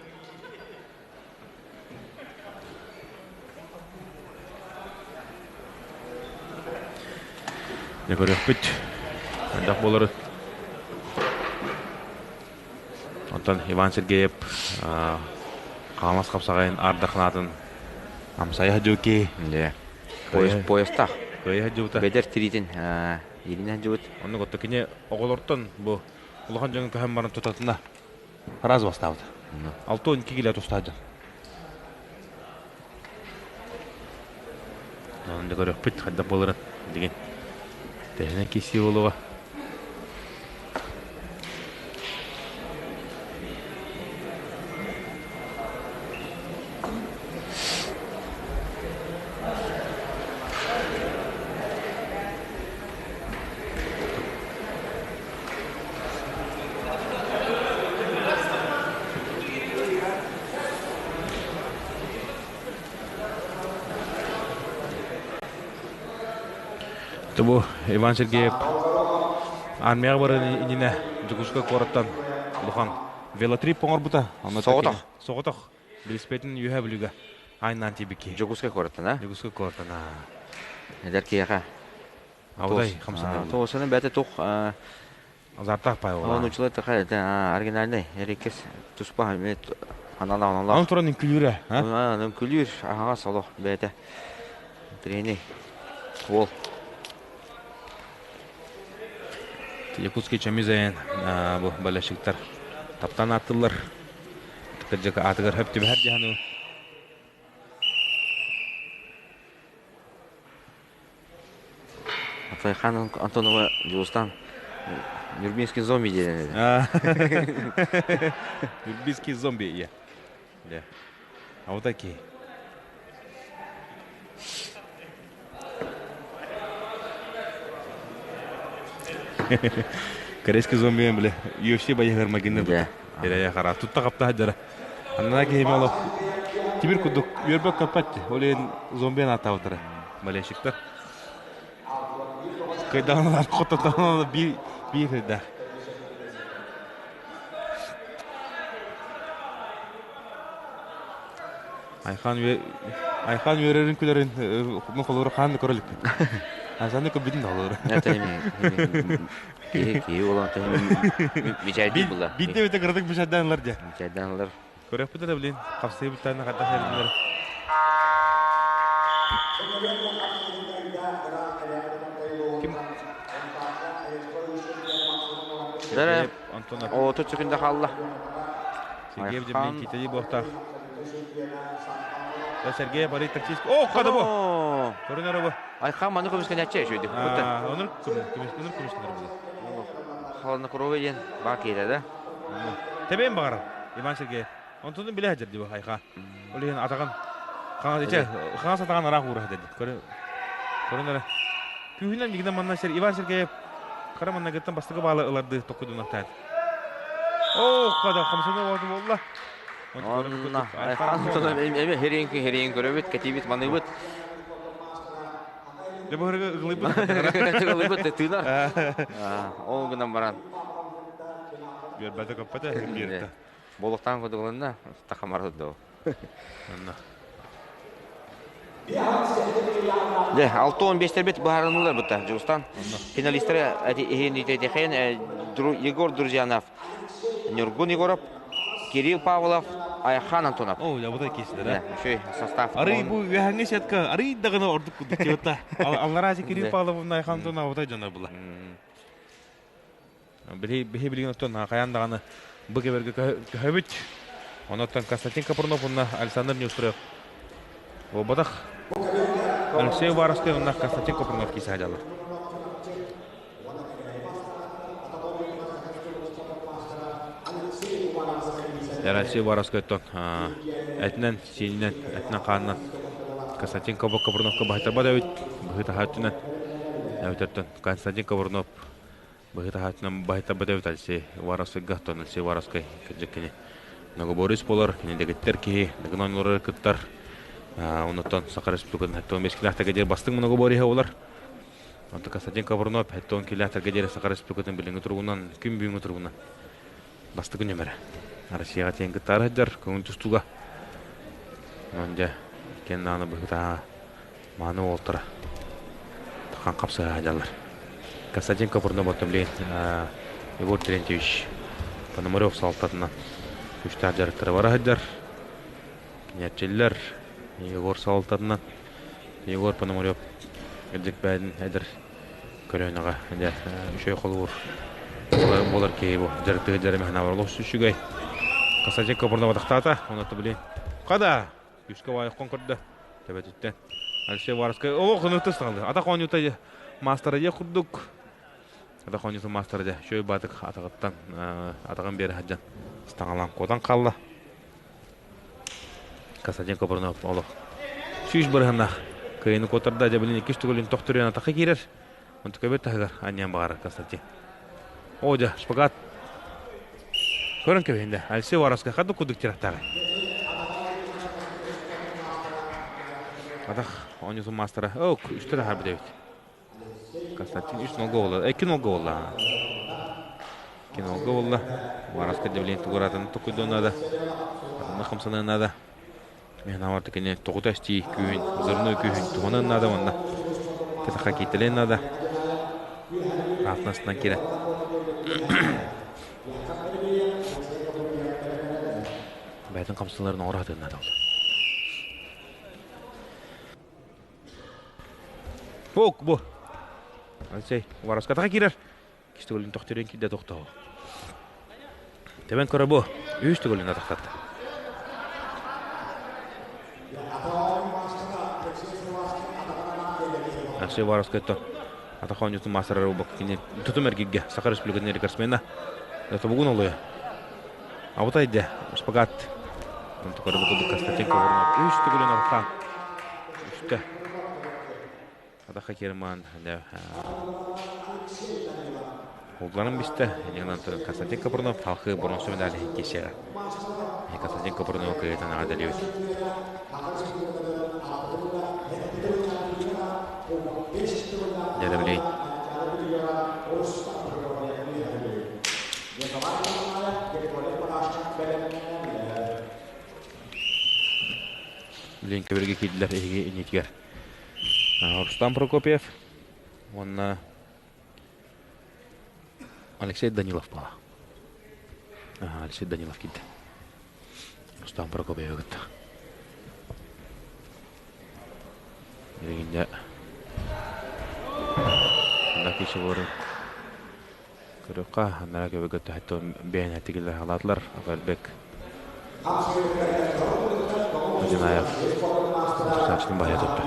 S5: Дьэ көрүөхпүт. Хайдах буолары. Онтон Иван Сергеев хаҥалас хапсаҕайын ардахнаатын амсайа сылдьыбыт
S1: Дьэ. Поезд поездтаах.
S5: Кыайа сылдьыбыта.
S1: Бэдэр тириитин иилинэ сылдьыбыт.
S5: Оннук отто кини оҕолортон бу улахан дьоҥҥо көһөн баран тутатына Раз бастаабыта. 6-12 кило тустаах дьон. Онон да көрүөхпүт хайдах буоларын билигин. Тэһинэн киирсии буолуоҕа. Бу Иван Сергеев армияҕа баран иннинэ Дьокуускай куораттан улахан велотрип оҥорбута.
S1: Соҕотох.
S5: Соҕотох. Билиспэтин Үөһээ Бүлүүгэ айнаан тиийбикки.
S1: Дьокуускай куораттан, а?
S5: Дьокуускай куораттан, а.
S1: Эдэр киһиэхэ.
S5: Аудай хамсанар.
S1: Тоосаны бэйэтэ туох
S5: Азартаах пай
S1: буолар. Научилар такая это оригинальный эрикес туспа анала анала.
S5: Аны туран үҥкүлүүрэ,
S1: а? Үҥкүлүүр аһаҕас олох бэйэтэ. Трени. Уол.
S5: Якутский чамизаен бу болельщиктар таптаан ааттыллар. Кырдьык аатыгар хөп түбэһэр дьаһану.
S1: Атайхан Антонова Дьулустан Нюрбинский зомби диэн этэ.
S5: Нюрбинский зомби, иә. Да. А вот такие. Корейский зомби, бля, UFC боегар магинер.
S1: Да.
S5: Эрэ хара тутта қапта жара. Анна киһи олох тимир курдук үөрбөк көппөт. Ол иһин зомбиан ааттаабыттара. Болельщиктар. Кыйдаҕына хототоҕуна биир биир кыйдаах. Айхан Айхан үөрэрин күлэрин холобура хаан да көрө иликпин. Асаны көбүтүн олор.
S1: Киһи киһи болон мичайди була.
S5: Бидде бите кырдык мичайданлар же.
S1: Мичайданлар.
S5: Көрөппүт да билин хапсыы бүттән хадда хәлиннер. Ким?
S1: Дәрә
S5: Антонов.
S1: 30 секунда қалды.
S5: Сергеев Демлин китеди буохтаах. Сергей Борис тактический. О, қады бу. Көрінер бу.
S1: Айхан маны көміскен әтче шөйді.
S5: Оныр көміс, көміс бұл.
S1: Халаны кровы ден ба кейді да.
S5: Тебен бағар, Иван Сергеев. Онтуны біле хәжір дейбі айха. Олеген атаған. Қаңас атаған арақ ұра деді. Көрінер. Күйінен дегенен манна Иван Сергеев қара манна гыттан бастығы балы ыларды токудун ақтайды. О, қада қамсыны болды болла.
S1: Онна, айхан тона эме херен херен көрөбүт, кетибит маныбыт.
S5: Де бу херге ыглыбыт.
S1: Ыглыбыт тыынар. Ол гынан баран.
S5: Бер бата каппата бирта.
S1: Болуктан кудугунна тахамар до.
S5: Онна.
S1: Де, 6-15 бит баарынылар бутта Жустан. Финалисттер эхин Егор Друзьянов, Нюргун Егоров, Кирилл Павлов, Айхан Антонов.
S5: О, я бута кесилер, а.
S1: Шөй состав.
S5: Арый бу үһәңге сетка, арый дагына ордук кудук тиотта. Аллара Кирилл Павлов Айхан Антонов бута жана була. Били бихи билген оттон каян даганы бу кеберге көһөбүт. Онотон Константин Капрунов уна Александр Неустроев. О батах. Алексей Варовский уна Константин Капрунов кисе хажалар. Алексей Варовский оттон этинен, сининен, этинен хаанынан Константин Капруновка бахтарба да бит, быһыта хатынан. Әбитеттен Константин Капрунов быһыта хатынан бахтарба да бит Алексей Варовский гаттон Алексей Варовский кеджеккени. Многоборец болар, кенедегеттер киһи, дыгынан кыттар. Онотон Саха Республикатын хаттон 5 килахтарга дер бастың многоборье болар. Онто Константин Капрунов хаттон килахтарга дер Саха Республикатын билиңи тургунан, күн бүгүнгү тургунан. Бастыгы нөмөрө. Россияга тең кыттар хаджар, көңүл тустуга. Онда кен наны быгыта маны олтыра. Тахан капсы хаджалар. Константин Капрунов оттон билен Егор Терентьевич Пономарев салтатынан күчтәр жарыктары бар хаджар. Нәтчелләр Егор салтатынан Егор Пономарев Эдик бәдин әдір көрөнөҕө дэ үчөй холуур болар киһи бу жарыктыгы жарымэхна бар олох үчүгэй Константин Капрунов атахтаата онотто билин када күскө баайыккон көрдө төбөтүттен Алексей Варовский о хынытты саҥалды ата хонюта мастера же курдук ата хонюта мастера же шөй батык атагыттан атагын бери хаджан стаҥалан куотан хаалла Константин Капрунов олох сүүс бырыһыннах кыйыны куотарда дьэ билин иккис түгүлүн тохтуруйан атахха киирэр онту көбөт таһыгар анньан баҕарар Константин о дьэ шпагат көрөн кэбиһинде Алексей Варовскай хадды кудук тирахтааҕы атах оонньуутун мастера о үстэ таһаарбыт эбит Константин үс нолга буолла икки нолга буолла икки нолга буолла Варовскай дьэ билин тугуратын токуйдуон наада атынна хамсаныан наада Мен аварты кene тоҕута эстии күүһүн, взрывной күүһүн туһанан наада манна. Кэтаха кийтэлэн наада. Рафнасынан кирэ. Бәйтін қамсыларын оңыра наада ол. Фок бу. Алексей Варовска таха кирер. Кистігілін тоқтерен килде тоқтау. Тебен көрі бу. Үш түгілін атақтатты. Алексей Варовскай то атахон ютун масарар убак кини тутум эргигге Саха Республикатын рекордсмена. Это бугун олуя. Абытай шпагат. Онто көрі бу Константин Капрунов. Үш түгілін атақтан. Үстэ. Атаха керман. Олларын бисте. Янан Константин Капрунов халкы бронза медали кесеге. Константин Капрунов кыйтан агалебит. Дәдә билейин. Билейин көберге кийдилер эһиги инитигер. Рустам Прокопьев. Уонна Алексей Данилов буола. Алексей Данилов киирдэ. Рустам Прокопьевы кытта. Билигин Накишевор көрүөххэ, анараа көбөгө төһөттөн бэйэн этигилер халаатылар Афарбек Одинаев тусааччытын баһыйа тутта.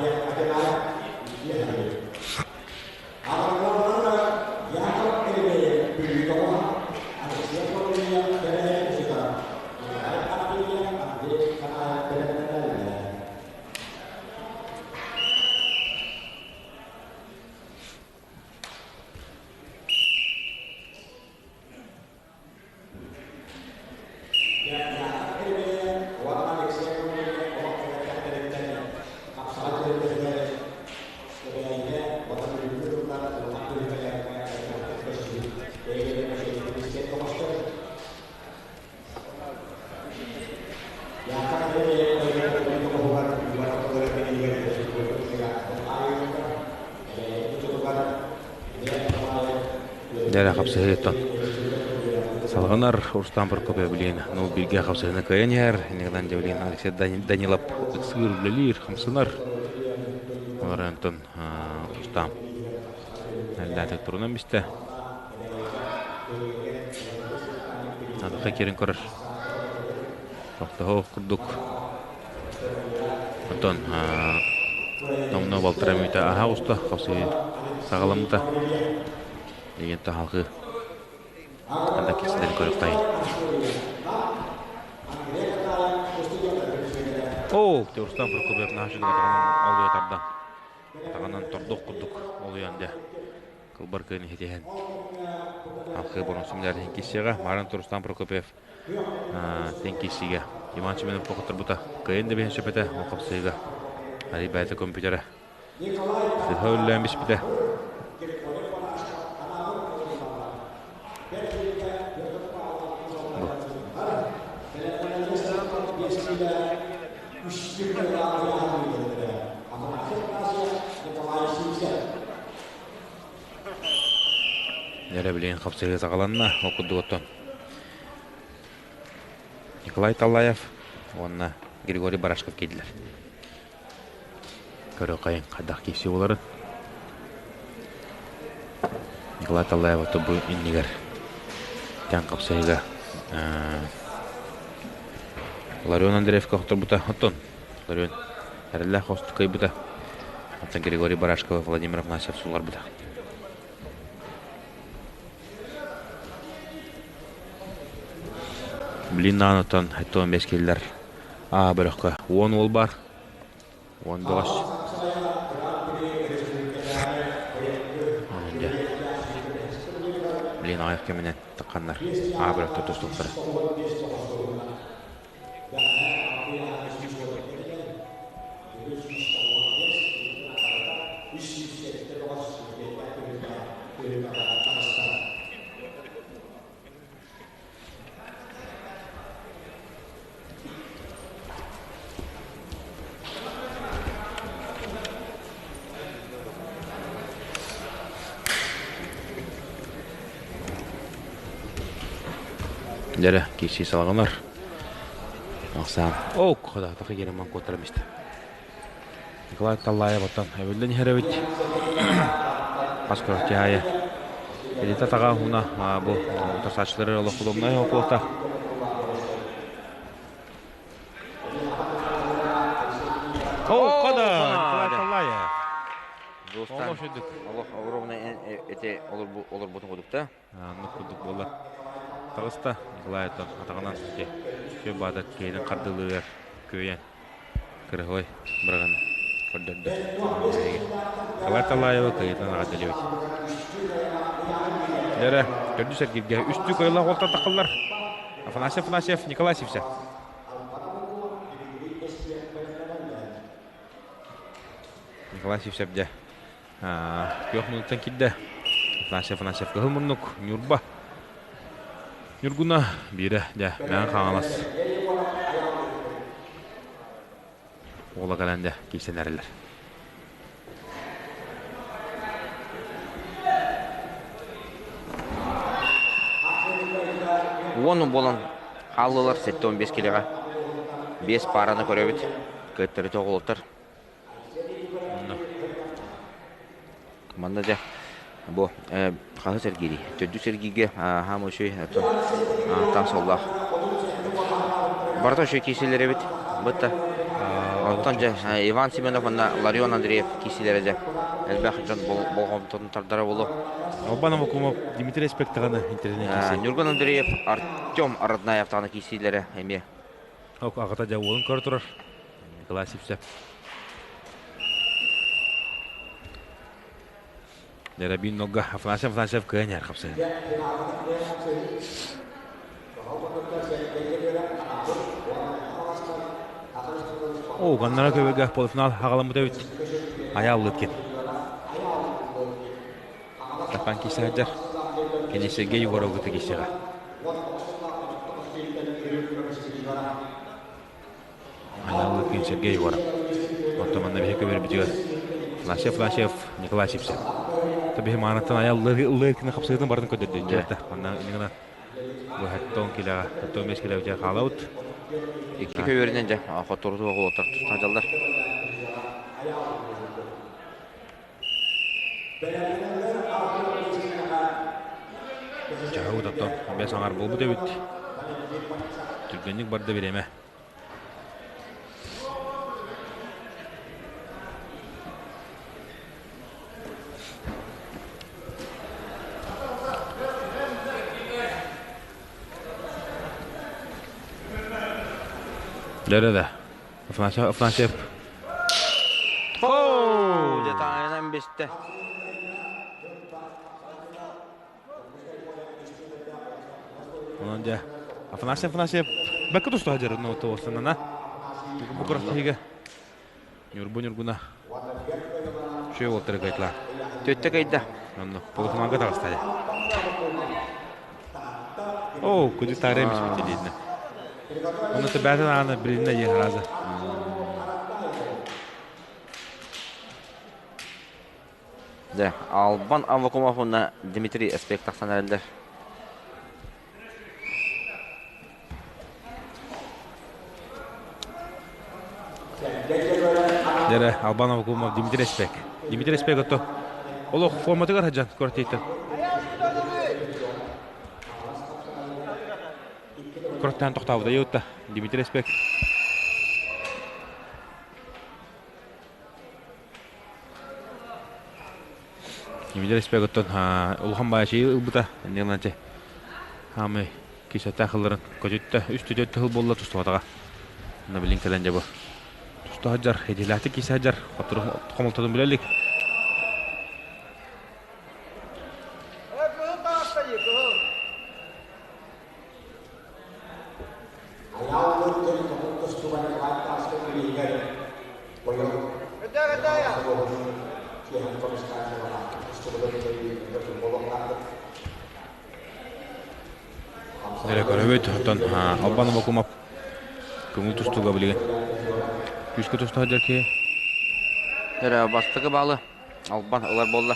S5: Дьэ хапсыһыыттан салҕанар Рустам Прокопьев билигин ну бииргэ хапсыһыыны кыайан иһэр. Иннигинэн дьэ билигин Алексей Данилов ыксыыр үлэлиир, хамсанар. Олор онтон Рустам эллээтик турунан бистэ. Адыха киирэн көрөр. Тохтоһуох курдук. Онтон номнуо балтараа мүнүүтэ аһа оҕуста, хапсыһыы саҕаламмыта. Деген таһалгы анда кисилэри көрүөххэйин. Оо, Рустам Прокопьев наһаа үчүгэй атаҕынан олуйа тардан. Атаҕынан тордох курдук олуйан дьэ кылбар кыын иһитиһэн алхыы боронсум дээрин киссиэҕэ Марын Рустам Прокопьев тэн киссигэ Иван Семенов хотторбута кыайын да биһэн сөп этэ ол хапсыыга арый бэйэтэ компьютера сыһа үллээн биспитэ. Эрэ билигин хапсыһыы саҕаланна, ол курдук оттон Николай Таллаев уонна Григорий Барашков киирдилэр. Көрүөххэйин хайдах киирсии буоларын. Николай Таллаев бу иннигэр тэҥ хапсыһыыга Ларион Андреевка хотторбута. Оттон Ларион эрэллээх хостук кыайбыта. Оттон Григорий Барашков Владимир Афанасьев сулларбыта. Блин наанаттан 75 киллэр А бөлөхкө 10 уол бар. 19. Онон дьэ. Блин аҕыйах кэминэн тахханнар А бөлөхтө тустуохтара. Дьэрэ, киирсии салҕанар. Ахсаан. Ок, ходаатаха Герман куоттарам истэ. Николай Таллаев оттон эбиллэн иһэр эбит. Хас көрөхтү Элита таға хуна бу утарсааччылары олох удобнай окуота. О, кода! Николай Таллаев.
S1: Олох шүдүк. Олох ровно эти олорбутун кудукта.
S5: Оннук курдук буолла. Таҕыста Николай оттон атаҕынан ити үчүгэй баата киһитин хардылыыр күөйэн кырыһой быраҕан көрдөрдө. Николай Талаева кыайыытынан аҕардалыбыт. Дэрэ, төрдүс эргиргэ үстүү кыайылаах уолтан тахаллар. Афанасий Афанасьев, Николай Сивцев. Николай Сивцев дьэ Күөх муннуктан киирдэ. Афанасий Афанасьев кыһыл муннук, Ньурба. Ньургуна биирэ, дьэ, Мэҥэ Хаҥалас. Уола кэлэн дьэ, киирсэн эрэллэр.
S1: 10 буолан хааллылар 75 килэҕэ. 5 паараны көрөбүт. Кыаттары тоҕолоттор. Манна дьэ бу хаһы сэргиирий? Төрдүс сэргииргэ хаама үчүгэй таах соллоох. Барыта үчүгэй киирсиилэр эбит. Бытта. Оттон дьэ Иван Семенов уонна Ларион Андреев киирсиилэрэ дьэ элбэх дьон болҕомтотун тардара буолуо.
S5: Албан Амакумов Дмитрий Спектаҕаны интэриэһинэй киирсии.
S1: Ньургун Андреев Артем Роднаев даҕаны киирсиилэрэ эмиэ.
S5: Аҕата дьэ уолун көрө турар. Николай Сипсев. Дэрэ нога Афанасьев Афанасьев кыайан иһэр хапсыһын. О, ганнара көбөргө полуфинал хагаламмыт эбит. Аял Лыткин. Тапан кисе сылдьар. Кини Сергей Егоровы кисеҕэ. Айаал Лыткин Сергей Егоров. Оттон манна биһи көбөрбүтүгэр Фласев Фласев Николай Сипсев. Биһи маанаттан Айаал Лыткины хапсыытын барын көдөрдүн дьэрдэ. Манна инигана бу хаттон килэҕэ, хаттон бес килэҕэ дьэ хаалабыт.
S1: Икки көбөрүнэн дьэ хотторуту оҕолоттор тустаачаллар.
S5: Чаһы оттон бэс аҥар буолбут эбит. Түргэнник барда бириэмэ. Дөрө да. Афанасьев, Афанасьев.
S1: О, дьэ таайынан бистэ.
S5: Онон дьэ Афанасий Афанасьев бэккэ тустаха дьарыгын оттуостанана. Бу күрэхтэһиигэ Ньурбу Ньургуна үчүгэй уолтары кыайтылар.
S1: Төттө кыйда.
S5: Онно полуфиналга таҕыста дьэ. Оо, куди таарыам испит диэтинэ. Онно төбөтүн аана билиннэ дии хараза.
S1: Дьэ, Албан Аввакумов уонна Дмитрий Эспек тахсан эрэллэр.
S5: Дьэрэ, Албан Аввакумов, Дмитрий Эспек. Дмитрий Эспек отто олох форматыгар сылдьан квартираттан. Квартираттан тохтообута йутта Дмитрий Эспек. Дмитрий Эспек оттон улахан баайы ылбыта. Иннигинэн хаамай кисэтэ хылларын көтүттэ. Үс түтөт тыл буолла тустубатаҕа. Онно билин кэлэн дьэ бу. Туста сылдьар, идиэлээхтик киирсэ сылдьар. Хомолтотун билэ илик. Эрэ көрөбүт, оттон Албан Абакумов көҥүл тустууга билигин күүскэ туста сылдьар киһи.
S1: Эрэ бастакы баалы Албан ылар буолла.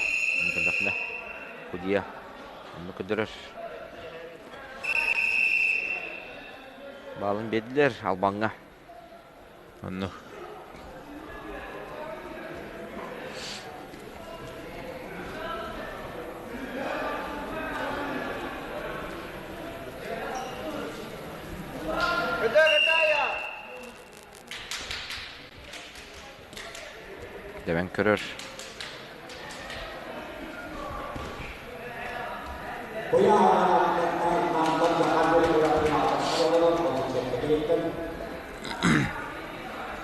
S1: Көрдөхпүнэ Кудья онно көрдөрөр. Баалын биэрдилэр Албаҥҥа.
S5: Онно.
S1: Дэбэн көрөр.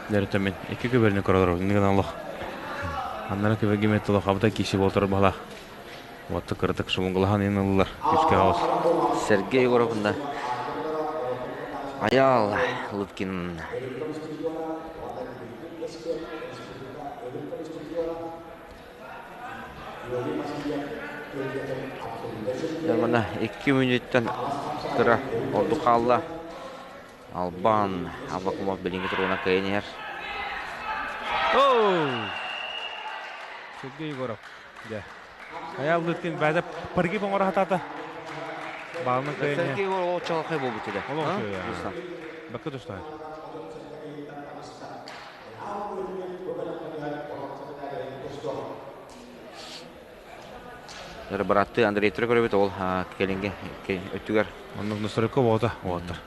S5: Дәрі төмен. Екі көберіне көрөлөр. Иннигин олох. Аннара көберге мет олох абыта киши болтор бала. Уотты кырдык шумунгалахан ин ыллар. Күскә хаос.
S1: Сергей Егоровна. Аял Лыткин. Мана 2 мүнүүттэн кыра ордук хаалла. Албан Аввакумов билиҥҥи туругунан кыайан иһэр.
S5: Оу! Сергей Егоров. Дьэ. Айаал Лыткин бааза парги оҥоро сатаата. Баалынан кыайан.
S1: Сергей ол чалхай буолбут этэ.
S5: Олох үчүгэй. Бакка тустаах.
S1: Быратты Андрей көрөбүт ол келинге өттүгэр.
S5: Оннук Нусарыкка боҕото уоттар.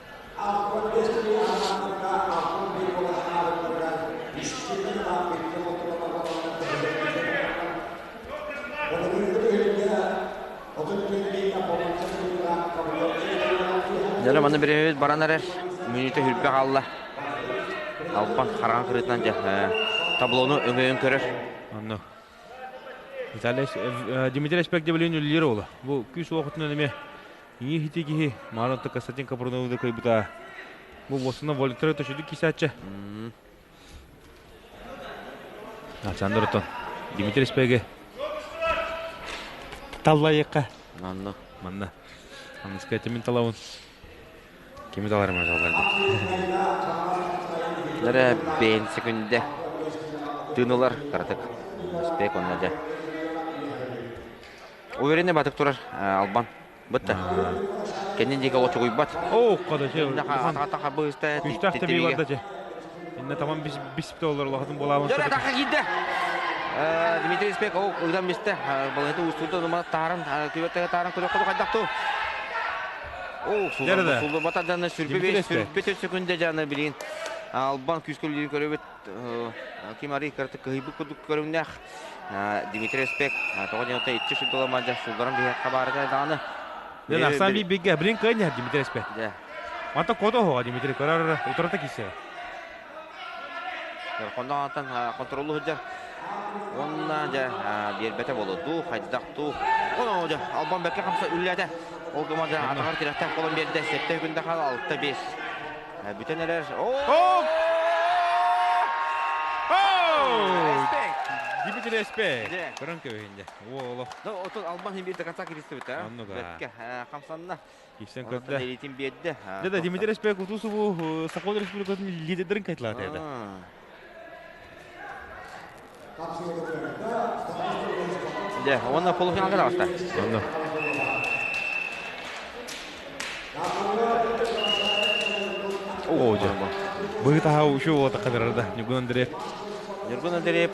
S1: Дьэ, манна бириэмэбит баран эрэр. Мүнүүтэ хүрбэ хаалла. Албан хараҥа кырыытынан дьэ таблону өҥөйөн көрөр.
S5: Онно. Виталий Дмитрий Спектаблин үлэлиир уола. Бу күүс уохутунан эмиэ иҥии хити киһи Маранта Константин Капрунову кыайбыта. Бу буосуна волонтер төшүдүк кисааччы. Александр Отон. Дмитрий Спеге. Таллайыққа.
S1: Манна.
S5: Манна. Аныска этимин талабын. Кими таларым жалларды.
S1: Нere бэйэн секүндэ тыынылар каратык. Спек онна дьэ. Уверенный батык турар Албан. Бытта. Кэннин диэки олочугуйбат.
S5: Оо, кода че.
S1: Атаха быыста.
S5: Күстәх теби барда че. Инне тамам бис бис доллар лахатын болабын.
S1: Дөрө таха киирде. Дмитрий Спек ол ыгдан бисте. Балыты устурда нума тааран күбеттеге тааран көрө коду кайдакту. О, сулду сулду батадан сүрпе беш сүрпе төрт секунда жаны билин. Албан күскөлүн көрөбүт. Ким ари карты кыйбы кудук көрүннэх. Дмитрий Спек тоҕо диэн итчи сүрдүла мадьа сулдаран биһэ хабарыта дааны.
S5: Ден ахсан би бигге билин кыйня Дмитрий Спек. Мата кото хоға Дмитрий көрөр утарата кисе.
S1: Хонноотан контролу хыджар. Онна жа биэрбэтэ болуду, хайдахту. Оно жа Албан бэкке хамса үлләтэ. Ол гыма жа атагар тирәхтәк болон берде. Сетте күндә хал 6-5. Бүтән эрер.
S5: О! Дмитрий Спек. Көрөн көбүнде. О, олох.
S1: Да, отон Албан хим бирде конца киристи бит, а. Бэкке хамсанна.
S5: Кисен көрдө.
S1: Элитин берде.
S5: Да, да, Дмитрий Спек утусу Саха Республикасының лидерин кайтлады еді.
S1: Да, он полуфиналга таҕыста.
S5: Онно. О, жа. Быһы таһа ушу ота кадарда. Ньургун Андреев.
S1: Ньургун Андреев.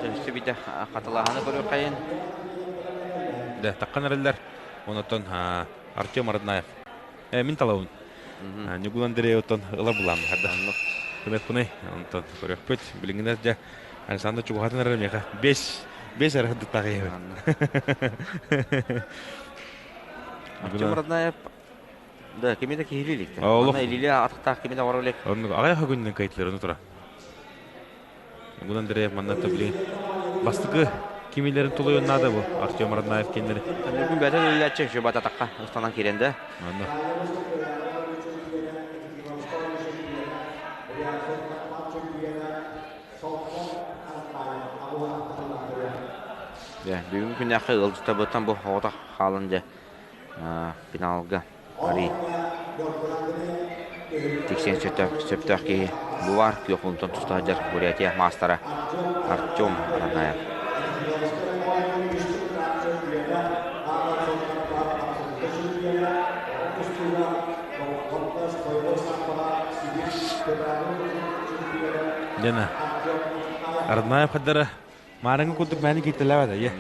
S1: Төстү бите хатылаһаны көрөр хайын.
S5: Да, таккан эрэллэр. Онотон Артем Роднаев. Мин талабын. Ньургун Андреев оттон ылар булам хадда. Күнэ күнэ онтон көрөхпүт. Билиңинер жа Александр чугахатын эрэр меха. 5 5 эрэ хыдыктагы.
S1: Артем Роднаев да, кими да киһилилик. Ана илиле атыктаах кими да барар
S5: Оннук агай хөгүннен кайтлар оны тура. Ньургун Андреев манна билин бастыгы кимилерин тулуйун нада бу Артем Роднаев кеннери.
S1: Ньургун бәтен үлләче şu бататакка ыстанан киренде.
S5: Онно.
S1: Да, бүгүн күннәхе ылдыта бытан бу ота халын же финалга ари тиксен сөптөк ки бу бар күйөкунтон тустаажар Бурятия мастера Артем Роднаев.
S5: Дена. Роднаев хаддара Марыңы кудук мәні кеттеләбәді, е.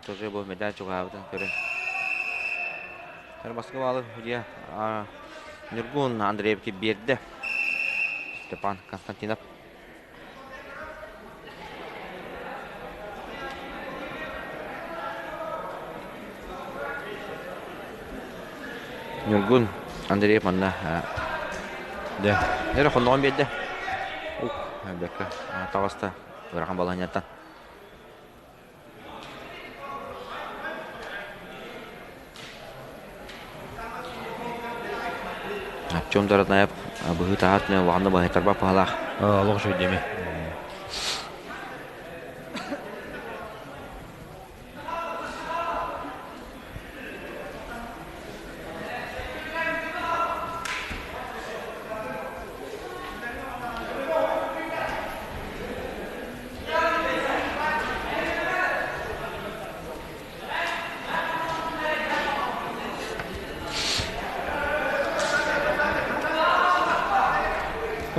S1: Тоже бу медаль чугаабытын көрөн. Баскы балы судья Нургун Андреевке берді. Степан Константинов. Нургун Андреев манна.
S5: Да.
S1: Нere хонноон берді. Ух, бәккә таҕыста ыарахан балаһынньаттан. Артем Роднаев быһыы таһаат улахан баһытарба паһалаах.
S5: Олох шөй деме.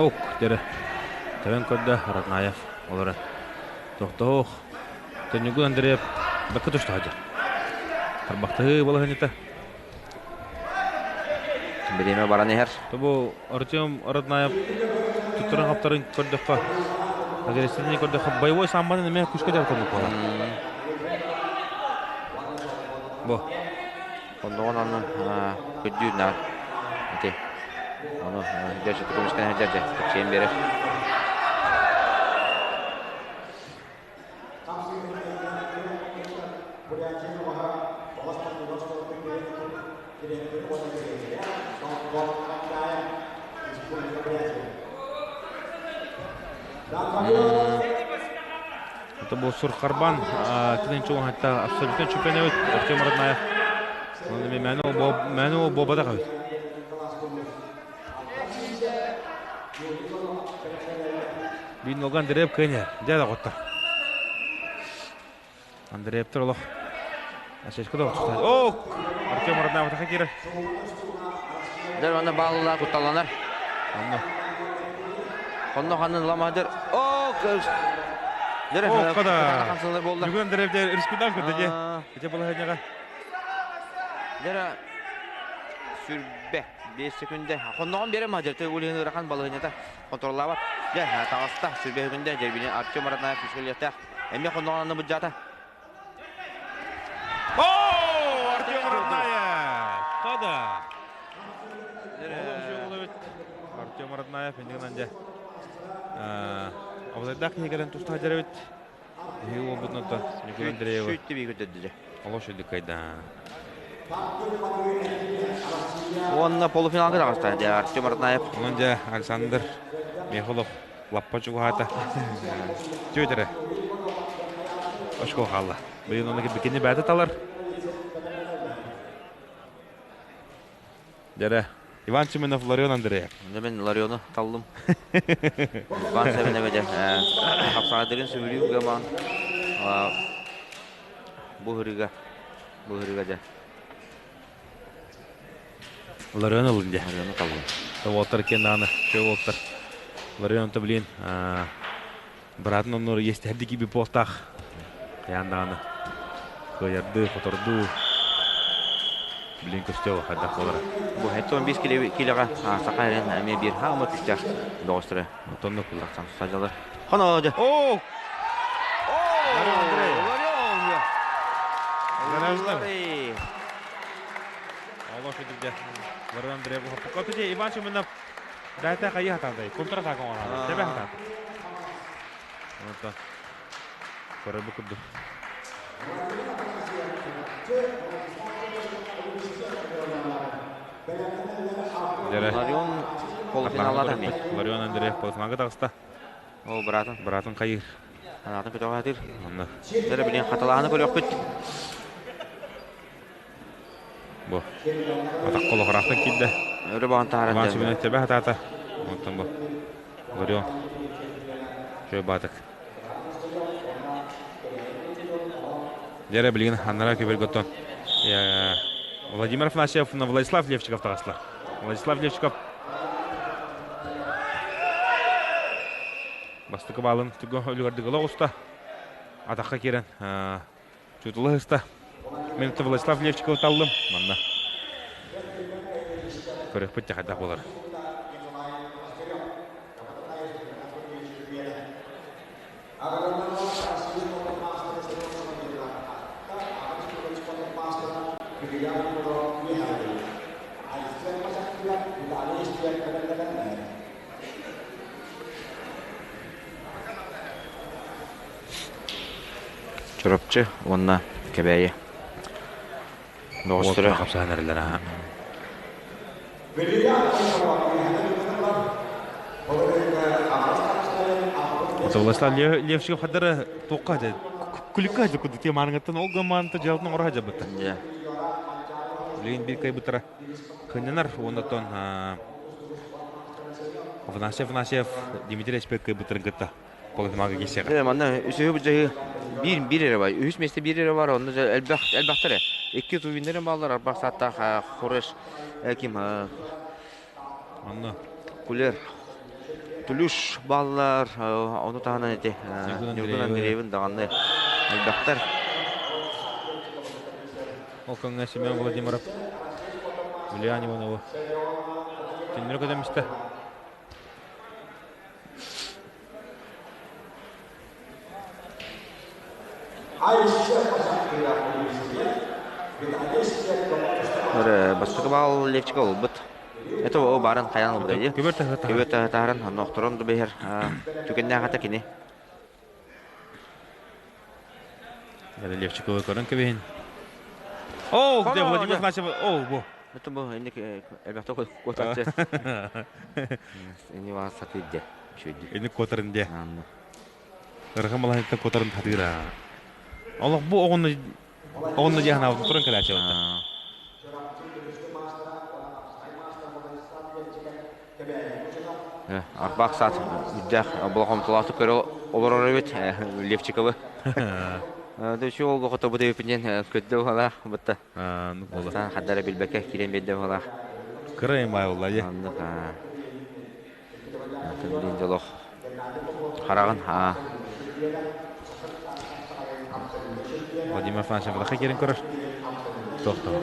S5: Ок, дэрэ. Тэбэн көрдө Ратнаев олорон. Тохтоох. Төннүгүн Андреев бакка туста сылдьар. Тарбахтаһыы балаһынньыта.
S1: Бириэмэ баран иһэр.
S5: Бу Артем Роднаев туттаран хаптарын көрдөххө, агрессивный көрдөххө, боевой самбаны эмиэ күүскэ дьарыктаммыт буолар. Бу.
S1: Оннугун онно көрдүүр наар. Ити. Ону дьэ көмүскэнэ сылдьар дьэ кэпсиэн биэрэр.
S5: Это был Сурхарбан, кинин чугаһатта абсолютно чемпионабыт Артем Роднаев. Мәне бобада қабыт. Бин Логан Андреев кыйнер. Дьэ да готтар. Андреевтер олох. Асечка да О! Артем Роднаев таха кирер.
S1: Дэр онно баалылаа кутталанар.
S5: Онно.
S1: Онно ханын ламадыр. О! Дэр
S5: О, када. Бүгүн Андреев дэр рискудан көрдө же. Ите балаһыняга.
S1: Дэр сүрбэ 5 секунда. Хонноҕун бере мадыр. Ты улин ырахан балаһынята контроллаабат. Дьэ, таҕыста сүрбэ күндэ Дербини Артем Роднаев күскөлүөхтээх. Эмиэ хонноҕун анны быдьаата.
S5: О, Артем Роднаев! Хада! Артем Роднаев иннигинэн дьэ абытайдаах киһи кэлэн туста сылдьар эбит. Биһиги уолбутун оттон Ньукулай Андреевы.
S1: Сүүттү бии көрдөрдүлэр.
S5: Олох үчүгэй кайда.
S1: Уонна полуфиналга таҕыста дьэ Артем Артнаев.
S5: Онон дьэ Александр Михайлов лаппа чугаһаата. Түөтэрэ. Очко хаалла. Быйыл оны бикини бээтэ талар. Дьэрэ, Иван Семенов, Ларион Андреев.
S1: Дьэ мен Лариону таллым. Иван Семенов этэ. Хапсаҕайдарын сөбүлүүр гамаан бу ырыга бу ырыга дьэ.
S5: Ларион ылын дьэ.
S1: Лариону таллым.
S5: Уолтар киэн даҕаны, чөө уолтар. Ларион то блин, быраатын оннугар иэстэһэрдии киирбит буолтаах. Хайаан даҕаны кыайардыы, хотордуу билин көстүө хайдах буолара.
S1: Бу 75 килоҕа саха эрэн эмиэ биир хаама күүстээх бөҕөстөрө.
S5: Отоннук
S1: тахсан садьалар. Хоно дьэ.
S5: Оо! Олох үдүгдэ. Ларыан Андреев Иван Семенов Бэйэтэ хайыы хатаандай, контратака оҥорон, тэбэ хатаата. Онтон көрөр бу курдук.
S1: Ларион полуфиналлаата эмиэ.
S5: Ларион Андреев полуфиналга таҕыста.
S1: Ол быраатын.
S5: Быраатын хайыыр.
S1: Анаатын көтөҕө
S5: Онно.
S1: Дэрэ билин хатылааны көрүөхпүт.
S5: Бу атах колохораахтан киирдэ.
S1: Өрө баҕан таһааран
S5: Иван Семенович тэбэ хатаата. Онтон бу Ларион Чөй баатык. Дьэрэ билигин аннара көбөргөттөн Владимир Афанасьев на Владислав Левчиков таҕыстылар. Владислав Левчиков бастакы баалын түгэн өлүгэрдик ыла оҕуста. Атахха киирэн Чутула ыста. Мен Владислав Левчиковы таллым. Манна. Көрөхпүт те хайдах болар.
S1: Чурапчы уонна Кэбээйи бөҕөстөрө
S5: хапсаһан эрэллэр аха. Владислав Левчиков хаддара туохха дьэ күлүккэ дьэ кудук тиэмааныгыттан ол гамаанта дьыалатын оҥоро сылдьабыта. Билигин биир кыайбыттара кынньанар уонна Афанасьев Афанасьев Дмитрий Эспек кыайбыттарын кытта полуфиналга киирсиэҕэ.
S1: Манна үсүһү быдьаһы биир биир эрэ бар. Үһүс миэстэ биир эрэ бар. Онно элбэх элбэхтэр эрэ. Икки тувиннэрин бааллар. Арбах сааттаах Хореш ким
S5: Онно
S1: Кулер. Тулюш баллар, ону таһынан эти Ньургун Андреевын даҕаны элбэхтэр.
S5: Ол көҥҥө Семен Владимиров, Юлиан Иванову Төннөрү көтөмүстэ.
S1: Бастакы баал Левчика ылбыт. Это о барын хайан ылбыта дии.
S5: Көбөр таһы
S1: Көбөр таһы таһаран, нохторон да бэһэр түгэннээх ата кини.
S5: Левчиковы көрөн кэбиһин. О, где Владимир Афанасьев? О, бу.
S1: Это бу инник элбэхтэ куотаччы. Ини баа сатыыр дьэ. Үчүгэй.
S5: Инник куотарын дьэ. Ырхан балаһыттан куотарын хатыыра. Олох бу оҕону оҕону дьэ ханаабытын туран кэлээччи барда.
S1: Арбаах саат үрдээх болҕомтолоохтук көрө олорор эбит Левчиковы. Дөчү ол хотобут эбиппин көддө уһалаах бытта.
S5: Ну
S1: Бастаан хардара билбэккэ киирэн биэрдэ уһалаах.
S5: Кыра бай болла дьэ.
S1: Оннук билин дьолох хараҕын аа
S5: Владимир Афанасьев лаха киирэн көрөр. Тохтоо.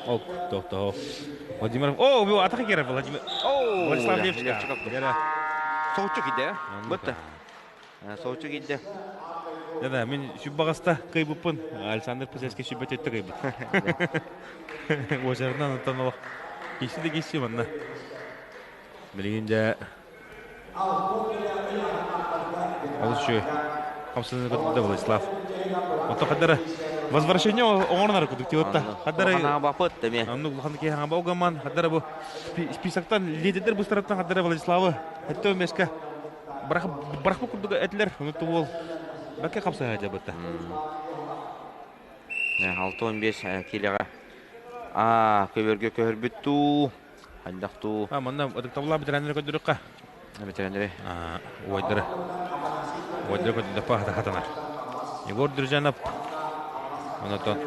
S5: Ок, тохтоо. Владимир... О, бу атака киирэр Владимир.
S1: О,
S5: Владислав Левчиков.
S1: Левчиков.
S5: Гера.
S1: Соучу киирдэ. Бытта. Соучу киирдэ.
S5: Да, мин сүббаҕаста кыйбыппын. Александр Пысецкий сүббэт өттө кыйбыт. Уочарынан оттон олох киси да киси манна. Билигин дьэ олус үчүгэй. Хамсаныы көтүлдэ Владислав. Ото хаддара возвращение оҥорнор кудук тиотта. Хаддара
S1: Ханаға бапыт деме.
S5: Оннук улахан киһи хаҥа огаман хаддара бу списоктан лидердер быстараттан хаддара Владиславы хэтте меска барах барах курдук этилер. Ону туол бакка хапсаһа жабытта.
S1: 6-15 килеға. А, көбөргө көһөрбүт туу. Хайдах туу.
S5: А манна ытыктабылаа битирэннери көрдөрүккэ.
S1: Битирэннери.
S5: Уойдары. Уойдары көрдөрдөхпө хатанар. Егор Дружанов. Онотон.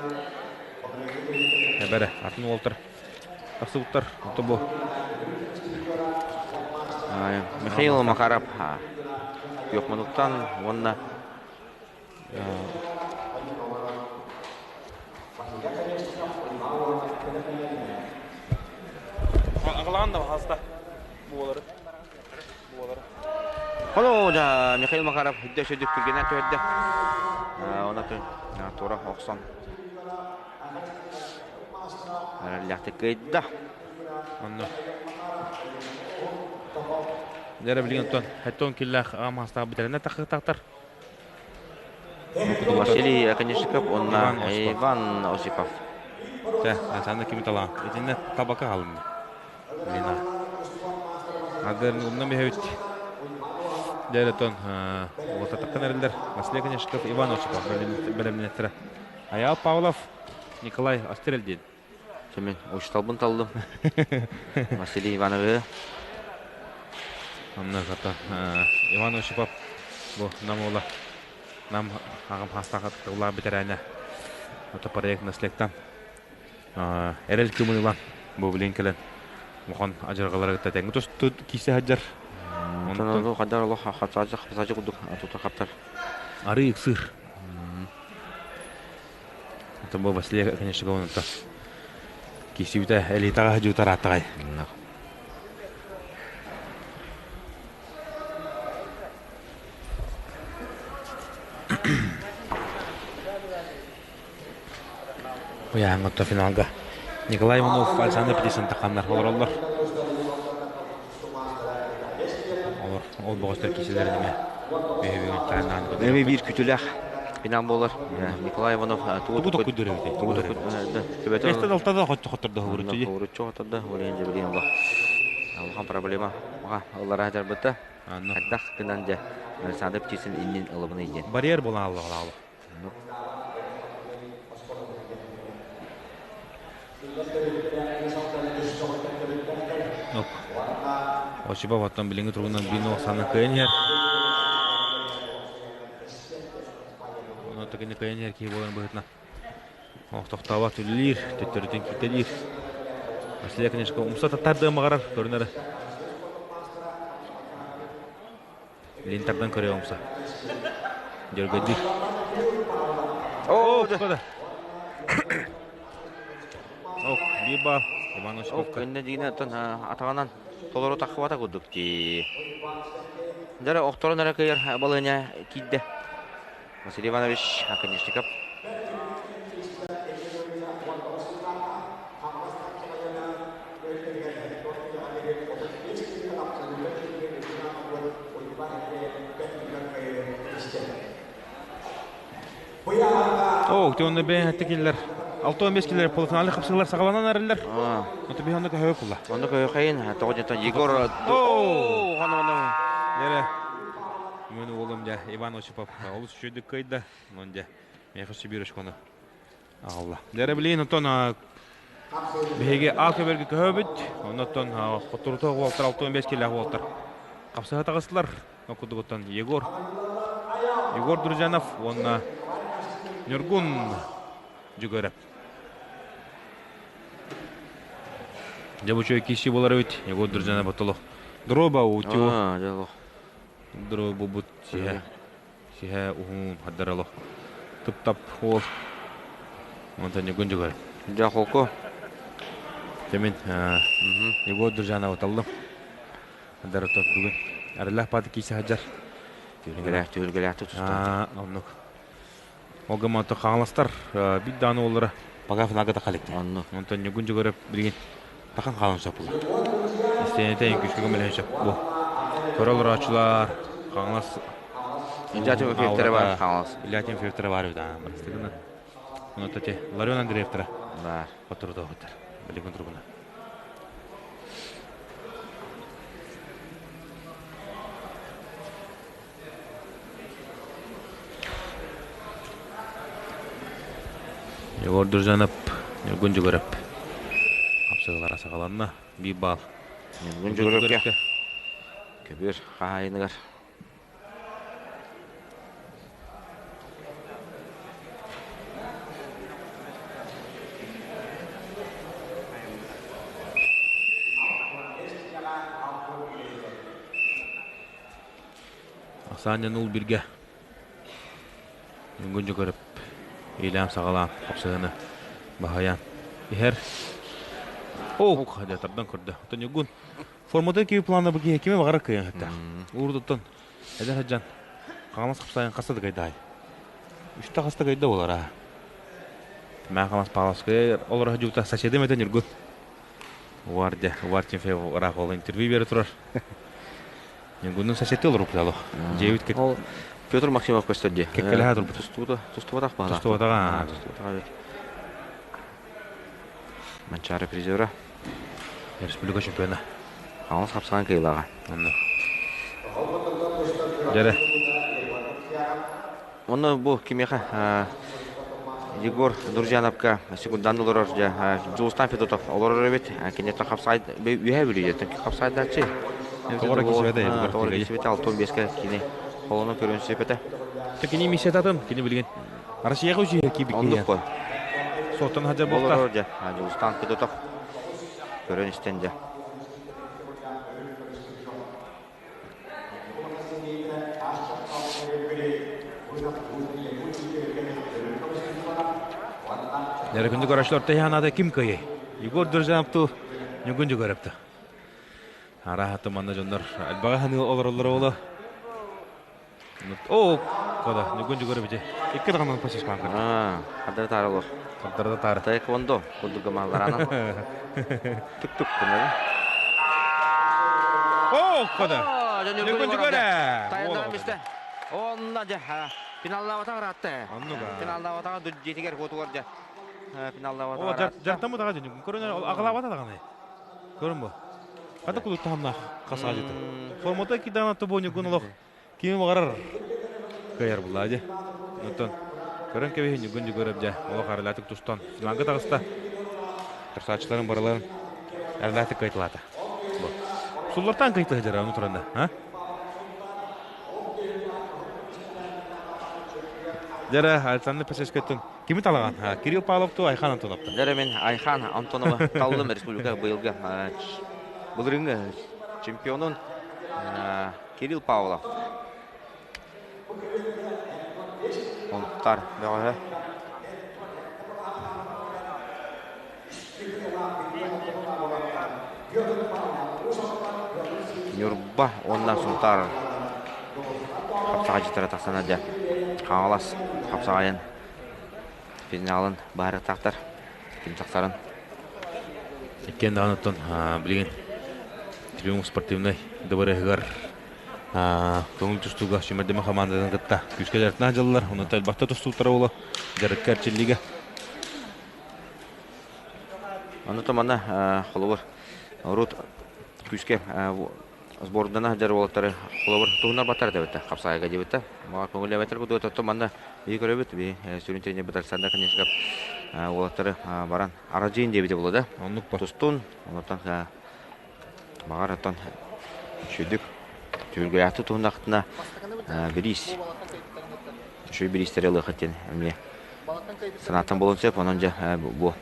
S5: Эбэре, атын уолтар. Тахсыбыттар. Ото бу.
S1: Михаил Макаров. Күөх уонна
S5: Аҕалаан да хаста буолары. Буолары.
S1: Холо да Михаил Макаров үрдэ сүрдүк түргэнэ түһэрдэ. Онон тура охсон. Эрэллээхтик кыайда.
S5: Онно. Дьэ билигин оттон хэттон киллээх аҕам хастаах бүтэринэ тахтахтар.
S1: Василий Оконешников уонна Иван Осипов.
S5: Чэ, Александр кими талаан. Итиннэ табака халынна. Лина. Адыр умна мехевит. Дәрэтон уотатаккан эрэллэр Василий Оконешников, Иван Осипов бэлэмнеттэрэ. Аял Павлов, Николай Астрельдин.
S1: Мен учталбын талдым. Василий Ивановы.
S5: Онно ката Иван Осипов бу нам ола нам ағам хастаға тылла битерәне. Ото проект наследтан. Эрел кымылан бу билин келен. Мохон ажыргалары тәтәң тус тут кисе хаджар.
S1: Онтон хадар Аллах хатсажы хатсажы кудук тута хаптар.
S5: Ары сыр. Онтон бу Василий конечно гонта. Кисибите элитага жутар атагай. Уяңотто финалга. Николай Иванов, Александр Птицын тақаннар олар. Олар, ол боғыстар киселер неме.
S1: Эми бир күтүлэх финал болар. Николай Иванов
S5: тугу токуйдур эбит.
S1: Тугу токуйдур.
S5: Эсте далтада хотто хотторда хуручу.
S1: Хуручу хотторда, олен жебилин Аллах. Улахан проблема. Ага, олар хажар бытта. Хайдах гынан же Александр Птицын иннин ылыбын иен.
S5: Барьер болан Аллах Аллах. Ок. Осипов оттон билиҥҥи туругунан биир оксана кыайан иһэр. Онно кини кыайан иһэр киһи буоларын быһыытынан тохтообот үлэлиир, төттөрүтүн киитэлиир. Василий конечно, умса таттардыан баҕарар, көрүнэрэ. Илин тардан көрүө умса. Дьөргөдүү. Оо, да. Ок, биир баал. Иван Осиповка.
S1: Ок, иннэ дигинэ оттон атаҕынан толору таххыбата курдук дии. Дьэ, охторон эрэ кыйар балыыня киирдэ. Василий Иванович Оконешников.
S5: Оо, те онно бэйэн хатта киллер. 65 киллер полуфиналы хапсыылар саҕаланан эрэллэр. Ото биһи онно көһөбө кулла.
S1: Онно көһөйін, тоҕо дьэ Егор Оо, хана хана.
S5: Нере. Мен уолум дьэ Иван Осипов олус үчүгэйдик кыайда. Онон дьэ миэхэ Сибиир очкону аҕалла. Дьэ билигин оттон биһиги А көбөргө көһөбүт. Оннуттан хотурута уолтар 65 килээх уолтар хапсыһа таҕыстылар. Ол курдук оттон Егор Егор Друзьянов уонна Ньургун Дьүгөрөп. Дьэ бу үчүгэй киирсии буолар эбит. Егор Друзьянов ботолох. Дроба утио. Дроба бу сиһэ сиһэ уһун хаддарало. Тып-тап уол. Онтон Ньургун Дьүгөрөп.
S1: Дьэ холку.
S5: Дьэ мин Егор Друзьяновы таллым. Дарытов бүгүн Арыллаах пааты киисе сылдьар.
S1: Түһүлгэлээх түһүлгэлээхтик тустааччы.
S5: Оннук. Ол гыммато хаҥаластар биир даҕаны уоллара пока финалга тахха иликтэр.
S1: Оннук.
S5: Онтон Ньургун Дьөгүөрэп билигин тахан хаалан сөп буолла. Истиэнэтэ үгүскэ көмөлөһөн сөп бу. Көрө олорооччулар Хаҥалас
S1: Илья Тимофеевтара бар Хаҥалас.
S5: Илья Тимофеевтара бар эбит аа барыстыгына. Онон те Ларион Андреевтара
S1: Бар.
S5: Хотурутоохуттар. Билигин тургуна. Егор Дружанов, Ньургун Дьөгүөрэп хапсыһыылара саҕаланна. Биир баал.
S1: Ньургун Дьөгүөрэпкэ көбүөр хаһаайыныгар
S5: Асаанньа нул биргэ Ньургун Дьөгүөрэп иилээн-саҕалаан хапсыһыыны баһыйан иһэр. Ох, дьэ тардан көрдө. Оттон Ньургун Формата киви плана бу киһи кими баҕарар кыайан сыттаах. Уурдуттан эдэр сылдьан хаҥалас хапсаайын хаста да кыайдаай. Үстэ хаста кыайда буолар аа. Маа хаҥалас Павловская олоро сылдьыбыта соседым этэ Ньургун. Увар дьэ, Увар Тимофеев ыраах ол интервью бере турар. Ньургуннун соседты олоруппут олох. Дьиэбит кэк...
S1: Ол Петр Максимов көстөр дии.
S5: Кэккэлэһэ турбут.
S1: Тустубута, тустубатах баҕалаах.
S5: Тустубатаҕа.
S1: Тустубатаҕа эбит. Манчаары призера.
S5: Республика чемпиона.
S1: Хаҥалас хапсаҕан кыайыылааҕа.
S5: Онно. Дьэрэ.
S1: Онно бу кимиэхэ Егор Друзьяновка секундан олорор дьэ Дьулустан Федотов олорор эбит. Киниэхэ хапсаай үөһэ бүлүү хапсаайдааччы.
S5: Тоҕо кисибэтэ
S1: Тоҕо кисибэтэ 65-ке кини холону көрөн сипэтэ.
S5: Кини миссиятатын кини билигин Россияга үчүгэй киирбит
S1: Оннук қой.
S5: Соттон хадьар буолта.
S1: Олорор дьэ. Дьулустан Федотов көрөн истэн дьэ.
S5: Дьэ күндү көрөөччүлэр тэһианаата ким кыайый? Егор Друзьяновту Ньургун Дьөгүөрэпту. Арааһа манна дьоннор элбэҕи саныы олороллоро буолуо. Оо, кода, Ньургун Дьөгүөрэбити икки даҕаны посишпаан көрдө.
S1: Хардары таары олор.
S5: Хардары таары.
S1: Таэквондо курдук гымааллараанан. Түк-түк гынар.
S5: Оо, кода. Ньургун Дьөгүөрэ!
S1: Тайаннаран бистэ. Онно дьэ финаллаабатах ыраатта.
S5: Оннуга.
S1: Финаллаабатаҕа дьиэтигэр уотугар дьэ финаллаабатаҕа
S5: Оо,
S1: ыраатта.
S5: дьартаммытаҕа дьэ Ньургун. Көрөн аҕалаабата даҕаны. Көрөн бу. Хата кудук таһымнаах хасаадьыта. Формата кидаана тобо Ньургун олох кими баҕарар кыайар буллаа дьэ. Онтон көрөн кэбиһин Ньургун Дьөгүөрэп дьэ олох арылаатык тустан финалга таҕыста. Турсааччыларын барыларын арылаатык кыайталаата. Суллартан кыайта сылдьар ону туранда, а? Дьэрэ Александр Песескөттөн кими талаҕан? Кирилл Павлов ту Айхан Антонов.
S1: Дьэрэ мен Айхан Антонова таллым республика быйылгы былырыҥҥы чемпионун Кирилл Павлов. Онтар бөҕөһө. Ньурба уонна Сунтаар хапсаҕайдьыттара тахсан эрдэ Хаҥалас хапсаҕайын финалын быһаарыахтаахтар. Ким тахсарын.
S5: Иккиэн даҕаны оттон билигин Триумф спортивнай дыбарыаһыгар көҥүл тустууга сүүмэрдэмэ хамаандатын кытта күүскэ дьарыктаах дьыллар, онон элбэхтэ тустууттара буола дьарыкка эрчиллиигэ.
S1: Ону манна холобур урут күүскэ сбордана сылдьар уолаттары холобур туһунар баттар этэ хапсаайга диэбиттэ. Мага көҥүллээбэттэр курдук оттон манна биһи көрөбүт биһи сүрүн тренербит Александр Конечников уолаттары баран арадьыйын диэбитэ буолла да.
S5: Оннук
S1: тустун, онтон Баҕар оттон үчүгдүк түһүлгэлээхтик туһуннахтына бириис үчүгэй бириистэри ылыаххыт диэн эмиэ санааттан буолуон сөп. Онон дьэ бу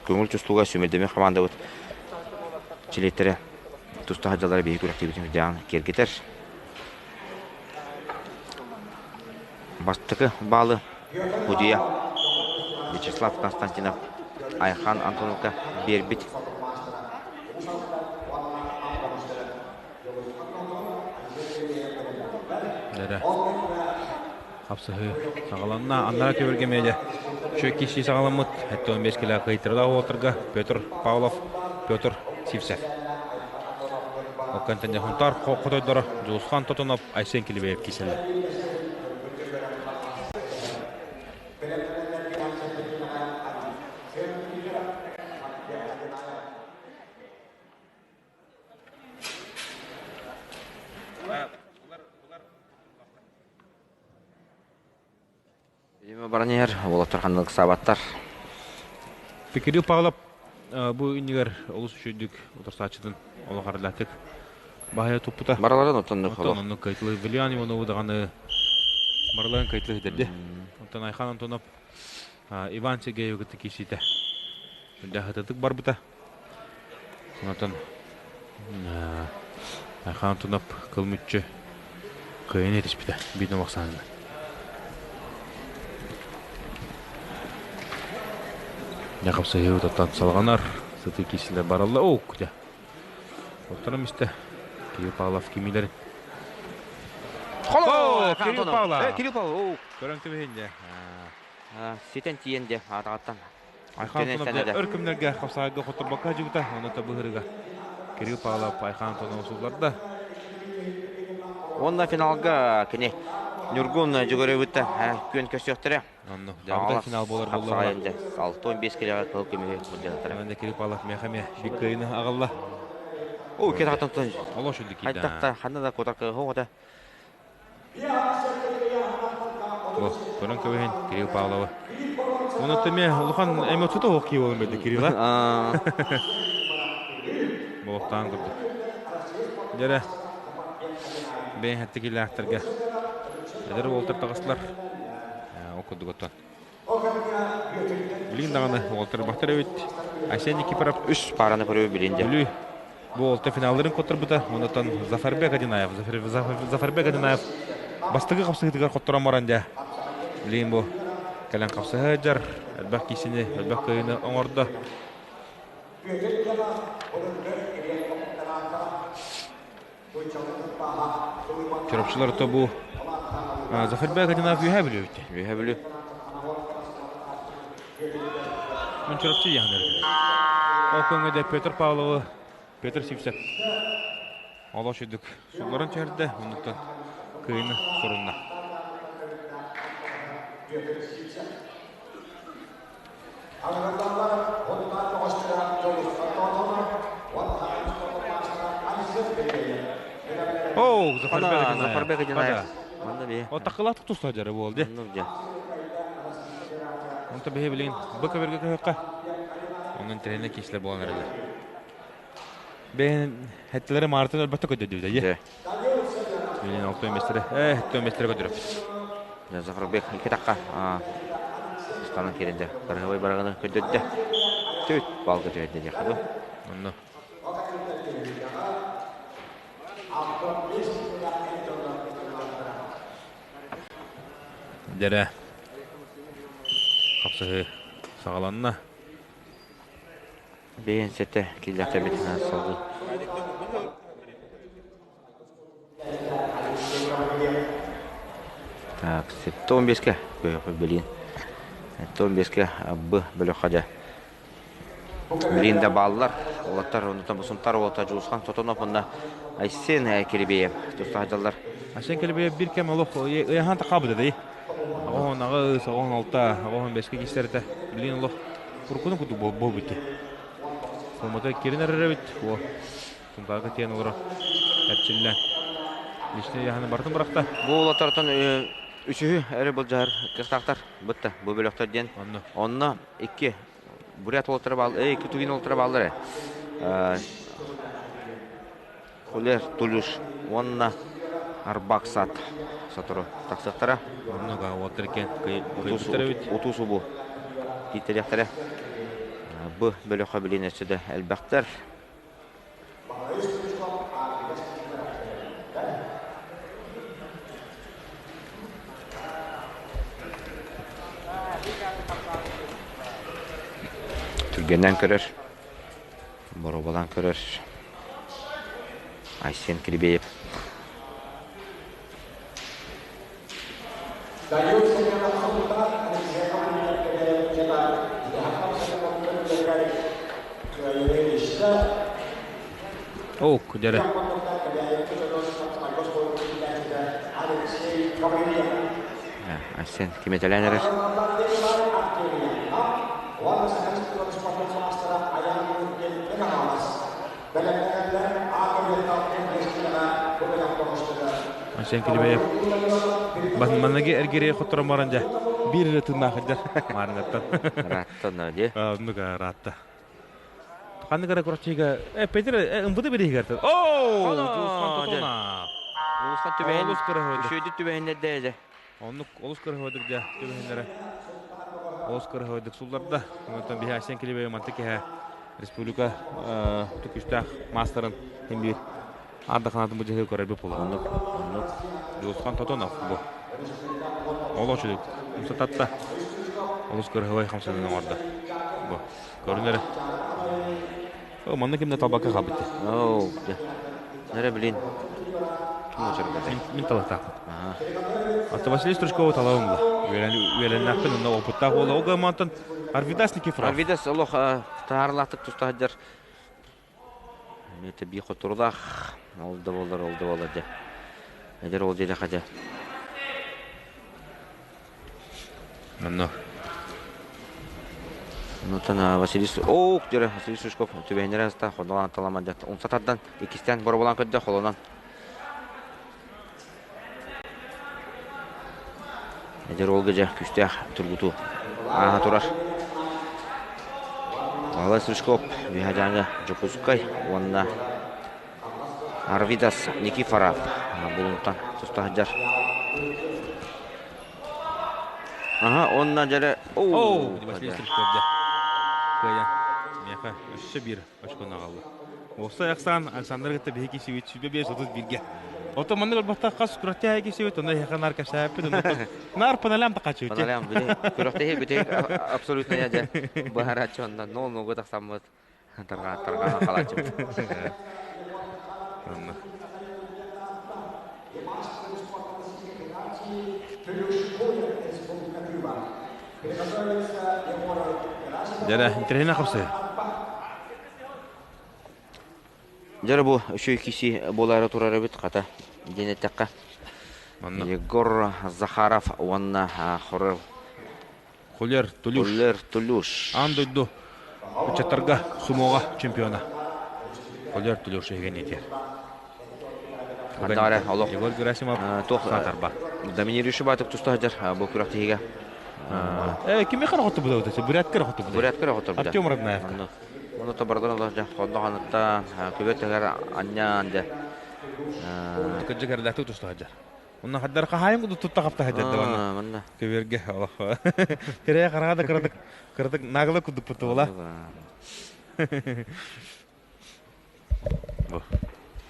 S1: көҥүл тустууга сүүмэрдэммит хамаандабыт чилиэттэрэ туста сылдьаллара биһиги күрэхтэһиибитин үрдээҕин киэргэтэр. Бастакы баалы судьуйа Вячеслав Константинов Айхан Антоновка биэрбит.
S5: Дэрэ. Хапсыһыы саҕаланна. Аннара көбүргэ медиа. Үчүгэй киирсии саҕаламмыт. 75 килэ кыайтарда уолаттарга Петр Павлов, Петр Сивцев. Оккантан Хунтар хотойдоро Дьулусхан Тотонов, Айсен Килибеев киирсэллэр.
S1: Видимо, баран иһэр, уолаттар ханнык ыксаабаттар.
S5: Кирилл Павлов бу иннигэр олус үчүгдүк утарсааччытын олох арылаатык баһыйа туппута.
S1: Бараларын оттон
S5: Оттон оннук кайтылы Вильян Иванову даҕаны барыларын кайтылы хитэрди. Онтон Айхан Антонов Иван Сергеевы кытта киирсиитэ дьаһытытык барбыта. Онтон Айхан Антонов кыл мүччү кыайан этиспитэ биир номох саанынан. Дьэ хапсыһыы утаттан салҕанар, сытыы киирсилэр баралла. Оо, дьэ. Оттон истэ Кирилл Павлов кимилэрин.
S1: Холо!
S5: Кирилл Павлов!
S1: Кирилл Павлов!
S5: Көрөн кэбиһин дьэ.
S1: Ситэн тиийэн дьэ, аатаҕыттан
S5: Айхан Антонов өр күннэргэ хапсаайга хотторбокко дьыбыта, онно табыһырыга Кирилл Павлов Айхан Антонов сулларда.
S1: Уонна финалга кини Ньургун Дьөгөрөбүттэ күөн көрсүөхтэрэ.
S5: Онно дьабыта финал буолар буолла.
S1: 65 килоҕа кыһыл көмүһү былдьатара.
S5: Онно Кирилл Павлов миэхэ эмиэ бик кыайыны аҕалла.
S1: О, киратан тон.
S5: Олох шүлдүк киирдэ.
S1: Хайдах ханна да кутар кыһыл
S5: Бу, көрөн кэбиһин Кирилл Павловы. Оны теме улахан эмоцията суох киһи буолан берди Кирилл а. Болуктаан курдук. Дьэрэ бэйэн хэттикилээхтэргэ эдэр уолтар таҕыстылар. Ол курдук оттон. Билигин даҕаны уолтар бахтар эбит. Айсен Никифоров
S1: үс параны көрүү билин дьэ.
S5: Бүлүү бу уолта финалларын хотторбута. Онтон Зафарбек Адинаев, Зафарбек Адинаев бастакы хапсыһыытыгар хотторон баран дьэ. Билигин бу кэлэн хапсыһа сылдьар. Элбэх киисини, элбэх кыайыыны оҥордо. Чурапчылар то бу Зафарбек Адинаев үөһэ Бүлүү
S1: Үөһэ Бүлүү.
S5: Мен Чурапчы яһанар. Ол көҥөдө Петр Павловы Петр Сивцев олох үрдүк сулларын түһэрдэ, оннуктан кыайыны сурунна. Оу,
S1: Зафарбек Адинаев. Манна бе.
S5: О такылаатык туста дьары буол де. Онто бэһи билигин бу көбөргө көһөккө. Онон тренер киисле буолан эрэлэр. Бэйэн хеттилери маартын өлбөттө көдөдүбүтэ. Билин алты местере. Э, хетте местере көдөрөп.
S1: Зафарбек икки таққа ыстанан киирэн кырыһыбай бараҕыны көрдөрдө. Түт балга түһэрдэ диэххэ дуу.
S5: Онно. Дэрэ хапсыһыы саҕаланна.
S1: Бэйэн сэтэ киллэхтэбит салгыы. Так, 75-ке билин. 75-ке Б бөлөххө дьэ. Билин да бааллар. Уолаттар оннуттан бусунтар уолта Дьулусхан Тотонов уонна Айсен Кирибеев туста сылдьаллар.
S5: Айсен Кирибеев бир кэм олох ыйахан тахабыт дей. Оҕон аҕыс, оҕон алта, оҕон беске кистэртэ. Билин олох куркуну куту болбут. Формата кирин эрэребит. О, Сунтаарга тиэн олоро эрчиллэн. Личный яһаны барытын бырахта.
S1: Бу уолаттартан үсүһү эрэ былдьаһар кыахтаахтар бытта бу бөлөхтөр диэн.
S5: Онно.
S1: Онно икки бурят уолаттара баал, икки тугин уолаттара бааллар э. Хулер Тулюш уонна Арбаксат сотору тахсыахтара.
S5: Онно уолаттар иккиэн кыайбыттар эбит.
S1: Утуу субу кииттэриэхтэрэ. Бу бөлөххө билин өссө да элбэхтэр. Түргэннэн көрөр, боруобалаан көрөр Айсен Кирибеев.
S5: Ок, дьэрэ.
S1: Айсен киметэлээн эрэр.
S5: Айсен Килибеев маннаги эргире хотторон баран дьэ биир эрэ тыыннаах сылдьар маарыҥаттан.
S1: Ырааттан дии.
S5: Оннук ыраатта. Ханнык эрэ кураччыга э Петр ымбыты бириһигэр. Оо! Дьулусхан тотона.
S1: Дьулусхан түбэһин.
S5: Олус кырыһыдык.
S1: Үчүгэйдик түбэһиннэрдэ дьэ.
S5: Оннук олус кырыһыдык дьэ түбэһиннэрэ. Олус кырыһыдык сулларда. Онтон биһи Айсен Килибеев манты киһэ республика түкүстээх маастарын биир ардаханатын бу дьаһыы көрөрбүт буолар.
S1: Оннук, оннук.
S5: Дьулусхан Тотонов бу. Ол очудук. Умса татта. Олус кырыһыбай хамсанын оҥордо. Бу. Көрүнэрэ. О, манна кимде талбакка хаалбыт.
S1: Оо, дьэ. Нэрэ билин. Ким очорбата?
S5: Мин талахтаахпын. Ата Василий Стручкову талабым да. Үөрэннэхпин, онно опыттаах буола. Ол гамантан Арвидас Никифоров.
S1: Арвидас олох таһаарылаахтык туста сылдьар. Эмиэ бии хотурулаах. Ол да буолар, ол да буолар дьэ. Эдэр ол диэтэххэ дьэ.
S5: Онно.
S1: Онтон Василий Оок дьөрө Василий Сушков түбэһиннэрэ аста ходолаан таламан дьэ умса тардан иккистээн боробулаан көрдө холонон. Эдэр уолга дьэ күүстээх тургутуу ааһа турар. Павел Стручков Үһэ Дьокуускай уонна Арвидас Никифоров Булунтан туста сылдьар. Аха, уонна дьэрэ...
S5: Оу, Василий Стручков дьэ. Кыайан. Миэхэ өссө биир очкону аҕалла. Уопсай ахсаан Александр кытта биһиги киһибит 25-31-ге. Ото маннык ылбахта хас күрэхтэһэ киһибит, онно эһиэхэ наар кэпсээппит, онно наар паналям тахаччы.
S1: Паналям, били, күрэхтэһи бүтэ абсолютно я дьэ быһарааччы онно нол нолго тахсаммыт тарҕаа тарҕаан халааччыбыт.
S5: Онно. Дьэрэ, интэриэһинэй хапсыһыы.
S1: Дьэ бу үчүгэй киси буолаары турар эбит хата диэн эттэххэ.
S5: Манна.
S1: Егор Захаров уонна Хорел
S5: Холер Тулюш.
S1: Холер Тулюш.
S5: Аан дойду ыччаттарга сумоҕа чемпиона. Холер Тулюш иһигэн этиэр.
S1: Хантаара олох
S5: Егор Герасимов
S1: туох
S5: саатарба.
S1: доминирующий баатык туста сылдьар бу күрэхтэһиигэ.
S5: Кими хара хоту буда? Буряткара хоту буда.
S1: Буряткара хоту буда.
S5: Артем Роднаев.
S1: Ону тобордон олордо хонно-ханыттан күбө түһэр анньаан дьэ
S5: Кырдьык эрдэхтик туста сылдьар. Онно хаддар хаһаайын кудук тутта хапта хаддарды манна.
S1: Манна.
S5: Көбүөргэ олох. Кирэйэ хараҕа да кыратык кыратык наглы кудук путула.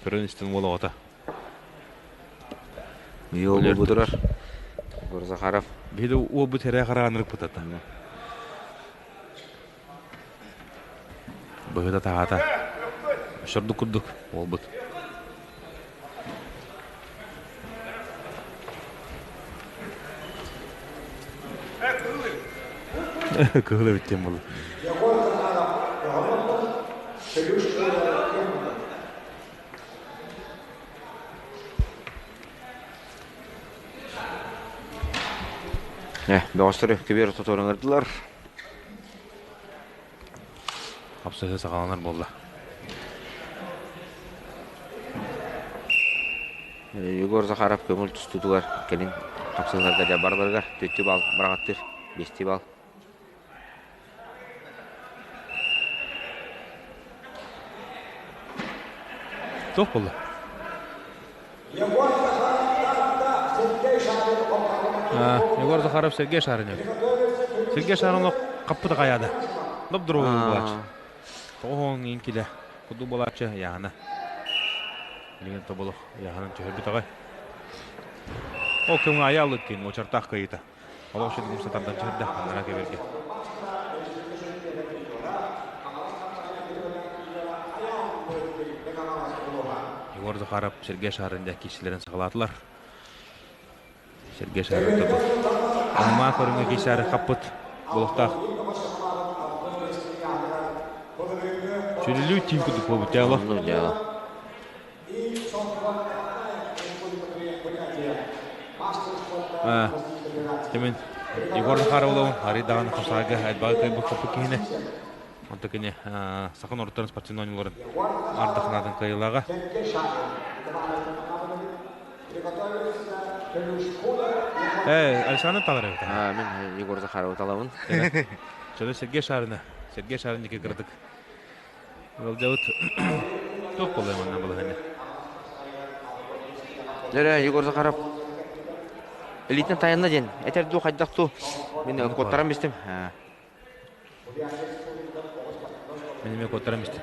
S5: Көрөн истин уол оҕото.
S1: Йолу бутурар. Захаров.
S5: Биһиги уолбут хэрэ хараанырык путата. Быһыта таһаата. Шордук курдук уолбут. Кыһыл эбит диэн буолла.
S1: Бөҕөстөрү көбүөр ортотугар ыҥырдылар.
S5: Хапсыһыы саҕаланар буолла.
S1: Егор Захаров көҥүл тустуутугар кэлин хапсыһыыларга дьэ барыларыгар түөртүү баал быраҕаттыыр, биэстии баал.
S5: Туох буолла? Егор Захаров Сергей Шаринев. Сергей Шаринов хаппыта хайаада. Доп-дорогой буолааччы. Тоҕоһоон иин килэ. Куду буолааччы яһана. Билигин тоболох яһанан түһэрбит аҕай. Ол кэмҥэ айаалык кин очартаах кыйыта. Олох шүдүгүм сатардан түһэрдэ анара кэбиргэ. Егор Захаров Сергей Шарин дьэ киирсилэрин саҕалаатылар. Сергей Шарин тобу. Аныма көрүҥҥэ киирсээри хаппыт булуктаах. Сүрүлүү тиин курдук буолбут дьаало.
S1: Дьаало.
S5: Тимин Егор Захаровловын арый даҕаны хапсаҕайга элбэҕи кыайбыт хоппут киһини. Онто кини саха норуоттарын спортивнай оонньууларын ардахынаатын кыайыылааҕа. Э, Александр талар эбит.
S1: Мин Егор Захаровы талабын.
S5: Чөлө Сергей Шарина. Сергей Шарин диэки кыратык Ыалдьабыт. Туох буолуой манна балаһыанньа?
S1: Дьэ, Егор Захаров илиитин тайанна диэн этэр дуу хайдах дуу мин куоттаран бистим.
S5: Мин эмиэ куоттаран бистим.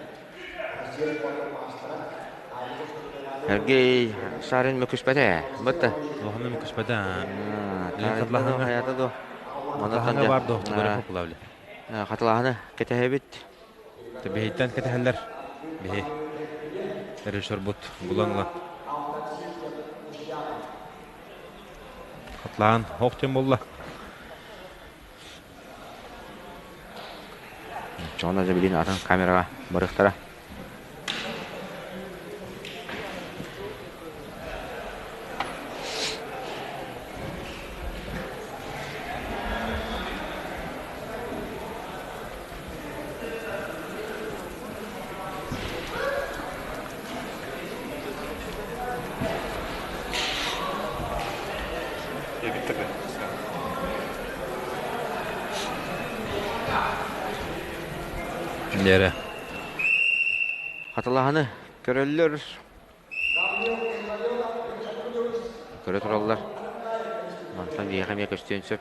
S1: Сергей Шарин мөкүспэтэ. Бытта.
S5: Улаханна мөкүспэтэ. Хатылаһаҥа
S1: хаята дуу.
S5: Хатылаһаҥа бар дуу. Тугары популавли.
S1: Хатылаһаны кэтэһэбит.
S5: Биһиттэн кэтэһэллэр. Биһи режиссербут булан ылан. Хатлаан ох диэн буолла.
S1: Чоҕуна дьэ билин атын камераҕа барыахтара.
S5: Лера.
S1: Хатылаһаны көрөллөр. Көрө тураллар. Мантан биһиэхэ эмиэ көстүөн сөп.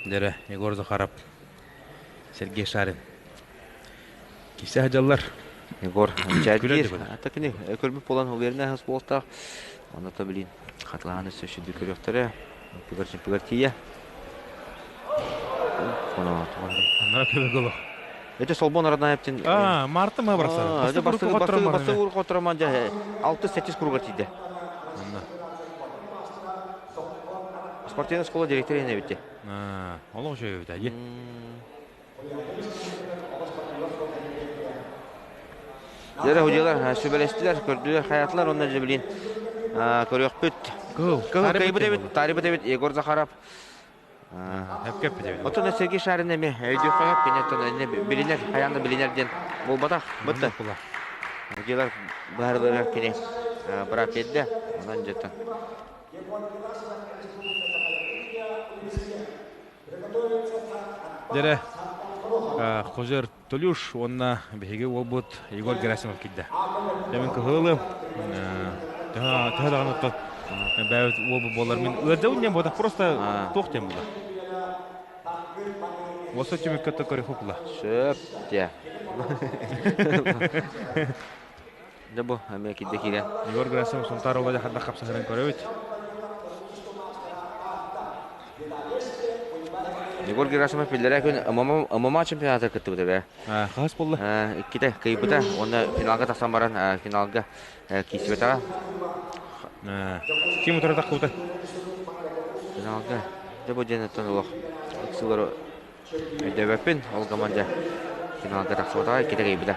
S5: Дэрэ, Егор Захаров, Сергей Шарин. Кисе сылдьаллар.
S1: Егор мичээрдиир. Ата кини көрбүт буолан уверенный буолтаах. Онно то билин хатылаһан өссө сүдү көрүөхтэрэ. Пыгар-чымпыгар тиийэ.
S5: Аннара көбө голо.
S1: Это Солбон Радаевтин.
S5: А, марта мы бросали.
S1: Это бастыгы уркотроман же 6-8 кругар тиийде. Спортивная школа директора не битте.
S5: Олох үчүгэй эбит дии.
S1: Дьэ, худьялар сүбэлэстилэр, көрдүлэр, хайаатылар, онно дьэ билин көрүөхпүт.
S5: Кыл.
S1: Кыл кыйбыт эбит, таарыйбыт эбит Егор Захаров.
S5: Эпкеппит эбит.
S1: Оттон Сергей Шарин эмиэ өйдүөххэ сөп, кини билинэр, хайаан да билинэр диэн буолбатах. Бытта. Худьялар быһаарыларыгар кини быраап биэрдэ. Онон дьэ
S5: Дьэрэ, Хозер Толюш уонна биһиги уолбут Егор Герасимов киирдэ. Дьэ мин кыһылым, төһө даҕаны оттон бэйэбит уолбут буолар мин ыалдьабын диэн буолбатах, просто туох диэн буолар. Уоса түмүккэ то көрүхү була.
S1: Сөп, дьэ. Дьэ бу эмиэ киирдэ киирэн.
S5: Егор Герасимов Сунтаар уола дьахарда хапсаһарын көрөбүт.
S1: Егор Герасимов биллэрэ күн ММА чемпионатыгар кыттыбыта бээ.
S5: Хаһыс буолла?
S1: Иккитэ кыайбыта уонна финалга тахсан баран финалга киирсибэтэҕэ.
S5: Ким утары таххыбыта?
S1: Финалга дьэ бу диэн оттон олох ыксылары өйдөөбөппүн. Ол команда финалга тахсыбатаҕа иккитэ кыайбыта.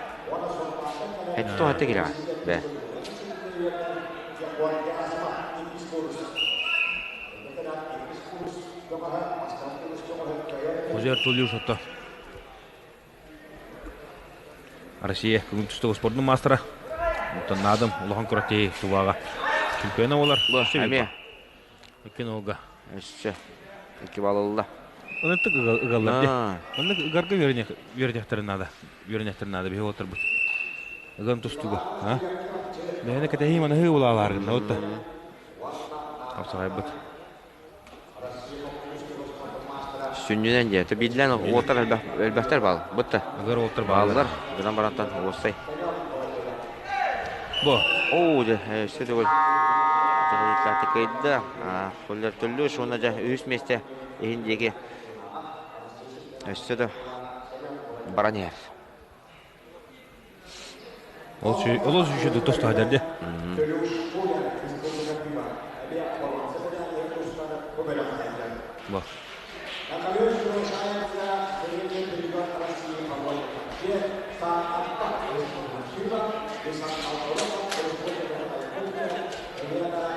S1: Хэттэ хатта кирэҕэ бээ.
S5: Озер Тулюш отто. Россия бүгүн тустуу спордун маастара. Оттон наадым улахан кураттии тубаға. Чемпиона болар.
S1: Эмиэ.
S5: Икки нолга.
S1: Өссө. Икки балл ылла.
S5: Ыныттык ыгаллар де. Оннук ыгарга үөрэнэхтэрин наада. Үөрэнэхтэрин наада биһи олорбут. Ыган тустууга. Бэйэни кэтэһии манаһыы булаалааргын. Отта. Хапсаҕайбыт.
S1: Сүнньүнэн диэ. Биирдилээн уолтар элбэхтэр баал. Бытта.
S5: Ыгар уолтар бааллар.
S1: Гынан барантан уоссай.
S5: Бу.
S1: Оо, дьэ, өссө төгүл. Кыйда. Холлер төллүш уонна дьэ үһүс миэстэ иһин диэки өссө да баран иһэр.
S5: Ол сүүшү тосту дерде. Бу.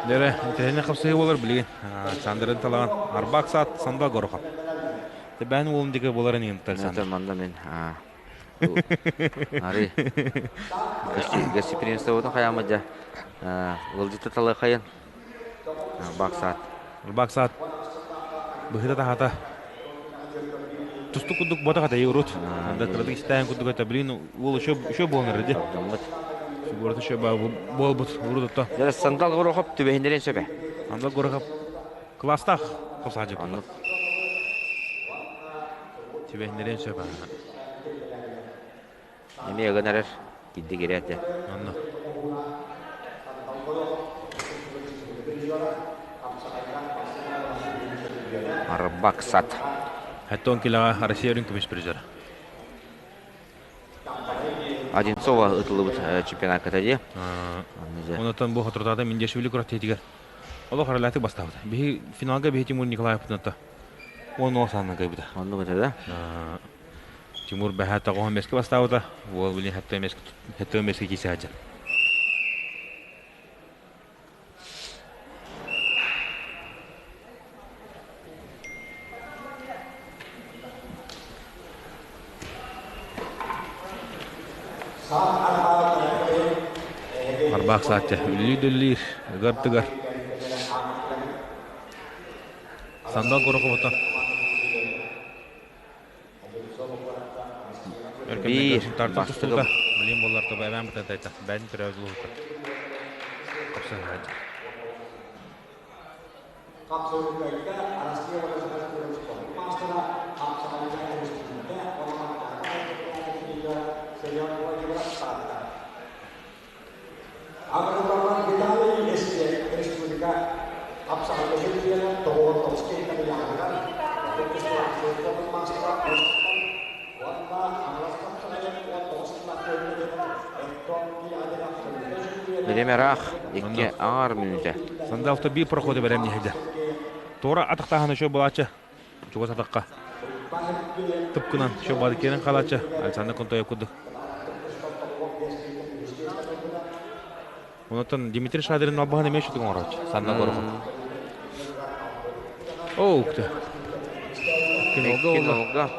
S5: Дere, тэһини хапсыһы болар билигин. Сандырын талаган Арбак саат сандал горохоп. Бән уолум диге боларын иң Александр.
S1: Манда мен Ары гостеприимство хайамыдя ылдьыты талы хайын Баксаат.
S5: Баксаат быһыта тахата тусту курдук бота хата урут. Анда кыратык истээн курдук это блин уол еще еще буолнар ди. Фигурата еще буолбут урут отто.
S1: Дьэ сандал горохоп түбэһиннэрин сөбө.
S5: Сандал горохоп класстах хосаажы. Түбэһиннэрин сөп.
S1: Эмиэ ыган эрэр кирди кирээтэ.
S5: Онно.
S1: Арбак сат.
S5: Хэттон килаҕа Россия үрүҥ көмүс призер.
S1: Одинцова ытыллыбыт чемпионатка дии.
S5: Онотон бу хоторутаата Миндешвили күрэхтэһиитигэр олох аралаатык бастаабыта. Биһи финалга биһи Тимур Николаевпытын 10 саанна кыайбыта.
S1: Оннук этэ да?
S5: Тимур бэһэ тоҕуһун бэске бастаабыта. Уол билин хэттэ бэске киирсэ сылдьар. Арбаах саатча үллүү-дүллүүр, ыгар-тыгар. Сандал Гороховото.
S1: Биир
S5: Тартан тустуута. Билим боллар тоба эбээн бытантайта. Бэйин төрөөбүт улуута.
S1: Бириэмэ ыраах, икки аҥаар мүнүүтэ.
S5: Сандалта биир проходу бэлэмнии сылдьар. Туора атахтааһын үчүгэй буолааччы. Чугас атахха. Тыпкынан еще бадыкерин халааччы. Александр Контоев курдук. Онтон Дмитрий Шадрин албаһын эмиэ шутук оҥорооччу. Санна Горохов. Оу, кто?
S1: Икки нолга.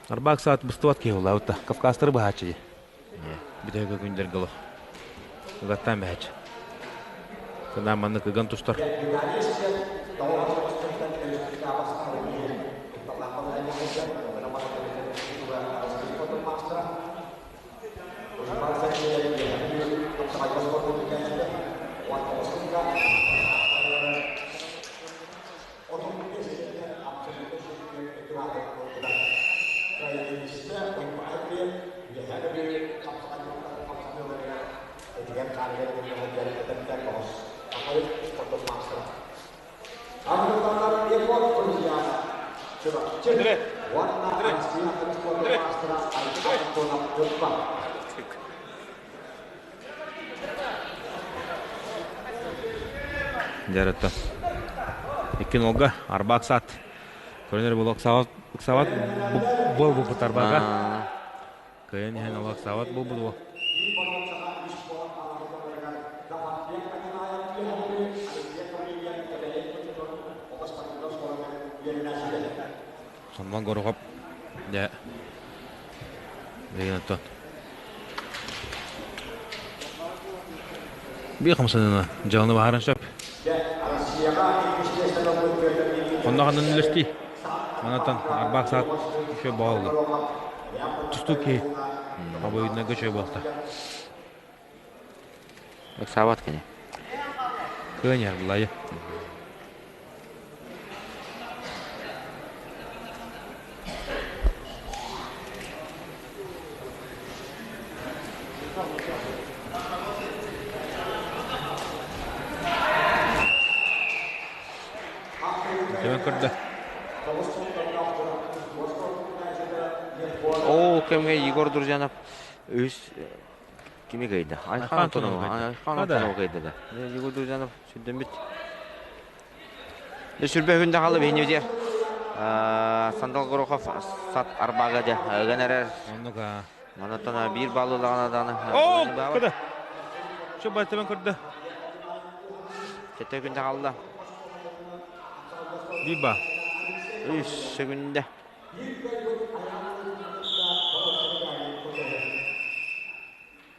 S4: Арбаак саат быстыбат киһи улаабыт да. Кавказтары быһааччы дии. Бүтэһик күндэргэ олох. Ыгаттаан бэһээччи. Кынаан маннык ыган тустар. Дьарытта. Икки нолга арбаак саат. Көрөнөр бұл ыксабат ыксабат бол бу тарбака. Кыйын иһэн ол ыксабат бол бу. Сонман Горохоп дьэ билигин оттон биир хамсаныыны дьыаланы баһаран сөп. Онно ханан үлэстии. Манатан арбаах саат еще боолла. Тустуу киһи обоюднайга үчүгэй буолта.
S1: Ыксаабат кини.
S4: Кыаньар булайы. Дьон көрдө.
S1: Ол кэмҥэ Егор Друзьянов үс Кими кыайда? Айхан Антонов. Айхан Антонов кыайда да. Егор Друзьянов сүрдэммит. Сүрбэ күндэ халы бихини битер. Сандал Горохов сат арбага де ыган эрэр.
S4: Оннук а.
S1: Манаттан биир баллылаҕына дааны.
S4: О, кыда. Şu байтабан көрдө.
S1: Сетте күндэ қалды.
S4: Биба.
S1: Үс күндэ.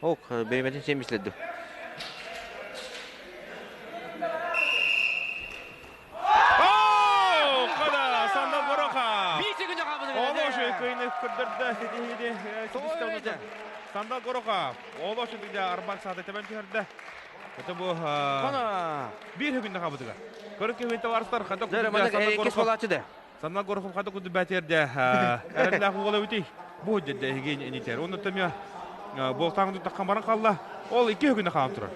S1: Ок, береметин сен миследdi.
S4: Сандал Горохов! Олошу көрдөрдө ситиһиини Сандал Горохов олошу бидэ арбак саата тебен түһэрдэ. Это бу биир хүннэ хабытыга. Көрүк киһи таварстар хата Сандал Горохов хата куду бәтерде эрэллээх уола үтей. Бу дедде эһиги инитер. Онно төмө болтаң тутаккан баран қалла. Ол икки хүнэ хаам турар.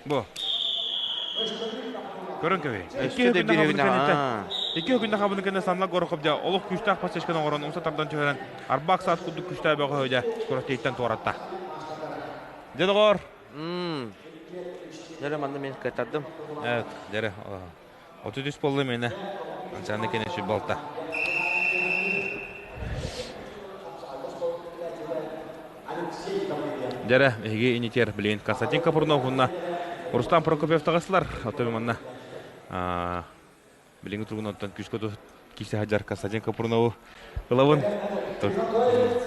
S4: Бу. Көрөн көбей. Икки хүнэ хабын кэнниттэн. Икки хүнэ хабын кэннэ Сандал Горохов дьа олох күстээх пасечканы оҥорон умса тардан түһэрэн арбаак саат курдук күстээх бөҕө дьа кураттыйтан туоратта. Дьэ доҕор.
S1: Дьэ манна мен кытардым.
S4: Evet, дьэ 33 болла мені. Анчаны кенеші балта. Дәрі, эһиги инитер билин Константин Капрунов уонна Рустам Прокопьев таҕыстылар. Отой манна билиҥҥи туругунан күүскэ кисе хаджар Константин Капрунову ылабын.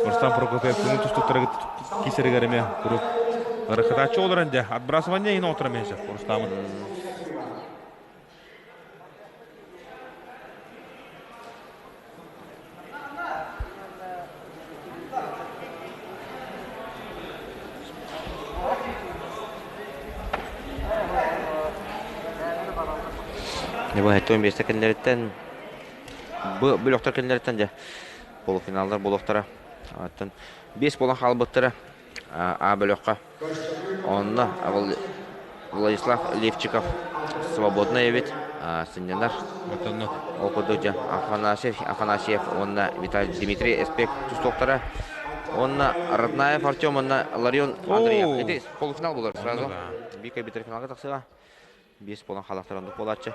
S4: Рустам Прокопьев күнү тустуктарыгыт кисеригер эме курук ырыкытааччы олорон дьэ отбрасывание иһин оҥотор эмиэ сөп Рустамын.
S1: Бу миэстэ кэннэриттэн бу бөлөхтөр кэннэриттэн дьэ полуфиналлар буолуохтара. Оттон биэс буолан хаалбыттара А бөлөххө. Онно Владислав Левчиков свободный эбит сынньанар. Ол курдук дьэ Афанасьев, Афанасьев уонна Виталий Дмитрий Эспек тустуохтара. Уонна Роднаев Артем уонна Ларион Андреев. Ити полуфинал болар сразу. Бика битер финалга тахсыга. Биэс буолан халахтар оннук буолааччы.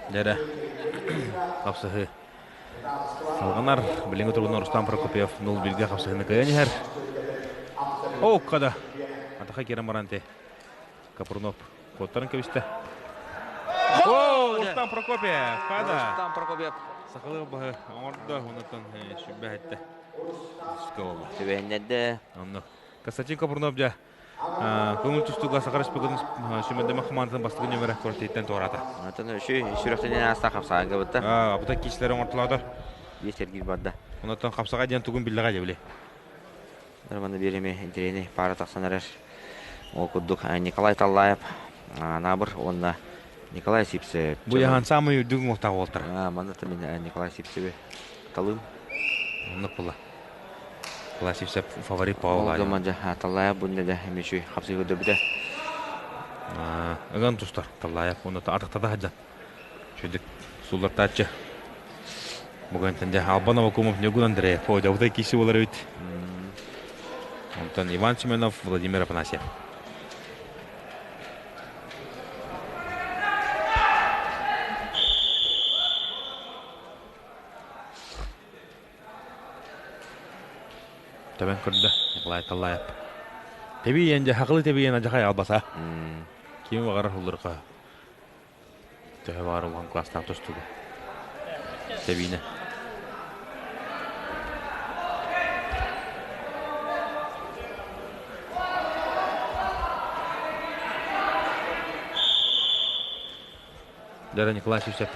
S4: Дьэрэ хапсыһыы салҕанар. Билиҥҥи туругунан Рустам Прокопьев 0-1-гэ хапсыһыыны кыайан иһэр. Оукка да.
S5: Атаха кирен баран те. Капрунов куоттарын кэбистэ. О, Рустам Прокопьев, Када.
S1: Рустам Прокопьев.
S5: Сахалыы баһы оҥордо, онтон сүбэ этте.
S1: Түбэһиннэрдэ.
S5: Онно. Константин Капрунов дьэ көҥүл тустууга Саха Республикатын сүмэдэмэ хамаандатын бастакы нөмөрө квартираттан туораата.
S1: Онтон үсү сүрэхтэнэн ааста хапсаҕайга бытта.
S5: Абыта киисилэри оҥортолоодор.
S1: Биир сэргиир барда.
S5: Онтон хапсаҕай диэн тугун биллэҕэ дьэ били.
S1: Манна биэрэми интэриэһинэй паара тахсан эрэр. Ол курдук Николай Таллаев Анаабыр уонна Николай Сипсев.
S5: Бу яхан самый үрдүк уҥуохтаах уолтар.
S1: Манна мин Николай Сипсеви талыым.
S5: Оннук була. Николай Сипсев фаворит Павел.
S1: Ол Таллаев бу да эмичүй хапсыы көрдөрбүтэ.
S5: Ыган тустар Таллаев уонна атахтата сылдьан. Чүдүк суллартааччы. Бүгүнтэн дьэ Албан Авакумов Ньургун Андреев Одьабытай киси буолар эбит. Онтон Иван Семенов, Владимир Афанасьев. Төбөн көрдө Николай Таллаев. Тэбиен дьэ хакылы тэбиен ажахай албаса. Ким баҕарар хуллурка. Төһө баҕар улахан кылаастаах тустууга. Тэбиинэ. Дара Николай Сивцев.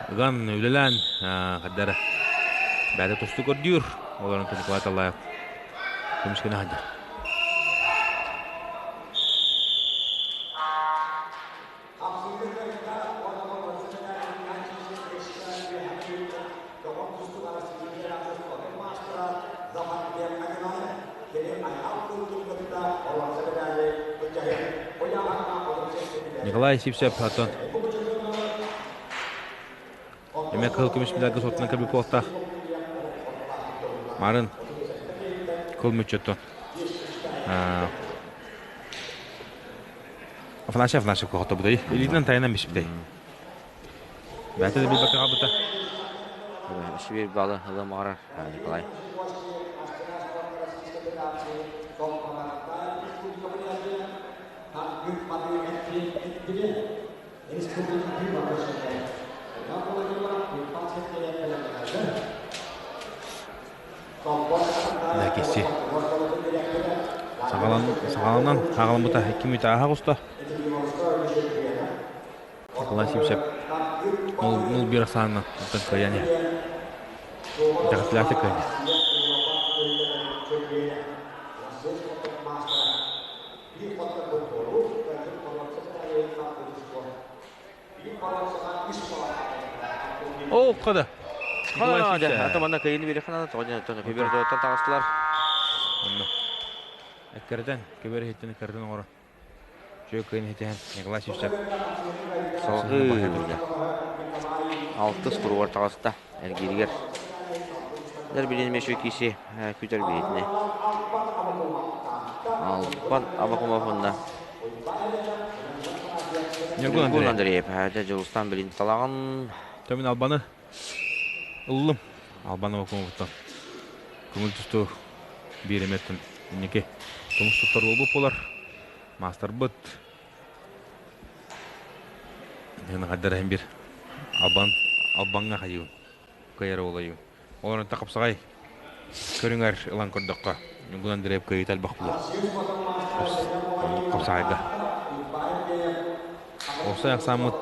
S5: Ыган үлэлээн хардара бэйэтэ тустуу көрдүүр. Олорон Николай Таллаев көмүскэнэ сылдьар. Николай Сивцев оттон эмиэ кыһыл көмүс медальга суоттанан кэлбит буолтаах. Марын кыл мүччөттөн Афанасий Афанасьев кохотобутай. Илиитинэн тайынан биспитэй. Бэйэтэ да билбэккэ хаалбыта.
S1: Сибиир балы ылы маҕарар Николай.
S5: Киси. Саҕаланан хаҕаламмыта икки мүнүүтэ ааһа оҕуста. Николай Сивцев нул биир ахсаанынан оттон кыайан иһэр. Итэҕэтилээхтик кыайда. Оо, қада.
S1: Ата манна кыйыны бири ханана тоҕо тоно көбөр доттан таҕыстылар.
S5: Онно. Эккэрден, көбөр иһиттен эккэрден оҥоро. Чүө кыйын иһитиһэн Николай Сивцев.
S1: Салгыы алтыс куругар таҕыста эргииригэр. Дэр билин мешүй киси күтэр биһитине. Албан Абакумов онна
S5: Ньургун
S1: Ньургун
S5: Андреев.
S1: Андреев дьэ Дьулустан билин талаҕын
S5: Төмүн Албаны ыллым. Албан Абакумовтан. Көҥүл тустуу биир эмэттэн инники тумус туттар уолбут буолар. Маастарбыт Хайдар иһин бир Албан Албаҥҥа хайыыбын. Кыайар уолайыыбын. Олорон хапсаҕай көрүҥэр ылан көрдөххө, Ньургун Андреев кыайыыта элбэх буолуо. Хапсаҕайга. Уопсай ахсааммыт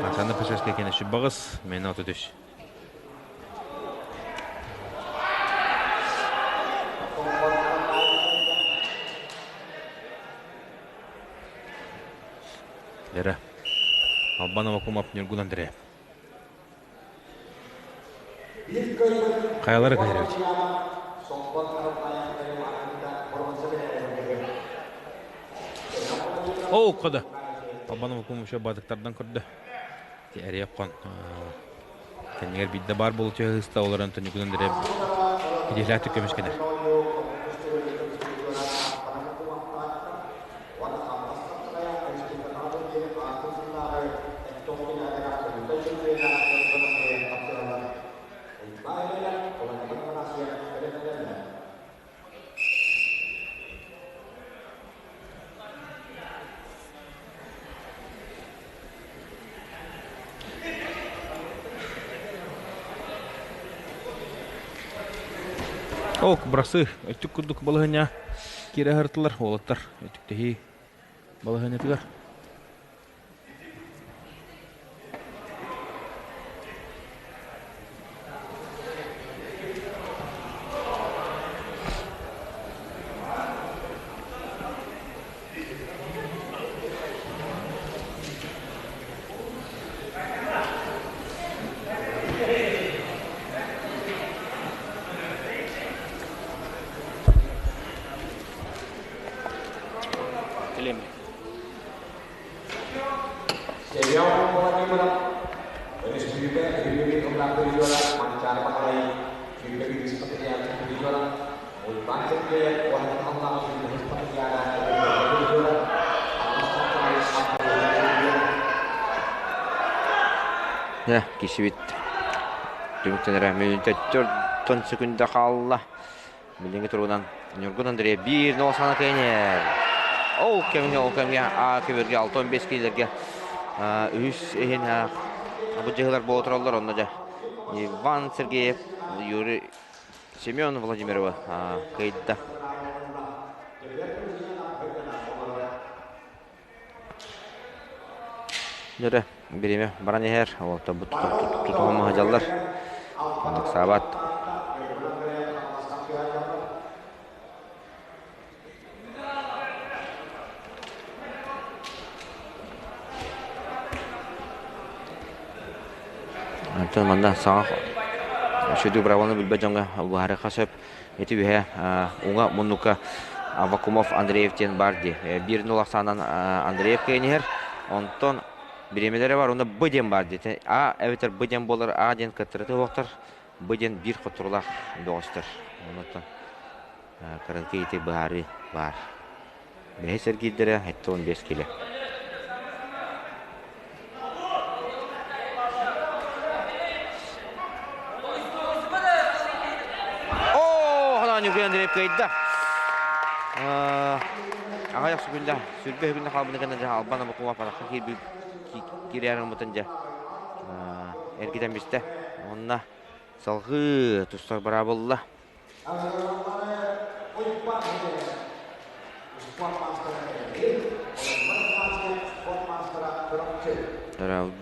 S5: Оксана Пашевская кэнэ сүбэҕис, мээнэ 33. Лера. Албан Авакумов, Ньургун Андреев. Хайалары кайрабыт. Оо, кода. Албан Авакумов еще бадыктардан көрдө. Эриэп хон. Кэннигэр биирдэ баар буолу түһэ олорон Ньургун Андреев идиэлээхтик көмүскэнэр. Ок, бырасы өттүк курдук балаһыня киирэ сырыттылар уолаттар өттүктэһии балаһыанньатыгар.
S2: Семен Владимиров, Өрөспүүбүлүкэ үһү тыллаах призера Манчаары Баһылай, сүүрбэ биир спартакиада призера, Уйбаан Сергеев уонна тыллаах сүүрбэ спартакиада призера, Алмаз Хапчаҕай чемпиона.
S1: Дьэ, кишибит түмүктэнэрэ мүнүүтэ 4 секунда хаалла. Билиҥҥи туругунан Ньургун Андрей 1-0 сана кэнэр. Ол кэмҥэ, ол кэмҥэ А көбүргэ 65 киилэргэ үһүс иһин бу дьыһылар буола тураллар. Онно дьэ Иван Сергеев, Юрий Семен Владимирова кыайда. Дьөрө, бириэмэ баран иһэр, уолаттарбыт тутуһан маһадьаллар. Оннук саабат. Онтон манна саҥа сүдү браваны билбэт дьоҥҥо быһаарыахха сөп. Ити үһэ уҥа муннукка Аввакумов Андреев диэн баар дии. Биир нул ахсаанан Андреев кыайан иһэр. Онтон бириэмэлэрэ бар, онно Б диэн баар дии. А эбэтэр Б диэн буолар, А диэн кыттырыты уохтар, Б диэн биир хотторулаах бөҕөстөр. Оннуттан кыракый ити быһаарыы баар. Бэһис эргиирдэрэ 75 кило. Оо, ханаа Ньургун Андреев кыайда. Аҕыйах секунда, сүүрбэ секунда хаалбыны гына дьэ Албан Абакумов атахха киирбит киирээр гыммытын дьэ эргитэн бистэ. Онно салҕыы тустар быраабылла.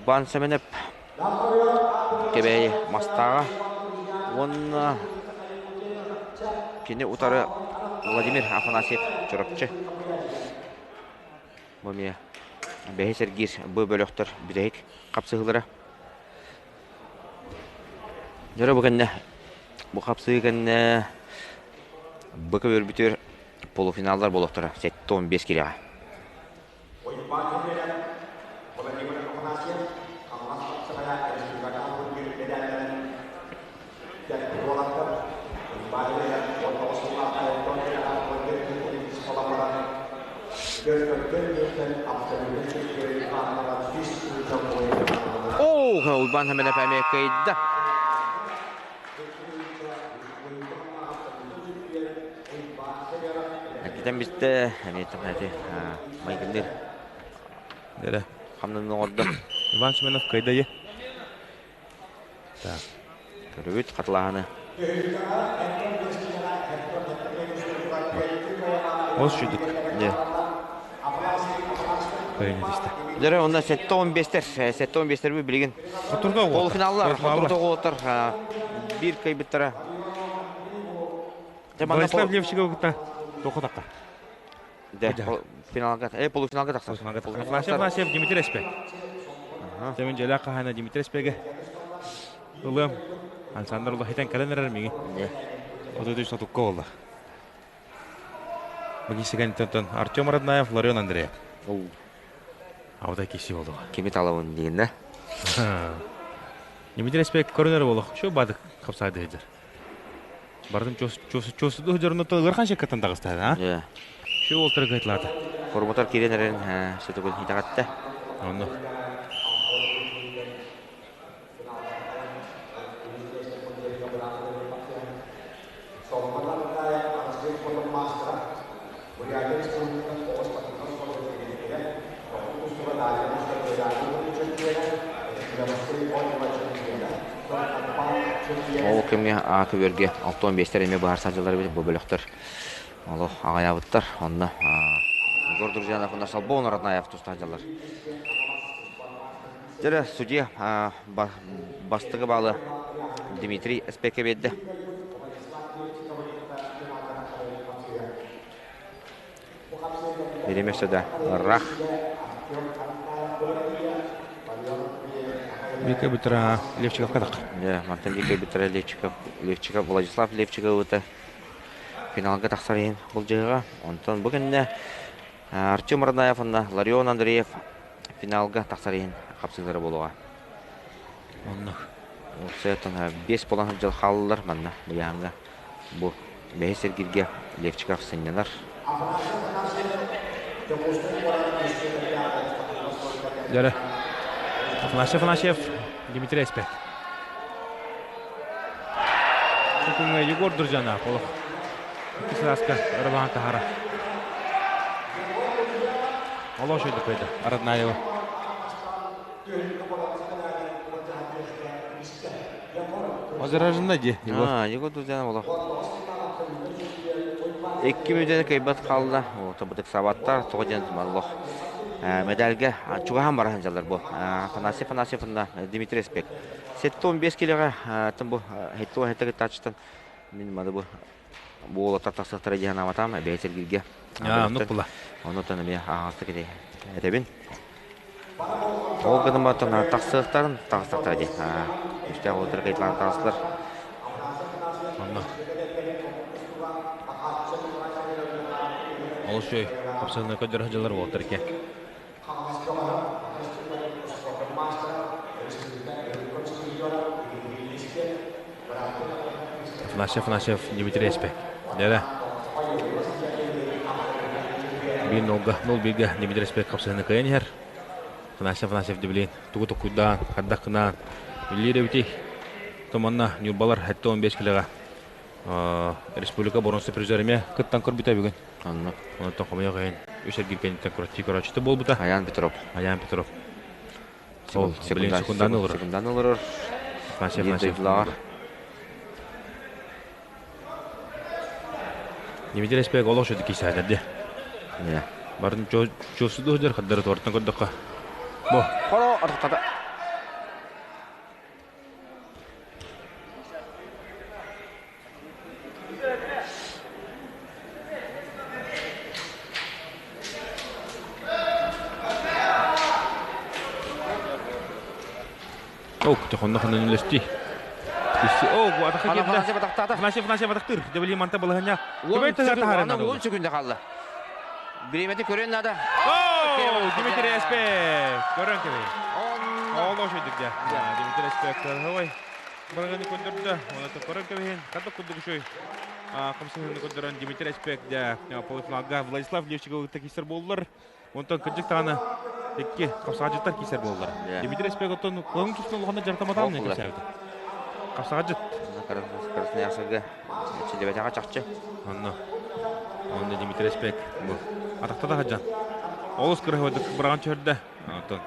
S1: Бан Сэмэнэп Кэбээйи Мастааҕа уонна кини утары Владимир Афанасьев Чурапчы. Бу эмиэ бэһис эргиир бу бөлөхтөр бүтэһик хапсыһыылара. Дьоро бу кэннэ бу хапсыы кэннэ быка өрбүтүөр полуфиналлар буолуохтара 75 килэҕэ.
S2: Уйбаан Сэмэнэп, Владимир Афанасьев, Хаҥалас хапсаҕайа республикатааҕы турнир медалларын кэлбит уолаттар Уйбаан Сэмэнэп 19 сыллаах Антон Кэрэҕэ 14 буолан баран
S1: Оо, Уйбаан Сэмэнэп эмиэ кыайда. Китэн бистэ, эмиэ эти майгынныыр.
S5: Дэрэ.
S1: Хамнанын оҥордо.
S5: Иван Семенов кыайда е. Так.
S1: Көрүбүт хатылааһыны.
S5: Ол шүдүк.
S1: Дьэ.
S5: Кыайын этистэ.
S1: Дьэрэ, онно 75-тер, 75-тер билигин
S5: Хотурда
S1: полуфиналлар, хотурда уолаттар биир кыайбыттара.
S5: Владислав Левчиков кытта тоқотаққа.
S1: Дэ, финалга, полуфиналга тахсар.
S5: Афанасьев Афанасьев Дмитрий Эспек. Тэмин дьэлээх хаһаана Дмитрий Эспеге. Ылыам. Александр улахитен кэлэн эрэр миги. 33 сотукка болла. Магистрикантан Артем Роднаев, Ларион Андреев. Аудай киси болду.
S1: Кими талабын дейін да?
S5: Дмитрий Эспек көрүнөр болух. Шу бадык капсайды хыджар. Бардым чосуду хыджарын ырхан шеккаттан тағысты, а? Шу олтыры кайтлады.
S1: Форматар кирен эрен сөтөгөн хитагатта.
S5: Онно.
S1: Ол кэмҥэ А көбүөргэ 65-тэр эмиэ быһаарса дьыллар эбит бу бөлөхтөр олох аҕайаабыттар. Онно Егор Друзьянов уонна Салбон Роднаев тустаах дьыллар. Дьэ, судья бастакы баалы Дмитрий Эспекке биэрдэ. Бириэмэ өссө да ыраах.
S4: Вика Бутра Левчиковка так.
S1: Дьэ, мантан Вика Бутра Левчиков, Левчиков, Владислав Левчиков ыта финалга тахсар иһин былдьаһыаҕа. Онтон бу кэннэ Артем Радаев уонна Ларион Андреев финалга тахсар иһин хапсыылара буолуоҕа.
S4: Оннук.
S1: Уопсайаттан 5 буолан сылдьар хааллылар манна быйааҥҥа. Бу бэһис эргиргэ Левчиков сынньанар.
S4: Дьэрэ. Афанасий Афанасьев, Дмитрий Эспек. Күҥҥэ Егор Друзьянов олох икки сылааска ырабаан таһара. Олох шөйдүк көйдө Роднаева. Возражена ди Егор.
S1: А, Егор Друзьянов олох. Икки мүнүүтэни кыайбат хаалла. Табытык сабаттар, тоҕо диэн олох медальга чугаһан баран дьаллар бу. Афанасий Афанасьев уонна Дмитрий Эспек. 75 килоҕа бу 77 кыттааччыттан мин маны бу буолаттар тахсыахтара диэн санаабатам бэйэ сэргииргэ.
S4: Оннук була.
S1: Оннуттан эмиэ аһаҕастык этэбин. Ол гынан баран тахсыахтарын таҕыстахтара дии. Үстээх уолаттар кыайталаан таҕыстылар.
S4: Онно. Ол үчүгэй. Хапсыһыны көрдөрө сылдьаллар уолаттар икки. Афанасьев, Афанасьев, Дмитрий Эспек. Дьэрэ. Биир нолга, нол бииргэ Дмитрий Эспек хапсыһыны кыайан иһэр. Афанасьев, Афанасьев дибилин тугу токуйдаан, хардах гынаан үллиир эбитий. Томанна Ньурбалар 75 килоҕа республика боруонса призер эмиэ кыттан көрбүтэ бүгүн.
S1: Онно.
S4: Онтон хомойуох иһин үс эргиир кэнниттэн кураччы көрөөччүтэ буолбута.
S1: Аян Петров.
S4: Аян Петров. Ол билигин секунданы олорор.
S1: Секунданы олорор.
S4: Афанасьев Афанасьев. Дмитрий Эспек олох шөдү кисээтэрди. Барын чуосуду сылдьар хардары туортан көрдөххө. Бу.
S1: Хоро ортата.
S4: Ок, тохонно хонон үлэсти. О, атаха киирдэ. Афанасьев Афанасьев атахтыр. Дебили манта балаһыня.
S1: Көбөй тыһа таһарына. 10 секунда қалды. Бириэмэти көрөн надо.
S4: О, Дмитрий Эспек. Көрөн кеби. Ол ошойдук дьэ. Дмитрий Эспек ой. Барыганы көрдөрдө. Оны көрөн кебиһин. Кадык курдук үшөй. Комсыһыны көрдөрөн Дмитрий Эспек дьэ полуфиналга Владислав Левчиков кисер боллар. Онтон кырдьык даҕаны икки хапсаҕадьыттар киирсэр буоллар. Дмитрий Эспек оттон кылын тустан улаханна дьарыктаматаҕын не кэпсээбитэ. Хапсаҕадьыт.
S1: Красноярскайга чилибэтэҕэ чахчы.
S4: Онно. Онно Дмитрий Эспек бу атахта да сылдьан. Олус кырыһыбадык быраҕан түһэрдэ. Оттон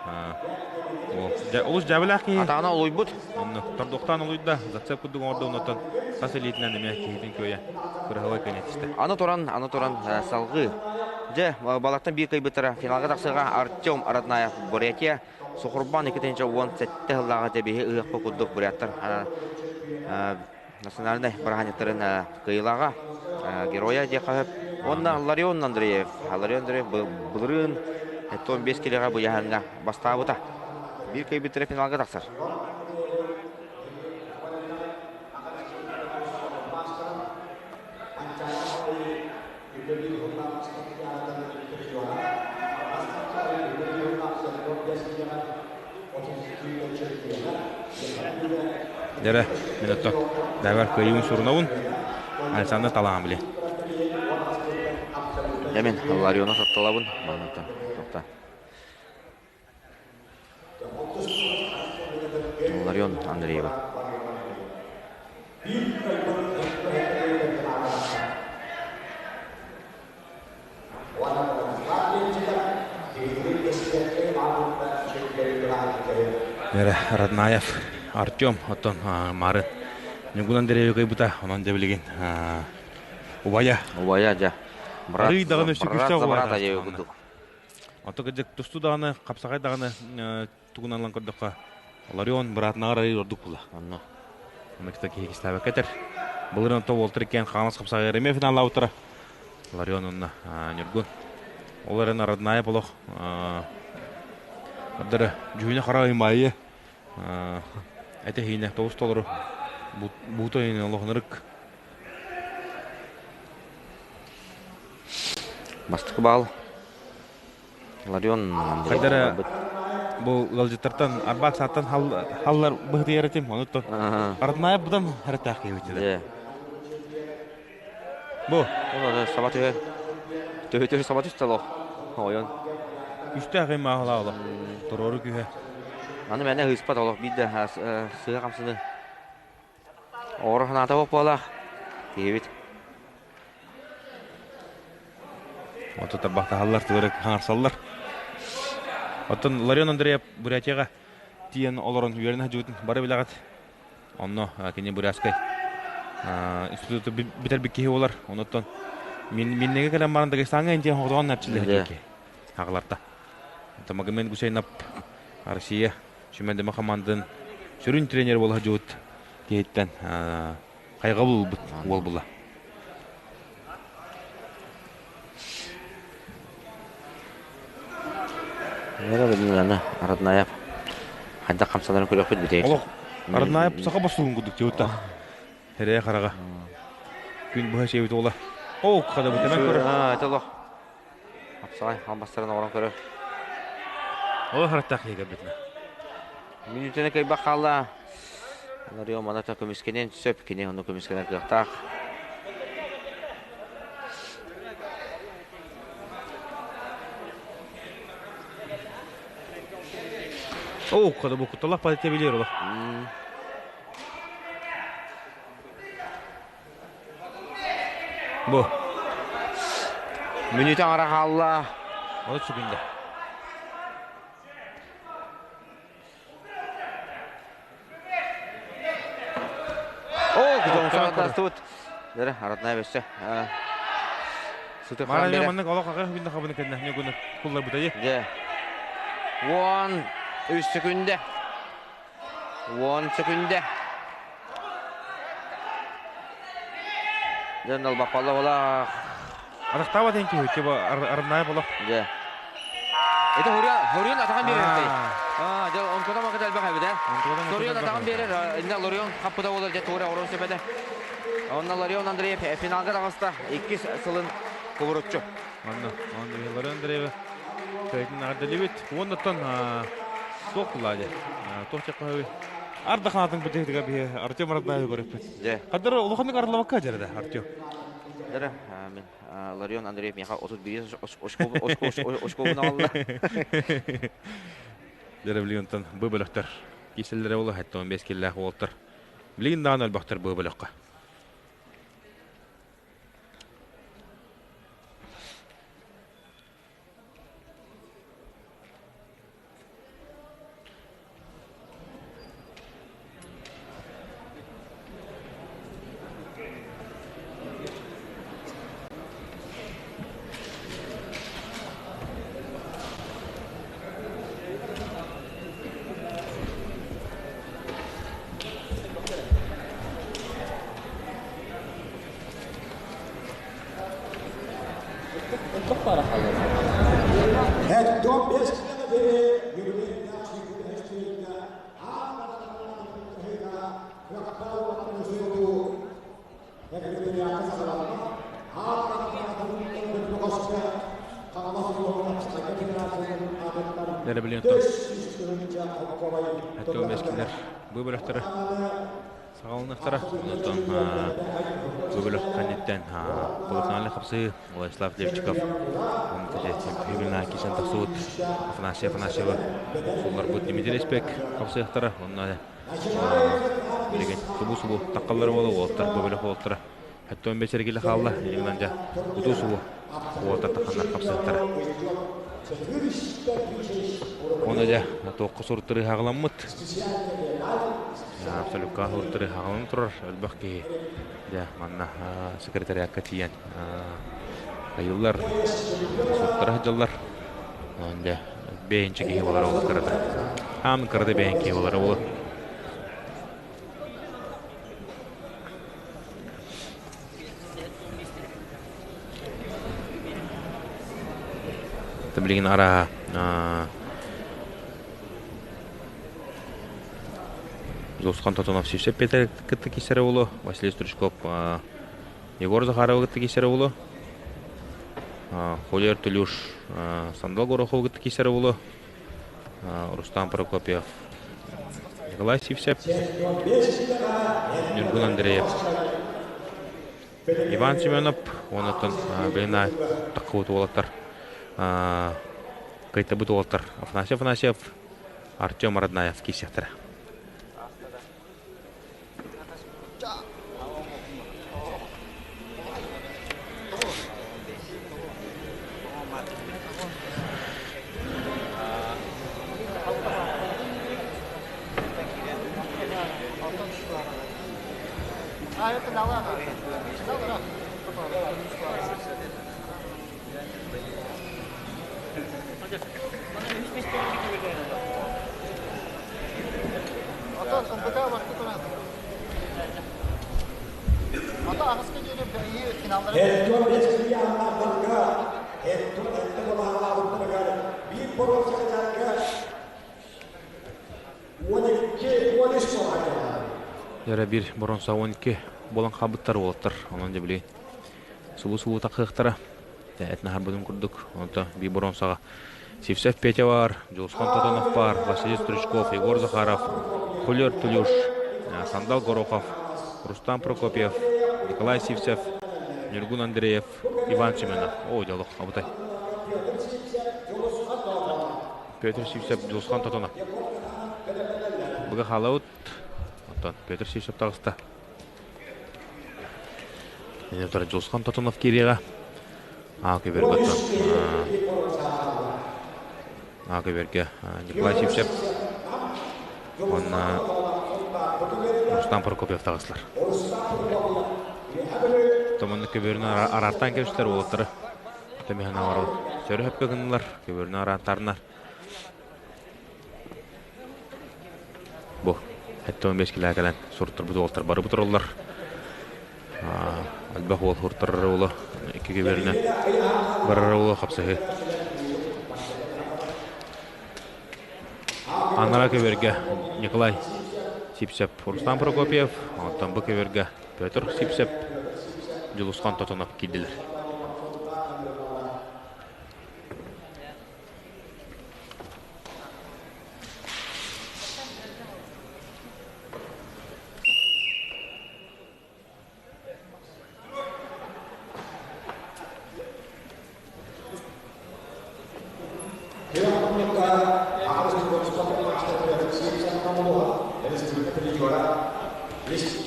S4: олус дьаабылаах киһи.
S1: Атаҕына олуйбут.
S4: Онно тордуохтаан олуйда. Зацеп курдук оҥордо оннуттан тас илиитинэн эмиэ киһитин күөйэ кыраһабай көнөтүстэ.
S1: Аны туран, аны туран салгыы. Дьэ, балартан биир кыайбыттара финалга тахсыаҕа Артем Роднаев Бурятия Сухурбан 2017 сыллааҕы тэбиһи ыһыахпыт курдук буряттар национальнай бырааһынньыктарын кыайыылааҕа геройа диэххэ сөп. Уонна Ларион Андреев. Ларион Андреев былырыын 15 килоҕа быйаһаҥҥа бастаабыта. Биир кыайбыттара финалга тахсар.
S4: Дэрэ, мин оттон дайбар кыайыыбын сурунабын. Александр талаан били.
S1: Дьэ мин Лариону сатталабын. Маннаттан тоқта. Ларион Андреева.
S4: Роднаев Артем, оттон Марын. Ньургун Андреевы кыйбыта, онон дьэ билигин убайа.
S1: Убайа дьэ. Брат,
S4: Арый даҕаны өссө
S1: брат
S4: күүстээх
S1: за
S4: убайа
S1: брата
S4: таҕыста
S1: диэби
S4: манна.
S1: курдук.
S4: Ото кырдьык тустуу даҕаны, хапсаҕай даҕаны тугунан ылан көрдөххө, Ларион быраатынааҕар арый ордук була.
S1: Онно.
S4: Онно киһи киһи кистээбэккэ этэр. Былырыын онто Уолтер иккиэн Хаҥалас хапсаҕайыгар эмиэ финаллаабыттара. Ларион уонна Ньургун. Ол эрэн родная олох Ардары дьүһүнэ хара ыймаайы этэ иһиинэ тобус толору буута иһиинэ олохунарык.
S1: Бастакы баал Ларион
S4: Хайдара бу ыалдьыттартан арбаак сааттан халлар быһытыйар этим онуттан Родная будан хараттаах киһибитилэр. Бу.
S1: Ол саба түһэр. Төһө-төһө саба түстэ олох. Ойон.
S4: Күстээх аймааҕылаа олох. Туруору күһэ.
S1: Аны мэнэ ыыспат олох биир да сыа хамсыны. Оҕоро санаата буолаах. Киһибит.
S4: Ото тарбахтаһаллар, тылары хаҥарсаллар. Оттон Ларион Андреев Бурятияҕа тиийэн олорон үөрэнэ сылдьыбытын бары билэҕит. Онно кини Бурятскай институту бүтэрбит киһи буолар. Онуттан Миннеге кэлэн баран Дагестаҥҥа интиэн хоҕотоҕон эрчиллэ киһи аҕаларта. Магомед Гусейнов Россия Сүмэндэмэ хамаандатын сүрүн тренер буола сылдьыбыт киһиттэн хайҕабыл ылбыт уол була.
S1: Роднаев хайдах хамсанарын көрүөхпүт бүтэйик.
S4: Олох Роднаев саха бостугун курдук тиутта. Херее хараҕа. Күн быһа сиэбит уола. Оо, хада бутэмэн көрөр.
S1: Аа, это олох. Апсаҕай хамбастарын оҥорон көрөр.
S4: Ол хараттаах киһи кэлбитинэ.
S1: Мүнүүтэни кыйбах хаалла. Ларион маната көмүскэнэн сөп, кини ону көмүскэнэр кыахтаах.
S4: Оо, когда бу кутталах палите билер олох. Бу.
S1: Мүнүүтэ аҥара хаалла.
S4: 30 секунда.
S1: Оо, кутуҥсаҕаттастыбыт. Дөрө, аратнай бөссө. Сытыхаан
S4: Мараньа маннык олох аҕа күннэ хабыны кэннэ ньугуну кулларбыта дии.
S1: Дьэ. 13 секунда. 10 секунда. Дьон албаппалла була.
S4: Атахтаабат эн киһи типа арнай болох.
S1: Дьэ. Это Хорион атахан берер дей. А, дьэ, онтона макыт элбэх эбит, э. Лорион атахан берер, инна Лорион хаппыта болар, дьэ, туора орон сөпөдө. Онна Лорион Андреев финалга таҕыста, иккис сылын кубуруччу.
S4: Онно, онно Лорион Андреев көйтүн аҕарделибит. Уоннаттан туох кулаа дьэ. Туох чакка Арда хаатын бытыһытыга биһи Артем Роднаевы көрөппүт.
S1: Дьэ.
S4: Хаддар улаханнык арылабакка дьэрдэ Артем.
S1: Дара, мен Ларион Андреев миэхэ 31 очкобун аҕалла.
S4: Дьэрэ билигин бу бөлөхтөр киселлэрэ буолла 75 киллээх уолтар. Билигин даҕаны өлбөхтөр бу бөлөххө. Дәрі білген Әттеу бескілер бұл бөліктері Саҕаланыахтара. Онтон бу бөлөх кэнниттэн полуфинальнай хапсыһыы Владислав Левчиков Юбилейнай кисэн тахсыбыт Афанасий Афанасьева сулларбыт Дмитрий Испек хапсыахтара. Онно билигин субу-субу таххаллара буола уолаттар бу бөлөх уолаттара 75 эргилэ хаалла. Инигинэн дьэ утуу-субу уолаттар тахханнар хапсыахтара.
S5: Оны дьэ туохха суруттарыы хаҕыламмыт. Абсолютка суруттарыы хаҕылан турар элбэх киһи. Дьэ манна секретариатка тиийэн айыллар, суруттара сылдьаллар. Дьэ бэйэнчэ киһи буолар ол кырата. Аамын кырата бэйэн киһи буолар ол. Билигин арааһа Зосхан Тотонов Сивцев Петр кытта киирсэрэ буолуо, Василий Стручков Егор Захаровы кытта киирсэрэ буолуо, Холер Тулюш Сандал Гороховы кытта киирсэрэ буолуо, Рустам Прокопьев, Николай Сивцев, Ньургун Андреев, Иван Семенов, онтон билин таххыбыт уолаттар, кыайтарбыт уолаттар Афанасий Афанасьев, Артем Роднаев киирсиэхтэрэ. Эрэ биир боронса 12 буолан хаалбыттар уолаттар. Онон дьэ били субу-субу тахыахтара. Этнаһарбытын курдук. Онто биир боронсаҕа Сивцев Петя бар, Дьулусхан Тотонов бар, Василий Стручков, Егор Захаров, Хулер Тулюш, Сандал Горохов, Рустам Прокопьев, Николай Сивцев, Нюргун Андреев, Иван Семенов. О, дьолох, абытай. Петр Сивцев, Дьулусхан Тотонов. Быга халаут. Оттон Петр Сивцев таҕыста. Дьулусхан Тотонов киириэҕэ. Аа көбөргө Аа көбөргө Николай Сивцев уонна Рустам Прокопьев таҕыстылар. Томонну көбөрүнү араартаан кэбистэр уолаттары төмөһөн оҥорол. Сөрү хөпкө гыннылар, көбөрүнү араартарынар. Бу 75 килэ кэлэн суруттарбыт уолаттар бары тураллар. Элбэх уол хуртарар уола икки көбөрүнэн барар уола хапсыһыы. Анара көбөргө Николай Сипсеп, Рустам Прокопьев, оттон бу көбөргө Петр Сипсеп, Дьулусхан Тотонов киирдилэр.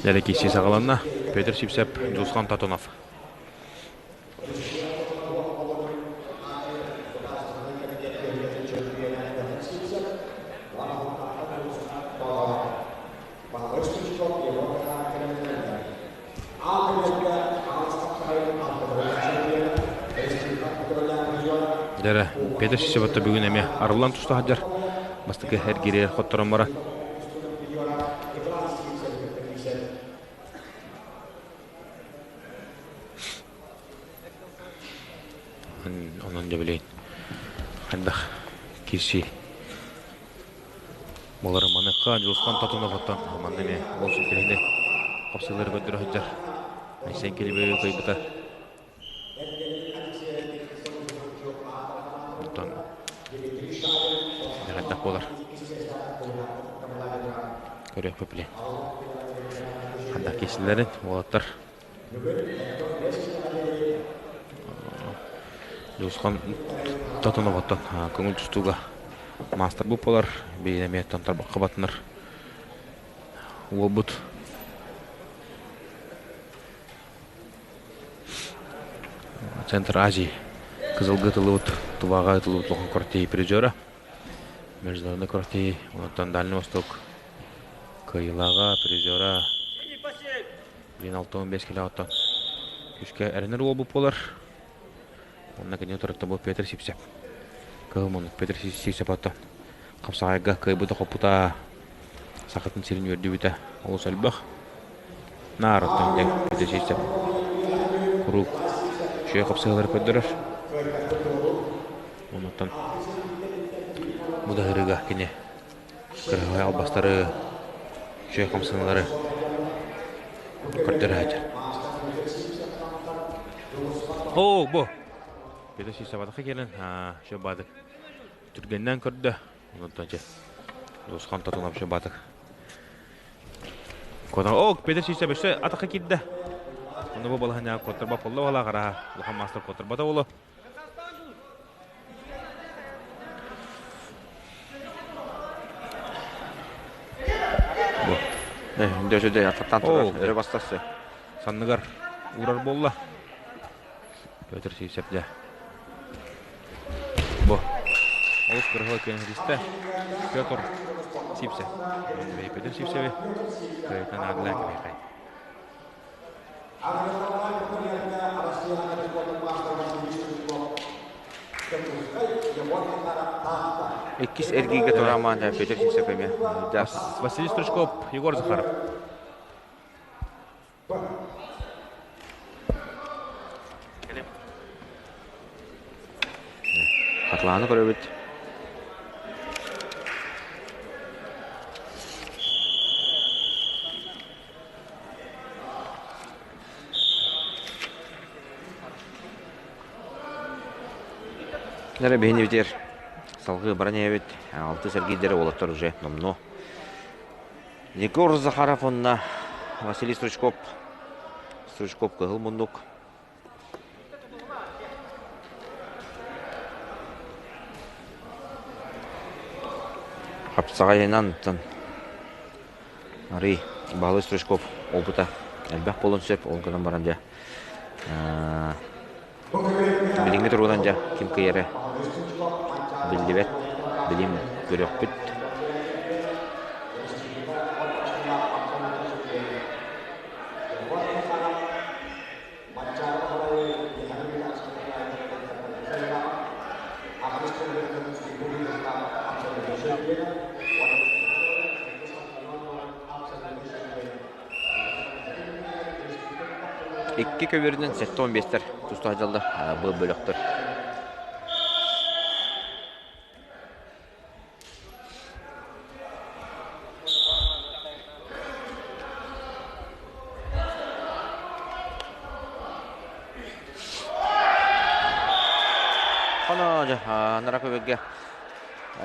S5: Дьэ, саҕаланна. Петр Сипсеп, Дьулусхан Тотонов. Дьэ, Петр Сисебатта бүгүн эмиэ арыллан туста сылдьар. Бастакы эргииригэр хотторон баран. Онон дьэ билигин хайдах киирсии буолар маныха Дьулусхан Тотунов оттон манна эмиэ ол сүлтэлиһини хапсыылары көрдөрө сылдьар Айсен Килибиэви кыайбыта. Оттон хайдах буолар көрүөхпүт билин. Хайдах киирсилэрин уолаттар Дьулусхан Тотоновоттон көҥүл тустууга маастар буолар. Биир эмиэ тарбахха батынар уолбут. Центр Азии.
S4: Кызылга ытыллыбыт, Туваҕа ытыллыбыт улахан күрэхтэһии призера. Международный күрэхтэһии, онтон Дальний Восток кыайыылааҕа, призера. Билин 65 килоҕыттан күүскэ эрэнэр уолбут буолар. Онно кини утарыта бу Петр Сипсев. Кыһыл муннук Петр Сипсев оттон хапсаҕайга кыайбыта-хоппута, сахатын сирин үөрдүбүтэ олус элбэх. Наар оттон дьэ Петр Сипсев куруук үчүгэй хапсыһыылары көрдөрөр. Оннуттан бу да ыһырыыга кини кырыһыай албастары, үчүгэй хамсаныылары көрдөрө сылдьар. Оо, бу! Петр Сисабатаха кэлэн, шо баадык түргэннээн көрдө. Онтон че, Дусхан тотунап шо баадык. Котон, о, Петр Сисаб өссө атаха киирдэ. Онно бу балаһанньаҕа куоттарба болла балаа хараha, улахан маастар куоттарбата боло. Бу.
S1: Дөсөдө ататтан турар, өрө бастасы.
S4: Санныгар урар буолла. Петр Сивцев дьэ. Бу. Олус кырыһыла киэн Петр Сивцев. Петр Сивцеви кыайтан аадылаан кэбиһэхэй.
S1: Иккис эргииргэ тураамаан Петр Сивцев эмиэ.
S4: Василий Стручков, Егор Захаров.
S1: Хатылааны көрөбүт. Нэрэ биһини битэр салгыы баран иһэбит. Алтыс эргиирдэрэ уолаттар уже номнуо. Егор Захаров уонна Василий Стручков. Стручков кыһыл муннук. Хапсаҕайынан арый Баһылай Стручков опыта элбэх буолуон сөп, ол гынан баран дьэ билиҥҥи туругунан дьэ ким кыайара биллибэт, билим көрүөхпүт. Икки көбүөрүнэн 75-тэр туста сылдьаллар бу бөлөхтөр. Хоно көбөргө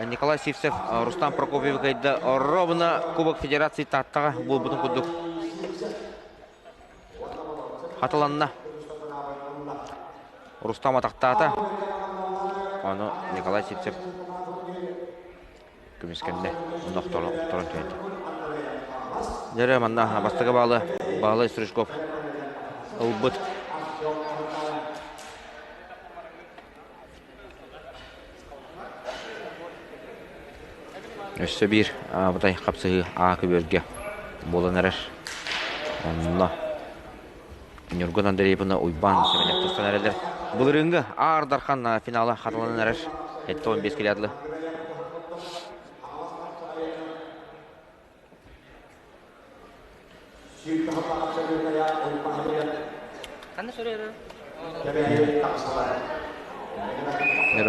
S1: Николай Сивцев, Рустам Прокопьев кыайда ровно Кубок Федерации Тааттаҕа буолбутун курдук хатыланна. Рустам атахтаата. Ону Николай Сивцев көмүскэннэ. Онно охторон түһэрдэ. Дьэрэ манна бастакы баалы Баһылай Стручков ылбыт. Өссө биир абытай хапсыһыы Аа көбүөргэ буолан эрэр. Онно Ньургун Андреевна Уйбаан Сэмэнэп тустан эрэллэр. Былырыыҥҥы Аар Дархан финала хатыланан эрэр. 75 килоадлы.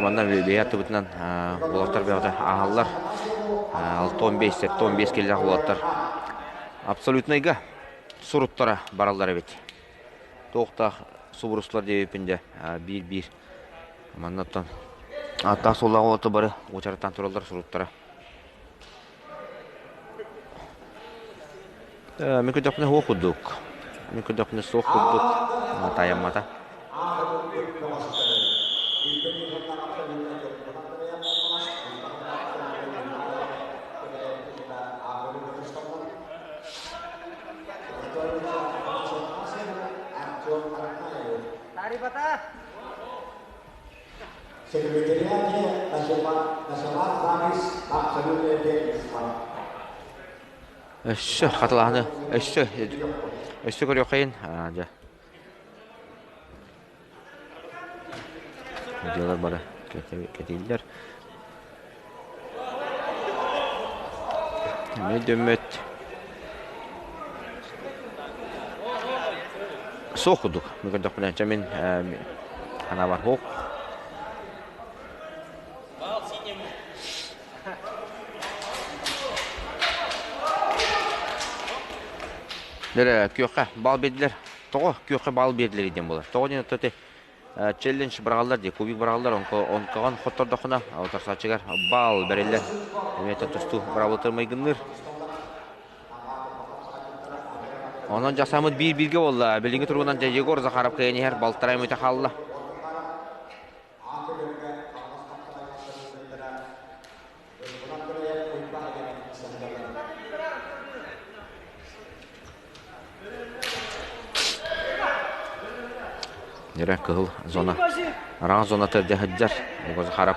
S1: Манна бэйэ аттыбытынан уолаттар бөҕөтө ааһаллар. 65 75 киллээх уолаттар абсолютнайга суруттара бараллар эбит. Туохтаах субурустулар диэбиппин дьэ биир-биир маннаттан ааттаах суоллаах уолаттар бары уочараттаан тураллар суруттара. Мин көрдөхпүнэ суох курдук. Мин көрдөхпүнэ суох курдук. Таайаммата.
S2: Секретариате нажимать запись абсолютная первенство.
S1: Өссө хатылаһаны өссө өссө көрүөххэйин дьэ. Дьыалар бары кэтииллэр. Эмиэ дөммөт. Суох курдук. Мин көрдөхпүнэ, чэ мин санаабар суох. Дэрэ күөххэ бал биэрдилэр. Тоҕо күөххэ бал биэрдилэр диэн буолар. Тоҕо диэн оттон челлендж быраҕаллар дии, кубик быраҕаллар, онкоҕон хоттордоххуна, утарсааччыгар баал бэриллэр. Эмиэ тустуу быраабылатыгар майгынныыр. Онон дьасаммыт биир-бииргэ буолла. Билиҥҥи туругунан дьэ Егор Захаров кыайан иһэр, балтараа мүнүүтэ хаалла. Дьэрэ кыһыл зона. Араҥ зона төрдө сылдьар. Егор Захаров.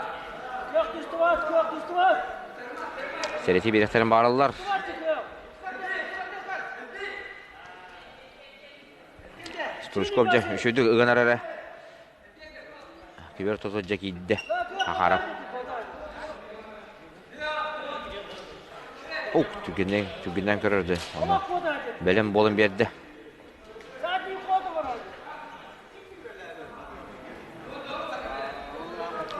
S1: Сэрэтии биэрэхтэрин баараллар. Стручков дьэ үчүгдүк ыган эрэрэ. Кибер тото дьэ киирдэ. Захаров. Ук, түгэннэн, түгэннэн көрөрдө. Онон бэлэм буолан биэрдэ.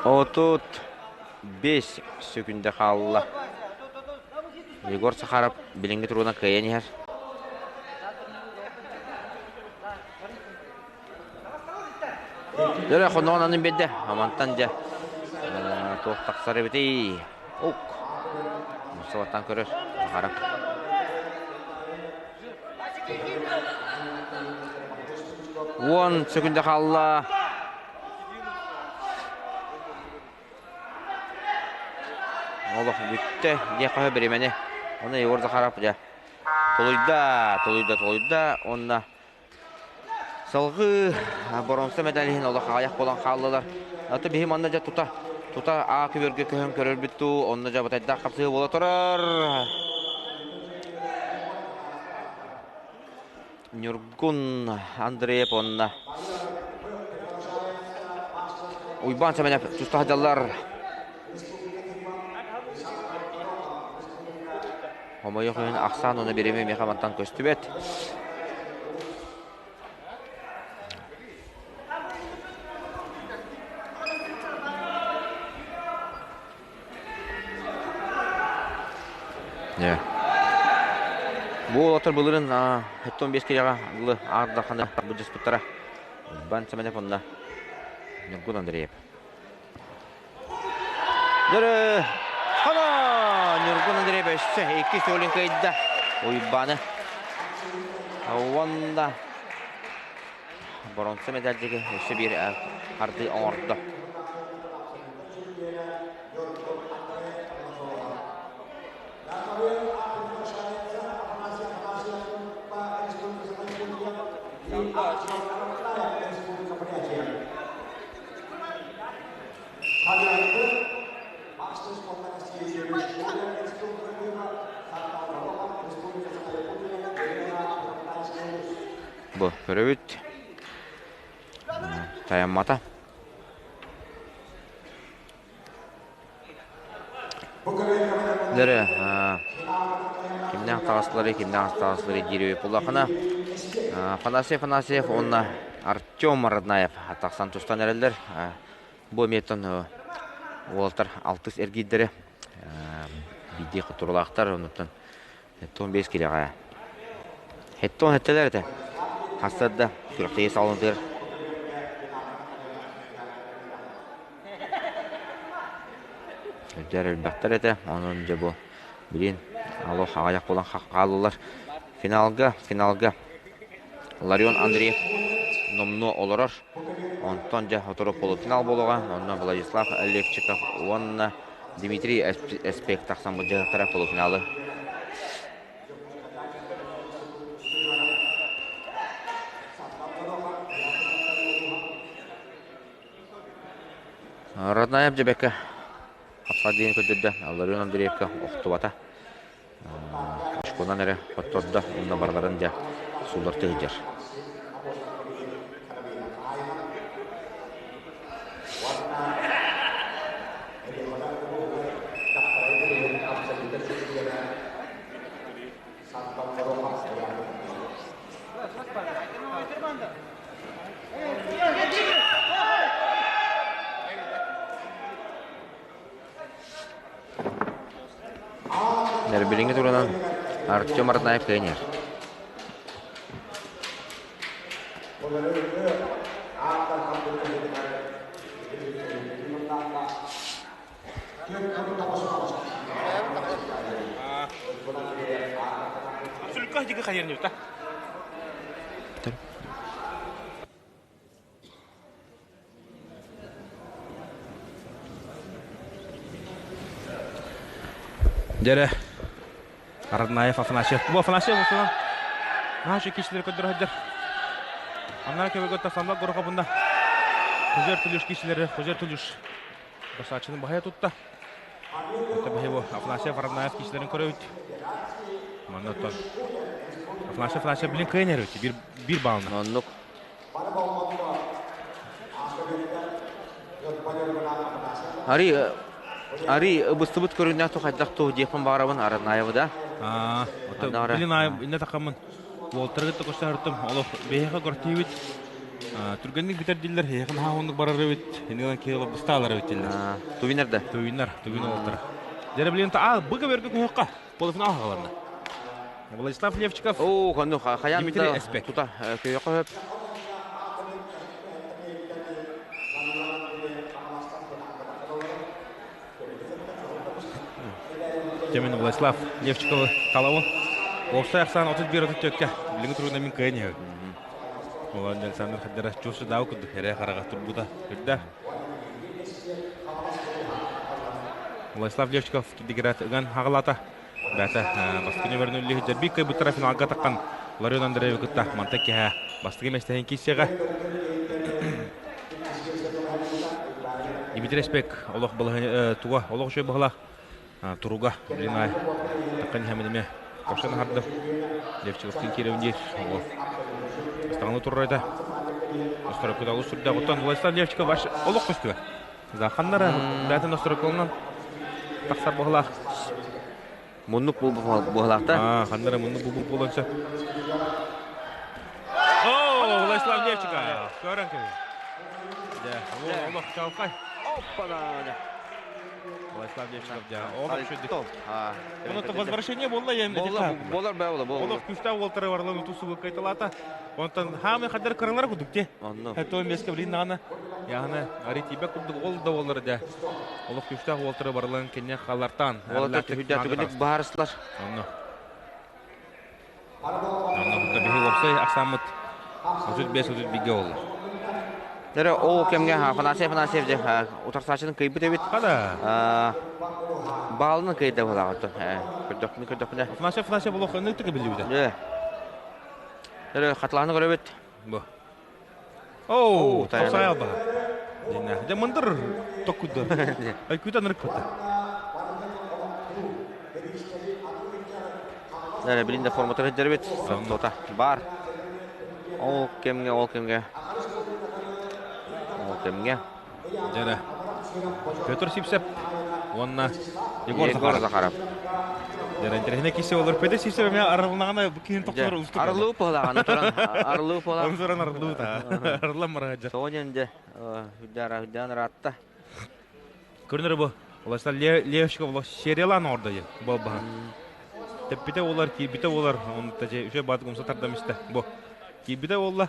S1: 35 сөкүндэ хаалла. Егор Сахаров билиҥҥи туругунан кыайан иһэр. Дөрө хоноон анын биэрдэ. Амантан дьэ туох тахсар эбитий? Ук. Мусабаттан көрөр. Сахаров. 10 сөкүндэ хаалла. Олох бүттэ диэххэ бириэмэни. Оны Егор Захаров дьэ толуйда, толуйда, толуйда. Онно Салгыы боруонса мэдээлиһин олох аҕыйах буолан хааллылар. Аты биһи манна дьэ тута тута аа күбүргэ көһөн көрөрбүт дуу, онно дьэ батайдаах хапсыһыы буола турар. Ньургун Андреев онно Уйбаан Сэмэнэп туста сылдьаллар. Хомойуох иһин ахсаан уонна бириэмэ миэхэ мантан көстүбэт. Yeah. Бу уолаттар былырын 75 киилэҕэ дылы аар-дарханы былдьаспыттара. Иван Семенов онно Ньургун Андреев. Дөрө! Хана! Ньургун Андреев өссө иккис төгүлүн кыайда. Уйбааны. Уонна боронса медальдиги өссө биир хардыы оҥордо. Бу көрөбүт. Тайаммата. Дөрө кимнээх таҕыстыларый, кимнээх таҕыстыларый диир буоллахына Афанасий Афанасьев уонна Артем Роднаев тахсан тустан эрэллэр. Бу эмиэттэн уолаттар алтыс эргиирдэрэ биирдии хотторулаахтар, оннуттан 75 килэҕэ. Хеттон хеттелер этэ. Хастарда күрэхтэһии саҕаланытыгар Өйдөр элбэхтэр этэ. Онон дьэ бу билин олох аҕыйах буолан хааллылар. Финалга, финалга Ларион Андреев номнуо олорор. Онтон дьэ сотору полуфинал буолуоҕа. Онно Владислав Левчиков уонна Дмитрий Эспек тахсан былдьаһыктара полуфиналы. Роднаев дьэбэккэ хапсар диэн көрдөрдө. Ларион Андреевка охтубата. Очконан эрэ хоттордо. Онно барыларын дьэ сууллар тыһыдьар. Билиҥҥи туругунан Артем Арнаев тренер.
S4: Дьэрэ Араднаев Афанасьев. Бу Афанасьев осунан наша кишилер көддөр хаддар. Аннара көбөгө тасамла горохобунда. Хожер Тулюш кишилери, Хожер Тулюш басаачыны баһая тутта. Это бу Афанасьев Араднаев кишилерин көрөбүт. Манна оттон Афанасьев Афанасьев билин кыайан эрбит. Бир бир балына.
S1: Оннук. Ари Ари ыбыстыбыт көрүннээх тухайдах тух диэхпин баҕарабын Аранаевы да.
S4: Аа, билин аайы инне тахаммын уолтаргыт да көстө олох бэйэхэ көртүүбүт. Түргэнник бүтэр диллер, эйэхин хаһоннук барар эбит, иниган киһи быстаалар эбит диллер.
S1: Тувинер да.
S4: Тувинер, тувин уолтара. Дьэрэ билин та аа быга берге көһөккө полуфинал хагаларна. Владислав Левчиков.
S1: Оо, ханну хаян Дмитрий Эспек. Тута көйөккө хөп.
S4: Темин Владислав Левчиковы талабын. Уопсай ахсаан 31-34-кэ. Билиҥҥи туругунан мин кыайан иһэбин. Ол Александр Хаддара чуосу даа курдук эрэ хараҕа турбута. Үрдэ. Владислав Левчиков кидигират ыган хаҕалата. Бэйэтэ бастакы нүөмэрин үллүү сылдьар биир кыайбыттара финалга таххан Ларион Андреевы кытта мантан киэһэ бастакы миэстэһин киирсиэҕэ. Дмитрий Спек олох балаһы туга олох үчүгэй баһылаах туруга билин аай таххан иһэмин эмиэ көрсөн аһардым. Левчиковтыын киирэбин диир. Астаҕаны турар этэ. Остороккут алыс сүрдээх. Оттон Владислав Левчиков олох көстүбэт. Ханнара бэйэтин остурукулунан тахсар быһылаах.
S1: Муннук быһылаахта.
S4: Аа, ханнара муннук бу буолан сөп. О, Владислав Левчика. Көрөн кэбин. Дьэ, олох чалқай.
S1: Оппана.
S4: Владислав Левчиков дьэ, олох үчүгэй. Онон возвращение буолла я
S1: Болар бә була,
S4: болар. Олох күстә уолтары барлан уту субы кайталата. Онтон хаамы хаддар кыралар кудук те.
S1: Онно.
S4: Это меска блин нана. Яғны ари тибе курдук ол да болар да. Олох күстә уолтары барлан кене халартан.
S1: Олата түбүдә түбүдә баарыслар.
S4: Онно. Онно бу биһи уопсай ахсаммыт 35 35 болду.
S1: Дәрі ол кемге Афанасьев Афанасьев же утарсаачының кыйбыт эбит.
S4: Хада.
S1: Баалының кыйда булагы. Көрдөхпүн көрдөхпүнэ.
S4: Афанасьев Афанасьев олох ыныктык билибит.
S1: Дәрі хатылааны көрөбүт.
S4: Бу. Оу, тапсай алба. Дина. Дэ мындыр токуду. Ай күтә нырык бата.
S1: Дәрі билин де формата дәрбит. Тота бар. Ол кемге, ол кемге. Ол кемге.
S4: Дәрі. Петр Сипсеп. Онна Егор
S1: Захаров. Захаров.
S4: Дәрі интересіне кисе олар. Петр Сипсеп мен арылнағана кейін тоқтар ұстық.
S1: Арылу пылағаны туран. Арылу пылағаны.
S4: Он туран арылу та. Арылам мараджа.
S1: Соғын де хүддара хүддан ратта.
S4: Көрінір бұл. Олар Левчиков олар сериялан орда бұл баға. Теппите олар, кийбите олар. Оны тәже үше бады кумса тардамысты. Бу. Кийбите олла.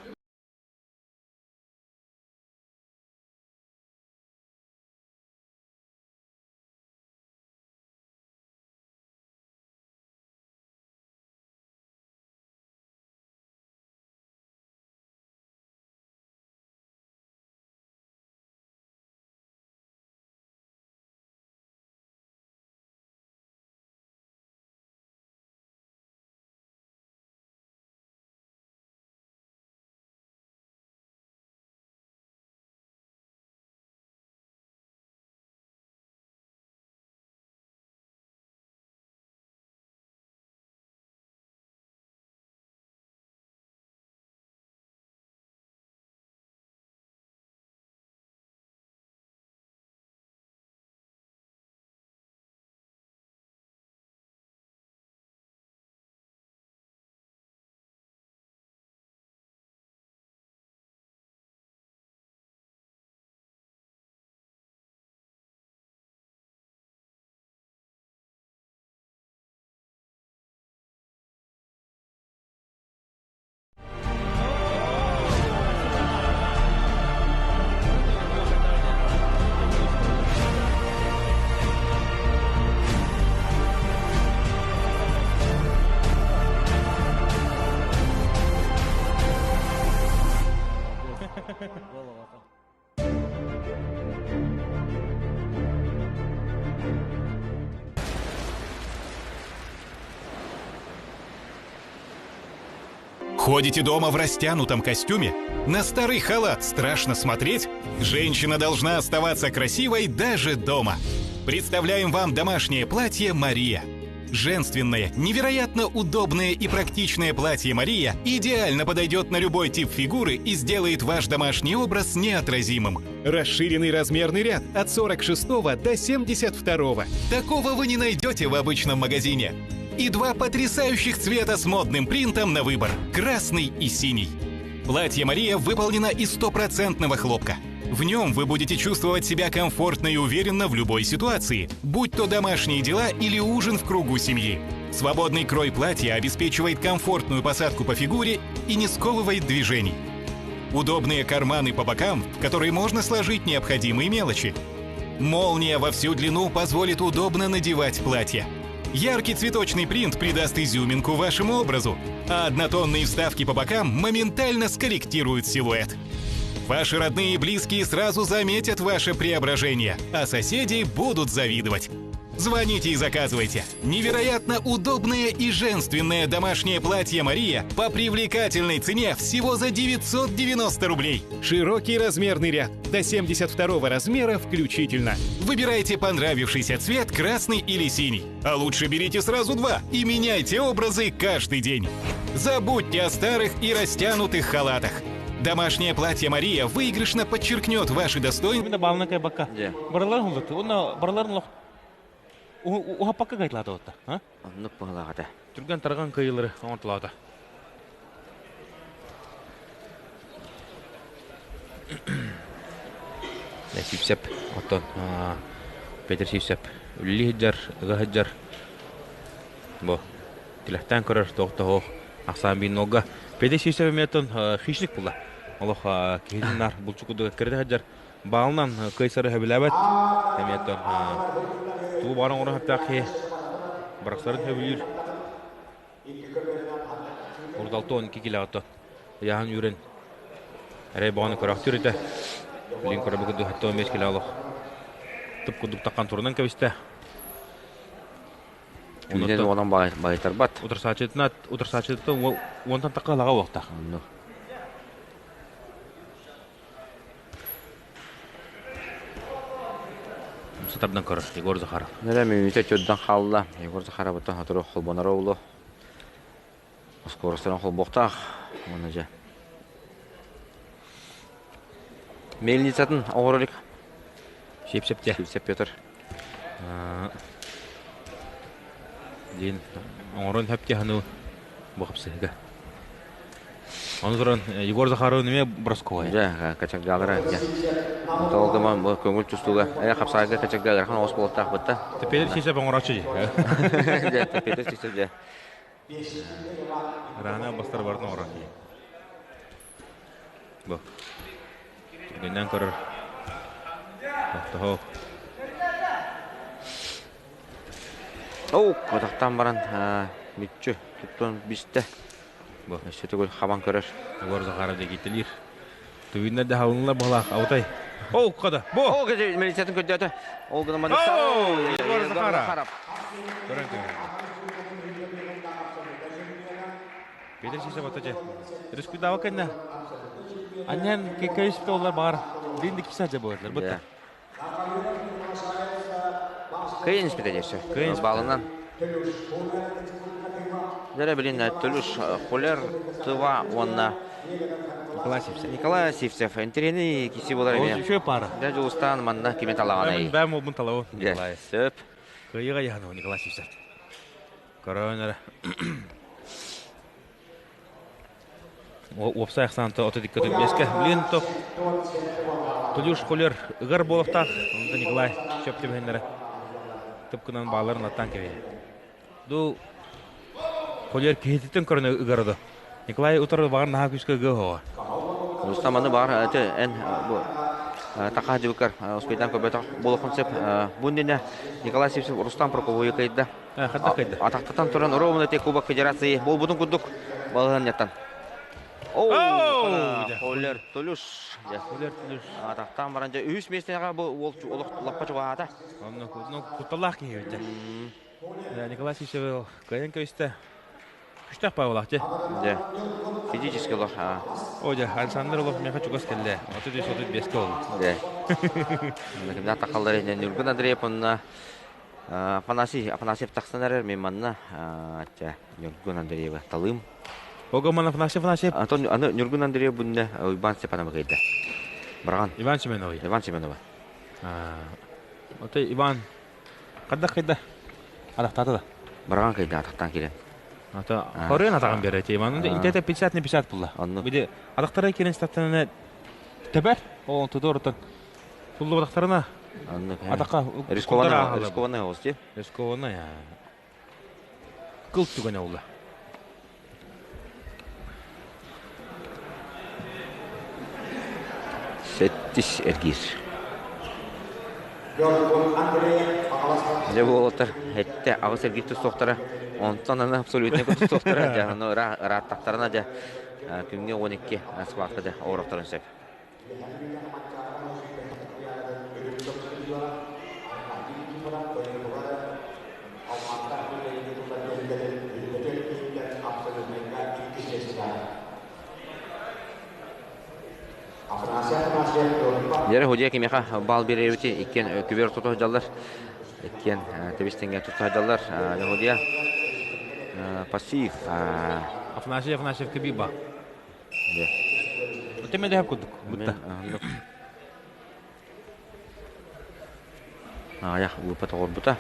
S6: Ходите дома в растянутом костюме? На старый халат страшно смотреть? Женщина должна оставаться красивой даже дома. Представляем вам домашнее платье «Мария». Женственное, невероятно удобное и практичное платье «Мария» идеально подойдет на любой тип фигуры и сделает ваш домашний образ неотразимым. Расширенный размерный ряд от 46 до 72. Такого вы не найдете в обычном магазине. И два потрясающих цвета с модным принтом на выбор – красный и синий. Платье «Мария» выполнено из стопроцентного хлопка. В нем вы будете чувствовать себя комфортно и уверенно в любой ситуации, будь то домашние дела или ужин в кругу семьи. Свободный крой платья обеспечивает комфортную посадку по фигуре и не сковывает движений. Удобные карманы по бокам, в которые можно сложить необходимые мелочи. Молния во всю длину позволит удобно надевать платье. Яркий цветочный принт придаст изюминку вашему образу, а однотонные вставки по бокам моментально скорректируют силуэт. Ваши родные и близкие сразу заметят ваше преображение, а соседи будут завидовать. Звоните и заказывайте. Невероятно удобное и женственное домашнее платье «Мария» по привлекательной цене всего за 990 рублей. Широкий размерный ряд, до 72 размера включительно. Выбирайте понравившийся цвет, красный или синий. А лучше берите сразу два и меняйте образы каждый день. Забудьте о старых и растянутых халатах. Домашнее платье «Мария» выигрышно подчеркнет ваши достоинства.
S5: Мин баалына кайбакка. Бараларын хуллаты. Онна бараларын лох уһаппакка кайтлаата отта. А?
S1: Оннук быһылаҕата.
S5: Түргэн тарган кыйылары оҥортолоото. Сипсеп оттон Петр Сипсеп үллии сылдьар, ыга сылдьар. Бу тилэхтээн көрөр туох да суох ахсаан биир нолга. Петр Сипсеп эмиэ оттон хищник буолла. Олох киһитин наар булчук курдук эккирэтэ сылдьар. Баалынан кыайсары сөбүлээбэт. Эмиэ оттон тугу баҕаран оҥорон сөптөөх киһи барахсарын сөбүлүүр. Урдалты 12 килэ оттон ыйааһын үүрэн эрэй бөҕөнү көрөхтүүр этэ. Билин көрөбү курдук 75 килэ олох тып курдук таххан турунан кэбистэ.
S1: Түүнэн уонан баайтарбат.
S5: Утарсааччытына утарсааччытыттан уонтан тахха лаҕа уохтаах.
S1: Онно.
S5: Сатардан көрөр Егор Захаров.
S1: Нэрэ мүнүүтэ төрдөн хаалла. Егор Захаровыттан сотору холбонор оҕулу. Скоростарын холбуохтаах. Уонна дьэ. Мельницатын оҥоро илик.
S5: Сип-сип
S1: Сип-сип Петр.
S5: Диин оҥорон хөп хану бу хапсыһыга. Ону туран Егор Захаров эмиэ бросковай.
S1: Дьэ, качаргаалара дьэ. Толгома бу көҥүл тустууга э хапсаайга качарга ыарахан оҕус буолуохтаах бытта.
S5: Петр Сисов оҥорооччу дии.
S1: Дьэ, Петр Сисов дьэ.
S5: Рана бастар барын оҥорор дии. Бу. Түргэннэн көрөр. Тохтоһо.
S1: Оу, атахтан баран мүччү туттан бистэ.
S5: Бу.
S1: Өссө төгүл хабан көрөр.
S5: Егор Захаров дэгиттэлиир. Төвүннэр да халынлар баһылаах аутай. Оу, қада. Бу.
S1: Ол кези милициятын көрдөтө. Ол гына маны.
S5: Оу, Егор Захаров. Көрөн көрөн. Петр Сисов атачы. Рүскүдава кэннэ. Аннан кеккейсте олар бар. Динди кисача болар. Бытта.
S1: Кыйын испите десе.
S5: Кыйын испите.
S1: Балынан. Дәрә билин Төлүш Холер Тыва уонна
S5: Николай Сивцев.
S1: Николай Сивцев интирени киси болар
S5: Ол
S1: эме.
S5: үчүгэй пара.
S1: Дә Жулустан манна киме талаганай.
S5: Бәм обун талабы. Николай.
S1: Сөп.
S5: Кыйыга яханы Николай Сивцев. Көрөн Уопсай ахсаанта ото диккөтүн беске. Билин топ. Тулюш Холер ыгар болуктаах. Онда Николай сөп түбүһэннэрэ. Тыпкынан бааларын аттан кебе. Ду Холер киһититтен көрөн ыгарыды. Николай утары багар наһаа күскө ыгы хоға.
S1: Рустам аны бар эте эн бу така дибикар успейдан көбөтө болохун сеп бу Николай Сивцев Рустам Прокопьев кайда.
S5: Хатта кайда.
S1: Атактатан туран ровно те Кубок Федерации болбутун курдук балыгын яттан.
S5: Оу!
S1: Холер Толюш.
S5: Холер Толюш.
S1: Атактан баранжа үс местега бу ол олох лаппа чугаата.
S5: Онно ну куталлах киһи өтө. Николай Сивцев кайын көстө. Күштээх Павлах дьэ.
S1: Дьэ. Физически олох.
S5: О дьэ, Александр олох миэхэ чугас кэллэ. 33-35-кэ ол.
S1: Дьэ. Кимнээх тахаллар иһинэн Ньургун Андреев онно Афанасий Афанасьев тахсан эрэр мен манна чэ Ньургун Андреева талыым.
S5: Ого ман Афанасий Афанасьев.
S1: Антон аны Ньургун Андреев бунна Иван Степанова кыйда. Барган.
S5: Иван Семенова.
S1: Иван Семенова.
S5: Ото Иван Хайдах кыйда? Атахтаата да.
S1: Бараҕан кыйда атахтаан киирэн.
S5: Ата хорыан атаҕын берет. Иван интете 50 на 50 булла.
S1: Онну.
S5: Биди атахтара киирэн статтана тебер. Ол тудорутан. Туллу атахтарына.
S1: Онну.
S5: Атака
S1: рискованный рискованный оҕус дии.
S5: Рискованный. Кыл түгэнэ улла.
S1: Сэттис эргиир. Дьэ буолаттар эттэ аҕыс эргиир тустуохтара. Онтон аны абсолютно тустуохтара. Дьэ ону ырааттахтарына дьэ күҥҥэ 12 схватка дьэ оҥоруохтарын сөп. Дьэрэ Худия кимиэхэ баал биэрэбити иккиэн күбүөр тута сылдьаллар. Иккиэн тэбис тэҥҥэ тутта сылдьаллар. Худия пассив.
S5: Афанасий Афанасьев кибиба. Темэ дэһэп курдук бутта.
S1: Аҕыйах лыпа тоҕорбута.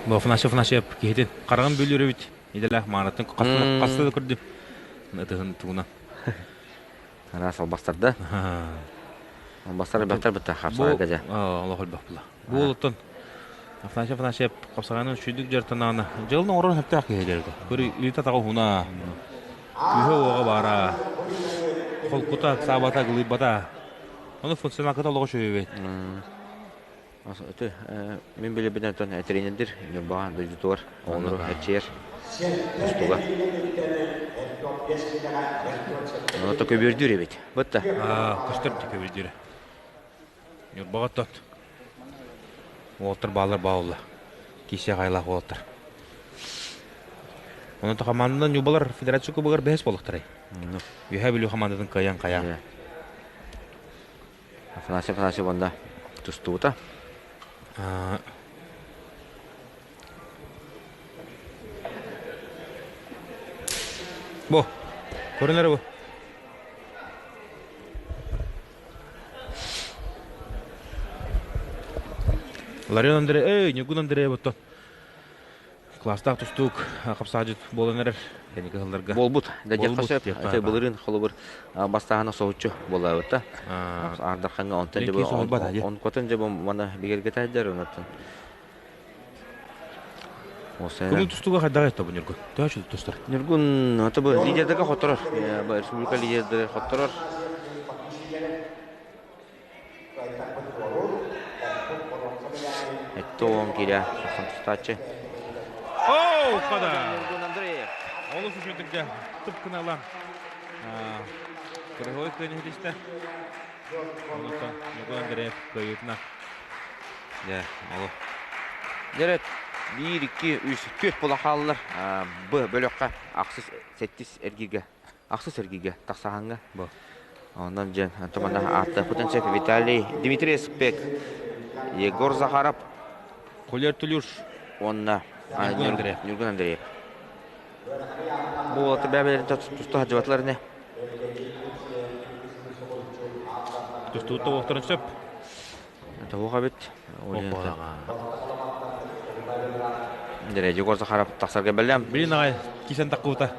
S5: Бу Афанасьев Афанасьев киһитин хараҕын бүлүрүбүт идэлээх маанатын хаста да көрдүм. Ытыһын тугунан.
S1: Араас албастарда. Албастар элбэхтэр бытта хапсаҕайга дьэ.
S5: Олох элбэх була. Бу олуттан Афанасий Афанасьев хапсаҕайынан үчүгдүк дьарыктанаҕына дьылын оҥорор сөптөөх киһи дьарыга. Көрү илиитэ атаҕа уһуна, күүһэ-уоҕа баара, холкута, саабата, гылыйбата. Ону функционалката олоҕо үчүгэй
S1: Ити мин билэрбинэн оттон тренердир Ньурбаҕа дойдутугар оҕолору эрчийэр тустууга. Ото көбүөрдүүр эбит. Бытта.
S5: Көстөр көбүөрдүүрэ. Ньурбаҕа тот. Уолаттар бааллар баалла. Киисэ хайлаах уолаттар. Онон хамаанданан Ньурбалар федерация кубогар бэһис буолуохтарай. Үөһээ Бүлүү хамаандатын кыайан хайаан.
S1: Афанасий Афанасьев уонна тустуута.
S5: Бу, көрүнэр бу. Ларион Андрей, эй, Ньургун Андреев оттон. Класстаах тустуук хапсаадьыт буолан эрэр кэнники сылларга.
S1: Буолбут. Да диэххэ сөп. Ити былырыын холобур бастааһына соһуччу буолаабыта. Ардархаҥҥа онтон дьэ онкотон дьэ маны бигэргэтээдэр онтон.
S5: Көҥүл тустууга хайдах этэ бу Ньургун? Төһө тустар?
S1: Ньургун аты бу лидердерге хотторор. Республика лидердері хотторор. Эттоон киирэ тахсан тустааччы.
S5: Оу, хада!
S1: Ньургун Андреев.
S5: Олус үчүгдүк тып кыналан. Кырыһой кыайын иһитистэ. Онуттан Ньургун Андреев кыайыытына.
S1: Дьэ, олу. Дьэрет, 1, 2, 3, 4 була хааллар. Б бөлөххө ахсыс сэттис эргииргэ ахсыс эргииргэ тахсаһаҥҥа.
S5: Бу.
S1: Онон дьэн тумана ааттаппытын сөп Виталий Дмитрий Спек, Егор Захаров,
S5: Кулер Тулюш
S1: уонна
S5: Ньургун Андреев.
S1: Ньургун Андреев. Бу уолаттар бэйэлэрин тусту сылдьыбатылар ини.
S5: Тустуутта уохтарын сөп.
S1: Тоһуох эбит. Дэрэ Егор Захаров тахсарга бэлэм.
S5: Билин аҕай кисэн таххыбыта.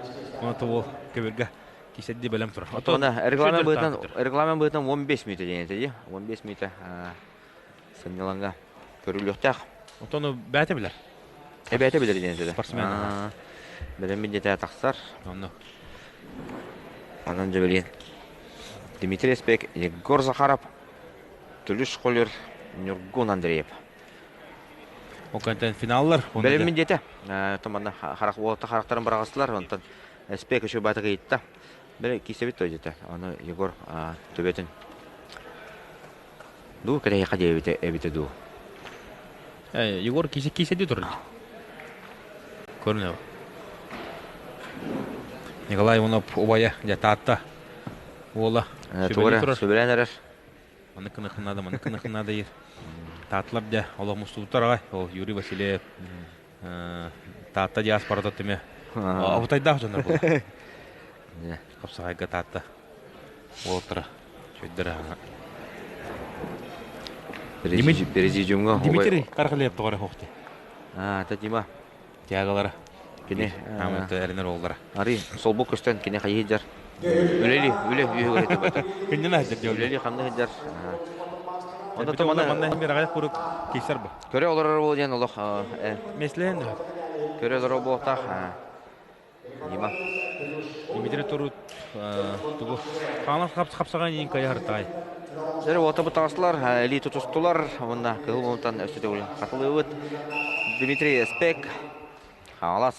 S5: Оны тобу көбүргэ кисэрди бэлэм турар.
S1: Отона регламент быһытынан регламент быһытынан 15 мүнөтэ диэн этэ дии. 15 мүнөтэ сынньалаҥҥа көрүллүөхтээх.
S5: Отону бэйэтэ билэр.
S1: Эбээтэ билэр диэн этэ.
S5: Спортсмен.
S1: Бэлэм дьэтэ тахсар.
S5: Онно.
S1: Онон дьэ Дмитрий Спек, Егор Захаров, Түлүш Холер, Ньургун Андреев.
S5: Ол кэнтэн финаллар.
S1: Бэлэммин диэтэ. Туманна харах уолта харахтарын быраҕыстылар. Онтон Спек еще батык ыйытта. Били киисэбит той диэтэ. Ону Егор төбөтүн. Дуу кэтэһиэххэ диэбитэ эбитэ дуу.
S5: Егор кисе кисе дии турар. Көрүнэ. Николай Иванов убайа дьэ Таатта уола
S1: сүбэлии турар. Сүбэлээн эрэр.
S5: Маннык гыныаххын наада, маннык гыныаххын наада диир. Таатталар дьэ олох мустубуттар аҕай. Ол Юрий Васильев Таатта диаспората түмэ абытайдаах дьоннор буолар. Хапсаҕайга Таатта уолаттара чөйдөрө
S1: Президиумҥа
S5: Дмитрий Кархалиев тоҕо эрэ хоохти.
S1: Аа, это Дима.
S5: Тягалара.
S1: Кини
S5: эрэнэр уоллара.
S1: Ари солбук көстөн кини хайыы дьар. Үлэли, үлэ үһүгэр этэ.
S5: Күннен аһдыр диyor.
S1: Үлэли ханна сылдьар.
S5: Онно томана манна хим бир аҕайах куруук кейсер бу.
S1: Көрө олорор буол диэн олох
S5: Меслэһэн
S1: Көрө олорор буолтаах. Дима.
S5: Дмитрий Турут тугу хаалан хапсаҕай иин кайа хартаай.
S1: Дьэ уота бутаҕаслар, илии тутустулар, уонна кыһыл мунтан өссө төгүл хатылыыбыт. Дмитрий Спек, Хаҥалас.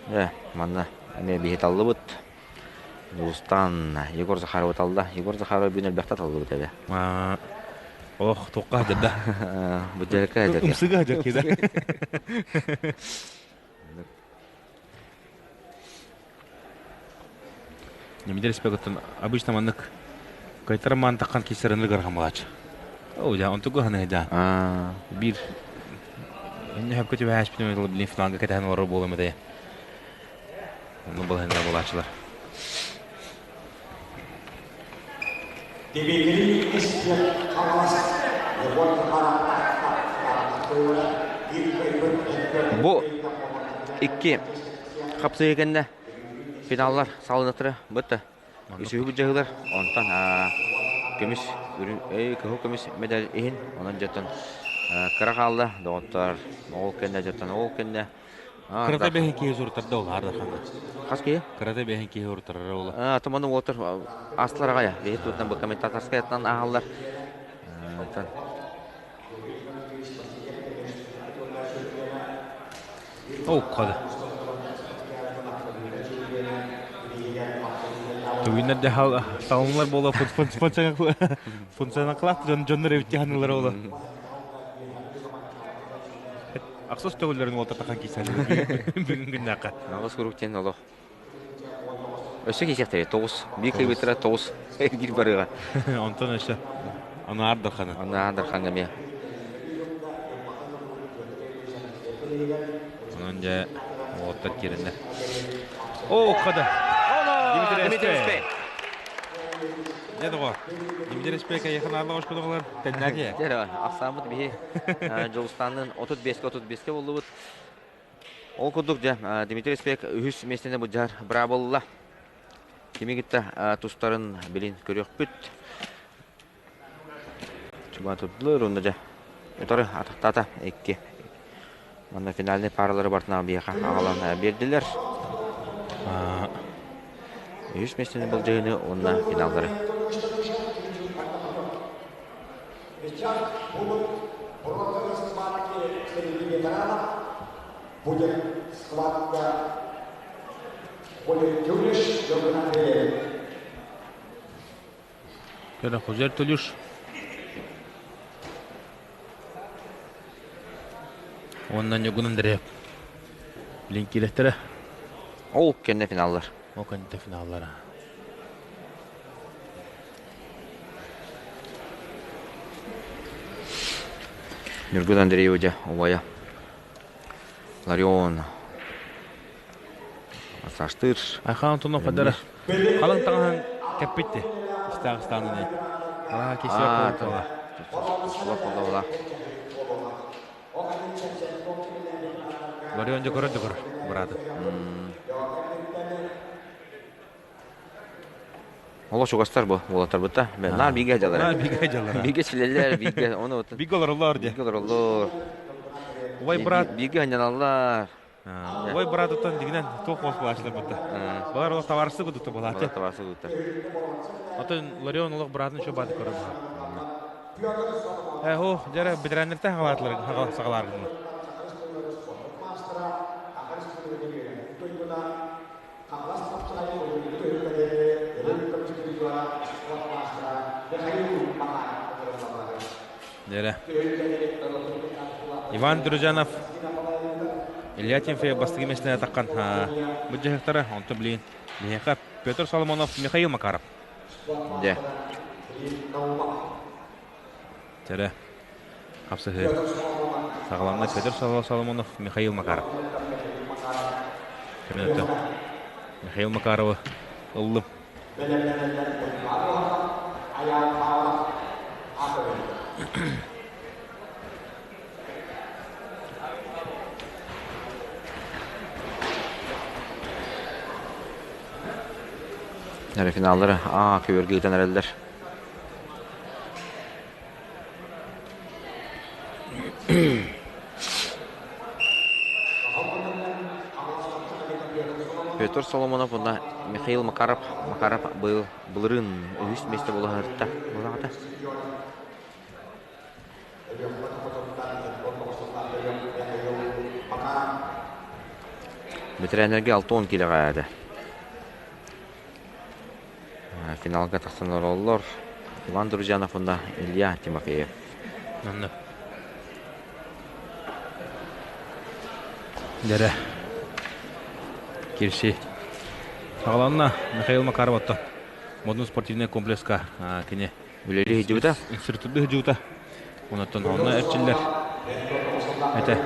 S1: Э, манна эмиэ биһи таллыбыт. Дьулустаан Егор Захарова талла. Егор Захарова бүгүн элбэхтэ таллыбыт эбэ.
S5: Ох, туохха сылдьар да?
S1: Бу дьарыкка сылдьар.
S5: Ымсыга сылдьар киһи да. Дмитрий Спекоттон обычно маннык кайтар маантаххан киссэринир гархамалаачы. О, дьа, онтугу ханы дьа. Биир инне хөпкө түбэһээспитим билин финалга кэтэһэн олорор буолам этэ. Онно балаһынна буолааччылар.
S2: Дмитрий Испек Хаҥалас
S1: Бу икки хапсыһыы кэннэ финаллар салынатыра бытта. Үсүһү дьаһылар онтон көмүс кыһыл көмүс медаль иһин онон дьоттон кыра хаалла доҕоттор ол кэннэ дьоттон ол кэннэ
S5: Кырата бэһин киһи сурутарда ол хаарда
S1: Хас киһи?
S5: Кырата бэһин киһи урутарара ола.
S1: А, туманы уотар астылар аҕая. Биһи туутан бу комментаторскаяттан ааһаллар. Оттон
S5: Ол кады. Тугуннар да салымлар буола функционал дьон дьоннор эбитти ханылар ола. Ахсыс төгүллэрин уолта тахан киисэлэр бүгүн күннээххэ.
S1: Аҕыс куруук диэн олох. Өссө киисэхтэрэ тоҕус. Биир кыйбыттара тоҕус биир барыаҕа.
S5: Онтон өссө Анаар Дарханы.
S1: Анаар Дархаҥҥа эмиэ.
S5: Онон дьэ уолаттар киирэннэр. О, хада.
S1: Дмитрий Спей.
S5: Дьэ доҕор, Дмитрий Спей кайыхан аалла ошкудоҕолор тэннээки.
S1: Дьэ, ахсааммыт биһи Дьулустаннын 35-ке 35-ке буллубут. Ол курдук дьэ, Дмитрий Спек үһүс миэстэни былдьаһар быраабылла. Кими кытта тустарын билин көрүөхпүт. Чуба турдулар, онно дьэ утары атахтаата икки. Манна финальный паралары бартына биэхэ аҕалан биэрдилэр. Үһүс миэстэни былдьаһыыны уонна финаллары.
S2: Сейчас будут бронзовые схватки среди ветеранов. Будет схватка Хулик Тюлиш, Йоган Андреев.
S5: Хузер Тулюш. Уонна Ньугун Андреев. Линкилэхтэрэ.
S1: Ол кэннэ финаллар.
S5: Ол кэннэ финаллар.
S1: Ньургун Андреева дьэ убайа Ларион Массажтыыр.
S5: Айхан Антонов хадара халыҥ таҥаһын кэппитти. Истаах ыстаанын Аа, кисиэ буолла.
S1: Буолла.
S5: Ларион дьокоро дьокор бырааты.
S1: Олох чугастар бу уолаттарбыт да. Наар бииргэ дьаллар.
S5: Наар бииргэ дьаллар.
S1: Бииргэ силэллэр, бииргэ ону
S5: Бииргэ олороллор дии.
S1: Бииргэ олороллор.
S5: Убай брат.
S1: Бииргэ анньаналлар.
S5: Убай быраатыттан дигинэн туох хос булааччылар бутта. Балар олох табаарысы кудукта булааччы.
S1: Табаарысы кудуктар.
S5: Отон Ларион олох быраатын еще бааты көрөр. Э, хо, дьэрэ бэтэрээннэртэн хагалаатылар сагалааргынна. Дьэрэ. Иван Друзьянов Илья Тимофеев бастакы миэстэни таххан быдьаһыктара, онтон билигин биһиэхэ Петр Соломонов, Михаил Макаров.
S1: Дьэ.
S5: Дьэрэ. Хапсыһыы. Саҕаланна Петр Соломонов, Михаил Макаров. Кэминэтэ. Михаил Макаровы ыллым.
S1: Эрэ финаллары аа көбөргө ыытан эрэллэр. Петр Соломонов уонна Михаил Макаров Макаров быйыл былырыын үһүс миэстэ буолаһырта буолаҕата. Бэтэрээннэргэ 60 киилэҕэ этэ. Финалга тахсан олороллор Иван Друзьянов уонна Илья Тимофеев.
S5: Манна. Дэрэ. Кирси. Саҕаланна Михаил Макаров оттон Модун спортивнай комплекска кини
S1: үлэлии сылдьыбыта.
S5: Инструктурдуу сылдьыбыта. Онон онно эрчиллэр. Этэ.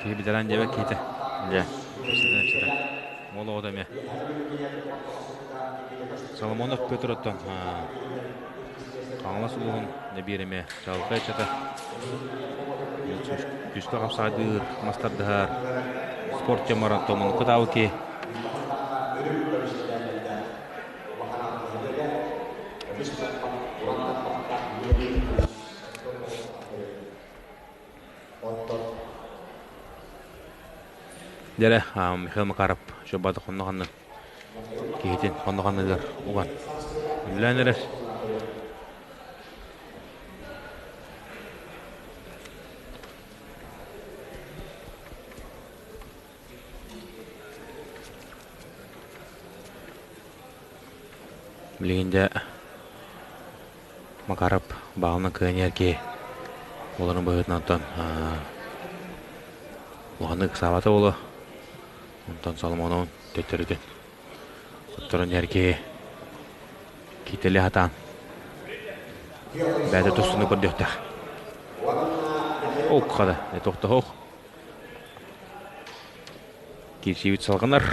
S5: Киһи ветеран диэбэт киһитэ.
S1: Дьэ.
S5: Уол оҕото эмиэ. Соломонов Петр оттон Хаҥалас улууһун нэбиэр эмиэ чаҕылхай ыччата күүскэ хапсаҕайдыыр, мас тардыһар, спорт темаран томун кытаабыт киһи. Дьэрэ, Михаил Макаров Чоббата хонно-ханна киһитин хонно-ханныгар уган үлэлээн эрэр. Билигин дьэ Макаров баалынан кыанньар киһи буоларын быһыытынан оттон улаханнык ыксаабата буолуо. Онтон Соломоновун төттөрүтүн хотторон иһэр киһи киитэлии сатаан бэйэтэ тустууну көрдүөхтээх. Ок хада, тохтоһуох. Киирсиибит салҕанар.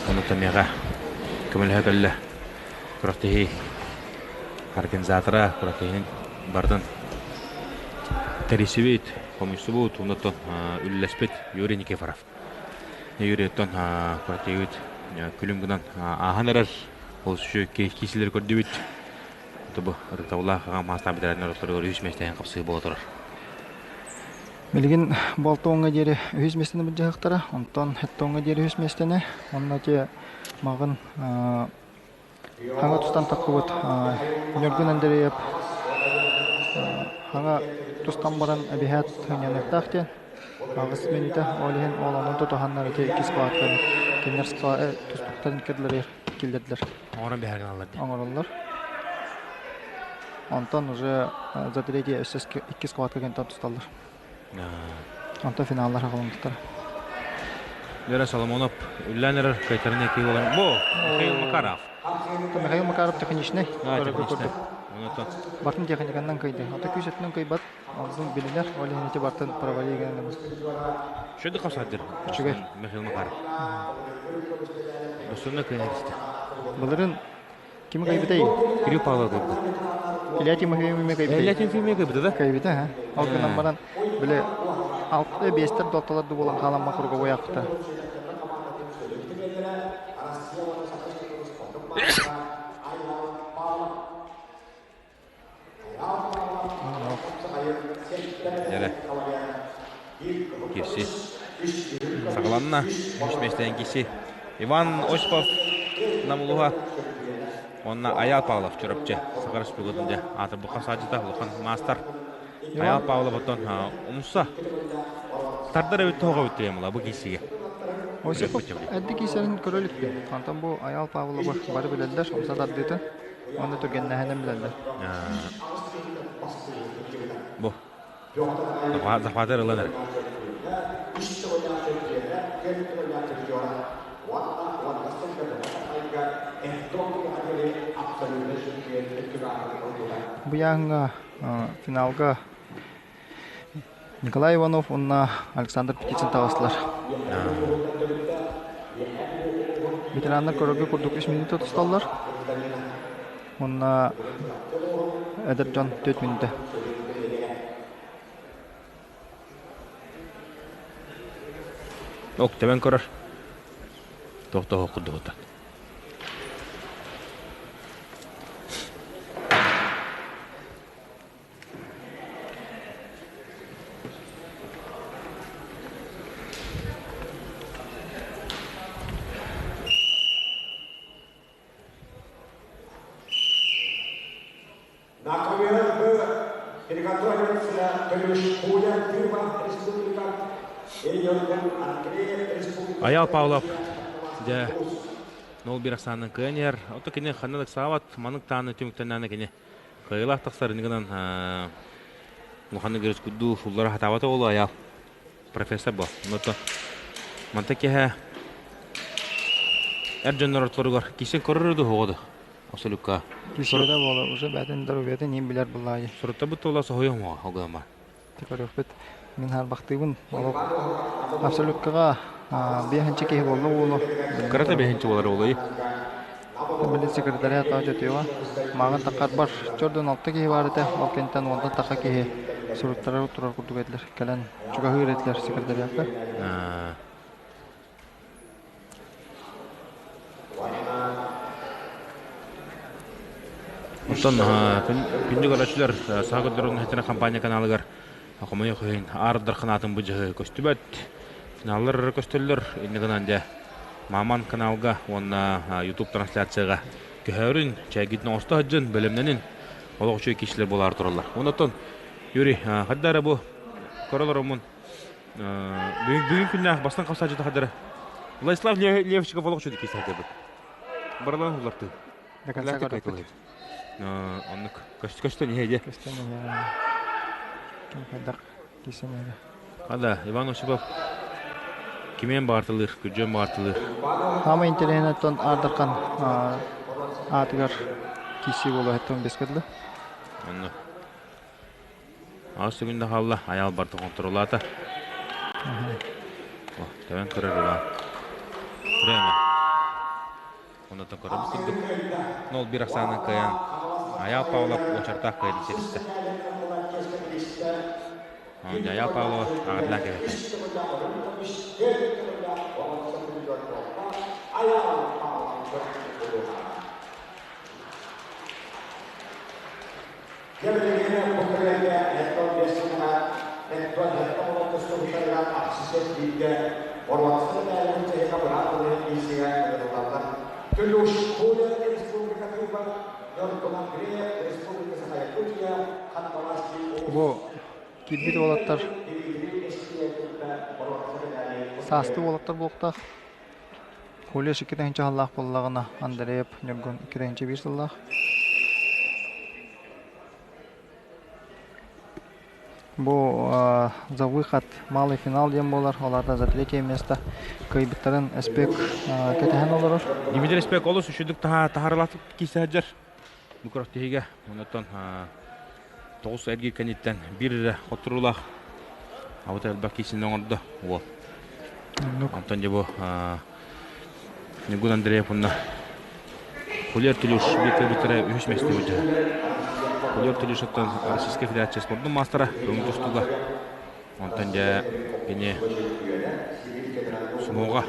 S5: Онута миэхэ көмөлөһө кэллэ. Күрэхтэһии организатора күрэхтэһиини барытын тэрийсибит, хомуйсубут, онуттан үллэспит Юрий Никифоров. Юрий оттон күрэхтэһиибит күлүм гынан ааһан эрэр. Ол үчүгэй киисилэри көрдүбүт. Бу ытыктабыллаах аҕам маастаах бэтэрээннэр ортолоругар үһүс миэстэһин хапсыы буола турар.
S3: Билигин Болтоҥҥо диэри үһүс миэстэни былдьаһыахтара, онтон Хеттоҥҥо диэри үһүс миэстэни, уонна ити маҕын хаҥа тустан таххыбыт Ньургун Андреев хаҥа тустан баран эбиһээт хынньаныахтаах диэн аҕыс мүнүүтэ, ол иһин ол онон тутуһаннар ити иккис складканы кинилэр тустуктарын киллэрэр киллэрдилэр.
S5: Оҥорон биһэр гыналлар дии.
S3: Оҥороллор. Онтон уже за третье өссө иккис схватка кэнтэн тусталлар. Онтон финаллар хаҕылымтыттар.
S5: Вера Соломонов үллээн эрэр кайтарыны киһи болан. Бу Михаил Макаров.
S3: Михаил Макаров техничный.
S5: Техничный.
S3: Бартын техниканнан кыйды. Ото күүс өттүнэн кыйбат. Онтун билинэр. Ол иһин ити бартын провали гынан.
S5: Шөді қапсадыр.
S3: Үчүгэй.
S5: Михаил Макаров. Бусунна кыйнар истэ.
S3: Былырын кими кыйбытай?
S5: Кирилл Павлов кыйбыта.
S3: Илья Тимофеевич кыйбыта.
S5: Илья Тимофеевич кыйбыта да?
S3: Кыйбыта, ха. Ол гынан баран, бile алты бестер дотталар ду болан халамма круговой акта.
S5: Дьэрэ. Кирси. Саҕаланна. Үс миэстэнэн киси. Иван Осипов Намулуха уонна Айаал Павлов Чурапчы Саха Республикатын дьэ аатырбыт хамсааччыта улахан маастар Айаал Павлов оттон умса тардар эбит тоҕо эбит диэн бу киирсигэ.
S3: Осипов эрдэ киисэрин көрө иликпин. Онтон бу Айаал Павловы бары билэллэр, умса тардыытын уонна түргэннээһинин билэллэр.
S5: Бу захватыр ылан эрэ.
S3: Бу яһыҥҥа финалга Николай Иванов уонна Александр Птицын таҕыстылар. Ветераннар көрөргө курдук үс мүнүүтэ тусталлар. Уонна эдэр дьон 4 мүнүүтэ.
S5: Ок, тэбэн көрөр. Тохтоһо курдугута. Айал Павлов дьэ 0-1 ахсаанынан кыайан иһэр. Ото кини ханна да ыксаабат, маннык тааны түмүктэннэҕинэ кини Кыайыылаах тахсар иннигинэн улаханнык өрүскүрдүү суллара сатаабата буолуо айаал. Профессор бо. Онно манта киэһэ эр дьоннор ортолоругар кисэн көрөр ду оҕоду абсолютка.
S3: Кисиэдэ буола уже бээтин здоровьятын иин билэр буллаайы.
S5: Суруттабыт туола соһуйуом оҕо
S3: Көрүөхпүт. Мин харбахтыыбын. Олох абсолюткаҕа биэһинчи киһи буолла уолу.
S5: Кырата биэһинчи буолар уолуй.
S3: Били секретаря таа дьотуйуга. Мааҕын таххарбар чордон алта киһи баар этэ. Ол кэнниттэн уонтан тахха киһи суруттара турар курдук этилэр. Кэлэн чугаһыыр этилэр секретариатка.
S5: Оттон күндү көрөөччүлэр Саха көрдөрөр иһитиннэрэр компания каналыгар хомойуох иһин аар дархан бу дьаһы көстүбэт. Финаллар көстөллөр. Инньэ гынан дьэ Маман каналга уонна YouTube трансляцияга көһөрүн, чайгитин оҥосто сылдьын, бэлэмнэнин. Олох үчүгэй киһилэр буолаары тураллар. Онон Юрий, хайда эрэ бу көрө олороммун Бүгүн күннээх бастан хапсааччыта хадара. Владислав Левчиков олох үчүгэй киһи сатыыбыт. Барыларын улартыы.
S3: До конца көрөппүт.
S5: Оннук көстөн иһэ дии.
S3: Көстөн иһэ. Хайдах кисэн иһэ.
S5: Хада Иван Осипов кимиэн баартылыыр, күрдьүөн баартылыыр.
S3: Хаама интэриэһинэттэн Ардархан аатыгар киирсии буолуо эттон бескэ дылы.
S5: Онно. Аас сүгүн да хаалла, айаал барда хонтуруолаата. О, тэбэн көрөр Иван. Время. Оннотон көрөбүт курдук. 0-1 ахсаанынан кыайан Айаал Павлов уочартаах кыайды ситистэ. Айаал Павлова аҕырдаан кэбиһэр.
S2: Дьэ билигин бу күрэххэ Эттон Бессонова Эттон Эттон олохтоохторугар ахсыс эргииргэ боруонса мэтээлин чэһигэ быраап ылыан миссия ыытыллаллар. Түлүш Коля Республика Куба, Ньургун Андреев Республика Саха-Якутия, Ханталасский
S3: Бу киирбит уолаттар саастыы уолаттар буолуохтаах. Коля икки сыллаах буоллаҕына, Андреев Ньургун 2-1 сыллаах. Бу за выход малый финал диэн буолар, ол аата за третье место кыайбыттарын Эспек кэтэһэн олорор.
S5: Дмитрий Эспек олус үчүгдүк таһаарылаатык киирсэ сылдьар. Бу күрэхтэһиигэ онтон тоҕус эргиир кэнниттэн биир эрэ хотторуулаах абыта элбэх киисини оҥордо уол. Онтон дьэ бу Ньургун Андреев уонна Хулер Тулюш биир кэлбиттэрэ үһүс миэстэ былдьаһар. Хулер Тулюш оттон Российскай Федерация спордун маастара көҥүл тустууга. Онтон дьэ кини сумоҕа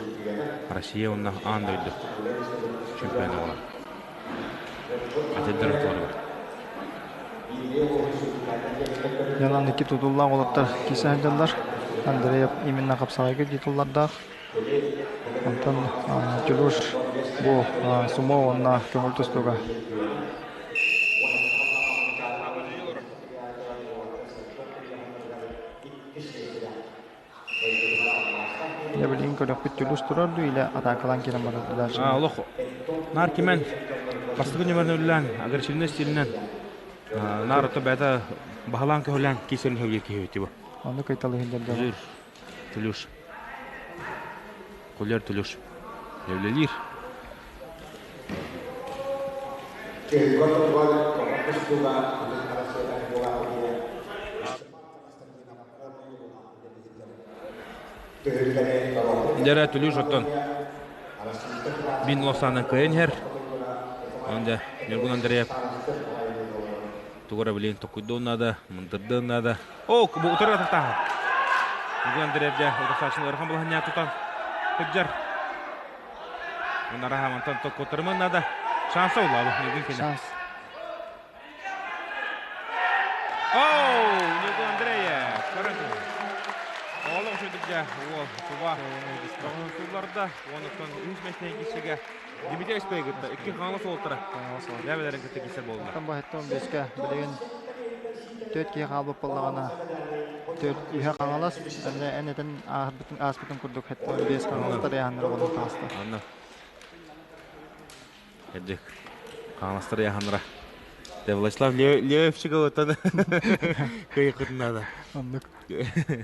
S5: Россия уонна аан дойду чемпиона буолар. Атыттар ортолоругар.
S3: Дьонон икки тутуллаах уолаттар киирсэ сылдьаллар. Андреев именно хапсаҕайга титуллардаах. Онтон Тюлюш бу сумо уонна көҥүл тустууга. Дьэ билигин көрөхпүт Тулус турар дуу или атаакалаан киирэн барар дальше.
S5: Олох наар кимэн бастакы нөмерин үллээн агрессивный стилинэн наар ото бэйэтэ баһылаан көһүлээн киисэрин хөбүлүүр киһи эбит бу.
S3: Оннук ыйталыһын дьон.
S5: Тулуш. Кулер Тулуш. Үлэлиир. Дьэрэ Түлүш оттон мин лосаанан кыайан иһэр. Онон дьэ Ньургун Андреев тугу эрэ билин токуйдуон наада, мындырдыан наада. О, бу утары атахтааһын. Ньургун Андреев дьэ утарсааччыны ыарахан балаһанньа тутан сылдьар. Унараха мантан токкуттарыман наада. Шанса улаабы Ньургун кини.
S3: Шанс.
S5: Оу, Ньургун Андреев, көрөн Олох үчүгдүк дьэ уол туба тоҕунтулларда уонуттан үһүс мэстээн киирсигэ Дмитрий Спей кытта икки хаҥалас уолтара лэбэлэрин кытта киирсэр буоллулар.
S3: Оттон бу хэттэ бэскэ билигин төрт киһи хаалбыт буоллаҕына төрт үһэ хаҥалас эмне эн этэн ааспытын ааспытын курдук хэттэ бэс хаҥаластар яһаннара болон таҕыста.
S5: Анна Кырдьык, хаҥаластар ыйааһыннара. Дэ Владислав Левчиковыттан кыайыккытын наада.
S3: Оннук.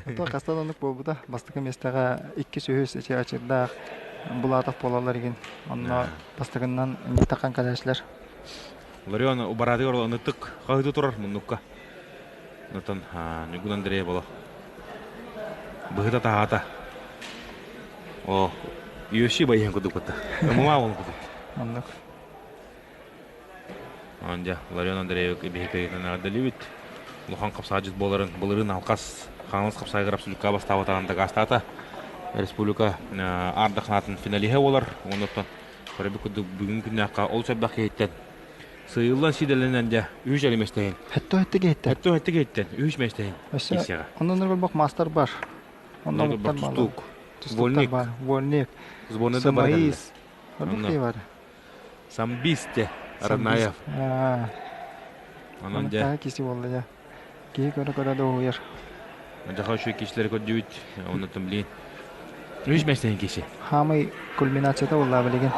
S3: Ото хастан оннук буолбута. Бастакы миэстэҕэ иккис үһүс эчи ачырдаах Булатов буолаллар игин. Онно бастакыннан таххан кэлээчилэр.
S5: Ларион убараатыгар ынытык хаһыты турар муннукка. Онтон Ньургун Андреев боло. Быһыта таһаата. О, UFC байыһын курдук кытта. ММА болон курдук.
S3: Оннук.
S5: Андя, Ларион Андреевич биһиги эҕэрдэлиибит. Улахан хапсаадьыт буоларын былырыын алқас Хаҥалас хапсаайыгар абсолютка бастаабатаҕын дакаастаата. Республика ардахнаатын финалиһа буолар. Оннуттан көрөбүт курдук бүгүҥҥү күннээххэ олус элбэх киһиттэн сыыйыллан сиидэлэнэн дьэ үһүс эрэ миэстэһин.
S3: Хэттэ хэттэ киһиттэн.
S5: Хэттэ хэттэ киһиттэн үһүс миэстэһин.
S3: Өссө онон өлбөх мастер бар. Онно омуктар
S5: Тустуук.
S3: Тустууктар бар. Вольник.
S5: Сборныйда бар.
S3: Самоис. Оннук бар.
S5: Самбисте Роднаев. Онон дьэ.
S3: Киси буолла дьэ. Киһи көрө-көрө дуоһуйар.
S5: Дьаха үчүгэй киһилэри көрдүбүт. Оннуттан билигин үс мэстэһин киһи.
S3: Хаамай кульминацията буолла билигин.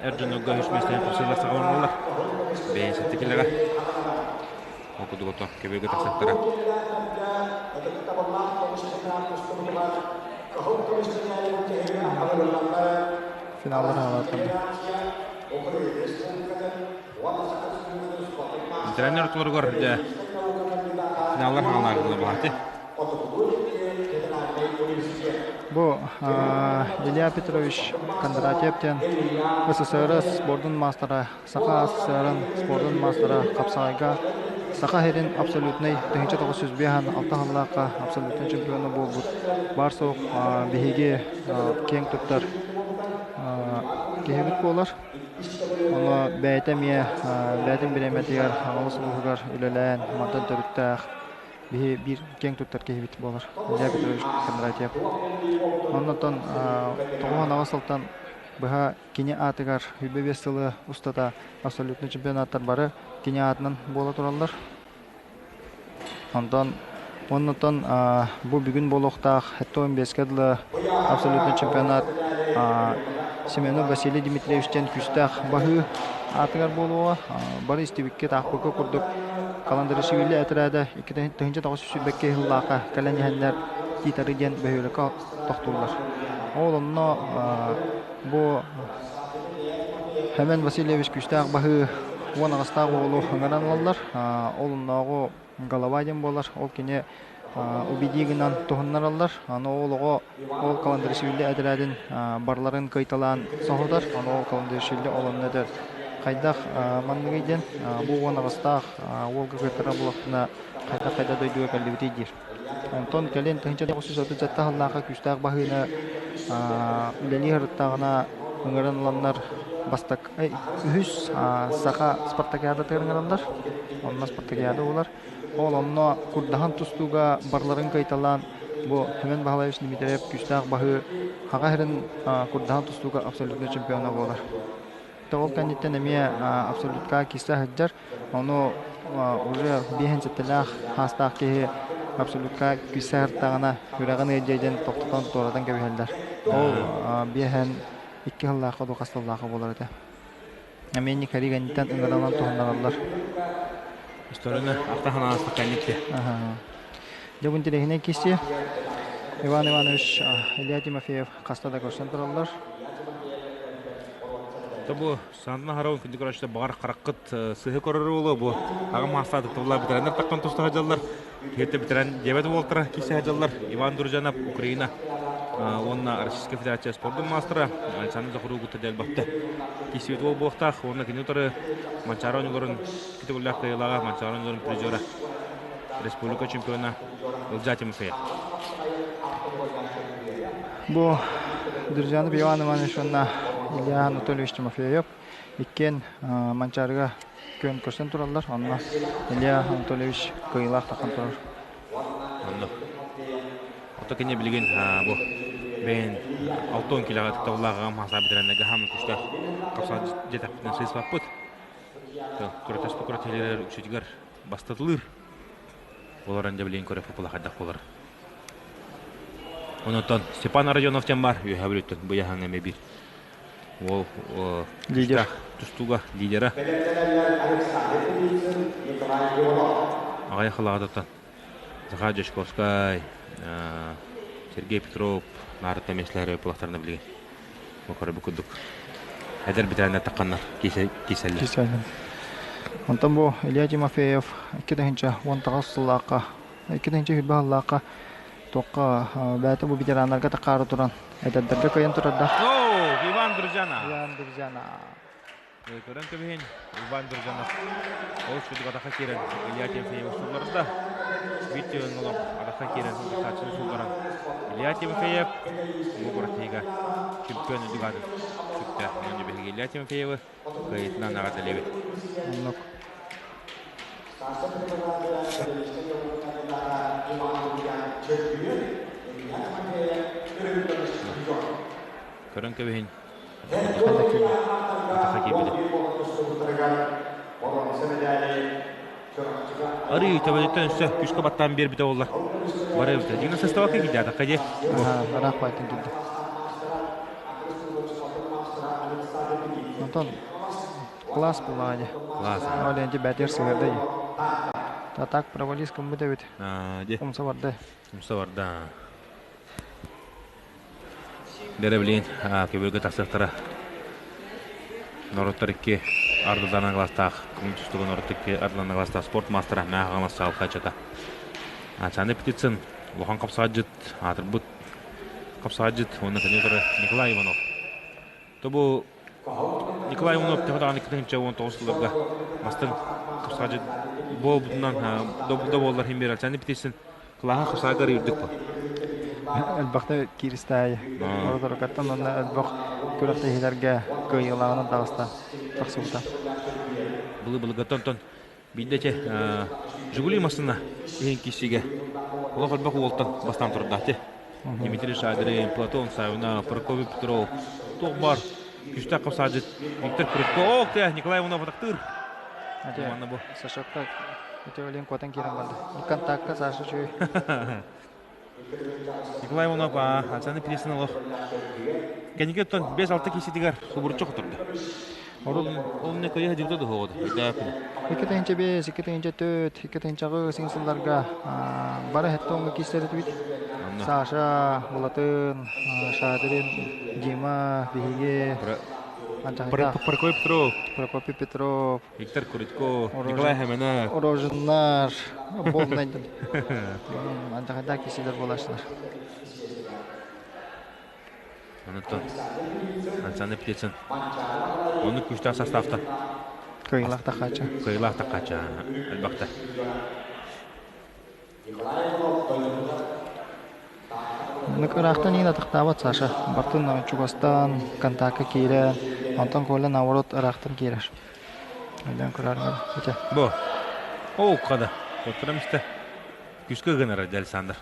S5: Эр дьоннорго үс мэстэһин тахсыылар саҕаланаллар. Бэйэн сэтти килэҕэ. Ол курдук ото көбүөргэ тахсыахтара.
S3: Финаллар хаалааттар.
S5: Тренер ортолоругар дьэ финаллар хаалаардылар баҕати.
S3: Бу Илья Петрович Кондратьев диэн СССР спордун маастара, Саха СССР спордун маастара хапсаҕайга Саха сирин абсолютнай 1905 сыллаахха абсолютнай чемпиона буолбут баар-суох биһиги киэҥ туттар киһибит буолар. Ону бэйэтэ эмиэ бэйэтин бириэмэтигэр Хаҥалас улууһугар үлэлээн, мантан төрүттээх биһи биир киэҥ туттар киһибит буолар Илья Петрович Кондратьев. Оннотон 98 сылтан быһа кини аатыгар 25 сылы устата абсолютный чемпионаттар бары кини аатынан буола тураллар. Онтон оннотон бу бүгүн буолуохтаах 75-ке дылы абсолютный чемпионат Семенов Василий Дмитриевичтэн күүстээх баһыы аатыгар буолуоҕа. Бары истибиккит аахпыкка курдук Каландаришвили этэрээдэ 1992 сыллаахха кэлэн иһэннэр Титары диэн бөһүөлэккэ тохтууллар. Ол онно бу Хэмэн Васильевич күүстээх баһыы уон аҕыстаах уолу ыҥыран ылаллар. Ол оннооҕу голова диэн буолар. Ол кини убедии гынан туһуннараллар. Аны ол оҕо ол Каландаришвили этэрээтин барыларын кыайталаан соһутар. Аны ол Каландаришвили ол онно этэр хайдах манныгый диэн бу уон аҕыстаах уолга кыаттара булахтына хайдах хайда дойдуга кэллибитий диир. Онтон кэлин 1937 сыллаахха күүстээх баһыыны үлэлии сырыттаҕына ыҥыран ыланнар бастак үһүс саха спартакиадатыгар ыҥыраллар. Онно спартакиада буолар. Ол онно курдаһан тустууга барыларын кыайталаан бу Семен Баһылаевич Дмитриев күүстээх баһыы Хаҕа сирин курдаһан тустууга абсолютнай чемпиона буолар. Ол кэнниттэн эмиэ абсолютка киирсэ сылдьар. Ону уже биэһин сэттэлээх хаастаах киһи Абсолютка күүсэ артаҕына үрэҕин ыалдьа диэн тохтотон туоратан кэбиһэллэр. Ол биэһэн икки сыллаахха дуу хас сыллаахха буолар этэ. Эмиэ Николай кэнниттэн ыҥыранан туһуннараллар.
S4: Историяны ахтахан ааста кэнникте.
S3: Дьэ бу интэриэһинэй киси Иван Иванович Илья Тимофеев хаста да көрсөн тураллар.
S4: Бу Сандана Хараун күндү көрөөччүлэр баҕар хараххыт сыһы көрөр буолуо бу аҕам маастаатык тыллар битэрэннэр таххан туста сылдьаллар. Киһиттэ битэрэн диэбэт уолтара кисе сылдьаллар. Иван Дружанов Украина уонна Российская Федерация спордун маастара Александр Захаругутта дэлбэхтэ. Кисибит уол буолуохтаах уонна кини утары Манчаары оонньууларын кытыгуллаах кыайыылааҕа Манчаары оонньууларын призера республика чемпиона Ылдьаа Тимофеев.
S3: Бу Друзьянов Иван Иванович уонна Илья Анатольевич Тимофеев иккиэн Манчаарыга күөн көрсөн тураллар. Онно Илья Анатольевич кыайыылаах тахсан турар.
S4: Онно. Ото кини билигин бу бэйэн 60 килоҕа тыктабыллаах аҕам хасаа битэрэннэргэ хааман күштээх хапсаа дьэтэхпитинэн сыыспаппыт. Күрэтэспит күрэтэһилэр үксүтүгэр бастатылыыр. Олорон дьэ билигин көрө футбола хайдах буолар. Онотон Степан Родионов диэн бар үөһэ бүлүттэн бу яһаҥа эмиэ биир уол
S3: лидер
S4: тустууга лидера. Аҕай халаҕатыттан Захар Дьячковскай, Сергей Петров наарыта миэстэлэри булахтарына билигин. Бу көрө курдук. Эдэр битэрэннэр тахханнар киисэллэр.
S3: Киисэллэр. Онтон бу Илья Тимофеев 2019 сыллаахха, 2020 сыллаахха туохха бэйэтэ бу ветераннарга тахаары туран эдэрдэргэ кыайан турарда.
S4: О, Иван Друзьяна.
S3: Иван Друзьяна.
S4: Көрөн кэбиһин, Иван Друзьянов ол сүдүк атаха киирэн Илья Тимофеевы сулларда. Биир олох атаха киирэн сылдьааччыны сулларан Илья Тимофеев бу куратыыга чемпион үрдүк аатын сүктэ. Онон биһиги Илья Тимофеевы кыайыытынан эҕэрдэлиибит.
S3: Оннук.
S4: Көрөн кэбиһин, Атаха киирбитэ. Арыы төбөтүттэн өссө күүскэ баттаан биэрбитэ буоллар. Бары эбитэ. Дьиҥэ сыстыбакка киирдэ атахха дии.
S3: Араах байтын киирдэ. Онтон класс буоллаҕа дии.
S4: Класс.
S3: Ол энти бэтэр сыһырда дии. А так провались кыммыт эбит.
S4: Дии.
S3: Умса барда.
S4: Умса барда. Дэрэбилиин көбүөргэ тахсыахтара. Норуоттар икки ардыларынан кылаастаах, көҥүл тустууга норуоттар икки ардыларынан кылаастаах спорт маастара Мэхэ Хаҥалас Саалхачата. Александр Птицын улахан хапсаҕайдьыт, аатырбыт хапсаҕайдьыт уонна кини утары Николай Иванов. То бу Николай Иванов төһө даҕаны 2019 сылларга бастыҥ хапсаҕайдьыт буолбутунан да буоллар иһин биэр Александр Птицын Кылааһа хапсаагар үрдүк бу.
S3: Элбэхтэ кииристээйи. Ороторукаттан уонна элбэх күрэхтэһиилэргэ кыайыылааҕынан таҕыста тахсыбыта.
S4: Былы-былыгаттан онтон биирдэ чэ Жигули массыына иһин киирсиигэ олох элбэх уолтан бастаан турдааччы. Дмитрий Шадрин, Платон Савинов, Прокопий Петров, туох баар күстээх хапсаадьыт Виктор Прудко. О, Николай Иванов атахтыыр.
S3: Манна бу. Сашокка ити олин куотан киирэн барда. Контакка Саша үчүгэй.
S4: Николай Иванов Александр Пилесин олох кэнники оттон 5-6 кииситигэр субуруччу хотурда. Ол не көйө дьыбыта дуһуоҕуду. Өйдөөпүн.
S3: 2-5, 2-4, 2-8 син сылларга бары хэтте оҥо киистеретибит. Саша, Булатын, Шадрин, Дима, биһиги
S4: Прокопий Петров.
S3: Прокопий Петров.
S4: Виктор Куритко, Николай Хэмэнэ.
S3: Рожиннар, полный антахайда киселер болашылар.
S4: Онуттан Александр Птицын. Оны күштээх составта.
S3: Кыйылах тахача.
S4: Кыйылах тахача. Элбэхтэ.
S3: Ыраахтан иин атахтаабат Саша. Бартын чугастан контакка киирэн, онтон Коля наоборот ыраахтан киирэр. Өйдөөн көрөр ити.
S4: Бу. Оо, када. Оттурам истэ. Күскө гынар Александр.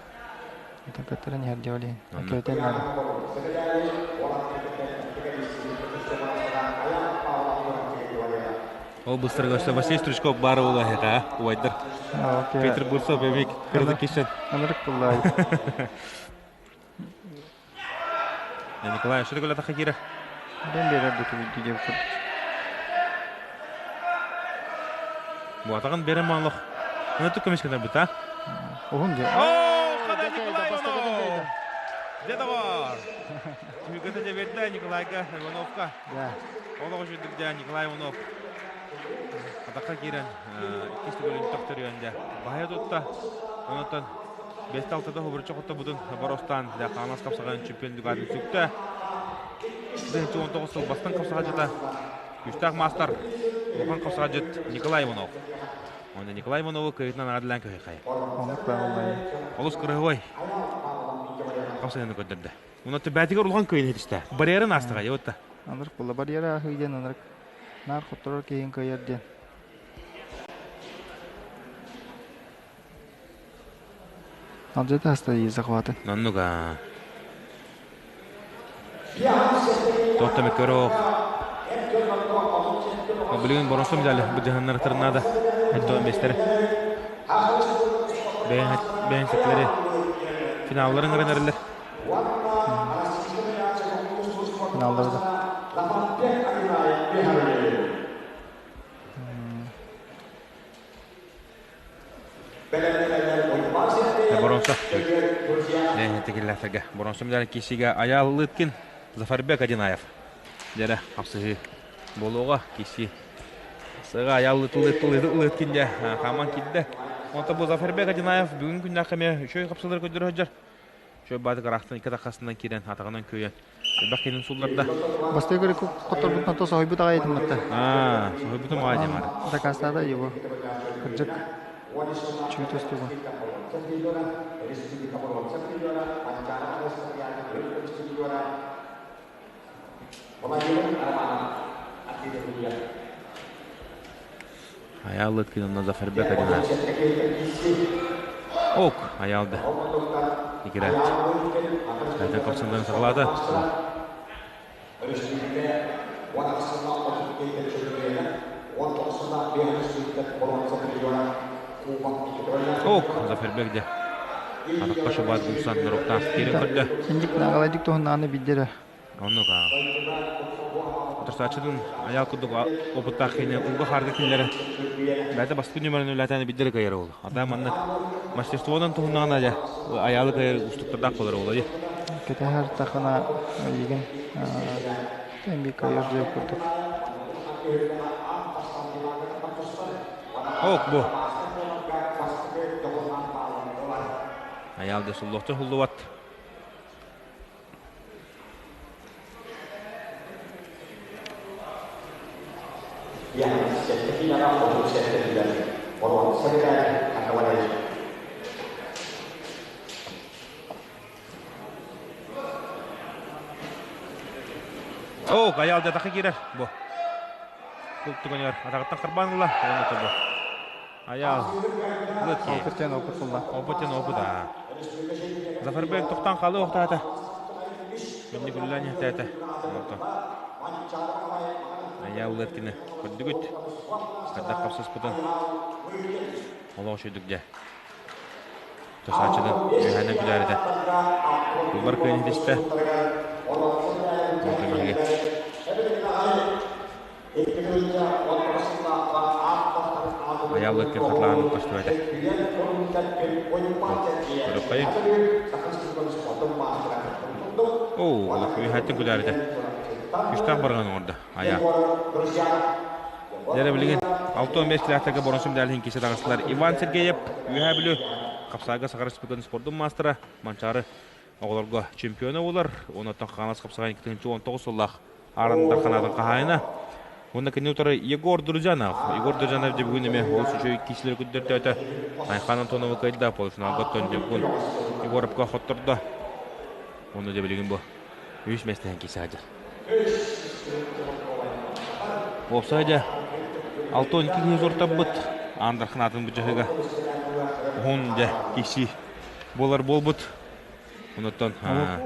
S3: Это көтөрөн иһэр диолин. Көтөн надо.
S5: Ол быстарга өссө Василий Стручков баар буолуо эһэҕэ, убайдар. Петр Бурцов эмиэ кырдык кишен.
S3: Анырык буллаай.
S5: Николай, что такое тахакира?
S3: Бен берер буту диye курдук.
S5: Бу атаҕын берем маалох. Аны түк көмүскэнэр быта.
S3: Уһун дьэ.
S5: Оо, хада Николай Иванов! Дьэ доҕор! Түмүгэтэ дьэбиэрдэ Николайга Ивановка. Олох үчүгдүк дьэ Николай Иванов. Атахха киирэн иккис төгүлүн төхтөрүйэн дьэ баһыйа тутта. Онтон бэстэ алтада хобурча хоттобутун боростаан дьэ Хаҥалас хапсаҕайын чемпион дүгаатын сүктэ. 19 сыл бастыҥ хапсаҕайдьыта күүстээх маастар улахан хапсаҕайдьыт Николай Иванов. Уонна Николай Иванову кыайыытынан аҕадылаан көһүйхайа.
S3: Оннук бааллай.
S5: Олус кырыһыбай хапсайыны көрдөрдө. Уна төбәтигэр улахан кыайын хитистэ. Барьерын аастаҕа йотта.
S3: Анырык була барьера аһыы диэн анырык наар хотторор киһин кыайар диэн. Алдьата аста дии захваты.
S5: Оннук аа. Туохта көрөөх. Билигин боронсом дьали быдьаһаннар тырнаада. Эттон бестері. Бэйэн сетлери финалларын ырынарылар.
S3: Финаллары да.
S5: Боронсо. Текиллээхтэргэ. Боронсо медаль киисигэ Аял Лыткин, Зафарбек Одинаев. Дьэрэ, хапсыһыы буолуоҕа киси. Сыга Аял Лыткин дьэ хааман киирдэ. Онто бу Зафарбек Одинаев бүгүн күннээх эмиэ үчүгэй хапсылар көрдөрө сылдьар. Чөй баатык араахтан икки атаххасынан киирэн атаҕынан күөйэн элбэх киһини сулларда.
S3: Бастакы көрүкү хотторбутун то соһуйбут аҕай этим атта.
S5: Аа, соһуйбутум аҕай диэн баар.
S3: Дакаастаата его. Кырдьык. Чүй тустугу.
S5: Айааллыт кинонно Зафарбек Адинас. Ок, айаалды. Играть. Кайдан капсандан саҕалаата. Ок, Зафарбек де. Атаққа шубат гумсан нұруқтан кирин көрдө.
S3: Инжик нагалайдык туһуннааны биддere.
S5: Оннук аа. Утарсааччытын айаал курдук опыттаах киһини ууга хаарга киллэрэ бэйэтэ бастакы нүмерин үлэтээн биддere кыайар уол. Ата маннык мастерствонан туһуннаҕына дьэ айаалы кыайар уустуктардаах буолар уола дии.
S3: Кэтэһэр тахына эйигин тэн би кыайар диэн курдук.
S5: Ок бу. Айаал да суллуохча суллубат. Оо, Гаял дьатаха киирэр. Бу. Култугуньар атаҕыттан харбаан ылла. Уонна тобу. Аял. Лытки.
S3: Опыт опыт булла.
S5: Опыт опыт аа. Зафарбек тохтон хаалы охтаата. Күннү күллээн иһтээтэ. Онтон. Аял Лыткины көрдүгүт. Хайдах хапсыспытын. Олох үчүйдүк дьэ. Тосааччытын үөһээнэн күлээритэ. Туллар кыайан иһитистэ. Онтон биһиги Айаал Лыткин хатылаанын көстүбэтэ. Көрүөххэйиҥ. Оо, олох үөһэттэн күлээритэ. Күстээх барҕан оҥордо. Айаа. Дьэрэ билигин 65 килээхтэргэ боронсу медаль кисе таҕыстылар. Иван Сергеев, Үөһээ Бүлүү, Хапсаага Саха Республикатын спордун маастара, Манчаары оҕолорго чемпиона буолар. Онуттан Хаҥалас хапсаҕайын 2019 сыллаах Аарон Дарханаатын хаһаайына. Уонна кини утары Егор Друзьянов. Егор Друзьянов дьэ бүгүн эмиэ олус үчүгэй киисилэри көрдөртөөтө. Айхан Антоновы кыайда, полуфиналга оттон дьэ бүгүн Егоровка хоттордо. Уонна дьэ билигин бу үс миэстэһэн киирсэ сылдьар. Уопсай дьэ 6-12 киһи суортаппыт. Аан Дарханаатын быдьаһыга уһун дьэ киирсии буолар буолбут. Онуттан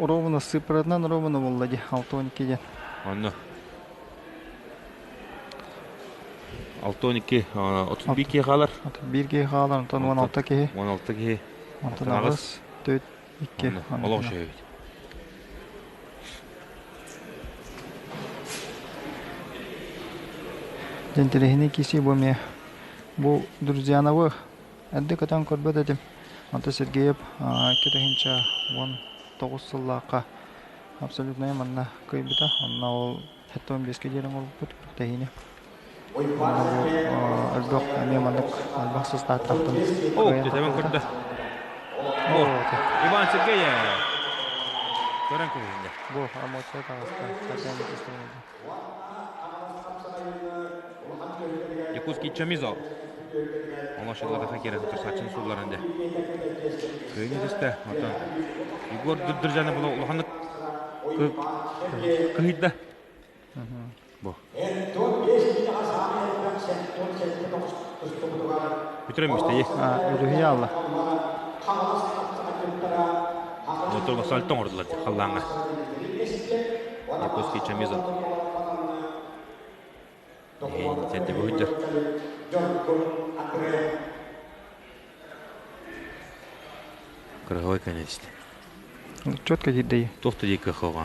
S3: Ровно сыппыратынан ровно буолла дии 6-12 диэн.
S5: Онно. 62, 31 киһи хаалар.
S3: 31 киһи хаалар, онтон 16 киһи.
S5: 16 киһи.
S3: Онтон 8, 4, 2.
S5: Олох үчүгэй.
S3: Дьэнтирэһини киси бу эмиэ бу Друзьяновы эрдэ көтөн көрбөт этим. Онто Сергеев 2019 сыллаахха абсолютнай манна кыайбыта. Онно ол 75-ке диэри оҥорбуппут күрэхтэһиини. Элбэх эмиэ маннык элбэх састааттаахтан
S5: О, тэбэн көрдө. Иван Сергеев. Көрөн көрүннэ.
S3: Бу эмоция таҕыста.
S5: Якутский Чамизо. Оҥошуллара хакера турсааччыны суулларан дэ. Кыйны түстэ. Отон Егор Дырдыржаны була улаханнык кыһыйда. Бу. Бүтүрэн мистэйи.
S3: Өрүһүйэ алла.
S5: Мотор сальто оҥордулар халлааҥҥа. Якутский Чамизо. Сэтте быһыдьар. Кыргавай конечно.
S3: Четко кирдей.
S5: Туох да дии кыахаҕа.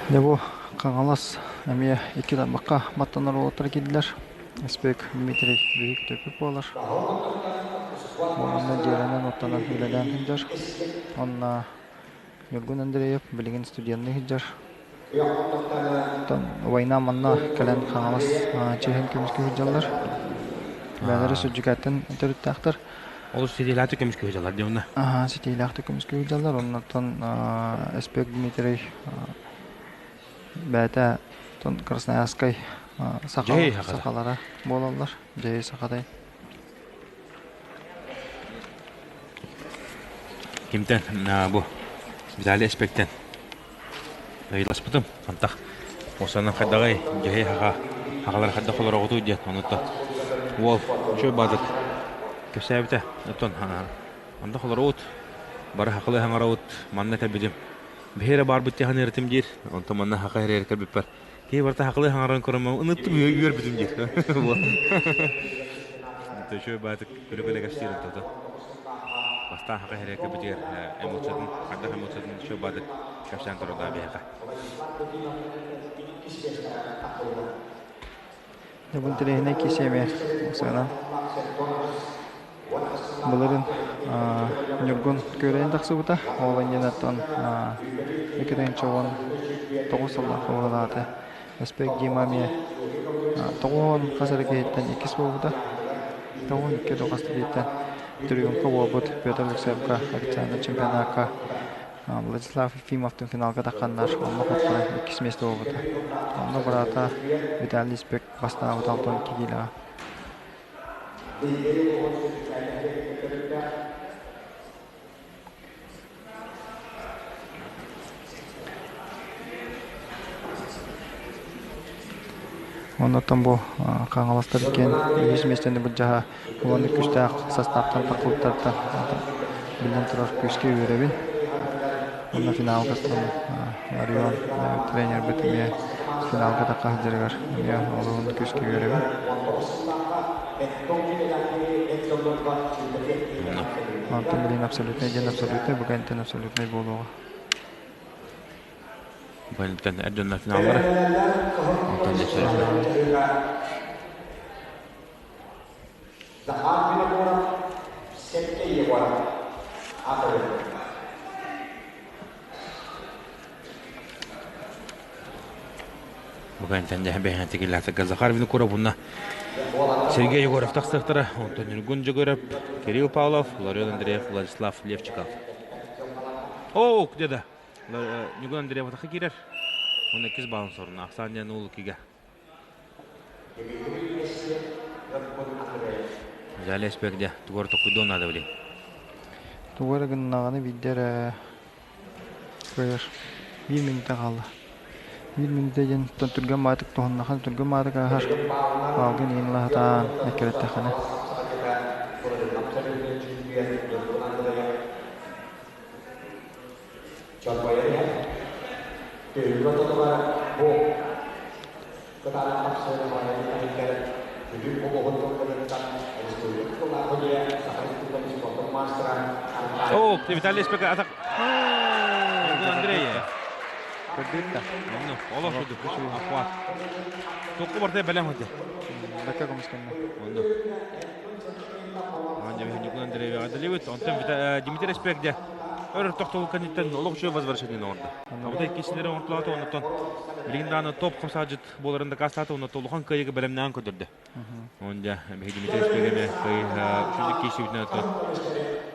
S3: Дьэ бу Хаҥалас эмиэ икки тарбахха баттанар уолаттар киирдилэр. Спек Дмитрий биһик төпүк буолар. Уонна дьиэлэнэн оттонон үлэлээн сылдьар. Онно Ньургун Андреев билигин студенныы сылдьар. Оттон война манна кэлэн Хаҥалас чиэһин көмүскүү сылдьаллар. Бэйэлэрэ Сүдьүкэттэн төрүттээхтэр.
S5: Олус ситиилээхтик көмүскүү сылдьаллар дии онно.
S3: Аһаа, ситиилээхтик көмүскүү сылдьаллар. Оннуттан Эспек Дмитрий бэйэтэ Красноярскай сахалара буолаллар. Дьэй сахатай.
S5: Кимтэн бу Виталий Эспектен ыйыласпытым. Антах осанан хайдаҕай дьэһэй хаха хагалар хайдах олороҕутуй диэн онуттан уол үчүгэй баадык кэпсээбитэ. Оттон анда холоробут бары хахылы хаҥарабыт манна кэлбитим. Биһиэрэ баарбыт тиһан эритим диир. Онтон манна хаха эрээр кэлбиппэр киһи барыта хахылы хаҥаран көрөмө ыныттым үөрбүтүм диир. Үчүгэй баадык күлэ-күлэ кэпсиир онтото. Бастаан хака хэрэ кэбитигэр эмоциятын, хайдах эмоциятын үчүгэй баадык кэпсээн турарда биһиэхэ.
S3: Дьэ бу интэриэһинэй киһи эмиэ сыана. Былырын Ньургун күөрэйэн тахсыбыта. Ол иннинэ 2019 сыллаах уолаата. Эспек Дима эмиэ тоҕуон хас эрэ киһиттэн иккис буолбута. Тоҕуон икки хас киһиттэн триумфа буолбут Петр Алексеевка официальнай чемпионакка Владислав Ефимовтын финалга тахханнар онно хотторон иккис миэстэ буолбута. Онно быраата Виталий Спек бастаабыт 62 киилэҕэ. Оннуттан бу Хаҥаластар иккиэн үһүс миэстэни былдьаһа уонна күүстээх састааптан тахсыбыттартан биллэн турар күүскэ үөрэбин. Уонна финалга Ларион тренербит эмиэ финалга тахха сылдьарыгар эмиэ олуһун күүскэ үөрэбин. Онтон билигин абсолютнай диэн абсолютнай, бүгүнтэн абсолютнай буолуоҕа.
S5: Бүгүнтэн эр дьоннор финаллара. Онтон дьэ
S2: Захар Винокуров, Сергей Егоров. Атыры.
S5: Бүгүнтэн дьэ бэйэҥ тигиллээтэ Захар Винокуров уонна Сергей Егоров тахсыахтара. Онтон Ньургун Дьөгүөрэп, Кирилл Павлов, Ларион Андреев, Владислав Левчиков. Оо, где-то. Ньургун Андреев атахха киирэр. Уонна иккис баалын соруна. Ахсаан диэн уол кигэ. Жаль, где тугар токуйдуон надо блин.
S3: Тугу эрэ гыннаҕына биирдэ эрэ кыайар. Биир мүнүүтэ хаалла. Биир мүнүүтэ диэн түргэн баҕайытык туһуннахан түргэн баҕайытык ааһар. Баалгын иһин ыла сатаан эккирэттэххинэ.
S5: О, Виталий Спека атак. Андрей.
S3: Көрдүк да.
S5: Онно, олох шуду. Ахват. Токку барта бэлэм хоте.
S3: Бэккэ көмүскэннэ.
S5: Онно. Ньукун Андреевич Аделевит, онтон Дмитрий Спек де өр тохтол кэнниттэн олох үчүгэй возвращение оҥордо. Абытай иккисилэри оҥортолоото, оннуттан билигин даҕаны топ хамсаажыт буоларын дакаастаата, онно улахан кыайыыга бэлэмнээн көрдөрдө. Онон дьэ, биһиги Дмитрий Спек эмиэ кыайыы үчүгэй киирсибитинэн оттон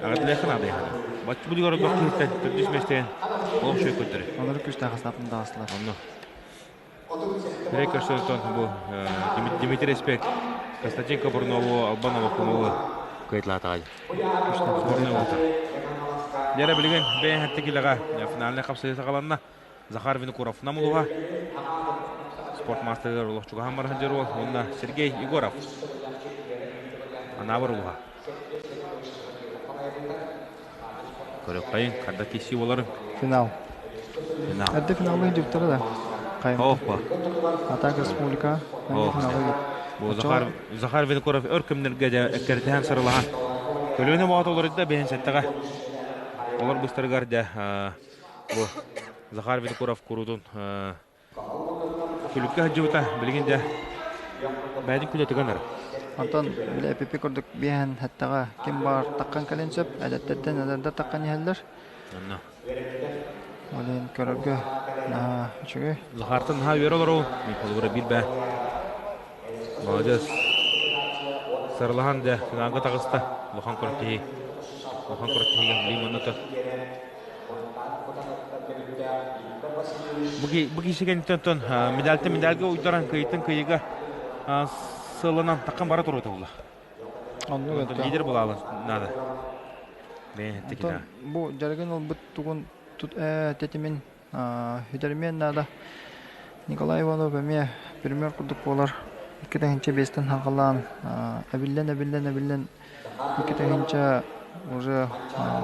S5: аҕатылыахха наада яхана. Баччы булугар олох киһиттэн төрдүс миэстээн олох үчүгэй көрдөрөр.
S3: Олору күүстээх астаатын даҕастылар.
S5: Онно. Сирэй көрсөртөн бу Дмитрий Спек Константин Копырнову, Албан Абакумову кыайталаатаҕай. Дьэрэ билигин бэйэн хэтти килэҕэ финальнай хапсыһыы саҕаланна. Захар Винокуров Нам улууһа спорт маастарыгар олох чугаһан баран сылдьар уол уонна Сергей Егоров Анаабыр улууһа. Көрөккайын харда киси боларын.
S3: Финал.
S5: Финал.
S3: Эрдэ финалга дьуктара да.
S5: Опа.
S3: Атак республика финалга.
S5: Бу Захар Захар Винокуров өр кэмнэргэ дьэ эккирэтиһэн сырылаһан көлүөнэ боҕото олордо бэһин сэттэҕэ. Олор быстарыгар дьэ бу Захар Винокуров куруутун күлүккэ сылдьыбыта билигин дьэ бэйэтин күлэтигэн эрэ.
S3: Онтон били эпипи курдук биэһэн хэттэҕэ ким баар таххан кэлин сөп, эдэттэртэн эдэрдэр таххан иһэллэр.
S5: Онно.
S3: Ол иһин көрөргө наһаа үчүгэй.
S5: Захартан наһаа үөрэ олоробун. Мин холобура биир бээ. Молодец. Сарылаһан дьэ финалга таҕыста. Улахан күрэхтэһии. Улахан күрэхтэһиигэ билим онно Бу киһи кэнниттэн медальтан медальга уйдаран кыйыттан кыйыга сыаланан таккан бара турута була.
S3: Оннук
S5: Онтон лидер буолаалын наада.
S3: Онтон бу дьарыгын ылбыт тугун тэтимин үтэрмиэн наада. Николай Иванов эмиэ пример курдук буолар. 2005-тэн саҕалаан эбиллэн эбиллэн эбиллэн 2000 уже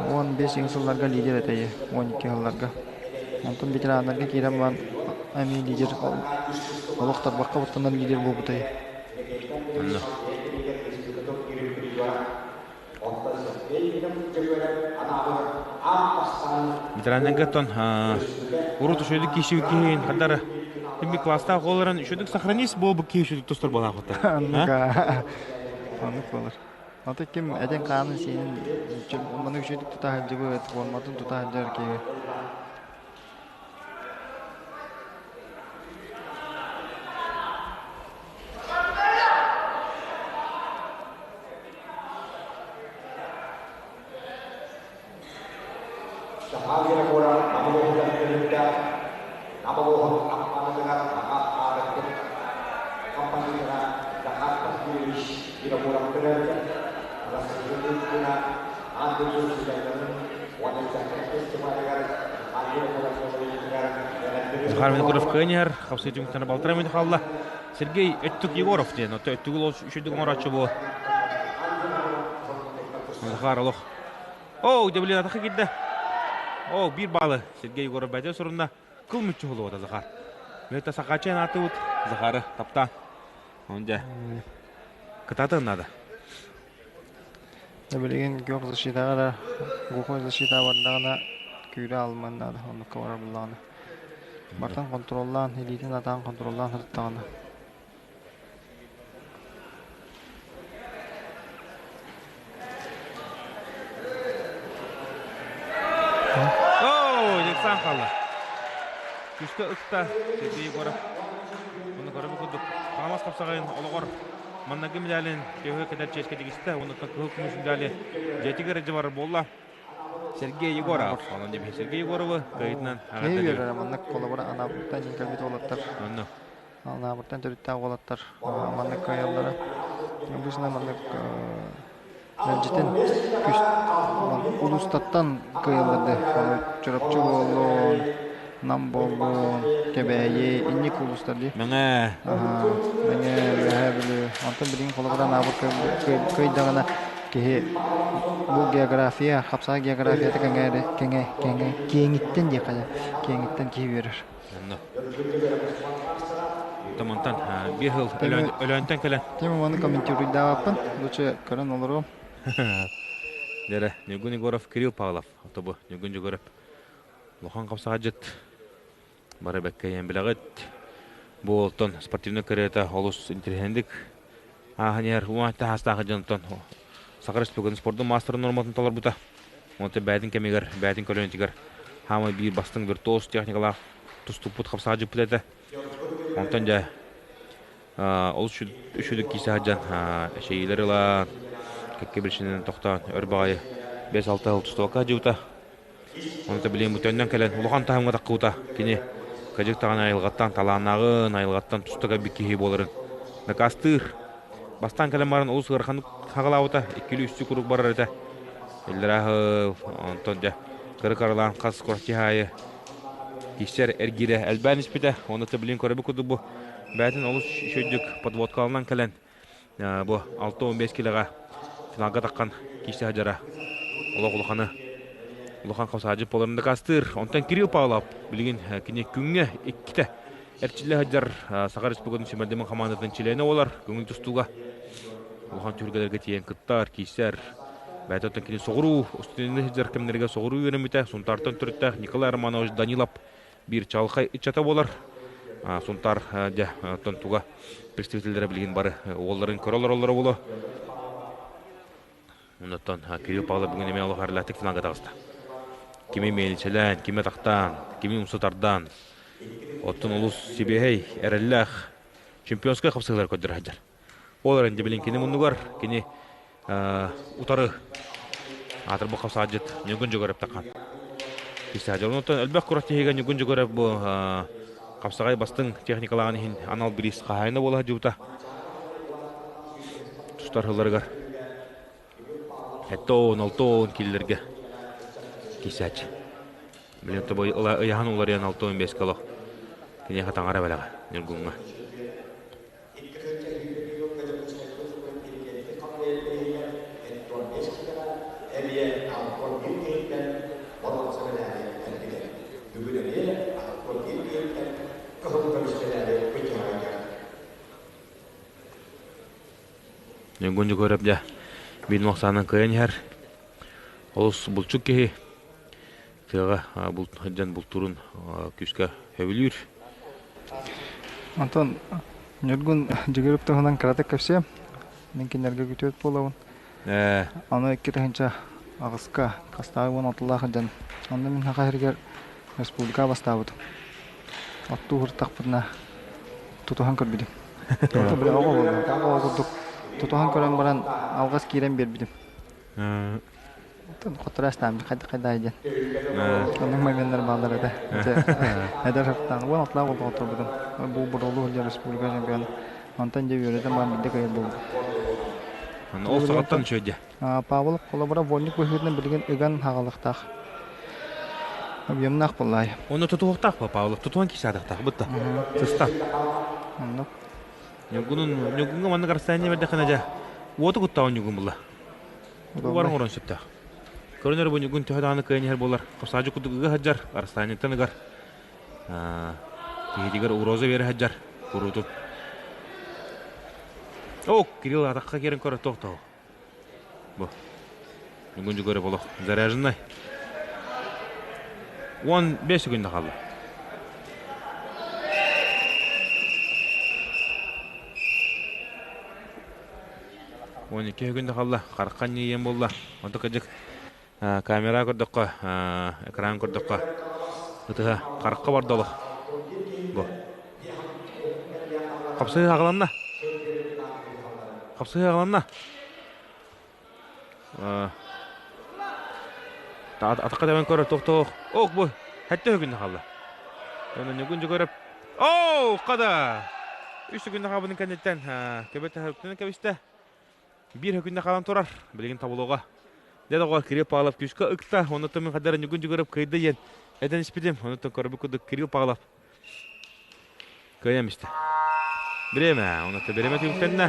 S3: 15 сылларга лидер этэй 12 сылларга. Онтон ветераннарга киирэн баран эмиэ лидер олох тарбахха баттанар лидер буолбутай.
S5: Онно. Ветераннарга оттон урут үчүгдүк киһи киһин хадара Тимми класстаах олорон үчүгдүк сохранись буолбут киһи үчүгдүк тустар буолаахыта.
S3: Оннук оннук буолар. Аты ким этин хаанын сиэнин маны үчүгдүк тута сылдьыбыт, форматын тута сылдьар киһи.
S5: Захар Винокуров кыаньар, хапсыы түмүктэнэ балтараа мүнүүтэ хаалла. Сергей Өттүк Егоров диэн, отто Өттүгүл ол үчүгдүк оҥорооччу буо. Захар олох. Оо, дьэ блин, атахха киирдэ. Оо, биир баалы Сергей Егоров бэйэтэ сурунна. Кыл мүччү холуота Захар. Мөтө Сахачен аатыбыт Захары таптаан. Он дьэ кытаатын надо.
S3: Билигин күөх защитаҕа да глухой защита бардаҕына күүрэ алман наада оннукка барар буоллаҕына. Бартан хонтуруоллаан, илиитин атаан хонтуруоллаан сырыттаҕына.
S5: Оо, Александр хаалла. Күүскэ ыкта Сергей Егоров. Оны көрөбү курдук Хаҥалас хапсаҕайын олоҕор маннагы медалин төһө кэтэр чиэскэ тигистэ. Онуттан кыһыл көмүс медали дьиэтигэр дьыбар буолла. Сергей Егоров. Онон дебиһи Сергей Егоровы кыайытынан
S3: Киһи үөрэрэ маннык холобура анаабыттан дьин кэлбит уолаттар.
S5: Онно.
S3: Анаабыттан төрүттээх уолаттар маннык кыайаллара. Обычно маннык мэлдьитин күс улуустартан кыайаллар да. Чурапчы буоллун, Нам буоллун. Кэбээйи, инник улуустар дии.
S5: Мэҥэ.
S3: Мэҥэ, Үөһээ Бүлүү. Онтон билигин холобура Анаабыр кыайдаҕына киһи бу география, хапсаҕай географията кэҥээри, кэҥэ, кэҥэ, киэҥиттэн диэххэ дьэ, киэҥиттэн киһи үөрэр.
S5: Онно. Онтон биир сыл Өлөөнтөн кэлэн.
S3: Тема маны комментируйдаабаппын. Лучше көрөн олоруом.
S5: Дэрэ, Ньургун Егоров, Кирилл Павлов. Отобу Ньургун Егоров улахан хапсаҕайдьыт бары бэккэйэн билэҕит. Бу олтон спортивнай карьерата олус интэриэһинэйдик ааһан иһэр уон таһаастаах дьонтон Саха Республикатын спордун маастарын норматын толорбута. Онтон бэйэтин кэмигэр, бэйэтин көлүөнэтигэр хаамай биир бастыҥ виртуоз техникалаах тустукпут хапсаҕайдьыппыт этэ. Онтон дьэ олус үчүгэй киирсэ сылдьан эчэйиилэр ылан, кэккэ биричиинэнэн тохтоон өр баҕайы 5-6 сыл тустубакка сылдьыбыта. Ону да билигин бу төннөн кэлэн улахан таһымҥа таххыбыта. Кини кырдьык даҕаны айылҕаттан талааннааҕын, айылҕаттан туста кэлбит киһи буоларын дакаастыыр. Бастаан кэлэн баран олус ыараханнык хаҕылаабыта, иккилии-үстүү куруук барар этэ. Иллэрээ сыл, онтон дьэ кыры-кыралаан хас кураччы аайы киирсэр эргиирэ элбээн испитэ. Уонна билигин көрөбүт курдук бу бэйэтин олус үчүгэйдик подводкаланан кэлэн бу 6-15 килоҕа финалга таххан киирсэ сылдьара олох улаханы улахан хапсаадьыт буоларын дакаастыыр. Онтон Кирилл Павлов билигин кини күҥҥэ иккитэ эрчиллэ сылдьар Саха Республикатын сүүмэрдэммит хамаандатын чилиэнэ буолар. Көҥүл тустууга улахан түһүлгэлэргэ тиийэн кыттар, киирсэр. Бэйэтэ оттон кини соҕуруу устудьуоннуу сылдьар кэмнэригэр соҕуруу үөрэммитэ. Сунтаартан төрүттээх Николай Романович Данилов биир чаҕылхай ыччата буолар. Сунтаар дьэ оттон туга представителлэрэ билигин бары уолларын көрө олороллоро буолуо. Оннуттан Кирилл Павлов бүгүн эмиэ олох эрэлээхтик финалга таҕыста. Кими миэлинсэлээн, кими атахтаан, кими умса тардаан, оттон олус сибиэһэй, эрэллээх чемпионскай хапсыһыылар көрдөрө сылдьар. Ол эрэн дьэ кини муннугар кини утары аатырбыт хапсаадьыт Ньургун Дьөгүөрэп таххан. Кисээдьэр. Онтон элбэх күрэхтэһиигэ Ньургун Дьөгүөрэп бу хапсаҕай бастыҥ техникалааҕын иһин анал бириис хаһаайына буола сылдьыбыта. Тустар сылларыгар 7-10, 6-10 киллэргэ кисээч. Билин тобой ыйаһан уларыйан 6-15 кило. Киниэхэ таҥара бэлэҕэ Ньургуҥҥа. Ньургун Дьөгүөрэп дьэ биир махсаанан кыайан иһэр. Олус булчут киһи тыаҕа сылдьан бултуурун күүскэ сөбүлүүр.
S3: Онтон Ньургун Дьөгүөрэп туһунан кыратык кэпсиэм. Мин кинилэргэ күтүөт буолабын. Аны 2008-ка хастааҕы 16-лаах сылдьан онно мин Саха сиригэр республика бастаабытым. Оттуу сырыттахпытына тутуһан көрбүтүм. Били оҕо оҕо курдук тутуһан көрөн баран алҕас киирэн биэрбитим. Оттон хотураастаан хайда диэн. Оннук моменнар бааллар этэ. Эдэр сырыттаан уон алтылаах буолбут турбутум. Бу Боролу сылдьар республика чемпиона. Онтон дьэ үөрэтэн баран биирдэ кыайар буолбутум.
S5: Ол саҕаттан үчүгэй дьэ.
S3: Павлов холобура вольник быһыытынан билигин ыган хаҕалыахтаах. Объемнаах буоллаай.
S5: Оны тутуохтаах па Павлов тутуһан киисаатахтаах бытта. Сыста.
S3: Оннук.
S5: Ньургунун Ньургунга маннык расстояние бердэххинэ дьэ уоту куттаҕын Ньургун булла. Угарын оҥорон сөптөөх. Көрөнөр бу Ньургун төһө даҕаны кыайан иһэр буолар. Хапсаадьы курдук ыга сылдьар, расстояниеттан ыгар. Киһитигэр угроза биэрэ сылдьар куруутун. О, Кирилл атахха киирэн көрө туох Бу. Ньургун Дьөгүөрэп олох заряженный. 15 секунда хаалла. 12 секунда хаалла. Харахха ньиийэн буолла. Онто кырдьык камера көрдөххө, экран көрдөххө ытыһа харахха барда олох. Бу. Хапсыһыы аҕаланна. Хапсыһыы аҕаланна. Атахха тэбэн көрөр тохтоох. Ох бу хэттэ күннэ хаалла. Онон Ньургун Дьөгүөрэп Оо, хада! Үс күннэ хаалбытын кэнниттэн көбө төһөктөнөн кэбистэ. Биир күннэ хаалан турар. Билигин таблоға. Дьэ доҕор, Кирилл Павлов күүскэ ыкта. Оннуттан мин хадара Ньургун Дьөгүөрэп кыайда диэн этэн испитим. Оннуттан көрбүт курдук Кирилл Павлов. Кыайан истэ. Бириэмэ, онно бириэмэ түмүктэннэ.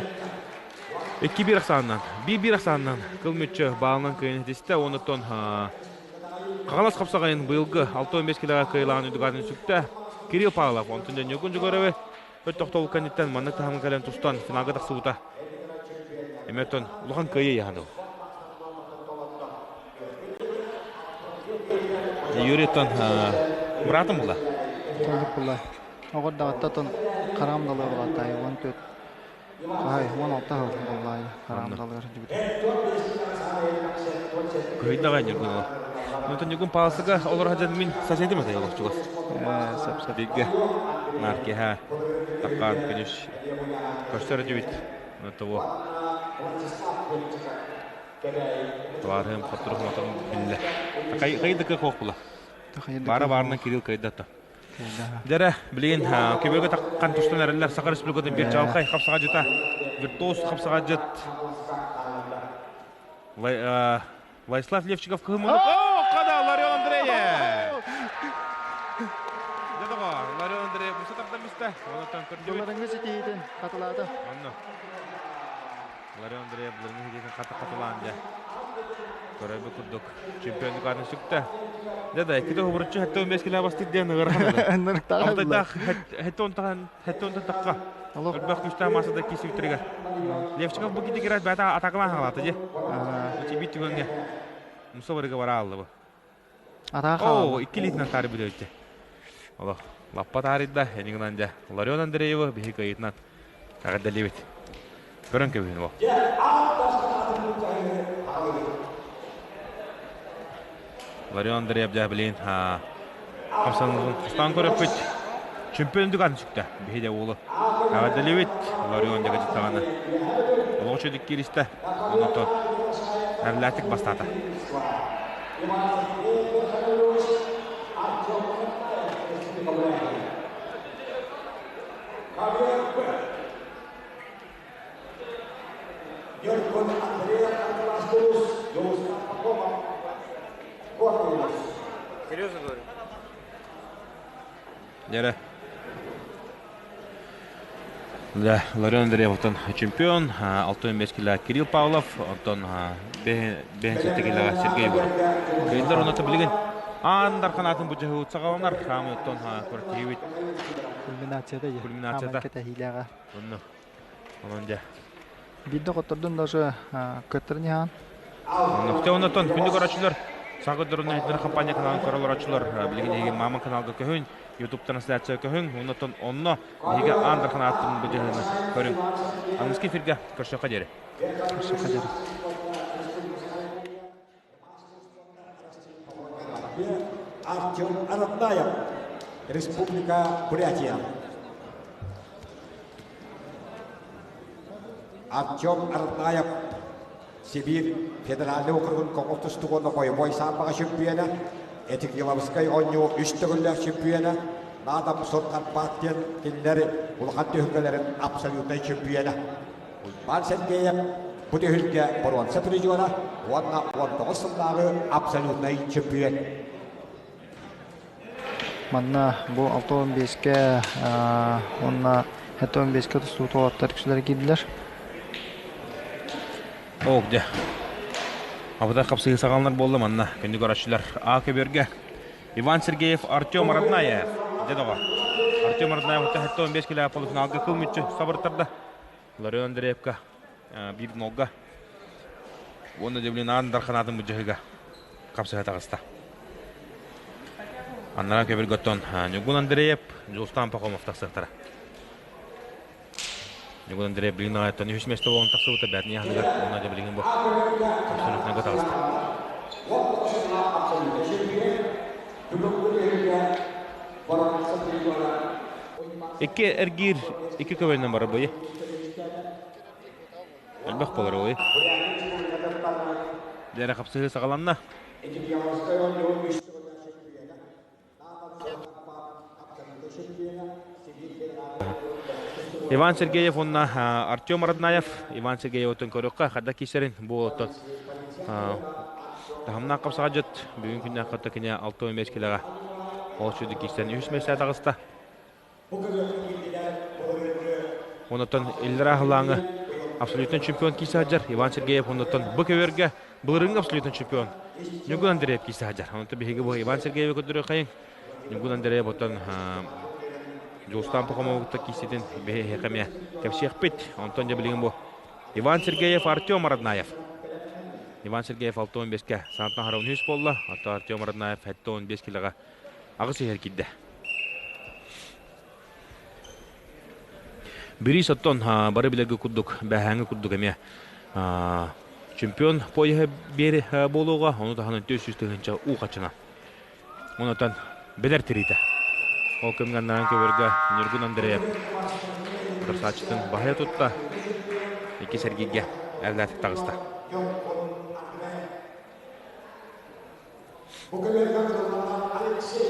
S5: 2-1 ахсаанынан, 1-1 ахсаанынан кыл мүччү баалынан кыайан ситистэ. Оннуттан Хаҥалас хапсаҕайын быйылгы 65 килоҕа кыайылаан үрдүк сүктэ. Кирилл Павлов, онтон Ньургун Дьугуровы өт тохтобул кэнниттэн маннык таһымҥа кэлэн тустан финалга тахсыбыта. Эмиэ улахан кыайыы яһаныл. Юрий-тон быраатым була.
S3: Толук була. Оҕор даҕаттан хараам далыар булаатаай 14 хаһай 16 сыл буоллаай хараам далыар дьүбүтэ.
S5: Кыһыйдаҕай Ньургун ол. Онтон Ньургун паалсыга олор сылдьан мин соседим этэ олох чугас.
S3: Сөп сөп.
S5: Бииргэ наар киэһэ таххаан күнүс көрсөр этибит. Того Табаарыһым хотторук моторун биллэ. Хайы да кыах була. Баара баарынан Кирилл кыайдата. Дьэрэ, билигин көбүөгэ таххан тустан эрэллэр Саха Республикатын биир чаҕылхай хапсаҕадьыта, виртуоз хапсаҕадьыт Владислав Левчиков кыһыммыт. О, хада Ларион Андреев! Дьэ доҕоор, Ларион Андреев муса тардан мистэ. Онуттан көрдүбүт.
S3: Былырыҥҥы ситиһиитин хатылаата.
S5: Онно. Ларион Андреев былырыҥҥы ситиһиитин хата хатылаан дьэ. Көрөбүт курдук чемпионлук аатын сүктэ. Дьэ да, иккитэ хобуруччу 75 кило бастык диэн ыарахан. Алтайдаах 70 тахха. Элбэх күстээх массада киирсибиттэригэр. Левчиков бу китигират бэйэтэ атакалаан хаалаата дьэ. Бит түгэҥҥэ муса барыга бара аллыбы.
S3: Атака
S5: О, икки илиитинэн таары бүтэбитте. Олох лаппа таарыйда, энигынан дьэ. Ларион Андреевы биһи кыайыытынан эҕэрдэлиибит. Көрөн кэбиһин ол. Ларион Андреев дьэ билин хамсанылын хастаан көрөппүт. Чемпион дүган сүктэ. Биһи дьэ уолу эҕэрдэлиибит. Ларион дьэ кытыттаҕына. Олох үчүгдүк кииристэ. Онон эрэллээхтик бастаата.
S1: Серьезно говорю.
S5: Дьэрэ. Да, Ларион Андреев оттон чемпион, 65 кило Кирилл Павлов, оттон 57 килоға Сергей Егоров. Кыйыллар оното билигин аан дархан бу дьаһыут саҕаланар, хаамы оттон көртиһибит.
S3: Кульминацията же.
S5: Кульминацията.
S3: Кэтэһиилээҕэ.
S5: Онно. Онон дьэ.
S3: Биирдэ хоттордун даже көттөрүн иһаан.
S5: Нөхтө онотон күндү көрөөччүлэр Саха дөрүнэһиттэр компания каналын көрө олороччулар билигин эһиги Мама каналга көһүн, YouTube трансляция көһүн, оннотон онно биһиги аан дархан ааттын быдьаһыны көрүҥ. Аныгыскы эфиргэ көрсөххө диэри.
S3: Көрсөххө диэри.
S2: Артем Аратнаев, Республика Бурятия. Артем Аратнаев Сибиир федеральнай округун Коҥол тустууга бойобуой саамбаҕа чөмпүйүөнэ, Этикиловскай оонньуу үс төгүллээх чөмпүйүөнэ, Наадам Суркарпаат диэн кинилэр улахан түһүлгэлэрин абсолютнай чөмпүйүөнэ. Уйбаан Сергеев бу түһүлгэ боруонса призера уонна 19 сыллааҕы абсолютнай чөмпүйүөн.
S3: Манна бу 65-кэ уонна 75-кэ тустубут уолаттар үксүлэрэ киирдилэр.
S5: Ок, дьэ. Абыта хапсыһыы саҕаланар буолла манна. Күндү көрөөччүлэр А көбүөргэ Иван Сергеев, Артем Роднаев. Дьэ доҕор. Артем Роднаев 75 кило полуфиналга кыл мүччү сабыртарда. Ларион Андреевка биир нолга уонна Девлинаан Дарханаатын быдьаһыга хапсыһа таҕыста. Аннара көбүргөттөн Ньургун Андреев, Дьулустаан Пахомов тахсыахтара. Ньургун Андреев билигин аҕайыттан үһүс миэстэ буолан тахсыбыта бээтин яһыныгар уонна дьэ билигин бу абсолютнайга таҕыста. Икки эргиир икки көбөннөн барар быйы. Элбэх буолар ой. Дьэрэ хапсыһыы саҕаланна. Иван Сергеев уонна Артем Роднаев. Иван Сергеев оттон көрүөххэ хадда киирсэрин бу оттон таһымнаах хапсаҕадьыт бүгүн күннээх кытта кини 65 килоҕа ол сүдү киирсэн үһүс миэстэ таҕыста. Онотон иллэрэ аһылааҥы абсолютно чемпион киирсэ сылдьар Иван Сергеев оннуттан бу көбүөргэ былырыыҥҥы абсолютно чемпион Ньургун Андреев киирсэ сылдьар. Онтон биһиги бу Иван Сергеевы көрдөрүөххэйиҥ. Ньургун Андреев оттон Дьулустаан Пахомову кытта киирситин биһиэхэ эмиэ кэпсиэхпит. Онтон дьэ билигин бу Иван Сергеев, Артем Роднаев. Иван Сергеев 65-кэ саантан хара 13 буолла. Оттон Артем Роднаев 75 килоҕа аҕыс иһэр киирдэ. Бириис оттон бары билэргэ курдук, бэһээҥҥи курдук эмиэ чемпион пояһа биэри буолуоҕа, ону таһынан 400 тыһыынча уу хаччына. Онотон бэлэр тириитэ. Ол кэмҥэ аннаан көбөргө Ньургун Андреев утарсааччытын баһыйа тутта. Иккис эргииргэ эрэллээхтик таҕыста.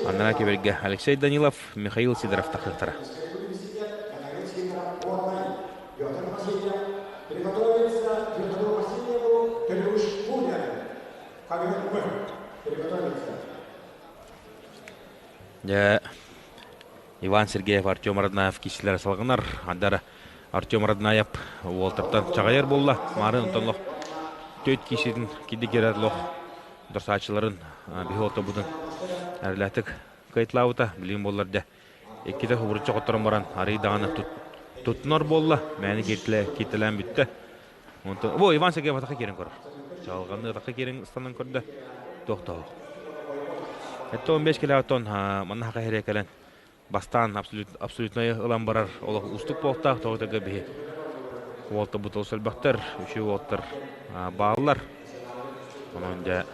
S5: Анараа кэбиргэ Алексей Данилов, Михаил Сидоров тахсыахтара. Дьэ, Иван Сергеев, Артем Роднаев киисилэрэ салҕанар. Андара Артем Роднаев уолтартан чаҕыйар буолла. Маарын онтон лох төт кииситин киди керер лох дорсааччыларын биһи олтобутун эрэлээхтик кыайталаабыта. Билигин буоллар дьэ иккитэ хубуруччу хотторон баран арый даҕаны туттунар буолла. Мээнэ кииртэлээн бүттэ. Онтон бу Иван Сергеев атахха киирэн көрөр. Чаҕылҕанныы атахха киирэн ыстанан көрдө. Туох да Это 15 килоттон манна хака херия кэлэн бастаан абсолютнай ылан барар олох уустук буолтаах тоҕо биһи уолта бутул сөлбөхтөр үчүгэй уолтар бааллар онон дьэ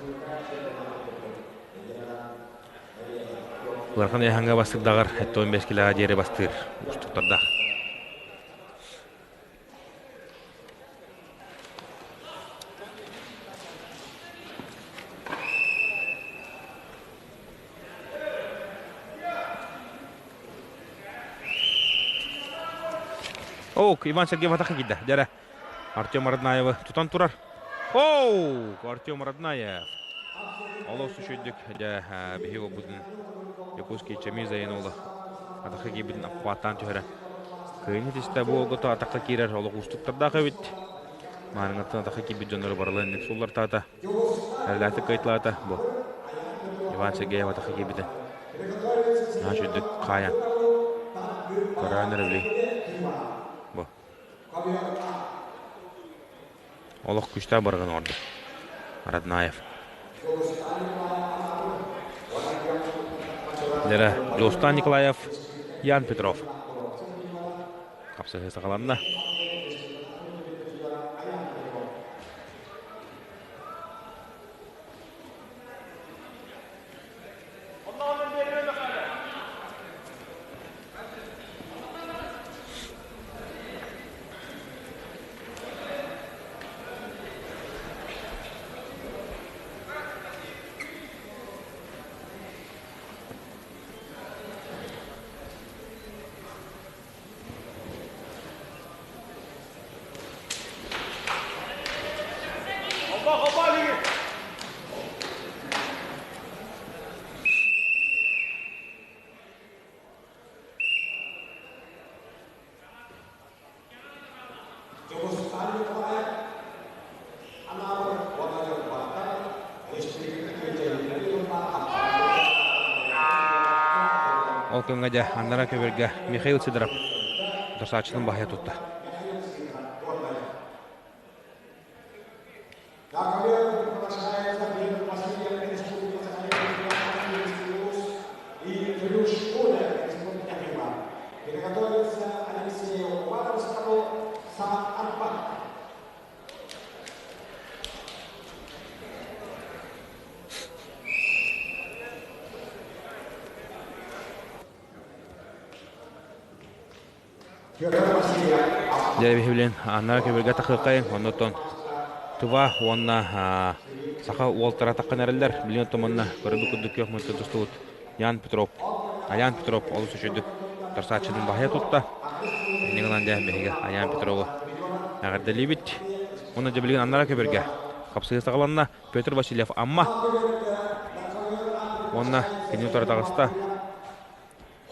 S5: улахан ыйаһаҥҥа бастырдаҕар 75 килоҕа диэри бастыыр уустуктардаах. Оу, Иван Сергеев атака киирдэ. Дьэрэ. Артем Роднаевы тутан турар. Оу, Артем Роднаев. Олус үчүйдүк дьэ биһи буолбутун Якутский Чами Заинула атака киирбитин аппааттаан түһэрэ. Кыайын этистэ бу огото атака киирэр олох уустуктардаах эбит. Маарыҥаттан атака киирбит дьоннору барыларын инник суллартаата. Эрэлээхтик кыайталаата бу. Иван Сергеев атака киирбитэ. Наһаа үчүгдүк хаайан. Көрөөн эрэ били. Бу. Олох күстээх барыгын оҥордо. Роднаев. Дьэрэ, Дьулустаан Николаев, Ян Петров. Хапсыһыы саҕаланна. Ол кэмҥэ дьэ аннара көбүргэ Михаил Сидоров досааччытын баһыйа тутта. Дьэ биһиги аннара көбүргэ тахыаххайын, оннуттан Тыва уонна саха уолтара таххан эрэллэр. Билигин оттон манна көрөрбүт курдук күөх муннуктан тустубут Ян Петров. Аян Петров олус үчүгдүк тарсааччытын баһыйа тутта. Инньэ гынан дьэ биһиги Аян Петрову эҕэрдэлиибит. Уонна дьэ билигин аннара көбүргэ хапсыһыы саҕаланна. Петр Васильев Амма уонна кини утары таҕыста.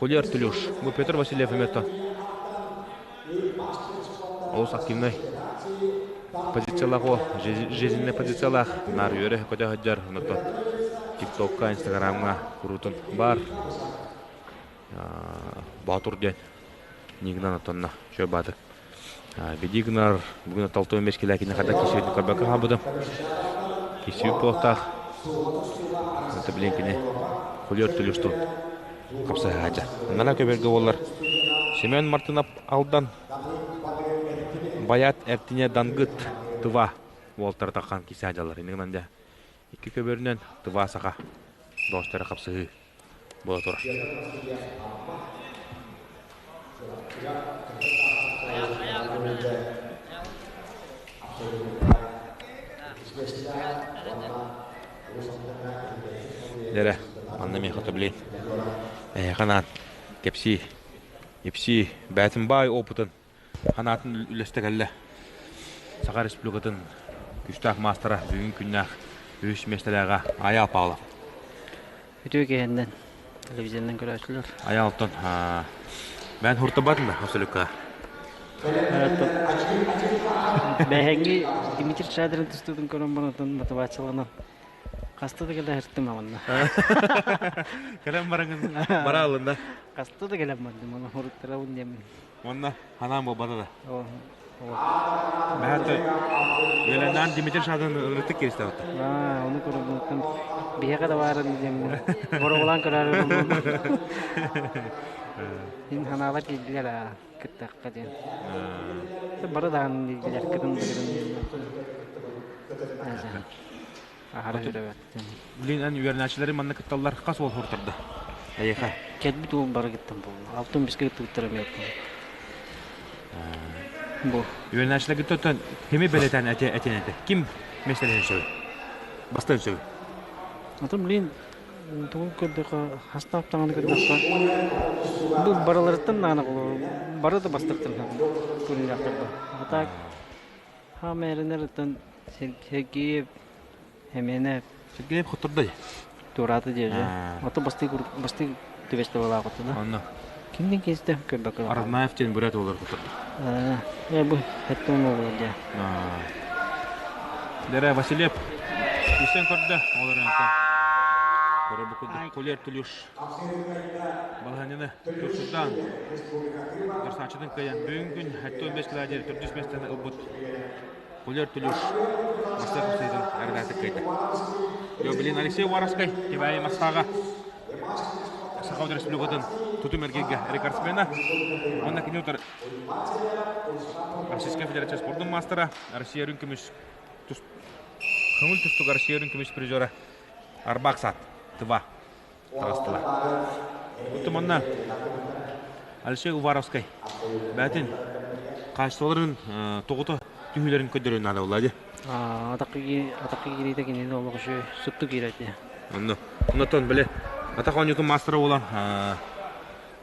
S4: Кулер Түлүш. Бу Петр Васильев эмиэ олус активнай позициялаах о жизненный позициялаах наар үөрэ көтө сылдьар онтон тиктокка инстаграмҥа куруутун баар Боотур диэн нигынан оттонно үчүгэй баатыр Биди гынар бүгүн алтын бес килэ кини хата кисиэти көрбөккө хаалбытым. Кисиү буолтаах. Это билин кини хулиор түлүстун хапсаһаача. Нана көбөргө боллар. Семен Мартынов Алдан Баят Эртине Дангыт Тыва уолтар таххан кисаадьалар. Инигынан дьэ икки көбөрүнэн Тыва саха доостары хапсыһыы буола турар. Дэрэ, манна миэхэ төблейн. Эһиэхэ анаан кэпсии, ипсии, бээтин баай опытын Ханаатын үллэстэ кэллэ. Саха Республикатын күүстээх маастара бүгүн күннээх үһүс миэстэлээҕэ Айаал Павлов.
S7: Үтүө киһиннэн телевизионнан көрөөччүлэр.
S4: Айаалтан бээн хуртабатын да абсолютка.
S7: Бэһэҥҥи Дмитрий Шадрин тустуутун көрөн баран мотивацияланан хаста да кэлэ сырыттым аманна.
S4: Кэлэн бараҥын бара алында.
S7: Хаста да кэлэн бардым, оны хоруттарабын диэммин.
S4: Уонна ханаан буолбата да. Бэһэт үөлэннээн Дмитрий Шадын ынырытык киристэ отта.
S7: Аа, ону көрөбүн. Биһиэхэ да баарын диэммин. Боруобалаан көрөөрү Мин ханаалар киирдилэр аа кыттахха диэн. Бары даҕаны дииллэр кытын да кытын диэн. Аһара сүрэбэт.
S4: Блин, эн үөрэнээччилэри манна кытталлар хас уол хортарда? Эйиэхэ.
S7: Кэлбит уол бары кыттан буолла. Алтын биске кыттыбыттара эмиэ Бу.
S4: Үөрэнээччилэр кыттан кими бэлэтэн этэ этин этэ? Ким миэстэлэһин сөбүй? Бастыын сөбүй?
S7: Атын блин, тугу көрдөхө, хастаап таҥаны көрдөххө, бу барыларыттан наана бары да бастыктар көрүнүөхтэр бу. А так, хаамээринэр Сергеев Хеменев
S4: Сергеев хоттордой.
S7: Туорааты диэже. Ото бастыы бастыы түбэстэ буолаах да.
S4: Онно.
S7: Кимдин киристэ көрбөккө.
S4: Арнаев диэн бурят олор хотторду.
S7: Э бу хеттон олор дия.
S4: Дэрэ Василев Үстен көрдө олор антон. Көрө бу Колер Тулюш. Балаһанины Турсултан Барсаачытын кыайан бүгүн күн хеттон бес ладер төрдүс местени ылбыт Кулер Түлүш Мастер Хусейдин ардатык кыайда. Йо, блин, Алексей Уваровскай, Кебайы Мастаға Саха Республикатын тутум эргииргэ рекордсмена. Онна кини утар Российская Федерация спордун мастера, Россия үрүн көмүс көҥүл тустук Россия үрүн көмүс призера Арбак Сат, Тыва таҕыстылар. Оттон манна Алексей Уваровскай бээтин хаачыстыбаларын тоҕута түһүүлэрин көрдөрүөн наада буолла дии.
S7: Атахы киириитэ кинини олох үчүгэй супту киирээти.
S4: Онно. Оннотон били атах оонньуутун маастара буолан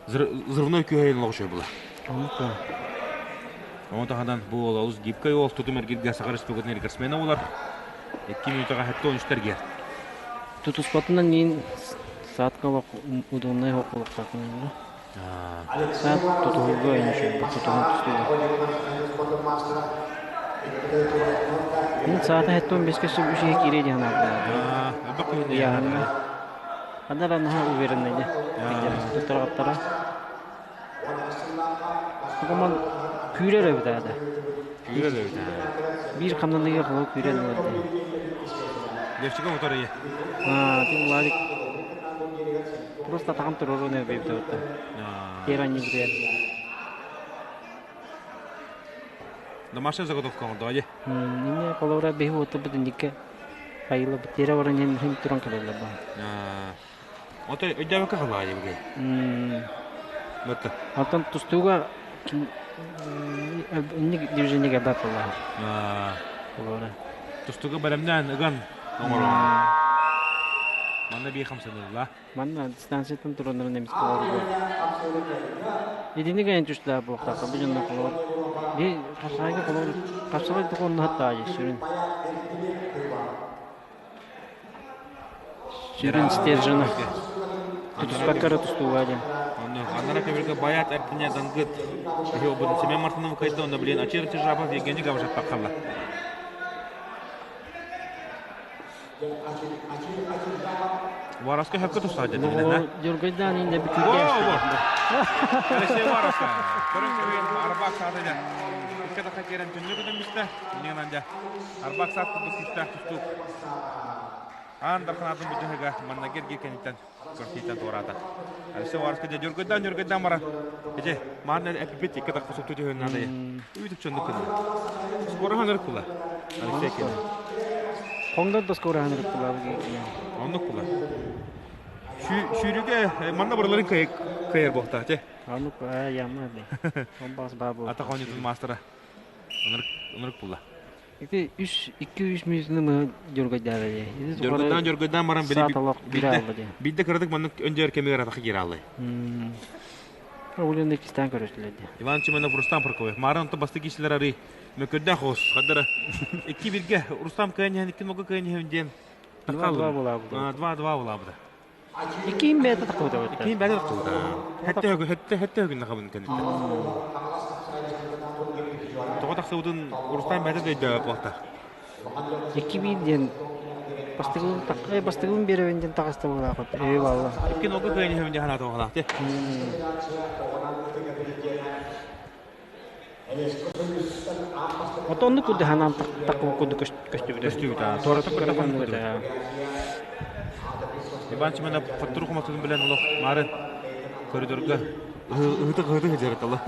S4: взрывной күүһэйин олох үчүгэй була.
S7: Оннук.
S4: Ону таһынан бу уол олус гибкай уол тутум эргиргэ Саха Республикатын рекордсмена буолар. 2 минутаҕа 73 эргиэр.
S7: Тутуспатынан мин саатка олох удобнай хоккулуктаахпын. Саат тутуһууга өйнөшөй тутуһун тустууга. Мин саата хеттон беске сүп үчүгэй киирэ диэн анаабыта. Ыйааһыҥҥа. Ханна да наһаа уверенный дии. Туттарҕаттара. Коман күүрэр эбит аата.
S4: Күүрэр эбит.
S7: Биир хамнаныыга холо күүрэн ылар дии.
S4: Левчиков утары.
S7: Аа, ты Владик просто атаҕын туруорун эбит эбит. Тиэр анньыбытыгар.
S4: Домашняя заготовка оҥордоҕо дии.
S7: Инне холобура биһи уотурбут инникке хайылабыт тиэрэ баран иһин туран кэлэллэр баа.
S4: Ото өйдөөбөккө халаа дии Бытта.
S7: Оттон тустууга инник движение баар буоллаҕа. Холобура.
S4: Тустууга бэлэмнээн ыган оҥорон. Манна биир хамсанылла.
S7: Манна дистанцияттан тураннарын эмискэ оҕоругар. Итинник айан түстää буохтаахха бу дьонно холобур. Би хапсаҕайга холобур хапсаҕай токуонна хаттаайы сүрүн. Сүрүн стержена. Тутуспакка эрэ тустууга диэн.
S5: Онно аннара көбүргэ Баят Эртине Дангыт киһи обудун Семен Мартынов кыайда, онно билин Ачир Чижапов Евгений Гавришев таххалла. Вараска хөккө тустаа деді билен,
S7: Дюргайдан инде бүтүрге.
S5: Алексей Вараска. Көрөн көбүн Арбак сааты дя. Икки таха керен түннү көтөн бисте. Минен анда. Арбак саат курдук күстәк тустук. Аан Дархан атын бүтэһигэ манна герги кэнниттэн көрсииттэн туораата. Алексей Вараска дьэ дьөргөйдөөн дьөргөйдөөн баран ити маанна эпипит икки тахха супту түһүн наадайы. Үүтүк чоннук кынна. Скорахан ырык була. Алексей кини.
S7: Хоңдор да скорахан ырык була.
S5: Оннук була. Сүүрүгэ манна барыларын кыайар буолта те.
S7: Оннук ямма де. Он бас бабу.
S5: Ата хонютун мастера. Онырык онырык була.
S7: Ити үс, 2-3 мүнүүтүнү мыһы дьоргойдаабы дии. Ити
S5: Дьоргойдаан дьоргойдаан баран били
S7: сааталах биир аалла дии.
S5: Биирдэ кыратык маннык өндьөр кэмигэр атахы киирэ ааллай.
S7: Улен иккистээн көрөстүлэр дии.
S5: Иван Чеменов Рустам Прокопьев. Маарын онто бастык киһилэр арый мөкөрдөөх оҕус. Хаддара икки бирге Рустам кыайан иһэн икки нога кыайан иһэн диэн
S7: 2-2 булаабыта.
S5: 2-2 булаабыта.
S7: Иккиин бэйэтэ таххыбыта.
S5: Иккиин бэйэтэ таххыбыта. Хэтте хөгү хэтте хэтте хөгүн нахабын кэнниттэн. Тоҕо тахсыбытын Рустам бэйэтэ да өйдөөбөт буолта.
S7: Икки биир диэн бастыгын бастыгын биэрэбин диэн таҕыста буолаахыт. Ээ балла.
S5: Икки нога кыайан иһэбин диэн санаата буолаах ти.
S7: Отонну курду ханан такку курду көстүбүтэ.
S5: Көстүбүтэ. Туората курду ханан Иван Чиманов хоттору хомотун билэн олох марын коридорга ыһытык ыһытык дьарыталла.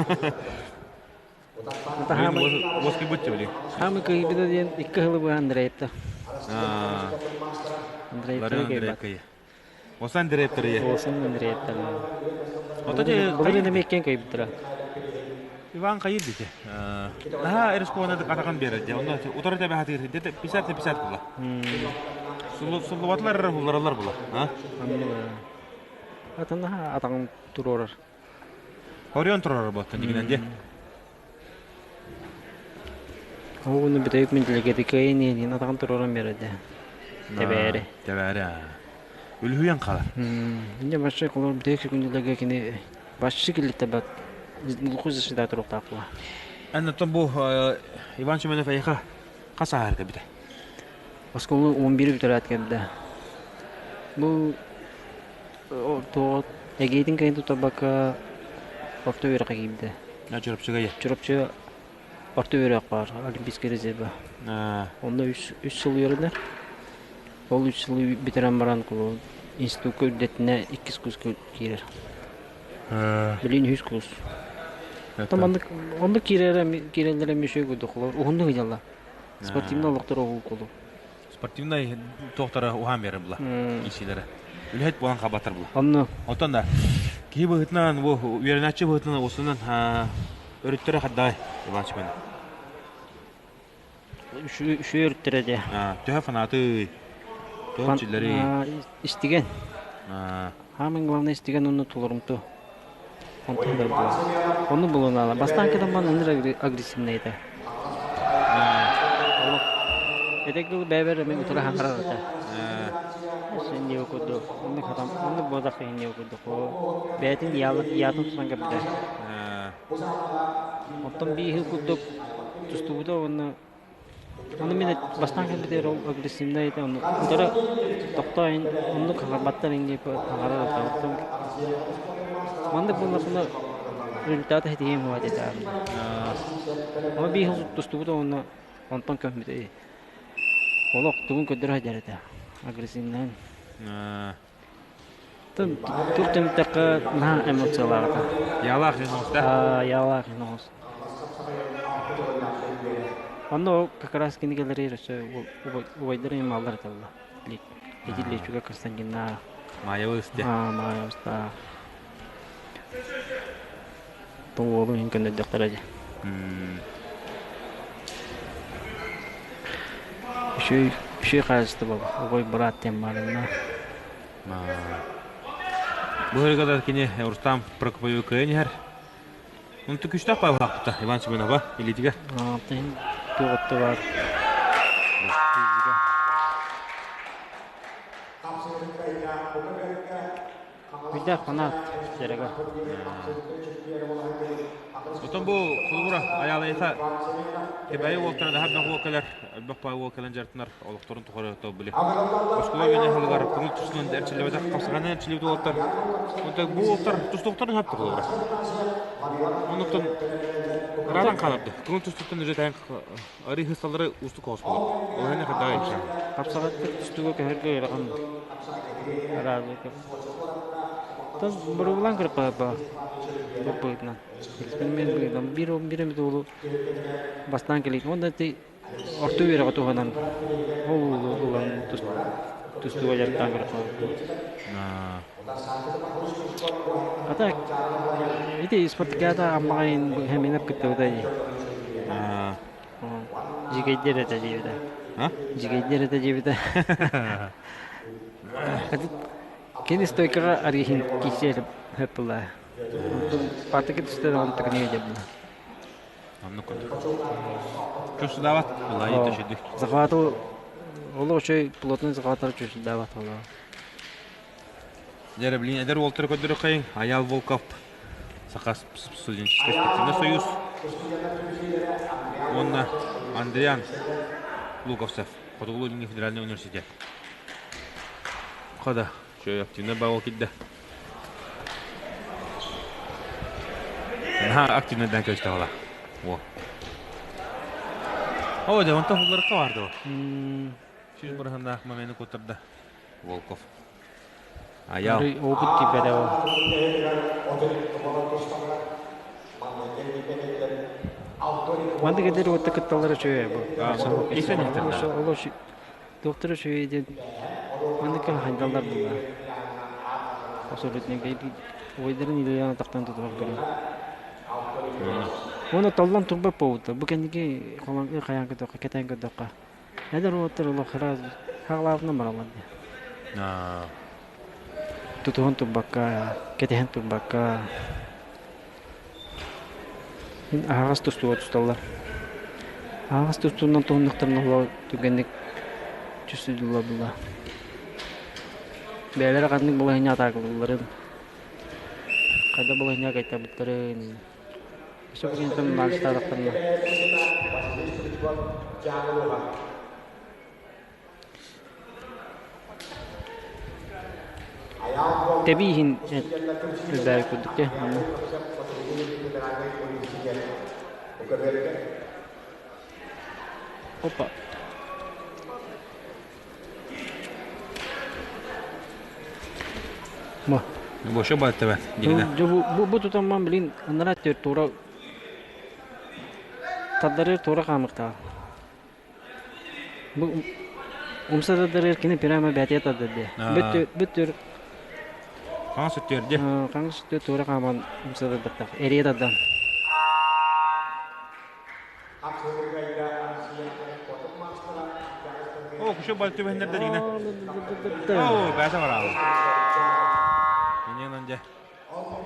S5: Воскибут били.
S7: Хамы кыйбыта диэн икки хылы бу Андреевта.
S5: Андреевта. Осан Андреевтар ие.
S7: Осан Андреевтар. Ото же былыр эме иккен кыйбыттара.
S5: Иван кайыр дите. Наха эрискуона атахан берер де. Онно утары тебе хатыр. Дете 50 50 була. Суллубатлар булларалар була. А?
S7: Атанаха атаң турорар.
S5: Орион турорар боттан дигинен де.
S7: Оғыны бітайып мен тілегеді кайын енин атаң туроран береді. Тебәрі.
S5: Тебәрі. Үлхүйен қалар.
S7: Инде башы колор бітайып күнділеге кені башы келетті бат. Лухуз шыда туруктаакла.
S5: Әннеттен бу Иван Семенов эйха қасағар бите.
S7: Осколу 11 бүтөрөт кебде. Бу то эгейтин кайын тутабака орто үөрөккө киирде.
S5: Чурапчыга е.
S7: Чурапчы орто үөрөк бар, Олимпийский резерва. Онда 3 жыл үөрөнөр. Ол 3 жыл битерен баран кулу институтка үрдетине 2 курс киирер. Билин 100 курс. Там онда киирер киирелер мүшө кудукулар. Ухунду гыжалла. Спортивный олоктор огул кулу.
S5: Спортивный тоқтары ухан берер була. Ишилere. Үлһәт болан хабатар була.
S7: Онно.
S5: Отон да киһи быһытынан бу үөрэнээччи быһытынан осунан өрүттөрө хаддай Иван Семенов.
S7: Үшү өрүттөрө де.
S5: Төһө фанаты, төһө чиллери.
S7: Истиген. Хамын главное истиген онну тулурумту. Онтон да була. Онну булунала. Бастан кеден бан ыныр агрессивный еді. Эдек бәбер мен утура хаңарар ата. Сен не окуду. Онны хатам, онны бодак не окуду. Бәтин ялык ятын тутан кепте. Оттон би кудук тустубуда онны Оны мен бастан кепте ол агрессивный еді. Онны утура токтойын, онны хаңарбаттар инге хаңарар ата. Оттон Манды булласына результаты хетием хуа деді. Ама би тустубуда онны онтон көммүтэ. Олох тугун көддөр хаджарата. Агрессивнан. Тын тук тәкка на эмоцияларга.
S5: Ялах жинос да.
S7: А, ялах жинос. Онно как раз кинигелери рөсө убайдыр им алдар талла. Лети лечуга Константина.
S5: Маябысты.
S7: А, маябысты. Тоолу инкенде доктор. Үшүй үшүй қайсты бол. Огой брат тем барына.
S5: Бу кини Рустам Прокопьев кыйын Унту күштәк бай хакта Иван Семенова илитиге.
S7: А, тен туготты бар. Үрдээх фанат дьарыга.
S5: Отон бу холобура Айаалайха Кэбээйи уолтара да элбэх уол кэлэр, элбэх паа уол кэлэн дьарыктанар олохторун тухары то били. Оскуола үөнэ сылыгар көҥүл тустунан эрчиллибэтэх хапсаҕайынан эрчиллибит уолаттар. Онтон бу уолтар тустуохтарын сөп холобура. Оннуктан ыраатан хааларды. Көҥүл тустууттан уже таһын арыы хысталлары уустук соҕус буолар. Ол иһин хайдаҕа илдьэ.
S7: Хапсаҕайдык тустууга көһөргө ыарахан араабыка. Тас боруобалаан көрөххө ба быһыытынан. Эксперимент быһыытынан биир биир эмит уолу бастаан кэлиит. Уонна ити орто үөрэҕи туһанан ол уолу ылан тустууга дьарыктаан көрөххө. Ата ити спартакиада Аммаҕайын хэминэп кыттыбыта дии. Дьигэйдэр этэ диэбитэ. Дьигэйдэр этэ диэбитэ. Кини стойкаҕа арыйын киирсиэр хөп буолла. Спартаки түстэ даҕаны тыкыныа диэбинэ.
S5: Оннук курдук. Чувствоват была и төшөдү.
S7: Захватыл олох үчүгэй плотный захваттар чувствоват олоо.
S5: Дьэ, блин, эдэр уолтары көрдөрөххөйүҥ. Айаал Волков, Саха студенческий спортивный союз уонна Андриан Луковцев, Хотугулуу-Илиҥҥи федеральный университет. Хада, үчүгэй активный баал киирдэ. Наһаа активнайдан көстө ола. О. О, дьэ, онтон хулларыкка баар дуо? Сүүс бырыһаннаах момены куттарда Волков. Аял.
S7: Опыт киирбэтэ ол. Маннык эдэр уотта кытталлара үчүгэй бу. Олох Доктор үчүгэй диэн маннык хайдаллар буолла. Абсолютно убайдарын илиилэрин атахтан тутуһар көрөн. Уонна толлон турбат буолбуттар. Бу кэнники холон хайаан көрдөххө, кэтээн көрдөххө. Эдэр уолаттар олох хаалаабынан бараллар дии. Тутуһан турбакка, кэтэһэн турбакка. Мин аһаҕас тустууга тусталлар. Аһаҕас тустуунан туһуннахтарына олох түргэнник түсүдүллэр буолла. Бэйэлэрэ ханнык балаһыанньа атаакалыылларын, хайдах балаһыанньаҕа кыайтарбыттарын өссө бу анализтаатахтарына. Тэбии иһин элбээбит курдук дии манна. Опа. Бу.
S5: Бу бааттаба дигина.
S7: Бу бу тутамман блин анараа түөр тура тардарыр тура хаамыктаах. Бу умса тардарыгар кини прямо бээтигэр тардырдыа. Бүт бүт
S5: Хаҥас өттүгэр дии.
S7: Хаҥас өттүгэр туора хааман умса тардыахтаах. Эрийэ тардан.
S5: О, кушо бал түбэһиннэрдэ дигинэ. О, бээтэ бараалы. Инен анжа.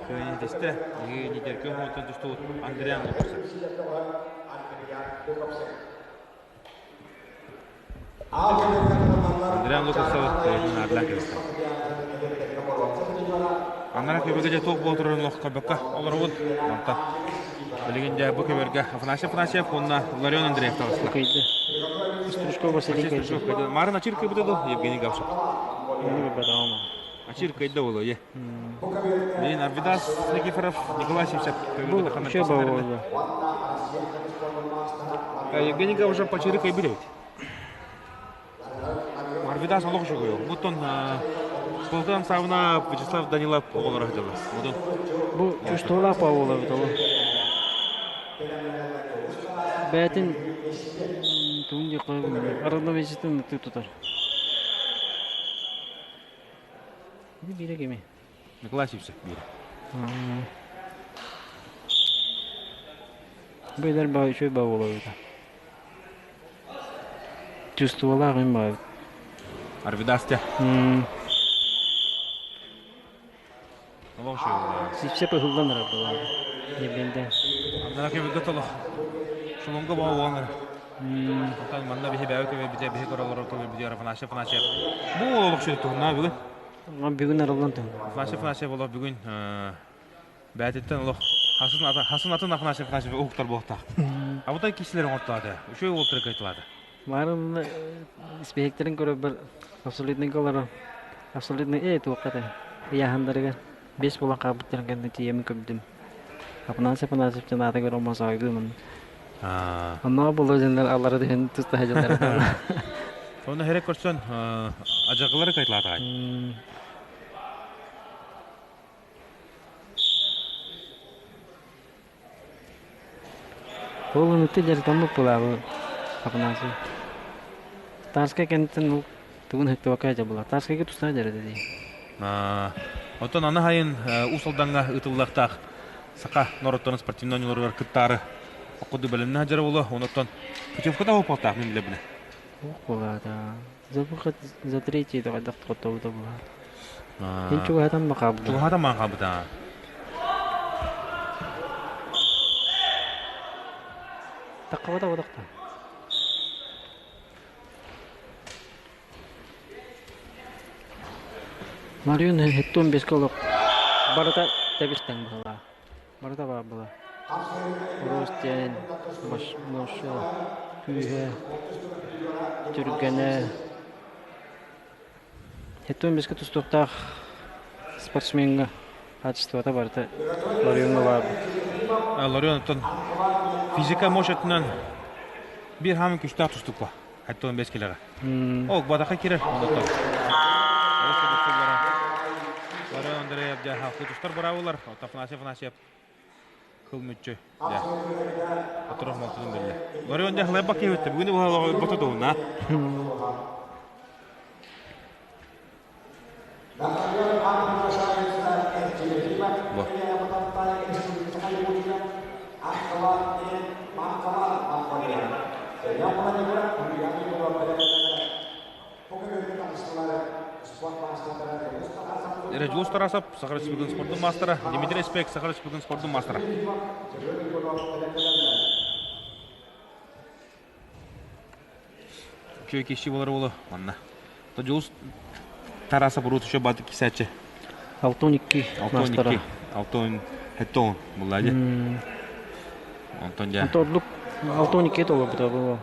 S5: Кыайын истэ. Биһиги нидеркө оҥоттон тустубут Андриан Луковцев. Андриан Луковцев кыайын наадалаан кэбистэ. Аннара көбөгө дьэ туох буола турарын олох көрбөккө олоробун. Онтон билигин дьэ бу көбөргө Афанасий Афанасьев уонна Ларион Андреев таҕыстылар.
S7: Кыйды. Стручков Василий кыйды.
S5: Марын Ачир кыйбыта ду Евгений Гавшев. Ачир кыйда боло, е. Блин, Арвидас Никифоров, Николай Сивцев.
S7: Бу үчүгэй буолла.
S5: Евгений уже почти кыйбыт эбит. Арвидас олох үчүгэй. Бутон Полтан Савна Вячеслав Данилов оҕолоро сылдьаллар. Бутун.
S7: Бу чувстволаах буола эбит ол. Бэйэтин тугун диэххэ равновесиетын ытыы тутар. Биирэ кими?
S5: Николай Сивцев биирэ.
S7: Бу эдэр баа үчүгэй баа буола эбит. Чувстволаах им баа.
S5: Арвидастя. Олох үчүгэй.
S7: Сивцев ыһыллан эрэр буолаа. Евгеньде.
S5: Аннара кебирге толох. Шулунга баа уоҥар. Онтон манна биһи бэйэ көбө бите биһи көрөлөр көбө бите Афанасьев Афанасьев. Бу олох үчүгэй туһунна бүгүн.
S7: Бүгүн арыллан туһун.
S5: Афанасьев Афанасьев олох бүгүн бээтиттэн олох хасын атын хасын атын Афанасьев Афанасьев уһуктар буолтаах. Абытай киһилэр оҥортоото. Үчүгэй уолтары кыайтылаата.
S7: Марын испиэһэктэрин көрөбөр абсолютный голору абсолютный э туохха этэ ыйааһындарыгар бес буолан хаалбыттарын кэннэ тиийэмин көрдүм. Афанасьев Афанасьев диэн аата көрө омосоойгуймун. Онно боло дьоннор аллара түһэн туста сылдьаллар.
S5: Онно хэрэг көрсөн ажагалары кайтылаатаҕай.
S7: Ол ыныты дьарытаммыт булаабы Афанасий. Тарскай кэнниттэн ол тугун хыттыбакка дьабыла. Тарскайга тустаа дьарыта дии.
S5: Оттон аны хайын Уус Алдаҥҥа ыытыллыахтаах саха норуоттарын спортивнай оонньууларыгар кыттаары оккуду бэлэмнээх дьара буолуо. Онуттан путевката уоппалтаах мин билэбинэ.
S7: Уох буолаата. За выход за третий хайдах хоттобута буолаата. Мин чугаһатан бакаабыта.
S5: Чугаһатан маахаабыта.
S7: Таққабата бодохта. Марион хеттон беске олох барыта тэбистең быһыла. Барыта баар була. Ростен, Моша, күүһэ, түргэнэ. Хеттон беске тустуохтаах спортсменга качествота барыта Ларионга баар.
S5: Ларион оттон физика мощатынан биир хаамын күштээх тустукла. Хаттон бес килеҕэ. Ол бадаха кирер онотон. Ларион Андреев дьэ халкы тустар быраабылар. Афанасьев Афанасьев кыл мүччү дьэ. Оторох малтытын биллэ. Ларион дьэ хлебак киһиттэ. Бүгүн бу бото туһуна. Бу. Жулус Тарасов, Саха Республикатын спордун маастара, Дмитрий Спек, Саха Республикатын спордун маастара. Үчүгэй киһи буолар уолу манна. То Дьулус Тарасов урут еще баты кисачы.
S7: 62 маастара.
S5: 62. Алтон хеттон булла дьэ. Онтон дьэ.
S7: Онторлук 62 толорбута бу.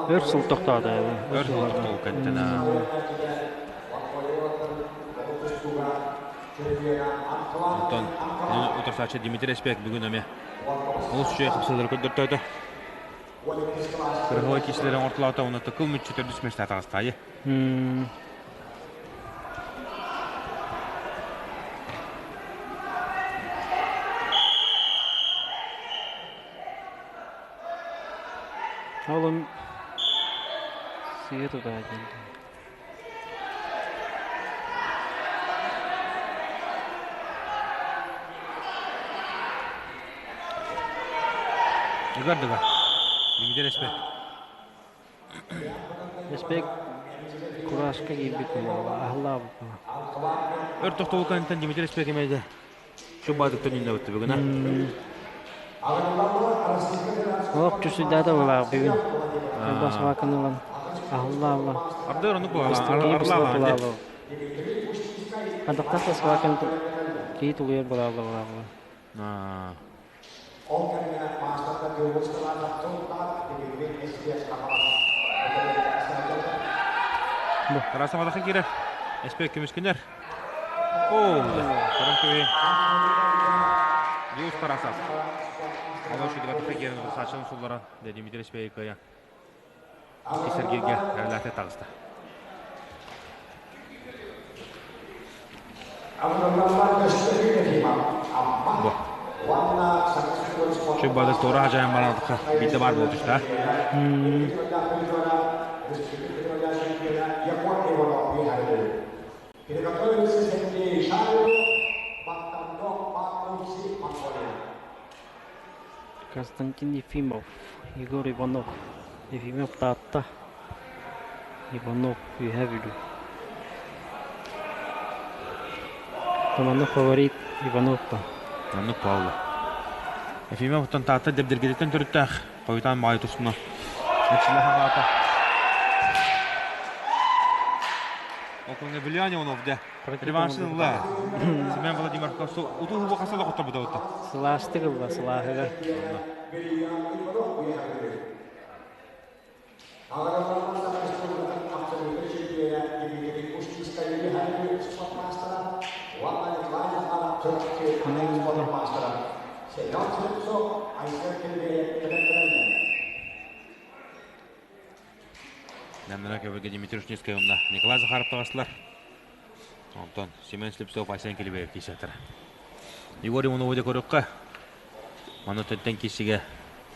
S7: Өр сыл тохтоото.
S5: Өр сыл тохтоо кэнтэн. Онтон утарсааччы Дмитрий Спек бүгүн эмиэ олус үчүгэй хапсыһыылары көрдөртөөтө. Кырыһылай киһилэрин оҥортолоото уонна тыкыл мүччү төрдүс миэстэ таҕыстаайы.
S7: Oğlum сыйа тутаа диэн.
S5: Ыгар дыгар. Дмитрий Эспек.
S7: Эспек кураашка киирбит аһыллаабыт.
S5: Өр тохтобул кэнниттэн Дмитрий Эспек эмээде Şu бадыктан үннэбитти бүгүн а.
S7: Олох чусуйдаата булаах бүгүн. Бас вакын ылан аһылла алла.
S5: Ардыр ону буолала.
S7: Хандактан тасвакын кии тулуйар булаалла булаалла.
S5: Тараса Малахы кирер. Эспек көмүскүнер. Оо, көрөн көйін. Диус Тарасов. Ала шүдіға тұқы керін сачын сулларан Дмитрий Эспек кыян. Кисергерге әрләте тағысты. Бу. Şu бады тора хажайын барадыққа бейті бар болды да.
S7: Константин Ефимов, Егор Иванов. Ефимов Таатта. Иванов Үөһээ Бүлүү. Маннык фаворит Иванов ба.
S5: Маннык Павло. Ефимов оттон Таатта дэбдиргэтиттэн төрүттээх. Хойутаан баҕайы тустуна. Эчилэ хаҥаата. Ол влияние онов дэ. Реваншын ылла. Семен Владимиров утуу хубу хаса да хотторбута бутта.
S7: Сылаастык ылла сылааһыгар.
S5: Нәмнәрә көбүгө Дмитрий Ушницкай уонна Николай Захаров таҕыстылар. Онтон Семен Слепцов Айсен Килибеев киисэтэр. Егор Иванову да көрүөххэ. Маны төттен киисигэ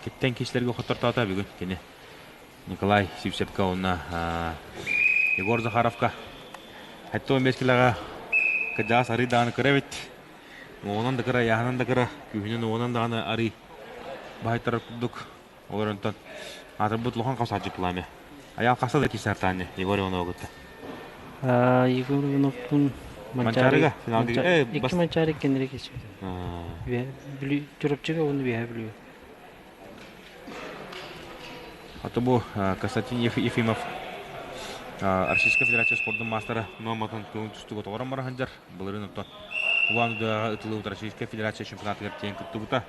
S5: киттен киисилерге хоттортоото бүгүн кини. Николай Сивцевка уонна Егор Захаровка 75 килоҕа кыдьаас арыы даҕаны кыра эбит. Уонан да кыра, яһанан да кыра, күүһүнэн уонан даҕаны арыы баһайтарар курдук. Ол онтон аатырбыт улахан хасааччы пламя. Аял хаса да кисартааны Егор Иванова кытта.
S7: Егор Ивановтун
S5: Манчаарыга финалга
S7: икки Манчаары кеннери кесипти. Бүлүү Чурапчыга уонна Үөһээ Бүлүү.
S5: Аты бу Константин Ефимов Российская Федерация спордун маастара Номатын көҥүл тустууга тоҕорон бара сылдьар. Былырыын оттон Улан-Удэҕэ ытыллыбыт Российская Федерация чемпионатыгар тиийэн кыттыбыта.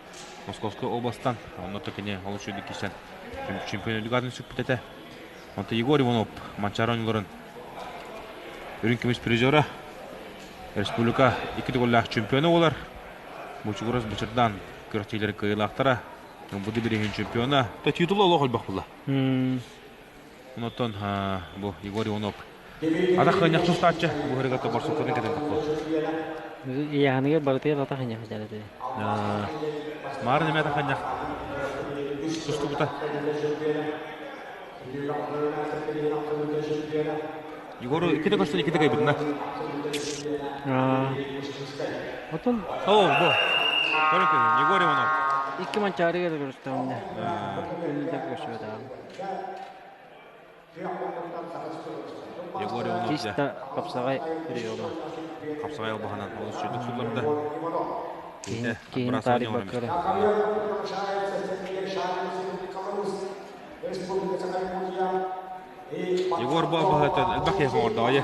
S5: Московскай областан, онно кини олус үчүгэй киирсэн чемпион атын сүкпүт этэ. Онтон Егор Иванов Манчаары оонньууларын үрүҥ көмүс призера, республика икки төгүллээх чемпиона буолар. Бучугурас Бычырдаан күрэхтэһиилэрин кыайыылаахтара, МВД бирииһин чемпиона. То титула олох элбэх буолла. Онтон бу Егор Иванов атах ханньах тустааччы бу ырыгата борсуккатын кэтэн тахпыт.
S7: Ыйааһыныгар барытыгар атах ханньах дьарыты.
S5: Маарын эмэ атах ханньах тустубута. Егору иккитэ көрсөн иккитэ кайбытына.
S7: Отон
S5: О, бу. Көрүн көрүн, Егор Иванов.
S7: Икки манчаарыга да көрүстөҕүнэ. Күнү көрсүбэтаҕым.
S5: Егор Иванов
S7: Чисто хапсаҕай приема.
S5: Хапсаҕай албаһынан олус сүрдүк сулларда.
S7: Киһини таарыйбакка эрэ.
S5: Егор бу албаһыттан элбэх киһи оҥордоҕо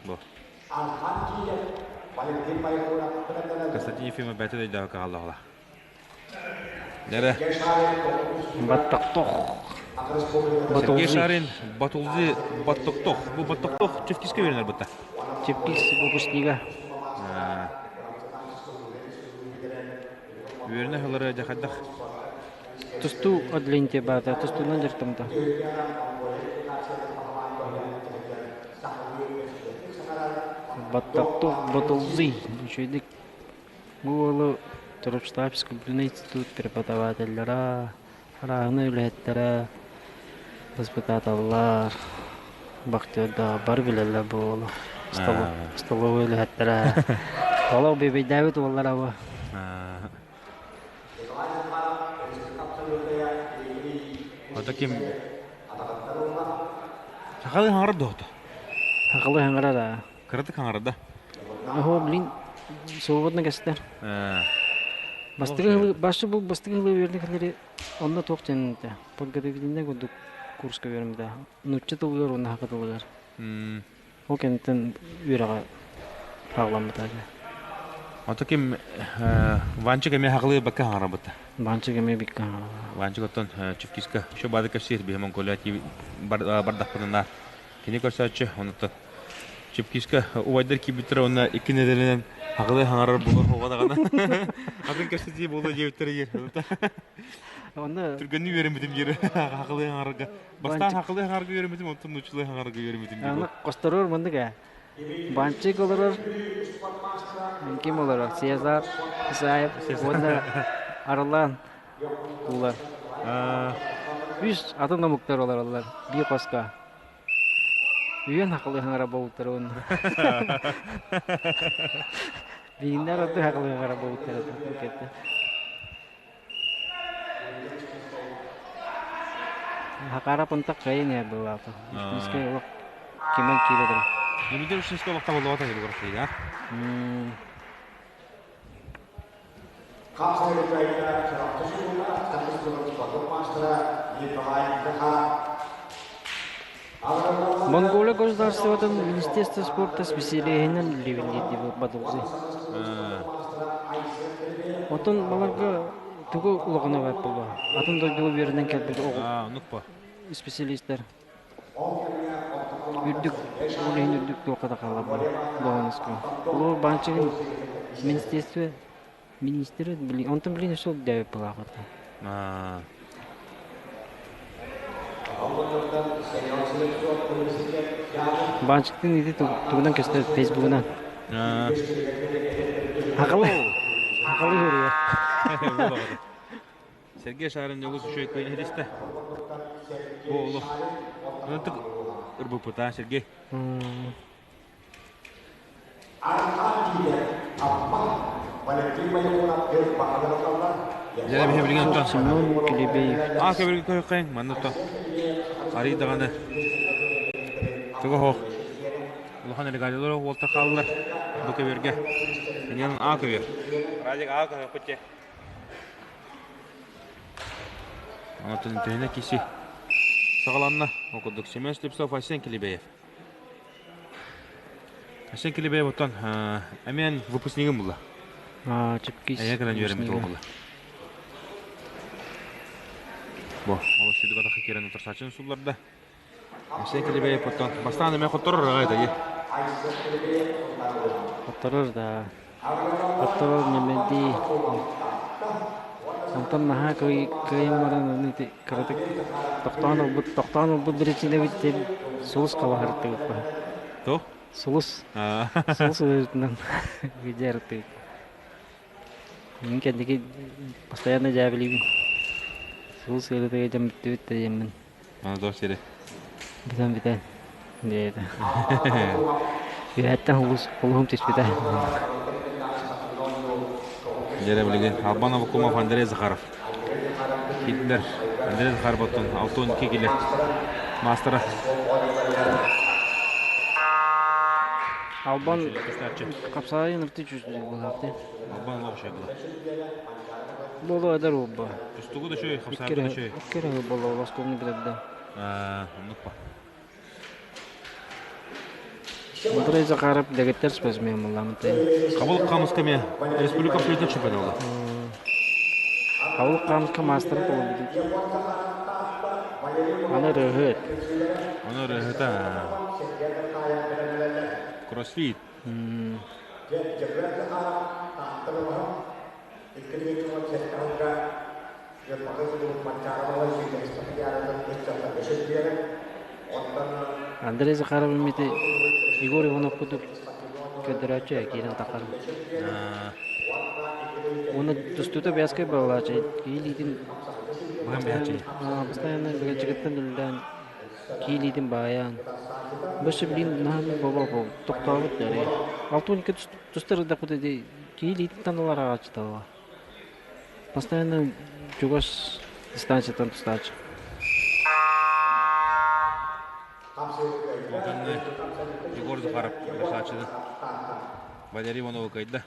S5: Бу. Константин Ефимов бэйэтэ да өйдөөбөккө хаалла. Нэрэ.
S7: Баттохтох.
S5: Сергей Шарин, Батулзи Баттохтох. Бу Баттохтох Чевкиске үөрэнэр бытта.
S7: Чевкис выпускнига.
S5: Үөрэнэ хылары дьахайдах.
S7: Тустуу отделение баата, тустуунан дьарыктаммыта. Баттохтох Батулзи үчүгэйдик Бу уолу Чурапчытааҕы физкультурнай институт преподавателлара, арааһынай үлэһиттэрэ, воспитателлар, бахтердар бары билэллэр бу уолу. Столовой үлэһиттэрэ. Олох бүөбэйдээбит уоллара бу.
S5: Ото ким Сахалыы хаҥарар дуо?
S7: Сахалыы хаҥарар да.
S5: Кыратык хаҥарда.
S7: Оһо, блин, свободно кэстэр. Бастыгы башы бу бастыгы хылы үөрдүк хылары онно туох дьэннэтэ. Подготовительный курдук курска үөрэммитэ. Нуучча тылыгар уонна саха тылыгар. Ол кэнниттэн үөрэҕэ хаалламмыта.
S5: Ото ким Ванчик эмиэ хахылыы бакка хаҥарабыта.
S7: Ванчик эмиэ бикка хаҥарабыта.
S5: Ванчик оттон Чевкиска еще бады кэпсиир биһи Монголия бардахпытына кини көрсөөччү онуттан Чепкиска убайдар киирбиттэрэ уонна икки нэдиэлэнэн хаҕылыы хаҥарар буолан оҕо даҕаны атын кэпсэтии буолуо диэбиттэрэ диир.
S7: Онно
S5: Түргэнник үөрэммитим диир хаҕылыы хаҥарарга. Бастаан хаҕылыы хаҥарарга үөрэммитим, онтон нууччалыы хаҥарарга үөрэммитим диир.
S7: Аны хосторуор мындык ээ. Банчик олорор, ким олорор? Цезар, Исаев уонна Арлан куулар. Үс атын омуктар олороллор биир хоско. Үйэн хакылыһыҥара боуттар уонна. Бииннэр ордук хакылыһыҥара боуттар этэ. Хакара пунтак кайын я была. Ушинская олох кимэн киирэ
S5: Дмитрий Ушинскай олохта болуота келгор
S7: Монголия государствотын Министерство спорта специалиһинэн үлэлиибин диир Бадылзы. Отон баларга тугу улахан эбээт буолуо. Атын дойдуга үөрэнэн кэлбит оҕо специалистар үрдүк ол иһин үрдүк туохха да хаалар дуоһунаска. Олор баанчыгын министерство министрэ били онтон билин өссө дээбит былаахата. Баанчыктын ити тугунан көстөр фейсбугунан. Хакалы хакалы суруйар.
S5: Сергей Шарин олус үчүгэй кыайан иһитистэ. Бу олох ынтык ырбыппыта Сергей. Дьэ биһи билигин оттон
S7: Семен Килибеев.
S5: Аа көбүргө көрөххөйүн манна оттон арый даҕаны тугу хоох улахан элегалилар уолта хааллар бу көбүргэ инен аа көбүр Радик аа көһөккүт же Онтон төһөнө киси саҕаланна. Ол курдук Семен Слепцов, Айсен Килибеев. Айсен Килибеев оттон эмиэн выпускнигым була.
S7: Чепкис.
S5: Эйэ кэлэн үөрэммит була. Бу, ол сүдүк атахы киирэн утарсааччыны сулларда. Айсен Килибеев оттон бастаан эмиэ хотторор аҕай да
S7: Хотторор да. Хотторор нэмэдии. Онтон наһаа кыайан баран аны ити кыратык тохтоон ылбыт тохтоон ылбыт биричиинэбит диэн сулус халаһыртыгыт
S5: Туох?
S7: Сулус. Сулус ыарыытынан видео Мин кэнники постоянно дьээбэлиибин. Сулус ыарыытыгар дьон бүттүбүт да диэммин.
S5: Аны туох сири?
S7: Бүтэн бүтэн диэтэ. Үөһэттэн улус улуһум түспүтэ.
S5: Дьэрэ билигин Албан Авакумов Андрей Захаров. Киирдилэр. Андрей Захаров оттон 62 киле маастара.
S7: Албан хапсаайын ырты чүс буолаахты.
S5: Албан олох үчүгэй була.
S7: Боло эдэр уолба.
S5: Тустугу да үчүгэй, хапсаайын да үчүгэй.
S7: Икки боло лоскуолны билэрдэ.
S5: Оннук па.
S7: Андрей Захаров дэгиттэр спортсмен булламытай.
S5: Кабыл Камыска ме республика президент чемпионы болды.
S7: Кабыл Камыска мастер болду. Аны рыһыт.
S5: Аны рыһыта. Кроссфит.
S7: Андрей Захаров эмити Егор Иванов курдук көрдөрөөччү киирэн тахар. Уонна тустуута бэскэй балаачы киилиитин постоянно бэгэччигиттэн үлэлээн киилиитин баайан бөссө билин наһаа бобо тохтообут дары 6-12 тустар ырдаппыт ити киилиитин таналар аҕаччыталла Постоянно чугас дистанцияттан тустааччы.
S5: Улаханны Егор Захаров бырахааччыны Валерий Ивановы кыайда.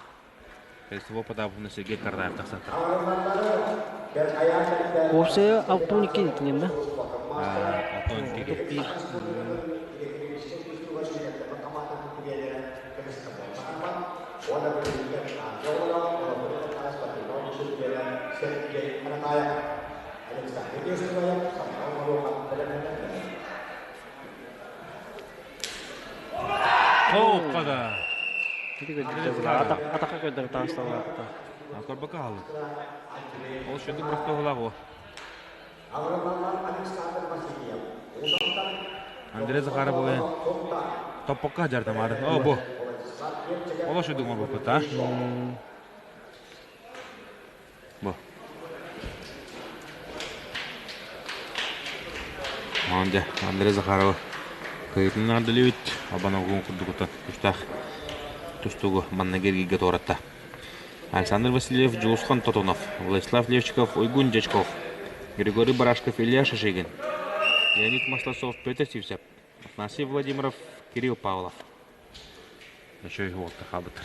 S5: Христофор Потаповны Сергей Карнаев тахсан
S7: Уопсайа 6-12 итинем да?
S5: 6-12.
S7: Биир.
S5: Тоққада.
S7: Атака көрдөр таасталаата.
S5: Көрбөкө хаалла. Ол шөтүк бырахтыылаах о. Андрей Захаров буолан топпокко жардамаары. О, бу. Оло шөтүк оҥорбуппут, а? Бу. Онде Андрей Захарова кыйытын ардылыбит. Албан курдугута күстаах тустугу манна киргиге туоратта. Александр Васильев, Дьулусхан Тотонов, Владислав Левчиков, Уйгун Дьячков, Григорий Барашков, Илья Шишигин, Леонид Масласов, Петр Сивцев, Афанасий Владимиров, Кирилл Павлов. Үчүгэй уолта хаалбыттар.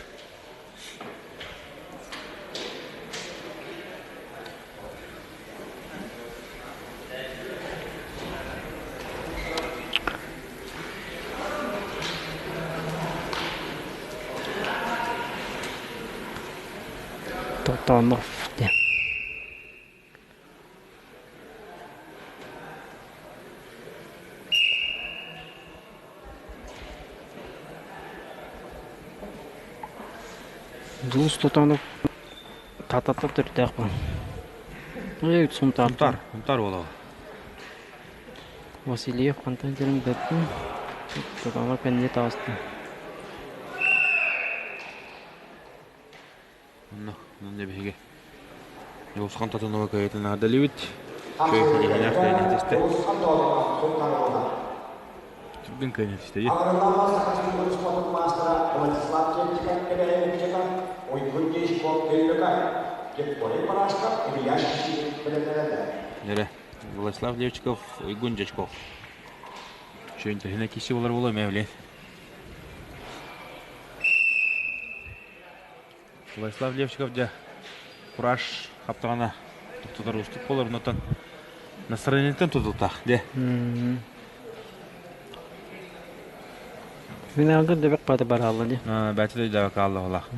S7: Тотонов диэн. Дьулус Тотонов Татата төрүттээх буолан. Сунтаар.
S5: Сунтаар, Сунтаар уола.
S7: Васильев хантан кэлэн бэртин Тотонов кэннэ таҕыста.
S5: Онно, онно биһиги Дьулусхан Тотонова кыайыытын наадалыыбыт. Чөй иһинээх кыайан түстэ. Түргэн кыайан түстэ. Нere? Владислав Левчиков, Уйгун Дьячков. Чөйүн тэһинэ киси болар боло мэ Владислав Левчиков дьэ кураж хаптаҕына тутар уустук буолар онтон настроениеттан тутултаах дьэ.
S7: Финалга дөбөк баты баралла ди.
S5: Бәти да дөбөк алла олах.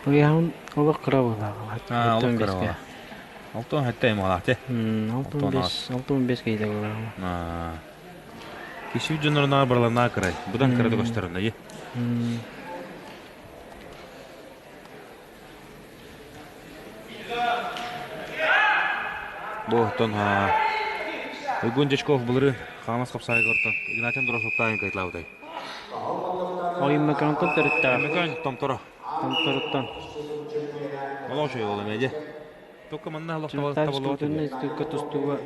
S7: Уяһын олох кыра буолаах.
S5: Олох кыра буолаах. Алтон хэттэй буолаах те.
S7: 65 кейде буолаах.
S5: Киши дьоннорунаа барыларнаа кырай. Будан кыра да көстөрүнэ е. Бу оттон Уйгун Дьячков былырыын Хаҥалас хапсаайга ортон Игнатий Андрошевтаайын кайтлаабытай.
S7: Оймөкөөнтөн төрүттээх.
S5: Оймөкөөн Томторо.
S7: Томторуттан.
S5: Олох үчүгэй буолла эмиэ дьэ. Только манна олох табыллыбат.
S7: Институтка тустууга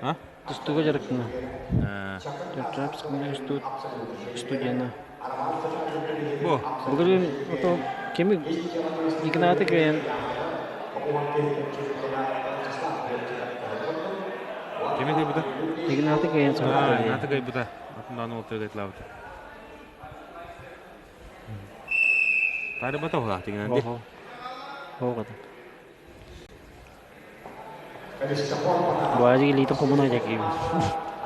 S5: А?
S7: Тустууга дьарыктана. Чапчапская институт студена.
S5: Бу.
S7: Былырыын ото кими Игнаты кыайан
S5: Кими кыайбыта?
S7: Игнаты кыайан
S5: А, Игнаты кыайбыта. Атындаан уолтуга кыайталаабыта. Таарыбата уһулаах тигинэн ди.
S7: Оҕото. Баажы илиитин хомуна дьэкиим.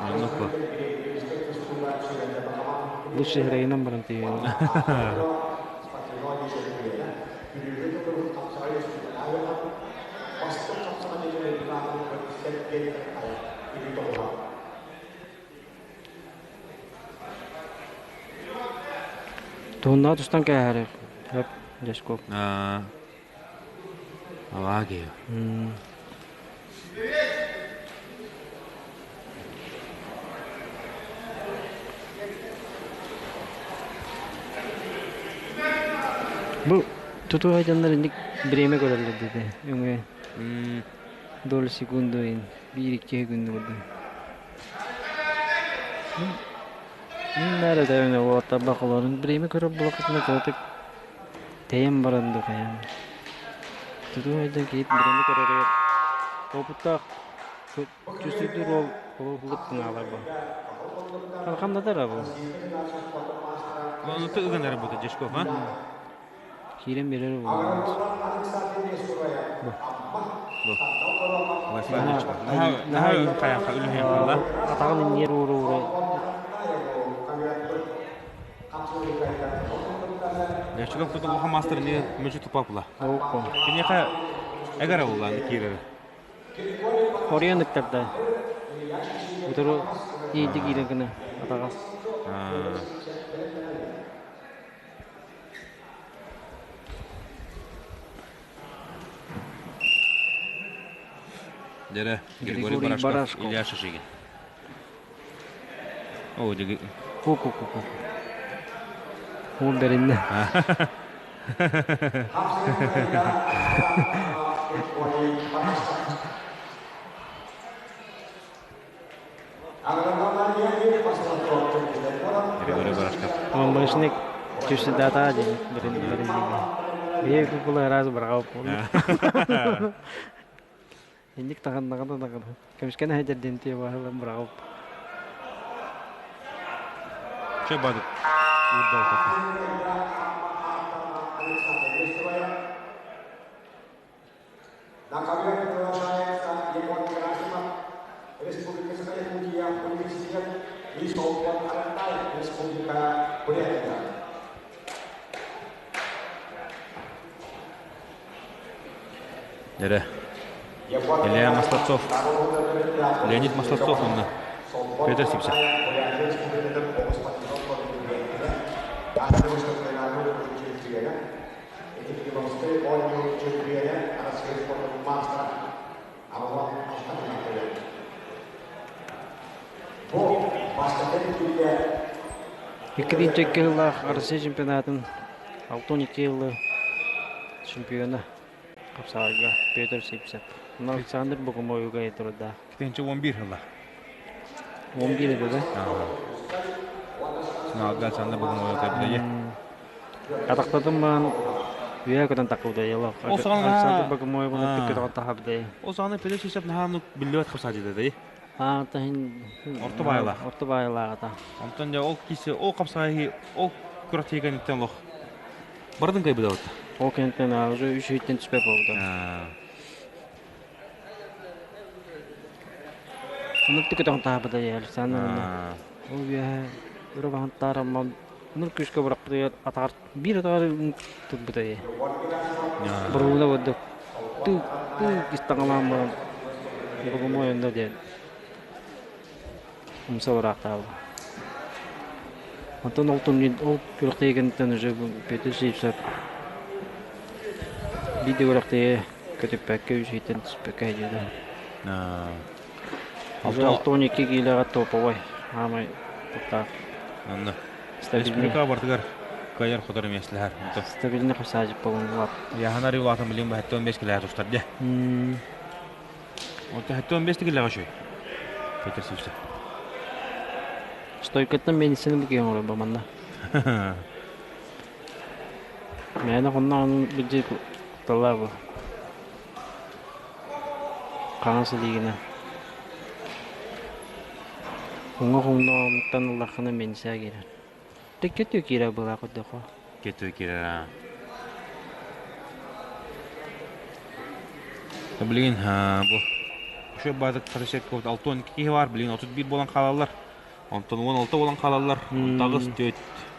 S5: Оннук бу.
S7: Лучше сирэйинэн баран тиийэн. Туһуннаах тустан кээһэри. Хөп, Дьэскоп.
S5: Аваа киһи.
S7: Бу тутуу айданнар инник бириэмэ көрөллөр диэтэ. Өҥө доля секунду биир-икки күн курдук. Мин да уоттар бакаларын бириэмэ көрөр буолаххытына кыратык тэйэн баран да хайаан. Тутуу айдан киһит бириэмэ көрөрүгэр опыттаах чувствуйдуур уол олох тыҥаалар бу. Халхамнатар бу.
S5: Ону ыган эрэ бута Дьячков, а?
S7: Киирэн биэрэр буолуо. Бу.
S5: Бу. Владислав Дьячков. Наһаа хайаха үлүһүйэн хаалла.
S7: Атаҕын инниэр уура-уура.
S5: Дьячков куту улахан маастар эмиэ мүчү тупа була.
S7: Оокко.
S5: Киниэхэ эгэрэ буллааны киирэрэ.
S7: Хоруйан ыктарда. Утуру иити киирэн гына атаҕа.
S5: Дьэрэ, Григорий Барашков, Илья Шишигин. О, диги.
S7: Ку-ку-ку-ку. Уун бэриннэ.
S5: Григорий Барашков.
S7: Мамбашник түсүдата диэн бэрин бэрин Биһиги кукула ыраас быраҕа буолла. Инник таҕыннаҕына даҕаны көмүскэнэ сылдьар диэн тиэ баһылан быраҕып.
S5: Че бадык?
S2: На ковер приглашается Егор Герасимов, Республика Саха-Якутия, университет и Солтан Республика Бурятия.
S5: Эрэ. Илья Масловцов, Леонид Масловцов уонна Петр Сипсев.
S7: Икки сыллаах Россия чемпионатын 62 сылы чемпиона хапсаҕайга Петр Сипсев. Александр Богомоевга турда.
S5: Китинчи 11 сылла.
S7: 11 еді да?
S5: Финалга Александр Богомоев кэлбитэ.
S7: Атахтатым баан үйэ көтөн такылда ялах. Александр Богомоев түккө тахабды.
S5: Ол саҕана Петр Сипсев наһаа биллибэт хапсааччы да.
S7: Аа таһын
S5: Орто баайылаах.
S7: Орто баайылаах ата.
S5: Онтон дьэ ол киси ол хапсаайы ол күрэхтэһиигэ иттен олох бардын кайбыда
S7: Ол кэнтэн уже үч үйттен түспэт болду. Оннук түкөтөн таабыда я Александр. Ол үөһэ өрө баһантаараммам нур күүскэ бырахпытыгар атаҕар биир атаҕар турбута ээ. Боруна курдук тык тык истаҥалаан баран богомой онно диэн умса бараахтаабыт. Онтон ол турнир ол күрэхтэһии кэнниттэн уже Петр Сивцев биир да күрэхтэһии көтүппэккэ үс ыйтан түспэккэ сылдьыбыта. Уже 62 киилэҕэ топовой хаамай туттаах.
S5: Онно республика бартыгар кыайар хотор миэстэлэһэр.
S7: Стабильный хапсаажып болон
S5: Яһанар улаатан билин бу 15 килэһэ тустар дьэ. Онто 75 килэҕэ үчүгэй. Петр Сивцев.
S7: Стойкаттан медицина бу киһи оҥорор манна. Мээнэ хонноҕун билдьи кутталлаах бу. Хаҥас илиигинэн. Уҥа хонноҕуттан ыллаххына менсээ киирэр. Кетүү киирэр былаа курдук.
S5: Кетүү киирэр. Билигин бу Үшө баазык Сарышек 62 киһи бар, билигин 31 буолан хаалаллар. Онтон 16 буолан хаалаллар. 9 4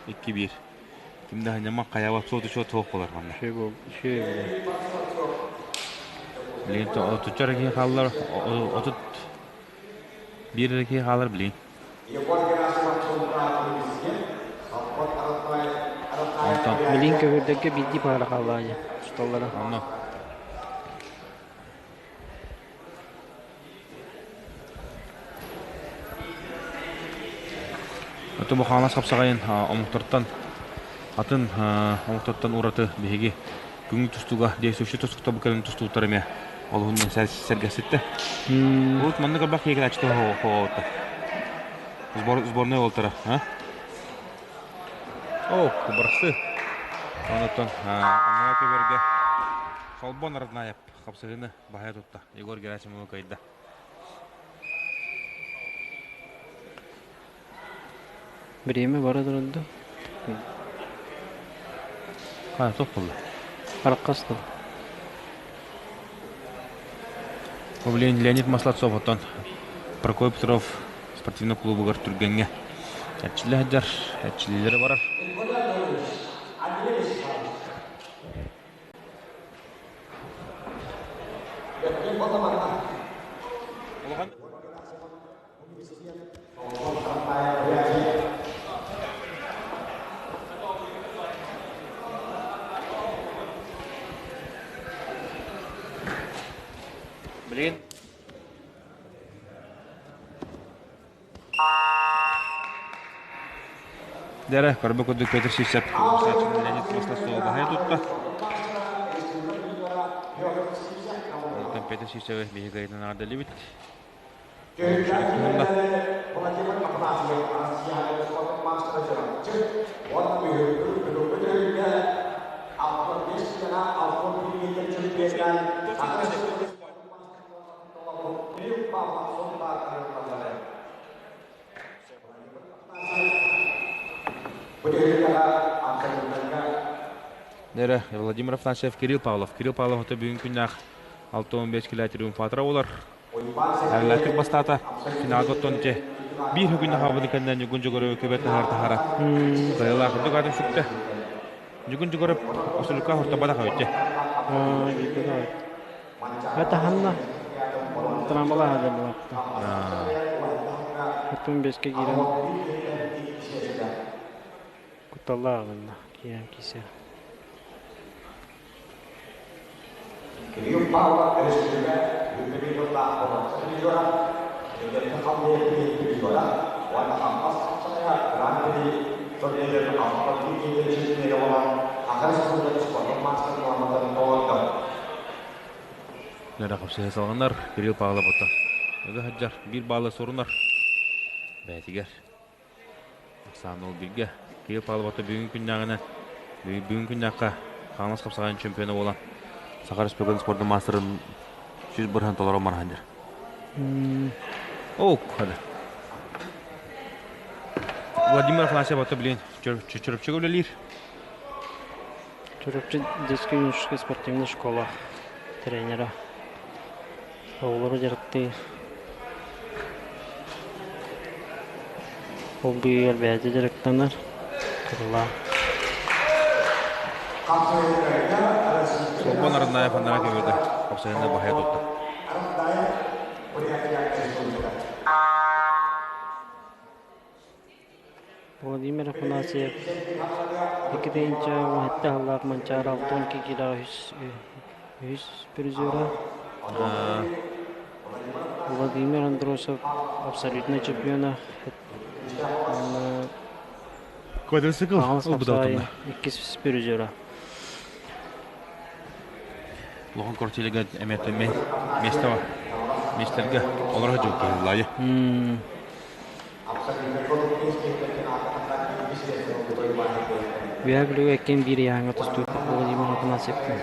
S5: 2 1. Ким да ханьама хайабат суоту суот суох болар манна. Билигин 34 киһи хааллар, 31 киһи хаалар билигин. Онтон
S7: Билин көбүрдэргэ биирдии паара хааллаҕа дии тусталлара.
S5: Онно. Ото бу хаалас хапсаҕайын омуктартан атын омуктартан ураты биһиги күҥҥү тустууга действующий тустууктар бу кэлин тустууктар эмиэ олуһун сэргэситтэ. Урут маннык элбэх киһи хоҕоотта. Сборная уолтара, а? О, бырахсы. Онтон аннара көбөргө Холбон Роднаев хапсыһыны баһайа тутта. Егор Герасимовы кыайда.
S7: Бириэмэ бара турда.
S5: Хаа, туох буолла?
S7: Араххас тыл.
S5: Блин, Леонид Маслацов оттон Прокопий Петров спортивный клубугар түргэҥҥэ эрчиллэ сылдьар, эрчиллиилэрэ барар. Блин. Дэрэ, көрбө курдук Петр Сивцев Леонид Маслацова баһайа тутта. Онтон Петр Сивцевы биһиги ыйытан аҕардалыбыт. Нэрэ Владимир Афанасьев, Кирилл Павлов. Кирилл Павлов это бүгүн күннээх 65 килэ триумфатора болар. Эрэллээхтик бастаата. Финалга оттон дьэ биир күннэ хаалбытын кэннэ Ньугун Дьөгүөрү көбө таһаар таһара. Кыайыылаах үрдүк аатын сүктэ. Ньугун Дьөгүөрү Осулукка хортобатах эбит дьэ.
S7: Аа, Атаһанна трамбалаһа да булапта. Потом беске киирэн кутталлаах гынна киирэн кисе.
S2: Кирилл Павлов өрөспүүбүлүкэ үрдүк призера, Эдэркэ халлыйа призера уонна Хампас хапсаҕайа Гран-при турнирын алта киһи чемпионэ буолан Саха Республикатын спордун маастарын нуорматын толордо.
S5: Нөрэ хапсыһа салҕанар Кирилл Павлов оттон ыга сылдьар биир баалы сурунар бэйэтигэр Ахсаан ол бииргэ Кирилл Павлов ото бүгүн күннээҕинэ бүгүн күннээххэ Хаҥалас хапсаҕайын чемпиона буолан Саха Республикатын спордун маастарын 100% толорон баран дьэр. Ок, хады. Владимир Афанасьев ото билин Чөрөпчүгэ үлэлиир.
S7: Чөрөпчү детская юношеская спортивная школа тренера. Оҕолору дьарыктыыр. Ол быыһыгар бэйэтэ дьарыктанар. Кыралаах.
S5: Чолбон Арнаев аннара көбүрдэ. Хапсайына баһайа тутта.
S7: Владимир Афанасьев икки тыһыынча уон сыллаах Манчаары 62 киилэҕэ үһүс призера. Владимир Андросов абсолютнай чемпиона.
S5: Квадроцикл
S7: ылбыта иккис призера.
S5: Улахан квартирага эмиэ место бар. Местерге олорор жыл киһи
S7: Үөһээ Бүлүүгэ иккиэн биир ыйааһыҥҥа тустубуппут Владимир Афанасьевтыын.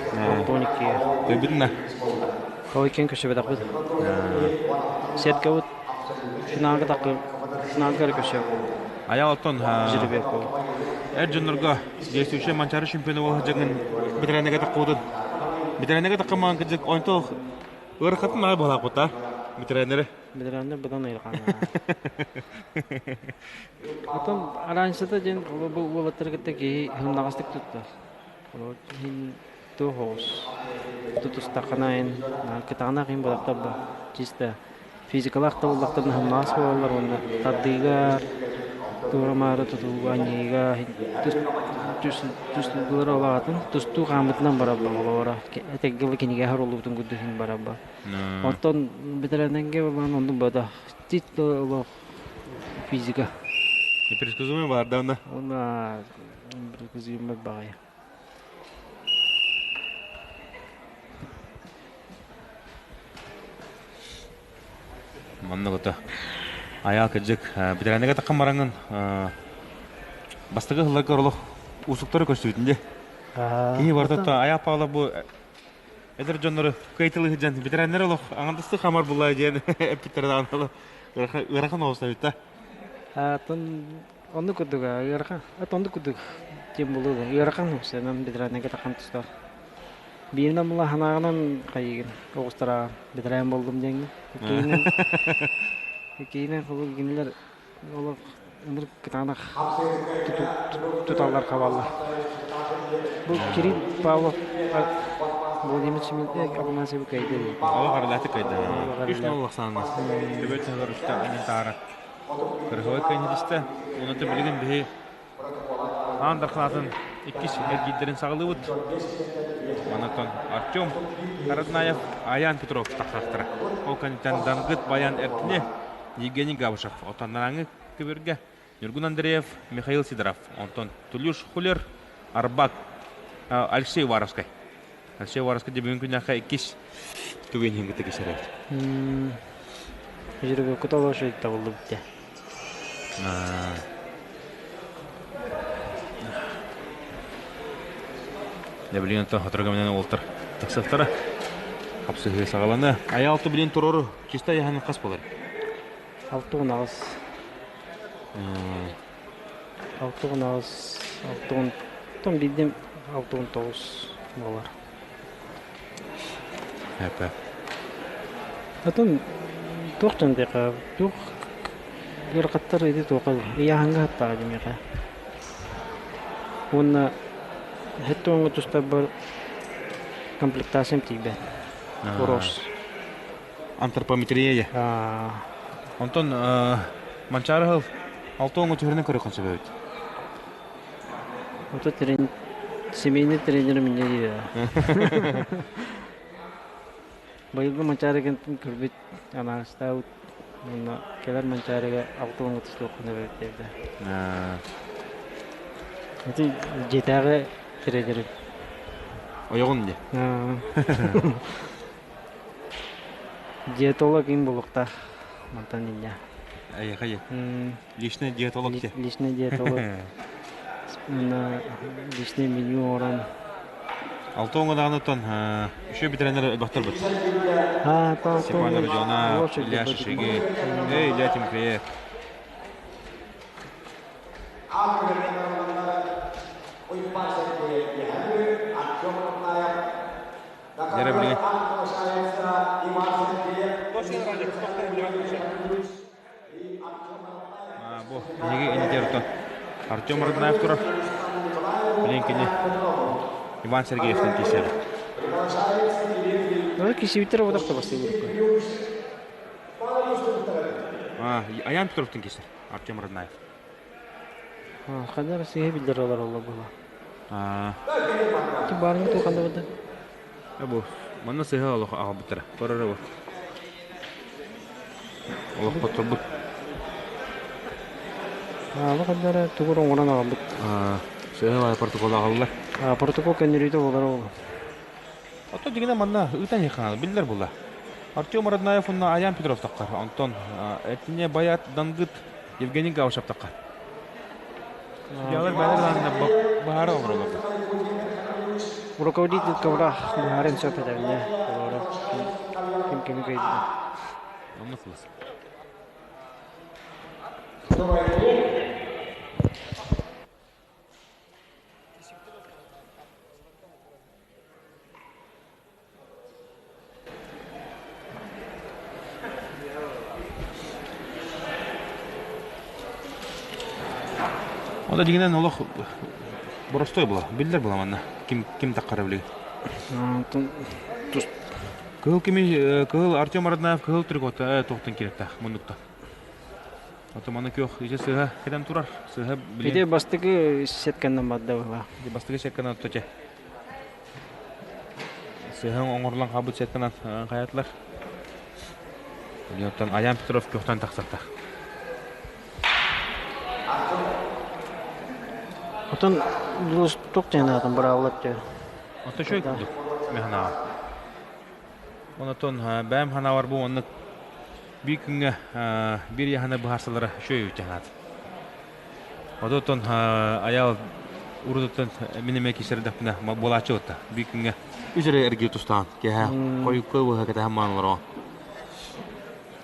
S7: 62-гэ.
S5: Көбүтүнэ?
S7: Ол иккиэн көрсүбэтэхпит. Сеткабыт финалга такы финалга эрэ көрсүөк
S5: Аял оттон
S7: жеребьевка буолбут.
S5: Эр дьоннорго действующий Манчаары чемпиона буола сылдьаҥҥын бэтэрээннэргэ таккыбытын бэтэрээннэргэ таккамаан кырдьык онто ыарахатын аҕай быһалаахпыт а бэтэрээннэри
S7: Бэтэрээннэр быдан ыйырҕааннара. Оттон араанчыта диэн бу уолаттары кытта киһи сымнаҕастык туттар. Иһин туох оҕус тутустаххына эн кытаанах иһин бодохтор да чисто физикалаах да буоллахтарына сымнаҕас буолаллар уонна тардыыга туора-маары тутууга анньыыга тус улаатын тустуу хааммытынан бараллар олоро этэргэ кинигэ оһоруллубутун курдук иһин бараллар. Оттон бэтэрээннэргэ буоллаҕына оннук буолбатах. Чисто олох физика.
S5: Непредсказуемый баар да онно?
S7: Уонна непредсказуемый баҕайы.
S5: Маннык ото айаал кырдьык бэтэрээннэргэ таххан бараҥҥын бастакы сылларга олох уустуктары көрсүбүтүн дии. Киһи барыта айаал Павлов бу Эдэр дьоннору кыайтылыы сылдьан бэтэрээннэр олох аҥардастыы хамар буллаа диэн эппиттэрэ даҕаны ыарахан оҕус эбит да.
S7: Атын оннук курдук ыарахан ат оннук курдук диэн буолуо да ыарахан оҕус бэтэрээннэргэ тахан тустар. Бииринэн була санааҕынан хайыгын оҕустара бэтэрээн буоллум диэҥҥин. Иккиһинэн иккиһинэн холобур кинилэр олох ынырык кытаанах туталлар хабаллар. Бу Кирилл Павлов Владимир Семенович Афанасьевы кыайда дии.
S5: Олох арылаатык кыайда. Үс нол ахсаанна. Төбөт саһылар үстэ анньын таара. Кырыһовой кыайын Онон билигин биһи Аан Дархан иккис эргиирдэрин саҕалыыбыт. Манатон Артем Хараднаев, Аян Петров тахсахтара. Ол кэнниттэн Дангыт Баян Эртине, Евгений Габышев. Оттон нарааҥы көбүргэ Ньургун Андреев, Михаил Сидоров. Онтон Тулюш Хулер, Арбак, Алексей Уваровскай. Алексей Уваровскай бүгүн күннээххэ иккис түгэн иһин кытта кисэрээт.
S7: Жеребьевка толошуй табыллыбыт дии.
S5: Дьэ билигин оттон сотору кэминэн уолтар тахсыахтара. Хапсыһыы саҕалана. Айаалты билин турору чисто айаһын хас буолар?
S7: 6-18. 6-18, 6 тон билдим 6-19 буолар.
S5: Эпэ.
S7: Атын туох дьон туох ыарахаттар ити туоха ыйааһыҥҥа хаттаҕа димиэхэ. Уонна хэттэ уоҥҥа тустарбар комплектациям тиийбэт. Урос.
S5: Антропометрия. Онтон Манчаары хыл алты оҥо түһэринэн көрөххүн сөп эбит.
S7: Ото трен семейный тренер мине диир. Быйылгы Манчаарыгын көрбүт анаастаабыт уонна кэлэр Манчаарыга алты оҥо тустуоххун эбит диэбитэ. Ити дьиэтээҕи тренерим.
S5: Ойоҕун дии.
S7: Диетолог им булуктаах мантан инньэ.
S5: Эйэхэ Личный диетолог те.
S7: Личный диетолог. Личный меню оҥорон.
S5: Алта оҥо даҕаны оттон үчүгэй бэтэрэннэр элбэхтэр бут. Степан Родионов, Илья Шишигин, Илья Тимофеев. Дьэрэ билигин. Бу биһиги инитиэртэн Артем Роднаев турар. Билигин кини Иван Сергеевтэн киирсэр.
S7: Ну, кисибиттер ободох табастыыбыт.
S5: Аян Петровтан киирсэр Артем Роднаев.
S7: Ханна Россия биллэр олороллор буолла. Ти баарыҥа туох ханна барда?
S5: Бу манна сыһа олох аҕалбыттара. Көрөр бу. Олох хотторбут.
S7: Аалы ханнара тугур оҥорон аҕалбыт.
S5: Сыһа протокол аҕаллар.
S7: Протокол көннөрүүтэ буолар ол.
S5: Ото дигинэ манна ыытан иһихана биллэр була. Артем Роднаев уонна Аян Петров таххар. Онтон этине Баят Дангыт Евгений Гаушев таххар. Судьялар бэйэлэр баһаара олороллор.
S7: Руководитель ковра баһаарын сөп этэринэ олоро ким кими кыйдыга.
S5: Онно кылыс. Онно дьиҥинэн олох боростуой була, биллэр була манна ким ким таххара билигин. Кыһыл кими кыһыл Артем Роднаев кыһыл трикота туохтан киирэттээх муннукта. Ото маны күөх иче сыһа кэтэн турар. Сыһа
S7: билин. Ити бастакы сетканнан барда была.
S5: Бастакы сетканан отто Сыһан оҥорлон хаалбыт сетканан хайатылар. Оттон Аян Петров күөхтэн тахсарта.
S7: Отон туох диэн аатын быраабылар диэ.
S5: Ото шөй курдук механаа. Онотон бэйэм ханаабар бу оннук биир күҥҥэ биир яһаны быһаарсалара шөй үтэ Ототтон айаал урутуттан мин эмиэ кисэрдэхпинэ буолааччы отта биир күҥҥэ үс эрэ эргиир тустаан киэһэ хойукка быһа кэтэһэн маан олороҕун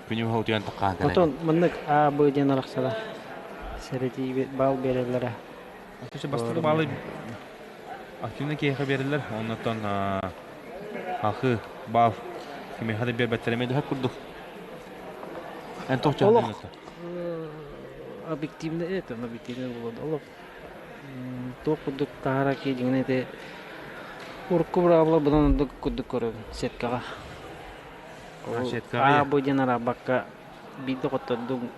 S5: күнү быһа утуйан таххаан кэлэн
S7: Отон маннык А, Б диэн арахсара сэрэтии баал биэрэллэрэ.
S5: Отуча бастакы баалы активно киһиэхэ биэрэллэр оннуттан халхы баал кимиэхэ да биэрбэттэр эмиэ дөһөп курдук эн туох
S7: Олох объективно это объективно буолуо олох туох курдук таһара киирдиҥинэ ити урукку быраабыла быдан ордук курдук көрөбүн сеткаҕа
S5: сеткаҕа
S7: А бу диэн араабакка биирдэ хоттордум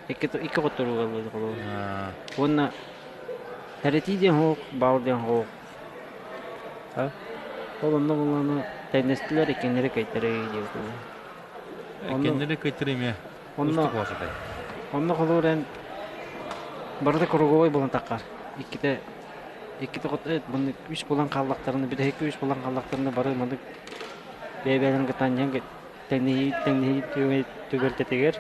S7: икки икки хотторууга ыллыыр холобур уонна эрэтии диэн суох баал диэн суох ол онно буллаҕына тэҥнэстилэр иккиэннэри кыайтарыы диэбит
S5: Иккиэннэри кыайтарыы эмиэ
S7: Онно онно холобур эн барыта круговой буолан таххар. Иккитэ иккитэ маннык үс буолан хааллахтарына бүтэһиккэ үс буолан хааллахтарына бары маннык бэйэ-бэйэлэрин кытта анньан тэҥнэһии тэҥнэһии түбэлтэтигэр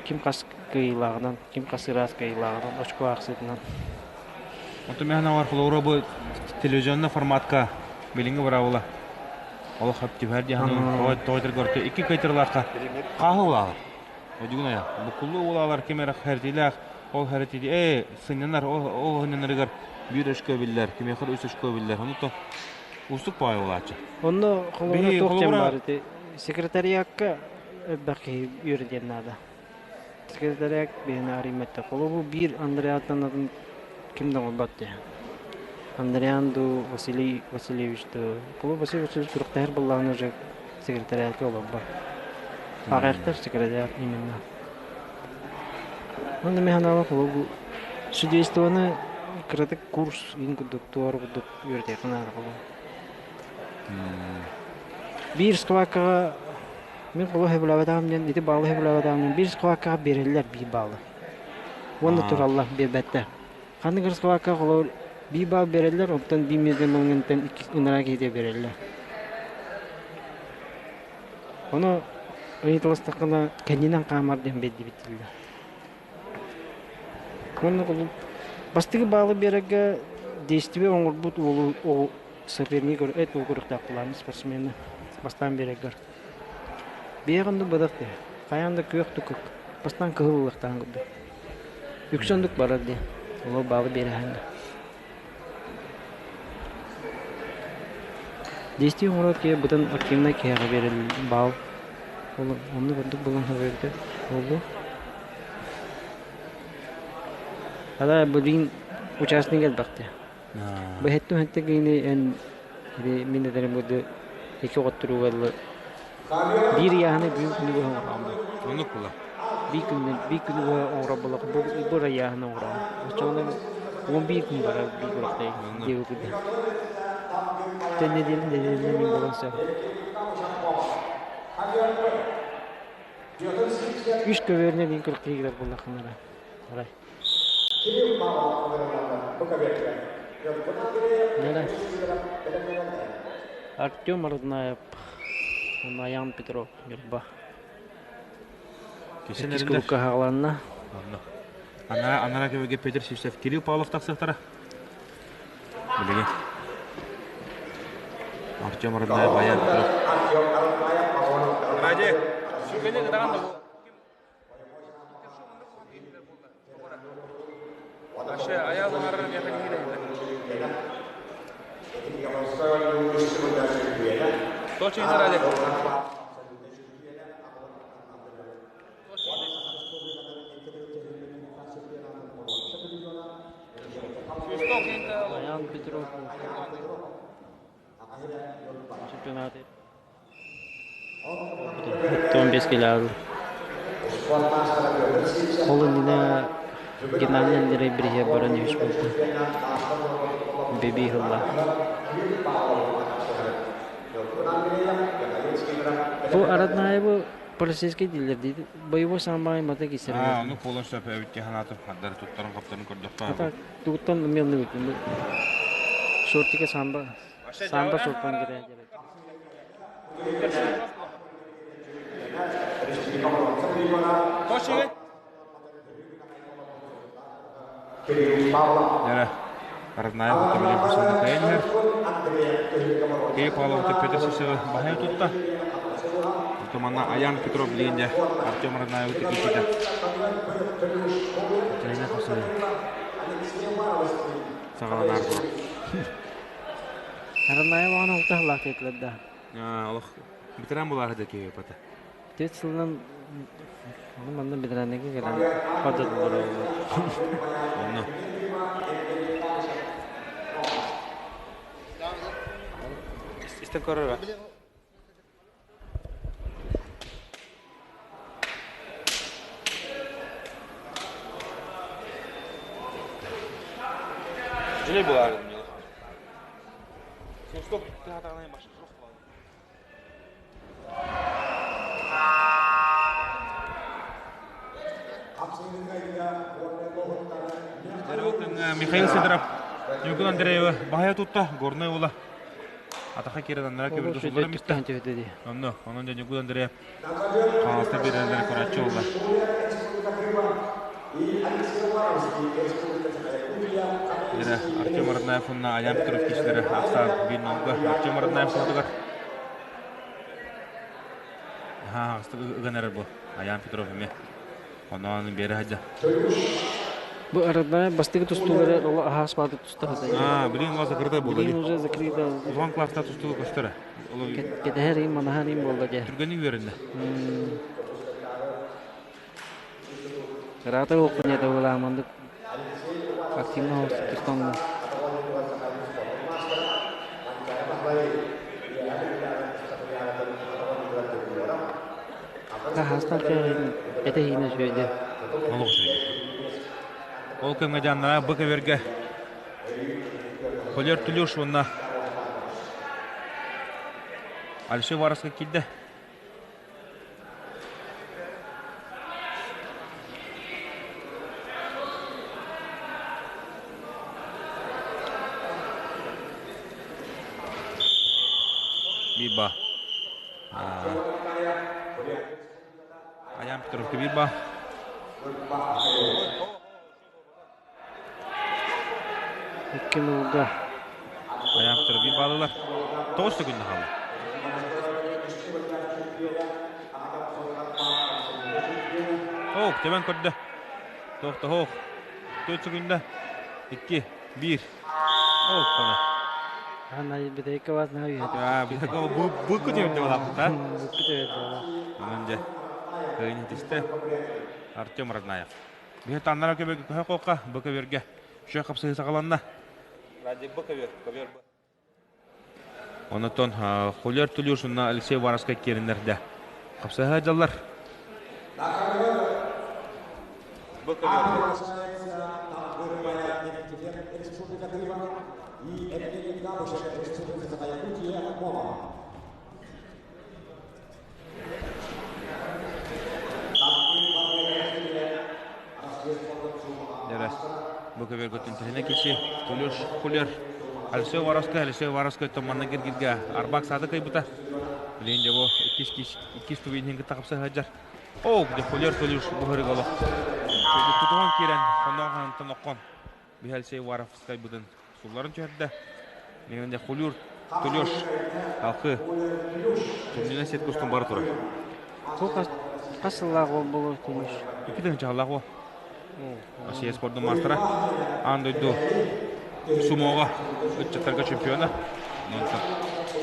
S7: ким хас кыайыылааҕынан, ким хас ыраас кыайыылааҕынан очко аахсыытынан.
S5: Онтон мин санаабар холобура бу телевизионный форматка билиҥҥи быраабыла олох түһэр диэн тоҕо көртө икки кыайтарылаахха хааһы улаалар одьугун айа буккуллуу улаалар ким эрэ хэрэтиилээх ол хэрэтиити ээ сынньанар ол ол сынньанарыгар биир өшкө биллэр кимиэхэ үс өшкө биллэр ону то уустук баай улааччы
S7: Онно холобура туох диэн баар ити секретариакка элбэх киһи үөрэтиэн наада. Секретариат биһиэхэ арыйматта. Холобур биир Андреаттан атын ким да оҥорбот диye. Андриан дуу, Василий Васильевич дуу. Кулу Василий Васильевич күрэхтэһэр буоллаҕына уже секретариатка олорбот. Аҕыйахтар секретарь именно. Онно мин санаабар холобур судействоны кыратык курс иин курдук туор курдук үөрэтиэххэ наада холобур. Биир схваткаҕа мин холобур сөбүлээбэтэҕим диэн ити баалы сөбүлээбэтэҕим диэн биир схваткаҕа биэрэллэр биир баалы. Уонна тураллар биэрбэттэр. Ханнык эрэ схваткаҕа холобур биир баал биэрэллэр, оттон биир мүнүүтэ иккис ынараа киһитэ биэрэллэр. Ону ыйыталастаххына кэннинэн хаамар диэн биэрдибит дииллэр. Уонна бастакы баалы биэрэргэ действие оҥорбут уолу оҕу соперник эт уол көрүөхтээх буолааны спортсмены бастаан биэрэргэр. Биһиэхэ оннук бадах дии. Хайаан да күөх тукук бастаан кыһыл ылыахтаан курдук. Үксэ оннук барар дии. Олор баалы биэрэһэҥҥэ. Действие оҥорор киһи быдан активнай киһиэхэ биэрэл баал. Ол оннук ордук булан эбитэ буолуо. Ала билигин участник элбэхтэ. Быһыттым-һыттык киһини эн мин этэрим курдук икки оҕотторугар биир ыйааһыны биир күнү быһа оҥороҕун.
S5: Оннук була.
S7: Биир күнү биир күнү быһа оҥорор буоллахха бу бу ыйааһыны оҥороҕун. Оччоҕуна 11 күн барар биир күрэхтэһии диэбит курдук. Тэ нэдиэлэ нэдиэлэ мин буолан сөп. Үс көбүөрүнэн мин күрэхтэһиигэр буоллаххына арай. Артем Арнаев, Аян Петров, Ньурба. Иккис курукка хааланна.
S5: Анара анара көбөге Петр Сивцев, Кирилл Павлов тахсыахтара. Билигин. Артем Арнаев, Аян Петров. Ради, сүкені кытаған да
S7: Аян Петров чемпионаты 15 километр. Ол иннинэ Геннадий Андрей бириһиэ баран үһүс буолбут. Бэби ыһылла. Бу Араднаевы полицейский дииллэр дии. Боевой самбай мата кисэр.
S5: Аа, ону куолан сөп эбит ханаатым хардары туттарын хаптарын көрдөххө.
S7: Тугуттан мелны Шортика самба самба шортан кирэ.
S5: Дьэрэ, Родная Бутабили бусаны кыайан Кей Павлов Петр Сивцева баһайа тутта. Туманна Аян Петров билигин Артем Роднаевы тикитите. Тренер хасай. Саҕаланар була.
S7: Роднаева аны алтаһылаах диэтилэр да.
S5: Олох ветеран булаары да киһи пата.
S7: Түөрт сылынан ону манна бэтэрээннэргэ кэлэн хардатыллар буолла.
S5: Онно. Истэн көрөр Дьүлэй булаары Михаил Сидоров Ньургун Андреева баһайа тутта Горнай уола атаха киирэн аннара көбүрдэ суллара миста. Онно, онон дьэ Ньургун Андреев хаҥаста биэрэллэрэ көрөөччү буолла. Дьэ, Артем Роднаев уонна Аян Петров киирсилэрэ ахсаан биир нолга Артем Роднаев суотугар Аһаҕастык ыган эрэр бу Аян Петров эмиэ. Онон биэрэ сылдьар.
S7: Бу Роднаев бастакы тустуулары ол аһаас бааты туста сатайда.
S5: Аа, билигин ол закрыта буолла
S7: Билигин уже закрыта.
S5: Улахан класста тустууга көстөрө.
S7: Кэтэһэр им, манаһар им буолла дии.
S5: Түргэнник үөрэннэ.
S7: Ыраата уоппун это была мандык активно тустан. Хаһаастан этэ-иинэ үчүгэйдэ.
S5: Олох үчүгэй. Ол кэмҥэ дьааннара бу көбүөргэ Холер Тулюш уонна Алексей Варовскай киирдэ. Биба. Аян Петровка биба.
S7: Икки нуулга.
S5: Аян Петров бибалылар. Тоҕус секунда хаалла. Ох, тэбэн көрдө. Туох да ох. 4 секунда. 2, 1. Ох, хана.
S7: Ана битейка вас на үйэтэ.
S5: Аа, битейка бу бу күтүөрдө балаппыта.
S7: Бу күтүөрдө.
S5: Онон дьэ, кыайын тисте. Артем Роднаев. Биһи таннара көбөкө көһө куокка бу көбүөргэ шөй хапсыһы саҕаланна. Ради бу көбүөр, көбүөр бу. Онотон Хулер Тулюшунна Алексей Варовскай киэриннэрдэ. Хапсыһа дьаллар. Бу көбүөр. Дэрэ, бу көбүөргөтүн тэһинэ киши Тулюш Хулер Алексей Воровской, Алексей Воровской томманна киргиргэ Арбак саады кыйбыта. Билин дьэ бу иккис киш иккис тубинин кытта хапса сылдьар. Оо, дьэ Хулер Тулюш бу олох. Тутуһан киирэн, хонноох ханантан оккон. Биһи Алексей Воровскай бытын сулларын түһэрдэ. Мигэнде Хулюр Тулёш алқы турнирна сетка устун бара турар.
S7: Бу хас сыллаах ол болор Тулюш?
S5: Икки тыһыынча ол. Россия спордун мастера. Аан дойду сумоға ыччаттарга чемпиона.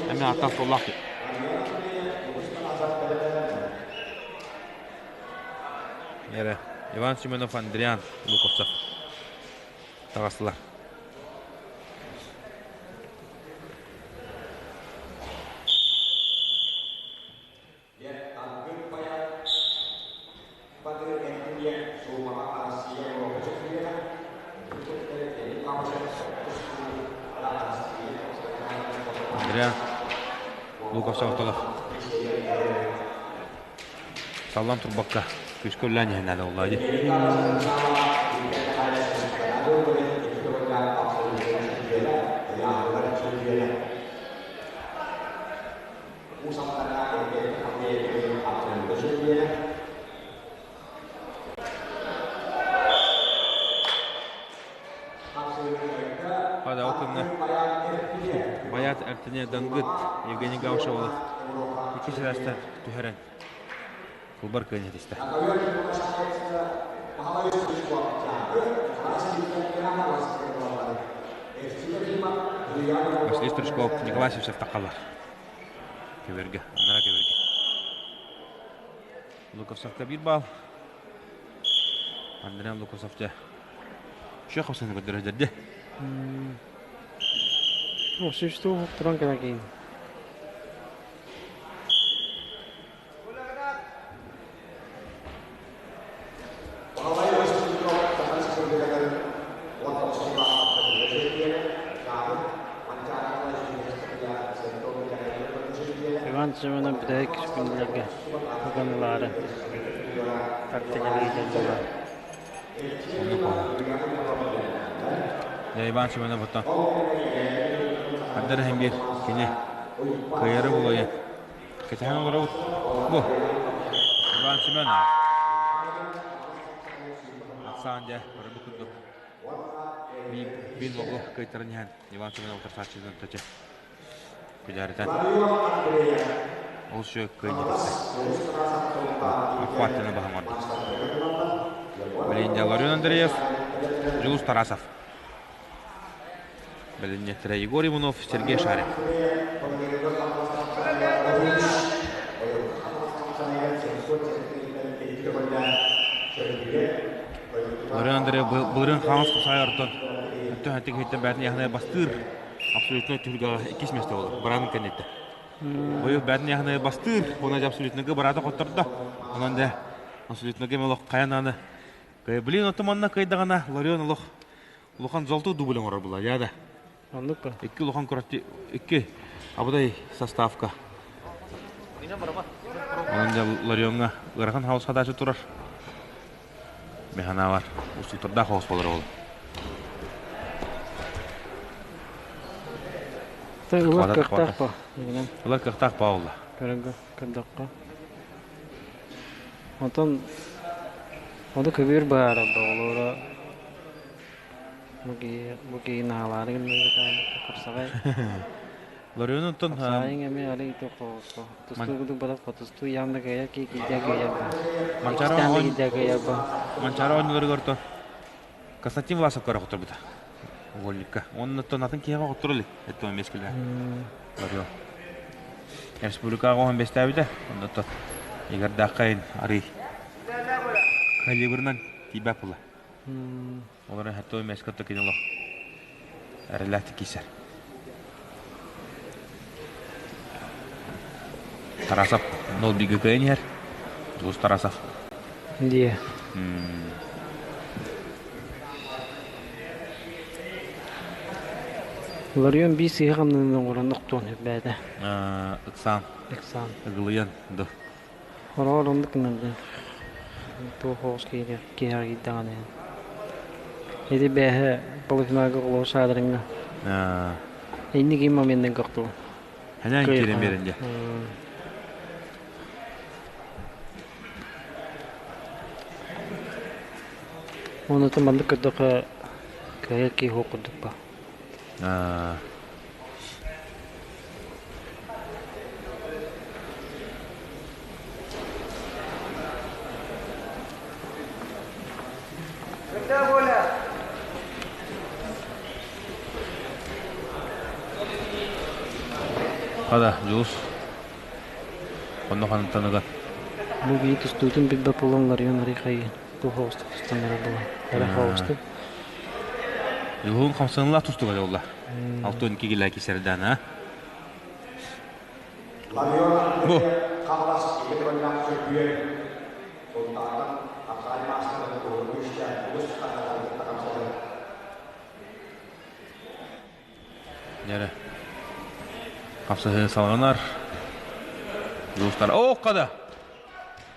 S5: Эми аттан соллах. Эре Иван Семенов, Андриан Луковцев таҕыстылар. Андриан Луковцев ортолох саллан турбакка күүскэ үллээн иһэн әлі олла дии. Хада ол күҥҥэ Баят Артыне Дангыт Евгений Гаушеволов икки сэлээстэн түһэрэн Кылбар кыайан этистэ. Василий Стручков, Николай Сивцев таққалар. Көберге, анара көберге. Луковцевка бір балл. Андриан Луковцев дьэ. Шөк хапсаны көрдөрө
S7: Сүүстүү туран кэлэн киин. Иван Семенов бүтэһик күннэргэ туганылаары тактикалыы дьаллар.
S5: Дьэ Иван Семенов оттон Ардар иһин кини кыайары булуйа Кэтэһэн олоробут. Бу. Иван Семенов. Ахсаан дьэ, бары курдук. Бил бобу кыайтаран иһэн Иван Семенов утарсааччытын төчө. Күдээритэн. Ол шө кыайын тиксэ. Охваттаны баһан ордук. Билин Ларион Андреев, Жулус Тарасов. Бэлинньэттэрэ Егор Иванов, Сергей Шарин. Лорен Андреев былырыын хаҥас сай ортон өттө хантик иһиттэн бээтин яхнай бастыыр абсолютно түһүлгэҕэ иккис миэстэ буолар. Бараанын кэнниттэн. Быйыл бээтин яхнай бастыыр, уонна абсолютныгы бараата хоттордо. Онон дэ абсолютно кем олох хайан аны. Блин, оту манна кыйдаҕына Ларион олох улахан золото дубль оҥорор була, яда.
S7: Оннук ба.
S5: Икки улахан курати икки абыдай составка. Онон дьэ Ларионҥа ыарахан хаус хатаачы турар. Механаавар устуктардаах хаус болар ол.
S7: Ылар кыахтаах ба.
S5: Ылар кыахтаах ба олла.
S7: Көрөнгө көрдөххө. Онтон ону көбүөр баара оҕолоро бу киһи наһаалаары гыннарбытаан хапсаҕай
S5: Ларионун оттон
S7: хапсаҕайыҥ эмиэ арый тохтоосо тустуу кудук барап хотустуу явно кыайар ки киидэ кыайар ба
S5: Манчаары
S7: иккистээн да киидэ кыайар ба
S5: Манчаары оонньууларыгар то Константин Власов көрө хотторбута уголникка. Онно атын киһиэхэ хотторо илик. Эттон бескилэ. Ларион. Республикаҕа оһон бэстээбитэ. Онно Игордаахха арый калибрынан тиийбэт була. Олорон хатто эмэскэ кини олох эрэлээхтик киирсэр. Тарасов нол бигэ кыайан иһэр. Дьулус Тарасов.
S7: Дие. Ларион биир сыыһа хамнанан оҥорон охтуон үрбээтэ.
S5: Ыксаан.
S7: Ыксаан.
S5: Ыгылыйан да.
S7: Хороҕор оннук гынарда. Туох оҕус киһи киһиэхэ киирдэҕинэ. Ити бээһэ полуфиналга олоҕу саадырыҥҥа. Инники моменнан көхтү.
S5: Ханан киирэн биэрэн дьэ.
S7: Онутун маннык көрдөххө кыайар киһи суох курдук ба.
S5: Хада, Дьулус. Онно ханантаныгар.
S7: Бу бии тустуутун билбэт буолан ларыйан арыйхайы туох оҕустук тустаннара буолан. Эрэ хаҕыстык.
S5: Юһун хамсанылаах тустуга дьолла. 6-12 килэ кисэрдээн, а? Бу. Нere? Хапсаһыы салҕанар. Дьулустар. О, қада!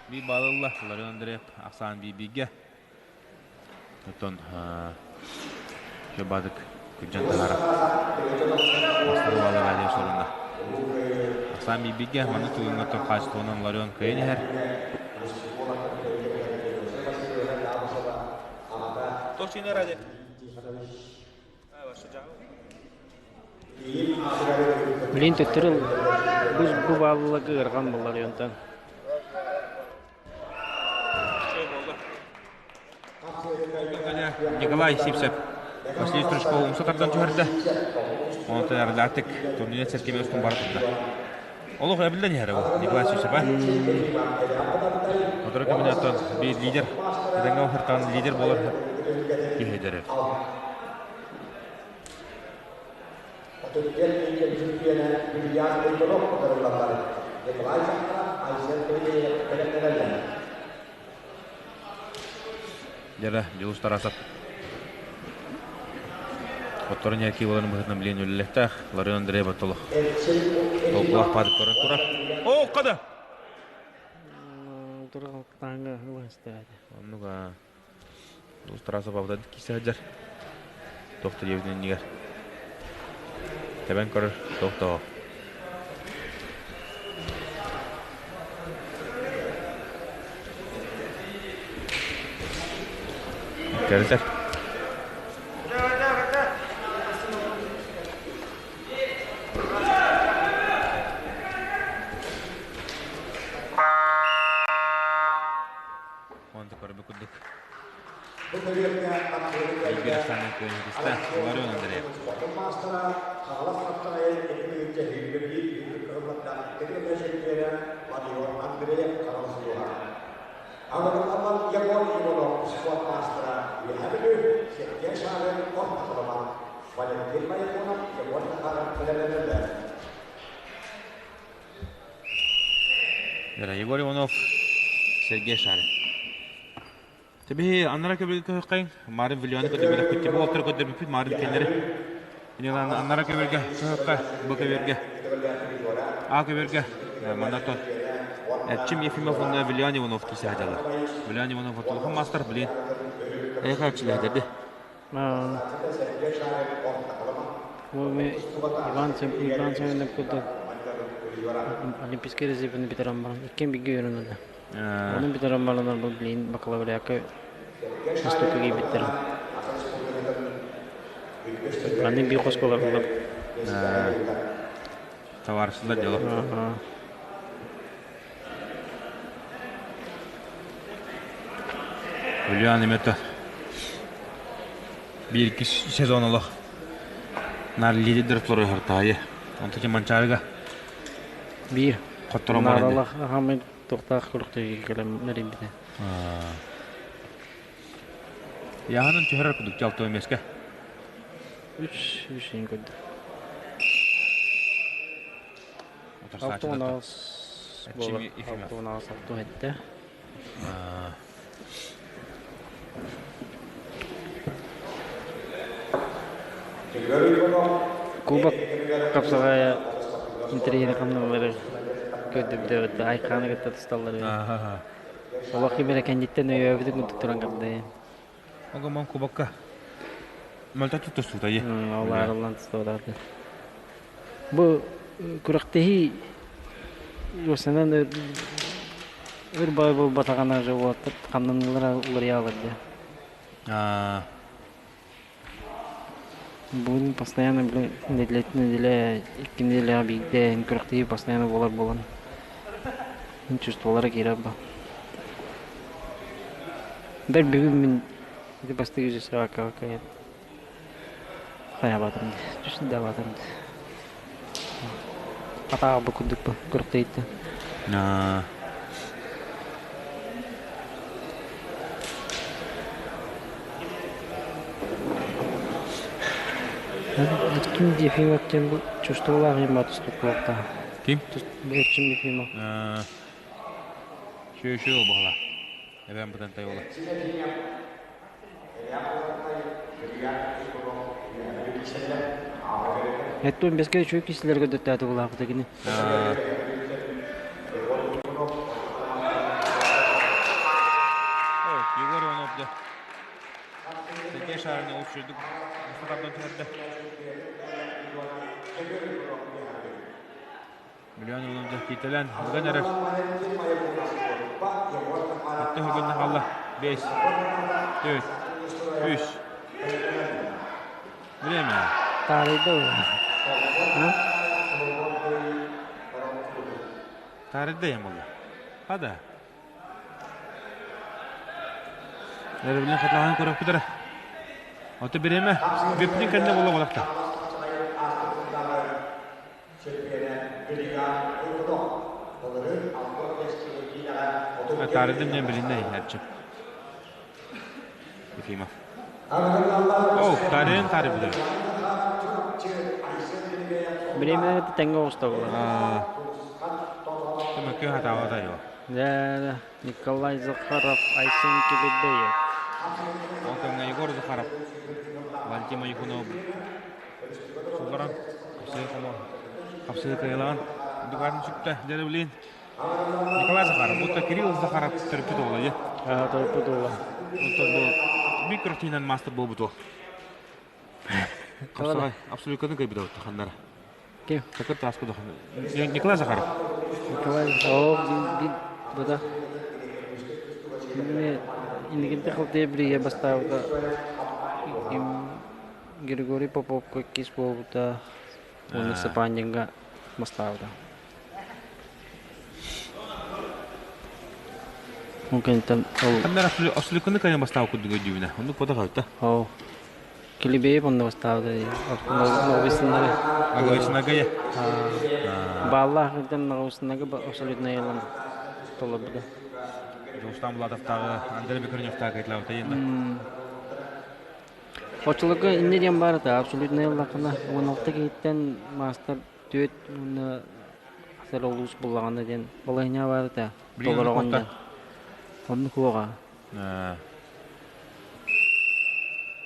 S5: Би балылла. Ларин Андреев ахсаан би-бигэ. Оттон Бадык күрдьэн таһара. Бастакы баллы радио сорунна. Ахсаан биирбигэ маннык түгэҥҥэ оттон хаачыстыбанан Ларион кыайан иһэр. Тохчуйна ради.
S7: Билин төттөрү бу баалларга ыархан буолар онтон.
S5: Николай Сивцев Василий Стручков умса тардан түһэрдэ. Онтон эрэлээхтик турнир сэркэбэ устун бара турда. Олох эбиллэн иһэр бу Николай Сивцев. Оторо кэминэ биир лидер, этэҥҥэ уһартаан лидер буолар киһи дэрэр. Дьэ, Дьулус Тарасов. Отторун яркий боларын быһытынан билиэн үлэлэхтээх. Ларин Андрей Баттолох. Толкулаах паадык көрөн турар. О, қада!
S7: Тургалтааҥҥа ылан истээти.
S5: Оннук Дьулус Тарасов абыдан киирсэ сылдьар. Туох да диэбитин иннигэр. Тэбэн көрөр, туох да Кэритэр. Онто көрбүт курдук. Игорь Александрович Көнигиста, Ларион Андреев. Егор Иванов. Сергей Шарин. Тэбиһи аннара көбүлгэ көһөххайын Марын Вильоны көтөбүлэхпит тибу олтор көдөрбүппүт Марын кеннери. Инилан аннара көбүлгэ көһөххэ бу көбүргэ А көбүргэ манатон Эрчим Ефимов уонна Вильон Иванов кисээдэлэр. Вильон Иванов отулухан мастер блин. Эйха чилэдерди.
S7: Иван Иван Семенов курдук Олимпийский резервini бүтэрэн баран иккиэн бииргэ үөрэнэллэр. Ону бүтэрэн бараннар бу билигин бакалавриакка настолько киирбиттэр. Аны биир хоско олороллор.
S5: Товарищтар дело. Ульян эмиэ биир сезон олох наар лидердэр туруорсартаайы. Онтон Манчаарыга
S7: биир
S5: хотторон баран
S7: Нааралах аһамай туохтаах күрэхтэһиигэ кэлэн эрийбитэ.
S5: Яһанын түһэрэр кудук дьалтыа миэскэ.
S7: Үс үс иин көрдө. Алтан буолар. Алтан алты этте. Кубок хапсаҕайа интэриэһинэй хамнаналары көрдөрдө айхааны кытта тусталлар. Олох ким эрэ кэнниттэн өйөөбүтүн курдук туран көрдө.
S5: Огомон кубокка мөлтөтү тустуута
S7: Ол арыллан тустуутааты. Бу күрэхтэһии уосанан өр бай буолбатаҕына же уолаттар хамнаныылара уларыйаалар дии. Бүгүн постоянно блин нэдиэлэттэн нэдиэлэ икки нэдиэлэҕэ биирдэ күрэхтэһии постоянно буолар буолан чувстволара киирэр ба. Бэл бүгүн мин ити бастакы үс кайан хайаабатым дии, түс дии. Атааҕы курдук күрэхтэһииттэн. Ким Ефимов диэн бу чувстволаах юм тустуктуохтаах.
S5: Ким?
S7: Эрчим Ефимов.
S5: Шүө шүө буола. Эбэм бытантай буола.
S7: Эттуун бэскэ үчүгэй киһилэргэ дөттөөтө булаабыта кини.
S5: Егор Иванов дьэ. Сергей Шарин олус үчүгдүк тардан түһэрдэ. Миллион Иванов дьэ киитэлээн ыган эрэр. Өттө үһүгүннэ хаалла. Бес, төрт, үс. Время.
S7: Таарыйда
S5: Таарыйда ем болла. Хада. Эребилин хатылаһан көрөкпүтэрэ. Ото биреме бүппүтүн кэннэ буола болакта. Таарыйдым диэн билиннэ иһэрчи. Ефимов. О, таарыйын таарыйбыта.
S7: Бириэмэ тэҥҥэ оҕуста буолар.
S5: Көмөккө хатаабата йо.
S7: Да, Николай Захаров, Айсен Килибеев.
S5: Ол кэмҥэ Егор Захаров, Валентин Майхунов сулларан хапсыгы хомо хапсыгы кыайылаан дугаарын сүктэ дьэ билин Николай Захаров, будто Кирилл Захаров төрөппүт уола дьэ.
S7: Аа, төрөппүт уола.
S5: Онтон бу микротиинэн мастер буолбут уол. Хапсаҕай абсолютканы кыайбыт ханнара.
S7: Ким?
S5: Такыр тааска дохан. Николай Захаров.
S7: Николай, оо, бил, буда. Мне иннигинте халтыя бириге бастаабыта Григорий Поповка иккис буолбута уонна Степаненко бастаабыта. Ол кэнниттэн ол
S5: Ханнара абсолютканы кыайан бастаабыт курдук өйдүүбүнэ. Оннук бота хойта.
S7: Оо. Килибеев онно бастаабыта Новый
S5: Наговицынага
S7: Бааллаах ирдэн Наговицынага абсолютно ылан толорбута.
S5: Рустам Булатовтааҕы Андрей Бекреневтааҕы кыйталаабыта иэннэ.
S7: Оччолорго инньэ диэн баар этэ, абсолютнай ыллаххына 16 киһиттэн маастар түөрт уонна сэр улуус буллаҕына диэн балаһыанньа баар этэ. Толороҕун диэн. Оннук уоҕа.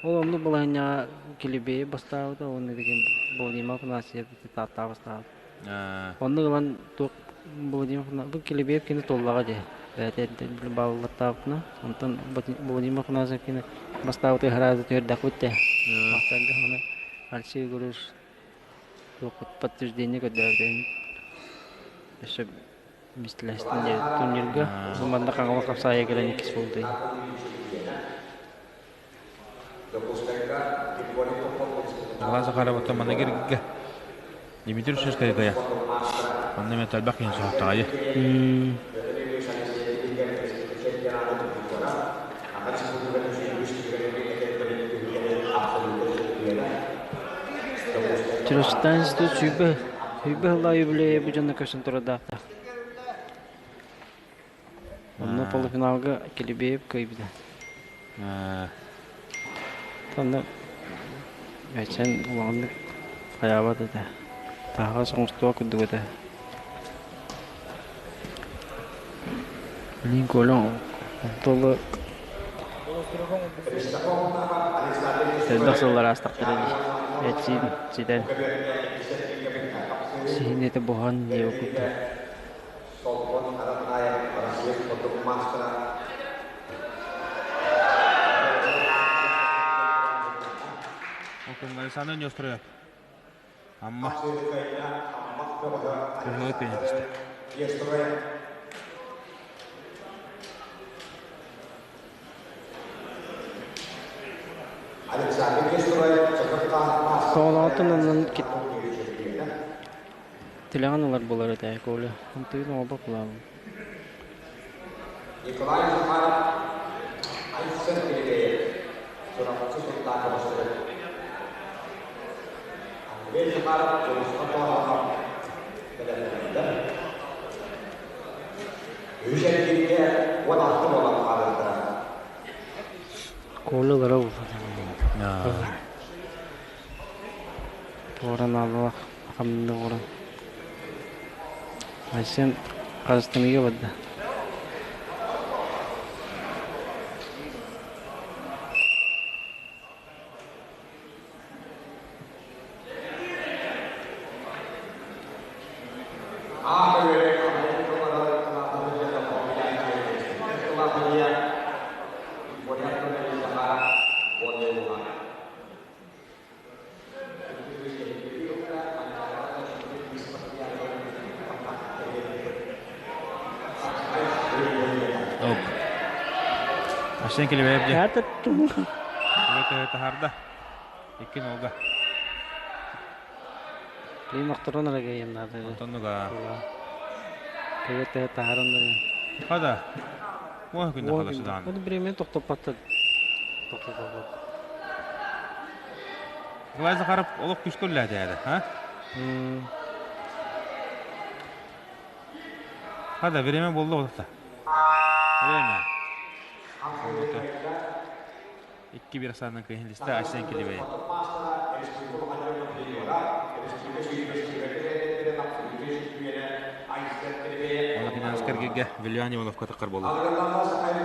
S7: Ол оннук балаһыанньаҕа Килибиэйи бастаабыта уонна билигин Владимир Афанасьев Тааттаҕа бастаабыта. Оннук ылан туох Владимир бу Килибиэйи кини туоллаҕа дии. Бэйэтэ эрдэ бааллаттаабытына. Онтон Владимир Афанасьев кини бастаабыта ыһараады түһэрдэхпит дээ. Махталга аны Алексей Егорович туох подтверждение көрдөөбүтэ өссө Мистлэстин диэбит турнирга бу манна Хаҥалас хапсаайа кэлэн иккис буолбутай.
S5: Николай Захаров манна киргигэ Дмитрий Шишкайгая онно мен элбэх киһи соһуттаҕайы.
S7: Чурапчытаан институт сүүрбэ сүүрбэ сыллаах юбилейа бу дьонно көрсөн турардаахтар. Онно полуфиналга Килибеев кыайбыта. Онно Айсен улаханнык хайаабат этэ. Таһаҕас оҥостуох курдук этэ. Билигин Коля онто элбэх сыллар аастахтара дии. Эт-сиин ситэн сиһин этэ буһан диэбит курдук.
S5: Александр Неустроев. Амма. Кыһылы күнүстэ.
S7: Тоҕолоотун оннун тилэҕин ылар буолар этэ Коля. Онтуйун оҕобо кулаабын.
S2: Николай Захаров Айсен Пелегеев Чурапчы Сунтаакы бастыры Андрей Захаров Дьулусхан Тоһоҕонов бэлэмнэнэллэр. Үһүс эргииргэ 16 буолан хаалыахтара.
S7: Коля ылара Туора наадалаах хамныы оҥорон. Айсен харыстаныыга барда.
S5: Ок. Арсен Килибеев дьэ. Таһаарда. Икки нолга.
S7: Блин, охторон эрэ наада.
S5: Онтоннуга.
S7: Төбө таһааран
S5: Хада. Уон күннэ халасыдаан.
S7: Ол бириэмэ тохтоппаттар. Тохтоппат.
S5: Николай Захаров олох күскө үллээтэ а? Хада, время болду олохта. Время. Болду. Икки бир санын кыһын листа Айсен Килибей. Оны финанс кергеге Вильян Ивановка таққар болду.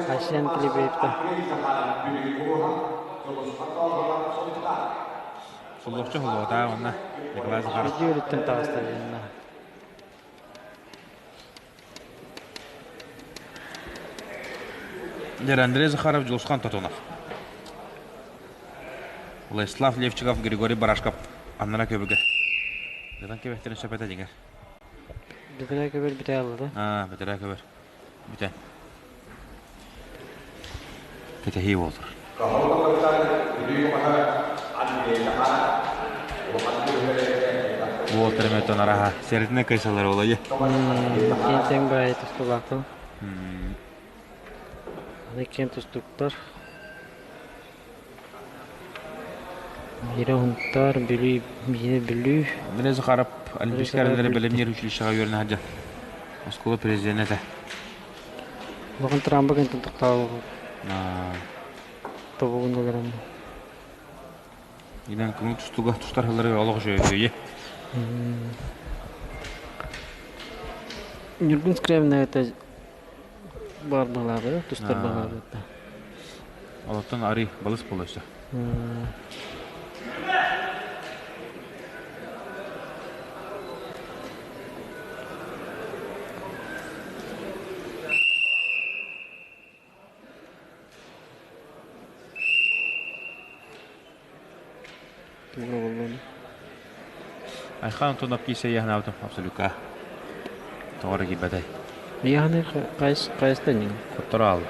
S7: Айсен Килибеевте.
S5: Суллуохча суллуота уонна Николай Захаров.
S7: Видео өрүттэн таҕыста диэннэ.
S5: Дьэр Андрей Захаров, Дьулусхан Тотонов. Владислав Левчиков, Григорий Барашков аннара көбүгэ. Дытан кебехтерин сөп этэ дьиҥэр.
S7: Бэтэрээ көбөр бүтэ алла да?
S5: Аа, бэтэрээ көбөр. Бүтэ. Кэтэһии буолтур. Уолтар эмэтон араха сэритинэ кыйсалар олайы.
S7: Киэн баайы тустулаахтан. Аны киэн тустуктар. Биирэ Хунтаар, Бүлүү, биирэ Бүлүү.
S5: Андрей Захаров Олимпийскай эрэллэри бэлэмниир училищеҕа үөрэнэ сылдьар. Оскуола президенэ этэ.
S7: Улахан трамба кэнтэн тохтообу. Тобугун олорон.
S5: Инэн көҥүл тустууга тустар сылларыгар олох үчүгэй.
S7: Ньургун Скрябина это бар быһалаабы, тустар быһалаабы.
S5: Олортон арый балыс буолла өссө. Айхан Антонов киирсэ ыйааһынаабытым абсолютка. Тоҕо эрэ киирбэтэй.
S7: Ыйааһыны хайыс хайыстан иҥ?
S5: Хотторо аалла.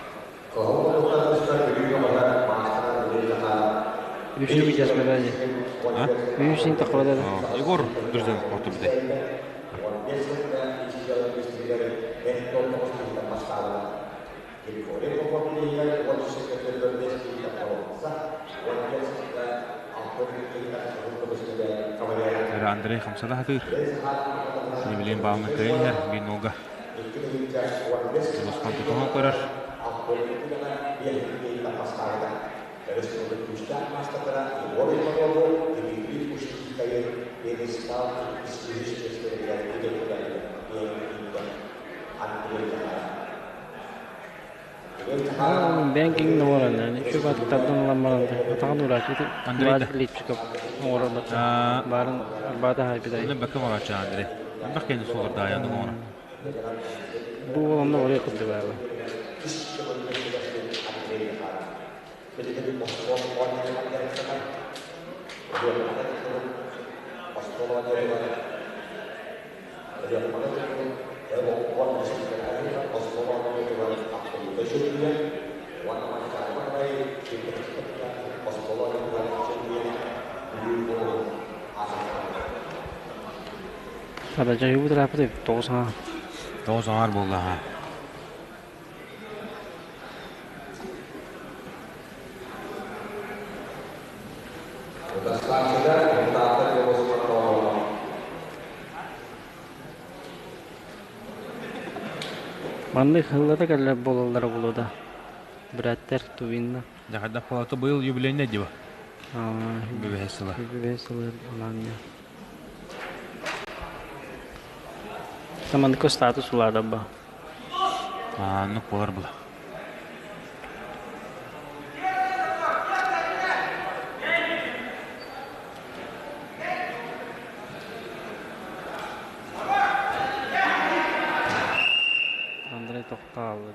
S7: Үсү битес бадани.
S5: А?
S7: Үсүн тахвада.
S5: Егор Друзенов хоту битэй. Андрей хамсана хатыыр. Кини билигин баалынан кыайан иһэр, биир нолга. Дьулусхан тутуһан көрөр.
S7: Бэнкиҥ оҥорон үчүгэй атыттардан ылан баран атаҕын урааччы
S5: Андрей да.
S7: Липчиков оҥороллор баарын арбаата хаайбытай.
S5: Онно бэккэ оҥорооччу Андрей. Элбэх киһини суолардаайа оннук оҥоро.
S7: Бу уол онно орой курдук аала. Хата дьайыбыт ырааппыт 9
S5: 9 буолла аха.
S7: Маннык хыллата кэллэр буолаллара буолуо да. Бирээттэр Тувинна.
S5: Дьэ палата быйыл юбилейная диба. Бүбэһэ сыла.
S7: Бүбэһэ сыла алаанньа. Саманныка статус улаадабба.
S5: Аннык болар була.
S7: Андрей тохтооллу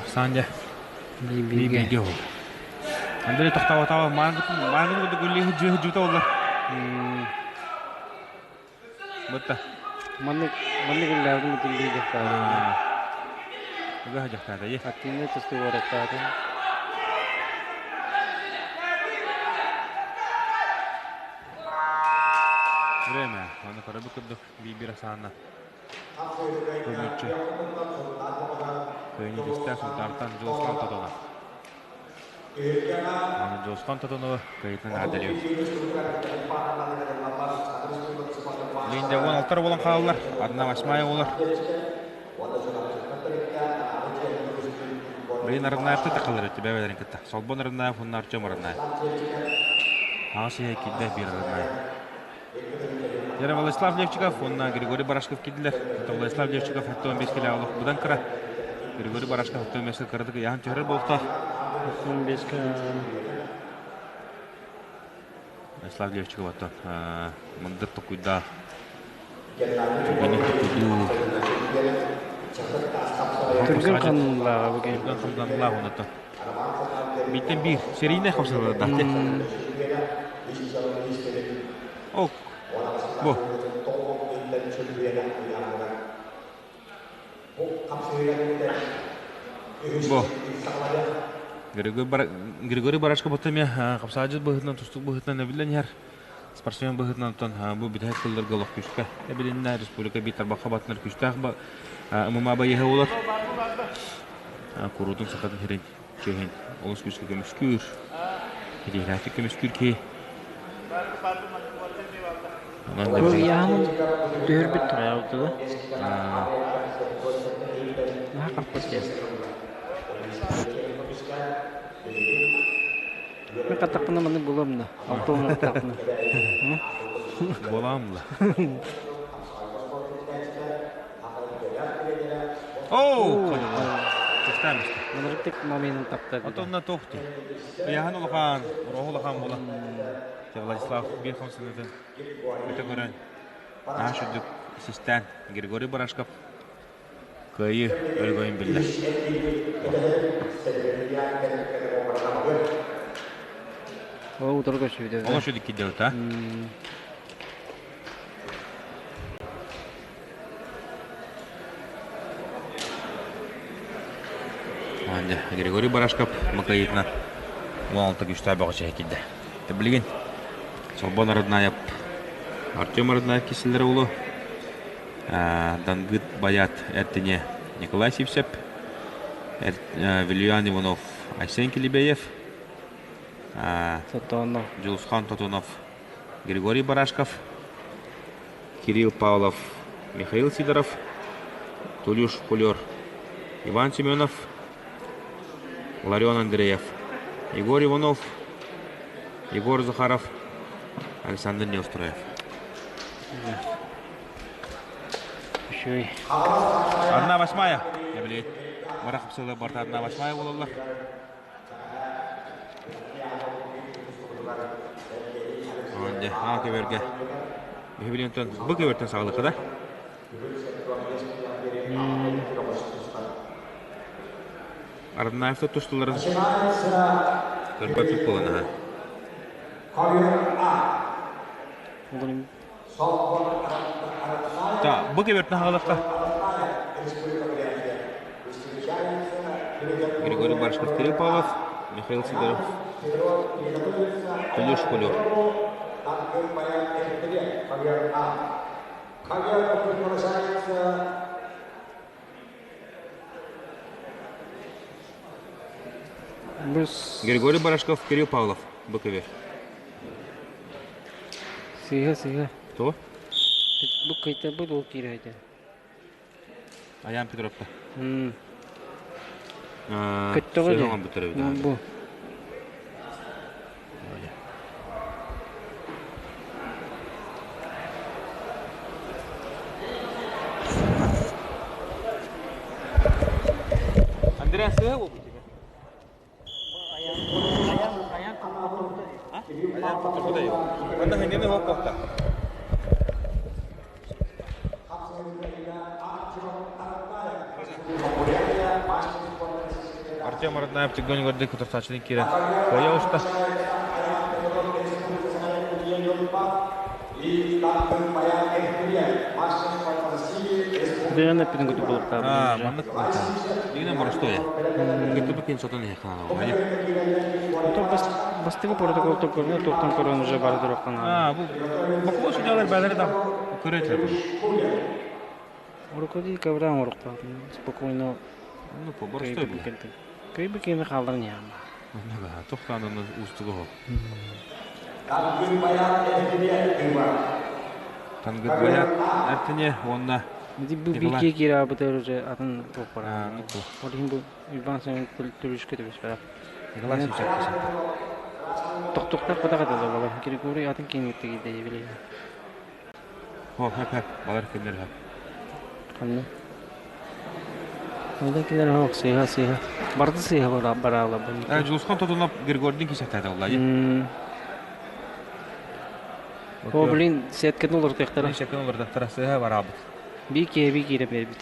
S5: Ахсаан дьэ бииргэ ол. Андрей тохтоотоҕо маангын курдук үллии сылдьыы оллар. Бытта.
S7: Маннык маннык үллээбитин бутуллуу дьахтаата.
S5: Ыга дьахтаата е.
S7: Активнай тустуу бараттаата.
S5: Время. Аны көрөбүт курдук биир-биир ахсаанна. Көмүччү. Көйнүтүстээх Сунтаартан Дьулусхан Тотонов. Аны Дьулусхан Тотоновы кыайытын аадалыыр. Линде 16 болан хааллар, одна восьмая болар. Блин, Арнаевты тақалар өтті бәбелерін кытта. Солбон Арнаев, онна Артем Арнаев. Ағасы я кидде бір Арнаев. Яра Владислав Левчиков, онна Григорий Барашков киддилер. Владислав Левчиков 15 киле алып будан кыра. Григорий Барашков 15 кырадык яхан түһәрер болта.
S7: 15
S5: Владислав Левчиков аттан мындыр токуйда. Түгені токуйду.
S7: Түргөн канлааҕа бүгүн.
S5: Түргөн хамданлаах онуттан. Биттен биир серийный хамсаларда. Ок. Бу. Бу. Григорий Барашко бутами хапсаажыт быһытынан тустук быһытынан эбилен иһэр. Спортсмен быһытынан оттон бу бүтэһик сылларга олох күүскэ эбилиннэ республика биир тарбахха батынар күстээх ММА байыһа болар. Куруутун сахатын сирин чөһүн олус күүскэ көмүскүүр. Кириһээхтик көмүскүүр киһи.
S7: Бу ыйааһын түһэрбит тураабыта да. Наһаа хаппыт диэн. Мен хаттахпына маннык буолуом да. 60 хаттахпына.
S5: Буолаам ла. Оо! Тустаамыста.
S7: Манарыктык мамыйынан таптар.
S5: Отонна туох дии. Ыйаһын улахан, уруһу улахан буола. Владислав биир хамсанытын өтө көрөн, наһаа сүрдүк систээн Григорий Барашков кыайыы өрөгөйүн биллэр.
S7: Ол утары көрсүбүтэ.
S5: Олох сүрдүк киирдэ а? Григорий Барашков Макаитна 16 күстээх бөҕө чэһэ киирдэ. Билигин Солбон Роднаев, Артем Роднаев кисэллэрэ улу Дангыт Баят эртине Николай Сивцев, Вильян Иванов, Айсен Килибеев,
S7: Тотонов,
S5: Дьулусхан Тотонов, Григорий Барашков, Кирилл Павлов, Михаил Сидоров, Тулюш Кулер, Иван Семенов, Ларион Андреев, Егор Иванов, Егор Захаров, Александр Неустроев.
S7: Үчүгэй.
S5: Одна восьмая. Я билет. Барах сылы барта одна восьмая буолаллар. Дьэ, аа көбөргө. Биһибилинтэн бу көбөртөн саҕалыха да. Арнаевта тустуларын көрбөппүт буолан аха. Та, бу көбөртөн саҕалыха. Григорий Барышков, Кирилл Павлов, Михаил Сидоров, Тулюш Кулев. Григорий Барашков, Кирилл Павлов, БКВ.
S7: Сыыһа, сыыһа.
S5: Кто?
S7: Бу кыйтарбыт ол киирээйдэ.
S5: Аян Петровка.
S7: Көттөҕө дии. Бу.
S5: Андреа сыа буолбут Манна ханьаны хоп-хопта. Артем Роднаев тиггөн көрдө кутурсааччыны киирэн кыайа уста.
S7: Бэйэн эппитин кутук булуктаабын.
S5: Аа, маннык Дигинен боростуой. Кытыбы кин сотон иһэ
S7: То бастыгы протокол көрүнө туохтан көрөн уже бары туруктан.
S5: Аа, бу бокуо судьялар бээлери да көрөтүлэр.
S7: Руководитель ковран урукта спокойно.
S5: Ну, по боростуой.
S7: Көйбү кини хааллар ньяма.
S5: Тохтаанын уустугу хол. Тангыт баят эртине уонна
S7: Бу бикке кира бытыр уже атын топпара. Ол бу Иван Семен түрүшкө төбөс бара.
S5: Николай Симсек.
S7: Токтоктор куда када бала. Григорий атын кеңеттеги дейбили. биле.
S5: Хо, хеп хеп, балар кемдер хеп.
S7: Ханны. Онда килер хок сыйга сыйга. Барды сыйга бара бара ала.
S5: Жулусхан тотунап Григорийдин кисектеди олла.
S7: О, блин, сеткен олор тектара.
S5: Сеткен олор тектара сыйга барабыт.
S7: Би кие би кире бербит.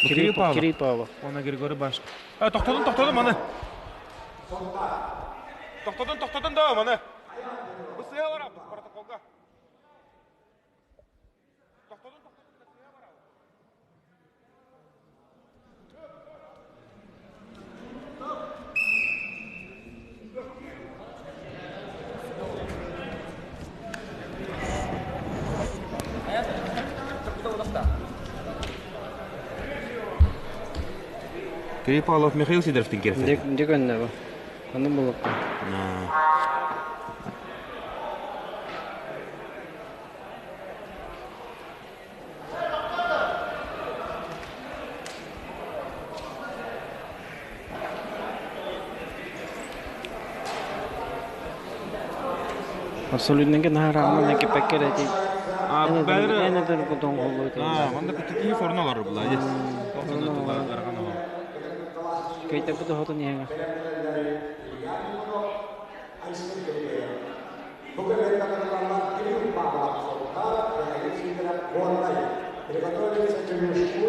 S5: Кирилл Павлов.
S7: Кирилл Павлов.
S5: Она Григорий Баш. А, тоқтадың, тоқтадың, маны. Тоқтадың, тоқтадың да, маны. Бұл сыйға барабыз, протоколға. Тоқтадың, тоқтадың, сыйға барабыз. Кирилл Павлов Михаил Сидоровтың керсі.
S7: Дек өнне бу. Аны булып. Абсолютненько наһаа киппекке эрэ ити.
S5: А бары
S7: Эн эдэр кутун холлу ити.
S5: А, манна кытты форна олорор була.
S7: Көйтөппүт оһотун иһэҥэ.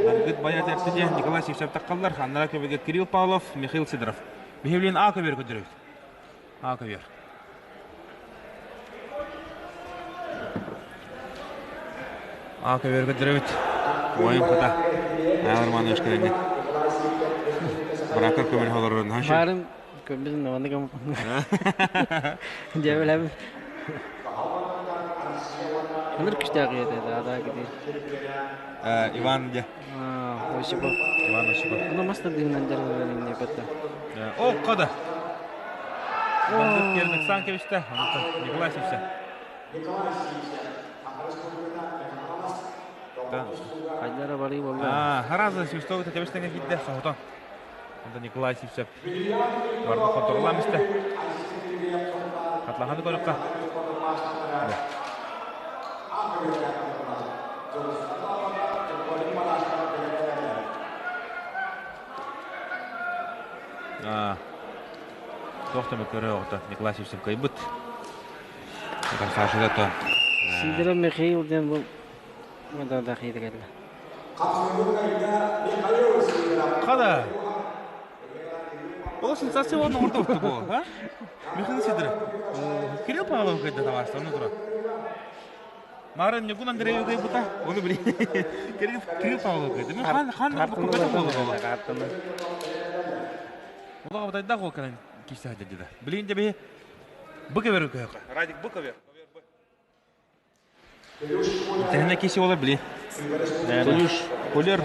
S5: Баргыт баят эртиде Николай Сивцев таққаллар, Аннара көбеге Кирилл Павлов, Михаил Сидоров. Биһиблин А көбер көдөрөбүт. А көбер. А көбер көдөрөбүт. Ойын хата. Аярман өшкеренне. Баракар көмөр холорун.
S7: Барын көмбүтүн онны кем. Дьэбэлэм. Аныр күчтээх ийэтэ да кити.
S5: Иван дьэ.
S7: Осипов.
S5: Иван Осипов.
S7: Ону мас тардыһынан дьарыгыран иҥнэ бэтэ.
S5: О, кода. Бандыт кердик сан кебисте. Николай Сивсе.
S7: Хайдара барыы болла.
S5: А, харазы Сивстовы тәтебистен кидде соһотон. Онда Николай Сивцев барды контроллам исте. Хатлаханы көрөккө. Туохтан көрө оҕото Николай Сивцев кыйбыт. Сашада то.
S7: Сидоров Михаил диэн бу да хиитэ кэллэ.
S5: Қада. Ол сенсация болған орда өтті бұл, а? Михаил Сидоров. Кирилл Павлов кайда табарсы, оны тұра. Марын Нюгун Андреев кайбыта, оны біле. Кирилл Кирилл Павлов кайда. Мен хан хан көпөтө болду болу. Улага бутайда гол калан кишти хадя Билин де быка беру көйөкө. Радик быка бер. Тәһенә киси олар били. Тулюш Кулер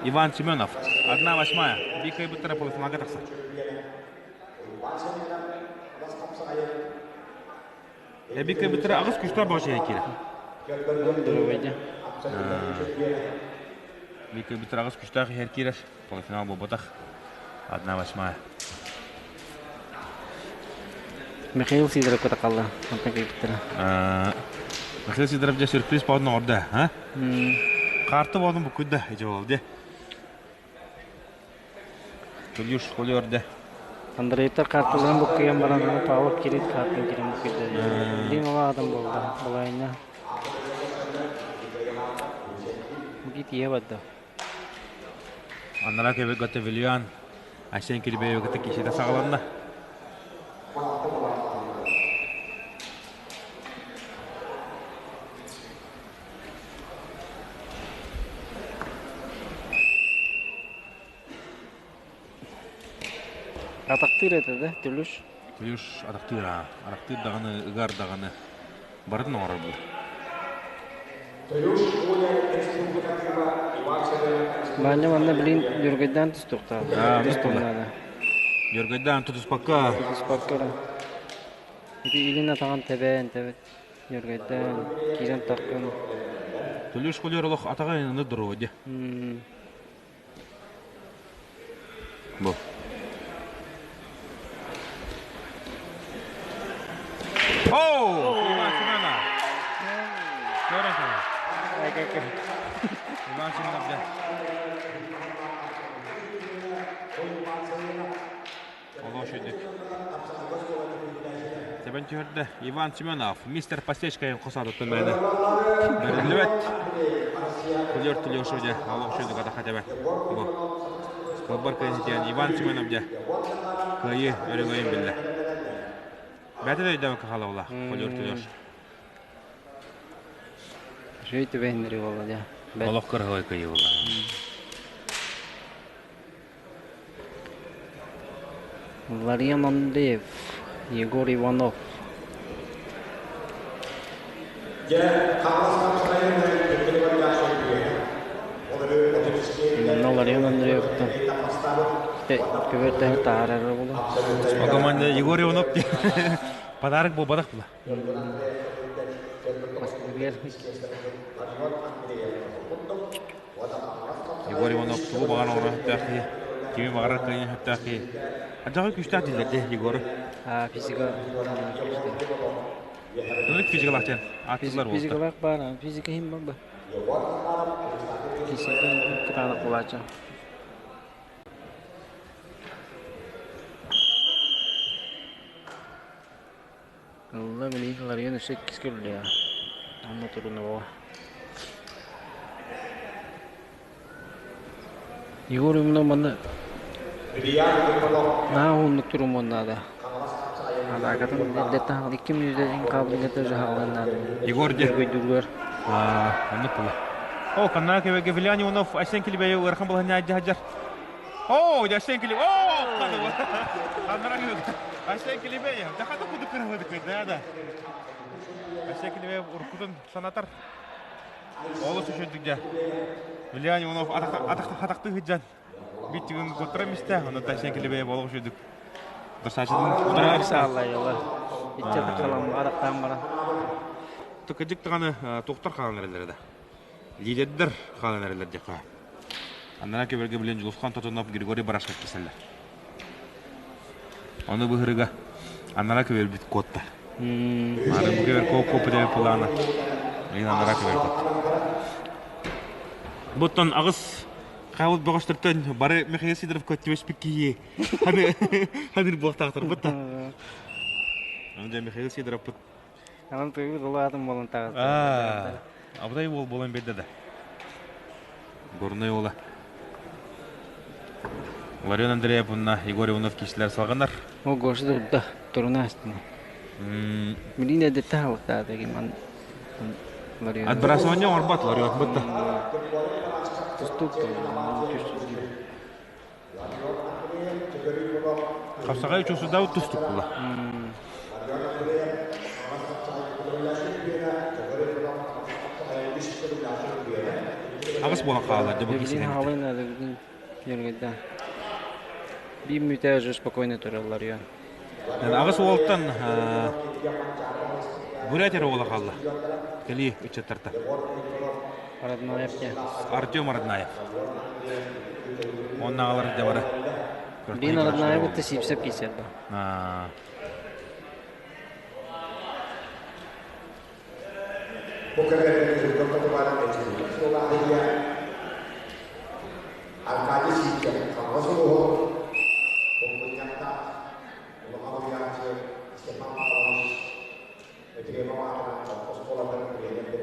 S5: Иван Семенов. 1/8. Бика буттара полуфиналга тахса. Бика буттара агыс күштә башы кире. Бика буттара агыс күштә хер кире. Полуфинал бу ботах. 1/8.
S7: Михаил Сидоров кытакалла. Онтон кийбиттера.
S5: Михаил Сидоров же сюрприз болдун орда, а? Карты болдун бу күддө эже болду. Тулюш колорда.
S7: Андреевтер карталарын буккыйан баран Павлов Кирилл картын кирин буккыйда. Билин ола адам болду. Булайна. Буги тие бадда.
S5: Аннара кебе гөтө Вильян. Айсен Кирбеев гөтө кишиде сагаланна.
S7: Атактыр это да, Түлүш.
S5: Түлүш атактыр, а. Атактыр даганы, ыгар даганы. Барын оңорор бу.
S7: Баня манна билин Юргайдан тустукта.
S5: А, тустула. Юргайдан тутуспакка.
S7: Тутуспакка. Ити илин атаган тебен, тебет. Юргайдан кирен таккын.
S5: Түлүш кулер олох атаган ины дуру Бу. Оу! Иван Семенов. Көрөсүң. Иван Семенов де. Олоо шөйдүк. Тебен түһөрдө Иван Семенов, мистер Пасечка косады төмәне. Берилбет. Кулер түлөшү де, олоо шөйдүк ата хатебе. Бу. Кылбар кайсытян Иван Семенов де. Кайы өрөгөйүн билде. Бәті де өйдәмі кахала ола, кулер түлөш.
S7: Шөй түбәһиннери болла дя.
S5: Олох кыргой кайы ола.
S7: Ларион Андреев, Егор Иванов. Но Ларион Андреев көбөртө таарар болу.
S5: О команда Егор Иванов подарок бу бадак була. Егор Иванов тугу баган оҕоро хөттөөх кими баҕарар кыайын хөттөөх Ажаҕы күштээх диллэрде Егор.
S7: А физика күштээх.
S5: Оннук физикалаах диэн ааттыыллар буолта.
S7: Физикалаах баар, физика иһин бар. Кисэтин кытаанах булааччы. Ылла билигин Ларыйан өссө иккис көрүллүө. Онно турунуоҕа. Егор Иванов манна наһаа уһуннук турумуон наада. Атаакатын эрдэттэн 2 мүнүүтэ хаалбыт дьаһаллан наада.
S5: Егор де.
S7: Өргөйдүргөр.
S5: Оннук була. О, канна кебеге Вилян Иванов Айсен Килибеев ыарахан балаһынньа дьаһадьар. О, Айсен Килибеев. О, Аннара Айсен Килибеев. Дахата куду кырывыдык, да, да. Айсен Килибеев уруккутун санатар. Олус үчүгдүк дьэ. Илья Иванов атахтыы сылдьан биттигин куттара мистэ, онно Айсен Килибеев олох үчүгдүк Достаточно
S7: Утарар сааллайылар. Иччэ тахалам арахтаан баран.
S5: Тыкыдьык даҕаны туохтар хаалан эрэллэрэ да. Лидердэр хаалан эрэллэр диэххэ. Аннара көбөргө билэн Дьулусхан Тотонов Григорий Барашков киселлэр. Ону быһырыга аннара көбөрбүт куотта. Аны бу көбөр коп коп деп плана. Мен аннара көбөр куотта. Буттан аҕыс хаалыт бөҕөстөртөн бары Михаил Сидоров көттүбэспит киһи ханыр буолтаахтар бутта. Аны Михаил Сидоров пут
S7: Анан тыгы улаатым болон таҕыста.
S5: Абытай уол болон берді да. Горнай уола. Ларион Андреев уонна Егор Иванов киһилэр салҕанар.
S7: Ол Гоша турда, туруна астына. Билин эдетте халыктаата ман Ларион.
S5: Отбрасывание оҥорбот Ларион бутта.
S7: Тустук
S5: Хапсаҕай чусудау тустук була. Аҕыс буолан хаалла дьэ бу
S7: Билин хаалын бүгүн Йөргөдө. Биир мүтэ уже спокойно тураллар йо.
S5: Аҕыс уолтан Бурят эрэ уола хаалла. Кэлии ыччаттарта.
S7: Родноев
S5: Артем Роднаев. Онно аҕалар дьэ бары.
S7: Бин Роднаев это сипсеп кисер ба.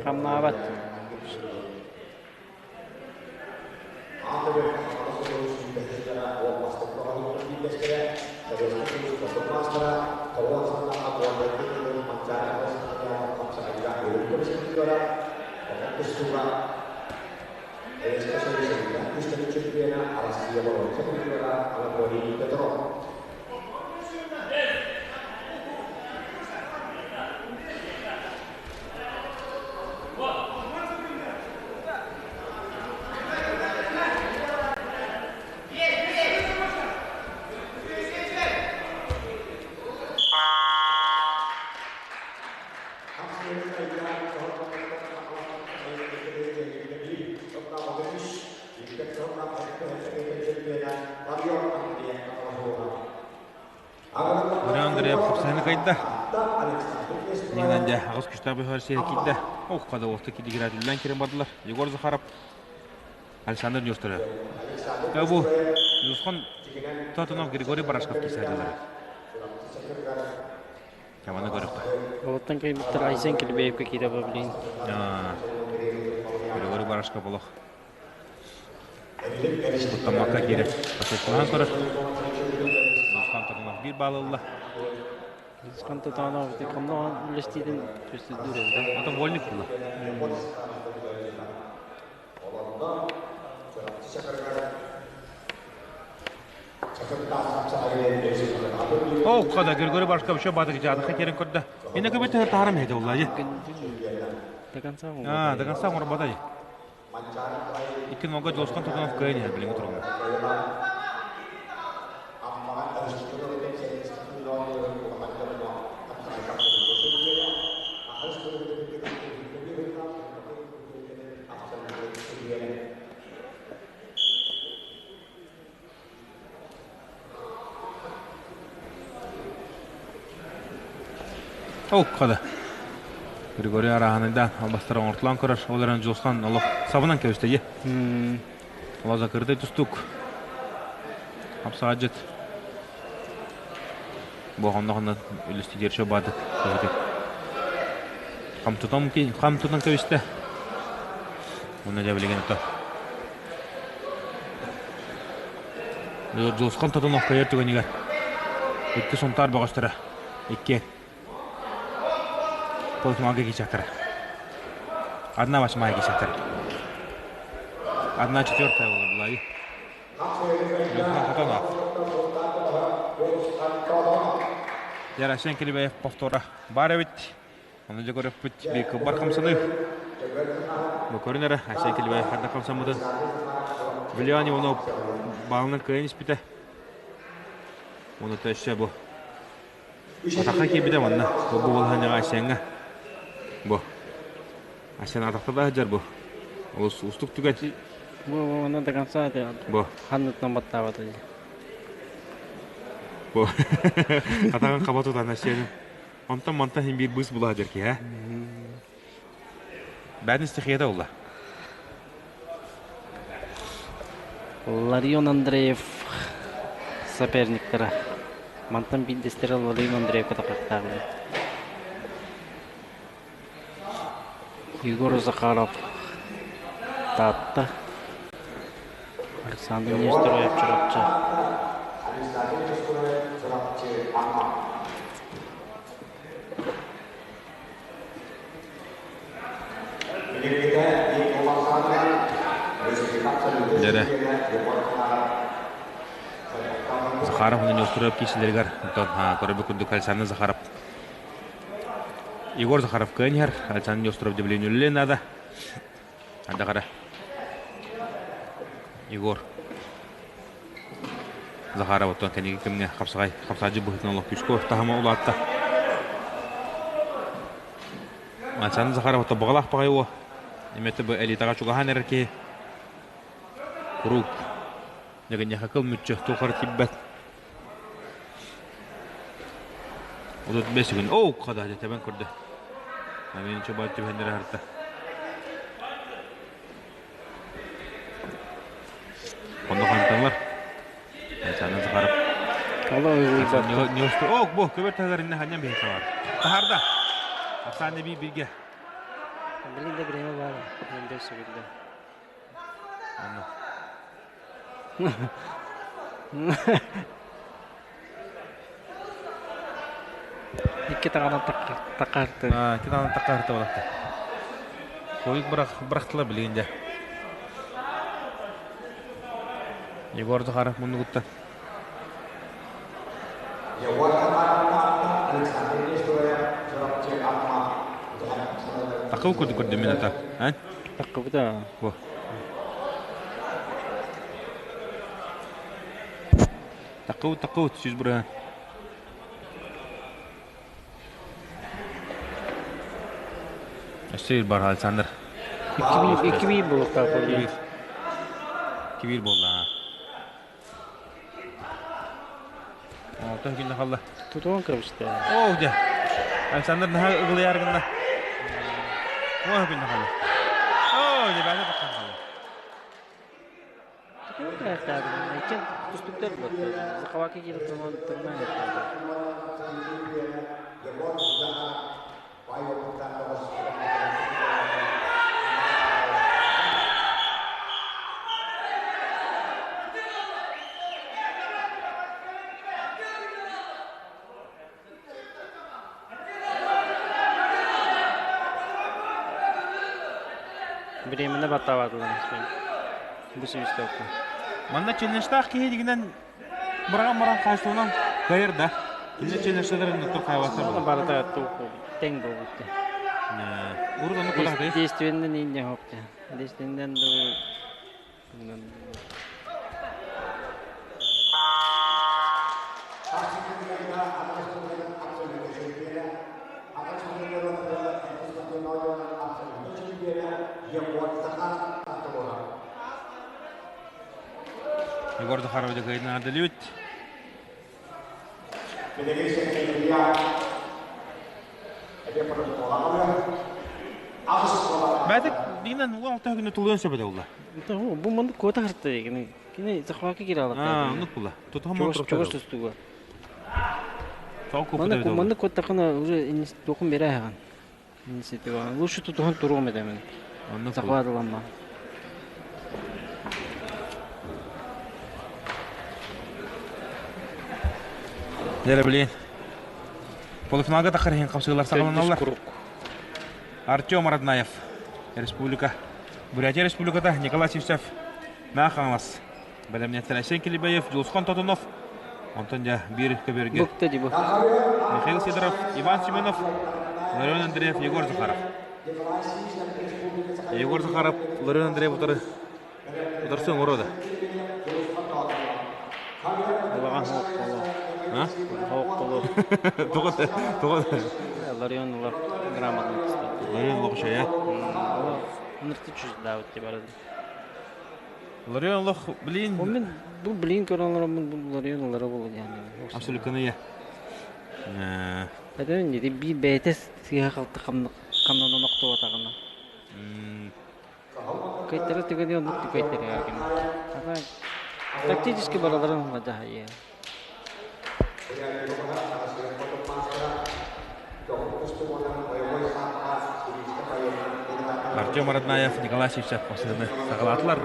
S7: Хамнаабат.
S5: Ырыа Андреев хапсаһыны кыайда. Нинан дьэ аҕыс күстээх бөһөр сиһэ киирдэ. Ох, хада уолта кидигирээтиллэн кирэн бардылар. Егор Захаров, Александр Нюртера. Бу Юсхон Тотонов Григорий Барашков киирсээдилэр. Каманы көрүөххэ.
S7: Олоттон кыйбыттар Айсен Килбеевке киирэ билин.
S5: Григорий Барашков олох Куттаммакка киирэр. Пашечкалаан көрөр. Юсхан Тотонов биир баал ылла.
S7: Юсхан Тотонов комно үллэстиитин түстүдүр
S5: Ата вольник була. О, қада Григорий Барашков еще бадык жады хакерин көрді. Эне көбөт тарым хеде улла.
S7: До конца.
S5: А, до конца оңорбадай. Икки нога Жолсхан Тотонов кыайын иһэр билиҥҥи туругунан. Ол қада. Григорий арааһынайдаан албастары оҥортулаан көрөр. Ол эрэн Дьулусхан олох сабынан кэбистэ дии. Олох закрытый тустуук. Хапсаҕадьыт. Бу онно үлүстүдиэр шо баадык киһитик. Хам тутан хам тутан кэбистэ. Уонна дьэ билигин ото. Дьулусхан тотон оххойор түгэнигэр икки сунтаар бөҕөстөрө икки полуфиналга киирсэхтэрэ. Одна восьмая киирсэхтэрэ. Одна четвертая буолар булайы. Дьулусхан Тотонов. Ярасен Килибаев повтора баар эбит. Ону дьэ көрөппүт биир кылбар хамсаныы. Бу көрүн эрэ Айсен Килибаев хайдах хамсаммытын. Виллиан Иванов баалынан кыайан испитэ. Уонна өссө бу Атахха киирбитэ манна. Бу балаһыанньаҕа Айсеҥҥа. Бу. Айсен атахта да сылдьар бу. Олус уустук түгэн.
S7: Бу уонна до конца
S5: Бу.
S7: ханныттан баттаабата дии.
S5: Бу. Атаҕын хаба тутан Айсенин. Онтон мантан иһин биир быыс була сылдьар киһи, Бээтин стихията буолла.
S7: Ларион Андреев соперниктара. Мантан биирдэстэрэ Ларион Андреев кытахтаах Егор Захаров Таатта Александр Нестеров Чурапчы
S5: Дьэрэ. Захаров уонна Неустроев киирсилэригэр онтон көрөрбүт курдук Александр Захаров Егор Захаров кыайан иһэр. Александр Неустроев дьэбилиэн үлэлиэн наада. Ардахара. Егор Захаров оттон кэнники кэмҥэ хапсаҕай хапсаадьы быһыытынан олох күүскэ таһыма улаатта. Александр Захаров оттон баҕалаах баҕайы уо. Эмиэ бу элитаҕа чугаһаан эрэр киһи. Куруук. Дьэгинньэхэ кыл мүччү туохара тиийбэт. 35 күн. Оо, хада тэбэн көрдө. Амин чобаат түһэннэрэ харта. Онно ханталар. Александр Захаров. О, бу көбөр таһыгар инне ханньан биһи сабар. Таһарда. Оксана би бирге.
S7: Билин да время бар. Мен сөбүлдө.
S5: Онно.
S7: Икки таҕанан таккаарты.
S5: Икки таҕанан таккаарты буолатта. Хойук бырахтылар билигин дьэ. Егор Захаров муннугуттан. Такыл курдук көрдүм мин ата.
S7: Таккыбыта.
S5: Бу. Такыбыт, такыбыт, 100 бырыһан. Өссө бар Александр.
S7: 2-1 буолуохтаах.
S5: 2-1 буолла. Онтон күннэ халла.
S7: Тутуон кэбистэ.
S5: Оо, дьэ. Александр наһаа ыгылыйар гынна. Оо, күннэ халла. Оо, дьэ, бэйэтэ тахсан халла.
S7: Тутуон кэбистэ. Иккен тустуктар буолла. Захаваки киирip тыман тыман Бириэмэни баттаабатылар бу свистокка.
S5: Манна челленджтаах киһи дигинэн быраҕан баран хаайсуунан кыайар да. Кинилэр челленджтэрин оттон хайабаттар буолар.
S7: Барыта тэҥ буолбут.
S5: Урут ону кудаһый.
S7: Действеннен инне хопте. Действеннен
S5: Егор Захаров кыайдын ардылыбыт. Бәтик дигинен улан алта күнү тулуйан сөп этэ улла.
S7: Бу маннык куота харта кини кини захватка кире алар.
S5: Аа, оннук була. Тутуһан
S7: Чугас чугас тустуга. Маннык маннык куоттахына уже тохун бере ахан. Инициатива. Лучше тутуһан туруом этэ мен. Захватыламма.
S5: Дere билин. Полуфиналга тахар иһин хапсыылар саҕаланаллар. Артем Роднаев, Республика. Бурятия Республиката Николай Сивцев, Мэҥэ Хаҥалас. Бэлэмнэттэр Айсен Килибеев, Дьулусхан Тотунов, онтон дьэ биир көбүөргэ Михаил Сидоров, Иван Семенов, Ларион Андреев, Егор Захаров. Егор Захаров, Ларион Андреев утары утарсы оҥоруо да.
S7: Улахан хоох боло.
S5: А?
S7: Хоох боло.
S5: Тоҕо тоҕо
S7: Ларион улар грамотно
S5: Ларион лохшая.
S7: Нырты чуждаут барады.
S5: Ларион олох блин.
S7: Мен бу блин көрөн бу Ларион улара болу yani.
S5: Абсолютно я.
S7: Это не би бэйэтэ сыыһа халты хамнанан охтубатаҕына. Кыйтара түгэни оннук түкэйтэрэ кини. Тактически бараларын дьаһайыы.
S5: Артем Роднаев, Николай Сивцев посыны саҕалаатылар.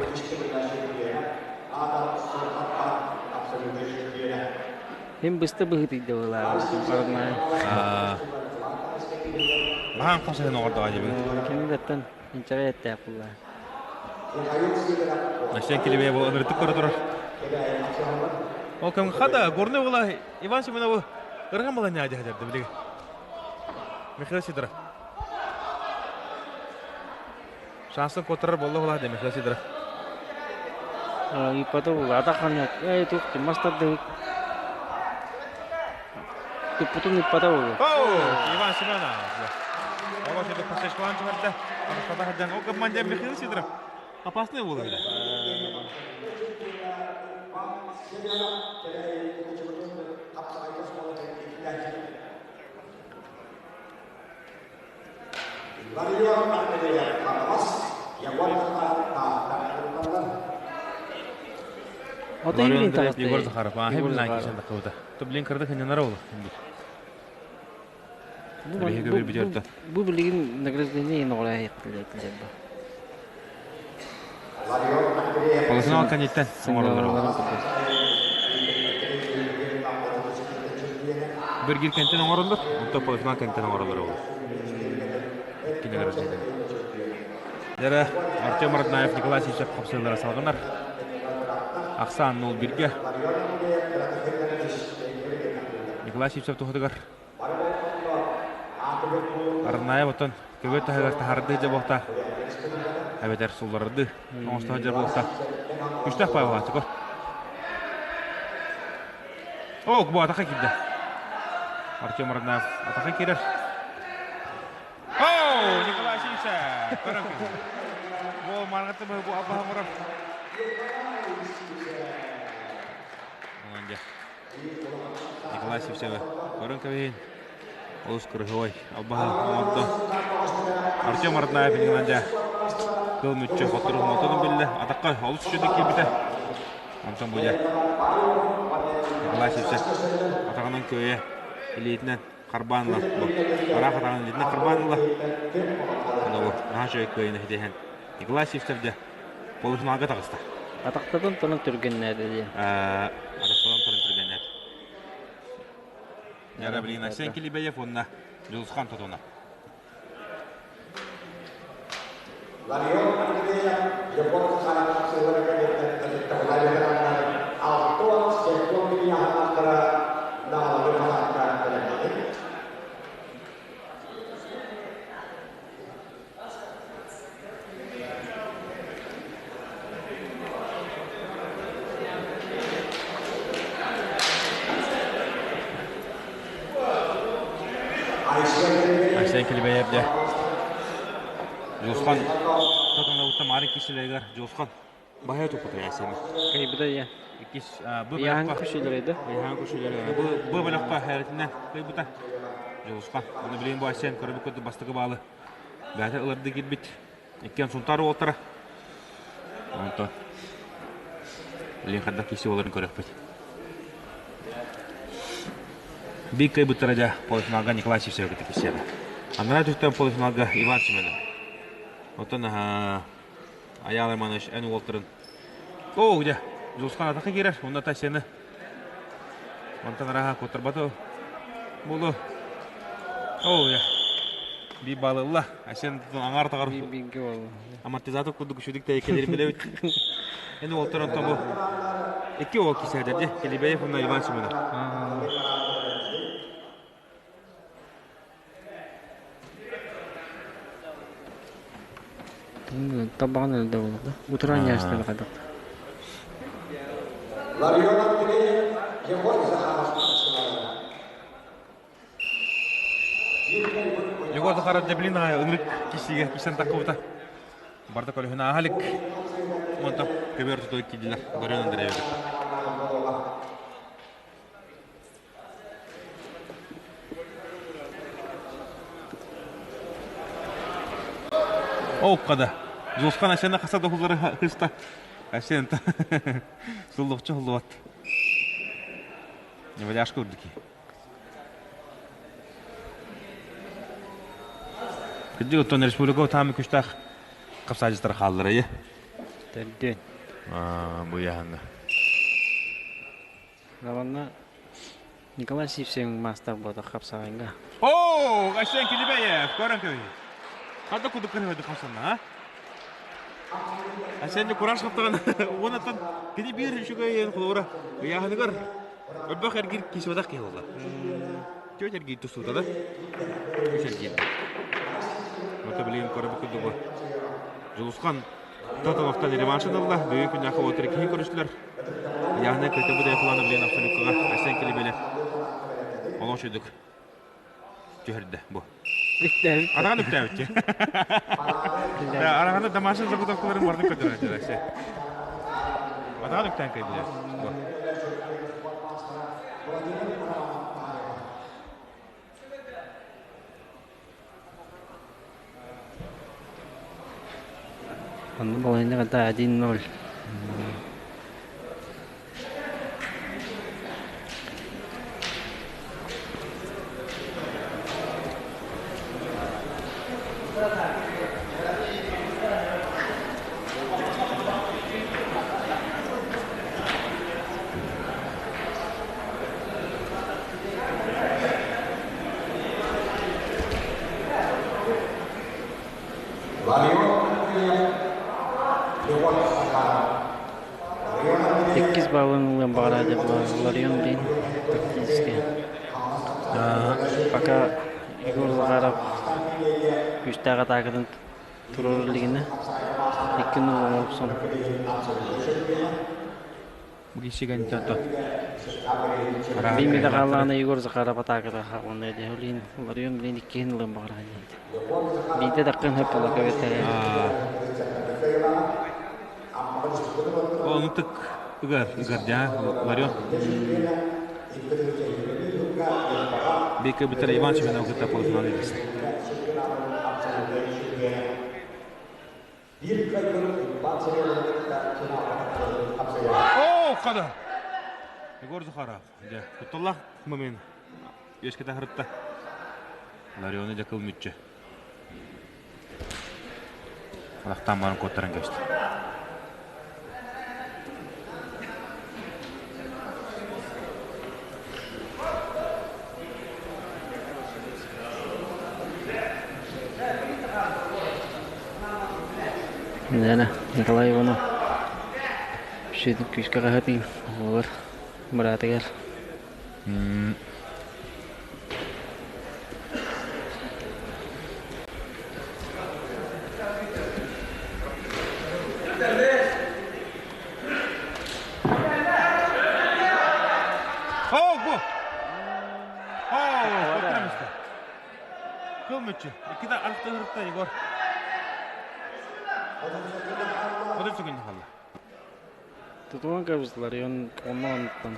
S7: Мин быста быһыытыйда былаа Роднаев.
S5: Баһаан хасыһын оҕордоҕо дебин.
S7: Кини инчэҕэй эттээх булла.
S5: Айсен Килибеев ол ынырытык көрө турар. Ол кэм хата горный уола Иван Семеновы ырган балан ньаадьа хадьарды билиги. Михаил Сидоров. Шансын куоттарар болла була де Михаил Сидоров.
S7: Ыыппата була атаххана эй тух мас тардыһык туппутун ыыппата буолуо.
S5: О, Иван Семенов. Оҕо сөдө пасечкалаан түһэрдэ. Арыхтата сылдьан ол командир Михаил Сидоров опасный буолар этэ.
S7: Ото
S5: Егор Егор Захаров. А, хебил наки сен такыбыта. То блин кырды хыннанара ол.
S7: Бу билигин награждение ноҕолаа
S5: Полуфинал кэнниттэн оҥороллор. Бір кэнтэн оҥороллор, онтон полуфинал кэнниттэн оҥороллор ол. Икки награждение. Дьэрэ Артем Роднаев, Николай Сичев хапсыылара салҕанар. Ахсаан 0-1-ге. Николай Сивцев туһатыгар Арнаев оттон көбө таһыгар таһарды дьэ эбэтэр сулларды оҥосто дьэ буолта. Күстээх Павел О, бу атаха киирдэ. Артем Роднаев атаха киирэр. О, Николай Сивцев! Бу маргаты бу абаһа оҥорор. Николай Сивцевы көрөн кэбиһин. Олус кырыһыай албаһы оҥордо. Артем Роднаев иннинэн кыл мүччү хоттору мототун биллэ. Атахха олус үчүгэй киирбитэ. Онтон бу дьэ Николай Сивцев атаҕынан көйө илиитинэн харбаан ыла. Бу араах атаҕын илиитинэн харбаан ыла. Аны бу наһаа үчүгэй кыайыыны ситиһэн Николай Сивцев дьэ полуфиналга таҕыста.
S7: Атахтатан туран түргэннээтэ диэн.
S5: Атахтатан туран түргэннээтэ. Яра блин, Айсен Килибеев уонна Дьулусхан Тотонов.
S2: Ларион Андреев Япон хараҥа кэлиттэн алтон сектон миллиардтара наалары хаһааттаан бэлэмнэнин.
S5: Айсен Килибеев дьэ Дьулусхан Тотоновуттан маарын киселеригэр Дьулусхан баһа туппута Айсен.
S7: Кайбыта я.
S5: Иккис бу
S7: Яһан
S5: бөлөххө
S7: күшүлэрейді.
S5: Яһан күшүлэрейді. Бу бөлөххө хәритинен кыйбыта. Дьулусхан. Оны билигин бу Айсен көрөбүт курдук бастакы баалы бэйэтэ ыларды киирбит. Иккиэн Сунтаар уолтара. Онтон билигин хайдах киирсии буоларын көрүөхпүт. Биир кыайбыттара дьэ полуфиналга Николай Сивцев кытта киирсиэҕэ. Анараа түстэн полуфиналга Иван Семенов. Оттон Айаал Романович эн уолтарын Оо, дьэ, Дьулусхан атахха киирэр, уонна Тасяны мантан арааһа куоттарбата буолуо. Оо, дьэ, биир баалы ылла. Айсен аҥаар атаҕар амортизатор курдук үчүгдүк тэйиккэлэрин билэбит. Эн уолтар онтон бу икки уол кисээдэр дьэ, Килибеев уонна Иван Семенов.
S7: Табаҕын өлдө буолла. Утуран ястан хайдах.
S2: Ларионов Андреев Егор Захаров
S5: Егор Захаров дьэблин аайы ынырык кисигэ кисэн таккыбыта. Барда көлөһүн ааһалик. Онтон көбөр туту кидилер. Ларион Андреевич. Оуккада. Зосхан Асена хаса дохулары хыста. Асен суллукчу хуллубат. Неваляшка урдуки. Кырдьык оттон республика таамы күштээх капсаажыстар хааллара е.
S7: Төрдүөн.
S5: Бу яһанна.
S7: Лаванна Николай Сивцев маастар буолар хапсаҕайга.
S5: Оо, Айсен Килибеев, көрөн көй. Ханна кудук кырыһыды хамсанна, а? Айсен кураж хаптаҕын уонаттан кини биир үчүгэй холобура ыйааһыныгар өлбөх эргир кисибатах киһи буолла. Түөт эргиир тустуута да. Үс эргиир. Мата билигин көрөбүт курдук Дьулусхан Тотоновтан реваншын ылла. Бүгүн күннээхи отыр киһи көрүстүлэр. Яһны көтө бу дайхуланы билен абсолюткаға Айсен Келебелев олох үчүдүк түһэрдэ бу. Араҕан үктээбит. Араҕаны домашний заготовкаларын барды көтөрөр Айсен. Адаҕан үктээн кэйбилэр. Бу.
S7: Онно балайна ката 1-0. Иккис балын ылыан баҕарар Ларион диэн практически. Пока Егор Захаров күүстээх атаакатын туруора илигинэ 2-0 оҥорсон. Бииммитэ хааллаҕына Егор Захаров атааката хаалланна дии. Ол иһин Ларион билин иккиһин ылыан баҕарар диэн. Биирдэ даккын хөп буола көбүттэрэ.
S5: Ону тык ыгар, ыгар дьаа, Ларион. Бейка бүтэр Иван Семенов кытта полуфинал илдьистэ. Оо, хада! Егор Захаров, дьэ, кутталлаах момент. Үөскэтэ харытта. Ларионы дьэ кыл мүччү. Алахтаан баран куоттаран кэбистэ.
S7: Лена Николай Иванов Сүтүк күүскэ хаһытыым оҕолор быраатыгар
S5: О, бу! О, Кыл мүччү. Иккитэ арахта ырытта Егор. 30 секунд хаалла.
S7: Тутуган кэбистилэр, онно оннуттан.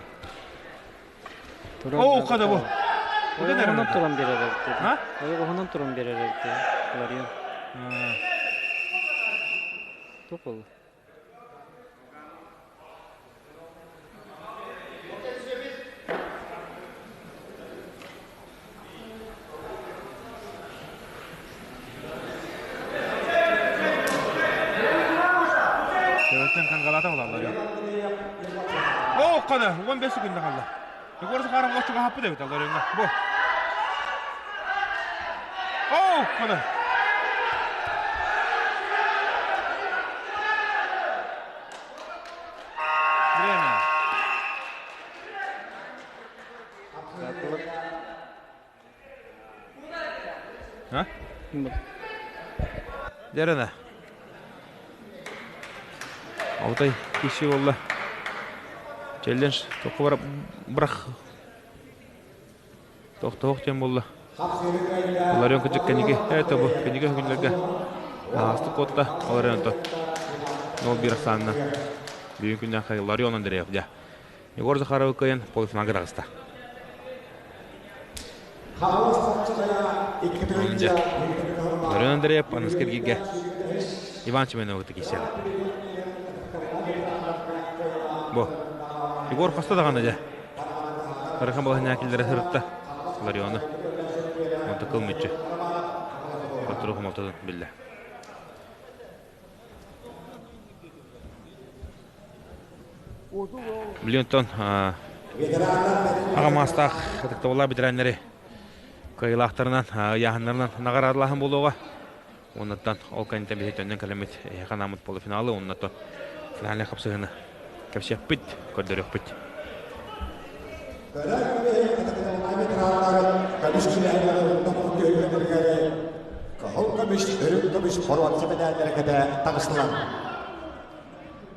S5: Оо, хада бу. Ыган эрэр
S7: Ойоҕоһунан туран биэрэр эбит.
S5: А?
S7: Ойоҕоһунан туран биэрэр эбит. Ларин. Туох буолла?
S5: Төбөттөн кангалата булаллар. О, кана, 15 секунда қалды. Егор Захаров лочуга хаппы дебит аллар Бу. О, кана. Время. А? Дерена. Алтай киши болла. Челлендж тоқы бар бірақ тохтоох диэн буолла. Ларион кыдьык кэнниги это бу кэнниги күнлэргэ аастык куотта ол эрэн онтон 0-1 ахсаанна бүгүн күннээх Ларион Андреев дьэ Егор Захаров кыайан полуфиналга таҕыста. Дьэ Ларион Андреев аныскы эргииргэ Иван Семеновы кытта киирсиэҕэ. Бу Егор хоста даҕаны дьэ Ыарахан балаһынньа киллэрэ сырытта Лариону. Онто кыл мүччү. Хоттору хомолтотун биллэ. Билиэнтон аҕа маастаах ытыктабыллаах бэтэрээннэри кыайыылаахтарынан, ыйааһыннарынан наҕараадалааһын буолуоҕа. Уоннаттан ол кэнниттэн биһи төннөн кэлэммит эһиэхэ анааммыт полуфиналы уоннаттан финальнай хапсыһыыны кэпсиэхпит, көрдөрүөхпүт.
S2: Кыһыл көмүс, үрүҥ көмүс боруонса мэдээллэрэ кэтэ таҕыстылар.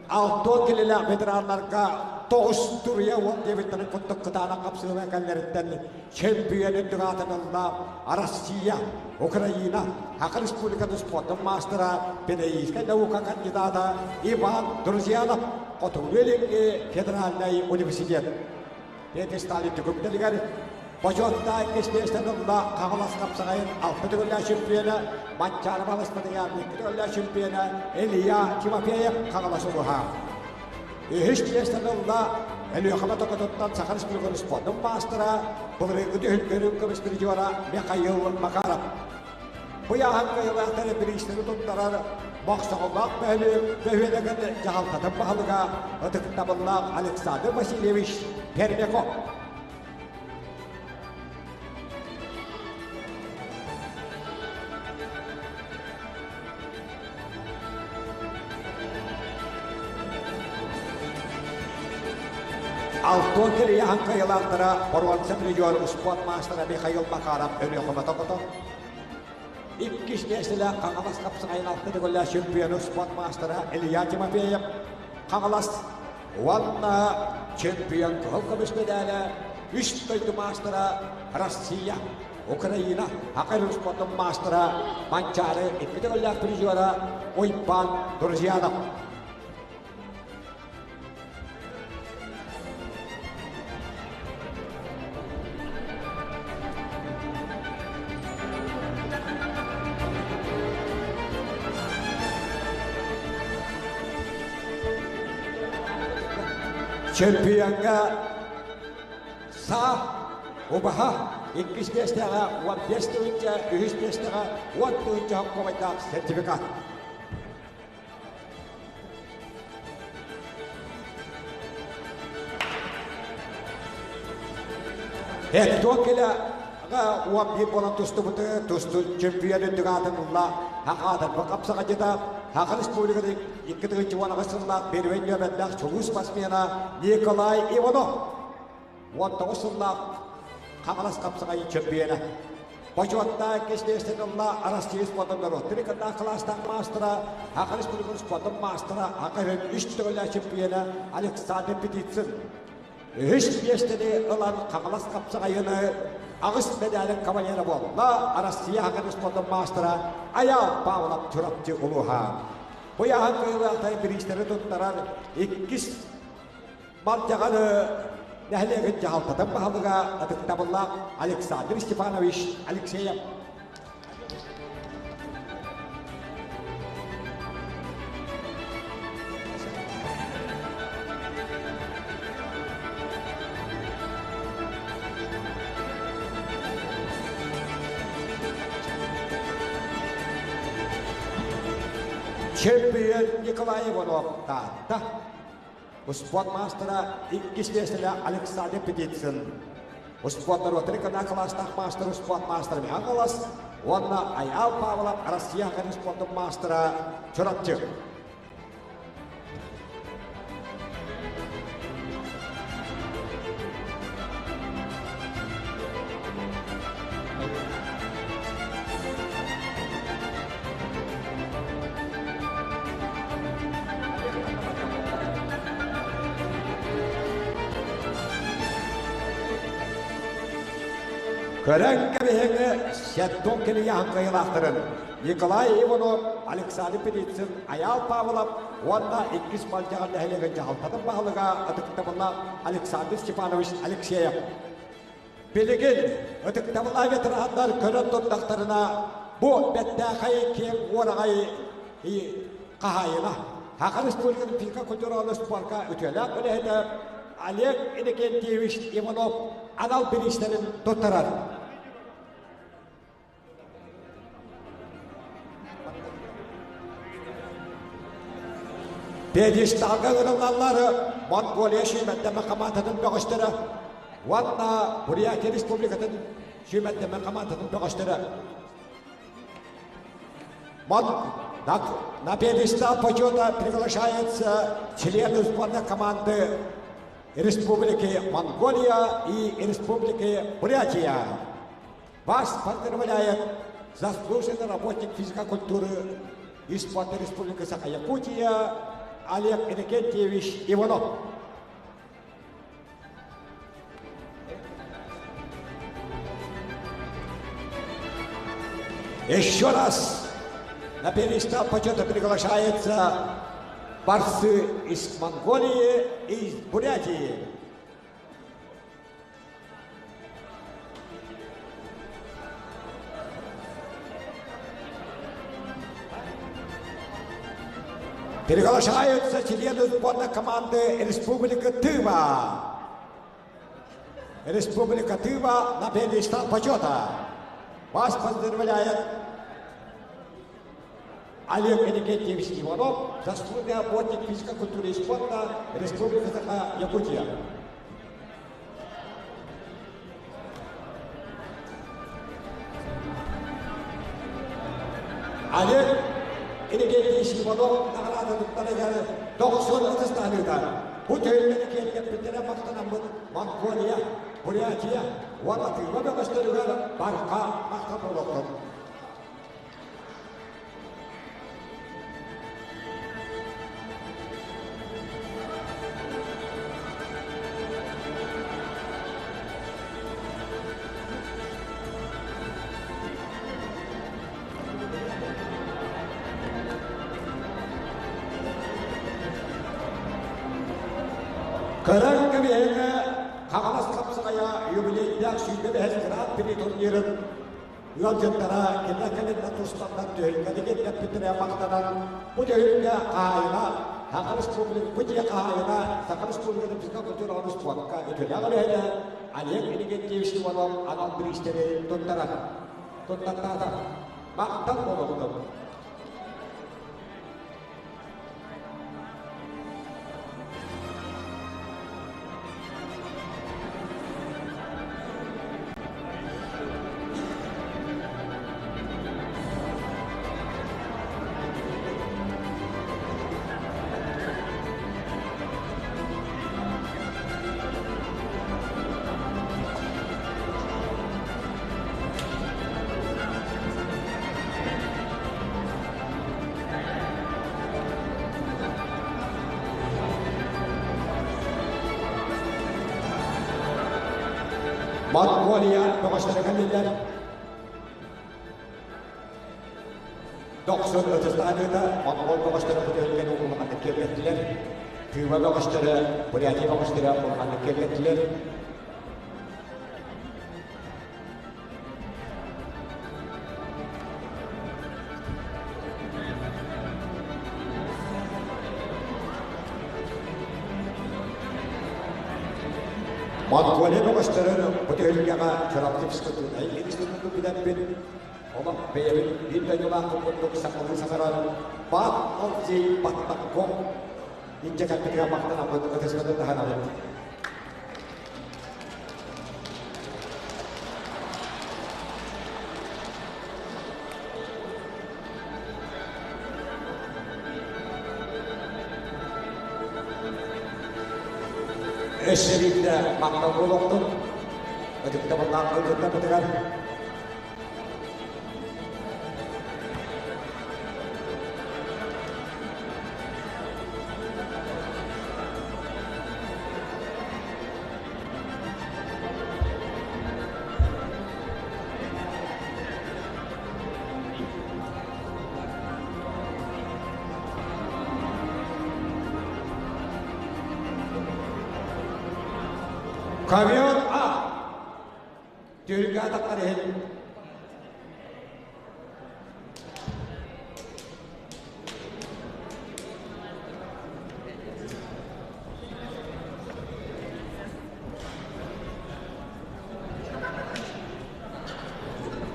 S2: Алтуон килилээх ветераннарга тоҕус туруйа уон диэбиттэрин курдук кытаанах хапсыһыыга кэллэриттэн чемпион үрдүк аатын ылла Россия, Украина, Саха Республикатын спордун маастара, педагогическай наука кандидата Иван Друзьянов, Хотугу-Илиҥҥи федеральнай университет. Пьедесталин түгүктэлигэр бочуоттаах иккис миэстэни ылла Хаҥалас хапсаҕайын алта төгүллээх чемпиона, Манчаары балыспатыгар икки төгүллээх чемпиона Илья Тимофеев Хаҥалас улууһа. Үһүс миэстэни ылла Өлүөхүмэ Токотуттан Саха Республикатын спордун маастара, былырыыҥҥы түһүлгэнин көмүс призера Михаил Макаров. Бу ыйааһын кыайыылаахтары бириистэри туттарар Мохсоҕолоох бөһүөлэгин дьаһалтатын баһылыга ытыктабыллаах Александр Васильевич Пермяков. Алтон кэлийэһэн кыайыылаахтара боруонса призер успуорт маастара Михаил Макаров Өлүөхүмэ Токото. Иккис миэстэлээх Хаҥалас хапсаҕайын алта төгүллээх чемпиону спорт маастара Илья Тимофеев Хаҥалас уонна чемпион кыһыл көмүс мэдээлэ үс дойду маастара Россия, Украина, Саха спортун маастара Манчаары икки төгүллээх призера Уйбаан Друзьянов. Чемпиоҥҥа саа убаһа иккис миэстэҕэ 15 тыһыынча, үһүс миэстэҕэ 10 тыһыынча хоккобайдаах сертификат. Эттуон кэлэ уон биир буолан тустубуты тусту чемпион үрдүк аатын ылла Хахаатарба хапсаҕадьыта Саха Республикатын икки тыһыынча уон аҕыс сыллаах первый нүөмэрдээх чулуу спортсмена Николай Иванов 19 сыллаах Хаҥалас хапсаҕайын чөмпүйүөнэ. Бочуоттаах иккис миэстэни ылла Арассыыйа спордун норуоттарын кытаах кылаастаах маастара, Саха Республикатын спордун маастара, Саха сирин үс төгүллээх чемпиона Александр Петицын. Үһүс миэстэни ылан Хаҥалас хапсаҕайыны аҕыс мэдээлин кавалера буолла Арассыыйа Саха спордун маастара Айаал Павлов Чурапчы улууһа. Бу ыйааһын кыайыылаахтары бириистэри туттарар иккис Балдьаҕаны нэһилиэгин дьаһалтатын баһылыга ытыктабыллаах Александр Степанович Алексеев. Чемпион Николай Иванов Таатта. Спорт маастара иккис миэстэлээх Александр Петицын. Спорт норуоттарын кына кылаастаах маастар спорт маастара Михаил Галас уонна Айаал Павлов Россия спортун маастара Чурапчы. Көрөн кэбиһиҥи Сеттон килийаһын кыайыылаахтарын Николай Иванов, Александр Пелицын, Айаал Павлов уонна иккис Малдьаҕар нэһилиэгин дьаһалтатын баһылыга ытыктабыллаах Александр Степанович Алексеев. Билигин ытыктабыллаах ветераннар көрөн турдахтарына бу бэртээхэй киэҥ уораҕай хаһаайына Саха Республикатын физкультураны спорка үтүөлээх үлэһитэ Олег Иннокентьевич Иванов анал бириистэрин туттарар. Пьедесталга ырыллаллар Монголия сүүмэрдэмэ хамаандатын бөҕөстөрө уонна Бурятия Республикатын сүүмэрдэмэ хамаандатын бөҕөстөрө. На пьедестал почета приглашаются члены сборной команды Республики Монголия и Республики Бурятия. Вас поздравляет заслуженный работник физкультуры и спорта Республики Саха-Якутия Олег Иннокентьевич Иванов. Еще раз на пьедестал почета приглашаются борцы из Монголии и из Бурятии. Приглашаются члены сборной команды Республика Тыва. Республика Тыва на пьедестал почета. Вас поздравляет Олег Иннокентьевич Иванов, заслуженный работник физической культуры и спорта Республики Саха-Якутия. Олег Иннокентьевич Иванов наҕараада туттарыгар 90 ытыстаныыта. Бу төһүллэри киэргэппиттэрэ махтанаммыт Монголия, Бурятия уонна Тыва бөҕөстөрүгэр барҕа махтал буолуохтун. Көрөн кэбиһэҥҥэ Хаҥалас хапсаҕайа юбилейдаах 25 гран-при турнирын ыалдьыттара кэлэ-кэлиннэ тустарынан түһүлгэни киллэрбиттэрэ махтанан, бу түһүлгэ хаһаайына Саха Республика, бу дьиэ хаһаайына Саха Республикатын физкультураҕа спортка үтүөлээх үлэһитэ Олег Иннокентьевич Иванов анал бириистэри туттарар. Туттартаата. Махтал буолуохтун. Монголия бөҕөстөрө кэллилэр. 90 ытыстаныыта монгол бөҕөстөрө бу түһүлгэни улаханнык киэргэттилэр. Тыыба бөҕөстөрө, Бурятия бөҕөстөрө улаханнык киэргэттилэр. Монголия бөҕөстөрүн бу түһүлгэҕэ Чурапчы физкультурнай институтун бүтэрбит, олох бэйэбит биир дойдулаахпыт курдук сахалыы саҥарар Бат Алсей Баттакко илдьэ кэлбитигэр махтанаммыт ытыспытын таһынабыт. Өссө биирдэ махтал буолуохтун, ытыктабыллаах ыалдьыттарбытыгар. Ковер А Түһүлгэ атахтар иһин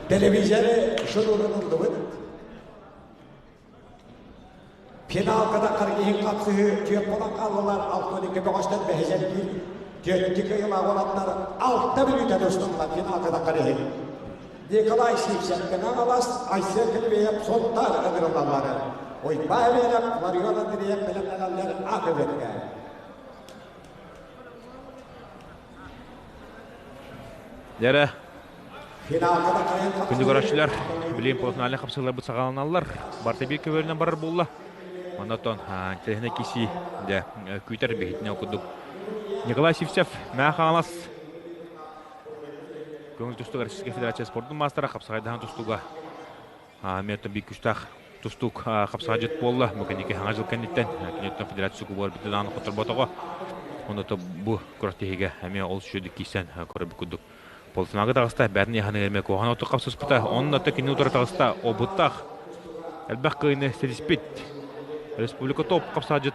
S2: Телевизоры шунурун ыллыбыт. Финалга иһин хапсыһыы түөрт буолан хааллылар, 62 бөҕөстөр бэһисэр биир, түөртү кыайыылаах уолаттар алта мүнүүтэ тустуллар финалга иһин. Николай Сивцев, Хаҥалас, Айсен Килбиев Сунтаар ыҥырыллаллар. Уйбаа Эбиэнэп, Ларион Андреев бэлэмнэнэллэр АКВ-гэ.
S5: Дьэрэ, күндү көрөөччүлэр, билигин полуфинале хапсыыларбыт саҕаланаллар. Барыта биир көбүөрүнэн барар буолла. Оннотон интэриэһинэй киси дьэ күүтэр биһитинэ курдук. Николай Сивцев, Мэҥэ Хаҥалас көҥүл тустууга Российскай Федерация спордун маастара хапсаҕайдаһан тустууга Миэттэн биир күстээх тустуук хапсаҕайдьыт буолла. Бу кэнники хаҥа жыл кэнниттэн киниттэн федерация кубогар бүтэ даҕаны хотторботоҕо. Онно бу күрэхтэһиигэ эмиэ олус үчүгэйдик киирсэн көрөрбүт курдук. Полуфиналга таҕыста, бэрин яһаныгар эмиэ куһаҕан оту хапсыспыта. Онно кини утары таҕыста обуттаах элбэх кыайыыны ситиспит. Республика топ хапсаҕайдьыт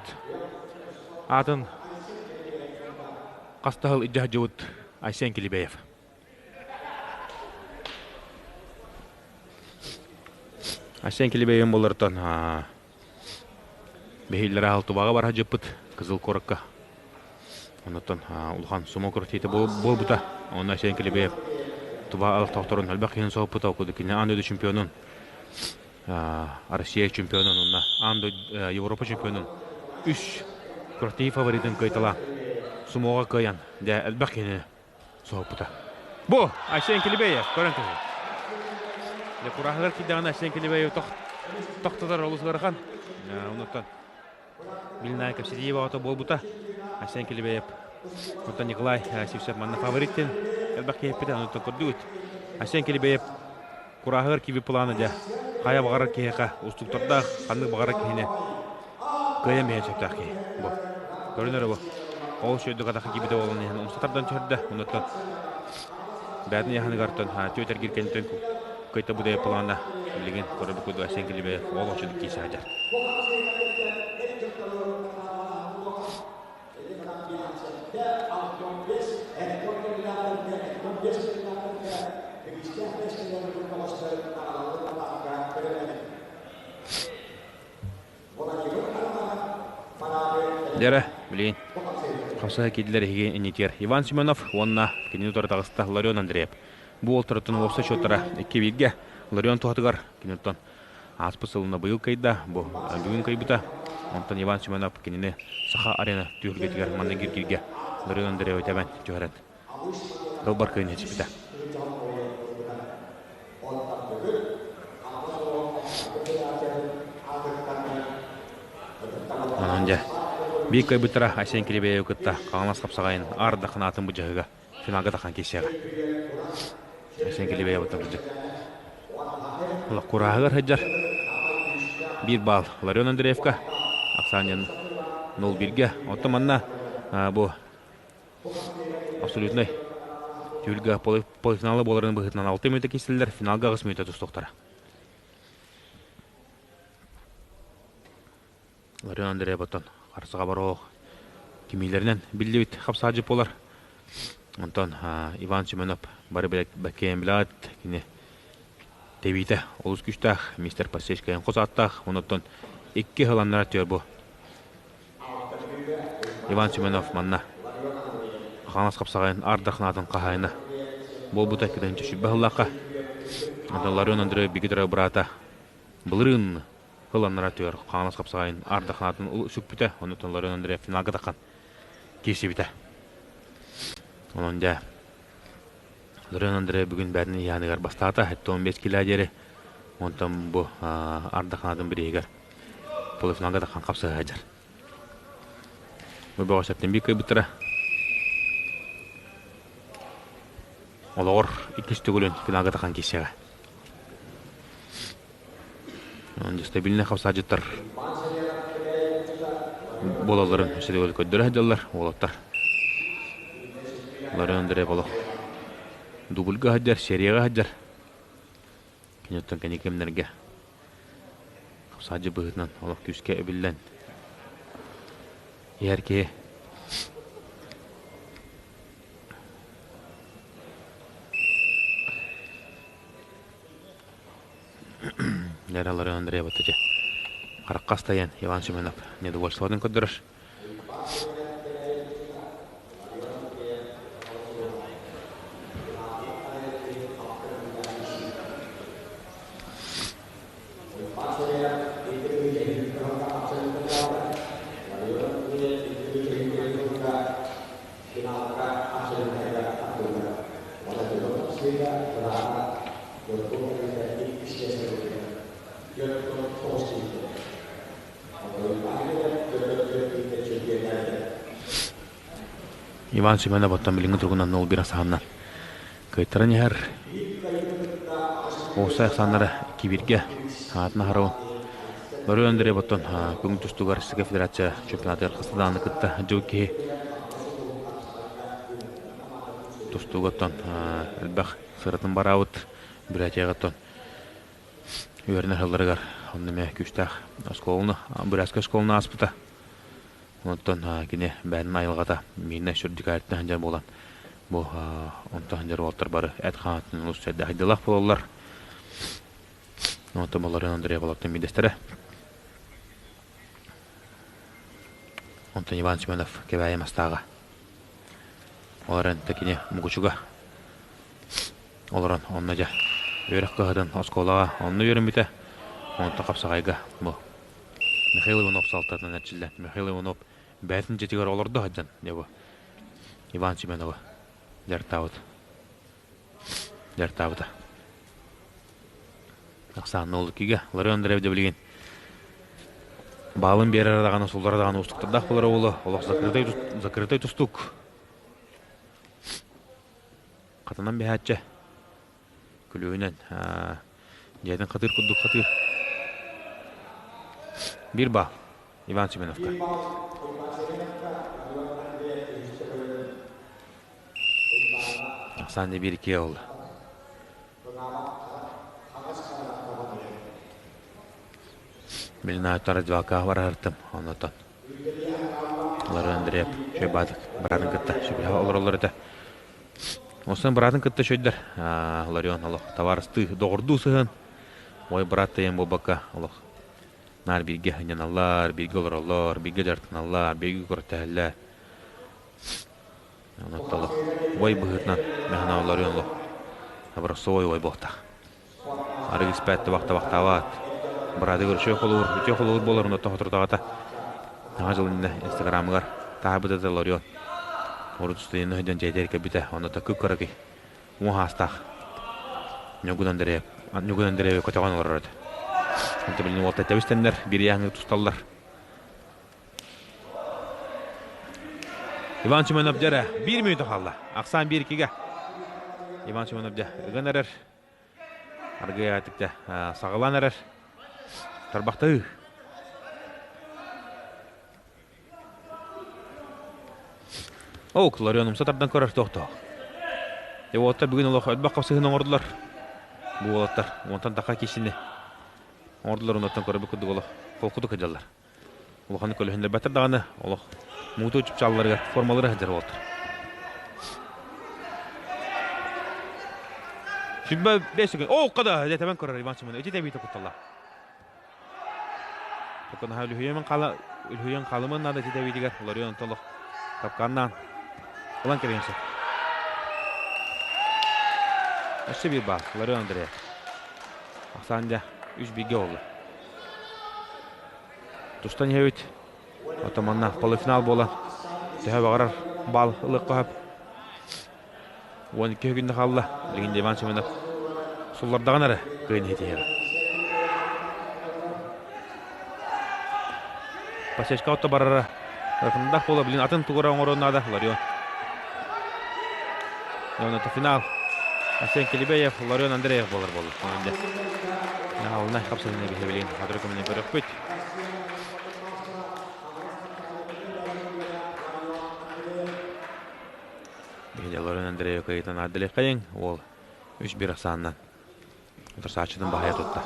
S5: аатын хастаһыл илдьэ сылдьыбыт Айсен Килибеев. Айсен Килибеевин буоллартан биһииллэрэ Алтубаҕа бара сылдьыппыт Кызыл куоракка. Оннуттан улахан сумо күрэхтэһиитэ буолбута. Онно Айсен Килибеев Туба олохтоохторун элбэх киһини соһуппута. Ол курдук кини аан дойду чемпионун, Россия чемпионун уонна аан дойду Европа чемпионун үс күрэхтэһии фаворитын кыайталаан сумоҕа кыайан дьэ элбэх киһини соһуппута. Бу Айсен Килибеев көрөн киһи. Дьэ кураһыгар киирдэҕинэ Айсен Килибеев тохтотор олус ыарахан. Онуттан Билинай кэпсэтии баҕата буолбута. Айсен Килибеев оттон Николай Сивцев манна фавориттин элбэх киһи эппитэ онуттан көрдүгүт. Айсен Килибеев кураһыгар киирбит плана дьэ хайа баҕарар киһиэхэ устуктардаах ханнык баҕарар киһини кыайан биһэн сөптөөх киһи бу көрүнэр бу ол үчүгэйдик атаха киирбитэ буолан иһэн умса тардан түһэрдэ онуттан бээтин яһаныгартан түөт эргир кэнниттэн кыйта будайа плана билигин көрөбүт курдук Айсен Килибеев ол очудук киирсэ сылдьар. Дьэрэ, билигин хапсаһа киирдилэр эһиги иннитигэр Иван Семенов уонна кинини утары таҕыста Ларион Андреев. Бу уолтарыттан уопсай счеттара икки бииргэ Ларион туһатыгар киниттэн Ааспыт сылына быйыл кыайда, бу бүгүн кыайбыта. Онтон Иван Семенов кинини Саха арена түһүлгэтигэр манна киргииргэ Ларин Андреевы тэбэн түһэрэн тылбар кыайын сиппитэ. Онон дьэ, биир кыайбыттара Айсен Кирибеевы кытта Хаҥалас хапсаҕайын аар даханаатын быдьаһыга финалга тахан киирсиэҕэ. Айсен Килибеевыттан кырдьык. Олох курааһыгар сылдьар. Биир баал Ларион Андреевка. Оксанин 0-1-ге. Оттон манна бу абсолютнай түһүлгэ полуфиналы буоларын быһыытынан 6 мүнүүтэ киирсэллэр, финалга 8 мүнүүтэ тустуохтара. Ларион Андрееваттан харсыга бароох кимиилэринэн биллибит хапсаадьы буолар. Онтон Иван Семенов бары бэккэйэн билэҕит кини тэбиитэ олус күүстээх мистер Пасечкайын хос ааттаах. Онуттан икки хыланнара түөр бу Иван Семенов манна Хаҥалас хапсаҕайын ардахнаатын хаһаайына буолбута кыдыһынча сүбэ сыллаахха. Онтон Ларион Андреев бигидра быраата былырыын ыланнара түөр Хаҥалас хапсаҕайын ардахнаатын сүкпүтэ. Онуттан Ларион Андреев финалга таххан киирсибитэ. Онон дьэ Ларион Андреев бүгүн бээтин ыйааныгар бастаата. 75 килэ диэри. Онтон бу ардахнаатын бирииһигэр полуфиналга таххан хапсыһа сылдьар. Бу бөҕөсөттөн биир кыайбыттара. Олоҕор иккис төгүлүн финалга тахан киирсиэҕэ. Стабильнай хапсаадьыттар буолалларын өссө төгүл көрдөрө сылдьаллар уолаттар. Ларин Андреев олох дубльга сылдьар, серияҕа сылдьар. Киниттэн кэнники кэмнэргэ хапсаадьы быһыытынан олох күүскэ эбиллэн иһэр киһи. Лералары Андреева тете харахха астайан Иван Семенов недовольствотын көрдөрөр. Иван Семенов оттон билиҥҥи туругунан ол биир саһаннан кыайтаран иһэр. Уопсай ахсааннара кибиргэ аатын аһарабын. Ларыа Андреев оттон көҥүл тустууга Российскай Федерация чемпионатыгар хаста даҕаны кытта дьыл киһи тустууга оттон элбэх сыратын бараабыт Бурятияҕа оттон үөрэнэр сылларыгар онно эмиэ күүстээх оскуоланы Бурятскай оскуоланы ааспыта. Онтон кини бэйэтин айылҕата миинэ сүрдүкээриттэн сылдьар буолан бу онтон сылдьар уолаттар бары эт хаанатын олус сэрдэхайдылаах буолаллар. Онтон Баларион Андреев олортон биирдэстэрэ. Онтон Иван Семенов Кэбээйи Мастааҕа. Ол эрэн кини Мукучуга олорон онно дьэ үөрэх кыһатын оскуолаҕа онно үөрэммитэ. Онтон хапсаҕайга бу Михаил Иванов салтатынан эрчиллэн Михаил Иванов бэйэтин дьиэтигэр олордо сылдьан дьэ бу Иван Семеновы дьарыктаабыт дьарыктаабыта. Ахсаанна ол иккигэ Ларыан Андреев дьэ билигин баалын биэрэр даҕаны суллара даҕаны уустуктардаах буолара буолуо олох закрытай закрытай тустуук хатанан биһээччи күлүүһүнэн дьиэтин хатыыр курдук хатыыр биир баал Иван Семеновка Ахсаан биир иккигэ буолла Билин ааттара дьыбалкаҕа бараһартым оннотон Лары Андреев Чойбаатык быраатын кытта сөбүлэһэ олороллор этэ. Онсон быраатын кытта чөйдөр Ларион олох табаарыстыы доҕордуу сыһыан ой брат тайан буолбакка олох наар бииргэ сынньаналлар, бииргэ олороллор, бииргэ дьарыктаналлар, бииргэ күрэхтэһэллэр. Онон олох ой быһыытынан мэхэнэ Ларион олох образцовой ой буолтах. Арыгы испэт, табах табахтаабат. Быраатыгар үчүгэй холобур, үтүө холобур буоларын оттон соторутааҕыта Саҥа дьыл иннинэ Инстаграмыгар таһаарбыт этэ Лорион. Урут устудьуоннуу сылдьан дьиэтигэр кэлбитэ, онно кып-кыракый, уҥуох аастаах Ньургун Андреев, Ньургун Андреевы көтөҕөн олорор этэ. Онто билигин уолта тэбистэннэр, биир ыйааһыҥҥа тусталлар. Иван Семенов дьэ биир мүнүүтэ хаалла. Ахсаан биир иккигэ. Иван Семенов дьэ ыган эрэр. Аргыйаатык дьэ саҕалаан эрэр. Тарбахтыы. О, Ларион умса тардан көрөр тохтоо. Дьэ уолаттар бүгүн олох элбэх хапсыһыыны оҥордулар. Бу уолаттар уонтан таха киисини оҥордулар оннуттан көрөрбүт курдук олох холкутук сылдьаллар. Улаханнык көлөһүннэрбэттэр даҕаны олох муҥутуу чыпчаалларыгар формалара сылдьар уолаттар. Сүбэ бэс секунд. О, када! Дьэ тэбэн көрөр Иван Семенович. Ити тэбиитэ кутталлаах. Токонаһа үлүһүйэн хаала үлүһүйэн хаалымын наада ити тэбиитигэр Ларион онтон олох капканнаан ылан кэбиһиэн сөп. Өссө биир баар Ларион Андреев. Ахсаан дьэ үс бииргэ буолла. Тустан иһэбит. Оттон манна полуфинал буолан төһө баҕарар баал ылыахха сөп. 12 күннэ хаалла. Билигин Иван Семенов суллардаҕына эрэ кыайан иһитиһиэҕэ. Пасечка отто барара ырхындах буола билин атын тугура оҥоруон наада Ларион. Онно финал. Арсен Килибеев, Ларион Андреев буолар буолла. Онон Наһалына хапсыһыны биһи билигин хатыры көмөнөн көрөхпүт. Биһиги Лорен Андреев кыайыытын ааддалыаххайыҥ, уол үс биир ахсаанынан утарсааччытын баһыйа тутта.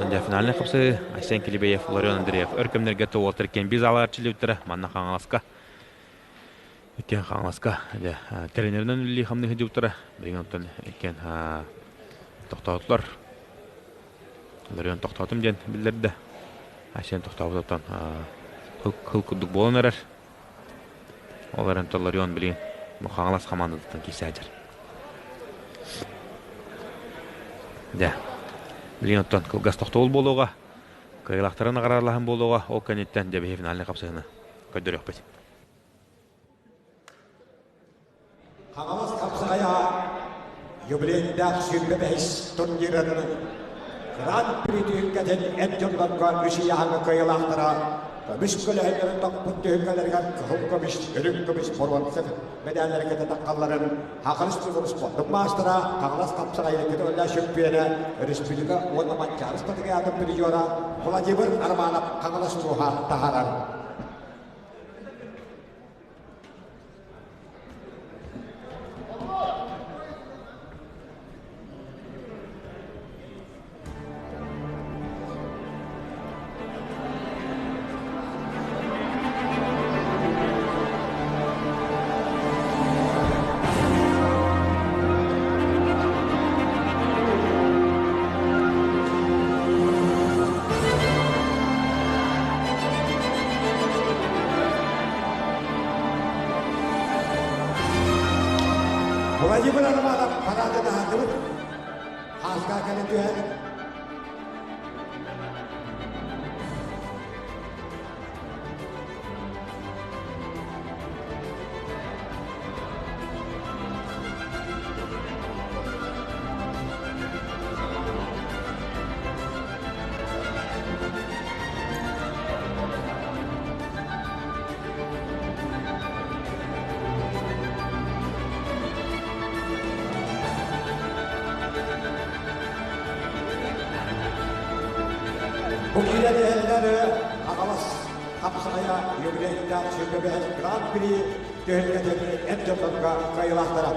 S5: Дьэ, финальнай хапсыһыы Айсен Килибеев, Ларион Андреев өр кэмнэргэ уолаттар киэн залыгар чилибиттэрэ манна Хаҥаласка иккиэн Хаҥаласка дьэ тренеринэн үлэлии хамныы сылдьыбыттара билигин оттон иккиэн тохтоотулар. Ларион тохтоотум диэн биллэрдэ. Айсен тохтообутуттан хыл курдук буолан эрэр. Ол эрэн Ларион билигин бу Хаҥалас хамаандатыттан киирсэ сылдьар. Дьэ, билигин оттон кылгас тохтобул буолуоҕа. Кыайыылаахтары наҕараадалаһан буолуоҕа. Ол кэнниттэн дьэ биһи финальнай хапсыһыыны көрдөрүөхпүт.
S2: Хаҥалас хапсаҕайа юбилейдаах 25 турнирын Гран-при түһүлгэтин эр дьоннорго үс ыйааһыҥҥа кыайыылаахтара көмүс көлөһүннэрин тохпут түһүлгэлэригэр кыһыл көмүс, үрүҥ көмүс, боруонса мэдээллэри кытта таххалларын Хаҥалас спордун маастара, Хаҥалас хапсаҕайын көтөҕүллээх чөмпүйүөнэ, республика уонна Манчаары спартакиадатын призера Владимир Романов Хаҥалас улууһа таһаарар. Владимир Романов параады таһаардыбыт. Хааска кэлэн түһэн Бу киирэн иһэллэр Хаҥалас хапсаҕайа юбилейдаах сүүрбэ Гран-при түһүлгэтин эр дьоннорго кыайыылаахтара.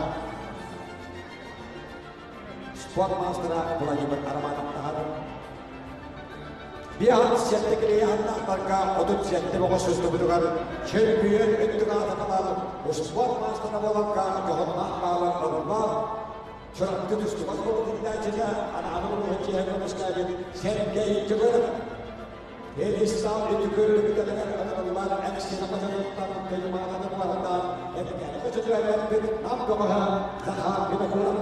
S2: Спорт маастара Владимир Романов таһаарар. Биахан сэттэ килиэһаннаахтарга 37 оҕо сыстыбытыгар чөмпүйүөн үрдүк аататалар успуорт маастара буоларга дьоһуннаах баалар ылла. Чурапчы тустубат буолбут анааны улууһун чиэһин көмүскээбит Сергей Төгөров Пьедестал үтүкүрдүбүтэлэрэр ылыныллар эксина хочотуттан Туймааданы куораттаан Эркээни хочотугар Нам көҕөһө Захар Винокуров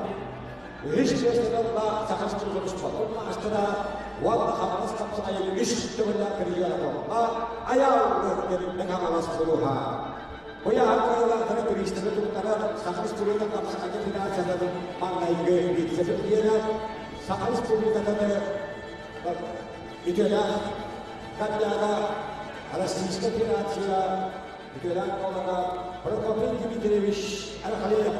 S2: үһүс миэстэни ылла Саха спортун маастара уонна Хаҥалас хапсаҕайын үс төгүллээх призера буолла Айаал Мэҥэ Хаҥалас улууһа. Бу ыйааһын кыайыылаахтара туристары туттарар Саха Республикатын хапсаҕайга федерациятын маҥнайгы вице-премьерэ Саха Республикатын Үтүөлээх кандидата Российская Федерация үтүөлээх буолара Прокопий Дмитриевич Архалеев.